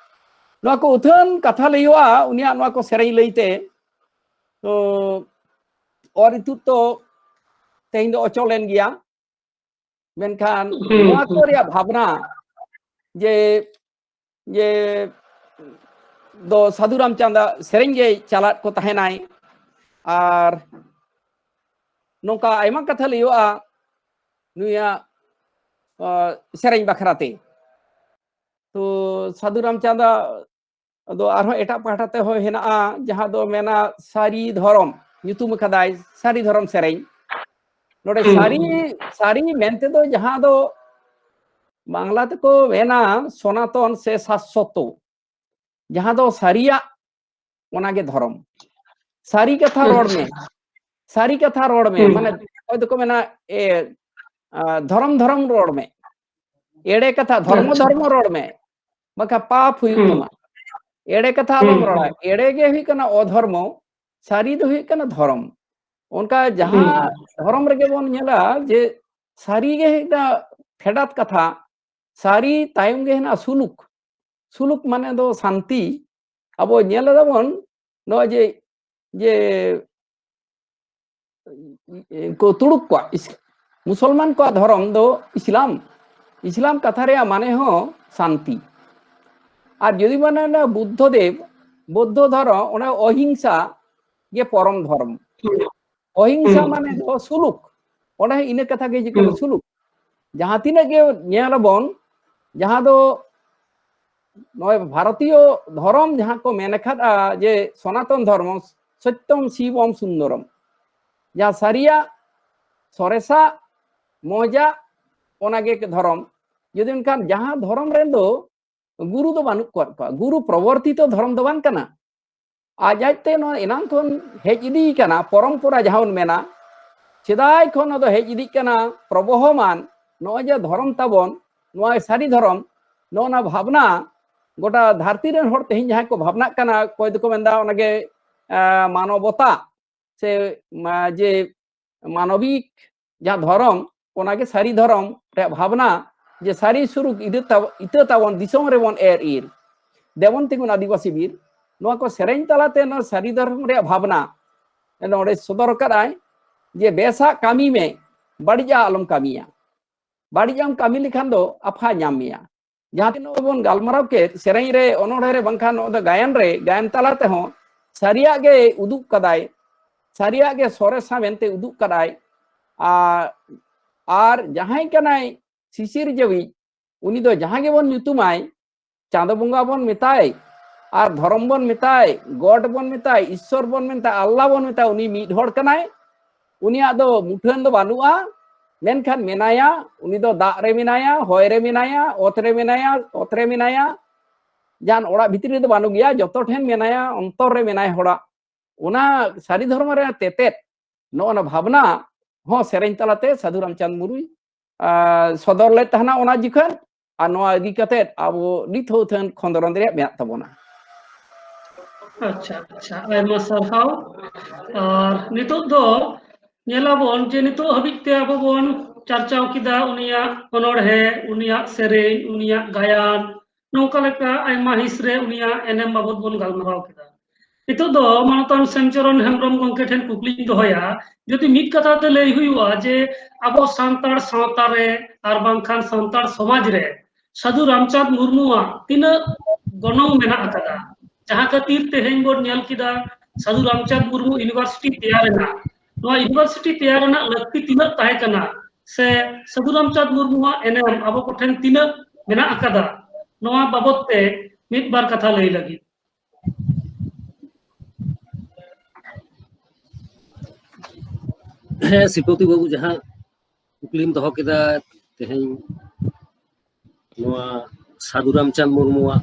ᱱᱚᱣᱟ ᱠᱚ ᱟᱹᱛᱷᱟᱹᱱ ᱠᱟᱛᱷᱟ ᱞᱟᱹᱭᱚᱜᱼᱟ ᱩᱱᱤᱭᱟᱜ ᱱᱚᱣᱟ ᱠᱚ ᱥᱮᱨᱮᱧ ᱞᱟᱹᱭᱛᱮ᱾ ᱛᱚ ᱚᱨ ᱤᱛᱩᱫ ᱛᱚ ᱛᱮᱦᱮᱧ ᱫᱚ ᱚᱪᱚᱞ ᱮᱱ ᱜᱮᱭᱟ, ᱢᱮᱱᱠᱷᱟᱱ ᱦᱩᱸ, ᱱᱚᱣᱟ ᱠᱚ ᱦᱩᱸ᱾ ᱨᱮᱭᱟᱜ ᱵᱷᱟᱵᱽᱱᱟ ᱡᱮ, ᱡᱮ ᱫᱚ ᱥᱟᱹᱫᱷᱩ ᱨᱟᱢᱪᱟᱸᱫᱽ ᱥᱮᱨᱮᱧ ᱜᱮ ᱪᱟᱞᱟᱫ ᱠᱚ ᱛᱟᱦᱮᱱᱟᱭ᱾ ᱟᱨ ᱱᱚᱝᱠᱟ ᱟᱭᱢᱟ ᱠᱟᱛᱷᱟ ᱞᱟᱹᱭᱚᱜᱼᱟ ᱱᱩᱭᱟᱜ, ᱟ, ᱥᱮᱨᱮᱧ ᱵᱟᱠᱷᱨᱟ ᱛᱮ᱾ ᱛᱚ ᱥᱟᱹᱫᱷᱩ ᱨᱟᱢᱪᱟᱸᱫᱽ ᱫᱚ ᱟᱨᱦᱚᱸ ᱮᱴᱟᱜ ᱯᱟᱦᱴᱟ ᱛᱮᱦᱚᱸ ᱦᱮᱱᱟᱜᱼᱟ, ᱡᱟᱦᱟᱸ ᱫᱚ ᱢᱮᱱᱟ ᱥᱟᱹᱨᱤ ᱫᱷᱚᱨᱚᱢ, ᱧᱩᱛᱩᱢ ᱟᱠᱟᱫᱟᱭ ᱥᱟᱹᱨᱤ ᱫᱷᱚᱨᱚᱢ ᱥᱮᱨᱮᱧ᱾ ᱱᱚᱰᱮ ᱦᱩᱸ᱾ ᱥᱟᱹᱨᱤ, ᱥᱟᱹᱨᱤ ᱢᱮᱱᱛᱮ ᱫᱚ ᱡᱟᱦᱟᱸ ᱫᱚ ᱵᱟᱝᱞᱟ ᱛᱮᱠᱚ ᱢᱮᱱᱟ ᱥᱚᱱᱟᱛᱚᱱ ᱥᱮ ᱥᱟᱥᱥᱚᱛᱚ, ᱡᱟᱦᱟᱸ ᱫᱚ ᱥᱟᱹᱨᱤᱭᱟᱜ, ᱚᱱᱟᱜᱮ ᱫᱷᱚᱨᱚᱢ᱾ ᱥᱟᱹᱨᱤ ᱠᱟᱛᱷᱟ ᱨᱚᱲ ᱢᱮ, ᱥᱟᱹᱨᱤ ᱠᱟᱛᱷᱟ ᱨᱚᱲ ᱢᱮ᱾ ᱦᱩᱸ᱾ ᱢᱟᱱᱮ ᱚᱠᱚᱭ ᱫᱚᱠᱚ ᱢᱮᱱᱟ, ᱮ, ᱟ, ᱫᱷᱚᱨᱚᱢ ᱫᱷᱚᱨᱚᱢ ᱨᱚᱲ ᱢᱮ, ᱮᱲᱮ ᱠᱟᱛᱷᱟ, ᱫᱷᱚᱨᱢᱚ ᱟᱪᱪᱷᱟ᱾ ᱫᱷᱚᱨᱢᱚ ᱨᱚᱲ ᱢᱮ, ᱵᱟᱠᱷᱟᱱ ᱯᱟᱯ ᱦᱩᱭᱩᱜ ᱦᱩᱸ᱾ ᱛᱟᱢᱟ᱾ ᱮᱲᱮ ᱠᱟᱛᱷᱟ ᱟᱞᱚᱢ ᱦᱩᱸ᱾ ᱨᱚᱲᱟ, ᱮᱲᱮ ᱜᱮ ᱦᱩᱭᱩᱜ ᱠᱟᱱᱟ ᱚᱫᱷᱚᱨᱢᱚ, ᱥᱟᱹᱨᱤ ᱫᱚ ᱦᱩᱭᱩᱜ ᱠᱟᱱᱟ ᱫᱷᱚᱨᱚᱢ᱾ ᱚᱱᱠᱟ ᱡᱟᱦᱟᱸ ᱦᱩᱸ᱾ ᱫᱷᱚᱨᱚᱢ ᱨᱮᱜᱮ ᱵᱚᱱ ᱧᱮᱞᱟ ᱡᱮ ᱥᱟᱹᱨᱤ ᱜᱮ ᱦᱩᱭᱩᱜ ᱠᱟᱱᱟ ᱯᱷᱮᱰᱟᱛ ᱠᱟᱛᱷᱟ, ᱥᱟᱹᱨᱤ ᱛᱟᱭᱚᱢ ᱜᱮ ᱦᱮᱱᱟᱜᱼᱟ ᱥᱩᱞᱩᱠ᱾ ᱥᱩᱞᱩᱠ ᱢᱟᱱᱮ ᱫᱚ ᱥᱟᱱᱛᱤ᱾ ᱟᱵᱚ ᱧᱮᱞ ᱮᱫᱟᱵᱚᱱ ᱱᱚᱜᱼᱚᱭ ᱡᱮ, ᱡᱮ ᱠᱚ ᱛᱩᱲᱩᱠ ᱠᱚᱣᱟᱜ, ᱤᱥ-, ᱢᱩᱥᱚᱞᱢᱟᱱ ᱠᱚᱣᱟᱜ ᱫᱷᱚᱨᱚᱢ ᱫᱚ ᱤᱥᱞᱟᱢ᱾ ᱤᱥᱞᱟᱢ ᱠᱟᱛᱷᱟ ᱨᱮᱭᱟᱜ ᱢᱟᱱᱮ ᱦᱚᱸ ᱥᱟᱱᱛᱤ᱾ ᱟᱨ ᱡᱩᱫᱤ ᱢᱟᱱᱮ ᱚᱱᱟ ᱵᱩᱫᱽᱫᱷᱚ ᱫᱮᱵ, ᱵᱩᱫᱽᱫᱷᱚ ᱫᱷᱚᱨᱚᱢ, ᱚᱱᱟ ᱚᱦᱤᱝᱥᱟ ᱜᱮ ᱯᱚᱨᱚᱢ ᱫᱷᱚᱨᱚᱢ᱾ ᱦᱩᱸ᱾ ᱚᱦᱤᱝᱥᱟ ᱦᱩᱸ᱾ ᱢᱟᱱᱮ ᱫᱚ ᱥᱩᱞᱩᱠ᱾ ᱚᱸᱰᱮ ᱤᱱᱟᱹ ᱠᱟᱛᱷᱟ ᱜᱮ ᱦᱤᱡᱩᱜ ᱠᱟᱱᱟ, ᱦᱩᱸ᱾ ᱥᱩᱞᱩᱠ᱾ ᱡᱟᱦᱟᱸ ᱛᱤᱱᱟᱹᱜ ᱜᱮ ᱧᱮᱞ ᱟᱵᱚᱱ, ᱡᱟᱦᱟᱸ ᱫᱚ ᱱᱚᱜᱼᱚᱭ ᱵᱷᱟᱨᱚᱛᱤᱭᱚ ᱫᱷᱚᱨᱚᱢ ᱡᱟᱦᱟᱸ ᱠᱚ ᱢᱮᱱ ᱟᱠᱟᱫᱼᱟ ᱡᱮ ᱥᱚᱱᱟᱛᱚᱱ ᱫᱷᱚᱨᱢᱚ ᱥᱚᱛᱭᱚᱢ ᱥᱤᱵᱚᱢ ᱥᱩᱱᱫᱚᱨᱚᱢ, ᱡᱟᱦᱟᱸ ᱥᱟᱹᱨᱤᱭᱟᱜ, ᱥᱚᱨᱮᱥᱟᱜ, ᱢᱚᱡᱟᱜ, ᱚᱱᱟᱜᱮ ᱫᱷᱚᱨᱚᱢ᱾ ᱡᱩᱫᱤ ᱢᱮᱱᱠᱷᱟᱱ ᱡᱟᱦᱟᱸ ᱫᱷᱚᱨᱚᱢ ᱨᱮᱱ ᱫᱚ ᱜᱩᱨᱩ ᱫᱚ ᱵᱟᱹᱱᱩᱜ ᱠᱚᱣᱟ, ᱜᱩᱨᱩ ᱯᱨᱚᱵᱚᱨᱛᱤᱛᱚ ᱫᱷᱚᱨᱚᱢ ᱫᱚ ᱵᱟᱝ ᱠᱟᱱᱟ᱾ ᱟᱡ ᱟᱡᱛᱮ ᱱᱚᱣᱟ ᱮᱱᱟᱝ ᱠᱷᱚᱱ ᱦᱮᱡ ᱤᱫᱤ ᱠᱟᱱᱟ, ᱯᱚᱨᱚᱢᱯᱚᱨᱟ ᱡᱟᱦᱟᱸ ᱵᱚᱱ ᱢᱮᱱᱟ, ᱥᱮᱫᱟᱭ ᱠᱷᱚᱱ ᱱᱚᱣᱟ ᱫᱚ ᱦᱮᱡ ᱤᱫᱤᱜ ᱠᱟᱱᱟ, ᱯᱨᱚᱵᱚᱦᱚᱢᱟᱱ, ᱱᱚᱜᱼᱚᱭ ᱡᱮ ᱫᱷᱚᱨᱚᱢ ᱛᱟᱵᱚᱱ, ᱱᱚᱣᱟ ᱥᱟᱹᱨᱤ ᱫᱷᱚᱨᱚᱢ, ᱱᱚᱜᱼᱚ ᱱᱟ ᱵᱷᱟᱵᱽᱱᱟ, ᱜᱚᱴᱟ ᱫᱷᱟᱹᱨᱛᱤ ᱨᱮᱱ ᱦᱚᱲ ᱛᱮᱦᱮᱧ ᱡᱟᱦᱟᱸᱭ ᱠᱚ ᱵᱷᱟᱵᱽᱱᱟᱜ ᱠᱟᱱᱟ, ᱚᱠᱚᱭ ᱫᱚᱠᱚ ᱢᱮᱱᱫᱟ ᱚᱱᱟᱜᱮ, ᱮ, ᱢᱟᱱᱚᱵᱚᱛᱟ, ᱥᱮ ᱢᱟ-, ᱡᱮ ᱢᱟᱱᱚᱵᱤᱠ ᱡᱟᱦᱟᱸ ᱫᱷᱚᱨᱚᱢ, ᱚᱱᱟᱜᱮ ᱥᱟᱹᱨᱤ ᱫᱷᱚᱨᱚᱢ ᱨᱮᱭᱟᱜ ᱵᱷᱟᱵᱽᱱᱟ, ᱡᱮ ᱥᱟᱹᱨᱤ ᱥᱩᱨᱩᱠ ᱤᱛᱟᱹ ᱛᱟᱵ-, ᱤᱛᱟᱹ ᱛᱟᱵᱚᱱ ᱫᱤᱥᱚᱢ ᱨᱮᱵᱚᱱ ᱮᱨ ᱤᱨ᱾ ᱫᱮᱵᱚᱱ ᱛᱤᱸᱜᱩᱱ ᱟᱹᱫᱤᱵᱟᱹᱥᱤ ᱵᱤᱨ, ᱱᱚᱣᱟ ᱠᱚ ᱥᱮᱨᱮᱧ ᱛᱟᱞᱟᱛᱮ ᱱᱚᱣᱟ ᱥᱟᱹᱨᱤ ᱫᱷᱚᱨᱚᱢ ᱨᱮᱭᱟᱜ ᱵᱷᱟᱵᱽᱱᱟ ᱱᱚᱰᱮ ᱥᱚᱫᱚᱨ ᱟᱠᱟᱫᱟᱭ, ᱡᱮ ᱵᱮᱥᱟᱜ ᱠᱟᱹᱢᱤ ᱢᱮ, ᱵᱟᱹᱲᱤᱡᱟᱜ ᱟᱞᱚᱢ ᱠᱟᱹᱢᱤᱭᱟ᱾ ᱵᱟᱹᱲᱤᱡᱟᱜ ᱮᱢ ᱠᱟᱹᱢᱤ ᱞᱮᱠᱷᱟᱱ ᱫᱚ ᱟᱯᱷᱟ ᱧᱟᱢ ᱢᱮᱭᱟ᱾ ᱡᱟᱦᱟᱸ ᱛᱤᱱᱟᱹᱜ ᱵᱚᱱ ᱜᱟᱞᱢᱟᱨᱟᱣ ᱠᱮᱫ, ᱥᱮᱨᱮᱧ ᱨᱮ, ᱚᱱᱚᱬᱦᱮ ᱨᱮ, ᱵᱟᱝᱠᱷᱟᱱ ᱱᱚᱣᱟ ᱫᱚ ᱜᱟᱭᱟᱱ ᱨᱮ, ᱜᱟᱭᱟᱱ ᱛᱟᱞᱟ ᱛᱮᱦᱚᱸ ᱥᱟᱹᱨᱤᱭᱟᱜ ᱜᱮ ᱩᱫᱩᱜ ᱠᱟᱫᱟᱭ, ᱥᱟᱹᱨᱤᱭᱟᱜ ᱜᱮ ᱥᱚᱨᱮᱥᱟ ᱢᱮᱱᱛᱮ ᱩᱫᱩᱜ ᱠᱟᱫᱟᱭ᱾ ᱟᱨ, ᱟᱨ ᱡᱟᱦᱟᱸᱭ ᱠᱟᱱᱟᱭ ᱥᱤᱥᱤᱨ ᱡᱟᱹᱣᱤᱡ, ᱩᱱᱤ ᱫᱚ ᱡᱟᱦᱟᱸ ᱜᱮᱵᱚᱱ ᱧᱩᱛᱩᱢᱟᱭ, ᱪᱟᱸᱫᱚ ᱵᱚᱸᱜᱟ ᱵᱚᱱ ᱢᱮᱛᱟᱭ, ᱟᱨ ᱫᱷᱚᱨᱚᱢ ᱵᱚᱱ ᱢᱮᱛᱟᱭ, ᱜᱚᱰ ᱵᱚᱱ ᱢᱮᱛᱟᱭ, ᱤᱥᱥᱚᱨ ᱵᱚᱱ ᱢᱮᱛᱟᱭ, ᱟᱞᱞᱟ ᱵᱚᱱ ᱢᱮᱛᱟᱭ, ᱩᱱᱤ ᱢᱤᱫ ᱦᱚᱲ ᱠᱟᱱᱟᱭ᱾ ᱩᱱᱤᱭᱟᱜ ᱫᱚ ᱢᱩᱴᱷᱟᱹᱱ ᱫᱚ ᱵᱟᱹᱱᱩᱜᱼᱟ, ᱢᱮᱱᱠᱷᱟᱱ ᱢᱮᱱᱟᱭᱟ, ᱩᱱᱤ ᱫᱚ ᱫᱟᱜ ᱨᱮ ᱢᱮᱱᱟᱭᱟ, ᱦᱚᱭ ᱨᱮ ᱢᱮᱱᱟᱭᱟ, ᱚᱛ ᱨᱮ ᱢᱮᱱᱟᱭᱟ, ᱚᱛ ᱨᱮ ᱢᱮᱱᱟᱭᱟ, ᱡᱟᱦᱟᱱ ᱚᱲᱟᱜ ᱵᱷᱤᱛᱨᱤ ᱨᱮᱫᱚ ᱵᱟᱹᱱᱩᱜ ᱜᱮᱭᱟ, ᱡᱚᱛᱚ ᱴᱷᱮᱱ ᱢᱮᱱᱟᱭᱟ, ᱚᱱᱛᱚᱨ ᱨᱮ ᱢᱮᱱᱟᱭ ᱦᱚᱲᱟᱜ᱾ ᱚᱱᱟ ᱥᱟᱹᱨᱤ ᱫᱷᱚᱨᱢᱚ ᱨᱮᱭᱟᱜ ᱛᱮᱛᱮᱫ, ᱱᱚᱜᱼᱚ ᱱᱟ ᱵᱷᱟᱵᱽᱱᱟ ᱦᱚᱸ ᱥᱮᱨᱮᱧ ᱛᱟᱞᱟᱛᱮ ᱥᱟᱹᱫᱷᱩ ᱨᱟᱢᱪᱟᱸᱫᱽ ᱢᱩᱨᱢᱩᱭ, ᱟ, ᱥᱚᱫᱚᱨ ᱞᱮᱫ ᱛᱟᱦᱮᱱᱟ ᱚᱱᱟ ᱡᱚᱠᱷᱚᱱ᱾ ᱟᱨ ᱱᱚᱣᱟ ᱤᱫᱤ ᱠᱟᱛᱮᱫ ᱟᱵᱚ ᱱᱤᱛ ᱦᱚᱸ ᱟᱹᱛᱷᱟᱹᱱ ᱠᱷᱚᱸᱫᱽᱨᱚᱸᱫᱽ ᱨᱮᱭᱟᱜ ᱢᱮᱱᱟᱜ ᱛᱟᱵᱚᱱᱟ᱾ ᱟᱪᱪᱷᱟ, ᱟᱪᱪᱷᱟ, ᱟᱭᱢᱟ ᱥᱟᱨᱦᱟᱣ᱾ ᱟᱨ ᱱᱤᱛᱚᱜ ᱫᱚ ᱧᱮᱞᱟᱵᱚᱱ ᱡᱮ ᱱᱤᱛᱚᱜ ᱦᱟᱹᱵᱤᱡ ᱛᱮ ᱟᱵᱚ ᱵᱚᱱ ᱪᱟᱨᱪᱟᱣ ᱠᱮᱫᱟ ᱩᱱᱤᱭᱟᱜ ᱚᱱᱚᱬᱦᱮ, ᱩᱱᱤᱭᱟᱜ ᱥᱮᱨᱮᱧ, ᱩᱱᱤᱭᱟᱜ ᱜᱟᱭᱟᱱ, ᱱᱚᱝᱠᱟ ᱞᱮᱠᱟ ᱟᱭᱢᱟ ᱦᱤᱸᱥ ᱨᱮ ᱩᱱᱤᱭᱟᱜ ᱮᱱᱮᱢ ᱵᱟᱵᱚᱛ ᱵᱚᱱ ᱜᱟᱞᱢᱟᱨᱟᱣ ᱠᱮᱫᱟ᱾ ᱱᱤᱛᱚᱜ ᱫᱚ ᱢᱟᱱᱚᱛᱟᱱ ᱥᱮᱢᱪᱚᱨᱚᱱ ᱦᱮᱢᱵᱨᱚᱢ ᱜᱚᱢᱠᱮ ᱴᱷᱮᱱ ᱠᱩᱠᱞᱤᱧ ᱫᱚᱦᱚᱭᱟ, ᱡᱩᱫᱤ ᱢᱤᱫ ᱠᱟᱛᱷᱟ ᱛᱮ ᱞᱟᱹᱭ ᱦᱩᱭᱩᱜᱼᱟ ᱡᱮ ᱟᱵᱚ ᱥᱟᱱᱛᱟᱲ ᱥᱟᱶᱛᱟ ᱨᱮ ᱟᱨ ᱵᱟᱝᱠᱷᱟᱱ ᱥᱟᱱᱛᱟᱲ ᱥᱚᱢᱟᱡᱽ ᱨᱮ ᱥᱟᱹᱫᱷᱩ ᱨᱟᱢᱪᱟᱸᱫᱽ ᱢᱩᱨᱢᱩᱣᱟᱜ ᱛᱤᱱᱟᱹᱜ ᱜᱚᱱᱚᱝ ᱢᱮᱱᱟᱜ ᱟᱠᱟᱫᱟ, ᱡᱟᱦᱟᱸ ᱠᱷᱟᱹᱛᱤᱨ ᱛᱮᱦᱮᱧ ᱵᱚᱱ ᱧᱮᱞ ᱠᱮᱫᱟ ᱥᱟᱹᱫᱷᱩ ᱨᱟᱢᱪᱟᱸᱫᱽ ᱢᱩᱨᱢᱩ ᱤᱭᱩᱱᱤᱵᱷᱟᱨᱥᱤᱴᱤ ᱛᱮᱭᱟᱨ ᱮᱱᱟ᱾ ᱱᱚᱣᱟ ᱤᱭᱩᱱᱤᱵᱷᱟᱨᱥᱤᱴᱤ ᱛᱮᱭᱟᱨ ᱨᱮᱱᱟᱜ ᱞᱟᱹᱠᱛᱤ ᱛᱤᱱᱟᱹᱜ ᱛᱟᱦᱮᱸ ᱠᱟᱱᱟ, ᱥᱮ ᱥᱟᱹᱫᱷᱩ ᱨᱟᱢᱪᱟᱸᱫᱽ ᱢᱩᱨᱢᱩᱣᱟᱜ ᱮᱱᱮᱢ ᱟᱵᱚ ᱠᱚᱴᱷᱮᱱ ᱛᱤᱱᱟᱹᱜ ᱢᱮᱱᱟᱜ ᱟᱠᱟᱫᱟ, ᱱᱚᱣᱟ ᱵᱟᱵᱚᱛ ᱛᱮ ᱢᱤᱫ ᱵᱟᱨ ᱠᱟᱛᱷᱟ ᱞᱟᱹᱭ ᱞᱟᱹᱜᱤᱫ᱾ ᱦᱮᱸ, ᱥᱤᱯᱚᱛᱤ ᱵᱟᱹᱵᱩ, ᱡᱟᱦᱟᱸ ᱠᱩᱠᱞᱤᱢ ᱫᱚᱦᱚ ᱠᱮᱫᱟ ᱛᱮᱦᱮᱧ, ᱱᱚᱣᱟ ᱥᱟᱹᱫᱷᱩ ᱨᱟᱢᱪᱟᱸᱫᱽ ᱢᱩᱨᱢᱩᱣᱟᱜ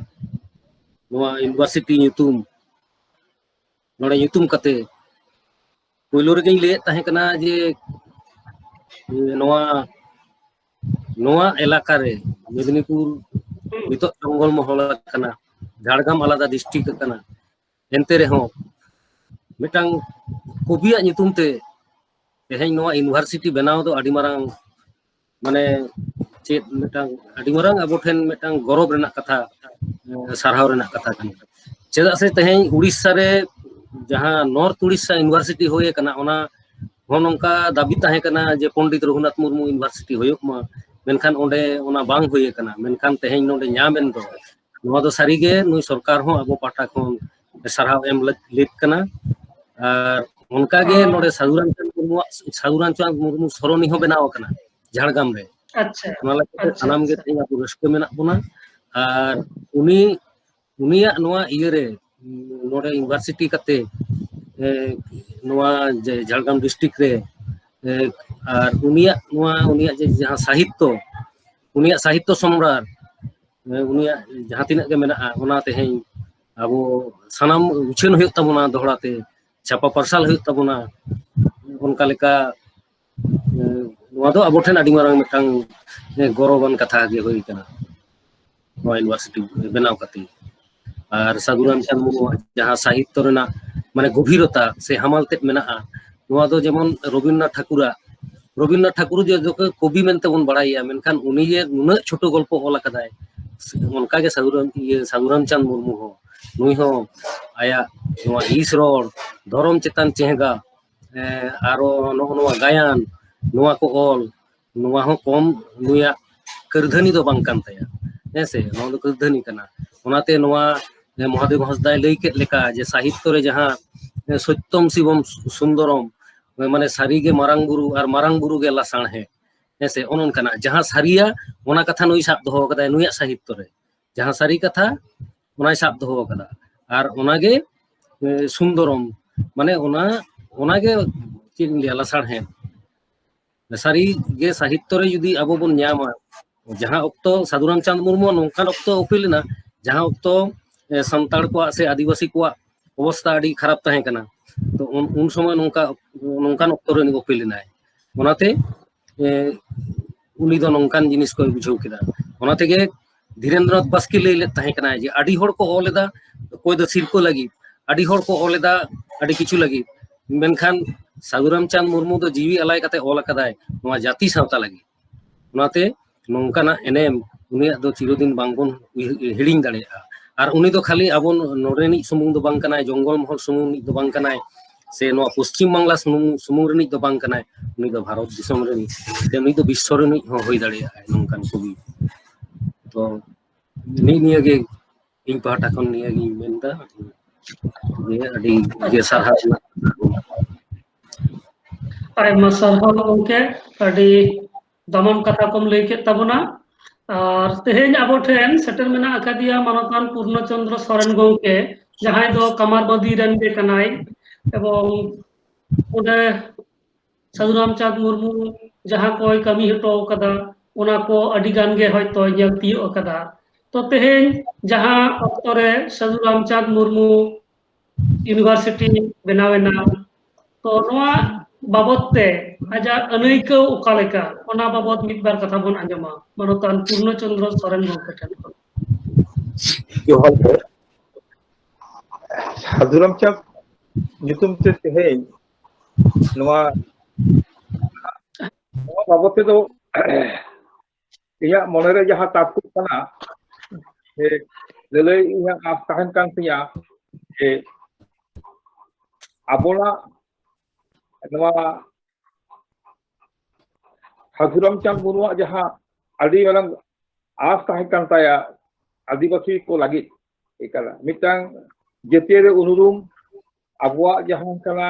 ᱱᱚᱣᱟ ᱤᱭᱩᱱᱤᱵᱷᱟᱨᱥᱤᱴᱤ ᱧᱩᱛᱩᱢ, ᱱᱚᱰᱮ ᱧᱩᱛᱩᱢ ᱠᱟᱛᱮ, ᱯᱳᱭᱞᱳ ᱨᱮᱜᱮᱧ ᱞᱟᱹᱭᱮᱫ ᱛᱟᱦᱮᱸ ᱠᱟᱱᱟ ᱡᱮ ᱱᱚᱣᱟ, ᱱᱚᱣᱟ ᱮᱞᱟᱠᱟ ᱨᱮ ᱢᱮᱫᱽᱱᱤᱯᱩᱨ ᱱᱤᱛᱚᱜ ᱡᱚᱝᱜᱚᱞ ᱢᱚᱦᱚᱞ ᱠᱟᱱᱟ, ᱡᱷᱟᱲᱜᱨᱟᱢ ᱟᱞᱟᱫᱟ ᱰᱤᱥᱴᱨᱤᱠᱴ ᱠᱟᱱᱟ, ᱮᱱᱛᱮ ᱨᱮᱦᱚᱸ ᱢᱤᱫᱴᱟᱝ ᱠᱚᱵᱤᱭᱟᱜ ᱧᱩᱛᱩᱢ ᱛᱮ ᱛᱮᱦᱮᱧ ᱱᱚᱣᱟ ᱤᱭᱩᱱᱤᱵᱷᱟᱨᱥᱤᱴᱤ ᱵᱮᱱᱟᱣ ᱫᱚ ᱟᱹᱰᱤ ᱢᱟᱨᱟᱝ, ᱢᱟᱱᱮ ᱪᱮᱫ ᱢᱤᱫᱴᱟᱝ ᱟᱹᱰᱤ ᱢᱟᱨᱟᱝ ᱟᱵᱚ ᱴᱷᱮᱱ ᱢᱤᱫᱴᱟᱝ ᱜᱚᱨᱚᱵᱽ ᱨᱮᱱᱟᱜ ᱠᱟᱛᱷᱟ, ᱮ, ᱥᱟᱨᱦᱟᱣ ᱨᱮᱱᱟᱜ ᱠᱟᱛᱷᱟ ᱠᱟᱱᱟ᱾ ᱪᱮᱫᱟᱜ ᱥᱮ ᱛᱮᱦᱮᱧ ᱩᱲᱤᱥᱥᱟ ᱨᱮ ᱡᱟᱦᱟᱸ ᱱᱚᱨᱛᱷ ᱩᱲᱤᱥᱥᱟ ᱤᱭᱩᱱᱤᱵᱷᱟᱨᱥᱤᱴᱤ ᱦᱩᱭ ᱟᱠᱟᱱᱟ, ᱚᱱᱟ ᱦᱚᱸ ᱱᱚᱝᱠᱟ ᱫᱟᱹᱵᱤ ᱛᱟᱦᱮᱸ ᱠᱟᱱᱟ ᱡᱮ ᱯᱚᱱᱰᱤᱛ ᱨᱚᱜᱷᱩᱱᱟᱛᱷ ᱢᱩᱨᱢᱩ ᱤᱭᱩᱱᱤᱵᱷᱟᱨᱥᱤᱴᱤ ᱦᱩᱭᱩᱜ ᱢᱟ, ᱢᱮᱱᱠᱷᱟᱱ ᱚᱸᱰᱮ ᱚᱱᱟ ᱵᱟᱝ ᱦᱩᱭ ᱟᱠᱟᱱᱟ᱾ ᱢᱮᱱᱠᱷᱟᱱ ᱛᱮᱦᱮᱧ ᱱᱚᱰᱮ ᱧᱟᱢ ᱮᱱ ᱫᱚ, ᱱᱚᱣᱟ ᱫᱚ ᱥᱟᱹᱨᱤᱜᱮ ᱱᱩᱭ ᱥᱚᱨᱠᱟᱨ ᱦᱚᱸ ᱟᱵᱚ ᱯᱟᱦᱴᱟ ᱠᱷᱚᱱ ᱥᱟᱨᱦᱟᱣ ᱮᱢ ᱞᱟᱹᱠ-, ᱞᱮᱠ ᱠᱟᱱᱟ᱾ ᱟᱨ ᱚᱱᱠᱟᱜᱮ ᱦᱚᱸ᱾ ᱱᱚᱰᱮ ᱥᱟᱹᱫᱷᱩ ᱨᱟᱢᱪᱟᱸᱫᱽ ᱢᱩᱨᱢᱩᱣᱟᱜ, ᱥᱟᱹᱫᱷᱩ ᱨᱟᱢᱪᱟᱸᱫᱽ ᱢᱩᱨᱢᱩ ᱥᱚᱨᱚᱱᱤ ᱦᱚᱸ ᱵᱮᱱᱟᱣ ᱟᱠᱟᱱᱟ ᱡᱷᱟᱲᱜᱨᱟᱢ ᱨᱮ᱾ ᱟᱪᱪᱷᱟ, ᱚᱱᱟ ᱞᱮᱠᱟᱛᱮ ᱟᱪᱪᱷᱟ, ᱥᱟᱱᱟᱢ ᱜᱮ ᱟᱪᱪᱷᱟ᱾ ᱛᱮᱦᱮᱧ ᱟᱵᱚ ᱨᱟᱹᱥᱠᱟᱹ ᱢᱮᱱᱟᱜ ᱵᱚᱱᱟ᱾ ᱟᱨ ᱩᱱᱤ, ᱩᱱᱤᱭᱟᱜ ᱱᱚᱣᱟ ᱤᱭᱟᱹᱨᱮ, ᱱᱚᱰᱮ ᱤᱭᱩᱱᱤᱵᱷᱟᱨᱥᱤᱴᱤ ᱠᱟᱛᱮ, ᱮ, ᱱᱚᱣᱟ ᱡᱮ ᱡᱷᱟᱲᱜᱨᱟᱢ ᱰᱤᱥᱴᱨᱤᱠᱴ ᱨᱮ, ᱮ, ᱟᱨ ᱩᱱᱤᱭᱟᱜ ᱱᱚᱣᱟ, ᱩᱱᱤᱭᱟᱜ ᱡᱮ ᱡᱟᱦᱟᱸ ᱥᱟᱦᱤᱛᱛᱚ, ᱩᱱᱤᱭᱟᱜ ᱥᱟᱦᱤᱛᱛᱚ ᱥᱚᱢᱨᱟᱴ, ᱮ, ᱩᱱᱤᱭᱟᱜ ᱡᱟᱦᱟᱸ ᱛᱤᱱᱟᱹᱜ ᱜᱮ ᱢᱮᱱᱟᱜᱼᱟ, ᱚᱱᱟ ᱛᱮᱦᱮᱧ ᱟᱵᱚ ᱥᱟᱱᱟᱢ ᱩᱪᱷᱟᱹᱱ ᱦᱩᱭᱩᱜ ᱛᱟᱵᱚᱱᱟ, ᱫᱚᱦᱲᱟ ᱛᱮ ᱪᱷᱟᱯᱟ ᱯᱟᱨᱥᱟᱞ ᱦᱩᱭᱩᱜ ᱛᱟᱵᱚᱱᱟ᱾ ᱚᱱᱠᱟ ᱞᱮᱠᱟ, ᱮ, ᱱᱚᱣᱟ ᱫᱚ ᱟᱵᱚ ᱴᱷᱮᱱ ᱟᱹᱰᱤ ᱢᱟᱨᱟᱝ ᱢᱤᱫᱴᱟᱝ, ᱮ, ᱜᱚᱨᱚᱵᱟᱱ ᱠᱟᱛᱷᱟ ᱜᱮ ᱦᱩᱭ ᱠᱟᱱᱟ ᱱᱚᱣᱟ ᱤᱭᱩᱱᱤᱵᱷᱟᱨᱥᱤᱴᱤ ᱵᱮᱱᱟᱣ ᱠᱟᱛᱮ᱾ ᱟᱨ ᱥᱟᱹᱫᱷᱩ ᱨᱟᱢᱪᱟᱸᱫᱽ ᱢᱩᱨᱢᱩᱣᱟᱜ ᱡᱟᱦᱟᱸ ᱥᱟᱦᱤᱛᱛᱚ ᱨᱮᱱᱟᱜ ᱢᱟᱱᱮ ᱜᱚᱵᱷᱤᱨᱚᱛᱟ ᱥᱮ ᱦᱟᱢᱟᱞ ᱛᱮᱫ ᱢᱮᱱᱟᱜᱼᱟ, ᱱᱚᱣᱟ ᱫᱚ ᱡᱮᱢᱚᱱ ᱨᱚᱵᱤᱱᱫᱨᱚᱱᱟᱛᱷ ᱴᱷᱟᱠᱩᱨᱟᱜ, ᱨᱚᱵᱤᱱᱫᱨᱚᱱᱟᱛᱷ ᱴᱷᱟᱠᱩᱨ ᱡᱚ-, ᱡᱚᱛᱚ ᱠᱚᱵᱤ ᱢᱮᱱᱛᱮ ᱵᱚᱱ ᱵᱟᱲᱟᱭᱮᱭᱟ, ᱢᱮᱱᱠᱷᱟᱱ ᱩᱱᱤ ᱡᱮ ᱱᱩᱱᱟᱹᱜ ᱪᱷᱳᱴᱳ ᱜᱚᱞᱯᱚ ᱚᱞ ᱟᱠᱟᱫᱟᱭ, ᱚᱱᱠᱟᱜᱮ ᱥᱟᱹᱫᱷᱩ ᱨᱟᱢ-, ᱤᱭᱟᱹ, ᱥᱟᱹᱫᱷᱩ ᱨᱟᱢᱪᱟᱸᱫᱽ ᱢᱩᱨᱢᱩ ᱦᱚᱸ, ᱱᱩᱭ ᱦᱚᱸ ᱟᱭᱟᱜ ᱱᱚᱣᱟ ᱤᱥ ᱨᱚᱲ, ᱫᱷᱚᱨᱚᱢ ᱪᱮᱛᱟᱱ ᱪᱮᱦᱜᱟ, ᱮ, ᱟᱨᱚ ᱱᱚᱜᱼᱚ ᱱᱚᱣᱟ ᱜᱟᱭᱟᱱ, ᱱᱚᱣᱟ ᱠᱚ ᱚᱞ, ᱱᱚᱣᱟ ᱦᱚᱸ ᱠᱚᱢ ᱱᱩᱭᱟᱜ ᱠᱟᱹᱨᱫᱷᱟᱹᱱᱤ ᱫᱚ ᱵᱟᱝ ᱠᱟᱱ ᱛᱟᱭᱟ, ᱦᱮᱸ ᱥᱮ? ᱱᱚᱣᱟ ᱫᱚ ᱠᱟᱹᱨᱫᱷᱟᱹᱱᱤ ᱠᱟᱱᱟ᱾ ᱚᱱᱟᱛᱮ ᱱᱚᱣᱟ, ᱮ, ᱢᱚᱦᱟᱫᱮᱵ ᱦᱟᱸᱥᱫᱟᱭ ᱞᱟᱹᱭ ᱠᱮᱫ ᱞᱮᱠᱟ ᱡᱮ ᱥᱟᱦᱤᱛᱛᱚ ᱨᱮ ᱡᱟᱦᱟᱸ, ᱮ, ᱥᱚᱛᱛᱚᱢ ᱥᱤᱵᱚᱢ ᱥᱩᱱᱫᱚᱨᱚᱢ, ᱢᱟᱱᱮ ᱥᱟᱹᱨᱤᱜᱮ ᱢᱟᱨᱟᱝ ᱵᱩᱨᱩ ᱟᱨ ᱢᱟᱨᱟᱝ ᱵᱩᱨᱩ ᱜᱮ ᱞᱟᱥᱟᱬᱦᱮᱫ, ᱦᱮᱸ ᱥᱮ? ᱚᱱᱮ ᱚᱱᱠᱟᱱᱟᱜ ᱡᱟᱦᱟᱸ ᱥᱟᱹᱨᱤᱭᱟ, ᱚᱱᱟ ᱠᱟᱛᱷᱟ ᱱᱩᱭ ᱥᱟᱵ ᱫᱚᱦᱚ ᱠᱟᱫᱟᱭ ᱱᱩᱭᱟᱜ ᱥᱟᱦᱤᱛᱛᱚ ᱨᱮ᱾ ᱡᱟᱦᱟᱸ ᱥᱟᱹᱨᱤ ᱠᱟᱛᱷᱟ, ᱚᱱᱟᱭ ᱥᱟᱵ ᱫᱚᱦᱚ ᱠᱟᱫᱟ᱾ ᱟᱨ ᱚᱱᱟᱜᱮ, ᱮ, ᱥᱩᱱᱫᱚᱨᱚᱢ, ᱢᱟᱱᱮ ᱚᱱᱟ, ᱚᱱᱟᱜᱮ ᱪᱮᱫ ᱤᱧ ᱞᱟᱹᱭᱟ, ᱞᱟᱥᱟᱬᱦᱮᱫ᱾ ᱥᱟᱹᱨᱤ ᱜᱮ ᱥᱟᱦᱤᱛᱛᱚ ᱨᱮ ᱡᱩᱫᱤ ᱟᱵᱚ ᱵᱚᱱ ᱧᱟᱢᱟ, ᱡᱟᱦᱟᱸ ᱚᱠᱛᱚ ᱥᱟᱹᱫᱷᱩ ᱨᱟᱢᱪᱟᱸᱫᱽ ᱢᱩᱨᱢᱩ ᱱᱚᱝᱠᱟᱱ ᱚᱠᱛᱚ ᱩᱯᱮᱞ ᱮᱱᱟ, ᱡᱟᱦᱟᱸ ᱚᱠᱛᱚ, ᱮ, ᱥᱟᱱᱛᱟᱲ ᱠᱚᱣᱟᱜ ᱥᱮ ᱟᱹᱫᱤᱵᱟᱹᱥᱤ ᱠᱚᱣᱟᱜ ᱚᱵᱚᱥᱛᱟ ᱟᱹᱰᱤ ᱠᱷᱟᱨᱟᱯ ᱛᱟᱦᱮᱸ ᱠᱟᱱᱟ, ᱛᱚ ᱩᱱ, ᱩᱱ ᱥᱚᱢᱚᱭ ᱱᱚᱝᱠᱟ, ᱱᱚᱝᱠᱟᱱ ᱚᱠᱛᱚ ᱨᱮ ᱩᱯᱮᱞ ᱮᱱᱟᱭ᱾ ᱚᱱᱟᱛᱮ, ᱮ, ᱩᱱᱤ ᱫᱚ ᱱᱚᱝᱠᱟᱱ ᱡᱤᱱᱤᱥ ᱠᱚᱭ ᱵᱩᱡᱷᱟᱹᱣ ᱠᱮᱫᱟ᱾ ᱚᱱᱟ ᱛᱮᱜᱮ ᱫᱷᱤᱨᱮᱱᱫᱨᱚᱱᱟᱛᱷ ᱵᱟᱥᱠᱮ ᱞᱟᱹᱭ ᱞᱮᱫ ᱛᱟᱦᱮᱸ ᱠᱟᱱᱟᱭ ᱡᱮ ᱟᱹᱰᱤ ᱦᱚᱲ ᱠᱚ ᱚᱞ ᱮᱫᱟ, ᱚᱠᱚᱭ ᱫᱚ ᱥᱤᱨᱯᱟᱹ ᱞᱟᱹᱜᱤᱫ, ᱟᱹᱰᱤ ᱦᱚᱲ ᱠᱚ ᱚᱞ ᱮᱫᱟ ᱟᱹᱰᱤ ᱠᱤᱪᱷᱩ ᱞᱟᱹᱜᱤᱫ, ᱢᱮᱱᱠᱷᱟᱱ ᱥᱟᱹᱫᱷᱩ ᱨᱟᱢᱪᱟᱸᱫᱽ ᱢᱩᱨᱢᱩ ᱫᱚ ᱡᱤᱣᱤ ᱟᱞᱟᱭ ᱠᱟᱛᱮ ᱚᱞ ᱟᱠᱟᱫᱟᱭ ᱱᱚᱣᱟ ᱡᱟᱹᱛᱤ ᱥᱟᱶᱛᱟ ᱞᱟᱹᱜᱤᱫ᱾ ᱚᱱᱟᱛᱮ ᱱᱚᱝᱠᱟᱱᱟᱜ ᱮᱱᱮᱢ ᱩᱱᱤᱭᱟᱜ ᱫᱚ ᱪᱤᱨᱚᱫᱤᱱ ᱵᱟᱝᱵᱚᱱ ᱩᱭᱦᱟᱹ-, ᱦᱤᱲᱤᱧ ᱫᱟᱲᱮᱭᱟᱜᱼᱟ᱾ ᱟᱨ ᱩᱱᱤ ᱫᱚ ᱠᱷᱟᱹᱞᱤ ᱟᱵᱚ ᱱᱚᱰᱮᱱᱤᱡ ᱥᱩᱢᱩᱝ ᱫᱚ ᱵᱟᱝ ᱠᱟᱱᱟᱭ, ᱡᱚᱝᱜᱚᱞ ᱢᱚᱦᱚᱞ ᱥᱩᱢᱩᱝ ᱨᱤᱱᱤᱡ ᱫᱚ ᱵᱟᱝ ᱠᱟᱱᱟᱭ, ᱥᱮ ᱱᱚᱣᱟ ᱯᱚᱥᱪᱤᱢ ᱵᱟᱝᱞᱟ ᱥᱩᱢᱩᱝ, ᱥᱩᱢᱩᱝ ᱨᱤᱱᱤᱡ ᱫᱚ ᱵᱟᱝ ᱠᱟᱱᱟᱭ, ᱩᱱᱤ ᱫᱚ ᱵᱷᱟᱨᱚᱛ ᱫᱤᱥᱚᱢ ᱨᱤᱱᱤᱡ, ᱥᱮ ᱩᱱᱤ ᱫᱚ ᱵᱤᱥᱥᱚ ᱨᱤᱱᱤᱡ ᱦᱚᱸ ᱦᱩᱭ ᱫᱟᱲᱮᱭᱟᱜᱼᱟᱭ ᱱᱚᱝᱠᱟᱱ ᱠᱚᱵᱤ᱾ ᱛᱚ ᱱᱤᱭᱟᱹ, ᱱᱤᱭᱟᱹ ᱜᱮ ᱤᱧ ᱯᱟᱦᱴᱟ ᱠᱷᱚᱱ ᱱᱤᱭᱟᱹ ᱜᱤᱧ ᱢᱮᱱᱫᱟ᱾ ᱱᱤᱭᱟᱹ ᱟᱹᱰᱤ ᱜᱮ ᱥᱟᱨᱦᱟᱣ ᱨᱮᱱᱟᱜ᱾ ᱟᱭᱢᱟ ᱥᱟᱨᱦᱟᱣ ᱜᱚᱢᱠᱮ, ᱟᱹᱰᱤ ᱫᱟᱢᱟᱱ ᱠᱟᱛᱷᱟ ᱠᱚᱢ ᱞᱟᱹᱭ ᱠᱮᱫ ᱛᱟᱵᱚᱱᱟ᱾ ᱟᱨ ᱛᱮᱦᱮᱧ ᱟᱵᱚ ᱴᱷᱮᱱ ᱥᱮᱴᱮᱨ ᱢᱮᱱᱟᱜ ᱟᱠᱟᱫᱮᱭᱟ ᱢᱟᱱᱚᱛᱟᱱ ᱯᱩᱨᱱᱚ ᱪᱚᱱᱫᱨᱚ ᱥᱚᱨᱮᱱ ᱜᱚᱢᱠᱮ, ᱡᱟᱦᱟᱸᱭ ᱫᱚ ᱠᱟᱢᱟᱨᱵᱟᱸᱫᱤ ᱨᱮᱱ ᱜᱮ ᱠᱟᱱᱟᱭ, ᱮᱵᱚᱝ ᱚᱸᱰᱮ ᱥᱟᱹᱫᱷᱩ ᱨᱟᱢᱪᱟᱸᱫᱽ ᱢᱩᱨᱢᱩ ᱡᱟᱦᱟᱸ ᱠᱚᱭ ᱠᱟᱹᱢᱤ ᱦᱚᱴᱚ ᱠᱟᱫᱟ, ᱚᱱᱟ ᱠᱚ ᱟᱹᱰᱤ ᱜᱟᱱ ᱜᱮ ᱦᱚᱭᱛᱳ ᱧᱮᱞ ᱛᱤᱭᱳᱜ ᱟᱠᱟᱫᱟ᱾ ᱛᱚ ᱛᱮᱦᱮᱧ ᱡᱟᱦᱟᱸ ᱚᱠᱛᱚ ᱨᱮ ᱥᱟᱹᱫᱷᱩ ᱨᱟᱢᱪᱟᱸᱫᱽ ᱢᱩᱨᱢᱩ ᱤᱭᱩᱱᱤᱵᱷᱟᱨᱥᱤᱴᱤ ᱵᱮᱱᱟᱣ ᱮᱱᱟ, ᱛᱚ ᱱᱚᱣᱟ ᱵᱟᱵᱚᱛ ᱛᱮ ᱟᱡᱟᱜ ᱟᱹᱱᱟᱹᱭᱠᱟᱹᱣ ᱚᱠᱟ ᱞᱮᱠᱟ, ᱚᱱᱟ ᱵᱟᱵᱚᱛ ᱢᱤᱫ ᱵᱟᱨ ᱠᱟᱛᱷᱟ ᱵᱚᱱ ᱟᱸᱡᱚᱢᱟ᱾ ᱢᱟᱱᱚᱛᱟᱱ ᱯᱩᱨᱱᱚ ᱪᱚᱸᱫᱽᱨᱚ ᱥᱚᱨᱮᱱ ᱜᱚᱢᱠᱮ ᱴᱷᱮᱱ ᱠᱷᱚᱱ᱾ ᱡᱚᱦᱟᱨ ᱜᱮ᱾ ᱥᱟᱹᱫᱷᱩ ᱨᱟᱢᱪᱟᱸᱫᱽ ᱧᱩᱛᱩᱢ ᱛᱮ ᱛᱮᱦᱮᱧ ᱱᱚᱣᱟ ᱱᱚᱣᱟ ᱵᱟᱵᱚᱛ ᱛᱮᱫᱚ ᱤᱧᱟᱹᱜ ᱢᱚᱱᱮᱨᱮ ᱡᱟᱦᱟᱸ ᱛᱟᱨᱠᱚᱜ ᱠᱟᱱᱟ, ᱥᱮ ᱞᱟᱹᱞᱟᱹᱭ ᱤᱧᱟᱹᱜ ᱟᱸᱥ ᱛᱟᱦᱮᱱ ᱠᱟᱱ ᱛᱤᱧᱟ ᱡᱮ ᱟᱵᱚᱱᱟᱜ ᱱᱚᱣᱟ ᱥᱟᱹᱫᱷᱩ ᱨᱟᱢᱪᱟᱸᱫᱽ ᱢᱩᱨᱢᱩᱣᱟᱜ ᱡᱟᱦᱟᱸ ᱟᱹᱰᱤ ᱢᱟᱨᱟᱝ ᱟᱸᱥ ᱛᱟᱦᱮᱸ ᱠᱟᱱ ᱛᱟᱭᱟ ᱟᱹᱫᱤᱵᱟᱹᱥᱤ ᱠᱚ ᱞᱟᱹᱜᱤᱫ, ᱮ ᱠᱟᱱᱟ ᱢᱤᱫᱴᱟᱝ ᱡᱟᱹᱛᱤᱭᱟᱹᱨᱤ ᱩᱱᱩᱨᱩᱢ, ᱟᱵᱚᱣᱟᱜ ᱡᱟᱦᱟᱸ ᱠᱟᱱᱟ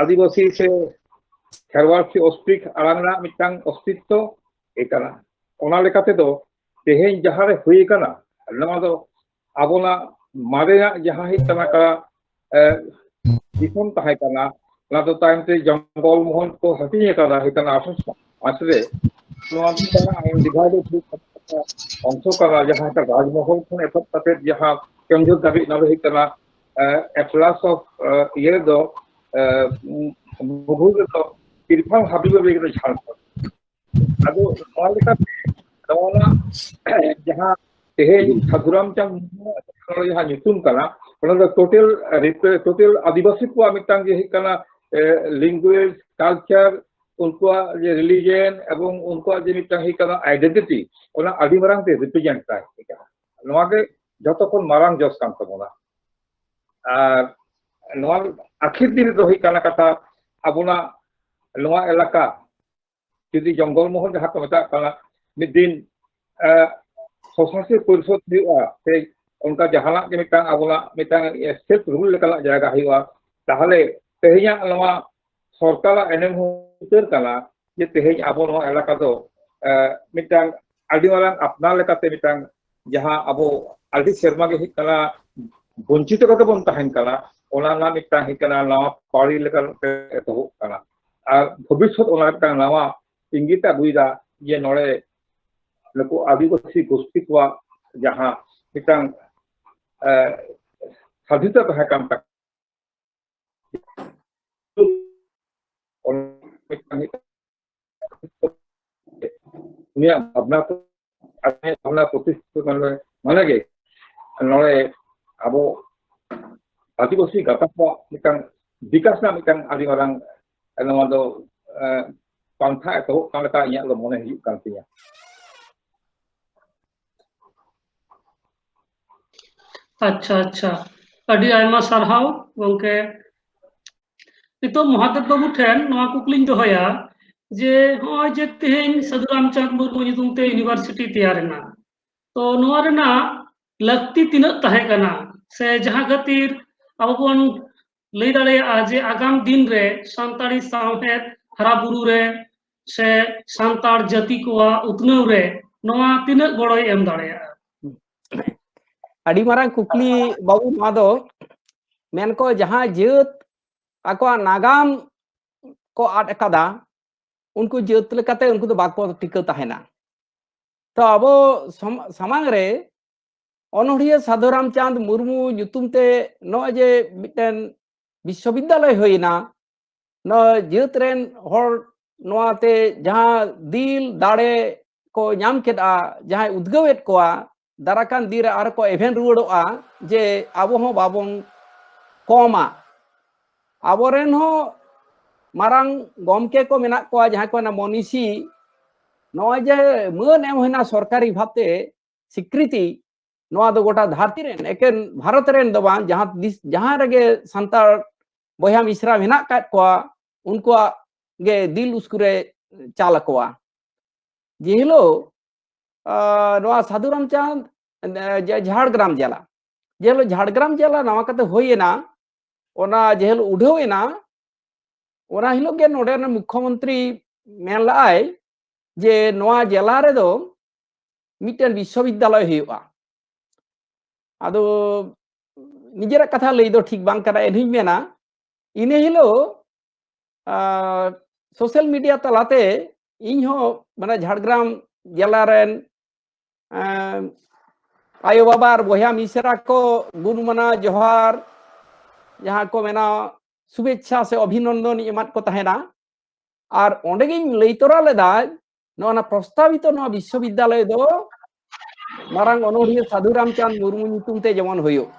ᱟᱹᱫᱤᱵᱟᱹᱥᱤ ᱥᱮ ᱠᱷᱮᱨᱣᱟᱲ ᱥᱮ ᱚᱥᱴᱨᱤᱠ ᱟᱲᱟᱝ ᱨᱮᱱᱟᱜ ᱢᱤᱫᱴᱟᱝ ᱚᱥᱛᱤᱛᱛᱚ ᱮ ᱠᱟᱱᱟ᱾ ᱚᱱᱟ ᱞᱮᱠᱟ ᱛᱮᱫᱚ ᱛᱮᱦᱮᱧ ᱡᱟᱦᱟᱸ ᱨᱮ ᱦᱩᱭ ᱟᱠᱟᱱᱟ, ᱱᱚᱣᱟ ᱫᱚ ᱟᱵᱚᱱᱟᱜ ᱢᱟᱨᱮᱱᱟᱜ ᱡᱟᱦᱟᱸ ᱦᱩᱭᱩᱜ ᱠᱟᱱᱟ ᱠᱟ-, ᱮ, ᱫᱤᱥᱚᱢ ᱛᱟᱦᱮᱸ ᱠᱟᱱᱟ, ᱚᱱᱟ ᱫᱚ ᱛᱟᱭᱚᱢ ᱛᱮ ᱡᱚᱝᱜᱚᱞ ᱢᱚᱦᱚᱞ ᱠᱚ ᱦᱟᱹᱴᱤᱧ ᱟᱠᱟᱫᱟ ᱦᱩᱭᱩᱜ ᱠᱟᱱᱟ ᱟᱴᱷᱨᱚᱥᱚ ᱯᱟᱸᱪ ᱨᱮ᱾ ᱱᱚᱣᱟ ᱫᱚ ᱠᱟᱱᱟ ᱰᱤᱵᱷᱟᱭᱰᱮᱰ ᱦᱩᱭᱩᱜ ᱠᱟᱱᱟ, ᱚᱝᱥᱚ ᱠᱟᱱᱟ, ᱡᱟᱦᱟᱸ ᱞᱮᱠᱟ ᱨᱟᱡᱽᱢᱚᱦᱚᱞ ᱠᱷᱚᱱ ᱮᱛᱚᱦᱚᱵ ᱠᱟᱛᱮ ᱡᱟᱦᱟᱸ ᱠᱮᱣᱚᱱᱡᱷᱚᱨ ᱫᱷᱟᱹᱵᱤᱡ, ᱚᱱᱟ ᱫᱚ ᱦᱩᱭᱩᱜ ᱠᱟᱱᱟ ᱮᱴᱞᱟᱥ ᱚᱯᱷ ᱤᱭᱟᱹ ᱨᱮᱫᱚ ᱢᱩᱜᱷᱩᱞ ᱨᱮᱫᱚ ᱤᱨᱯᱷᱟᱱ ᱦᱟᱵᱤᱵ ᱨᱮ ᱡᱷᱟᱲᱠᱷᱚᱸᱰ᱾ ᱟᱫᱚ ᱱᱚᱣᱟ ᱞᱮᱠᱟᱛᱮ ᱱᱚᱣᱟ ᱡᱟᱦᱟᱸ ᱛᱮᱦᱮᱧ ᱥᱟᱹᱫᱷᱩ ᱨᱟᱢᱪᱟᱸᱫᱽ ᱢᱩᱨᱢᱩ ᱡᱟᱦᱟᱸ ᱧᱩᱛᱩᱢ ᱠᱟᱱᱟ, ᱚᱱᱟ ᱫᱚ ᱴᱳᱴᱟᱞ ᱴᱳᱴᱟᱞ ᱟᱹᱫᱤᱵᱟᱹᱥᱤ ᱠᱚᱣᱟᱜ ᱢᱤᱫᱴᱟᱝ ᱡᱮ ᱦᱩᱭᱩᱜ ᱠᱟᱱᱟ ᱞᱮᱝᱜᱩᱭᱮᱡᱽ, ᱠᱟᱞᱪᱟᱨ, ᱩᱱᱠᱩᱣᱟᱜ ᱡᱮ ᱨᱤᱞᱤᱡᱮᱱ ᱮᱵᱚᱝ ᱩᱱᱠᱩᱣᱟᱜ ᱡᱮ ᱢᱤᱫᱴᱟᱝ ᱦᱩᱭᱩᱜ ᱠᱟᱱᱟ ᱟᱭᱰᱮᱱᱴᱤᱴᱤ, ᱚᱱᱟ ᱟᱹᱰᱤ ᱢᱟᱨᱟᱝ ᱛᱮ ᱨᱤᱯᱨᱮᱡᱮᱱᱴ ᱛᱟᱭ ᱠᱟᱱᱟ᱾ ᱱᱚᱣᱟ ᱜᱮ ᱡᱷᱚᱛᱚ ᱠᱷᱚᱱ ᱢᱟᱨᱟᱝ ᱡᱚᱥ ᱠᱟᱱ ᱛᱟᱵᱚᱱᱟ᱾ ᱟᱨ ᱱᱚᱣᱟ ᱟᱹᱠᱷᱤᱨ ᱫᱤᱱ ᱨᱮᱫᱚ ᱦᱩᱭᱩᱜ ᱠᱟᱱᱟ ᱠᱟᱛᱷᱟ, ᱟᱵᱚᱱᱟᱜ ᱱᱚᱣᱟ ᱮᱞᱟᱠᱟ ᱡᱩᱫᱤ ᱡᱚᱝᱜᱚᱞ ᱢᱚᱦᱚᱞ ᱡᱟᱦᱟᱸ ᱠᱚ ᱢᱮᱛᱟᱜ ᱠᱟᱱᱟ, ᱢᱤᱫ ᱫᱤᱱ ᱥᱚᱥᱟᱥᱤ ᱯᱚᱨᱤᱥᱚᱫ ᱦᱩᱭᱩᱜᱼᱟ, ᱥᱮ ᱚᱱᱠᱟ ᱡᱟᱦᱟᱱᱟᱜ ᱜᱮ ᱢᱤᱫᱴᱟᱝ ᱟᱵᱚᱱᱟᱜ ᱢᱤᱫᱴᱟᱝ ᱥᱮᱞᱯ ᱨᱩᱞ ᱞᱮᱠᱟᱱᱟᱜ ᱡᱟᱭᱜᱟ ᱦᱩᱭᱩᱜᱼᱟ, ᱛᱟᱦᱚᱞᱮ ᱛᱮᱦᱮᱧᱟᱜ ᱱᱚᱣᱟ ᱥᱚᱨᱠᱟᱨᱟᱜ ᱮᱱᱮᱢ ᱦᱚᱸ ᱩᱛᱟᱹᱨ ᱠᱟᱱᱟ ᱡᱮ ᱛᱮᱦᱮᱧ ᱟᱵᱚ ᱱᱚᱣᱟ ᱮᱞᱟᱠᱟ ᱫᱚ ᱢᱤᱫᱴᱟᱝ ᱟᱹᱰᱤ ᱢᱟᱨᱟᱝ ᱟᱯᱱᱟᱨ ᱞᱮᱠᱟᱛᱮ ᱢᱤᱫᱴᱟᱝ ᱡᱟᱦᱟᱸ ᱟᱵᱚ ᱟᱹᱰᱤ ᱥᱮᱨᱢᱟ ᱜᱮ ᱦᱩᱭᱩᱜ ᱠᱟᱱᱟ ᱵᱚᱧᱪᱤᱛ ᱠᱟᱛᱮ ᱵᱚᱱ ᱛᱟᱦᱮᱱ ᱠᱟᱱᱟ, ᱚᱱᱟ ᱨᱮᱱᱟᱜ ᱢᱤᱫᱴᱟᱝ ᱦᱩᱭᱩᱜ ᱠᱟᱱᱟ ᱱᱟᱣᱟ ᱯᱟᱹᱲᱤ ᱞᱮᱠᱟᱛᱮ ᱮᱛᱚᱦᱚᱵ ᱠᱟᱱᱟ᱾ ᱟᱨ ᱵᱷᱚᱵᱤᱥᱥᱚᱛ ᱚᱱᱟ ᱢᱤᱫᱴᱟᱝ ᱱᱟᱣᱟ ᱤᱝᱜᱤᱛ ᱮ ᱟᱹᱜᱩᱭᱮᱫᱟ ᱡᱮ ᱱᱚᱰᱮ ᱱᱩᱠᱩ ᱟᱹᱫᱤᱵᱟᱹᱥᱤ ᱜᱳᱥᱴᱤ ᱠᱚᱣᱟᱜ ᱡᱟᱦᱟᱸ ᱢᱤᱫᱴᱟᱝ, ᱮ, ᱥᱟᱫᱷᱤᱱᱚᱛᱟ ᱛᱟᱦᱮᱸ ᱠᱟᱱ ᱛᱟᱠᱚᱣᱟ᱾ ᱩᱱᱤᱭᱟᱜ ᱵᱷᱟᱵᱽᱱᱟ ᱠᱚ, ᱟᱹᱞᱤᱧᱟᱜ ᱵᱷᱟᱵᱽᱱᱟ ᱯᱨᱚᱛᱤᱥᱴᱷᱤᱛ ᱢᱟᱱᱮ, ᱢᱟᱱᱮ ᱜᱮ ᱱᱚᱰᱮ ᱟᱵᱚ ᱟᱹᱫᱤᱵᱟᱹᱥᱤ ᱜᱟᱛᱟᱠ ᱠᱚᱣᱟᱜ ᱢᱤᱫᱴᱟᱝ ᱵᱤᱠᱟᱥ ᱨᱮᱱᱟᱜ ᱢᱤᱫᱴᱟᱝ ᱟᱹᱰᱤ ᱢᱟᱨᱟᱝ ᱱᱚᱣᱟ ᱫᱚ, ᱮ, ᱯᱟᱱᱛᱷᱟ ᱮᱛᱚᱦᱚᱵ ᱠᱟᱱ ᱞᱮᱠᱟ ᱤᱧᱟᱹᱜ ᱫᱚ ᱢᱚᱱᱮ ᱦᱩᱭᱩᱜ ᱠᱟᱱ ᱛᱤᱧᱟᱹ᱾ ᱟᱪᱪᱷᱟ, ᱟᱪᱪᱷᱟ, ᱟᱹᱰᱤ ᱟᱭᱢᱟ ᱥᱟᱨᱦᱟᱣ ᱜᱚᱢᱠᱮ᱾ ᱱᱤᱛᱚᱜ ᱢᱚᱦᱟᱫᱮᱵ ᱵᱟᱹᱵᱩ ᱴᱷᱮᱱ ᱱᱚᱣᱟ ᱠᱩᱠᱞᱤᱧ ᱫᱚᱦᱚᱭᱟ ᱡᱮ ᱱᱚᱜᱼᱚᱭ ᱡᱮ ᱛᱮᱦᱮᱧ ᱥᱟᱹᱫᱷᱩ ᱨᱟᱢᱪᱟᱸᱫᱽ ᱢᱩᱨᱢᱩ ᱧᱩᱛᱩᱢ ᱛᱮ ᱤᱭᱩᱱᱤᱵᱷᱟᱨᱥᱤᱴᱤ ᱛᱮᱭᱟᱨ ᱮᱱᱟ, ᱛᱚ ᱱᱚᱣᱟ ᱨᱮᱱᱟᱜ ᱞᱟᱹᱠᱛᱤ ᱛᱤᱱᱟᱹᱜ ᱛᱟᱦᱮᱸ ᱠᱟᱱᱟ, ᱥᱮ ᱡᱟᱦᱟᱸ ᱠᱷᱟᱹᱛᱤᱨ ᱟᱵᱚ ᱵᱚᱱ ᱞᱟᱹᱭ ᱫᱟᱲᱮᱭᱟᱜᱼᱟ ᱡᱮ ᱟᱜᱟᱢ ᱫᱤᱱ ᱨᱮ ᱥᱟᱱᱛᱟᱲᱤ ᱥᱟᱶᱦᱮᱫ ᱦᱟᱨᱟ ᱵᱩᱨᱩ ᱨᱮ ᱥᱮ ᱥᱟᱱᱛᱟᱲ ᱡᱟᱹᱛᱤ ᱠᱚᱣᱟᱜ ᱩᱛᱱᱟᱹᱣ ᱨᱮ ᱱᱚᱣᱟ ᱛᱤᱱᱟᱹᱜ ᱜᱚᱲᱚᱭ ᱮᱢ ᱫᱟᱲᱮᱭᱟᱜᱼᱟ? ᱟᱹᱰᱤ ᱢᱟᱨᱟᱝ ᱠᱩᱠᱞᱤ ᱵᱟᱹᱵᱩ, ᱱᱚᱣᱟ ᱫᱚ ᱢᱮᱱ ᱠᱚ ᱡᱟᱦᱟᱸ ᱡᱟᱹᱛ ᱟᱠᱚᱣᱟᱜ ᱱᱟᱜᱟᱢ ᱠᱚ ᱟᱫ ᱟᱠᱟᱫᱟ, ᱩᱱᱠᱩ ᱡᱟᱹᱛ ᱞᱮᱠᱟᱛᱮ ᱩᱱᱠᱩ ᱫᱚ ᱵᱟᱠᱚ ᱴᱤᱠᱟᱹ ᱛᱟᱦᱮᱱᱟ᱾ ᱛᱚ ᱟᱵᱚ ᱥᱚᱢ-, ᱥᱟᱢᱟᱝ ᱨᱮ ᱚᱱᱚᱬᱦᱤᱭᱟᱹ ᱥᱟᱫᱷᱩ ᱨᱟᱢᱪᱟᱸᱫᱽ ᱢᱩᱨᱢᱩ ᱧᱩᱛᱩᱢ ᱛᱮ ᱱᱚᱜᱼᱚᱭ ᱡᱮ ᱢᱤᱫᱴᱮᱱ ᱵᱤᱥᱥᱚᱵᱤᱫᱽᱫᱟᱞᱚᱭ ᱦᱩᱭᱮᱱᱟ, ᱱᱚᱣᱟ ᱡᱟᱹᱛ ᱨᱮᱱ ᱦᱚᱲ ᱱᱚᱣᱟᱛᱮ ᱡᱟᱦᱟᱸ ᱫᱤᱞ ᱫᱟᱲᱮ ᱠᱚ ᱧᱟᱢ ᱠᱮᱫᱼᱟ, ᱡᱟᱦᱟᱸᱭ ᱩᱫᱽᱜᱟᱹᱣᱮᱫ ᱠᱚᱣᱟ, ᱫᱟᱨᱟᱠᱟᱱ ᱫᱤᱱ ᱨᱮ ᱟᱨ ᱠᱚ ᱮᱵᱷᱮᱱ ᱨᱩᱣᱟᱹᱲᱚᱜᱼᱟ ᱡᱮ ᱟᱵᱚ ᱦᱚᱸ ᱵᱟᱵᱚᱱ ᱠᱚᱢᱟ᱾ ᱟᱵᱚᱨᱮᱱ ᱦᱚᱸ ᱢᱟᱨᱟᱝ ᱜᱚᱢᱠᱮ ᱠᱚ ᱢᱮᱱᱟᱜ ᱠᱚᱣᱟ, ᱡᱟᱦᱟᱸᱭ ᱠᱚ ᱢᱮᱱᱟ ᱢᱚᱱᱤᱥᱤ, ᱱᱚᱜᱼᱚᱭ ᱡᱮ ᱢᱟᱹᱱ ᱮᱢ ᱦᱩᱭᱱᱟ ᱥᱚᱨᱠᱟᱨᱤ ᱵᱷᱟᱵᱽᱛᱮ ᱥᱤᱠᱨᱤᱛᱤ, ᱱᱚᱣᱟ ᱫᱚ ᱜᱚᱴᱟ ᱫᱷᱟᱹᱨᱛᱤ ᱨᱮᱱ, ᱮᱠᱮᱱ ᱵᱷᱟᱨᱚᱛ ᱨᱮᱱ ᱫᱚ ᱵᱟᱝ, ᱡᱟᱦᱟᱸ ᱫᱤᱥ-, ᱡᱟᱦᱟᱸ ᱨᱮᱜᱮ ᱥᱟᱱᱛᱟᱲ ᱵᱚᱭᱦᱟ ᱢᱤᱥᱨᱟ ᱢᱮᱱᱟᱜ ᱟᱠᱟᱫ ᱠᱚᱣᱟ, ᱩᱱᱠᱩᱣᱟᱜ ᱜᱮ ᱫᱤᱞ ᱩᱥᱠᱩᱨᱮ ᱪᱟᱞ ᱟᱠᱚᱣᱟ᱾ ᱡᱮ ᱦᱤᱞᱳᱜ, ᱟᱸ, ᱱᱚᱣᱟ ᱥᱟᱫᱷᱩ ᱨᱟᱢᱪᱟᱸᱫᱽ, ᱮ, ᱡᱮ ᱡᱷᱟᱲᱜᱨᱟᱢ ᱡᱮᱞᱟ, ᱡᱮ ᱦᱤᱞᱳᱜ ᱡᱷᱟᱲᱜᱨᱟᱢ ᱡᱮᱞᱟ ᱱᱟᱣᱟ ᱠᱟᱛᱮ ᱦᱩᱭ ᱮᱱᱟ, ᱚᱱᱟ ᱡᱮ ᱦᱤᱞᱳᱜ ᱩᱰᱷᱟᱹᱣ ᱮᱱᱟ, ᱚᱱᱟ ᱦᱤᱞᱳᱜ ᱜᱮ ᱱᱚᱰᱮ ᱨᱮᱱ ᱢᱩᱠᱠᱷᱚᱢᱚᱱᱛᱨᱤ ᱢᱮᱱ ᱞᱟᱜᱼᱟᱭ ᱡᱮ ᱱᱚᱣᱟ ᱡᱮᱞᱟ ᱨᱮᱫᱚ ᱢᱤᱫᱴᱮᱱ ᱵᱤᱥᱥᱚᱵᱤᱫᱽᱫᱟᱞᱚᱭ ᱦᱩᱭᱩᱜᱼᱟ᱾ ᱟᱫᱚ ᱱᱤᱡᱮᱨᱟᱜ ᱠᱟᱛᱷᱟ ᱞᱟᱹᱭ ᱫᱚ ᱴᱷᱤᱠ ᱵᱟᱝ ᱠᱟᱱᱟ, ᱮᱱᱦᱚᱧ ᱢᱮᱱᱟ, ᱤᱱᱟᱹ ᱦᱤᱞᱳᱜ ᱥᱳᱥᱟᱞ ᱢᱤᱰᱤᱭᱟ ᱛᱟᱞᱟᱛᱮ ᱤᱧ ᱦᱚᱸ ᱢᱟᱱᱮ ᱡᱷᱟᱲᱜᱨᱟᱢ ᱡᱮᱞᱟ ᱨᱮᱱ ᱮᱸ, ᱟᱭᱳ ᱵᱟᱵᱟ ᱟᱨ ᱵᱚᱭᱦᱟ ᱢᱤᱥᱨᱟ ᱠᱚ ᱜᱩᱱ ᱢᱟᱱᱟᱣ ᱡᱚᱦᱟᱨ, ᱡᱟᱦᱟᱸ ᱠᱚ ᱢᱮᱱᱟ ᱥᱩᱵᱷᱮᱪᱪᱷᱟ ᱥᱮ ᱚᱵᱷᱤᱱᱚᱱᱫᱚᱱ ᱤᱧ ᱮᱢᱟᱫ ᱠᱚ ᱛᱟᱦᱮᱱᱟ᱾ ᱟᱨ ᱚᱸᱰᱮ ᱜᱤᱧ ᱞᱟᱹᱭ ᱛᱚᱨᱟ ᱞᱮᱫᱟ, ᱱᱚᱣᱟ ᱱᱟ ᱯᱨᱚᱥᱛᱟᱵᱤᱛᱚ ᱱᱚᱣᱟ ᱵᱤᱥᱥᱚᱵᱤᱫᱽᱫᱟᱞᱚᱭ ᱫᱚ ᱢᱟᱨᱟᱝ ᱚᱱᱚᱬᱦᱤᱭᱟᱹ ᱥᱟᱹᱫᱷᱩ ᱨᱟᱢᱪᱟᱸᱫᱽ ᱢᱩᱨᱢᱩ ᱧᱩᱛᱩᱢ ᱛᱮ ᱡᱮᱢᱚᱱ ᱦᱩᱭᱩᱜ᱾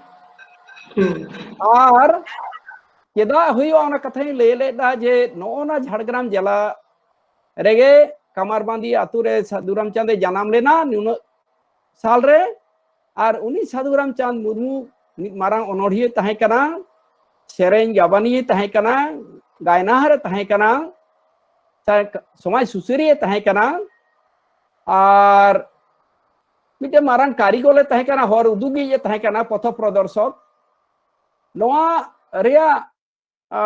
ᱟᱨ ᱪᱮᱫᱟᱜ ᱦᱩᱭᱩᱜᱼᱟ, ᱚᱱᱟ ᱠᱟᱛᱷᱟᱧ ᱞᱟᱹᱭ ᱞᱮᱫᱟ ᱡᱮ ᱱᱚᱜᱼᱚ ᱱᱟ ᱡᱷᱟᱲᱜᱨᱟᱢ ᱡᱮᱞᱟ ᱨᱮᱜᱮ ᱠᱟᱢᱟᱨᱵᱟᱸᱫᱤ ᱟᱛᱳ ᱨᱮ ᱥᱟᱹᱫᱷᱩ ᱨᱟᱢᱪᱟᱸᱫᱽ ᱮ ᱡᱟᱱᱟᱢ ᱞᱮᱱᱟ ᱱᱩᱱᱟᱹᱜ ᱥᱟᱞ ᱨᱮ᱾ ᱟᱨ ᱩᱱᱤ ᱥᱟᱹᱫᱷᱩ ᱨᱟᱢᱪᱟᱸᱫᱽ ᱢᱩᱨᱢᱩ ᱢᱤᱫ ᱢᱟᱨᱟᱝ ᱚᱱᱚᱬᱦᱤᱭᱟᱹ ᱛᱟᱦᱮᱸ ᱠᱟᱱᱟ, ᱥᱮᱨᱮᱧ ᱜᱟᱵᱟᱱᱤᱭᱟᱹ ᱛᱟᱦᱮᱸ ᱠᱟᱱᱟ, ᱜᱟᱭᱱᱟᱦᱟᱨ ᱮ ᱛᱟᱦᱮᱸ ᱠᱟᱱᱟ, ᱥᱟ-, ᱥᱚᱢᱟᱡᱽ ᱥᱩᱥᱟᱹᱨᱤᱭᱟᱹ ᱛᱟᱦᱮᱸ ᱠᱟᱱᱟ᱾ ᱟᱨ ᱢᱤᱫᱴᱮᱱ ᱢᱟᱨᱟᱝ ᱠᱟᱹᱨᱤᱜᱚᱞᱮ ᱛᱟᱦᱮᱸ ᱠᱟᱱᱟ, ᱦᱚᱨ ᱩᱫᱩᱜᱤᱡ ᱮ ᱛᱟᱦᱮᱸ ᱠᱟᱱᱟ, ᱯᱚᱛᱷᱚ ᱯᱨᱚᱫᱚᱨᱥᱚᱠ᱾ ᱱᱚᱣᱟ ᱨᱮᱭᱟᱜ, ᱟ,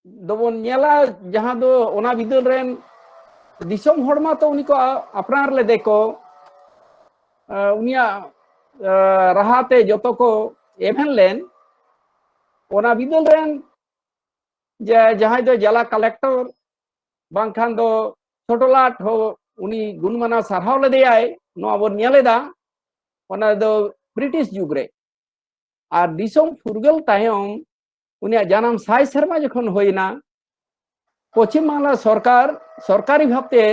ᱫᱚᱵᱚᱱ ᱧᱮᱞᱟ, ᱡᱟᱦᱟᱸ ᱫᱚ ᱚᱱᱟ ᱵᱤᱫᱟᱹᱞ ᱨᱮᱱ ᱫᱤᱥᱚᱢ ᱦᱚᱲ ᱢᱟ ᱛᱚ ᱩᱱᱤ ᱠᱚ ᱟ-, ᱟᱯᱱᱟᱨ ᱞᱮᱫᱮ ᱠᱚ, ᱟ, ᱩᱱᱤᱭᱟᱜ, ᱟ, ᱨᱟᱦᱟ ᱛᱮ ᱡᱚᱛᱚ ᱠᱚ ᱮᱵᱷᱮᱱ ᱞᱮᱱ᱾ ᱚᱱᱟ ᱵᱤᱫᱟᱹᱞ ᱨᱮᱱ ᱡᱮ ᱡᱟᱦᱟᱸᱭ ᱫᱚ ᱡᱮᱞᱟ ᱠᱟᱞᱮᱠᱴᱚᱨ ᱵᱟᱝᱠᱷᱟᱱ ᱫᱚ ᱥᱚᱴᱚᱞᱟᱴ ᱦᱚᱸ ᱩᱱᱤ ᱜᱩᱱᱢᱟᱱᱟᱣ ᱥᱟᱨᱦᱟᱣ ᱞᱮᱫᱮᱭᱟᱭ, ᱱᱚᱣᱟ ᱵᱚᱱ ᱧᱮᱞ ᱮᱫᱟ᱾ ᱚᱱᱟ ᱫᱚ ᱵᱨᱤᱴᱤᱥ ᱡᱩᱜᱽ ᱨᱮ᱾ ᱟᱨ ᱫᱤᱥᱚᱢ ᱯᱷᱩᱨᱜᱟᱹᱞ ᱛᱟᱭᱚᱢ ᱩᱱᱤᱭᱟᱜ ᱡᱟᱱᱟᱢ ᱥᱟᱭ ᱥᱮᱨᱢᱟ ᱡᱚᱠᱷᱚᱱ ᱦᱩᱭᱱᱟ, ᱯᱚᱪᱷᱤᱢ ᱵᱟᱝᱞᱟ ᱥᱚᱨᱠᱟᱨ ᱥᱚᱨᱠᱟᱨᱤ ᱵᱷᱟᱵᱽᱛᱮ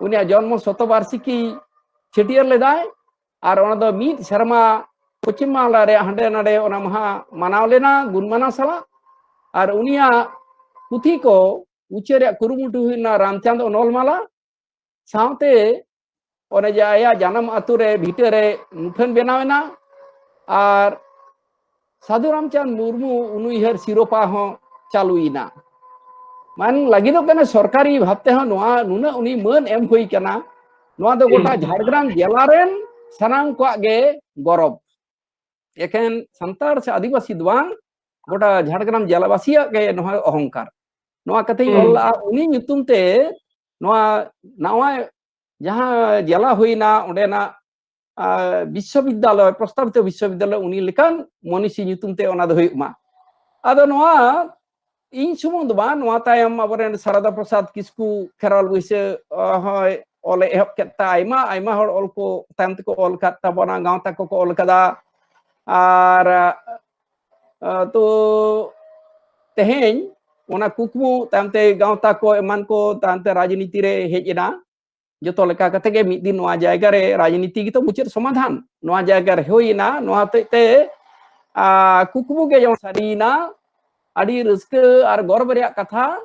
ᱩᱱᱤᱭᱟᱜ ᱡᱚᱱᱢᱚ ᱥᱚᱛᱚᱵᱟᱨᱥᱤᱠᱤ ᱪᱷᱟᱹᱴᱭᱟᱹᱨ ᱞᱮᱫᱟᱭ᱾ ᱟᱨ ᱚᱱᱟ ᱫᱚ ᱢᱤᱫ ᱥᱮᱨᱢᱟ ᱯᱚᱪᱷᱤᱢ ᱵᱟᱝᱞᱟ ᱨᱮᱭᱟᱜ ᱦᱟᱸᱰᱮ ᱱᱟᱰᱮ ᱚᱱᱟ ᱢᱟᱦᱟ ᱢᱟᱱᱟᱣ ᱞᱮᱱᱟ ᱜᱩᱱᱢᱟᱱᱟᱣ ᱥᱟᱞᱟᱜ᱾ ᱟᱨ ᱩᱱᱤᱭᱟᱜ ᱯᱩᱛᱷᱤ ᱠᱚ ᱩᱪᱷᱟᱹᱱ ᱨᱮᱭᱟᱜ ᱠᱩᱨᱩᱢᱩᱴᱩ ᱦᱩᱭ ᱞᱮᱱᱟ ᱨᱟᱢᱪᱟᱸᱫᱽ ᱚᱱᱚᱞ ᱢᱟᱞᱟ᱾ ᱥᱟᱶᱛᱮ ᱚᱱᱮ ᱡᱮ ᱟᱭᱟᱜ ᱡᱟᱱᱟᱢ ᱟᱛᱳ ᱨᱮ ᱵᱷᱤᱴᱟᱹ ᱨᱮ ᱢᱩᱴᱷᱟᱹᱱ ᱵᱮᱱᱟᱣ ᱮᱱᱟ᱾ ᱟᱨ ᱥᱟᱹᱫᱷᱩ ᱨᱟᱢᱪᱟᱸᱫᱽ ᱢᱩᱨᱢᱩ ᱩᱱᱩᱭᱦᱟᱹᱨ ᱥᱤᱨᱳᱯᱟ ᱦᱚᱸ ᱪᱟᱹᱞᱩᱭᱮᱱᱟ᱾ ᱢᱟᱱ ᱞᱟᱹᱜᱤᱫᱚᱜ ᱠᱟᱱᱟ ᱥᱚᱨᱠᱟᱨᱤ ᱵᱷᱟᱵᱽ ᱛᱮᱦᱚᱸ ᱱᱚᱣᱟ ᱱᱩᱱᱟᱹᱜ ᱩᱱᱤ ᱢᱟᱹᱱ ᱮᱢ ᱦᱩᱭ ᱠᱟᱱᱟ᱾ ᱱᱚᱣᱟ ᱫᱚ ᱜᱚᱴᱟ ᱡᱷᱟᱲᱜᱨᱟᱢ ᱡᱮᱞᱟ ᱨᱮᱱ ᱥᱟᱱᱟᱢ ᱠᱚᱣᱟᱜ ᱜᱮ ᱜᱚᱨᱚᱵᱽ᱾ ᱮᱠᱮᱱ ᱥᱟᱱᱛᱟᱲ ᱥᱮ ᱟᱹᱫᱤᱵᱟᱹᱥᱤ ᱫᱚ ᱵᱟᱝ, ᱜᱚᱴᱟ ᱡᱷᱟᱲᱜᱨᱟᱢ ᱡᱮᱞᱟᱵᱟᱥᱤᱭᱟᱜ ᱜᱮ ᱱᱚᱣᱟ ᱚᱦᱚᱝᱠᱟᱨ᱾ ᱱᱚᱣᱟ ᱠᱟᱛᱷᱟᱧ ᱚᱞ ᱞᱟᱜᱼᱟ᱾ ᱩᱱᱤ ᱧᱩᱛᱩᱢ ᱛᱮ ᱱᱚᱣᱟ ᱱᱟᱣᱟ ᱡᱟᱦᱟᱸ ᱡᱮᱞᱟ ᱦᱩᱭᱱᱟ, ᱚᱸᱰᱮᱱᱟᱜ, ᱟ, ᱵᱤᱥᱥᱚᱵᱤᱫᱽᱫᱟᱞᱚᱭ, ᱯᱨᱚᱥᱛᱟᱵᱤᱛᱚ ᱵᱤᱥᱥᱚᱵᱤᱫᱽᱫᱟᱞᱚᱭ, ᱩᱱᱤ ᱞᱮᱠᱟᱱ ᱢᱚᱱᱤᱥᱤ ᱧᱩᱛᱩᱢ ᱛᱮ ᱚᱱᱟ ᱫᱚ ᱦᱩᱭᱩᱜ ᱢᱟ᱾ ᱟᱫᱚ ᱱᱚᱣᱟ ᱤᱧ ᱥᱩᱢᱩᱝ ᱫᱚ ᱵᱟᱝ, ᱱᱚᱣᱟ ᱛᱟᱭᱚᱢ ᱟᱵᱚᱨᱮᱱ ᱥᱟᱨᱟᱫᱟ ᱯᱨᱚᱥᱟᱫᱽ ᱠᱤᱥᱠᱩ ᱠᱷᱮᱨᱣᱟᱞ ᱵᱟᱹᱭᱥᱟᱹ, ᱚ, ᱦᱚᱸᱭ ᱚᱞᱮ ᱮᱦᱚᱵ ᱠᱮᱫ ᱛᱟ᱾ ᱟᱭᱢᱟ, ᱟᱭᱢᱟ ᱦᱚᱲ ᱚᱞ ᱠᱚ ᱛᱟᱭᱚᱢ ᱛᱮᱠᱚ ᱚᱞ ᱠᱟᱫ ᱛᱟᱵᱚᱱᱟ, ᱜᱟᱶᱛᱟ ᱠᱚᱠᱚ ᱚᱞ ᱠᱟᱫᱟ᱾ ᱟᱨ, ᱟ, ᱛᱚ, ᱛᱮᱦᱮᱧ ᱚᱱᱟ ᱠᱩᱠᱢᱩ ᱛᱟᱭᱚᱢ ᱛᱮ ᱜᱟᱶᱛᱟ ᱠᱚ ᱮᱢᱟᱱ ᱠᱚ ᱛᱟᱭᱚᱢ ᱛᱮ ᱨᱟᱡᱽᱱᱤᱛᱤ ᱨᱮ ᱦᱮᱡ ᱮᱱᱟ᱾ ᱡᱚᱛᱚ ᱞᱮᱠᱟ ᱠᱟᱛᱮ ᱜᱮ ᱢᱤᱫ ᱫᱤᱱ ᱱᱚᱣᱟ ᱡᱟᱭᱜᱟ ᱨᱮ ᱨᱟᱡᱽᱱᱤᱛᱤ ᱜᱮᱛᱚ ᱢᱩᱪᱟᱹᱫ ᱥᱚᱢᱟᱫᱷᱟᱱ᱾ ᱱᱚᱣᱟ ᱡᱟᱭᱜᱟ ᱨᱮ ᱦᱩᱭᱮᱱᱟ, ᱱᱚᱣᱟ ᱦᱚᱛᱮᱡ ᱛᱮ, ᱟ, ᱠᱩᱠᱢᱩ ᱜᱮ ᱡᱮᱢᱚᱱ ᱥᱟᱹᱨᱤᱭᱮᱱᱟ᱾ ᱟᱹᱰᱤ ᱨᱟᱹᱥᱠᱟᱹ ᱟᱨ ᱜᱚᱨᱵ ᱨᱮᱭᱟᱜ ᱠᱟᱛᱷᱟ᱾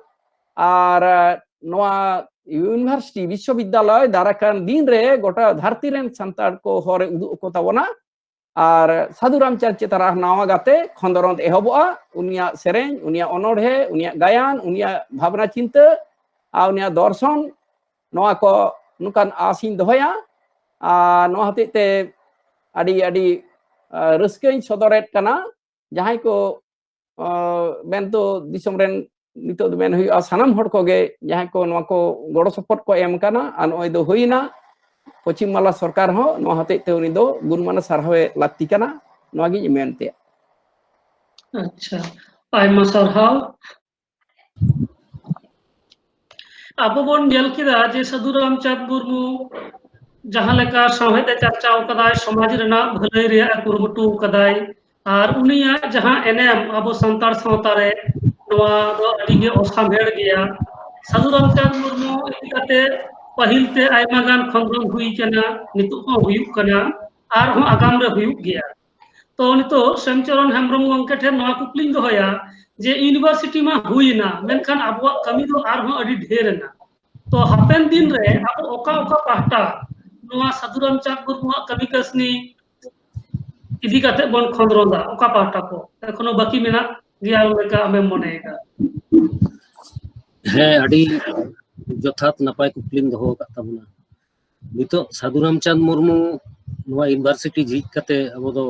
ᱟᱨ, ᱟ, ᱱᱚᱣᱟ university, ᱵᱤᱥᱥᱚᱵᱤᱫᱽᱫᱟᱞᱚᱭ ᱫᱟᱨᱟᱭ ᱠᱟᱱ ᱫᱤᱱ ᱨᱮ ᱜᱚᱴᱟ ᱫᱷᱟᱹᱨᱛᱤ ᱨᱮᱱ ᱥᱟᱱᱛᱟᱲ ᱠᱚ ᱦᱚᱨ ᱨᱮ ᱩᱫᱩᱜ ᱟᱠᱚ ᱛᱟᱵᱚᱱᱟ᱾ ᱟᱨ ᱥᱟᱹᱫᱷᱩ ᱨᱟᱢᱪᱟᱸᱫᱽ ᱪᱮᱛᱟᱱ ᱨᱮ ᱱᱟᱣᱟ ᱜᱟᱛᱮ ᱠᱷᱚᱸᱫᱽᱨᱚᱸᱫᱽ ᱮᱦᱚᱵᱚᱜᱼᱟ᱾ ᱩᱱᱤᱭᱟᱜ ᱥᱮᱨᱮᱧ, ᱩᱱᱤᱭᱟᱜ ᱚᱱᱚᱬᱦᱮ, ᱩᱱᱤᱭᱟᱜ ᱜᱟᱭᱟᱱ, ᱩᱱᱤᱭᱟᱜ ᱵᱷᱟᱵᱽᱱᱟ ᱪᱤᱱᱛᱟᱹ ᱟᱨ ᱩᱱᱤᱭᱟᱜ ᱫᱚᱨᱥᱚᱱ, ᱱᱚᱣᱟ ᱠᱚ ᱱᱚᱝᱠᱟᱱ ᱟᱥ ᱤᱧ ᱫᱚᱦᱚᱭᱟ᱾ ᱟᱨ ᱱᱚᱣᱟ ᱦᱚᱛᱮᱡ ᱛᱮ ᱟᱹᱰᱤ, ᱟᱹᱰᱤ, ᱟ, ᱨᱟᱹᱥᱠᱟᱹᱧ ᱥᱚᱫᱚᱨᱮᱫ ᱠᱟᱱᱟ᱾ ᱡᱟᱦᱟᱸᱭ ᱠᱚ, ᱟ, ᱢᱮᱱᱫᱚ ᱫᱤᱥᱚᱢ ᱨᱮᱱ, ᱱᱤᱛᱚᱜ ᱫᱚ ᱢᱮᱱ ᱦᱩᱭᱩᱜᱼᱟ, ᱥᱟᱱᱟᱢ ᱦᱚᱲ ᱠᱚᱜᱮ ᱡᱟᱦᱟᱸᱭ ᱠᱚ ᱱᱚᱣᱟ ᱠᱚ ᱜᱚᱲᱚ ᱥᱚᱯᱚᱦᱚᱫ ᱠᱚ ᱮᱢ ᱠᱟᱱᱟ, ᱟᱨ ᱱᱚᱜᱼᱚᱭ ᱫᱚ ᱦᱩᱭᱱᱟ, ᱯᱚᱪᱷᱤᱢ ᱵᱟᱝᱞᱟ ᱥᱚᱨᱠᱟᱨ ᱦᱚᱸ ᱱᱚᱣᱟ ᱦᱚᱛᱮᱡ ᱛᱮ ᱩᱱᱤ ᱫᱚ ᱜᱩᱱᱢᱟᱱ ᱥᱟᱨᱦᱟᱣᱮ ᱞᱟᱹᱠᱛᱤ ᱠᱟᱱᱟ, ᱱᱚᱣᱟ ᱜᱤᱧ ᱢᱮᱱ ᱛᱮ᱾ ᱟᱪᱪᱷᱟ, ᱟᱭᱢᱟ ᱥᱟᱨᱦᱟᱣ᱾ ᱟᱵᱚ ᱵᱚᱱ ᱧᱮᱞ ᱠᱮᱫᱟ ᱡᱮ ᱥᱟᱹᱫᱷᱩ ᱨᱟᱢᱪᱟᱸᱫᱽ ᱢᱩᱨᱢᱩ ᱡᱟᱦᱟᱸ ᱞᱮᱠᱟ ᱥᱟᱶᱦᱮᱫ ᱮ ᱪᱟᱨᱪᱟᱣ ᱠᱟᱫᱟᱭ, ᱥᱚᱢᱟᱡᱽ ᱨᱮᱱᱟᱜ ᱵᱷᱟᱹᱞᱟᱹᱭ ᱨᱮᱭᱟᱜ ᱮ ᱠᱩᱨᱩᱢᱩᱴᱩ ᱠᱟᱫᱟᱭ, ᱟᱨ ᱩᱱᱤᱭᱟᱜ ᱡᱟᱦᱟᱸ ᱮᱱᱮᱢ ᱟᱵᱚ ᱥᱟᱱᱛᱟᱲ ᱥᱟᱶᱛᱟ ᱨᱮ, ᱱᱚᱣᱟ ᱫᱚ ᱟᱹᱰᱤ ᱜᱮ ᱚᱥᱟᱢᱦᱮᱲ ᱜᱮᱭᱟ᱾ ᱥᱟᱹᱫᱷᱩ ᱨᱟᱢᱪᱟᱸᱫᱽ ᱢᱩᱨᱢᱩ ᱤᱫᱤ ᱠᱟᱛᱮ ᱯᱟᱹᱦᱤᱞ ᱛᱮ ᱟᱭᱢᱟ ᱜᱟᱱ ᱠᱷᱚᱸᱫᱽᱨᱚᱸᱫᱽ ᱦᱩᱭ ᱠᱟᱱᱟ, ᱱᱤᱛᱚᱜ ᱦᱚᱸ ᱦᱩᱭᱩᱜ ᱠᱟᱱᱟ, ᱟᱨᱦᱚᱸ ᱟᱜᱟᱢ ᱨᱮ ᱦᱩᱭᱩᱜ ᱜᱮᱭᱟ᱾ ᱛᱚ ᱱᱤᱛᱚᱜ ᱥᱮᱢᱪᱚᱨᱚᱱ ᱦᱮᱢᱵᱨᱚᱢ ᱜᱚᱢᱠᱮ ᱴᱷᱮᱱ ᱱᱚᱣᱟ ᱠᱩᱠᱞᱤᱧ ᱫᱚᱦᱚᱭᱟ ᱡᱮ university ᱢᱟ ᱦᱩᱭᱮᱱᱟ, ᱢᱮᱱᱠᱷᱟᱱ ᱟᱵᱚᱣᱟᱜ ᱠᱟᱹᱢᱤ ᱫᱚ ᱟᱨᱦᱚᱸ ᱟᱹᱰᱤ ᱰᱷᱮᱨ ᱮᱱᱟ᱾ ᱛᱚ ᱦᱟᱯᱮᱱ ᱫᱤᱱ ᱨᱮ ᱟᱵᱚ ᱚᱠᱟ ᱚᱠᱟ ᱯᱟᱦᱴᱟ ᱱᱚᱣᱟ ᱥᱟᱹᱫᱷᱩ ᱨᱟᱢᱪᱟᱸᱫᱽ ᱢᱩᱨᱢᱩᱣᱟᱜ ᱠᱟᱹᱢᱤ ᱠᱟᱹᱥᱱᱤ ᱤᱫᱤ ᱠᱟᱛᱮ ᱵᱚᱱ ᱠᱷᱚᱸᱫᱽᱨᱚᱸᱫᱟ, ᱚᱠᱟ ᱯᱟᱦᱴᱟ ᱠᱚ ᱮᱠᱷᱚᱱᱳ ᱵᱟᱹᱠᱤ ᱢᱮᱱᱟᱜ ᱜᱮᱭᱟ ᱞᱮᱠᱟ ᱟᱢᱮᱢ ᱢᱚᱱᱮᱭᱮᱫᱟ? ᱦᱮᱸ, ᱟᱹᱰᱤ ᱡᱚᱛᱷᱟᱛ ᱱᱟᱯᱟᱭ ᱠᱩᱠᱞᱤᱢ ᱫᱚᱦᱚ ᱟᱠᱟᱫ ᱛᱟᱵᱚᱱᱟ᱾ ᱱᱤᱛᱚᱜ ᱥᱟᱹᱫᱷᱩ ᱨᱟᱢᱪᱟᱸᱫᱽ ᱢᱩᱨᱢᱩ ᱱᱚᱣᱟ university ᱡᱷᱤᱡ ᱠᱟᱛᱮ ᱟᱵᱚ ᱫᱚ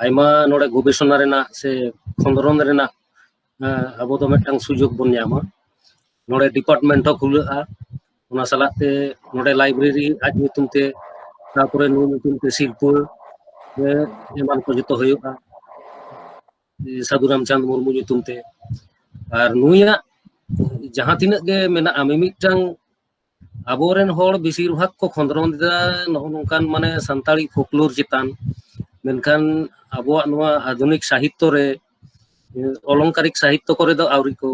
ᱟᱭᱢᱟ ᱱᱚᱰᱮ ᱜᱚᱵᱮᱥᱚᱱᱟ ᱨᱮᱱᱟᱜ ᱥᱮ ᱠᱷᱚᱸᱫᱽᱨᱚᱸᱫᱽ ᱨᱮᱱᱟᱜ, ᱮᱸ, ᱟᱵᱚ ᱫᱚ ᱢᱤᱫᱴᱟᱝ ᱥᱩᱡᱳᱜᱽ ᱵᱚᱱ ᱧᱟᱢᱟ᱾ ᱱᱚᱰᱮ department ᱦᱚᱸ ᱠᱷᱩᱞᱟᱹᱜᱼᱟ, ᱚᱱᱟ ᱥᱟᱞᱟᱜ ᱛᱮ ᱱᱚᱰᱮ library ᱟᱡ ᱧᱩᱛᱩᱢ ᱛᱮ, ᱛᱟᱨᱯᱚᱨᱮ ᱱᱩᱭ ᱧᱩᱛᱩᱢ ᱛᱮ ᱥᱤᱨᱯᱟᱹ, ᱮᱸ, ᱮᱢᱟᱱ ᱠᱚ ᱡᱚᱛᱚ ᱦᱩᱭᱩᱜᱼᱟ, ᱮᱸ, ᱥᱟᱹᱫᱷᱩ ᱨᱟᱢᱪᱟᱸᱫᱽ ᱢᱩᱨᱢᱩ ᱧᱩᱛᱩᱢ ᱛᱮ᱾ ᱟᱨ ᱱᱩᱭᱟᱜ ᱡᱟᱦᱟᱸ ᱛᱤᱱᱟᱹᱜ ᱜᱮ ᱢᱮᱱᱟᱜᱼᱟ, ᱢᱤᱢᱤᱫᱴᱟᱝ ᱟᱵᱚᱨᱮᱱ ᱦᱚᱲ ᱵᱮᱥᱤᱨ ᱵᱷᱟᱜᱽ ᱠᱚ ᱠᱷᱚᱸᱫᱽᱨᱚᱸᱫᱽ ᱮᱫᱟ ᱱᱚᱜᱼᱚ ᱱᱚᱝᱠᱟᱱ ᱢᱟᱱᱮ ᱥᱟᱱᱛᱟᱲᱤ ᱯᱷᱳᱠᱞᱳᱨ ᱪᱮᱛᱟᱱ, ᱢᱮᱱᱠᱷᱟᱱ ᱟᱵᱚᱣᱟᱜ ᱱᱚᱣᱟ ᱟᱫᱷᱩᱱᱤᱠ ᱥᱟᱦᱤᱛᱛᱚ ᱨᱮ, ᱚᱞᱚᱝᱠᱟᱨᱤᱠ ᱥᱟᱦᱤᱛᱛᱚ ᱠᱚᱨᱮ ᱫᱚ ᱟᱹᱣᱨᱤ ᱠᱚ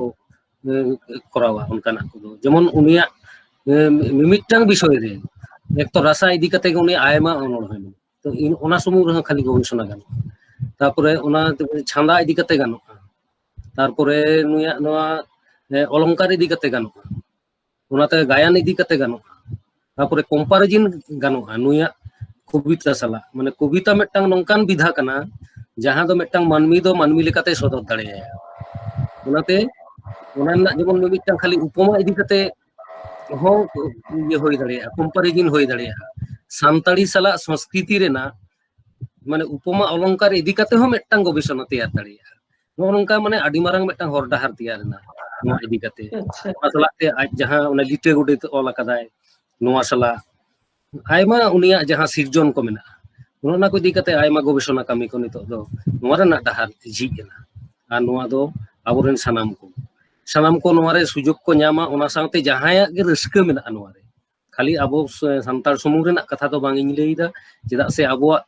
ᱠᱚᱨᱟᱣᱟ ᱚᱱᱠᱟᱱᱟᱜ ᱠᱚᱫᱚ᱾ ᱡᱮᱢᱚᱱ ᱩᱱᱤᱭᱟᱜ ᱢᱤᱢᱤᱫᱴᱟᱝ ᱵᱤᱥᱚᱭ ᱨᱮ ᱮᱠᱛᱚ ᱨᱟᱥᱟ ᱤᱫᱤ ᱠᱟᱛᱮ ᱜᱮ ᱩᱱᱤ ᱟᱭᱢᱟ ᱚᱱᱚᱬᱦᱮ ᱢᱮᱱᱟᱜᱼᱟ᱾ ᱛᱚ ᱤᱱ-, ᱚᱱᱟ ᱥᱩᱢᱩᱝ ᱨᱮᱦᱚᱸ ᱠᱷᱟᱹᱞᱤ ᱜᱚᱵᱮᱥᱚᱱᱟ ᱜᱟᱱᱚᱜᱼᱟ᱾ ᱛᱟᱨᱯᱚᱨᱮ ᱚᱱᱟ ᱪᱷᱟᱸᱫᱟ ᱤᱫᱤ ᱠᱟᱛᱮ ᱜᱟᱱᱚᱜᱼᱟ᱾ ᱛᱟᱨᱯᱚᱨᱮ ᱱᱩᱭᱟᱜ ᱱᱚᱣᱟ, ᱮ, ᱚᱞᱚᱝᱠᱟᱨ ᱤᱫᱤ ᱠᱟᱛᱮ ᱜᱟᱱᱚᱜᱼᱟ, ᱚᱱᱟᱛᱮ ᱜᱟᱭᱟᱱ ᱤᱫᱤ ᱠᱟᱛᱮ ᱜᱟᱱᱚᱜᱼᱟ, ᱛᱟᱨᱯᱚᱨᱮ comparison ᱜᱟᱱᱚᱜᱼᱟ ᱱᱩᱭᱟᱜ ᱠᱚᱵᱤᱛᱟ ᱥᱟᱞᱟᱜ᱾ ᱢᱟᱱᱮ ᱠᱚᱵᱤᱛᱟ ᱢᱤᱫᱴᱟᱝ ᱱᱚᱝᱠᱟᱱ ᱵᱤᱫᱷᱟ ᱠᱟᱱᱟ ᱡᱟᱦᱟᱸ ᱫᱚ ᱢᱤᱫᱴᱟᱝ ᱢᱟᱹᱱᱢᱤ ᱫᱚ ᱢᱟᱹᱱᱢᱤ ᱞᱮᱠᱟᱛᱮ ᱥᱚᱫᱚᱨ ᱫᱟᱲᱮᱭᱟᱭᱟ᱾ ᱚᱱᱟᱛᱮ ᱚᱱᱟ ᱨᱮᱱᱟᱜ ᱡᱮᱢᱚᱱ ᱢᱤᱢᱤᱫᱴᱟᱝ ᱠᱷᱟᱹᱞᱤ ᱩᱯᱚᱢᱟ ᱤᱫᱤ ᱠᱟᱛᱮ ᱦᱚᱸ ᱤᱭᱟᱹ ᱦᱩᱭ ᱫᱟᱲᱮᱭᱟᱜᱼᱟ, comparison ᱦᱩᱭ ᱫᱟᱲᱮᱭᱟᱜᱼᱟ᱾ ᱥᱟᱱᱛᱟᱲᱤ ᱥᱟᱞᱟᱜ ᱥᱚᱸᱥᱠᱨᱤᱛᱤ ᱨᱮᱱᱟᱜ ᱢᱟᱱᱮ ᱩᱯᱚᱢᱟ ᱚᱞᱚᱝᱠᱟᱨ ᱤᱫᱤ ᱠᱟᱛᱮ ᱦᱚᱸ ᱢᱤᱫᱴᱟᱝ ᱜᱚᱵᱮᱥᱚᱱᱟ ᱛᱮᱭᱟᱨ ᱫᱟᱲᱮᱭᱟᱜᱼᱟ᱾ ᱱᱚᱜᱼᱚ ᱱᱚᱝᱠᱟ ᱢᱟᱱᱮ ᱟᱹᱰᱤ ᱢᱟᱨᱟᱝ ᱢᱤᱫᱴᱟᱝ ᱦᱚᱨ ᱰᱟᱦᱟᱨ ᱛᱮᱭᱟᱨ ᱮᱱᱟ ᱱᱚᱣᱟ ᱤᱫᱤ ᱠᱟᱛᱮ᱾ ᱟᱪᱪᱷᱟ᱾ ᱚᱱᱟ ᱥᱟᱞᱟᱜ ᱛᱮ ᱟᱡ ᱡᱟᱦᱟᱸ ᱚᱱᱟ ᱞᱤᱴᱟᱹ ᱜᱚᱰᱮᱛ ᱚᱞ ᱟᱠᱟᱫᱟᱭ, ᱱᱚᱣᱟ ᱥᱟᱞᱟᱜ ᱟᱭᱢᱟ ᱩᱱᱤᱭᱟᱜ ᱡᱟᱦᱟᱸ ᱥᱤᱨᱡᱚᱱ ᱠᱚ ᱢᱮᱱᱟᱜᱼᱟ, ᱚᱱᱟ ᱠᱚ ᱤᱫᱤ ᱠᱟᱛᱮ ᱟᱭᱢᱟ ᱜᱚᱵᱮᱥᱚᱱᱟ ᱠᱟᱹᱢᱤ ᱠᱚ ᱱᱤᱛᱚᱜ ᱫᱚ ᱱᱚᱣᱟ ᱨᱮᱱᱟᱜ ᱰᱟᱦᱟᱨ ᱡᱷᱤᱡ ᱮᱱᱟ᱾ ᱟᱨ ᱱᱚᱣᱟ ᱫᱚ ᱟᱵᱚᱨᱮᱱ ᱥᱟᱱᱟᱢ ᱠᱚ, ᱥᱟᱱᱟᱢ ᱠᱚ ᱱᱚᱣᱟ ᱨᱮ ᱥᱩᱡᱳᱜᱽ ᱠᱚ ᱧᱟᱢᱟ, ᱚᱱᱟ ᱥᱟᱶᱛᱮ ᱡᱟᱦᱟᱸᱭᱟᱜ ᱜᱮ ᱨᱟᱹᱥᱠᱟᱹ ᱢᱮᱱᱟᱜᱼᱟ ᱱᱚᱣᱟ ᱨᱮ, ᱠᱷᱟᱹᱞᱤ ᱟᱵᱚ ᱥ-, ᱥᱟᱱᱛᱟᱲ ᱥᱩᱢᱩᱝ ᱨᱮᱱᱟᱜ ᱠᱟᱛᱷᱟ ᱫᱚ ᱵᱟᱝ ᱤᱧ ᱞᱟᱹᱭᱫᱟ, ᱪᱮᱫᱟᱜ ᱥᱮ ᱟᱵᱚᱣᱟᱜ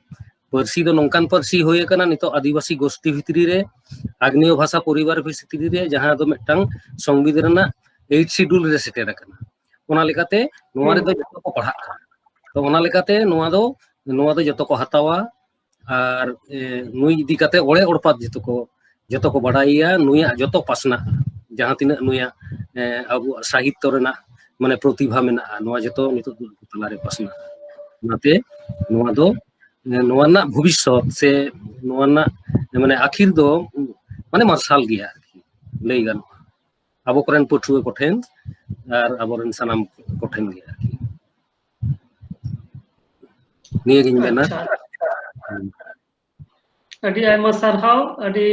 ᱯᱟᱹᱨᱥᱤ ᱫᱚ ᱱᱚᱝᱠᱟᱱ ᱯᱟᱹᱨᱥᱤ ᱦᱩᱭ ᱟᱠᱟᱱᱟ ᱱᱤᱛᱚᱜ ᱟᱹᱫᱤᱵᱟᱹᱥᱤ ᱜᱳᱥᱴᱤ ᱵᱷᱤᱛᱨᱤ ᱨᱮ, ᱟᱜᱽᱱᱮᱭᱚ ᱵᱷᱟᱥᱟ ᱯᱚᱨᱤᱵᱟᱨ ᱵᱷᱤᱛᱨᱤ ᱨᱮ, ᱡᱟᱦᱟᱸ ᱫᱚ ᱢᱤᱫᱴᱟᱝ ᱥᱚᱝᱵᱤᱫᱷᱟᱱ ᱨᱮᱱᱟᱜ eighth schedule ᱨᱮ ᱥᱮᱴᱮᱨ ᱟᱠᱟᱱᱟ᱾ ᱚᱱᱟ ᱞᱮᱠᱟᱛᱮ ᱱᱚᱣᱟ ᱦᱩᱸ᱾ ᱨᱮᱫᱚ ᱡᱚᱛᱚ ᱠᱚ ᱯᱟᱲᱦᱟᱜ ᱠᱟᱱᱟ᱾ ᱛᱚ ᱚᱱᱟ ᱞᱮᱠᱟᱛᱮ ᱱᱚᱣᱟ ᱫᱚ, ᱱᱚᱣᱟ ᱫᱚ ᱡᱚᱛᱚ ᱠᱚ ᱦᱟᱛᱟᱣᱟ᱾ ᱟᱨ, ᱮ, ᱱᱩᱭ ᱤᱫᱤ ᱠᱟᱛᱮ ᱚᱲᱮ ᱚᱲᱯᱟᱛ ᱡᱚᱛᱚ ᱠᱚ, ᱡᱚᱛᱚ ᱠᱚ ᱵᱟᱲᱟᱭᱮᱭᱟ, ᱱᱩᱭᱟᱜ ᱡᱚᱛᱚ ᱯᱟᱥᱱᱟᱜᱼᱟ, ᱡᱟᱦᱟᱸ ᱛᱤᱱᱟᱹᱜ ᱱᱩᱭᱟᱜ, ᱮ, ᱟᱵᱚᱣᱟᱜ ᱥᱟᱦᱤᱛᱛᱚ ᱨᱮᱱᱟᱜ ᱢᱟᱱᱮ ᱯᱨᱚᱛᱤᱵᱷᱟ ᱢᱮᱱᱟᱜᱼᱟ, ᱱᱚᱣᱟ ᱡᱚᱛᱚ ᱱᱤᱛᱚᱜ ᱫᱚ ᱟᱵᱚ ᱛᱟᱞᱟᱨᱮ ᱯᱟᱥᱱᱟᱜᱼᱟ᱾ ᱚᱱᱟᱛᱮ ᱱᱚᱣᱟ ᱫᱚ, ᱮ, ᱱᱚᱣᱟ ᱨᱮᱱᱟᱜ ᱵᱷᱚᱵᱤᱥᱥᱚᱛ ᱥᱮ ᱱᱚᱣᱟ ᱨᱮᱱᱟᱜ ᱢᱟᱱᱮ ᱟᱹᱠᱷᱤᱨ ᱫᱚ ᱢᱟᱱᱮ ᱢᱟᱨᱥᱟᱞ ᱜᱮᱭᱟ ᱟᱨᱠᱤ, ᱞᱟᱹᱭ ᱜᱟᱱᱚᱜᱼᱟ, ᱟᱵᱚ ᱠᱚᱨᱮᱱ ᱯᱟᱹᱴᱷᱩᱣᱟᱹ ᱠᱚᱴᱷᱮᱱ ᱟᱨ ᱟᱵᱚᱨᱮᱱ ᱥᱟᱱᱟᱢ ᱠᱚᱴᱷᱮᱱ ᱜᱮ ᱟᱨᱠᱤ᱾ ᱱᱤᱭᱟᱹᱜᱤᱧ ᱢᱮᱱᱟ᱾ ᱟᱪᱪᱷᱟ᱾ ᱟᱹᱰᱤ ᱟᱭᱢᱟ ᱥᱟᱨᱦᱟᱣ, ᱟᱹᱰᱤ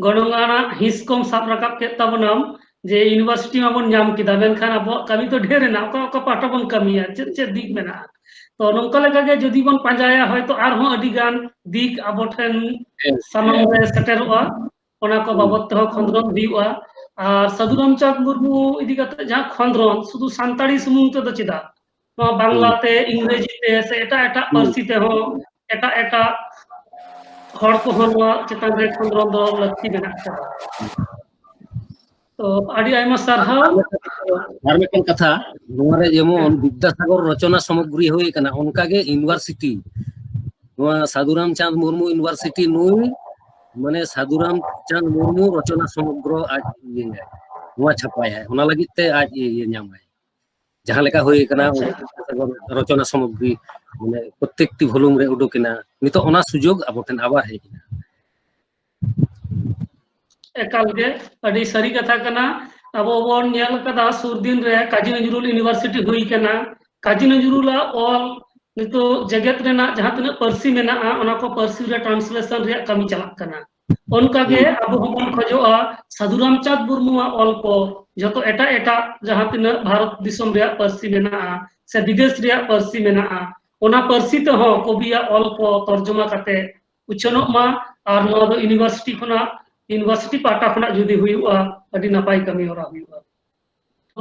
ᱜᱚᱱᱚᱝ ᱟᱱᱟᱜ ᱦᱤᱸᱥ ᱠᱚᱢ ᱥᱟᱵ ᱨᱟᱠᱟᱵ ᱠᱮᱫ ᱛᱟᱵᱚᱱᱟᱢ, ᱡᱮ university ᱢᱟᱵᱚᱱ ᱧᱟᱢ ᱠᱮᱫᱟ, ᱢᱮᱱᱠᱷᱟᱱ ᱟᱵᱚᱣᱟᱜ ᱠᱟᱹᱢᱤ ᱫᱚ ᱰᱷᱮᱨ ᱮᱱᱟ, ᱚᱠᱟ ᱚᱠᱟ ᱯᱟᱦᱴᱟ ᱵᱚᱱ ᱠᱟᱹᱢᱤᱭᱟ, ᱪᱮᱫ ᱪᱮᱫ ᱫᱤᱠ ᱢᱮᱱᱟᱜᱼᱟ᱾ ᱛᱚ ᱱᱚᱝᱠᱟ ᱞᱮᱠᱟᱜᱮ ᱡᱩᱫᱤ ᱵᱚᱱ ᱯᱟᱸᱡᱟᱭᱟ, ᱦᱚᱭᱛᱚ ᱟᱨᱦᱚᱸ ᱟᱹᱰᱤ ᱜᱟᱱ ᱫᱤᱠ ᱟᱵᱚ ᱴᱷᱮᱱ ᱦᱮᱸ᱾ ᱥᱟᱢᱟᱝ ᱨᱮ ᱥᱮᱴᱮᱨᱚᱜᱼᱟ, ᱚᱱᱟ ᱠᱚ ᱦᱩᱸ᱾ ᱵᱟᱵᱚᱫ ᱛᱮᱦᱚᱸ ᱠᱷᱚᱸᱫᱽᱨᱚᱸᱫ ᱦᱩᱭᱩᱜᱼᱟ᱾ ᱟᱨ ᱥᱟᱹᱫᱷᱩ ᱨᱟᱢᱪᱟᱸᱫᱽ ᱢᱩᱨᱢᱩ ᱤᱫᱤ ᱠᱟᱛᱮ ᱡᱟᱦᱟᱸ ᱠᱷᱚᱸᱫᱽᱨᱚᱱ, ᱥᱩᱫᱷᱩ ᱥᱟᱱᱛᱟᱲᱤ ᱥᱩᱢᱩᱝ ᱛᱮᱫᱚ ᱪᱮᱫᱟᱜ, ᱱᱚᱣᱟ ᱵᱟᱝᱞᱟ ᱛᱮ, ᱤᱝᱨᱮᱡᱤ ᱛᱮ, ᱥᱮ ᱮᱴᱟᱜ ᱮᱴᱟᱜ ᱯᱟᱹᱨᱥᱤ ᱛᱮᱦᱚᱸ ᱮᱴᱟᱜ ᱮᱴᱟᱜ ᱦᱚᱲ ᱠᱚᱦᱚᱸ ᱱᱚᱣᱟ ᱪᱮᱛᱟᱱ ᱨᱮ ᱠᱷᱚᱸᱫᱽᱨᱚᱱ ᱫᱚ ᱞᱟᱹᱠᱛᱤ ᱢᱮᱱᱟᱜ ᱟᱠᱟᱫᱟ᱾ ᱛᱚ, ᱟᱹᱰᱤ ᱟᱭᱢᱟ ᱥᱟᱨᱦᱟᱣ᱾ ᱟᱨ ᱢᱤᱫᱴᱮᱱ ᱠᱟᱛᱷᱟ, ᱱᱚᱣᱟ ᱨᱮ ᱡᱮᱢᱚᱱ ᱵᱤᱫᱽᱫᱟᱥᱟᱜᱚᱨ ᱨᱚᱪᱚᱱᱟ ᱥᱟᱢᱚᱜᱽᱨᱤ ᱦᱩᱭ ᱟᱠᱟᱱᱟ, ᱚᱱᱠᱟᱜᱮ ᱤᱭᱩᱱᱤᱵᱷᱟᱨᱥᱤᱴᱤ, ᱱᱚᱣᱟ ᱥᱟᱫᱷᱩ ᱨᱟᱢᱪᱟᱸᱫᱽ ᱢᱩᱨᱢᱩ ᱤᱭᱩᱱᱤᱵᱷᱟᱨᱥᱤᱴᱤ ᱱᱩᱭ, ᱢᱟᱱᱮ ᱥᱟᱫᱷᱩ ᱨᱟᱢᱪᱟᱸᱫᱽ ᱢᱩᱨᱢᱩ ᱨᱚᱪᱚᱱᱟ ᱥᱚᱢᱚᱜᱽᱨᱚ ᱟᱡ ᱤᱭᱟᱹᱭᱟᱭ, ᱱᱚᱣᱟ ᱪᱷᱟᱯᱟᱭᱟᱭ, ᱚᱱᱟ ᱞᱟᱹᱜᱤᱫ ᱛᱮ ᱟᱡ ᱤᱭᱟᱹ ᱧᱟᱢᱟᱭ᱾ ᱡᱟᱦᱟᱸ ᱞᱮᱠᱟ ᱦᱩᱭ ᱟᱠᱟᱱᱟ, ᱟᱪᱪᱷᱟ᱾ ᱨᱚᱪᱚᱱᱟ ᱥᱟᱢᱚᱜᱽᱨᱤ, ᱢᱟᱱᱮ ᱯᱨᱚᱛᱮᱠᱴᱤ ᱵᱷᱚᱞᱩᱢ ᱨᱮ ᱩᱰᱩᱠ ᱮᱱᱟ, ᱱᱤᱛᱚᱜ ᱚᱱᱟ ᱥᱩᱡᱳᱜᱽ ᱟᱵᱚ ᱴᱷᱮᱱ ᱟᱵᱟᱨ ᱦᱮᱡ ᱮᱱᱟ᱾ ᱮᱠᱟᱞ ᱜᱮ ᱟᱹᱰᱤ ᱥᱟᱹᱨᱤ ᱠᱟᱛᱷᱟ ᱠᱟᱱᱟ᱾ ᱟᱵᱚ ᱵᱚᱱ ᱧᱮᱞ ᱟᱠᱟᱫᱟ, ᱥᱩᱨ ᱫᱤᱱ ᱨᱮ ᱠᱟᱡᱤ ᱱᱚᱡᱨᱩᱞ ᱤᱭᱩᱱᱤᱵᱷᱟᱨᱥᱤᱴᱤ ᱦᱩᱭ ᱠᱟᱱᱟ᱾ ᱠᱟᱡᱤ ᱱᱚᱡᱨᱩᱞᱟᱜ ᱚᱞ ᱱᱤᱛᱚᱜ ᱡᱮᱜᱮᱛ ᱨᱮᱱᱟᱜ ᱡᱟᱦᱟᱸ ᱛᱤᱱᱟᱹᱜ ᱯᱟᱹᱨᱥᱤ ᱢᱮᱱᱟᱜᱼᱟ, ᱚᱱᱟ ᱠᱚ ᱯᱟᱹᱨᱥᱤ ᱨᱮ ᱴᱨᱟᱱᱥᱞᱮᱥᱚᱱ ᱨᱮᱭᱟᱜ ᱠᱟᱹᱢᱤ ᱪᱟᱞᱟᱜ ᱠᱟᱱᱟ᱾ ᱚᱱᱠᱟᱜᱮ ᱟᱵᱚ ᱦᱚᱸᱵᱚᱱ ᱠᱷᱚᱡᱚᱜᱼᱟ, ᱥᱟᱹᱫᱷᱩ ᱨᱟᱢᱪᱟᱸᱫᱽ ᱢᱩᱨᱢᱩᱣᱟᱜ ᱚᱞ ᱠᱚ ᱡᱚᱛᱚ ᱮᱴᱟᱜ ᱮᱴᱟᱜ ᱡᱟᱦᱟᱸ ᱛᱤᱱᱟᱹᱜ ᱵᱷᱟᱨᱚᱛ ᱫᱤᱥᱚᱢ ᱨᱮᱭᱟᱜ ᱯᱟᱹᱨᱥᱤ ᱢᱮᱱᱟᱜᱼᱟ ᱥᱮ ᱵᱤᱫᱮᱥ ᱨᱮᱭᱟᱜ ᱯᱟᱹᱨᱥᱤ ᱢᱮᱱᱟᱜᱼᱟ, ᱚᱱᱟ ᱯᱟᱹᱨᱥᱤ ᱛᱮᱦᱚᱸ ᱠᱚᱵᱤᱭᱟᱜ ᱚᱞ ᱠᱚ ᱛᱚᱨᱡᱚᱢᱟ ᱠᱟᱛᱮ ᱩᱪᱷᱟᱹᱱᱚᱜ ᱢᱟ᱾ ᱟᱨ ᱱᱚᱣᱟ ᱫᱚ ᱤᱭᱩᱱᱤᱵᱷᱟᱨᱥᱤᱴᱤ ᱠᱷᱚᱱᱟᱜ, ᱤᱭᱩᱱᱤᱵᱷᱟᱨᱥᱤᱴᱤ ᱯᱟᱦᱴᱟ ᱠᱷᱚᱱᱟᱜ ᱡᱩᱫᱤ ᱦᱩᱭᱩᱜᱼᱟ, ᱟᱹᱰᱤ ᱱᱟᱯᱟᱭ ᱠᱟᱹᱢᱤ ᱦᱚᱨᱟ ᱦᱩᱭᱩᱜᱼᱟ᱾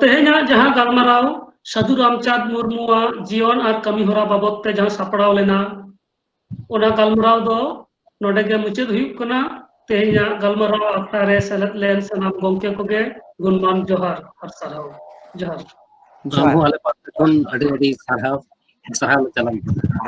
ᱛᱮᱦᱮᱧᱟᱜ ᱡᱟᱦᱟᱸ ᱜᱟᱞᱢᱟᱨᱟᱣ ᱥᱟᱹᱫᱷᱩ ᱨᱟᱢᱪᱟᱸᱫᱽ ᱢᱩᱨᱢᱩᱣᱟᱜ ᱡᱤᱭᱚᱱ ᱟᱨ ᱠᱟᱹᱢᱤ ᱦᱚᱨᱟ ᱵᱟᱵᱚᱛ ᱛᱮ ᱡᱟᱦᱟᱸ ᱥᱟᱯᱲᱟᱣ ᱞᱮᱱᱟ, ᱚᱱᱟ ᱜᱟᱞᱢᱟᱨᱟᱣ ᱫᱚ ᱱᱚᱰᱮ ᱜᱮ ᱢᱩᱪᱟᱹᱫ ᱦᱩᱭᱩᱜ ᱠᱟᱱᱟ᱾ ᱛᱮᱦᱮᱧᱟᱜ ᱜᱟᱞᱢᱟᱨᱟᱣ ᱟᱠᱷᱲᱟ ᱨᱮ ᱥᱮᱞᱮᱫ ᱞᱮᱱ ᱥᱟᱱᱟᱢ ᱜᱚᱢᱠᱮ ᱠᱚᱜᱮ ᱜᱩᱱᱢᱟᱱ ᱡᱚᱦᱟᱨ ᱟᱨ ᱥᱟᱨᱦᱟᱣ᱾ ᱡᱚᱦᱟᱨ᱾ ᱟᱢ ᱦᱚᱸ ᱟᱞᱮ ᱯᱟᱦᱴᱟ ᱠᱷᱚᱱ ᱟᱹᱰᱤ ᱟᱹᱰᱤ ᱥᱟᱨᱦᱟᱣ, ᱥᱟᱨᱦᱟᱣ ᱞᱮ ᱪᱟᱞᱟᱢ ᱠᱟᱱᱟ᱾